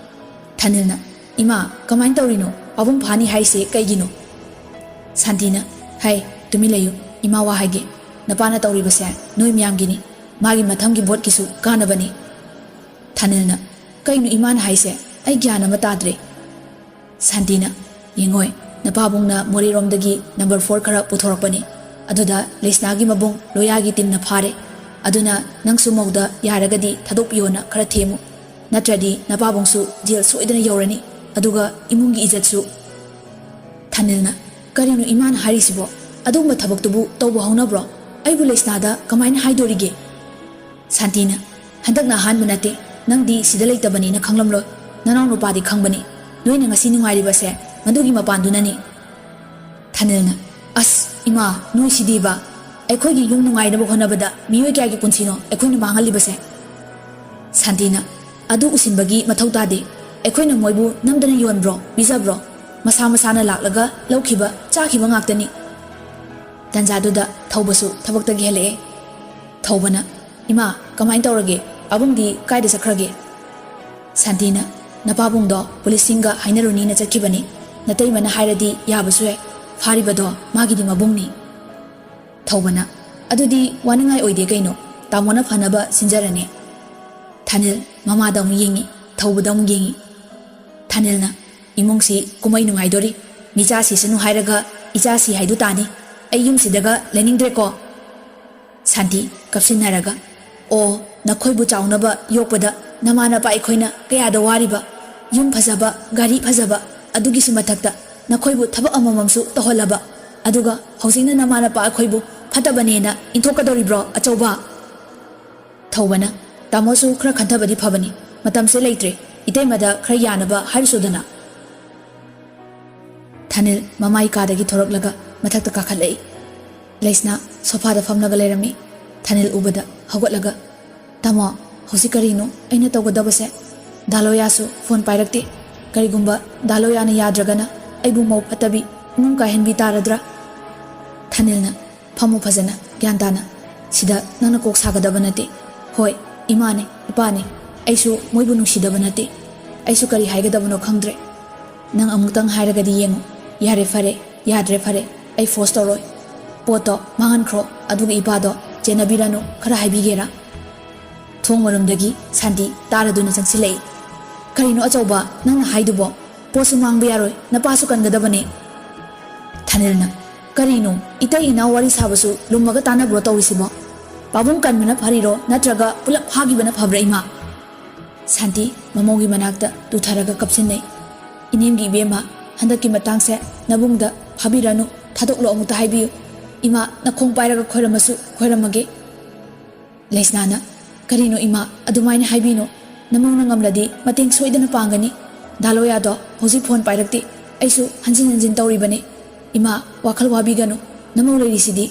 ꯊꯥꯅꯤꯜꯅ, "ꯏꯃꯥ, ꯀꯃꯥꯏꯅ ꯇꯧꯔꯤꯅꯣ? ꯄꯥꯕꯨꯡ ꯐꯥꯅꯤ ꯍꯥꯏꯁꯦ ꯀꯩꯒꯤꯅꯣ?" ꯁꯥꯟꯇꯤꯅ, "ꯍꯩ, ꯇꯨꯃꯤꯟ ꯂꯩꯌꯨ, ꯏꯃꯥ ꯋꯥ ꯍꯥꯏꯒꯦ꯫ ꯅꯄꯥꯅ ꯇꯧꯔꯤꯕꯁꯦ ꯅꯣꯏ ꯃꯌꯥꯝꯒꯤꯅꯤ, ꯃꯥꯒꯤ ꯃꯊꯪꯒꯤ ꯚꯣꯠꯀꯤꯁꯨ ꯀꯥꯟꯅꯕꯅꯤ"꯫ ꯊꯥꯅꯤꯜꯅ, "ꯀꯩꯅꯣ ꯏꯃꯥꯅ ꯍꯥꯏꯁꯦ? ꯑꯩ ꯒ꯭ꯌꯥꯟ ꯑꯃ ꯇꯥꯗ꯭ꯔꯦ"꯫ ꯁꯥꯟꯇꯤꯅ, "ꯌꯦꯡꯉꯣꯏ, ꯅꯄꯥꯕꯨꯡꯅ ꯃꯣꯔꯦꯔꯣꯝꯗꯒꯤ ꯅꯝꯕꯔ ꯐꯣꯔ ꯈꯔ ꯄꯨꯊꯣꯔꯛꯄꯅꯤ, ꯑꯗꯨꯗ ꯂꯩꯁꯅꯥꯒꯤ ꯃꯕꯨꯡ ꯂꯣꯌꯥꯒꯤ ꯇꯤꯝꯅ ꯐꯥꯔꯦ꯫ ꯑꯗꯨꯅ ꯅꯪꯁꯨ ꯃꯧꯗ ꯌꯥꯔꯒꯗꯤ ꯊꯥꯗꯣꯛꯄꯤꯌꯣꯅ ꯈꯔ ꯊꯦꯝꯃꯨ, ꯅꯠꯇ꯭ꯔꯗꯤ ꯅꯄꯥꯕꯨꯡꯁꯨ ꯖꯦꯜ ꯁꯣꯏꯗꯅ ꯌꯧꯔꯅꯤ, ꯑꯗꯨꯒ ꯏꯃꯨꯡꯒꯤ ꯏꯖꯠꯁꯨ"꯫ ꯊꯥꯅꯤꯜꯅ, "ꯀꯔꯤꯅꯣ ꯏꯃꯥꯅ ꯍꯥꯏꯔꯤꯁꯤꯕꯣ? ꯑꯗꯨꯒꯨꯝꯕ ꯊꯕꯛꯇꯨꯕꯨ ꯇꯧꯕ ꯍꯧꯅꯕ꯭ꯔꯣ? ꯑꯩꯕꯨ ꯂꯩꯁꯅꯥꯗ ꯀꯃꯥꯏꯅ ꯍꯥꯏꯗꯣꯔꯤꯒꯦ?" ꯁꯥꯟꯇꯤꯅ, "ꯍꯟꯗꯛꯅ ꯑꯍꯥꯟꯕ ꯅꯠꯇꯦ, ꯅꯪꯗꯤ ꯁꯤꯗ ꯂꯩꯇꯕꯅꯤꯅ ꯈꯪꯂꯝꯂꯣꯏ꯫ ꯅꯅꯥꯎ ꯅꯨꯄꯥꯗꯤ ꯈꯪꯕꯅꯤ, ꯅꯣꯏꯅ ꯉꯁꯤ ꯅꯨꯡꯉꯥꯏꯔꯤꯕꯁꯦ ꯃꯗꯨꯒꯤ ꯃꯄꯥꯟꯗꯨꯅꯅꯤ"꯫ ꯊꯥꯅꯤꯜꯅ, "ꯑꯁ ꯏꯃꯥ, ꯅꯣꯏꯁꯤꯗꯤꯕ! ꯑꯩꯈꯣꯏꯒꯤ ꯌꯨꯝ ꯅꯨꯡꯉꯥꯏꯅꯕ ꯍꯣꯠꯅꯕꯗ ꯃꯤꯑꯣꯏ ꯀꯌꯥꯒꯤ ꯄꯨꯟꯁꯤꯅꯣ ꯑꯩꯈꯣꯏꯅ ꯃꯥꯡꯍꯜꯂꯤꯕꯁꯦ?" ꯁꯥꯟꯇꯤꯅ, "ꯑꯗꯨ ꯎꯁꯤꯟꯕꯒꯤ ꯃꯊꯧ ꯇꯥꯗꯦ꯫ ꯑꯩꯈꯣꯏꯅ ꯃꯣꯏꯕꯨ ꯅꯝꯗꯅ ꯌꯣꯟꯕ꯭ꯔꯣ, ꯄꯤꯖꯕ꯭ꯔꯣ? ꯃꯁꯥ ꯃꯁꯥꯅ ꯂꯥꯛꯂꯒ ꯂꯧꯈꯤꯕ, ꯆꯥꯈꯤꯕ ꯉꯥꯛꯇꯅꯤ"꯫ ꯇꯟꯖꯥꯗꯨꯗ ꯊꯧꯕꯁꯨ ꯊꯕꯛꯇꯒꯤ ꯍꯜꯂꯛꯑꯦ꯫ ꯊꯧꯕꯅ, "ꯏꯃꯥ, ꯀꯃꯥꯏꯅ ꯇꯧꯔꯒꯦ? ꯄꯥꯕꯨꯡꯗꯤ ꯀꯥꯏꯗ ꯆꯠꯈ꯭ꯔꯒꯦ?" ꯁꯥꯟꯇꯤꯅ, "ꯅꯄꯥꯕꯨꯡꯗꯣ ꯄꯨꯂꯤꯁꯁꯤꯡꯒ ꯍꯥꯏꯅꯔꯨꯅꯤꯅ ꯆꯠꯈꯤꯕꯅꯤ꯫ ꯅꯇꯩꯃꯅ ꯍꯥꯏꯔꯗꯤ ꯌꯥꯕꯁꯨ ꯌꯥꯏ꯫ ꯐꯥꯔꯤꯕꯗꯣ ꯃꯥꯒꯤꯗꯤ ꯃꯕꯨꯡꯅꯤ"꯫ ꯊꯧꯕꯅ, "ꯑꯗꯨꯗꯤ ꯋꯥꯅꯤꯡꯉꯥꯏ ꯑꯣꯏꯗꯦ ꯀꯩꯅꯣ, ꯇꯥꯃꯣꯅ ꯐꯅꯕ ꯁꯤꯟꯖꯔꯅꯤ"꯫ ꯊꯥꯅꯤꯜ ꯃꯃꯥꯗ ꯑꯃꯨꯛ ꯌꯦꯡꯉꯤ, ꯊꯧꯕꯗ ꯑꯃꯨꯛ ꯌꯦꯡꯉꯤ꯫ ꯊꯥꯅꯤꯜꯅ, "ꯏꯃꯨꯡꯁꯤ ꯀꯨꯝꯍꯩ ꯅꯨꯡꯉꯥꯏꯗꯣꯔꯤ꯫ ꯃꯤꯆꯥ ꯁꯤꯁꯅꯨ ꯍꯥꯏꯔꯒ ꯏꯆꯥ ꯁꯤ ꯍꯥꯏꯗꯨ ꯇꯥꯅꯤ꯫ ꯑꯩ ꯌꯨꯝꯁꯤꯗꯒ ꯂꯩꯅꯤꯡꯗ꯭ꯔꯦꯀꯣ"꯫ ꯁꯥꯟꯇꯤ ꯀꯞꯁꯤꯟꯅꯔꯒ, "ꯑꯣ, ꯅꯈꯣꯏꯕꯨ ꯆꯥꯎꯅꯕ ꯌꯣꯛꯄꯗ ꯅꯃꯥ ꯅꯄꯥ ꯑꯩꯈꯣꯏꯅ ꯀꯌꯥꯗ ꯋꯥꯔꯤꯕ꯫ ꯌꯨꯝ ꯐꯖꯕ, ꯒꯥꯔꯤ ꯐꯖꯕ, ꯑꯗꯨꯒꯤꯁꯨ ꯃꯊꯛꯇ ꯅꯈꯣꯏꯕꯨ ꯊꯕꯛ ꯑꯃꯃꯝꯁꯨ ꯇꯧꯍꯜꯂꯕ꯫ ꯑꯗꯨꯒ ꯍꯧꯖꯤꯛꯅ ꯅꯃꯥ ꯅꯄꯥ ꯑꯩꯈꯣꯏꯕꯨ ꯐꯠꯇꯕꯅꯦꯅ ꯏꯟꯊꯣꯛꯀꯗꯧꯔꯤꯕ꯭ꯔꯣ, ꯑꯆꯧꯕ?" ꯊꯧꯕꯅ, "ꯇꯥꯃꯣꯁꯨ ꯈꯔ ꯈꯟꯊꯕꯗꯤ ꯐꯕꯅꯤ꯫ ꯃꯇꯝꯁꯦ ꯂꯩꯇ꯭ꯔꯦ꯫ ꯏꯇꯩꯃꯗ ꯈꯔ ꯌꯥꯅꯕ ꯍꯥꯏꯔꯨꯁꯣꯗꯅ"꯫ ꯊꯥꯅꯤꯜ ꯃꯃꯥꯏ ꯀꯥꯗꯒꯤ ꯊꯣꯔꯛꯂꯒ ꯃꯊꯛꯇ ꯀꯥꯈꯠꯂꯛꯏ꯫ ꯂꯩꯁꯅꯥ ꯁꯣꯐꯥꯗ ꯐꯝꯂꯒ ꯂꯩꯔꯝꯃꯤ꯫ ꯊꯥꯅꯤꯜ ꯎꯕꯗ ꯍꯧꯒꯠꯂꯒ, "ꯇꯥꯃꯣ, ꯍꯧꯖꯤꯛ ꯀꯔꯤꯅꯣ ꯑꯩꯅ ꯇꯧꯒꯗꯕꯁꯦ? ꯗꯥ ꯂꯣꯌꯥꯁꯨ ꯐꯣꯟ ꯄꯥꯏꯔꯛꯇꯦ꯫ ꯀꯔꯤꯒꯨꯝꯕ ꯗꯥ ꯂꯣꯌꯥꯅ ꯌꯥꯗ꯭ꯔꯒꯅ ꯑꯩꯕꯨ ꯃꯧ ꯐꯠꯇꯕꯤ, ꯏꯃꯨꯡ ꯀꯥꯏꯍꯟꯕꯤ ꯇꯥꯔꯗ꯭ꯔꯥ?" ꯊꯥꯅꯤꯜꯅ, "ꯐꯝꯃꯨ ꯐꯖꯅ, ꯒ꯭ꯌꯥꯟ ꯇꯥꯅ꯫ ꯁꯤꯗ ꯅꯪꯅ ꯀꯣꯛ ꯁꯥꯒꯗꯕ ꯅꯠꯇꯦ꯫ ꯍꯣꯏ, ꯏꯃꯥꯅꯦ, ꯏꯄꯥꯅꯦ꯫ ꯑꯩꯁꯨ ꯃꯣꯏꯕꯨ ꯅꯨꯡꯁꯤꯗꯕ ꯅꯠꯇꯦ꯫ ꯑꯩꯁꯨ ꯀꯔꯤ ꯍꯥꯏꯒꯗꯕꯅꯣ ꯈꯪꯗ꯭ꯔꯦ꯫ ꯅꯪ ꯑꯃꯨꯛꯇꯪ ꯍꯥꯏꯔꯒꯗꯤ ꯌꯦꯡꯉꯨ꯫ ꯌꯥꯔꯦ ꯐꯔꯦ, ꯌꯥꯗ꯭ꯔꯦ ꯐꯔꯦ, ꯑꯩ ꯐꯣꯔꯁ ꯇꯧꯔꯣꯏ꯫ ꯄꯣꯠꯇꯣ ꯃꯥꯡꯍꯟꯈ꯭ꯔꯣ, ꯑꯗꯨꯒ ꯏꯄꯥꯗꯣ ꯆꯦꯟꯅꯕꯤꯔꯅꯨ, ꯈꯔ ꯍꯥꯏꯕꯤꯒꯦꯔꯥ?" ꯊꯣꯡ ꯃꯔꯨꯝꯗꯒꯤ ꯁꯥꯟꯇꯤ ꯇꯥꯔꯗꯨꯅ ꯆꯪꯁꯤꯜꯂꯛꯏ꯫ "ꯀꯔꯤꯅꯣ ꯑꯆꯧꯕ ꯅꯪꯅ ꯍꯥꯏꯗꯨꯕꯣ? ꯄꯣꯠꯁꯨ ꯃꯥꯡꯕ ꯌꯥꯔꯣꯏ, ꯅꯄꯥꯁꯨ ꯀꯟꯒꯗꯕꯅꯦ꯫" ꯊꯥꯅꯤꯜꯅ, "ꯀꯔꯤꯅꯣ, ꯏꯇꯩ ꯏꯅꯥꯎ ꯋꯥꯔꯤ ꯁꯥꯕꯁꯨ ꯂꯨꯝꯃꯒ ꯇꯥꯟꯅꯕ꯭ꯔꯣ ꯇꯧꯔꯤꯁꯤꯕꯣ? ꯄꯥꯕꯨꯡ ꯀꯟꯕꯅ ꯐꯔꯤꯔꯣ, ꯅꯠꯇ꯭ꯔꯒ ꯄꯨꯂꯞ ꯐꯥꯈꯤꯕꯅ ꯐꯕ꯭ꯔꯥ, ꯏꯃꯥ?" ꯁꯥꯟꯇꯤ ꯃꯃꯧꯒꯤ ꯃꯅꯥꯛꯇ ꯇꯨꯊꯔꯒ ꯀꯞꯁꯤꯟꯅꯩ꯫ "ꯏꯅꯦꯝꯒꯤ ꯏꯕꯦꯝꯃ, ꯍꯟꯗꯛꯀꯤ ꯃꯇꯥꯡꯁꯦ ꯅꯕꯨꯡꯗ ꯐꯥꯕꯤꯔꯅꯨ, ꯊꯥꯗꯣꯛꯂꯣ ꯑꯃꯨꯛꯇ ꯍꯥꯏꯕꯤꯌꯨ꯫ ꯏꯃꯥ, ꯅꯈꯣꯡ ꯄꯥꯏꯔꯒ ꯈꯣꯏꯔꯝꯃꯁꯨ ꯈꯣꯏꯔꯝꯃꯒꯦ꯫" ꯂꯩꯁꯅꯥꯅ, "ꯀꯔꯤꯅꯣ ꯏꯃꯥ, ꯑꯗꯨꯃꯥꯏꯅ ꯍꯥꯏꯕꯤꯅꯣ꯫ ꯅꯃꯧꯅ ꯉꯝꯂꯗꯤ ꯃꯇꯦꯡ ꯁꯣꯏꯗꯅ ꯄꯥꯡꯒꯅꯤ꯫ ꯗꯥ ꯂꯣꯌꯥꯗꯣ ꯍꯧꯖꯤꯛ ꯐꯣꯟ ꯄꯥꯏꯔꯛꯇꯦ꯫ ꯑꯩꯁꯨ ꯍꯟꯖꯤꯟ ꯍꯟꯖꯤꯟ ꯇꯧꯔꯤꯕꯅꯤ꯫ ꯏꯃꯥ, ꯋꯥꯈꯜ ꯋꯥꯕꯤꯒꯅꯨ꯫ ꯅꯃꯧ ꯂꯩꯔꯤꯁꯤꯗꯤ꯫"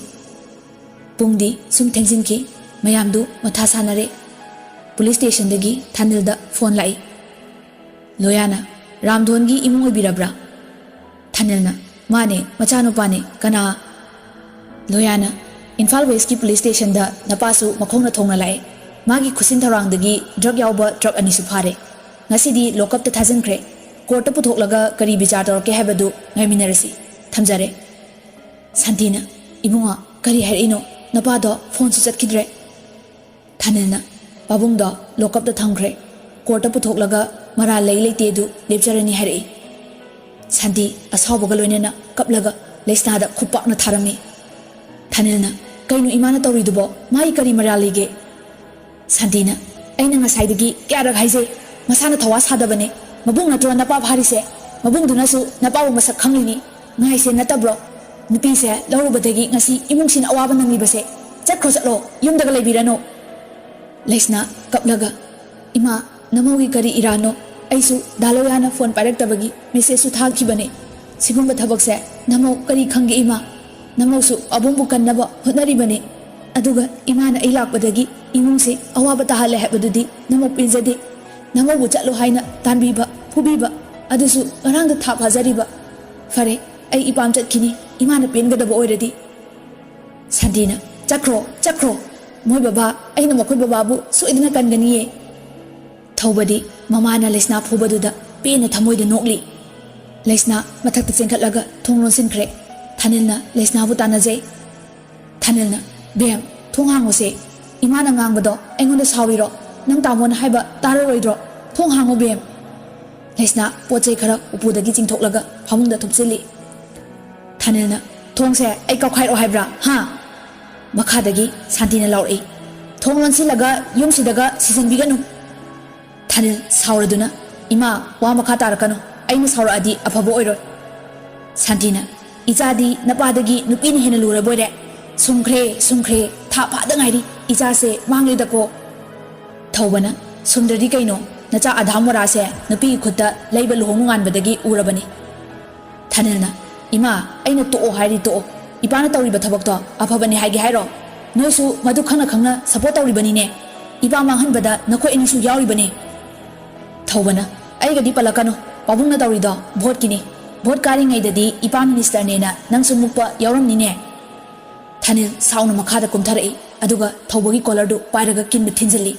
ꯄꯨꯡꯗꯤ ꯁꯨꯝ ꯊꯦꯡꯖꯤꯟꯈꯤ꯫ ꯃꯌꯥꯝꯗꯨ ꯃꯊꯥ ꯁꯥꯟꯅꯔꯦ꯫ ꯄꯨꯂꯤꯁ ꯁ꯭ꯇꯦꯁꯟꯗꯒꯤ ꯊꯥꯅꯤꯜꯗ ꯐꯣꯟ ꯂꯥꯛꯏ꯫ ꯂꯣꯌꯥꯅ, "ꯔꯥꯝꯙꯣꯟꯒꯤ ꯏꯃꯨꯡ ꯑꯣꯏꯕꯤꯔꯕ꯭ꯔꯥ?" ꯊꯥꯅꯤꯜꯅ, "ꯃꯥꯅꯦ, ꯃꯆꯥꯅꯨꯄꯥꯅꯦ꯫ ꯀꯅꯥ?" ꯂꯣꯌꯥꯅ, "ꯏꯝꯐꯥꯜ ꯋꯦꯁꯀꯤ ꯄꯨꯂꯤꯁ ꯁ꯭ꯇꯦꯁꯟꯗ ꯅꯄꯥꯁꯨ ꯃꯈꯣꯡꯅ ꯊꯣꯡꯅ ꯂꯥꯛꯑꯦ꯫ ꯃꯥꯒꯤ ꯈꯨꯠꯁꯤꯟ ꯊꯧꯔꯥꯡꯗꯒꯤ ꯗ꯭ꯔꯒ ꯌꯥꯎꯕ ꯇ꯭ꯔꯛ ꯑꯅꯤꯁꯨ ꯐꯥꯔꯦ꯫ ꯉꯁꯤꯗꯤ ꯂꯣꯀꯞꯇ ꯊꯥꯖꯤꯟꯈ꯭ꯔꯦ꯫ ꯀꯣꯔꯠꯇ ꯄꯨꯊꯣꯛꯂꯒ ꯀꯔꯤ ꯕꯤꯆꯥꯔ ꯇꯧꯔꯛꯀꯦ ꯍꯥꯏꯕꯗꯨ ꯉꯥꯏꯃꯤꯟꯅꯔꯁꯤ꯫ ꯊꯝꯖꯔꯦ꯫" ꯁꯥꯟꯇꯤꯅ, "ꯏꯕꯨꯡꯉꯣ, ꯀꯔꯤ ꯍꯥꯏꯔꯛꯏꯅꯣ? ꯅꯄꯥꯗꯣ ꯐꯣꯟꯁꯨ ꯆꯠꯈꯤꯗ꯭ꯔꯦ꯫" ꯊꯥꯅꯤꯜꯅ, "ꯄꯥꯕꯨꯡꯗꯣ ꯂꯣꯀꯞꯇ ꯊꯝꯈ꯭ꯔꯦ꯫ ꯀꯣꯔꯠꯇ ꯄꯨꯊꯣꯛꯂꯒ ꯃꯔꯥꯜ ꯂꯩ ꯂꯩꯇꯦ ꯑꯗꯨ ꯂꯦꯞꯆꯔꯅꯤ ꯍꯥꯏꯔꯛꯏ꯫" ꯁꯥꯟꯇꯤ ꯑꯁꯥꯎꯕꯒ ꯂꯣꯏꯅꯅ ꯀꯞꯂꯒ ꯂꯩꯁꯅꯥꯗ ꯈꯨꯄꯥꯛꯅ ꯊꯥꯔꯝꯃꯤ꯫ ꯊꯥꯅꯤꯜꯅ, "ꯀꯩꯅꯣ ꯏꯃꯥꯅ ꯇꯧꯔꯤꯗꯨꯕꯣ? ꯃꯥꯒꯤ ꯀꯔꯤ ꯃꯔꯥꯜ ꯂꯩꯒꯦ?" ꯁꯥꯟꯇꯤꯅ, "ꯑꯩꯅ ꯉꯁꯥꯏꯗꯒꯤ ꯀꯌꯥꯔꯛ ꯍꯥꯏꯖꯩ, ꯃꯁꯥꯅ ꯊꯋꯥ ꯁꯥꯗꯕꯅꯦ꯫ ꯃꯕꯨꯡ ꯅꯠꯇ꯭ꯔꯣ ꯅꯄꯥ ꯐꯥꯔꯤꯁꯦ? ꯃꯕꯨꯡꯗꯨꯅꯁꯨ ꯅꯄꯥꯕꯨ ꯃꯁꯛ ꯈꯪꯂꯤꯅꯤ꯫ ꯉꯥꯏꯁꯦ ꯅꯠꯇꯕ꯭ꯔꯣ? ꯅꯨꯄꯤꯁꯦ ꯂꯧꯔꯨꯕꯗꯒꯤ ꯉꯁꯤ ꯏꯃꯨꯡꯁꯤꯅ ꯑꯋꯥꯕ ꯅꯪꯂꯤꯕꯁꯦ꯫ ꯆꯠꯈ꯭ꯔꯣ, ꯆꯠꯂꯣ, ꯌꯨꯝꯗꯒ ꯂꯩꯕꯤꯔꯅꯨ꯫" ꯂꯩꯁꯅꯥ ꯀꯞꯂꯒ, "ꯏꯃꯥ, ꯅꯃꯧꯒꯤ ꯀꯔꯤ ꯏꯔꯥꯟꯅꯣ? ꯑꯩꯁꯨ ꯗꯥ ꯂꯣꯌꯥꯅ ꯐꯣꯟ ꯄꯥꯏꯔꯛꯇꯕꯒꯤ ꯃꯦꯁꯦꯖꯁꯨ ꯊꯥꯈꯤꯕꯅꯦ꯫ ꯁꯤꯒꯨꯝꯕ ꯊꯕꯛꯁꯦ ꯅꯃꯧ ꯀꯔꯤ ꯈꯪꯒꯦ ꯏꯃꯥ? ꯅꯃꯧꯁꯨ ꯑꯕꯨꯡꯕꯨ ꯀꯟꯅꯕ ꯍꯣꯠꯅꯔꯤꯕꯅꯤ꯫ ꯑꯗꯨꯒ ꯏꯃꯥꯅ ꯑꯩ ꯂꯥꯛꯄꯗꯒꯤ ꯏꯃꯨꯡꯁꯤ ꯑꯋꯥꯕ ꯇꯥꯍꯜꯂꯦ ꯍꯥꯏꯕꯗꯨꯗꯤ ꯅꯃꯧ ꯄꯦꯟꯖꯗꯦ꯫ ꯅꯃꯧꯕꯨ ꯆꯠꯂꯣ ꯍꯥꯏꯅ ꯇꯥꯟꯕꯤꯕ, ꯐꯨꯕꯤꯕ, ꯑꯗꯨꯁꯨ ꯉꯔꯥꯡꯗ ꯊꯥ ꯐꯥꯖꯔꯤꯕ꯫ ꯐꯔꯦ, ꯑꯩ ꯏꯄꯥꯝ ꯆꯠꯈꯤꯅꯤ, ꯏꯃꯥꯅ ꯄꯦꯟꯒꯗꯕ ꯑꯣꯏꯔꯗꯤ꯫ ꯁꯥꯟꯇꯤꯅ, "ꯆꯠꯈ꯭ꯔꯣ, ꯆꯠꯈ꯭ꯔꯣ꯫ ꯃꯣꯏ ꯕꯕꯥ, ꯑꯩꯅ ꯃꯈꯣꯏ ꯕꯕꯥꯕꯨ ꯁꯣꯏꯗꯅ ꯀꯟꯒꯅꯤꯌꯦ"꯫ ꯊꯧꯕꯗꯤ ꯃꯃꯥꯅ ꯂꯩꯁꯅꯥ ꯐꯨꯕꯗꯨꯗ ꯄꯦꯟꯅ ꯊꯃꯣꯏꯗ ꯅꯣꯛꯂꯤ꯫ ꯂꯩꯁꯅꯥ ꯃꯊꯛꯇ ꯆꯦꯟꯈꯠꯂꯒ ꯊꯣꯡ ꯂꯣꯟꯁꯤꯟꯈ꯭ꯔꯦ꯫ ꯊꯥꯅꯤꯜꯅ ꯂꯩꯁꯅꯥꯕꯨ ꯇꯥꯟꯅꯖꯩ꯫ ꯊꯥꯅꯤꯜꯅ, "ꯕꯦꯝ, ꯊꯣꯡ ꯍꯥꯡꯉꯨꯁꯦ꯫ ꯏꯃꯥꯅ ꯉꯥꯡꯕꯗꯣ ꯑꯩꯉꯣꯟꯗ ꯁꯥꯎꯔꯤꯔꯣ? ꯅꯪ ꯇꯥꯃꯣꯅ ꯍꯥꯏꯕ ꯇꯥꯔꯔꯣꯏꯗ꯭ꯔꯣ? ꯊꯣꯡ ꯍꯥꯡꯉꯨ, ꯕꯦꯝ"꯫ ꯂꯩꯁꯅꯥ ꯄꯣꯠ ꯆꯩ ꯈꯔ ꯎꯄꯨꯗꯒꯤ ꯆꯤꯡꯊꯣꯛꯂꯒ ꯐꯃꯨꯡꯗ ꯊꯨꯞꯆꯤꯜꯂꯤ꯫ ꯊꯥꯅꯤꯜꯅ, "ꯊꯣꯡꯁꯦ ꯑꯩ ꯀꯥꯎꯈꯥꯏꯔꯛꯑꯣ ꯍꯥꯏꯕ꯭ꯔꯥ, ꯍꯥ?" ꯃꯈꯥꯗꯒꯤ ꯁꯥꯟꯇꯤꯅ ꯂꯥꯎꯔꯛꯏ, "ꯊꯣꯡ ꯂꯣꯟꯁꯤꯜꯂꯒ ꯌꯨꯝꯁꯤꯗꯒ ꯁꯤꯖꯤꯟꯕꯤꯒꯅꯨ"꯫ ꯊꯥꯅꯤꯜ ꯁꯥꯎꯔꯗꯨꯅ, "ꯏꯃꯥ, ꯋꯥ ꯃꯈꯥ ꯇꯥꯔꯛꯀꯅꯨ꯫ ꯑꯩꯅ ꯁꯥꯎꯔꯛꯑꯗꯤ ꯑꯐꯕ ꯑꯣꯏꯔꯣꯏ"꯫ ꯁꯥꯟꯇꯤꯅ, "ꯏꯆꯥꯗꯤ ꯅꯄꯥꯗꯒꯤ ꯅꯨꯄꯤꯅ ꯍꯦꯟꯅ ꯂꯨꯔꯕꯣꯏꯔꯦ꯫ ꯁꯨꯝꯈ꯭ꯔꯦ, ꯁꯨꯝꯈ꯭ꯔꯦ, ꯊꯥ ꯐꯥꯗ ꯉꯥꯏꯔꯤ, ꯏꯆꯥꯁꯦ ꯃꯥꯡꯂꯦꯗꯀꯣ"꯫ ꯊꯧꯕꯅ, "ꯁꯨꯝꯗ꯭ꯔꯗꯤ ꯀꯩꯅꯣ? ꯅꯆꯥ ꯑꯙꯥ ꯃꯣꯔꯥꯁꯦ ꯅꯨꯄꯤꯒꯤ ꯈꯨꯠꯇ ꯂꯩꯕ ꯂꯨꯍꯣꯡ ꯅꯣꯡꯉꯥꯟꯕꯗꯒꯤ ꯎꯔꯕꯅꯤ"꯫ ꯊꯥꯅꯤꯜꯅ, "ꯏꯃꯥ, ꯑꯩꯅ ꯇꯣꯛꯑꯣ ꯍꯥꯏꯔꯤ ꯇꯣꯛꯑꯣ꯫ ꯏꯄꯥꯅ ꯇꯧꯔꯤꯕ ꯊꯕꯛꯇꯣ ꯑꯐꯕꯅꯤ ꯍꯥꯏꯒꯦ ꯍꯥꯏꯔꯣ? ꯅꯣꯏꯁꯨ ꯃꯗꯨ ꯈꯪꯅ ꯈꯪꯅ ꯁꯄꯣꯔꯠ ꯇꯧꯔꯤꯕꯅꯤꯅꯦ꯫ ꯏꯄꯥ ꯃꯥꯡꯍꯟꯕꯗ ꯅꯈꯣꯏ ꯑꯅꯤꯁꯨ ꯌꯥꯎꯔꯤꯕꯅꯤ"꯫ ꯊꯧꯕꯅ, "ꯑꯩꯒꯗꯤ ꯄꯜꯂꯛꯀꯅꯨ꯫ ꯄꯥꯕꯨꯡꯅ ꯇꯧꯔꯤꯗꯣ ꯚꯣꯠꯀꯤꯅꯤ꯫ ꯚꯣꯠ ꯀꯥꯔꯤꯉꯩꯗꯗꯤ ꯏꯄꯥ ꯃꯤꯅꯤꯁꯇꯔꯅꯦꯅ ꯅꯪꯁꯨ ꯃꯨꯛꯄ ꯌꯥꯎꯔꯝꯅꯤꯅꯦ"꯫ ꯊꯥꯅꯤꯜ ꯁꯥꯎꯅ ꯃꯈꯥꯗ ꯀꯨꯝꯊꯔꯛꯏ, ꯑꯗꯨꯒ ꯊꯧꯕꯒꯤ ꯀꯣꯂꯔꯗꯨ ꯄꯥꯏꯔꯒ ꯀꯤꯟꯗ ꯊꯤꯟꯖꯤꯜꯂꯤ꯫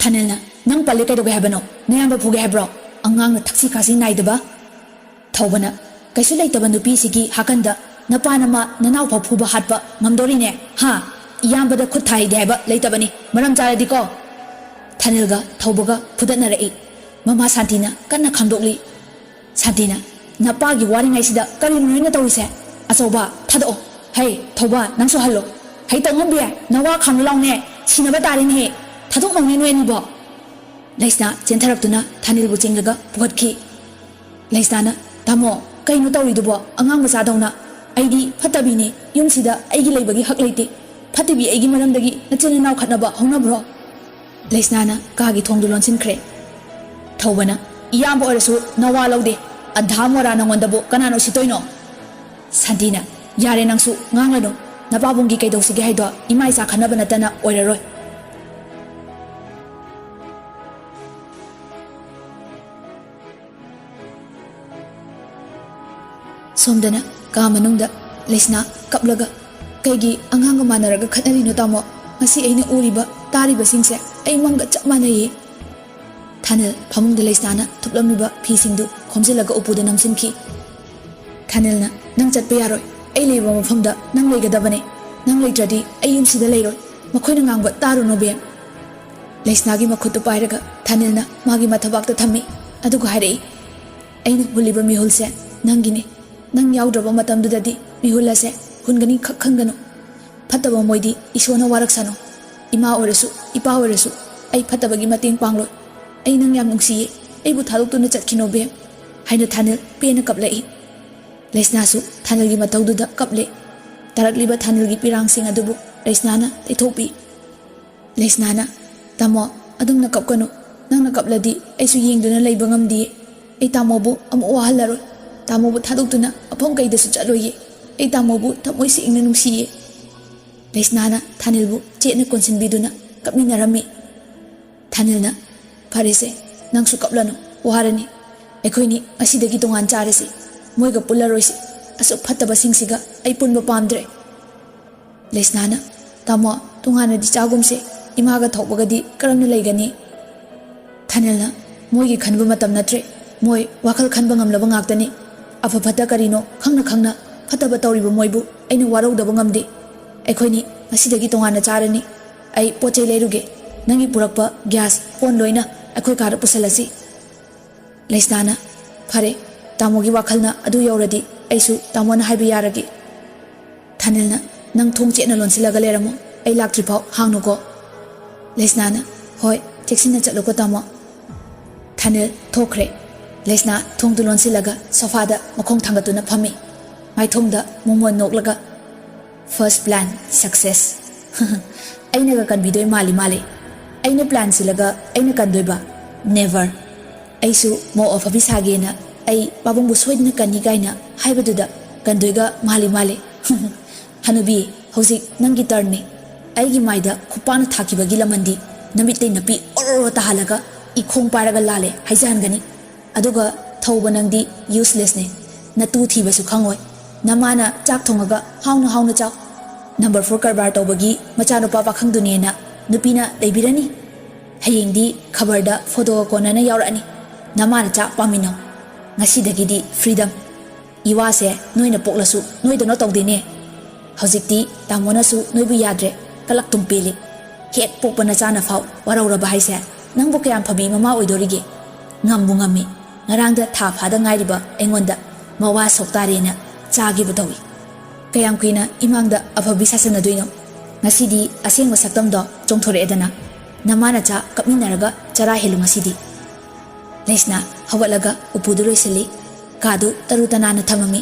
ꯊꯥꯅꯤꯜꯅ, "ꯅꯪ ꯄꯜꯂꯦ ꯀꯩꯗꯧꯒꯦ ꯍꯥꯏꯕꯅꯣ? ꯅꯌꯥꯝꯕ ꯐꯨꯒꯦ ꯍꯥꯏꯕ꯭ꯔꯣ? ꯑꯉꯥꯡꯅ ꯊꯛꯁꯤ ꯈꯥꯁꯤ ꯅꯥꯏꯗꯕ"꯫ ꯊꯧꯕꯅ, "ꯀꯩꯁꯨ ꯂꯩꯇꯕ ꯅꯨꯄꯤꯁꯤꯒꯤ ꯍꯥꯀꯟꯗ ꯅꯄꯥ ꯅꯃꯥ ꯅꯅꯥꯎ ꯐꯥꯎ ꯐꯨꯕ ꯍꯥꯠꯄ ꯉꯝꯗꯣꯔꯤꯅꯦ, ꯍꯥ? ꯏꯌꯥꯝꯕꯗ ꯈꯨꯠ ꯊꯥꯍꯩꯗꯦ ꯍꯥꯏꯕ ꯂꯩꯇꯕꯅꯤ, ꯃꯔꯝ ꯆꯥꯔꯗꯤꯀꯣ"꯫ ꯊꯥꯅꯤꯜꯒ ꯊꯧꯕꯒ ꯐꯨꯗꯠꯅꯔꯛꯏ꯫ ꯃꯃꯥ ꯁꯥꯟꯇꯤꯅ ꯀꯟꯅ ꯈꯥꯝꯗꯣꯛꯂꯤ꯫ ꯁꯥꯟꯇꯤꯅ, "ꯅꯄꯥꯒꯤ ꯋꯥꯔꯤꯉꯩꯁꯤꯗ ꯀꯔꯤꯅꯣ ꯅꯣꯏꯅ ꯇꯧꯔꯤꯁꯦ? ꯑꯆꯧꯕ, ꯊꯥꯗꯣꯛꯑꯣ꯫ ꯍꯩ, ꯊꯧꯕ, ꯅꯪꯁꯨ ꯍꯜꯂꯣ꯫ ꯍꯩ, ꯇꯧꯉꯝꯕꯤ, ꯅꯋꯥ ꯈꯥꯝꯂꯨ ꯂꯥꯎꯅꯦ꯫ ꯁꯤꯅꯕ ꯇꯥꯔꯦꯅꯦꯍꯦ꯫ ꯊꯥꯗꯣꯛꯅꯧꯅꯦ ꯅꯣꯏ ꯑꯅꯤꯕꯣ"꯫ ꯂꯩꯁꯅꯥ ꯆꯦꯟꯊꯔꯛꯇꯨꯅ ꯊꯥꯅꯤꯜꯕꯨ ꯆꯤꯡꯂꯒ ꯄꯨꯈꯠꯈꯤ꯫ ꯂꯩꯁꯅꯥꯅ, "ꯇꯥꯃꯣ, ꯀꯩꯅꯣ ꯇꯧꯔꯤꯗꯨꯕꯣ? ꯑꯉꯥꯡ ꯃꯆꯥꯗꯧꯅ꯫ ꯑꯩꯗꯤ ꯐꯠꯇꯕꯤꯅꯤ꯫ ꯌꯨꯝꯁꯤꯗ ꯑꯩꯒꯤ ꯂꯩꯕꯒꯤ ꯍꯛ ꯂꯩꯇꯦ꯫ ꯐꯠꯇꯕꯤ ꯑꯩꯒꯤ ꯃꯔꯝꯗꯒꯤ ꯅꯆꯤꯟ ꯅꯅꯥꯎ ꯈꯠꯅꯕ ꯍꯧꯅꯕ꯭ꯔꯣ?" ꯂꯩꯁꯅꯥꯅ ꯀꯥꯒꯤ ꯊꯣꯡꯗꯨ ꯂꯣꯟꯁꯤꯟꯈ꯭ꯔꯦ꯫ ꯊꯧꯕꯅ, "ꯏꯌꯥꯝꯕ ꯑꯣꯏꯔꯁꯨ ꯅꯋꯥ ꯂꯧꯗꯦ꯫ ꯑꯙꯥ ꯃꯣꯔꯥ ꯅꯪꯉꯣꯟꯗꯕꯨ ꯀꯅꯥꯅ ꯎꯁꯤꯠꯇꯣꯏꯅꯣ? ꯁꯥꯟꯇꯤꯅ, ꯌꯥꯔꯦ, ꯅꯪꯁꯨ ꯉꯥꯡꯂꯅꯨ꯫ ꯅꯄꯥꯕꯨꯡꯒꯤ ꯀꯩꯗꯧꯁꯤꯒꯦ ꯍꯥꯏꯗꯣ ꯏꯃꯥ ꯏꯆꯥ ꯈꯟꯅꯕ ꯅꯠꯇꯅ ꯑꯣꯏꯔꯔꯣꯏ꯫ ꯁꯣꯝꯗꯅ ꯀꯥ ꯃꯅꯨꯡꯗ ꯂꯩꯁꯅꯥ ꯀꯞꯂꯒ, "ꯀꯩꯒꯤ ꯑꯉꯥꯡꯒ ꯃꯥꯟꯅꯔꯒ ꯈꯠꯅꯔꯤꯅꯣ ꯇꯥꯃꯣ? ꯉꯁꯤ ꯑꯩꯅ ꯎꯔꯤꯕ ꯇꯥꯔꯤꯕꯁꯤꯡꯁꯦ ꯑꯩ ꯃꯪꯒ ꯆꯞ ꯃꯥꯟꯅꯩꯌꯦ꯫" ꯊꯥꯅꯤꯜ ꯐꯃꯨꯡꯗ ꯂꯩꯁꯅꯥꯅ ꯊꯨꯞꯂꯝꯂꯤꯕ ꯐꯤꯁꯤꯡꯗꯨ ꯈꯣꯝꯖꯤꯜꯂꯒ ꯎꯄꯨꯗ ꯅꯝꯁꯤꯟꯈꯤ꯫ ꯊꯥꯅꯤꯜꯅ, "ꯅꯪ ꯆꯠꯄ ꯌꯥꯔꯣꯏ꯫ ꯑꯩ ꯂꯩꯕ ꯃꯐꯝꯗ ꯅꯪ ꯂꯩꯒꯗꯕꯅꯦ꯫ ꯅꯪ ꯂꯩꯇ꯭ꯔꯗꯤ ꯑꯩ ꯌꯨꯝꯁꯤꯗ ꯂꯩꯔꯣꯏ꯫ ꯃꯈꯣꯏꯅ ꯉꯥꯡꯕ ꯇꯥꯔꯨꯅꯣ, ꯕꯦꯝ꯫" ꯂꯩꯁꯅꯥꯒꯤ ꯃꯈꯨꯠꯇꯨ ꯄꯥꯏꯔꯒ ꯊꯥꯅꯤꯜꯅ ꯃꯥꯒꯤ ꯃꯊꯕꯥꯛꯇ ꯊꯝꯃꯤ꯫ ꯑꯗꯨꯒ ꯍꯥꯏꯔꯛꯏ, "ꯑꯩꯅ ꯍꯨꯜꯂꯤꯕ ꯃꯤꯍꯨꯜꯁꯦ ꯅꯪꯒꯤꯅꯦ꯫ ꯅꯪ ꯌꯥꯎꯗ꯭ꯔꯕ ꯃꯇꯝꯗꯨꯗꯗꯤ ꯃꯤꯍꯨꯜ ꯑꯁꯦ ꯍꯨꯟꯒꯅꯤ ꯈꯛ ꯈꯟꯒꯅꯨ꯫ ꯐꯠꯇꯕ ꯃꯣꯏꯗꯤ ꯏꯁꯣꯔꯅ ꯋꯥꯔꯛꯁꯅꯨ꯫ ꯏꯃꯥ ꯑꯣꯏꯔꯁꯨ, ꯏꯄꯥ ꯑꯣꯏꯔꯁꯨ, ꯑꯩ ꯐꯠꯇꯕꯒꯤ ꯃꯇꯦꯡ ꯄꯥꯡꯂꯣꯏ꯫ ꯑꯩ ꯅꯪ ꯌꯥꯝ ꯅꯨꯡꯁꯤꯌꯦ꯫ ꯑꯩꯕꯨ ꯊꯥꯗꯣꯛꯇꯨꯅ ꯆꯠꯈꯤꯅꯣ, ꯕꯦꯝ," ꯍꯥꯏꯅ ꯊꯥꯅꯤꯜ ꯄꯦꯟꯅ ꯀꯞꯂꯛꯏ꯫ ꯂꯩꯁꯅꯥꯁꯨ ꯊꯥꯅꯤꯜꯒꯤ ꯃꯇꯧꯗꯨꯗ ꯀꯞꯂꯦ꯫ ꯇꯥꯔꯛꯂꯤꯕ ꯊꯥꯅꯤꯜꯒꯤ ꯄꯤꯔꯥꯡꯁꯤꯡ ꯑꯗꯨꯕꯨ ꯂꯩꯁꯅꯥꯅ ꯇꯩꯊꯣꯛꯄꯤ꯫ ꯂꯩꯁꯅꯥꯅ, "ꯇꯥꯃꯣ, ꯑꯗꯨꯝꯅ ꯀꯞꯀꯅꯨ꯫ ꯅꯪꯅ ꯀꯞꯂꯗꯤ ꯑꯩꯁꯨ ꯌꯦꯡꯗꯨꯅ ꯂꯩꯕ ꯉꯝꯗꯤꯌꯦ꯫ ꯑꯩ ꯇꯥꯃꯣꯕꯨ ꯑꯃꯨꯛ ꯋꯥꯍꯜꯂꯔꯣꯏ꯫ ꯇꯥꯃꯣꯕꯨ ꯊꯥꯗꯣꯛꯇꯨꯅ ꯃꯐꯝ ꯀꯩꯗꯁꯨ ꯆꯠꯂꯣꯏꯌꯦ꯫ ꯑꯩ ꯇꯥꯃꯣꯕꯨ ꯊꯃꯣꯏ ꯁꯦꯡꯅ ꯅꯨꯡꯁꯤꯌꯦ꯫" ꯂꯩꯁꯅꯥꯅ ꯊꯥꯅꯤꯜꯕꯨ ꯆꯦꯠꯅ ꯀꯣꯟꯁꯤꯟꯕꯤꯗꯨꯅ ꯀꯞꯃꯤꯟꯅꯔꯝꯃꯤ꯫ ꯊꯥꯅꯤꯜꯅ, "ꯐꯔꯦꯁꯦ, ꯅꯪꯁꯨ ꯀꯞꯂꯅꯨ, ꯋꯥꯔꯅꯤ꯫ ꯑꯩꯈꯣꯏꯅꯤ ꯉꯁꯤꯗꯒꯤ ꯇꯣꯉꯥꯟ ꯆꯥꯔꯁꯤ꯫ ꯃꯣꯏꯒ ꯄꯨꯜꯂꯔꯣꯏꯁꯤ꯫ ꯑꯁꯨꯛ ꯐꯠꯇꯕꯁꯤꯡꯁꯤꯒ ꯑꯩ ꯄꯨꯟꯕ ꯄꯥꯝꯗ꯭ꯔꯦ꯫" ꯂꯩꯁꯅꯥꯅ, "ꯇꯥꯃꯣ, ꯇꯣꯉꯥꯟꯅꯗꯤ ꯆꯥꯒꯨꯝꯁꯦ꯫ ꯏꯃꯥꯒ ꯊꯣꯛꯄꯒꯗꯤ ꯀꯔꯝꯅ ꯂꯩꯒꯅꯤ?" ꯊꯥꯅꯤꯜꯅ, "ꯃꯣꯏꯒꯤ ꯈꯟꯕ ꯃꯇꯝ ꯅꯠꯇ꯭ꯔꯦ꯫ ꯃꯣꯏ ꯋꯥꯈꯜ ꯈꯟꯕ ꯉꯝꯂꯕ ꯉꯥꯛꯇꯅꯤ꯫ ꯑꯐ ꯐꯠꯇ ꯀꯔꯤꯅꯣ ꯈꯪꯅ ꯈꯪꯅ ꯐꯠꯇꯕ ꯇꯧꯔꯤꯕ ꯃꯣꯏꯕꯨ ꯑꯩꯅ ꯋꯥꯔꯧꯗꯕ ꯉꯝꯗꯦ꯫ ꯑꯩꯈꯣꯏꯅꯤ ꯉꯁꯤꯗꯒꯤ ꯇꯣꯉꯥꯟꯅ ꯆꯥꯔꯅꯤ꯫ ꯑꯩ ꯄꯣꯠ ꯆꯩ ꯂꯩꯔꯨꯒꯦ꯫ ꯅꯪꯒꯤ ꯄꯨꯔꯛꯄ ꯒ꯭ꯌꯥꯁ, ꯀꯣꯟ ꯂꯣꯏꯅ ꯑꯩꯈꯣꯏ ꯀꯥꯗ ꯄꯨꯁꯜꯂꯁꯤ꯫" ꯂꯩꯁꯅꯥꯅ, "ꯐꯔꯦ, ꯇꯥꯃꯣꯒꯤ ꯋꯥꯈꯜꯅ ꯑꯗꯨ ꯌꯧꯔꯗꯤ ꯑꯩꯁꯨ ꯇꯥꯃꯣꯅ ꯍꯥꯏꯕ ꯌꯥꯔꯒꯦ꯫" ꯊꯥꯅꯤꯜꯅ, "ꯅꯪ ꯊꯣꯡ ꯆꯦꯠꯅ ꯂꯣꯟꯁꯤꯜꯂꯒ ꯂꯩꯔꯝꯃꯣ, ꯑꯩ ꯂꯥꯛꯇ꯭ꯔꯤꯐꯥꯎ ꯍꯥꯡꯅꯨꯀꯣ꯫" ꯂꯩꯁꯅꯥꯅ, "ꯍꯣꯏ, ꯆꯦꯛꯁꯤꯟꯅ ꯆꯠꯂꯨꯀꯣ ꯇꯥꯃꯣ꯫" ꯊꯥꯅꯤꯜ ꯊꯣꯛꯈ꯭ꯔꯦ꯫ ꯂꯩꯁꯅꯥ ꯊꯣꯡꯗꯨ ꯂꯣꯟꯁꯤꯜꯂꯒ ꯁꯣꯐꯥꯗ ꯃꯈꯣꯡ ꯊꯥꯡꯒꯠꯇꯨꯅ ꯐꯝꯃꯤ꯫ ꯃꯥꯏꯊꯣꯡꯗ ꯃꯣꯃꯣꯟ ꯅꯣꯛꯂꯒ, "First plan success꯫ ꯑꯩꯅꯒ ꯀꯟꯕꯤꯗꯣꯏ ꯃꯥꯜꯂꯤ ꯃꯥꯜꯂꯤ꯫ ꯑꯩꯅ ꯄ꯭ꯂꯥꯟ ꯁꯤꯜꯂꯒ ꯑꯩꯅ ꯀꯟꯗꯣꯏꯕ? Never꯫ ꯑꯩꯁꯨ ꯃꯧ ꯑꯐꯕꯤ ꯁꯥꯒꯦꯅ ꯑꯩ ꯄꯥꯕꯨꯡꯕꯨ ꯁꯣꯏꯗꯅ ꯀꯟꯅꯤ ꯀꯥꯏꯅ ꯍꯥꯏꯕꯗꯨꯗ ꯀꯟꯗꯣꯏꯒ ꯃꯥꯜꯂꯤ ꯃꯥꯜꯂꯤ꯫ "ꯍꯅꯨꯕꯤ, ꯍꯧꯖꯤꯛ ꯅꯪꯒꯤ turnꯅꯤ꯫ ꯑꯩꯒꯤ ꯃꯥꯏꯗ ꯈꯨꯄꯥꯛꯅ ꯊꯥꯈꯤꯕꯒꯤ ꯂꯃꯟꯗꯤ ꯅꯃꯤꯠꯇꯩ ꯅꯄꯤ ꯑꯣꯔꯣ ꯇꯥꯍꯜꯂꯒ ꯏꯈꯣꯡ ꯄꯥꯏꯔꯒ ꯂꯥꯜꯂꯦ ꯍꯥꯏꯖꯍꯟꯒꯅꯤ꯫ ꯑꯗꯨꯒ ꯊꯧꯕ ꯅꯪꯗꯤ uselessꯅꯦ꯫ ꯅꯇꯨ ꯊꯤꯕꯁꯨ ꯈꯪꯉꯣꯏ꯫ ꯅꯃꯥꯅ ꯆꯥꯛ ꯊꯣꯡꯉꯒ ꯍꯥꯎꯅ ꯍꯥꯎꯅ ꯆꯥꯎ꯫ Number four ꯀꯔꯕꯥꯔ ꯇꯧꯕꯒꯤ ꯃꯆꯥꯅꯨꯄꯥ ꯄꯥꯈꯪꯗꯨꯅꯦꯅ ꯅꯨꯄꯤꯅ ꯂꯩꯕꯤꯔꯅꯤ꯫ ꯍꯌꯦꯡꯗꯤ ꯈꯕꯔꯗ photoꯒ ꯀꯣꯟꯅꯅ ꯌꯥꯎꯔꯛꯑꯅꯤ꯫ ꯅꯃꯥꯅ ꯆꯥꯛ ꯄꯥꯝꯃꯤꯅꯣ꯫ ꯉꯁꯤꯗꯒꯤꯗꯤ freedom꯫ ꯏꯋꯥꯁꯦ ꯅꯣꯏꯅ ꯄꯣꯛꯂꯁꯨ ꯅꯣꯏꯗꯧꯅ ꯇꯧꯗꯦꯅꯦ꯫ ꯍꯧꯖꯤꯛꯇꯤ ꯇꯥꯃꯣꯅꯁꯨ ꯅꯣꯏꯕꯨ ꯌꯥꯗ꯭ꯔꯦ, ꯀꯂꯛꯇꯨꯝ ꯄꯦꯜꯂꯤ꯫ ꯍꯦꯛ ꯄꯣꯛꯄ ꯅꯆꯥꯅ ꯐꯥꯎ ꯋꯥꯔꯧꯔꯕ ꯍꯥꯏꯁꯦ, ꯅꯪꯕꯨ ꯀꯌꯥꯝ ꯐꯕꯤ ꯃꯃꯥ ꯑꯣꯏꯗꯣꯔꯤꯒꯦ? ꯉꯝꯕꯨ ꯉꯝꯃꯤ, ꯉꯔꯥꯡꯗ ꯊꯥ ꯐꯥꯗ ꯉꯥꯏꯔꯤꯕ ꯑꯩꯉꯣꯟꯗ ꯃꯋꯥ ꯁꯣꯛ ꯇꯥꯔꯦꯅ ꯆꯥꯒꯦꯕꯨ ꯇꯧꯏ꯫ ꯀꯌꯥꯝ ꯀꯨꯏꯅ ꯏꯃꯥꯡꯗ ꯑꯐꯕꯤ ꯁꯥꯁꯟꯅꯗꯣꯏꯅꯣ? ꯉꯁꯤꯗꯤ ꯑꯁꯦꯡꯕ ꯁꯛꯇꯝꯗꯣ ꯆꯣꯡꯊꯣꯔꯛꯑꯦꯗꯅ꯫ ꯅꯃꯥ ꯅꯆꯥ ꯀꯞꯃꯤꯟꯅꯔꯒ ꯆꯔꯥ ꯍꯦꯜꯂꯨ ꯉꯁꯤꯗꯤ꯫" ꯂꯩꯁꯅꯥ ꯍꯧꯒꯠꯂꯒ ꯎꯄꯨꯗꯨ ꯂꯣꯏꯁꯤꯜꯂꯤ꯫ ꯀꯥꯗꯨ ꯇꯔꯨ ꯇꯅꯥꯟꯅ ꯊꯝꯃꯝꯃꯤ꯫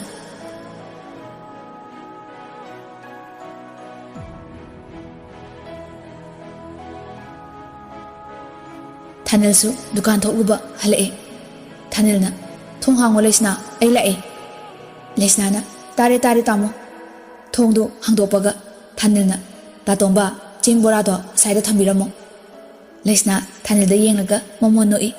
ꯊꯥꯅꯤꯜꯁꯨ ꯗꯨꯀꯥꯟ ꯊꯣꯛꯂꯨꯕ ꯍꯜꯂꯛꯑꯦ꯫ ꯊꯥꯅꯤꯜꯅ, "ꯊꯣꯡ ꯍꯥꯡꯉꯣ ꯂꯩꯁꯅꯥ, ꯑꯩ ꯂꯥꯛꯑꯦ꯫" ꯂꯩꯁꯅꯥꯅ, "ꯇꯥꯔꯦ, ꯇꯥꯔꯦ ꯇꯥꯃꯣ꯫ ꯊꯣꯡꯗꯣ ꯍꯥꯡꯗꯣꯛꯄꯒ ꯊꯥꯅꯤꯜꯅ, "ꯇꯥꯇꯣꯝꯕ, ꯆꯦꯡ ꯕꯣꯔꯥꯗꯣ ꯑꯁꯥꯏꯗ ꯊꯝꯕꯤꯔꯝꯃꯣ꯫" ꯂꯩꯁꯅꯥ ꯊꯥꯅꯤꯜꯗ ꯌꯦꯡꯂꯒ ꯃꯃꯣꯟ ꯅꯣꯛꯏ꯫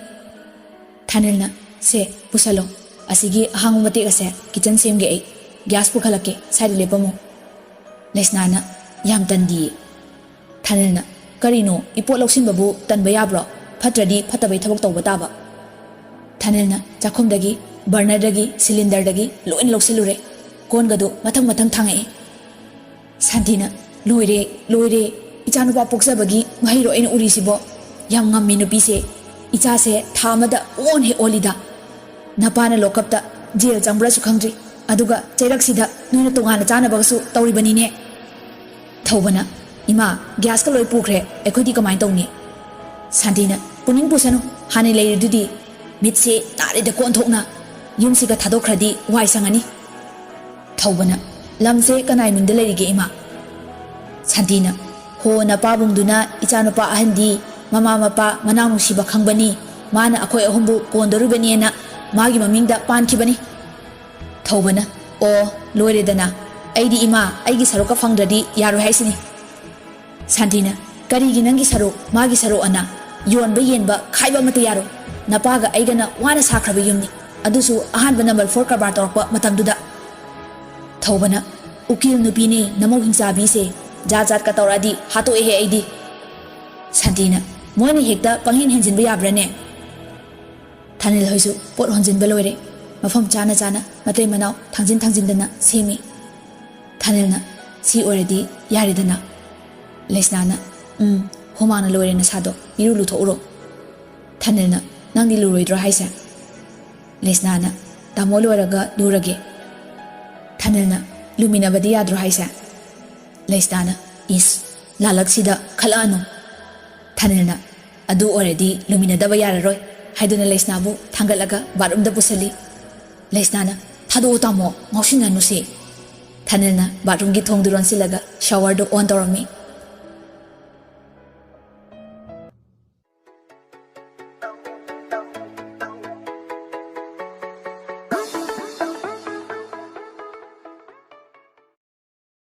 ꯊꯥꯅꯤꯜꯅ, "ꯁꯦ, ꯄꯨꯁꯜꯂꯣ꯫ ꯑꯁꯤꯒꯤ ꯑꯍꯥꯡꯕ ꯃꯇꯦꯛ ꯑꯁꯦ ꯀꯤꯆꯟ ꯁꯦꯝꯒꯦ ꯑꯩ꯫ ꯒ꯭ꯌꯥꯁ ꯄꯨꯈꯠꯂꯛꯀꯦ, ꯁ꯭ꯋꯥꯏꯗ ꯂꯦꯞꯄꯝꯃꯣ꯫" ꯂꯩꯁꯅꯥꯅ, "ꯌꯥꯝ ꯇꯟꯗꯤꯌꯦ꯫" ꯊꯥꯅꯤꯜꯅ, "ꯀꯔꯤꯅꯣ, ꯏꯄꯣꯠ ꯂꯧꯁꯤꯟꯕꯕꯨ ꯇꯟꯕ ꯌꯥꯕ꯭ꯔꯣ? ꯐꯠꯇ꯭ꯔꯗꯤ ꯐꯠꯇꯕꯩ ꯊꯕꯛ ꯇꯧꯕ ꯇꯥꯕ꯫" ꯊꯥꯅꯤꯜꯅ ꯆꯥꯛꯈꯨꯝꯗꯒꯤ, ꯕꯔꯅꯔꯗꯒꯤ, ꯁꯤꯂꯤꯟꯗꯔꯗꯒꯤ ꯂꯣꯏꯅ ꯂꯧꯁꯤꯜꯂꯨꯔꯦ꯫ ꯀꯣꯟꯒꯗꯨ ꯃꯊꯪ ꯃꯊꯪ ꯊꯥꯡꯉꯛꯏ꯫ ꯁꯥꯟꯇꯤꯅ, "ꯂꯣꯏꯔꯦ, ꯂꯣꯏꯔꯦ꯫ ꯏꯆꯥꯅꯨꯄꯥ ꯄꯣꯛꯆꯕꯒꯤ ꯃꯍꯩꯔꯣ ꯑꯩꯅ ꯎꯔꯤꯁꯤꯕꯣ? ꯌꯥꯝ ꯉꯝꯃꯤ ꯅꯨꯄꯤꯁꯦ꯫ ꯏꯆꯥꯁꯦ ꯊꯥ ꯑꯃꯗ ꯑꯣꯟ ꯍꯦꯛ ꯑꯣꯜꯂꯤꯗ꯫ ꯅꯄꯥꯅ ꯂꯣꯀꯞꯇ ꯖꯦꯜ ꯆꯪꯕ꯭ꯔꯥꯁꯨ ꯈꯪꯗ꯭ꯔꯤ꯫ ꯑꯗꯨꯒ ꯆꯩꯔꯛꯁꯤꯗ ꯅꯣꯏꯅ ꯇꯣꯉꯥꯟꯅ ꯆꯥꯅꯕꯒꯁꯨ ꯇꯧꯔꯤꯕꯅꯤꯅꯦ꯫" ꯊꯧꯕꯅ, "ꯏꯃꯥ, ꯒ꯭ꯌꯥꯁꯀ ꯂꯣꯏ ꯄꯨꯈ꯭ꯔꯦ, ꯑꯩꯈꯣꯏꯗꯤ ꯀꯃꯥꯏꯅ ꯇꯧꯅꯤ?" ꯁꯥꯟꯇꯤꯅ, "ꯄꯨꯅꯤꯡ ꯄꯨꯁꯅꯨ, ꯍꯥꯟꯅ ꯂꯩꯔꯤꯗꯨꯗꯤ꯫ ꯃꯤꯠꯁꯦ ꯅꯥꯔꯦꯗ ꯀꯣꯟꯊꯣꯛꯅ꯫ ꯌꯨꯝꯁꯤꯒ ꯊꯥꯗꯣꯛꯈ꯭ꯔꯗꯤ ꯋꯥꯏ ꯁꯪꯉꯅꯤ꯫" ꯊꯧꯕꯅ, "ꯂꯝꯁꯦ ꯀꯅꯥꯏ ꯃꯤꯡꯗ ꯂꯩꯔꯤꯒꯦ ꯏꯃꯥ?" ꯁꯥꯟꯇꯤꯅ, "ꯍꯣ, ꯅꯄꯥꯕꯨꯡꯗꯨꯅ ꯏꯆꯥꯅꯨꯄꯥ ꯑꯍꯟꯗꯤ ꯃꯃꯥ ꯃꯄꯥ ꯃꯅꯥꯎ ꯅꯨꯡꯁꯤꯕ ꯈꯪꯕꯅꯤ, ꯃꯥꯅ ꯑꯩꯈꯣꯏ ꯑꯍꯨꯝꯕꯨ ꯀꯣꯟꯗꯣꯔꯤꯕꯅꯦꯅ ꯃꯥꯒꯤ ꯃꯃꯤꯡꯗ ꯄꯥꯟꯈꯤꯕꯅꯤ꯫ ꯊꯧꯕꯅ, "ꯑꯣ, ꯂꯣꯏꯔꯦꯗꯅ꯫ ꯑꯩꯗꯤ ꯏꯃꯥ ꯑꯩꯒꯤ ꯁꯔꯨꯛꯀ ꯐꯪꯗ꯭ꯔꯗꯤ ꯌꯥꯔꯣꯏ ꯍꯥꯏꯁꯤꯅꯤ꯫" ꯁꯥꯟꯇꯤꯅ, "ꯀꯔꯤꯒꯤ ꯅꯪꯒꯤ ꯁꯔꯨꯛ, ꯃꯥꯒꯤ ꯁꯔꯨꯛ ꯑꯅ? ꯌꯣꯟꯕ ꯌꯦꯟꯕ ꯈꯥꯏꯕ ꯑꯃꯠꯇ ꯌꯥꯔꯣꯏ꯫ ꯅꯄꯥꯒ ꯑꯩꯒꯅ ꯋꯥꯅ ꯁꯥꯈ꯭ꯔꯕ ꯌꯨꯝꯅꯤ, ꯑꯗꯨꯁꯨ ꯑꯍꯥꯟꯕ ꯅꯝꯕꯔ ꯐꯣꯔ ꯀꯔꯕꯥꯔ ꯇꯧꯔꯛꯄ ꯃꯇꯝꯗꯨꯗ꯫" ꯊꯧꯕꯅ, "ꯎꯀꯤꯜ ꯅꯨꯄꯤꯅꯦ ꯅꯃꯧ ꯍꯤꯡꯆꯥꯕꯤꯁꯦ, ꯖꯥꯠ ꯖꯥꯠꯀ ꯇꯧꯔꯛꯑꯗꯤ ꯍꯥꯠꯇꯣꯛꯑꯦꯍꯦ ꯑꯩꯗꯤ꯫" ꯁꯥꯟꯇꯤꯅ, "ꯃꯣꯏꯅ ꯍꯦꯛꯇ ꯄꯪꯍꯦꯟ ꯍꯦꯟꯖꯤꯟꯕ ꯌꯥꯕ꯭ꯔꯥꯅꯦ?" ꯊꯥꯅꯤꯜ ꯍꯣꯏꯁꯨ ꯄꯣꯠ ꯍꯣꯟꯖꯤꯟꯕ ꯂꯣꯏꯔꯦ꯫ ꯃꯐꯝ ꯆꯥꯅ ꯆꯥꯅ ꯃꯇꯩ ꯃꯅꯥꯎ ꯊꯥꯡꯖꯤꯟ ꯊꯥꯡꯖꯤꯟꯗꯅ ꯁꯦꯝꯃꯤ꯫ ꯊꯥꯅꯤꯜꯅ, "ꯁꯤ ꯑꯣꯏꯔꯗꯤ ꯌꯥꯔꯦꯗꯅ?" ꯂꯩꯁꯅꯥꯅ, "ꯎꯝ, ꯍꯨꯃꯥꯡꯅ ꯂꯣꯏꯔꯦ ꯅꯁꯥꯗꯣ, ꯏꯔꯨ ꯂꯨꯊꯣꯛꯎꯔꯣ꯫" ꯊꯥꯅꯤꯜꯅ, "ꯅꯪꯗꯤ ꯂꯨꯔꯣꯏꯗ꯭ꯔꯣ ꯍꯥꯏꯁꯦ?" ꯂꯩꯁꯅꯥꯅ, "ꯇꯥꯃꯣ ꯂꯣꯏꯔꯒ ꯂꯨꯔꯒꯦ꯫" ꯊꯥꯅꯤꯜꯅ, "ꯂꯨꯃꯤꯟꯅꯕꯗꯤ ꯌꯥꯗ꯭ꯔꯣ ꯍꯥꯏꯁꯦ?" ꯂꯩꯁꯅꯥꯅ, "ꯏꯁ, ꯂꯥꯂꯛꯁꯤꯗ ꯈꯜꯂꯛꯑꯅꯨ꯫" ꯊꯥꯅꯤꯜꯅ, "ꯑꯗꯨ ꯑꯣꯏꯔꯗꯤ ꯂꯨꯃꯤꯟꯅꯗꯕ ꯌꯥꯔꯔꯣꯏ" ꯍꯥꯏꯗꯨꯅ ꯂꯩꯁꯅꯥꯕꯨ ꯊꯥꯡꯒꯠꯂꯒ ꯕꯥꯠꯔꯨꯝꯗ ꯄꯨꯁꯜꯂꯤ꯫ ꯂꯩꯁꯅꯥꯅ, "ꯊꯥꯗꯣꯛꯑꯣ ꯇꯥꯃꯣ, ꯉꯥꯎꯁꯤꯟꯅꯅꯨꯁꯦ꯫" ꯊꯥꯅꯤꯜꯅ ꯕꯥꯠꯔꯨꯝꯒꯤ ꯊꯣꯡꯗꯨ ꯂꯣꯟꯁꯤꯜꯂꯒ ꯁꯥꯋꯔꯗꯨ ꯑꯣꯟ ꯇꯧꯔꯝꯃꯤ꯫